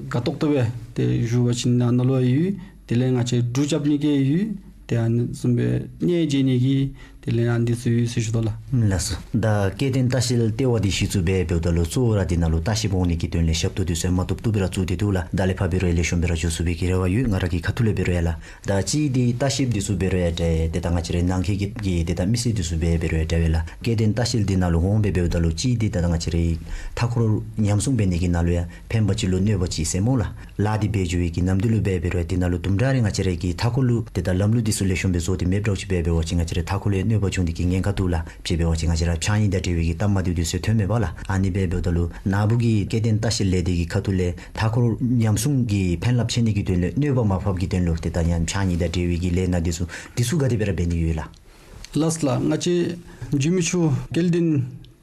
དགའ་ཏོག་ཏོ་སྦེ་ཏེ་བཞུགས་པ་ཅིན་ཨ་ནཱ་ལུ་ཡོད། དེ་ལས་ང་བཅས་གྲུ་རྐྱབ་ནི་གི་ཡོད། ཏེ་ཨ་ནི་བཟུམ་སྦེ་གནས་མཇལ་ནི་གི་དེ་ལས་ཨ་ནི་འདི་ཚུ་ཡོད་ཟེར་ཞུ་དོ་ལགས། ལགས་སོ། ད་སྐལ་ལྡན་ལྟ་བཤལ་ལྟེ་བ་འདི་གཞི་བཙུགས་འབད་འབདཝ་ད་ལུ་གཙོ་བོ་ར་འདི་ནང་ལུ་ལྟ་བཤལཔ་འོང་ནི་གི་དོན་ལས་ཞབས་ཏོག་འདི་ཚུ་ཡང་མ་བཏུབ་བཏུབ་སྦེ་ར་བཙུགས་ཏེ་འདུག་ལགས། ད་ལས་ཕར་འབད་རུང་ཡང་ལེགས་ཤོམ་སྦེ་ར་འགྱོ་ཚུགས་པའི་གི་རེ་བ་ཡོད། ང་ར་གི་ཁ་ཐུག་ལས་འབད་རུང་ཡང་ལགས། ད་གཅིག་འདི་ལྟ་བཤལཔ་འདི་ཚུ་འབད་རུང་ཡང་འདྲ་ཏེ་ད་ང་བཅས་རའི་ནང་འཁོད་ཀྱི་ཏེ་ད་མི་སེར་འདི་ཚུ་འབད་འབད་རུང་ཡང་འདྲ་ལགས། སྐལ་ལྡན་ལྟ་བཤལ་འདི་ནང་ལུ་འོང་སྦེ་འབདཝ་ད་ལུ་གཅིག་འདི་ད་ང་བཅས་རའི་མཐའ་འཁོར་ཉམས་སྲུང་འབད་ནི་གི་ནང་ལུ་ཡང་ཕན་པ་ཅིག་ལུ་གནོད་པ་ཅིག་ཟེར་སྨོ་ལགས། ལཱ་འདི་འབད་འགྱོ་བའི་གི་ནམ་དུས་ལུ་འབད་འབད་རུང་ཡང་འདི་ནང་ལུ་དུམ་གྲ་རེ་ང་བཅས་རའི་གི་མཐའ་འཁོར་ལུ་ཏེ་ད་ལམ་ལུགས་འདི་ཚུ་ལེགས་ཤོམ་སྦེ་བཟོ་སྟེ་མེདཔ་འདྲཝ་ཅིག་འབད་འབད་བ་ཅིན་ང་བཅས་རའི་མཐའ་འཁོར་ལུ་ཡང་གནོད་པ་འབྱུང་ནི་གི་ཉེན་ཁ་འདུག་ལགས། དཔྱེ་འབད་བ་ཅིན་ང་བཅས་ར་ཕྱགས་སྙིགས་དང་འབྲེལ་བའི་གི་གཏའ་མ་འདི་ཚུ་ཡང་ཐོནམ་མས་པ་ལགས། ཨ་ནི་སྦེ་འབདཝ་ད་ལུ་ནཱ་བུ་གི་སྐལ་ལྡན་ལྟ་བཤལ་ལས་སྡེ་གི་ཁ་ཐུག་ལས་མཐའ་འཁོར་ཉམས་སྲུང་གི་ཕན་རླབས་ཆེ་ནི་གི་དོན་ལས་གནོད་པ་མ་ཕོགཔ་གི་དོན་ལུ་ཏེ་ད་ཡང་ཕྱགས་སྙིགས་དང་འབྲེལ་བའི་གི་ལས་སྣ་འདི་ཚུ་འདི་ཚུ་ག་དེ་སྦེ་ར་འབད་ནི་ཡོད་ལགས། ལགས་ལགས། ང་བཅས་འཇིགས་མེད་ཆོས་སྐལ་ལྡན་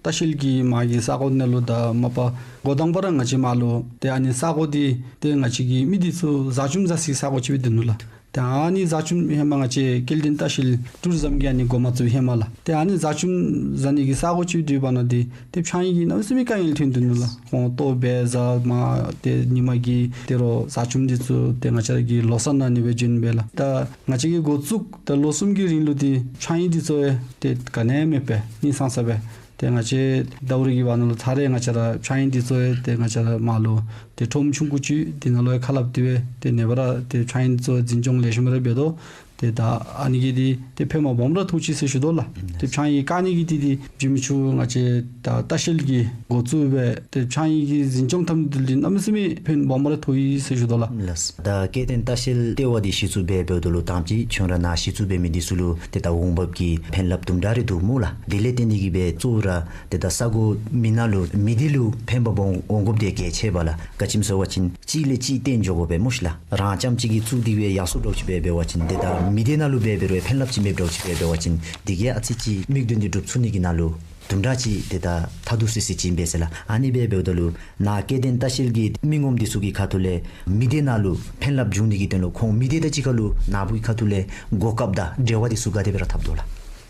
ལྟ་བཤལ་གྱི་མ་གི་ས་གོ་ནང་ལུ་ད་མ་པ་འགོ་དང་པ་ར་ང་བཅས་མར་ལུ་ཏེ་ཨ་ནི་ས་གོ་འདི་ཏེ་ང་བཅས་ཀྱི་མི་འདི་ཚུ་བཟའ་བཅའམ་བཟའ་སའི་ས་གོ་ཅིག་སྦེ་སྡོད་ནུག་ལགས། ཏེ་ཨ་ནི་བཟའ་བཅའམ་ཧེ་མ་ང་བཅས་སྐལ་ལྡན་ལྟ་བཤལ་ཊུ་རི་ཛམ་གྱིས་ཨ་ནི་འགོ་མ་བཙུགས་ཧེ་མ་ལགས། ཏེ་ཨ་ནི་བཟའ་བཅའམ་བཟའ་ནི་གི་ས་གོ་ཅིག་སྡོད་པ་ན་འདི་ཏེ་ཕྱགས་སྙིགས་ཀྱི་གནམ་མེད་ས་མེད་དཀའ་ངལ་ཐོན་དོ་ནུག་ལགས། ཁོང་ལྟོ་འབད་བཟའ་མར་ཏེ་ཉིན་མ་གི་ཏེ་རོགས་བཟའ་བཅའམ་འདི་ཚུ་ཏེ་ང་བཅས་ར་གི་ལོ་གསར་ནང་ཨ་ནི་སྦེ་བྱོན་པས་ལགས། ད་ང་བཅས་ཀྱིས་འགོ་བཙུགས་ད་ལོ་གསུམ་གྱི་རིང་ལུ་འདི་ཕྱགས་སྙིགས་འདི་ཚུ་ཡང་ཏེ་ག་ནི་ཡང་མེད་པར་ཧིང་སངས་ས་སྦེ་ཏེ་ང་བཅས་ཟླཝ་རེ་གི་བར་ན་ལུ་ཚར་རེ་ང་བཅས་ར་ཕྱགས་སྙིགས་འདི་ཚུ་ཡང་ཏེ་ང་བཅས་ར་མར་ལུ་ཏེ་ཁྲོམ་ཆུང་ཀུ་ཅིག་འདི་ནང་ལུ་ཡང་ཁ་སླབ་སྟེ་སྦེ་ཏེ་ཨ་ནི་སྦེ་ར་ཏེ་ཕྱགས་སྙིགས་འདི་ཚུ་འཛིན་སྐྱོང་ལེགས་ཤོམ་ར་འབད་དོ། ཏེ་ད་ཨ་ནི་གིས་འདི་ཏེ་ཕན་པ་སྦོམ་ར་ཐོགས་ཅི་ཟེར་ཞུ་དོ་ལགས། ཏེ་ཕྱགས་སྙིགས་བཀག་ནི་གི་འདི་འདི་འཇིགས་མེད་ཆོས་ང་བཅས་ད་ལྟ་བཤལ་གྱི་འགོ་བཙུགས་སྦེ་ཏེ་ཕྱགས་སྙིགས་ཀྱི་འཛིན་སྐྱོང་འཐབ་ནི་འདི་ལུ་གནམ་མེད་ས་མེད་ཕན་སྦོམ་ར་ཐོགས་ཡི་ཟེར་ཞུ་དོ་ལགས། ལགས། ད་སྐལ་ལྡན་ལྟ་བཤལ་ལྟེ་བ་འདི་གཞི་བཙུགས་འབད་འབདཝ་ད་ལུ་དང་པ་ཅིག་ཁྱོད་ར་ནཱ་གཞི་བཙུགས་འབད་མི་འདི་ཚུ་ལུ་ཏེ་ད་འོང་འབབ་ཀྱི་ཕན་རླབས་དུམ་གྲ་རེ་འདུག་སྨོ་ལགས། དེ་ལས་བརྟེན་ཏེ་གིས་སྦེ་གཙོ་བོ་ར་ཏེ་ད་ས་གོ་མི་ནང་ལུ་མི་སྡེ་ལུ་ཕན་པ་སྦོམ་འོང་དགོཔ་འདི་གལ་ཆེ་བས་ལགས། ག་ཅི་སྨོ་ཟེར་བ་ཅིན་གཅིག་ལས་གཅིག་བརྟེན་འགྱོ་དགོ་པས་སྨོ་ཤིག་ལགས། རང་རྐྱངམ་གཅིག་གིས་བཙུགས་ཏེ་སྦེ་ཡར་སོང་འདྲཝ་ཅིག་འབད་འབད་བ་ཅིན་ཏེ་ད་མི་སྡེ་ནང་ལུ་འབད་འབད་རུང་ཕན་རླབས་ཅིག་མེདཔ་འདྲཝ་ཅིག་འབད་འབད་བ་ཅིན་དེ་གིས་ཨ་ཙི་ཅིག་དམིགས་དོན་འདི་འགྲུབ་ཚུགས་ནི་གི་ནང་ལུ་དུམ་གྲ་ཅིག་ཏེ་ད་ཐ་དུ་སི་སི་ཅིག་ཨིན་པས་ཟེར་ལགས། ཨ་ནི་སྦེ་འབདཝ་ད་ལུ་ནཱ་སྐལ་ལྡན་ལྟ་བཤལ་གྱི་མི་ངོམ་འདི་ཚུ་གི་ཁ་ཐུག་ལས་མི་སྡེ་ནང་ལུ་ཕན་རླབས་འབྱུང་ནི་གི་དོན་ལུ་ཁོང་མི་སྡེ་དང་གཅིག་ཁར་ལུ་ནཱ་བུ་གི་ཁ་ཐུག་ལས་གོ་སྐབས་དང་འབྲེལ་བ་འདི་ཚུ་ག་དེ་སྦེ་ར་འཐབ་དོ་ལགས།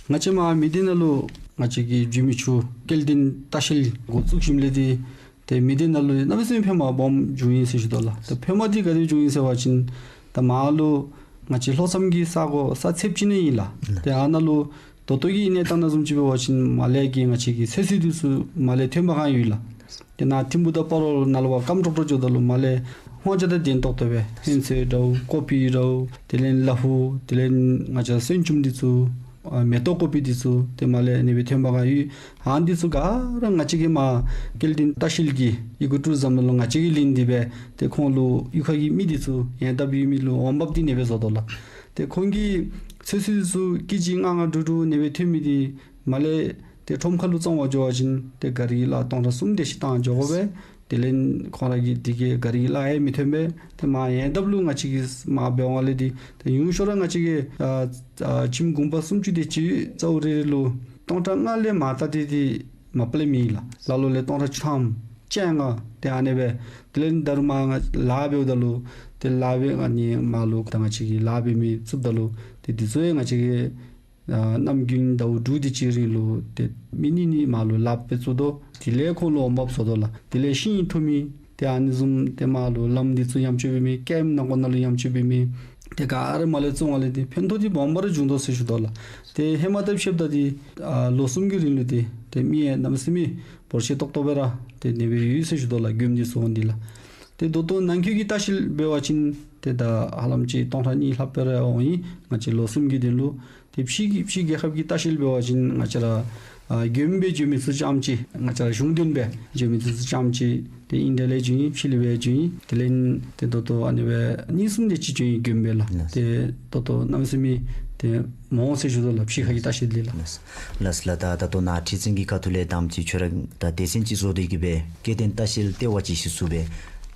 ང་བཅས་མར་མི་སྡེ་ནང་ལུ་ང་བཅས་ཀྱི་འཇིགས་མེད་ཆོས་སྐལ་ལྡན་ལྟ་བཤལ་འགོ་བཙུགས་ཞིནམ་ལས་འདི་ཏེ་མི་སྡེ་ནང་ལུ་གནམ་མེད་ས་མེད་ཕན་པ་སྦོམ་བྱུང་ཡི་ཟེར་ཞུ་དོ་ལགས། ཏེ་ཕན་པ་འདི་ག་དེ་བྱུང་ཡི་ཟེར་བ་ཅིན་ད་མར་ལུ་ང་བཅས་ལྷོ་མཚམས་ཀྱི་ས་གོ་ས་ཚདཔ་ཅིག་ནང་ཨིན་ལགས། ཏེ་ཨ་ནཱ་ལུ་ད་ལྟོ་གི་གནས་སྟངས་ནང་བཟུམ་ཅིག་འབད་བ་ཅིན་མར་ལས་ཀྱི་ང་བཅས་ཀྱི་ཚོད་བསྲེ་འདི་ཚུ་མར་ལས་ཐོན་པ་གང་ཡོད་ལགས། ཏེ་ནཱ་ཐིམ་ཕུ་དང་སྤ་རོ་ནང་ལུ་བ་སྐམ་ཀྲོག་ཀྲོ་འགྱོཝ་ད་ལུ་མར་ལས་ཧོང་ཅ་དང་གདན་ཏོག་ཏོ་སྦེ་ཧོན་ཚོད་འདྲཝ་ཀོ་པི་འདྲཝ་དེ་ལས་ལ་ཕུག་དེ་ལས་ང་བཅས་སོན་ཅུམ་འདི་ཚུ་ཨ་མེ་ཏོག་ཀོ་པི་འདི་ཚུ་ཏེ་མར་ལས་ཨ་ནི་སྦེ་ཐོན་པ་ག་ཡོད། ཨ་ནི་འདི་ཚུ་ག་ར་ང་བཅས་ཀྱིས་མར་སྐྱེ་ལྡན་ལྟ་བཤལ་གྱི་ཨི་ཀོ་ཊུ་རི་ཛམ་ནང་ལུ་ང་བཅས་ཀྱིས་ལེན་ཏེ་སྦེ་ཏེ་ཁོང་ལུ་གཡུས་ཁ་གི་མི་འདི་ཚུ་ཡང་ལྟ་བུའི་མི་ལུ་འོང་འབབ་འདི་ཨ་ནི་སྦེ་བཟོ་དོ་ལགས། ཏེ་ཁོང་གིས་ཚོད་བསྲེ་འདི་ཚུ་ཀེ་ཇི་ལྔ་ལྔ་དྲུག་དྲུག་ཨ་ནི་སྦེ་ཐོན་མི་འདི་མར་ལས་ཏེ་ཁྲོམ་ཁ་ལུ་བཙོང་བར་འགྱོ་བ་ཅིན་ཏེ་ག་རི་གི་གླ་སྟོང་ཕྲག་གསུམ་དེ་ཅིག་བཏང་འགྱོ་དགོ་པས། དེ་ལས་ཁོང་ར་གི་དེ་གི་ག་རི་གི་གླ་ཡང་མི་ཐོན་པས། ཏེ་མར་ཡང་ལྟཝ་ལུ་ང་བཅས་ཀྱིས་མར་འབད་འོང་ལས་འདི་ཏེ་ཉུང་ཤོས་ར་ང་བཅས་ཀྱི་ཨ་ཨ་ཁྱིམ་གུང་པ་སུམ་ཅུ་དེ་ཅིག་རྩ་བོ་རེ་རེ་ལུ་སྟོང་ཕྲག་ལྔ་ལས་མར་ད་དེ་དེ་མ་པ་ལས་མེད་ལགས། ལ་ལོ་ལས་སྟོང་ཕྲག་བཅུ་ཐམ་བཅོ་ལྔ་དེ་ཨ་ནི་སྦེ། དེ་ལས་ད་རུང་མར་ལཱ་འབདཝ་ད་ལུ་ཏེ་ལཱ་འབད་ཨ་ནི་མར་ལུ་ད་ང་བཅས་ཀྱིས་ལཱ་འབད་མི་བཙུགསཔ་ད་ལུ་ཏེ་འདི་ཚུ་ཡང་ང་བཅས་ཀྱིས་ཨ་གནམ་དགུན་ཟླཝ་དྲུག་དེ་ཅིག་རིང་ལུ་ཏེ་མི་གཉིས་གཉིས་མར་ལུ་ལཱ་འབད་བཙུགས་དོ། དེ་ལས་ཁོང་ལུ་འོང་འབབ་བཟོ་དོ་ལགས། དེ་ལས་ཤིང་འཐུ་མི་ཏེ་ཨ་ནི་བཟུམ་ཏེ་མར་ལུ་ལམ་འདི་ཚུ་ཡངས་ཆག་འབད་མི་ཀེམ་ནང་འཁོད་ནང་ལུ་ཡངས་ཆག་འབད་མི་ཏེ་ག་ར་མར་ལས་བཙོང་བ་ལས་ཏེ་ཕན་ཐོགས་འདི་སྦོམ་སྦེ་ར་བྱུང་དོ་ཟེར་ཞུ་དོ་ལགས། ཏེ་ཧེ་མ་དང་ཕྱདཔ་ད་འདི་ཨ་ལོ་གསུམ་གྱི་རིང་ལུ་ཏེ་ཏེ་མི་ཡང་གནམ་མེད་ས་མེད་འབོར་ཆེ་ཏོག་ཏོ་སྦེ་ར་ཏེ་ཨ་ནི་སྦེ་ཡོད་ཟེར་ཞུ་དོ་ལགས། མགྱོནམ་འདི་ཚུ་འོང་འདི་ལགས། ཏེ་ད་ལྟོ་ནང་འཁོད་ཀྱི་ལྟ་བཤལ་འབད་བ་ཅིན་ཏེ་ད་ཧ་ལམ་ཅིག་སྟོང་ཕྲག་གཉིས་ལྷགཔ་སྦེ་ར་འོང་ཡི། ང་བཅས་ལོ་གསུམ་གྱི་དོན་ལུ། ཏེ་ཕྱི་གི་ཕྱི་རྒྱལ་ཁབ་ཀྱི་ལྟ་བཤལ་འབད་བ་ཅིན་ང་བཅས་ར་ཨ་མགྱོནམ་སྦེ་འགྱོ་མི་ཚུ་ཙམ་ཅིག་ང་བཅས་ར་གཞུང་དོན་སྦེ་འགྱོ་མི་ཚུ་ཙམ་ཅིག་ཏེ་ཨིན་ཌི་ཡ་ལས་འགྱོ་ཡི། ཕྱི་ལས་སྦེ་འགྱོ་ཡི། དེ་ལས་ཏེ་ད་ལྟོ་ཨ་ནི་སྦེ་གཉིས་གསུམ་དེ་ཅིག་འགྱོ་ཡི་མགྱོནམ་སྦེ་ལགས། ལགས། ཏེ་ད་ལྟོ་གནམ་མེད་ས་མེད་ཏེ་མ་འོང་ཟེར་ཞུ་དོ་ལགས། ཕྱི་ཁ་གི་ལྟ་བཤལ་འདི་ལགས། ལགས། ལགས་ལགས། ད་ད་ལྟོ་ནཱ་ཁྲི་འཛིན་གྱི་ཁ་ཐུག་ལས་དམ་ཅིག་ཁྱོད་ར་ད་སྡེ་ཚན་ཅིག་བཟོ་སྟེ་གི་སྦེ་སྐྱེ་ལྡན་ལྟ་བཤལ་ལྟེ་བ་ཅིག་གཞི་བཙུགས་སྦེ་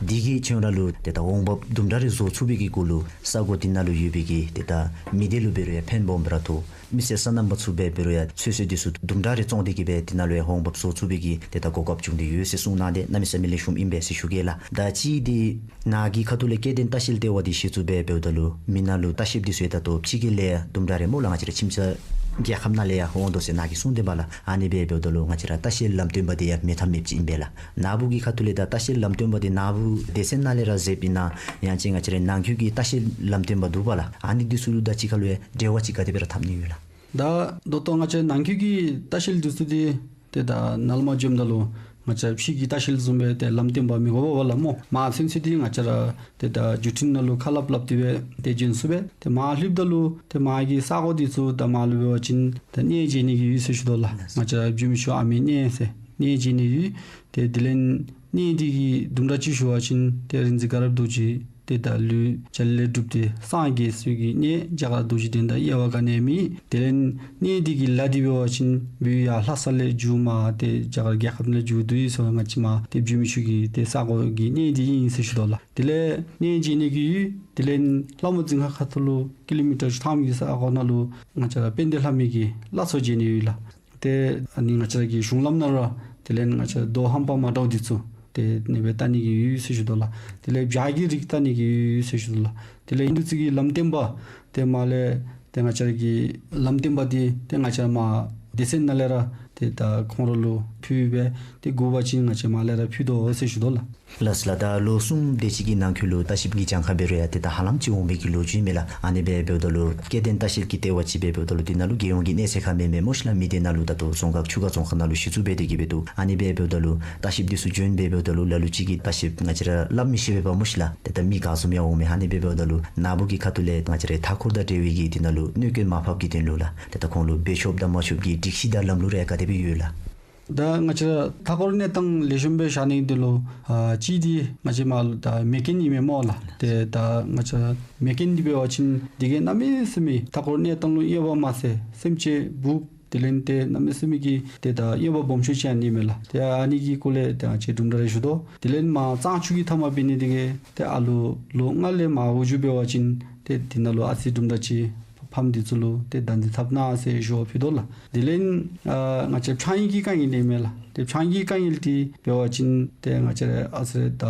འདི་གིས་ཁྱོད་ར་ལུ་ཏེ་ད་འོང་འབབ་དུམ་གྲ་རེ་བཟོ་ཚུགས་པའི་གི་གུ་ལུ་ས་གོ་འདི་ནང་ལུ་ཡོད་པའི་གི་ཏེ་ད་མི་སྡེ་ལུ་འབད་རུང་ཡང་ཕན་སྦོམ་སྦེ་ར་ཐོགས། མི་སེར་སོ་ནམ་པ་ཚུ་འབད་རུང་ཡང་ཚོད་བསྲེ་འདི་ཚུ་དུམ་གྲ་རེ་བཙོང་སྟེ་གི་སྦེ་འདི་ནང་ལུ་ཡང་འོང་འབབ་བཟོ་ཚུགས་པའི་གི་ཏེ་ད་གོ་སྐབས་བྱུང་སྟེ་ཡོད་ཟེར་གསུངས་གནང་སྟེ་གནམ་མེད་ས་མེད་ལེགས་ཤོམ་ཨིན་པས་ཟེར་ཞུ་གེ་ལགས། ད་ཅི་འདི་ནཱ་གི་ཁ་ཐུག་ལས་སྐྱེ་ལྡན་ལྟ་བཤལ་ལྟེ་བ་འདི་གཞི་བཙུགས་སྦེ་འབདཝ་ད་ལུ་མི་ནང་ལུ་ལྟ་བཤལཔ་འདི་ཚུ་ཡང་ད་ལྟོ་ཕྱི་རྒྱལ་ལས་དུམ་གྲ་རེ་སྨོ་ལགས། ང་བཅས་ར་ཁྱིམ་ཚང་རྒྱལ་ཁབ་ནང་ལས་ཡང་འོང་དོ་ཟེར་ནཱ་གིས་གསུངས་ཏེ་འབདཝ་ལགས། ཨ་ནི་སྦེ་འབདཝ་ད་ལུ་ང་བཅས་ར་ལྟ་བཤལ་ལམ་སྟོན་པ་འདི་ཡང་མེད་ཐབས་མེདཔ་ཅིག་ཨིན་པས་ལགས། ནཱ་བུ་གི་ཁ་ཐུག་ལས་ད་ལྟ་བཤལ་ལམ་སྟོན་པ་འདི་ནཱ་བུ་སྡེ་ཚན་ནང་ལས་ར་མཛདཔ་ཨིན་ན་ཡང་ཅིན་ང་བཅས་ར་ནང་འཁོད་ཀྱི་ལྟ་བཤལ་ལམ་སྟོན་པ་འདུག་པ་ལགས། ཨ་ནི་འདི་ཚུ་ལུ་ད་ཅི་ཁ་ལུ་ཡང་འབྲེལ་བ་ཅིག་ག་དེ་སྦེ་ར་འཐབ་ནི་ཡོད་ལགས། ད་ད་ལྟོ་ང་བཅས་ནང་འཁོད་ཀྱི་ལྟ་བཤལ་འདི་ཚུ་འདི་ཏེ་ད་ནཱ་ལས་མར་འཛོམས་ད་ལུ་ང་བཅས་ཕྱི་གི་ལྟ་བཤལ་བཟུམ་སྦེ་ཏེ་ལམ་སྟོན་པ་མི་དགོ་པས་ལགས་སྨོ། མར་ཚུན་ཚོད་འདི་ང་བཅས་ར་ཏེ་ད་བརྒྱུད་འཕྲིན་ནང་ལུ་ཁ་སླབ་སླབ་སྟེ་སྦེ་ཏེ་འབྱོན་ཚུགས་པས། ཏེ་མར་ལྷོདཔ་ད་ལུ་ཏེ་མར་གྱི་ས་གོ་འདི་ཚུ་ད་མར་ལུ་འབད་བ་ཅིན་ཏེ་གནས་མཇལ་ནི་གི་ཡོད་ཟེར་ཞུ་དོ་ལགས། ང་བཅས་ར་བྱོན་མི་ཆོས་ཨ་མའི་གནས་ཟེར་གནས་མཇལ་ནི་ཡོད། ཏེ་དེ་ལས་གནས་འདི་གི་དུམ་གྲ་ཅིག་ཞུ་བ་ཅིན་ཏེ་རིག་འཛིན་དགའ་རབ་རྡོ་རྗེ་ཏེ་ད་ལུས་བྱ་ལས་གྲུབ་སྟེ་སངས་རྒྱས་སའི་གི་གནས་རྒྱ་གར་རྡོ་རྗེ་གདན་དང་དབྱེ་བ་ག་ནི་ཡང་མེད། དེ་ལས་གནས་འདི་གི་ལ་འདི་འབད་བ་ཅིན་བོད་ཡར་ལྷ་ས་ལས་མཇུག་མར་ཏེ་རྒྱ་གར་རྒྱལ་ཁབ་ནང་ལས་མཇུག་བསྡུ་ཡི་ཟེར་ང་བཅས་མར་ཏེ་བྱོན་མི་ཆོས་ཀྱི་ཏེ་ས་གོ་གི་གནས་འདི་ཨིན་ཟེར་ཞུ་དོ་ལགས། དེ་ལས་གནས་མཇལ་ནི་གི་ཡོད། དེ་ལས་ལྷ་མོ་རྫིང་ཁ་ཁ་ཐུག་ལུ་ཀི་ལོ་མི་ཊར་བཅུ་ཐམ་གྱི་ས་གོ་ནང་ལུ་ང་བཅས་ར་དཔལ་ལྡན་ལྷ་མོའི་གི་བླ་མཚོ་མཇལ་ནི་ཡོད་ལགས། ཏེ་ཨ་ནི་ང་བཅས་ར་གི་གཞུང་ལམ་ནང་ར་དེ་ལས་ང་བཅས་རྡོ་ཧམ་པ་མ་འདྲཝ་འདི་ཚུ་ཏེ་ཨ་ནི་སྦེ་བལྟ་ནི་གི་ཡོད་ཟེར་ཞུ་དོ་ལགས། དེ་ལས་བྱག་གི་རིགས་བལྟ་ནི་གི་ཡོད་ཟེར་ཞུ་དོ་ལགས། དེ་ལས་ཨིན་དུ་ཙི་གི་ལམ་སྟོན་པ་ཏེ་མར་ལས་ཏེ་ང་བཅས་ར་གི་ལམ་སྟོན་པ་འདི་ཏེ་ང་བཅས་ར་མར་སྡེ་ཚན་ནང་ལས་ར་ཏེ་ད་ཁོང་ར་ལུ་ཕུལ་སྦེ་ཏེ་དགོ་པ་ཅིན་ང་བཅས་མར་ལས་ར་ཕུལ་དོ་ཟེར་ཞུ་དོ་ལགས། ལགས་ལགས། ད་ལོ་གསུམ་དེ་ཅིག་གི་ནང་འཁོད་ལུ་ལྟ་བཤལཔ་གི་གྱངས་ཁ་འབད་རུང་ཡང་ཏེ་ད་ཧ་ལམ་ཅིག་འོང་མི་གི་ལོ་རྒྱུས་མས་ལགས། ཨ་ནི་སྦེ་འབདཝ་ད་ལུ་སྐྱེ་ལྡན་ལྟ་བཤལ་གྱི་ལྟེ་བ་ཅིག་སྦེ་འབདཝ་ད་ལུ་འདི་ནང་ལུ་རྒྱལ་ཡོངས་ཀྱི་གནས་ཚད་ཁར་མེན་མས་སྨོ་ཤིག་ལགས། མི་སྡེ་ནང་ལུ་ད་ལྟོ་རྫོང་ཁག་ཆུ་ཁ་རྫོང་ཁག་ནང་ལུ་གཞི་བཙུགས་འབད་དེ་གི་སྦེ་འདུག། ཨ་ནི་སྦེ་འབདཝ་ད་ལུ་ལྟ་བཤལཔ་འདི་ཚུ་བྱོན་སྦེ་འབདཝ་ད་ལུ་ལ་ལུ་ཅིག་གིས་ལྟ་བཤལཔ་ང་བཅས་ར་སླབ་མི་ཤེས་པས་པ་སྨོ་ཤིག་ལགས། ཏེ་ད་མི་ག་བཟུམ་ཡང་འོང་མས། ཨ་ནི་སྦེ་འབདཝ་ད་ལུ་ནཱ་བུ་གི་ཁ་ཐུག་ལས་ང་བཅས་རའི་མཐའ་འཁོར་དང་འབྲེལ་བའི་གི་འདི་ནང་ལུ་གནོད་སྐྱོན་མ་ཕོགཔ་གི་དོན་ལུ་ལགས། ཏེ་ད་ཁོང་ལུ་འབད་ཆོགཔ་དང་མ་ཆོགཔ་གི་སྒྲིག་གཞི་དང་ལམ་ལུགས་རེ་ག་དེ་སྦེ་ཡོད་ལགས། ད་ང་བཅས་ར་མཐའ་འཁོར་གནས་སྟངས་ལེགས་ཤོམ་སྦེ་བཞག་ནི་འདི་ལུ་ཨ་གཅིག་འདི་ང་བཅས་མར་ད་མེ་རྐྱེན་ཨིན་མས་སྨོ་ལགས། ཏེ་ད་ང་བཅས་མེ་རྐྱེན་འདི་འབད་བ་ཅིན་འདི་གིས་གནམ་མེད་ས་མེད་མཐའ་འཁོར་གནས་སྟངས་ལུ་དབྱེ་བ་མ་ཟེར་སེམས་ཅན་འབུཔ་དེ་ལས་ཏེ་གནམ་མེད་ས་མེད་ཀྱི་ཏེ་ད་དབྱེ་བ་སྦོམ་ཤོས་ཅིག་ཨ་ནི་མས་ལགས། ཏེ་ཨ་ནི་གི་སྐོར་ལས་ཏེ་ང་བཅས་དུམ་གྲ་རེ་ཞུ་དོ། དེ་ལས་མར་གཙང་ཆུ་གི་མཐའ་མར་འབད་ནི་འདི་གིས་ཏེ་ཨ་ལུ་ལོ་ལྔ་ལས་མར་འོག་འགྱོ་འབད་བ་ཅིན་ཏེ་འདི་ནང་ལུ་ཨ་ཙི་དུམ་གྲ་ཅིག་ཕམ་འདི་ཚུ་ལུ་ཏེ་བདག་འཛིན་འཐབ་གནང་ཟེར་ཞུ་བ་ཕུལ་དོ་ལགས། དེ་ལས་ཨ་ང་བཅས་ཕྱགས་སྙིགས་ཀྱི་དཀའ་ངལ་འདི་མས་ལགས། ཏེ་ཕྱགས་སྙིགས་ཀྱི་དཀའ་ངལ་འདི་འབད་བ་ཅིན་ཏེ་ང་བཅས་ར་ཨ་ཙི་རེ་ད་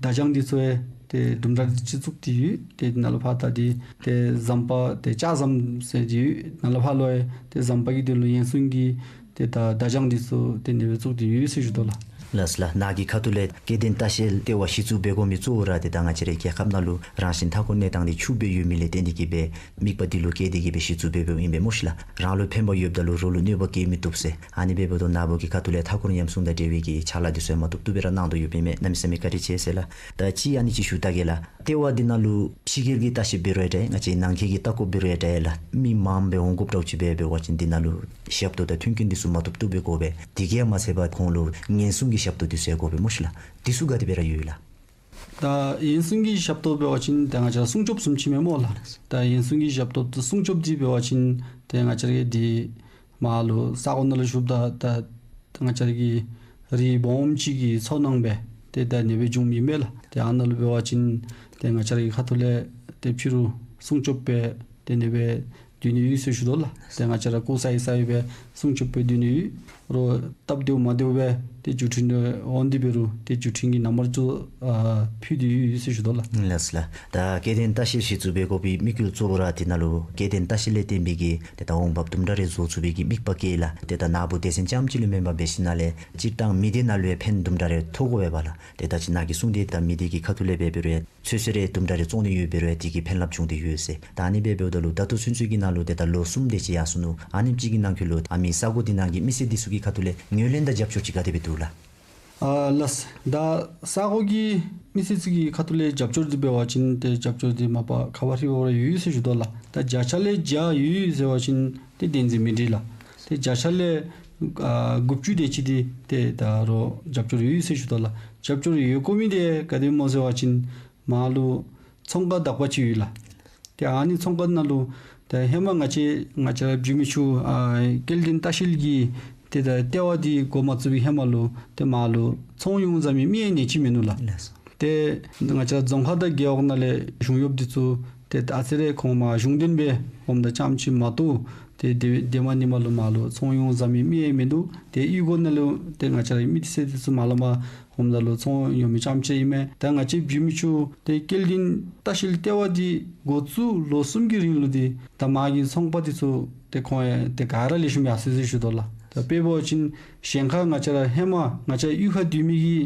བརྡ་བྱང་འདི་ཚུ་ཡང་ཏེ་དུམ་གྲ་ཅིག་བཙུགས་ཏེ་ཡོད། ཏེ་ནཱ་ལུ་ཕར་ད་འདི་ཏེ་ཟམ་པ་ཏེ་ལྕགས་ཟམ་ཟེར་འདི་ཡོད། ནཱ་ལུ་ཕར་ལུ་ཡང་ཏེ་ཟམ་པ་གི་དོན་ལུ་ཡན་སུན་གྱི་ཏེ་ད་བརྡ་བྱང་འདི་ཚུ་ཏེ་ཨ་ནི་སྦེ་བཙུགས་ཏེ་ཡོད་ཟེར་ཞུ་དོ་ལགས། ལགས་ལགས། ནཱ་གི་ཁ་ཐུག་ལས་སྐྱེ་ལྡན་ལྟ་བཤལ་ལྟེ་བ་གཞི་བཙུགས་འབད་དགོ་མི་གཙོ་བོ་ར་ཏེ་ད་ང་བཅས་རའི་རྒྱལ་ཁབ་ནང་ལུ་རང་བཞིན་མཐའ་འཁོར་གནས་སྟངས་འདི་འཕྱུགས་སྦེ་ཡོད་མི་ལས་བརྟེན་ཏེ་གིས་སྦེ་དམིགས་པ་འདི་ལུ་བསྐྱེད་དེ་གིས་སྦེ་གཞི་བཙུགས་འབད་འབདཝ་ཨིན་པས་སྨོ་ཤིག་ལགས། རང་ལུ་ཕན་པ་ཡོདཔ་ད་ལུ་རོགས་ལུ་གནོད་པ་བཀལ་མི་བཏུབ་ཟེར། ཨ་ནི་འབདཝ་ད་ནཱ་བུ་གི་ཁ་ཐུག་ལས་མཐའ་འཁོར་ཉམས་སྲུང་དང་འབྲེལ་བའི་གི་ཕྱག་ལཱ་འདི་ཚུ་ཡང་མ་བཏུབ་བཏུབ་སྦེ་ར་གནང་དོ་ཡོདཔ་ཨིན་མས། གནམ་མེད་ས་མེད་བཀའ་དྲིན་ཆེ་ཟེར་ལགས། ད་ཅིག་ཨ་ནི་ཅིག་ཞུ་ད་གེ་ལགས། ལྟེ་བ་འདི་ནང་ལུ་ཕྱི་རྒྱལ་གྱི་ལྟ་བཤལཔ་འབད་རུང་ཡང་འདྲ་ང་བཅས་ནང་འཁོད་ཀྱི་ལྟ་སྐོརཔ་འབད་རུང་ཡང་འདྲ་ལགས། མི་མངམ་སྦེ་འོང་དགོཔ་འདྲཝ་ཅིག་འབད་འབད་བ་ཅིན་འདི་ནང་ལུ་ཞབས་ཏོག་དང་མཐུན་རྐྱེན་འདི་ཚུ་མ་བཏུབ་བཏུབ་སྦེ་དགོ་པས། དེ་གིས་མ་ཚད་པར་ཁོང་ལུ་ཉེན་སྲུང་གི་ཞབས་ཏོག་འདི་ཚུ་ཡང་དགོ་པས་སྨོ་ཤིག་ལགས། འདི་ཚུ་ག་དེ་སྦེ་ར་ཡོད་ལགས། ད་ཉེན་སྲུང་གི་ཞབས་ཏོག་འབད་བ་ཅིན་ད་ང་བཅས་སྲུང་སྐྱོབ་བཟུམ་ཅིག་མས་སྨོ་ལགས། ད་ཉེན་སྲུང་གི་ཞབས་ཏོག་ཏུ་སྲུང་སྐྱོབ་འདི་འབད་བ་ཅིན་ཏེ་ང་བཅས་ར་གི་འདི་མར་ལུ་ས་གོ་ནང་ལུ་བཞུགསཔ་ད་ད་ང་བཅས་ར་གི་རི་སྦོམ་ཅིག་གི་མཚོ་ནང་སྦེ་ཏེ་ད་ཨ་ནི་སྦེ་འབྱུངམ་ཨིན་མས་ལགས། ཏེ་ཨ་ནཱ་ལུ་འབད་བ་ཅིན་ཏེ་ང་བཅས་ར་གི་ཁ་ཐུག་ལས་ཏེ་ཕྱི་རུ་སྲུང་སྐྱོབ་སྦེ་ཏེ་ཨ་ནི་སྦེ་སྡོད་ནི་ཡོད་ཟེར་ཞུ་དོ་ལགས། ཏེ་ང་བཅས་ར་སྐུ་གསལ་གསལ་སྦེ་སྲུང་སྐྱོབ་སྦེ་སྡོད་ནི་ཡོད། རོགས་སྟབས་བདེཝ་མ་བདེཝ་སྦེ་ཏེ་བརྒྱུད་འཕྲིན་འོང་སྟེ་འབད་རུང་ཏེ་བརྒྱུད་འཕྲིན་གྱི་ནམ་བར་ཚུ་ཨ་ཕུལ་ཏེ་ཡོད་ཟེར་ཞུ་དོ་ལགས། ལགས་ལགས། ད་སྐྱེ་ལྡན་ལྟ་བཤལ་གཞི་བཙུགས་འབད་དགོ་པའི་དམིགས་ཡུལ་གཙོ་བོ་ར་འདི་ནང་ལུ་སྐྱེ་ལྡན་ལྟ་བཤལ་ལས་བརྟེན་པའི་གི་ཏེ་ད་འོང་འབབ་དུམ་གྲ་རེ་བཟོ་ཚུགས་པའི་གི་དམིགས་པ་བསྐྱེད་ལགས། ཏེ་ད་ནཱ་བུ་སྡེ་ཚན་རྐྱངམ་གཅིག་ལུ་མེན་པར་འབད་ཞིནམ་ལས་སྤྱིར་བཏང་མི་སྡེ་ནང་ལུ་ཡང་ཕན་དུམ་གྲ་རེ་ཐོགས་དགོ་པས་ལགས། ཏེ་ད་ཅི་ནཱ་གིས་གསུངས་ཏེ་ད་མི་སྡེ་གི་ཁ་ཐུག་ལས་འབད་འབད་རུང་ཡང་ཚོད་བསྲེ་རེ་དུམ་གྲ་རེ་བཙོང་ནི་ཡོད་འབད་རུང་ཡང་དེ་གིས་ཕན་རླབས་བྱུང་སྟེ་ཡོད་ཟེར། ད་ཨ་ནི་སྦེ་འབདཝ་ད་ལུ་ད་ལྟོ་ཚུན་ཚོད་ཀྱི་ནང་ལུ་ཏེ་ད་ལོ་གསུམ་དེ་ཅིག་ཡར་སོང་ནུག། ཨ་ནེམ་ཅིག་གི་ནང་འཁོད་ལུ་ཨ་མི་ས་གོ་འདི་ནང་གི་མི་སེར་འདི་ཚུ་གི་ཁ་ཐུག་ལས་ངོས་ལེན་དང་རྒྱབ་སྐྱོར་ཅིག་ག་དེ་སྦེ་འདུག་ལགས། ཨ་ལགས། ད་ས་གོ་གི་མི་སེར་ཚུ་གི་ཁ་ཐུག་ལས་རྒྱབ་སྐྱོར་འདི་འབད་བ་ཅིན་ཏེ་རྒྱབ་སྐྱོར་འདི་མ་པ་ཁ་བ་ཧྲིལ་བ་ར་ཡོད་ཟེར་ཞུ་དོ་ལགས། ད་བརྒྱ་ཆ་ལས་བརྒྱ་ཡོད་ཟེར་བ་ཅིན་ཏེ་བདེན་འཛིན་མིན་འདྲས་ལགས། ཏེ་བརྒྱ་ཆ་ལས་ཨ་དགུ་བཅུ་དེ་ཅིག་འདི་ཏེ་ད་རོགས་རྒྱབ་སྐྱོར་ཡོད་ཟེར་ཞུ་དོ་ལགས། རྒྱབ་སྐྱོར་ཡོད་དགོ་མི་འདི་ག་དེ་སྨོ་ཟེར་བ་ཅིན་མར་ལུ་ཚོང་ཁང་དག་པ་ཅིག་ཡོད་ལགས། ཏེ་ཨ་ནི་ཚོང་ཁང་ནང་ལུ་ཏེ་ཧེ་མ་ང་བཅས་ང་བཅས་ར་བརྒྱུད་མི་ཚུ་ཨ་སྐྱེ་ལྡན་ལྟ་བཤལ་གྱི་ཏེ་ད་ལྟེ་བ་འདི་འགོ་མ་བཙུགས་པའི་ཧེ་མ་ལུ་ཏེ་མར་ལུ་ཚོང་ཡོང་བཟའ་མི་མི་ཡང་གནས་ཅིག་མིན་ནུག་ལགས། ལགས། ཏེ་ང་བཅས་ར་རྫོང་ཁག་དང་རྒེད་འོག་ནང་ལས་གཞུང་གཡོགཔ་འདི་ཚུ་ཏེ་ཨ་ཙི་རེ་ཁོང་མར་གཞུང་དོན་སྦེ་འོངམ་ད་རྐྱངམ་ཅིག་མ་གཏོགས་ཏེ་ཏེ་ཏེ་མ་ནི་མ་ལུ་མར་ལུ་ཚོང་ཡོང་བཟའ་མི་མི་ཡང་མིན་འདུག། ཏེ་གཡུས་སྒོ་ནང་ལུ་ཏེ་ང་བཅས་ར་མི་སེར་འདི་ཚུ་མར་ལས་མར་འོངམ་ད་ལུ་ཚོང་ཡོང་མི་རྐྱངམ་ཅིག་ཨིན་མས། ད་ང་བཅས་བརྒྱུད་མི་ཚུ་ཏེ་སྐྱེ་ལྡན་ལྟ་བཤལ་ལྟེ་བ་འདི་འགོ་བཙུགས་ལོ་གསུམ་གྱི་རིང་ལུ་འདི་ད་མར་གྱི་ཚོང་པ་འདི་ཚུ་ཏེ་ཁོང་ཡང་ཏེ་ག་ར་ལེགས་ཤོམ་ཡར་སོང་ཡི་ཟེར་ཞུ་དོ་ལགས། ད་དཔེ་འབད་བ་ཅིན་གཞན་ཁར་ང་བཅས་ར་ཧེ་མ་ང་བཅས་གཡུས་ཁར་སྡོད་མི་གི་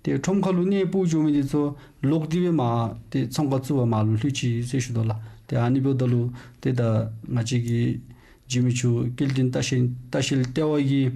ཏེ་ཁྲོམ་ཁ་ལུ་གནས་སྤོ་འགྱོ་མི་འདི་ཚུ་ལོག་སྟེ་སྦེ་མར་ཏེ་ཚོང་ཁང་བཙུགས་པར་མར་ལུ་ལྷོད་ཅི་ཟེར་ཞུ་དོ་ལགས། ཏེ་ཨ་ནི་འབདཝ་ད་ལུ་ཏེ་ད་ང་བཅས་ཀྱི་བརྒྱུད་མི་ཚུ་སྐྱེ་ལྡན་ལྟ་བཤལ་ལྟ་བཤལ་ལྟེ་བ་གིས་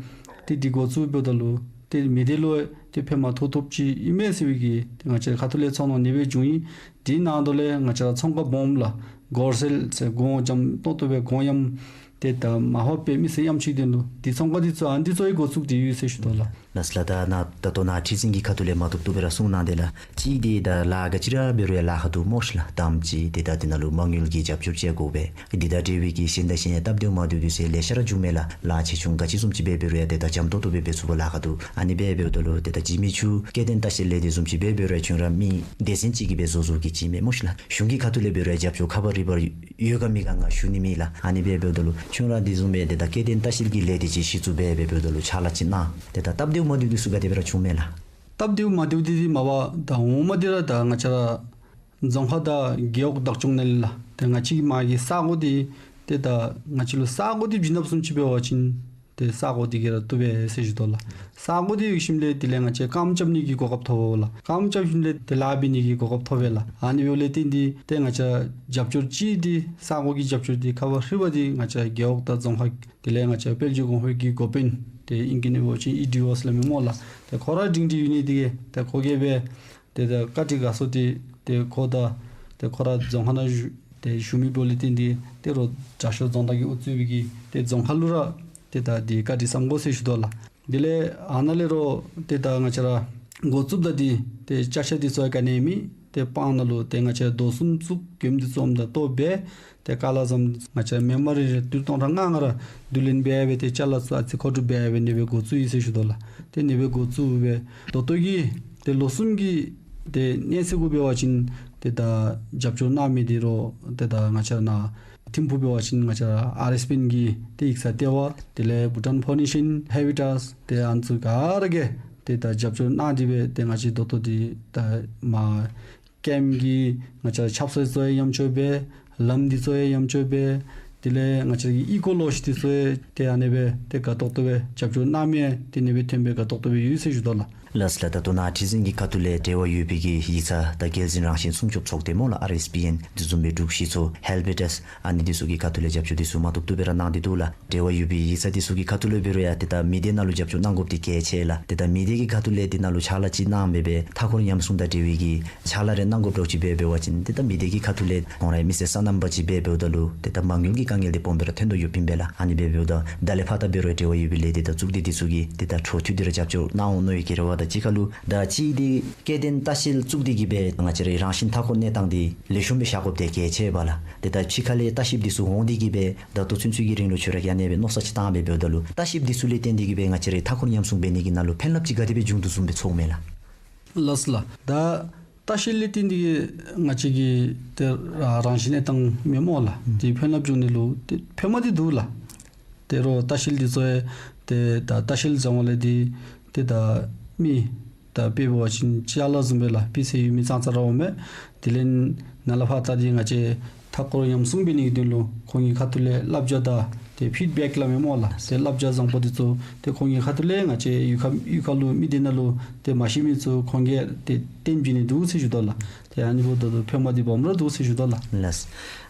ཏེ་འདི་འགོ་བཙུགས་འབདཝ་ད་ལུ་ཏེ་མི་སྡེ་ལུ་ཏེ་ཕན་མ་ཐོགས་ཐོགསཔ་ཅིག་ཨིན་མས་ཟེར་བའི་གི་ཏེ་ང་བཅས་ཁ་ཐུག་ལས་ཚོར་སྣང་ཨ་ནི་སྦེ་བྱུང་ཡི། དེ་ནང་དོ་ལས་ང་བཅས་ར་ཚོང་ཁང་སྦོམ་ལགས་སྒོར་སེལ་ཟེར་གོང་འཇམ་ཏོག་ཏོ་སྦེ་གོང་ཡངས་ཏེ་ད་མ་ཧོབ་པའི་མི་སེར་ཡངས་ཅིག་དེ་ལུ་འདི་ཚོང་ཁང་འདི་ཚུ་ཨ་ནི་འདི་ཚུ་ཡང་འགོ་བཙུགས་ཏེ་ཡོད་ཟེར་ཞུ་དོ་ལགས། ལགས་ལགས། ད་ནཱ་ད་ལྟོ་ནཱ་ཁྲི་འཛིན་གྱི་ཁ་ཐུག་ལས་མ་བཏུབ་བཏུབ་སྦེ་ར་གསུངས་གནང་དེས་ལགས། གཅིག་འདི་ད་ལཱ་ག་ཅི་ར་འབད་རུང་ཡང་ལཱ་ཁག་འདུག་སྨོ་ཤིག་ལགས། དང་པ་ཅིག་ཏེ་ད་འདི་ནང་ལུ་མ་དངུལ་གྱི་རྒྱབ་སྐྱོར་ཅིག་ཡང་དགོ་པས། འདི་དང་འབྲེལ་བའི་གི་གཞན་དང་གཞན་ཡང་སྟབས་བདེཝ་མ་བདེཝ་འདི་ཚུ་ལེ་ཤ་ར་འབྱུངམ་མས་ལགས། ལཱ་ཆེ་ཆུང་ག་ཅི་བཟུམ་ཅིག་འབད་འབད་རུང་ཡང་ཏེ་ད་འཇམ་ཏོག་ཏོ་སྦེ་འབད་ཚུགས་པར་ལཱ་ཁག་འདུག། ཨ་ནི་སྦེ་འབདཝ་ད་ལུ་ཏེ་ད་བརྒྱུད་མི་ཚུ་སྐྱེ་ལྡན་ལྟ་བཤལ་ལས་འདི་བཟུམ་ཅིག་འབད་འབད་རུང་ཡང་ཁྱོད་ར་མི་སྡེ་ཚན་ཅིག་གིས་སྦེ་བཟོ་བཟོཝ་གི་ཅིག་མས་སྨོ་ཤིག་ལགས། གཞུང་གི་ཁ་ཐུག་ལས་འབད་རུང་ཡང་རྒྱབ་སྐྱོར་ཁ་པར་རི་པར་ཡོད་ག་མེད་ག་ང་ཞུ་ནི་མེད་ལགས། ཨ་ནི་སྦེ་འབདཝ་ད་ལུ་ཁྱོད་ར་འདི་བཟུམ་སྦེ་ཏེ་ད་སྐྱེ་ལྡན་ལྟ་བཤལ་གྱི་ལས་འདི་ཅིག་གཞི་བཙུགས་འབད་འབད་འབདཝ་ད་ལུ་ཕྱག་ལཱ་ཅིག་གནང་ཏེ་ད་སྟབས་བདེཝ་མ་བདེཝ་འདི་ཚུ་ག་དེ་སྦེ་ར་བྱུངམ་མས་ལགས། སྟབས་བདེཝ་མ་བདེཝ་འདི་འདི་མ་པ་ད་འོངམ་འདི་ར་ད་ང་བཅས་ར་རྫོང་ཁག་དང་རྒེད་འོག་བདག་སྐྱོང་ནང་ལས་ལགས། ཏེ་ང་བཅས་ཀྱི་མར་གྱི་ས་གོ་འདི་ཏེ་ད་ང་བཅས་ལུ་ས་གོ་འདི་བྱིན་ནུག་བཟུམ་ཅིག་འབད་བ་ཅིན་ཏེ་ས་གོ་འདི་གིས་ར་བཏུབ་པས་ཟེར་ཞུ་དོ་ལགས། ས་གོ་འདི་ཡོད་ཞིནམ་ལས་དེ་ལས་ང་བཅས་རྐངམ་རྐྱབ་ནི་གི་གོ་སྐབས་ཐོབ་འོང་ལགས། རྐངམ་རྐྱབ་ཞིནམ་ལས་ཏེ་ལཱ་འབད་ནི་གི་གོ་སྐབས་ཐོབ་པས་ལགས། ཨ་ནི་འབདཝ་ལས་བརྟེན་ཏེ་ཏེ་ང་བཅས་རྒྱབ་སྐྱོར་ཅིག་འདི་ས་གོ་གི་རྒྱབ་སྐྱོར་འདི་ཁ་པར་རི་པར་འདི་ང་བཅས་རྒེད་འོག་དང་རྫོང་ཁག་དེ་ལས་ང་བཅས་དཔལ་འབྱོར་གོང་འཕེལ་གྱི་འགོ་དཔོན་ཏེ་ཨིང་སྐད་ནང་འབད་བ་ཅིན་ཨི་ཌི་ཨོ་ཟེར་སླབ་མས་སྨོ་ལགས། ཏེ་ཁོ་ར་སྒྲིང་སྒྲིང་ཡོད་ནི་འདི་གིས་ཏེ་ཁོ་གིས་སྦེ་ཏེ་ད་བཀའ་དྲིན་དགའ་ཚོར་འདི་ཏེ་ཁོ་དང་ཏེ་ཁོ་ར་རྫོང་ཁག་ནང་བཞུགས་ཏེ་བཞུགས་མི་འབདཝ་ལས་བརྟེན་ཏེ་ཏེ་རོགས་དྲག་ཤོས་རྫོང་བདག་གིས་དབུ་གཙོས་པའི་གི་ཏེ་རྫོང་ཁག་ལུ་ར་ཏེ་ད་འདི་བཀའ་དྲིན་བསམ་དགོ་ཟེར་ཞུ་དོ་ལགས། དེ་ལས་ཨ་ནཱ་ལས་རོགས་ཏེ་ད་ང་བཅས་ར་འགོ་བཙུགསཔ་ད་འདི་ཏེ་ཅ་ཆས་འདི་ཚུ་ཡང་ག་ནི་ཡང་མེད། ཏེ་སྤང་ནང་ལུ་ཏེ་ང་བཅས་རྡོ་གསུམ་བཙུགས་གྱོནམ་འདི་ཚུ་འོངམ་ད་བཏོག་སྦེ་ཏེ་ག་ལ་བཟུམ་ང་བཅས་མེན་པར་རི་རི་ཏི་རུ་སྟོང་ཕྲག་ལྔ་ལྔ་ར་བསྡུ་ལེན་འབད་སྦེ་ཏེ་ཅ་ལ་ཚུ་ཨ་ཙི་མཁོ་སྒྲུབ་འབད་སྦེ་ཨ་ནི་སྦེ་འགོ་བཙུགས་ཡི་ཟེར་ཞུ་དོ་ལགས། ཏེ་ཨ་ནི་སྦེ་འགོ་བཙུགས་སྦེ་ད་ལྟོ་གི་ཏེ་ལོ་གསུམ་གྱི་ཏེ་གནས་ཚད་གུ་འབད་བ་ཅིན་ཏེ་ད་རྒྱབ་སྐྱོར་གནང་མི་འདི་རོགས་ཏེ་ད་ང་བཅས་ནཱ་ཐིམ་ཕུག་འབད་བ་ཅིན་ང་བཅས་ཨར་ཨེསི་པི་ཨེན་གྱི་ཏེ་ཡིག་ཚང་ལྟེ་བ་དེ་ལས་བྷུ་ཊཱན་ཕའུན་ཌེ་ཤཱན་ཧེ་བི་ཊཱས་ཏེ་ཨ་ནི་ཚུ་ག་ར་གིས་ཏེ་ད་རྒྱབ་སྐྱོར་གནང་སྟེ་སྦེ་ཏེ་ང་བཅས་ད་ལྟོ་འདི་ད་མར་ཀེམཔ་གི་ང་བཅས་ཆབ་སྲིད་ཚུ་ཡང་ཡོངས་ཆོས་སྦེ་ལམ་འདི་ཚུ་ཡང་ཡོངས་ཆོས་སྦེ་དེ་ལས་ང་བཅས་ཀྱི་ཨི་ཀོ་ལོ་ཇི་འདི་ཚུ་ཡང་ཏེ་ཨ་ནི་སྦེ་ཏེ་དགའ་ཏོག་ཏོ་སྦེ་རྒྱབ་སྐྱོར་གནང་མི་ཏེ་ཨ་ནི་སྦེ་ཐོན་སྦེ་དགའ་ཏོག་ཏོ་སྦེ་ཡོད་ཟེར་ཞུ་དོ་ལགས། ལགས་ལགས། ད་ལྟོ་ནཱ་ཁྲི་འཛིན་གྱི་ཁ་ཐུག་ལས་འབྲེལ་བ་ཡོད་པའི་གི་ཡིག་ཚང་དང་རྒྱལ་འཛིན་རང་བཞིན་སྲུང་སྐྱོབ་ཚོགས་སྡེ་སྨོ་ལགས། ཨར་ཨེས་པི་ཨེན་འདི་བཟུམ་སྦེ་འབྲུག་གཞིས་ཚོགས་ཧེལ་བེ་ཊས་ཨ་ནི་འདི་ཚུ་གི་ཁ་ཐུག་ལས་རྒྱབ་སྐྱོར་འདི་ཚུ་མ་ཐུབ་ཐུབ་སྦེ་ར་གནང་སྟེ་འདུག་ལགས། འབྲེལ་བ་ཡོད་པའི་ཡིག་ཚང་འདི་ཚུ་གི་ཁ་ཐུག་ལས་འབད་རུང་ཡང་ཏེ་ད་མི་སྡེ་ནང་ལུ་རྒྱབ་སྐྱོར་གནང་དགོཔ་འདི་གལ་ཆེ་ལགས། ཏེ་ད་མི་སྡེ་གི་ཁ་ཐུག་ལས་འདི་ནང་ལུ་ཕྱག་ལཱ་ཅིག་གནང་མི་འབད་མཐའ་འཁོར་ཉམས་སྲུང་དང་འབྲེལ་བའི་གི་ཕྱག་ལཱ་རེ་གནང་དགོཔ་འདྲཝ་ཅིག་འབད་འབད་བ་ཅིན་ཏེ་ད་མི་སྡེ་གི་ཁ་ཐུག་ལས་ཁོང་རའི་མི་སེར་སོ་ནམ་པ་ཅིག་འབད་འབདཝ་ད་ལུ་ཏེ་ད་མ་དངུལ་གྱི་དཀའ་ངལ་འདི་སྦོམ་སྦེ་ར་ཐོན་དོ་ཡོདཔ་ཨིན་པས་ལགས། ཨ་ནི་འབད་འབདཝ་ད་ད་ལས་ཕར་ད་འབད་རུང་འབྲེལ་བ་ཡོད་པའི་ལས་སྡེ་དང་གཙུག་སྡེ་འདི་ཚུ་གིས་ཏེ་ད་འཕྲོ་མཐུད་དེ་ར་རྒྱབ་སྐྱོར་གནང་འོང་མནོ་བའི་གི་རེ་བ་དང་གཅིག་ཁར་ལུ་ད་ཅི་འདི་སྐྱེ་ལྡན་ལྟ་བཤལ་བཙུགས་ཏེ་གི་སྦེ་ང་བཅས་རའི་རང་བཞིན་མཐའ་འཁོར་གནས་སྟངས་འདི་ལེགས་ཤོམ་སྦེ་བཞག་དགོཔ་འདི་གལ་ཆེ་བས་ལགས། ཏེ་ད་ཕྱི་ཁ་ལས་ལྟ་བཤལཔ་འདི་ཚུ་འོང་སྟེ་གི་སྦེ་ད་ལྟོ་ཚུན་ཚོད་ཀྱི་རིང་ལུ་ཁྱོད་ར་གིས་ཨ་ནི་སྦེ་མནོ་བསམ་ཅིག་བཏང་སྦེ་འབདཝ་ད་ལུ་ལྟ་བཤལཔ་འདི་ཚུ་ལས་བརྟེན་ཏེ་གི་སྦེ་ང་བཅས་རའི་མཐའ་འཁོར་ཉམས་སྲུང་འབད་ནི་གི་ནང་ལུ་ཕན་རླབས་ཅིག་ག་དེ་སྦེ་འབྱུང་དོ་བཟུམ་སྦེ་ཚོརཝ་མས་ལགས། ལགས་ལགས། ད་ལྟ་བཤལ་ལས་བརྟེན་ཏེ་གི་ང་བཅས་ཀྱི་ཏེ་ར་རང་བཞིན་གནས་སྟངས་མེན་སྨོ་ལགས། ཨུམ། ཏེ་ཕན་རླབས་འབྱུང་ནི་ལུ་ཏེ་ཕན་མ་འདི་འདུག་ལགས། ཏེ་རོགས་ལྟ་བཤལ་འདི་ཚུ་ཡང་ཏེ་ད་ལྟ་བཤལ་བཟོ་བ་ལས་འདི་ཏེ་ད་མི་ད་དཔེ་འབད་བ་ཅིན་ཅ་ལ་བཟུམ་སྦེ་ལགས། དཔེ་ཟེར་ཡོད་མི་ཙང་ཙ་ར་འོང་མས། དེ་ལས་ནཱ་ལས་ཕར་ད་འདི་ང་བཅས་མཐའ་འཁོར་ཉམས་སྲུང་འབད་ནི་གི་དོན་ལུ་ཁོང་གི་ཁ་ཐུག་ལས་བསླབ་བྱ་དང་ཏེ་ཕིཌ་བེཀ་སླབ་མས་སྨོ་ལགས། ཏེ་བསླབ་བྱ་བཟང་པོ་འདི་ཚུ་ཏེ་ཁོང་གི་ཁ་ཐུག་ལས་ང་བཅས་གཡུས་ཁ་གཡུས་ཁ་ལུ་མི་སྡེ་ནང་ལུ་ཏེ་མ་ཤེས་མི་ཚུ་ཁོང་གིས་ཏེ་སྟོན་བྱིན་ནི་འདུག་ཟེར་ཞུ་དོ་ལགས། ཏེ་ཨ་ནི་འབདཝ་ད་ཕན་མ་འདི་སྦོམ་ར་འདུག་ཟེར་ཞུ་དོ་ལགས། ལགས།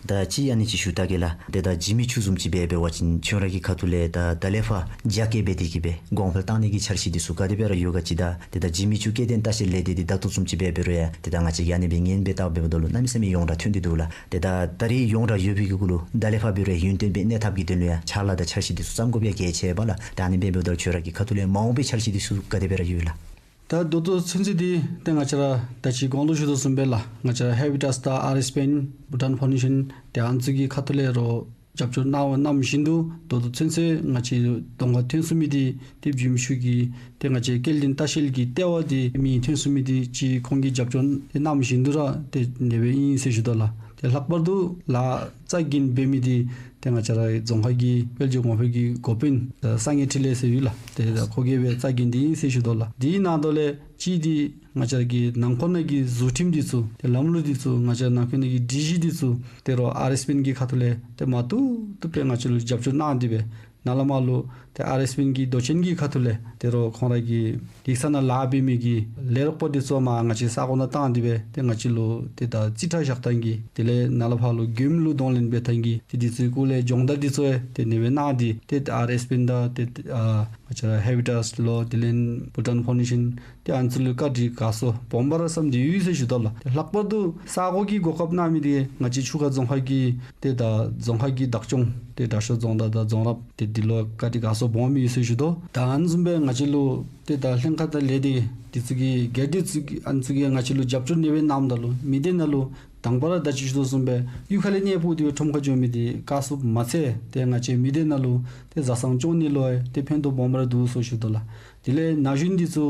ད་ཅི་ཨ་ནི་ཅིག་ཞུ་ད་གེ་ལགས། ཏེ་ད་འཇིགས་མེད་ཆོས་འཛོམས་ཅིག་འབད་འབད་བ་ཅིན་ཁྱོད་ར་གི་ཁ་ཐུག་ལས་ད་ད་ལས་ཕར་རྒྱ་སྐྱེད་འབད་དེ་གི་སྦེ་གོང་འཕེལ་བཏང་ནི་གི་འཆར་གཞི་འདི་ཚུ་ག་དེ་སྦེ་ར་ཡོད་ག་ཅིག། ད་ཏེ་ད་འཇིགས་མེད་ཆོས་སྐྱེ་ལྡན་ལྟ་བཤལ་ལས་སྡེ་འདི་ད་ལྟོ་བཟུམ་ཅིག་འབད་འབད་རུང་ཡང་ཏེ་ད་ང་བཅས་ཀྱིས་ཨ་ནི་སྦེ་ཉན་སྦེ་བལྟ་འབདཝ་ད་ལུ་གནམ་མེད་ས་མེད་ཡོངས་གྲགས་ཐོན་ཏེ་འདུག་ལགས། ཏེ་ད་ད་རེས་ཡོངས་གྲགས་ཡོད་པའི་གི་གུ་ལུ་ད་ལས་ཕར་འབད་རུང་ཡུན་བརྟན་སྦེ་གནས་ཐབས་ཀྱི་དོན་ལུ་ཡང་ཕྱག་ལཱ་དང་འཆར་གཞི་འདི་ཚུ་བརྩམ་དགོཔ་ཡང་གལ་ཆེ་བས་ལགས། ད་ཨ་ནི་འབད་འབདཝ་ད་ལུ་ཁྱོད་ར་གི་ཁ་ཐུག་ལས་མ་འོངས་པའི་འཆར་གཞི་འདི་ཚུ་ག་དེ་སྦེ་ར་ཡོད་ལགས། ད་ད་ལྟོ་ཚུན་ཚོད་འདི་ཏེ་ང་བཅས་ར་ད་ཅི་གོང་ལུ་ཞུ་དོ་བཟུམ་སྦེ་ལགས། ང་བཅས་ར་ཧེ་བི་ཊས་དང་ཨར་ཨེས་པི་ཨེན་བྷུ་ཊཱན་ཕའུན་ཌེ་ཤཱན་ཏེ་ཨ་ནི་ཚུ་གི་ཁ་ཐུག་ལས་རོགས་རྒྱབ་སྐྱོར་གནང་བ་གནང་བཞིན་དུ་ད་ལྟོ་ཚུན་ཚོད་ང་བཅས་གདོང་ཁར་ཐོན་སོང་མི་འདི་ཏེ་འཇིགས་མེད་ཆོས་ཀྱི་ཏེ་ང་བཅས་སྐྱེ་ལྡན་ལྟ་བཤལ་གྱི་ལྟེ་བ་འདི་མི་ཐོན་སོང་མི་འདི་ཅིག་ཁོང་གིས་རྒྱབ་སྐྱོར་ཏེ་གནང་བཞིན་དུ་ར་ཏེ་ཨ་ནི་སྦེ་ཨིན་ཟེར་ཞུ་དོ་ལགས། ཏེ་ལྷག་པར་དུ་ལཱ་རྩ་འགེངས་འབད་མི་འདི་ཏེ་ང་བཅས་ར་རྫོང་ཁག་གི་དཔལ་འབྱོར་གོང་འཕེལ་གྱི་འགོ་དཔོན་ད་སངས་རྒྱས་འཕྲིན་ལས་ཟེར་ཡོད་ལགས། ཏེ་ད་ཁོ་གིས་སྦེ་རྩ་འགེངས་ཏེ་ཨིན་ཟེར་ཞུ་དོ་ལགས། དེའི་ནང་དོག་ལས་ཅིག་འདི་ང་བཅས་ར་གི་ནང་འཁོད་ནང་གི་བཟོ་ཁྲིམས་འདི་ཚུ་ཏེ་ལམ་ལུགས་འདི་ཚུ་ང་བཅས་ནང་འཁོད་ནང་གི་སྒྲིག་གཞི་འདི་ཚུ་ཏེ་རོགས་ཨར་ཨེས་པི་ཨེན་གྱི་ཁ་ཐུག་ལས་ཏེ་མ་བཏུབ་བཏུབ་སྦེ་ང་བཅས་ལུ་རྒྱབ་སྐྱོར་གནང་སྟེ་སྦེ་ནཱ་ལས་མར་ལུ་ཏེ་ཨར་ཨེས་པི་ཨེན་གྱི་མདོ་ཆེན་གྱི་ཁ་ཐུག་ལས་ཏེ་རོགས་ཁོང་ར་གི་ཡིག་ཚང་ནང་ལཱ་འབད་མི་གི་ལས་རོགས་པ་འདི་ཚུ་མར་ང་བཅས་ས་གོ་ནང་བཏང་སྟེ་སྦེ་ཏེ་ང་བཅས་ལུ་ཏེ་ད་རྩིས་ཁྲ་བཞག་ཐངས་ཀྱི་དེ་ལས་ནཱ་ལས་ཕར་ལུ་མགྱོནམ་ལུ་གདོང་ལེན་འབད་ཐངས་ཀྱི་ཏེ་འདི་ཚུ་སྐོར་ལས་སྦྱོང་བརྡར་འདི་ཚུ་ཡང་ཏེ་ཨ་ནི་སྦེ་གནང་སྟེ་ཏེ་ཨར་ཨེས་པི་ཨེན་དང་ཏེ་ཨ་ང་བཅས་ར་ཧེ་བི་ཊས་ལོ་དེ་ལས་བྷུ་ཊཱན་ཕའུན་ཌེ་ཤཱན་ཏེ་ཨ་ནི་ཚུ་ལུ་བཀའ་དྲིན་དགའ་ཚོར་སྦོམ་སྦེ་ར་བསམ་སྟེ་ཡོད་ཟེར་ཞུ་དོ་ལགས། ཏེ་ལྷག་པར་དུ་ས་གོ་གི་གོ་སྐབས་གནང་མི་འདི་ང་བཅས་ཆུ་ཁ་རྫོང་ཁག་གི་ཏེ་ད་རྫོང་ཁག་གི་བདག་སྐྱོང་ཏེ་དྲག་ཤོས་རྫོང་བདག་དང་རྫོང་རབ་ཏེ་འདི་ལུ་བཀའ་དྲིན་དགའ་ཚོར་སྦོམ་ཡོད་ཟེར་ཞུ་དོ། ད་ཨ་ནི་བཟུམ་སྦེ་ང་བཅས་ལུ་ཏེ་ད་ལྷན་ཁག་དང་ལས་སྡེ་འདི་ཚུ་གིས་སྒེར་སྡེ་ཚུ་གིས་ཨ་ནི་ཚུ་གིས་ང་བཅས་ལུ་རྒྱབ་སྐྱོར་ཨ་ནི་སྦེ་གནངམ་ད་ལུ་མི་སྡེ་ནང་ལུ་དང་པ་ར་ད་ཅི་ཞུ་དོ་བཟུམ་སྦེ་གཡུས་ཁ་ལས་གནས་སྤོ་སྟེ་སྦེ་ཁྲོམ་ཁར་འགྱོ་མི་འདི་བཀག་ཚུགསཔ་མ་ཚད་ཏེ་ང་བཅས་མི་སྡེ་ནང་ལུ་ཏེ་བཟའ་ཚང་སྐྱོང་ནི་ལུ་ཡང་ཏེ་ཕན་ཐོགས་སྦོམ་སྦེ་ར་འདུག་ཟེར་ཞུ་དོ་ལགས། དེ་ལས་ན་གཞོན་འདི་ཚུ་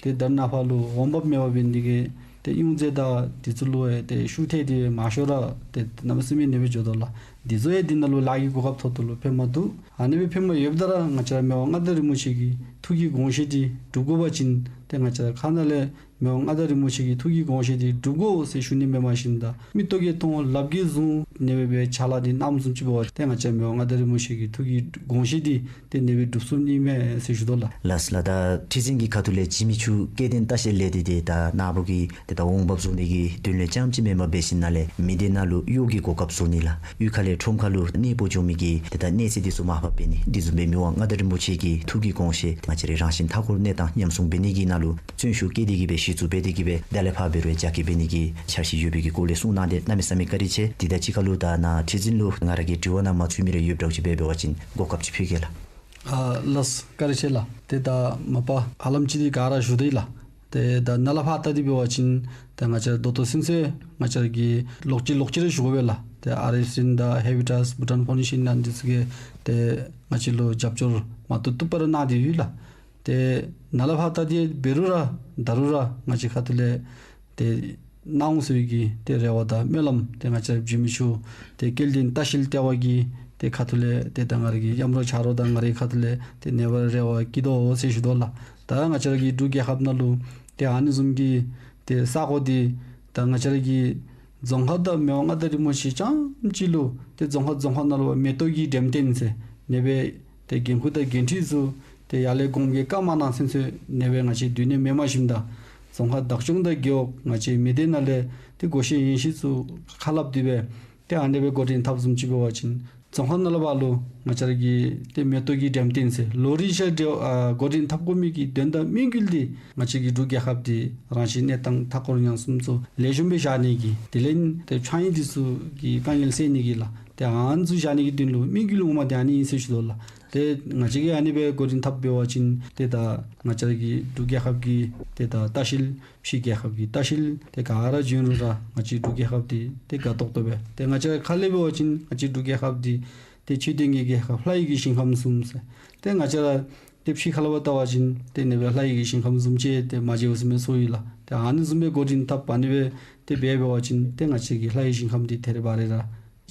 ཏེ་ད་ནཱ་ཕར་ལུ་འོང་འབབ་མེད་པར་འབད་ནི་དེ་གིས་ཏེ་གཡུས་རྫས་དང་འདི་ཚུ་ལུ་ཡང་ཏེ་ཤུགས་ཐལ་ཏེ་མང་ཤོས་ར་ཏེ་གནམ་མེད་ས་མེད་ཨ་ནི་སྦེ་འགྱོ་དོ་ལགས། འདི་ཚུ་ཡང་འདི་ནང་ལུ་ལཱ་གི་གོ་སྐབས་ཐོབ་དོ་ལུ་ཕན་མ་འདུག། ཨ་ནི་སྦེ་ཕན་མ་ཡོདཔ་ད་ར་ང་བཅས་ར་མི་དབང་མངའ་བདག་རིན་པོ་ཆེ་གི་ཐུགས་ཀྱི་དགོངས་བཞེད་འདི་སྒྲུབ་དགོ་པ་ཅིན་ཏེ་ང་བཅས་ར་ཁ་ནང་ལས་མི་དབང་མངའ་བདག་རིན་པོ་ཆེ་གི་ཐུགས་ཀྱི་དགོངས་བཞེད་འདི་སྒྲུབ་དགོ་ཟེར་ཞུ་ནི་མེན་པར་ཞིནམ་ད་མིག་ཏོ་གིས་མཐོང་ལགཔ་གིས་བཟུང་ཨ་ནི་སྦེ་ཕྱག་ལཱ་འདི་གནངམ་བཟུམ་ཅིག་འབད་བ་ཏེ་ང་བཅས་མི་དབང་མངའ་བདག་རིན་པོ་ཆེ་གི་ཐུགས་ཀྱི་དགོངས་བཞེད་འདི་ཏེ་ཨ་ནི་སྦེ་སྒྲུབ་ཚུགས་ནི་མས་ཟེར་ཞུ་དོ་ལགས། ལགས་ལགས། ད་ཁྲི་འཛིན་གྱི་ཁ་ཐུག་ལས་འཇིགས་མེད་ཆོས་སྐྱེ་ལྡན་ལྟ་བཤལ་ལས་སྡེ་འདི་ད་ནཱ་བུ་གི་ཏེ་ད་འོང་འབབ་བཟོ་ནི་གི་དོན་ལས་རྐྱངམ་ཅིག་མེན་པར་འབད་ཞིནམ་ལས་མི་སྡེ་ནང་ལུ་གཡོག་གི་གོ་སྐབས་བཟོ་ནི་ལགས། གཡུས་ཁ་ལས་ཁྲོམ་ཁ་ལུ་གནས་སྤོ་འགྱོ་མི་གི་ཏེ་ད་གནས་ཚད་འདི་ཚུ་མར་ཕབ་འབད་ནི་འདི་བཟུམ་སྦེ་མི་དབང་མངའ་བདག་རིན་པོ་ཆེ་གི་ཐུགས་ཀྱི་དགོངས་བཞེད་ང་བཅས་རའི་རང་བཞིན་མཐའ་འཁོར་གནས་སྟངས་ཉམས་སྲུང་འབད་ནི་གི་ནང་ལུ་བརྩོན་ཤུགས་བསྐྱེད་དེ་གི་སྦེ་གཞི་བཙུགས་འབད་དེ་གི་སྦེ་ད་ལས་ཕར་འབད་རུང་རྒྱ་སྐྱེད་འབད་ནི་གི་འཆར་གཞི་ཡོད་པའི་གི་སྐོར་ལས་གསུངས་གནང་སྟེ་གནམ་མེད་ས་མེད་བཀའ་དྲིན་ཆེ། དེ་དང་གཅིག་ཁར་ལུ་ད་ནཱ་ཁྲི་འཛིན་ལུ་ང་ར་གི་དྲི་བ་ནང་མ་ཚུད་མི་རེ་ཡོདཔ་འདྲཝ་ཅིག་འབད་འབད་བ་ཅིན་གོ་སྐབས་ཅིག་ཕུལ་གེ་ལགས། ཨ་ལགས་བཀའ་དྲིན་ཆེ་ལགས། ཏེ་ད་མ་པ་ཧ་ལམ་ཅིག་འདི་ག་ར་ཞུ་དེས་ལགས། ཏེ་ད་ནཱ་ལས་ཕར་ད་འདི་འབད་བ་ཅིན་ད་ང་བཅས་ད་ལྟོ་ཚུན་ཚོད་ང་བཅས་ཀྱི་ལོག་ཅི་ལོག་ཅི་ར་ཞུ་དགོ་པས་ལགས། ཏེ་ཨར་ཨེས་པི་ཨེན་དང་ཧེ་བི་ཊས་བྷུ་ཊཱན་ཕའུན་ཌེ་ཤཱན་ཨ་ནི་འདི་ཚུ་གིས་ཏེ་ང་བཅས་ལུ་རྒྱབ་སྐྱོར་མ་བཏུབ་བཏུབ་པ་ར་གནང་སྟེ་ཡོད་ལགས། ཏེ་ནཱ་ལས་ཕར་ད་འདི་འབད་རུང་ར་ད་རུང་ར་ང་བཅས་ཁ་ཐུག་ལས་ཏེ་གནང་ཟེར་གྱི་ཏེ་རེ་བ་དང་སྨོན་ལམ་ཏེ་ང་བཅས་འཇིགས་མེད་ཆོས་ཏེ་སྐྱེ་ལྡན་ལྟ་བཤལ་ལྟེ་བ་གི་ཏེ་ཁ་ཐུག་ལས་ཏེ་ད་ང་ར་གི་ཡམ་རོགས་ཆ་རོགས་དང་ང་རའི་ཁ་ཐུག་ལས་ཏེ་ནེ་བར་རེ་བ་བསྐྱེད་དོ་ཟེར་ཞུ་དོ་ལགས། ད་ང་བཅས་ར་གི་འབྲུག་རྒྱལ་ཁབ་ནང་ལུ་ཏེ་ཨ་ནི་བཟུམ་གྱི་ཏེ་ས་གོ་འདི་ད་ང་བཅས་ར་གི་རྫོང་ཁག་དང་མི་དབང་མངའ་བདག་རིན་པོ་ཆེ་རྐྱངམ་གཅིག་ལུ་ཏེ་རྫོང་ཁག་རྫོང་ཁག་ནང་ལུ་མེ་ཏོག་གི་འགྲེམས་སྟོན་ཟེར་ཨ་ནི་སྦེ་ཏེ་འགན་ཁུར་དང་འགན་འཁྲི་ཚུ་ ཏེ་ཡར་ལས་དགོངསམ་གྱི་བཀའ་མ་གནང་ཚུན་ཚོད་ཨ་ནེ་སྦེ་ང་བཅས་མདུན་ནང་མེནམ་ཞིནམ་ད་རྫོང་ཁག་བདག་སྐྱོང་དང་རྒེད་འོག་ང་བཅས་མི་སྡེ་ནང་ལས་ཏེ་སྒོ་ཤེས་ཡིན་ཤེས་ཚུ་ཁ་སླབ་སྟེ་སྦེ་ཏེ་ཨ་ནེ་སྦེ་འགོ་འདྲེན་འཐབ་བཟུམ་ཅིག་འབད་བ་ཅིན་རྫོང་ཁག་ནང་ལས་ཕར་ལུ་ང་བཅས་ར་གི་ཏེ་མེ་ཏོག་གི་འགྲེམས་སྟོན་ཟེར་ལོ་རེ་བཞིན་འདྲ་ཨ་འགོ་འདྲེན་འཐབ་དགོ་མི་གི་དོན་དག་དམིགས་ཡུལ་འདི་ང་བཅས་ཀྱི་འབྲུག་རྒྱལ་ཁབ་འདི་རང་བཞིན་གནས་སྟངས་མཐའ་འཁོར་ཉམས་སྲུང་ཚུ་ལེགས་ཤོམ་སྦེ་བཞག་ནི་གི་དེ་ལས་ཏེ་ཕྱགས་སྙིགས་འདི་ཚུ་གི་དཀའ་ངལ་སེལ་ནི་གི་ལགས། ཏེ་ཨ་ནི་ཚུ་བཞག་ནི་གི་དོན་ལུ་དམིགས་ཡུལ་ངོ་མ་འདི་ཨ་ནི་ཨིན་ཟེར་ཞུ་དོ་ལགས། ཏེ་ང་བཅས་ཀྱིས་ཨ་ནི་སྦེ་འགོ་འདྲེན་འཐབ་འབད་བ་ཅིན་ཏེ་ད་ང་བཅས་ར་གི་འབྲུག་རྒྱལ་ཁབ་ཀྱི་ཏེ་ད་ལྟ་བཤལ་ཕྱི་རྒྱལ་ཁབ་ཀྱི་ལྟ་བཤལ་ཏེ་ག་ར་བྱོན་རུང་ར་ང་བཅས་འབྲུག་རྒྱལ་ཁབ་འདི་ཏེ་དགའ་ཏོག་ཏོ་སྦེ། ཏེ་ང་བཅས་ར་ཁ་ལས་འབད་བ་ཅིན་ང་བཅས་འབྲུག་རྒྱལ་ཁབ་འདི་ཏེ་ཆོས་ལྡན་གྱི་རྒྱལ་ཁབ་ལྷ་ཡི་གི་ཞིང་ཁམས་བཟུམ་ཟེར། ཏེ་ང་བཅས་ར་ཏེ་ཕྱི་ཁ་ལས་ཕར་བལྟ་བ་ཅིན་ཏེ་ཨ་ནེ་སྦེ་ལྷ་ཡི་གི་ཞིང་ཁམས་བཟུམ་ཅིག་ཏེ་མ་མཇལཝ་ཟེར་མི་ཚུ་ཡོད་ལགས། ཏེ་ཨ་ནི་བཟུམ་སྦེ་འགོ་འདྲེན་འཐབ་ཨ་ནི་སྦེ་ཏེ་འབད་འབད་བ་ཅིན་ཏེ་ང་བཅས་ཀྱི་ལྷ་ཡི་ཞིང་ཁམས་འདི་ཏེ་རེ་བ་རེ་ར་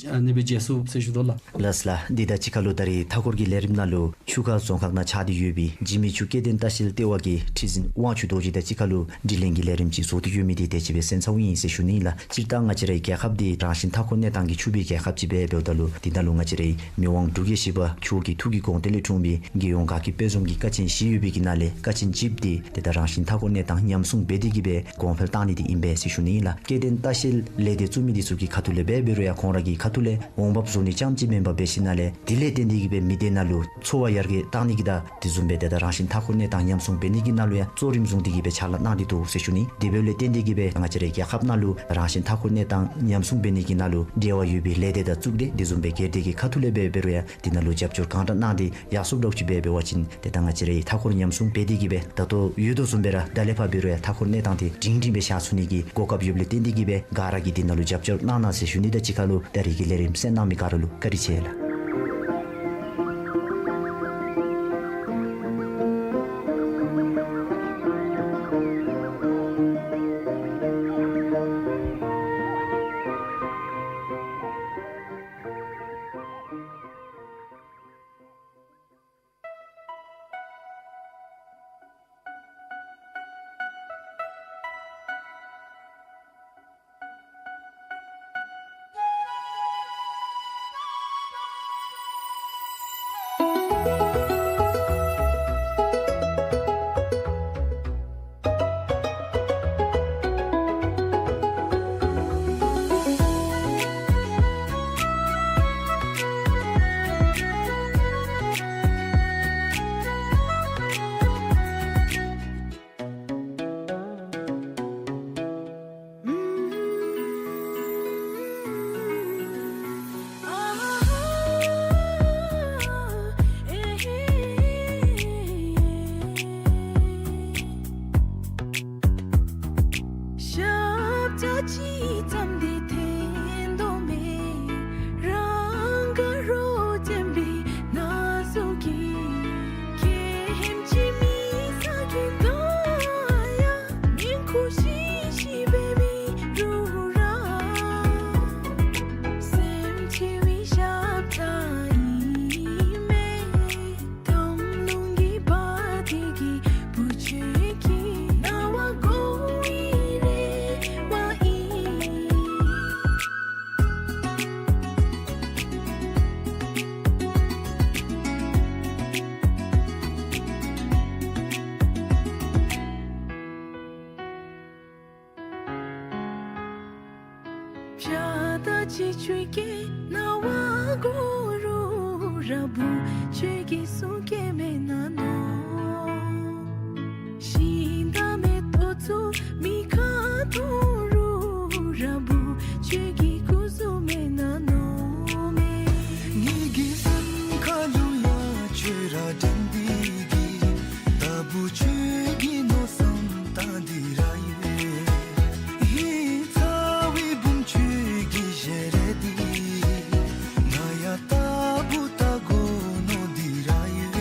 ཨ་ནི་སྦེ་མཇལ་ཚུགས་ཟེར་ཞུ་དོ་ལགས། ལགས་ལགས། འདི་དང་གཅིག་ཁར་ལུ་ད་རེས་མཐའ་འཁོར་གྱི་ལས་རིམ་ནང་ལུ་ཆུ་ཁ་རྫོང་ཁག་ནང་ཆགས་ཏེ་ཡོད་པའི་འཇིགས་མེད་ཆུ་སྐྱེ་ལྡན་ལྟ་བཤལ་ལྟེ་བ་གི་ཁྲི་འཛིན་དབང་ཕྱུག་རྡོ་རྗེ་དང་གཅིག་ཁར་ལུ་དྲི་ལན་གྱི་ལས་རིམ་ཅིག་བཟོ་སྟེ་ཡོད་མི་འདི་དེ་ཅིག་སྦེ་གསན་ཚརཝ་ཨིན་ཟེར་ཞུ་ནི་ཨིན་ལགས། སྤྱིར་བཏང་ང་བཅས་རའི་རྒྱལ་ཁབ་འདི་རང་བཞིན་མཐའ་འཁོར་གནས་སྟངས་ཀྱིས་ཕྱུག་པའི་རྒྱལ་ཁབ་ཅིག་སྦེ་འབདཝ་ད་ལུ་འདི་ནང་ལུ་ང་བཅས་རའི་མི་དབང་འབྲུག་རྒྱལ་བཞི་པ་མཆོག་གི་ཐུགས་ཀྱི་དགོངས་དོན་ལས་འཁྲུངས་པའི་རྒྱལ་ཡོངས་དགའ་སྐྱིད་དཔལ་འཛོམས་ཀྱི་ཀ་ཆེན་བཞི་ཡོད་པའི་གི་ནང་ལས་ཀ་ཆེན་བཞི་འདི་ཏེ་ད་རང་བཞིན་མཐའ་འཁོར་གནས་སྟངས་ཉམས་སྲུང་འབད་དེ་གི་སྦེ་གོང་འཕེལ་བཏང་ནི་འདི་ཨིན་པས་ཟེར་ཞུ་ནི་ཨིན་ལགས། སྐྱེ་ལྡན་ལྟ་བཤལ་ལས་སྡེ་བཙུགས་མི་འདི་ཚུ་གི་ཁ་ཐུག་ལས་འབད་འབད་རུང་ཡང་ཁོང་ར་གི་ཁ་ཐུག་ལས་འོང་འབབ་བཟོ་ནི་རྐྱངམ་ཅིག་མེན་པར་འབད་ཞིནམ་ལས་དེ་ལས་བརྟེན་ཏེ་གི་སྦེ་མི་སྡེ་ནང་ལུ་འཚོ་བ་ཡར་རྒྱས་བཏང་ནི་གི་དང་དེ་བཟུམ་སྦེ་ཏེ་ད་རང་བཞིན་མཐའ་འཁོར་གནས་སྟངས་ཉམས་སྲུང་འབད་ནི་གི་ནང་ལུ་ཡང་གཙོ་རིམ་བཟུང་སྟེ་གི་སྦེ་ཕྱག་ལཱ་གནང་སྟེ་འདུག་ཟེར་ཞུ་ནི། དེ་འབདཝ་ལས་བརྟེན་ཏེ་གི་སྦེ་ང་བཅས་རའི་རྒྱལ་ཁབ་ནང་ལུ་རང་བཞིན་མཐའ་འཁོར་གནས་སྟངས་ཉམས་སྲུང་འབད་ནི་གི་ནང་ལུ་འབྲེལ་བ་ཡོད་པའི་ལས་སྡེ་དང་བཙུགས་ཏེ་དེ་བཟུམ་སྦེ་སྒེར་སྡེ་གི་ཁ་ཐུག་ལས་འབད་འབད་རུང་ཡང་དེ་ནང་ལུ་རྒྱབ་སྐྱོར་གང་དྲག་གནང་སྟེ་ཡར་སོངམ་འདྲཝ་ཅིག་འབད་འབད་བ་ཅིན་ཏེ་ད་ང་བཅས་རའི་མཐའ་འཁོར་ཉམས་སྲུང་འབད་དེ་གི་སྦེ་ད་ལྟོ་ཡོད་དོ་བཟུམ་སྦེ་ར་ད་ལས་ཕར་འབད་རུང་ཡང་མཐའ་འཁོར་གནས་སྟངས་འདི་སྒྲིང་སྒྲིང་སྦེ་བཞག་ཚུགས་ནི་གི་གོ་སྐབས་ཡོདཔ་ལས་བརྟེན་ཏེ་གི་སྦེ་ག་ར་གིས་དེ་ནང་ལུ་རྒྱབ་སྐྱོར་གནང་གནང་ཟེར་ཞུ་ནི་དང་གཅིག་ཁར་ལུ་ད་རེས་ཀྱི་ལས་རིམ་གསན་གནང་མི་ག་ར་ལུ་བཀའ་དྲིན་ཆེ་ལགས། ཞབས་བཅགས་ཅི་ཙམ་འདི་འཐེན་དོ་མེད། རང་དགའ་རོགས་བྱེད་པའི་ན་ཟུག་གིས། སྐྱེམས་ཅིག་མི་ཟ་གི་ད་ཡང་མི་ཁུག་ཤི་ཤི་འབད་མི་རུང་ར། སེམས་ཅན་བའི་ཞབས་བཅགས་ཨིན་མས། དམ་ལུང་གི་བ་དེ་གི་བུ་ཁྱོད་ཀྱི་རྣ་བ་སྒོ་ཡི་རེ་བ་ཨིན། ཕྱག་དང་ཅི་ཁྱོད་ཀྱི་རྣ་བ་སྒོ་རུ་ར་བུ་ཁྱོད་ཀྱི་གསུང་སྐད་མེད་ན་མནོ། ཤིང་དང་མེ་ཏོག་ཚུ་མི་ཁ་ཐུག་རུ་ར་བུ་ཁྱོད་ཀྱི་སྐུ་གཟུགས་མེད་ན་མནོ་མས། ངེ་གི་སེམས་ཁ་ལུ་ཡང་ཁྱོད་ར་དྲན་ཏེ་གི་ད་བུ་ཁྱོད་ཀྱི་མནོ་བསམ་བཏང་སྟེ་ར་ཡོད། ཧིང་ཚ་བའི་བུམོ་ཁྱོད་ཀྱི་ཞལ་རས་འདི་ང་ཡང་ལྟ་བུ་ལྟ་དགོ་མནོ་སྟེ་ར་ཡོད།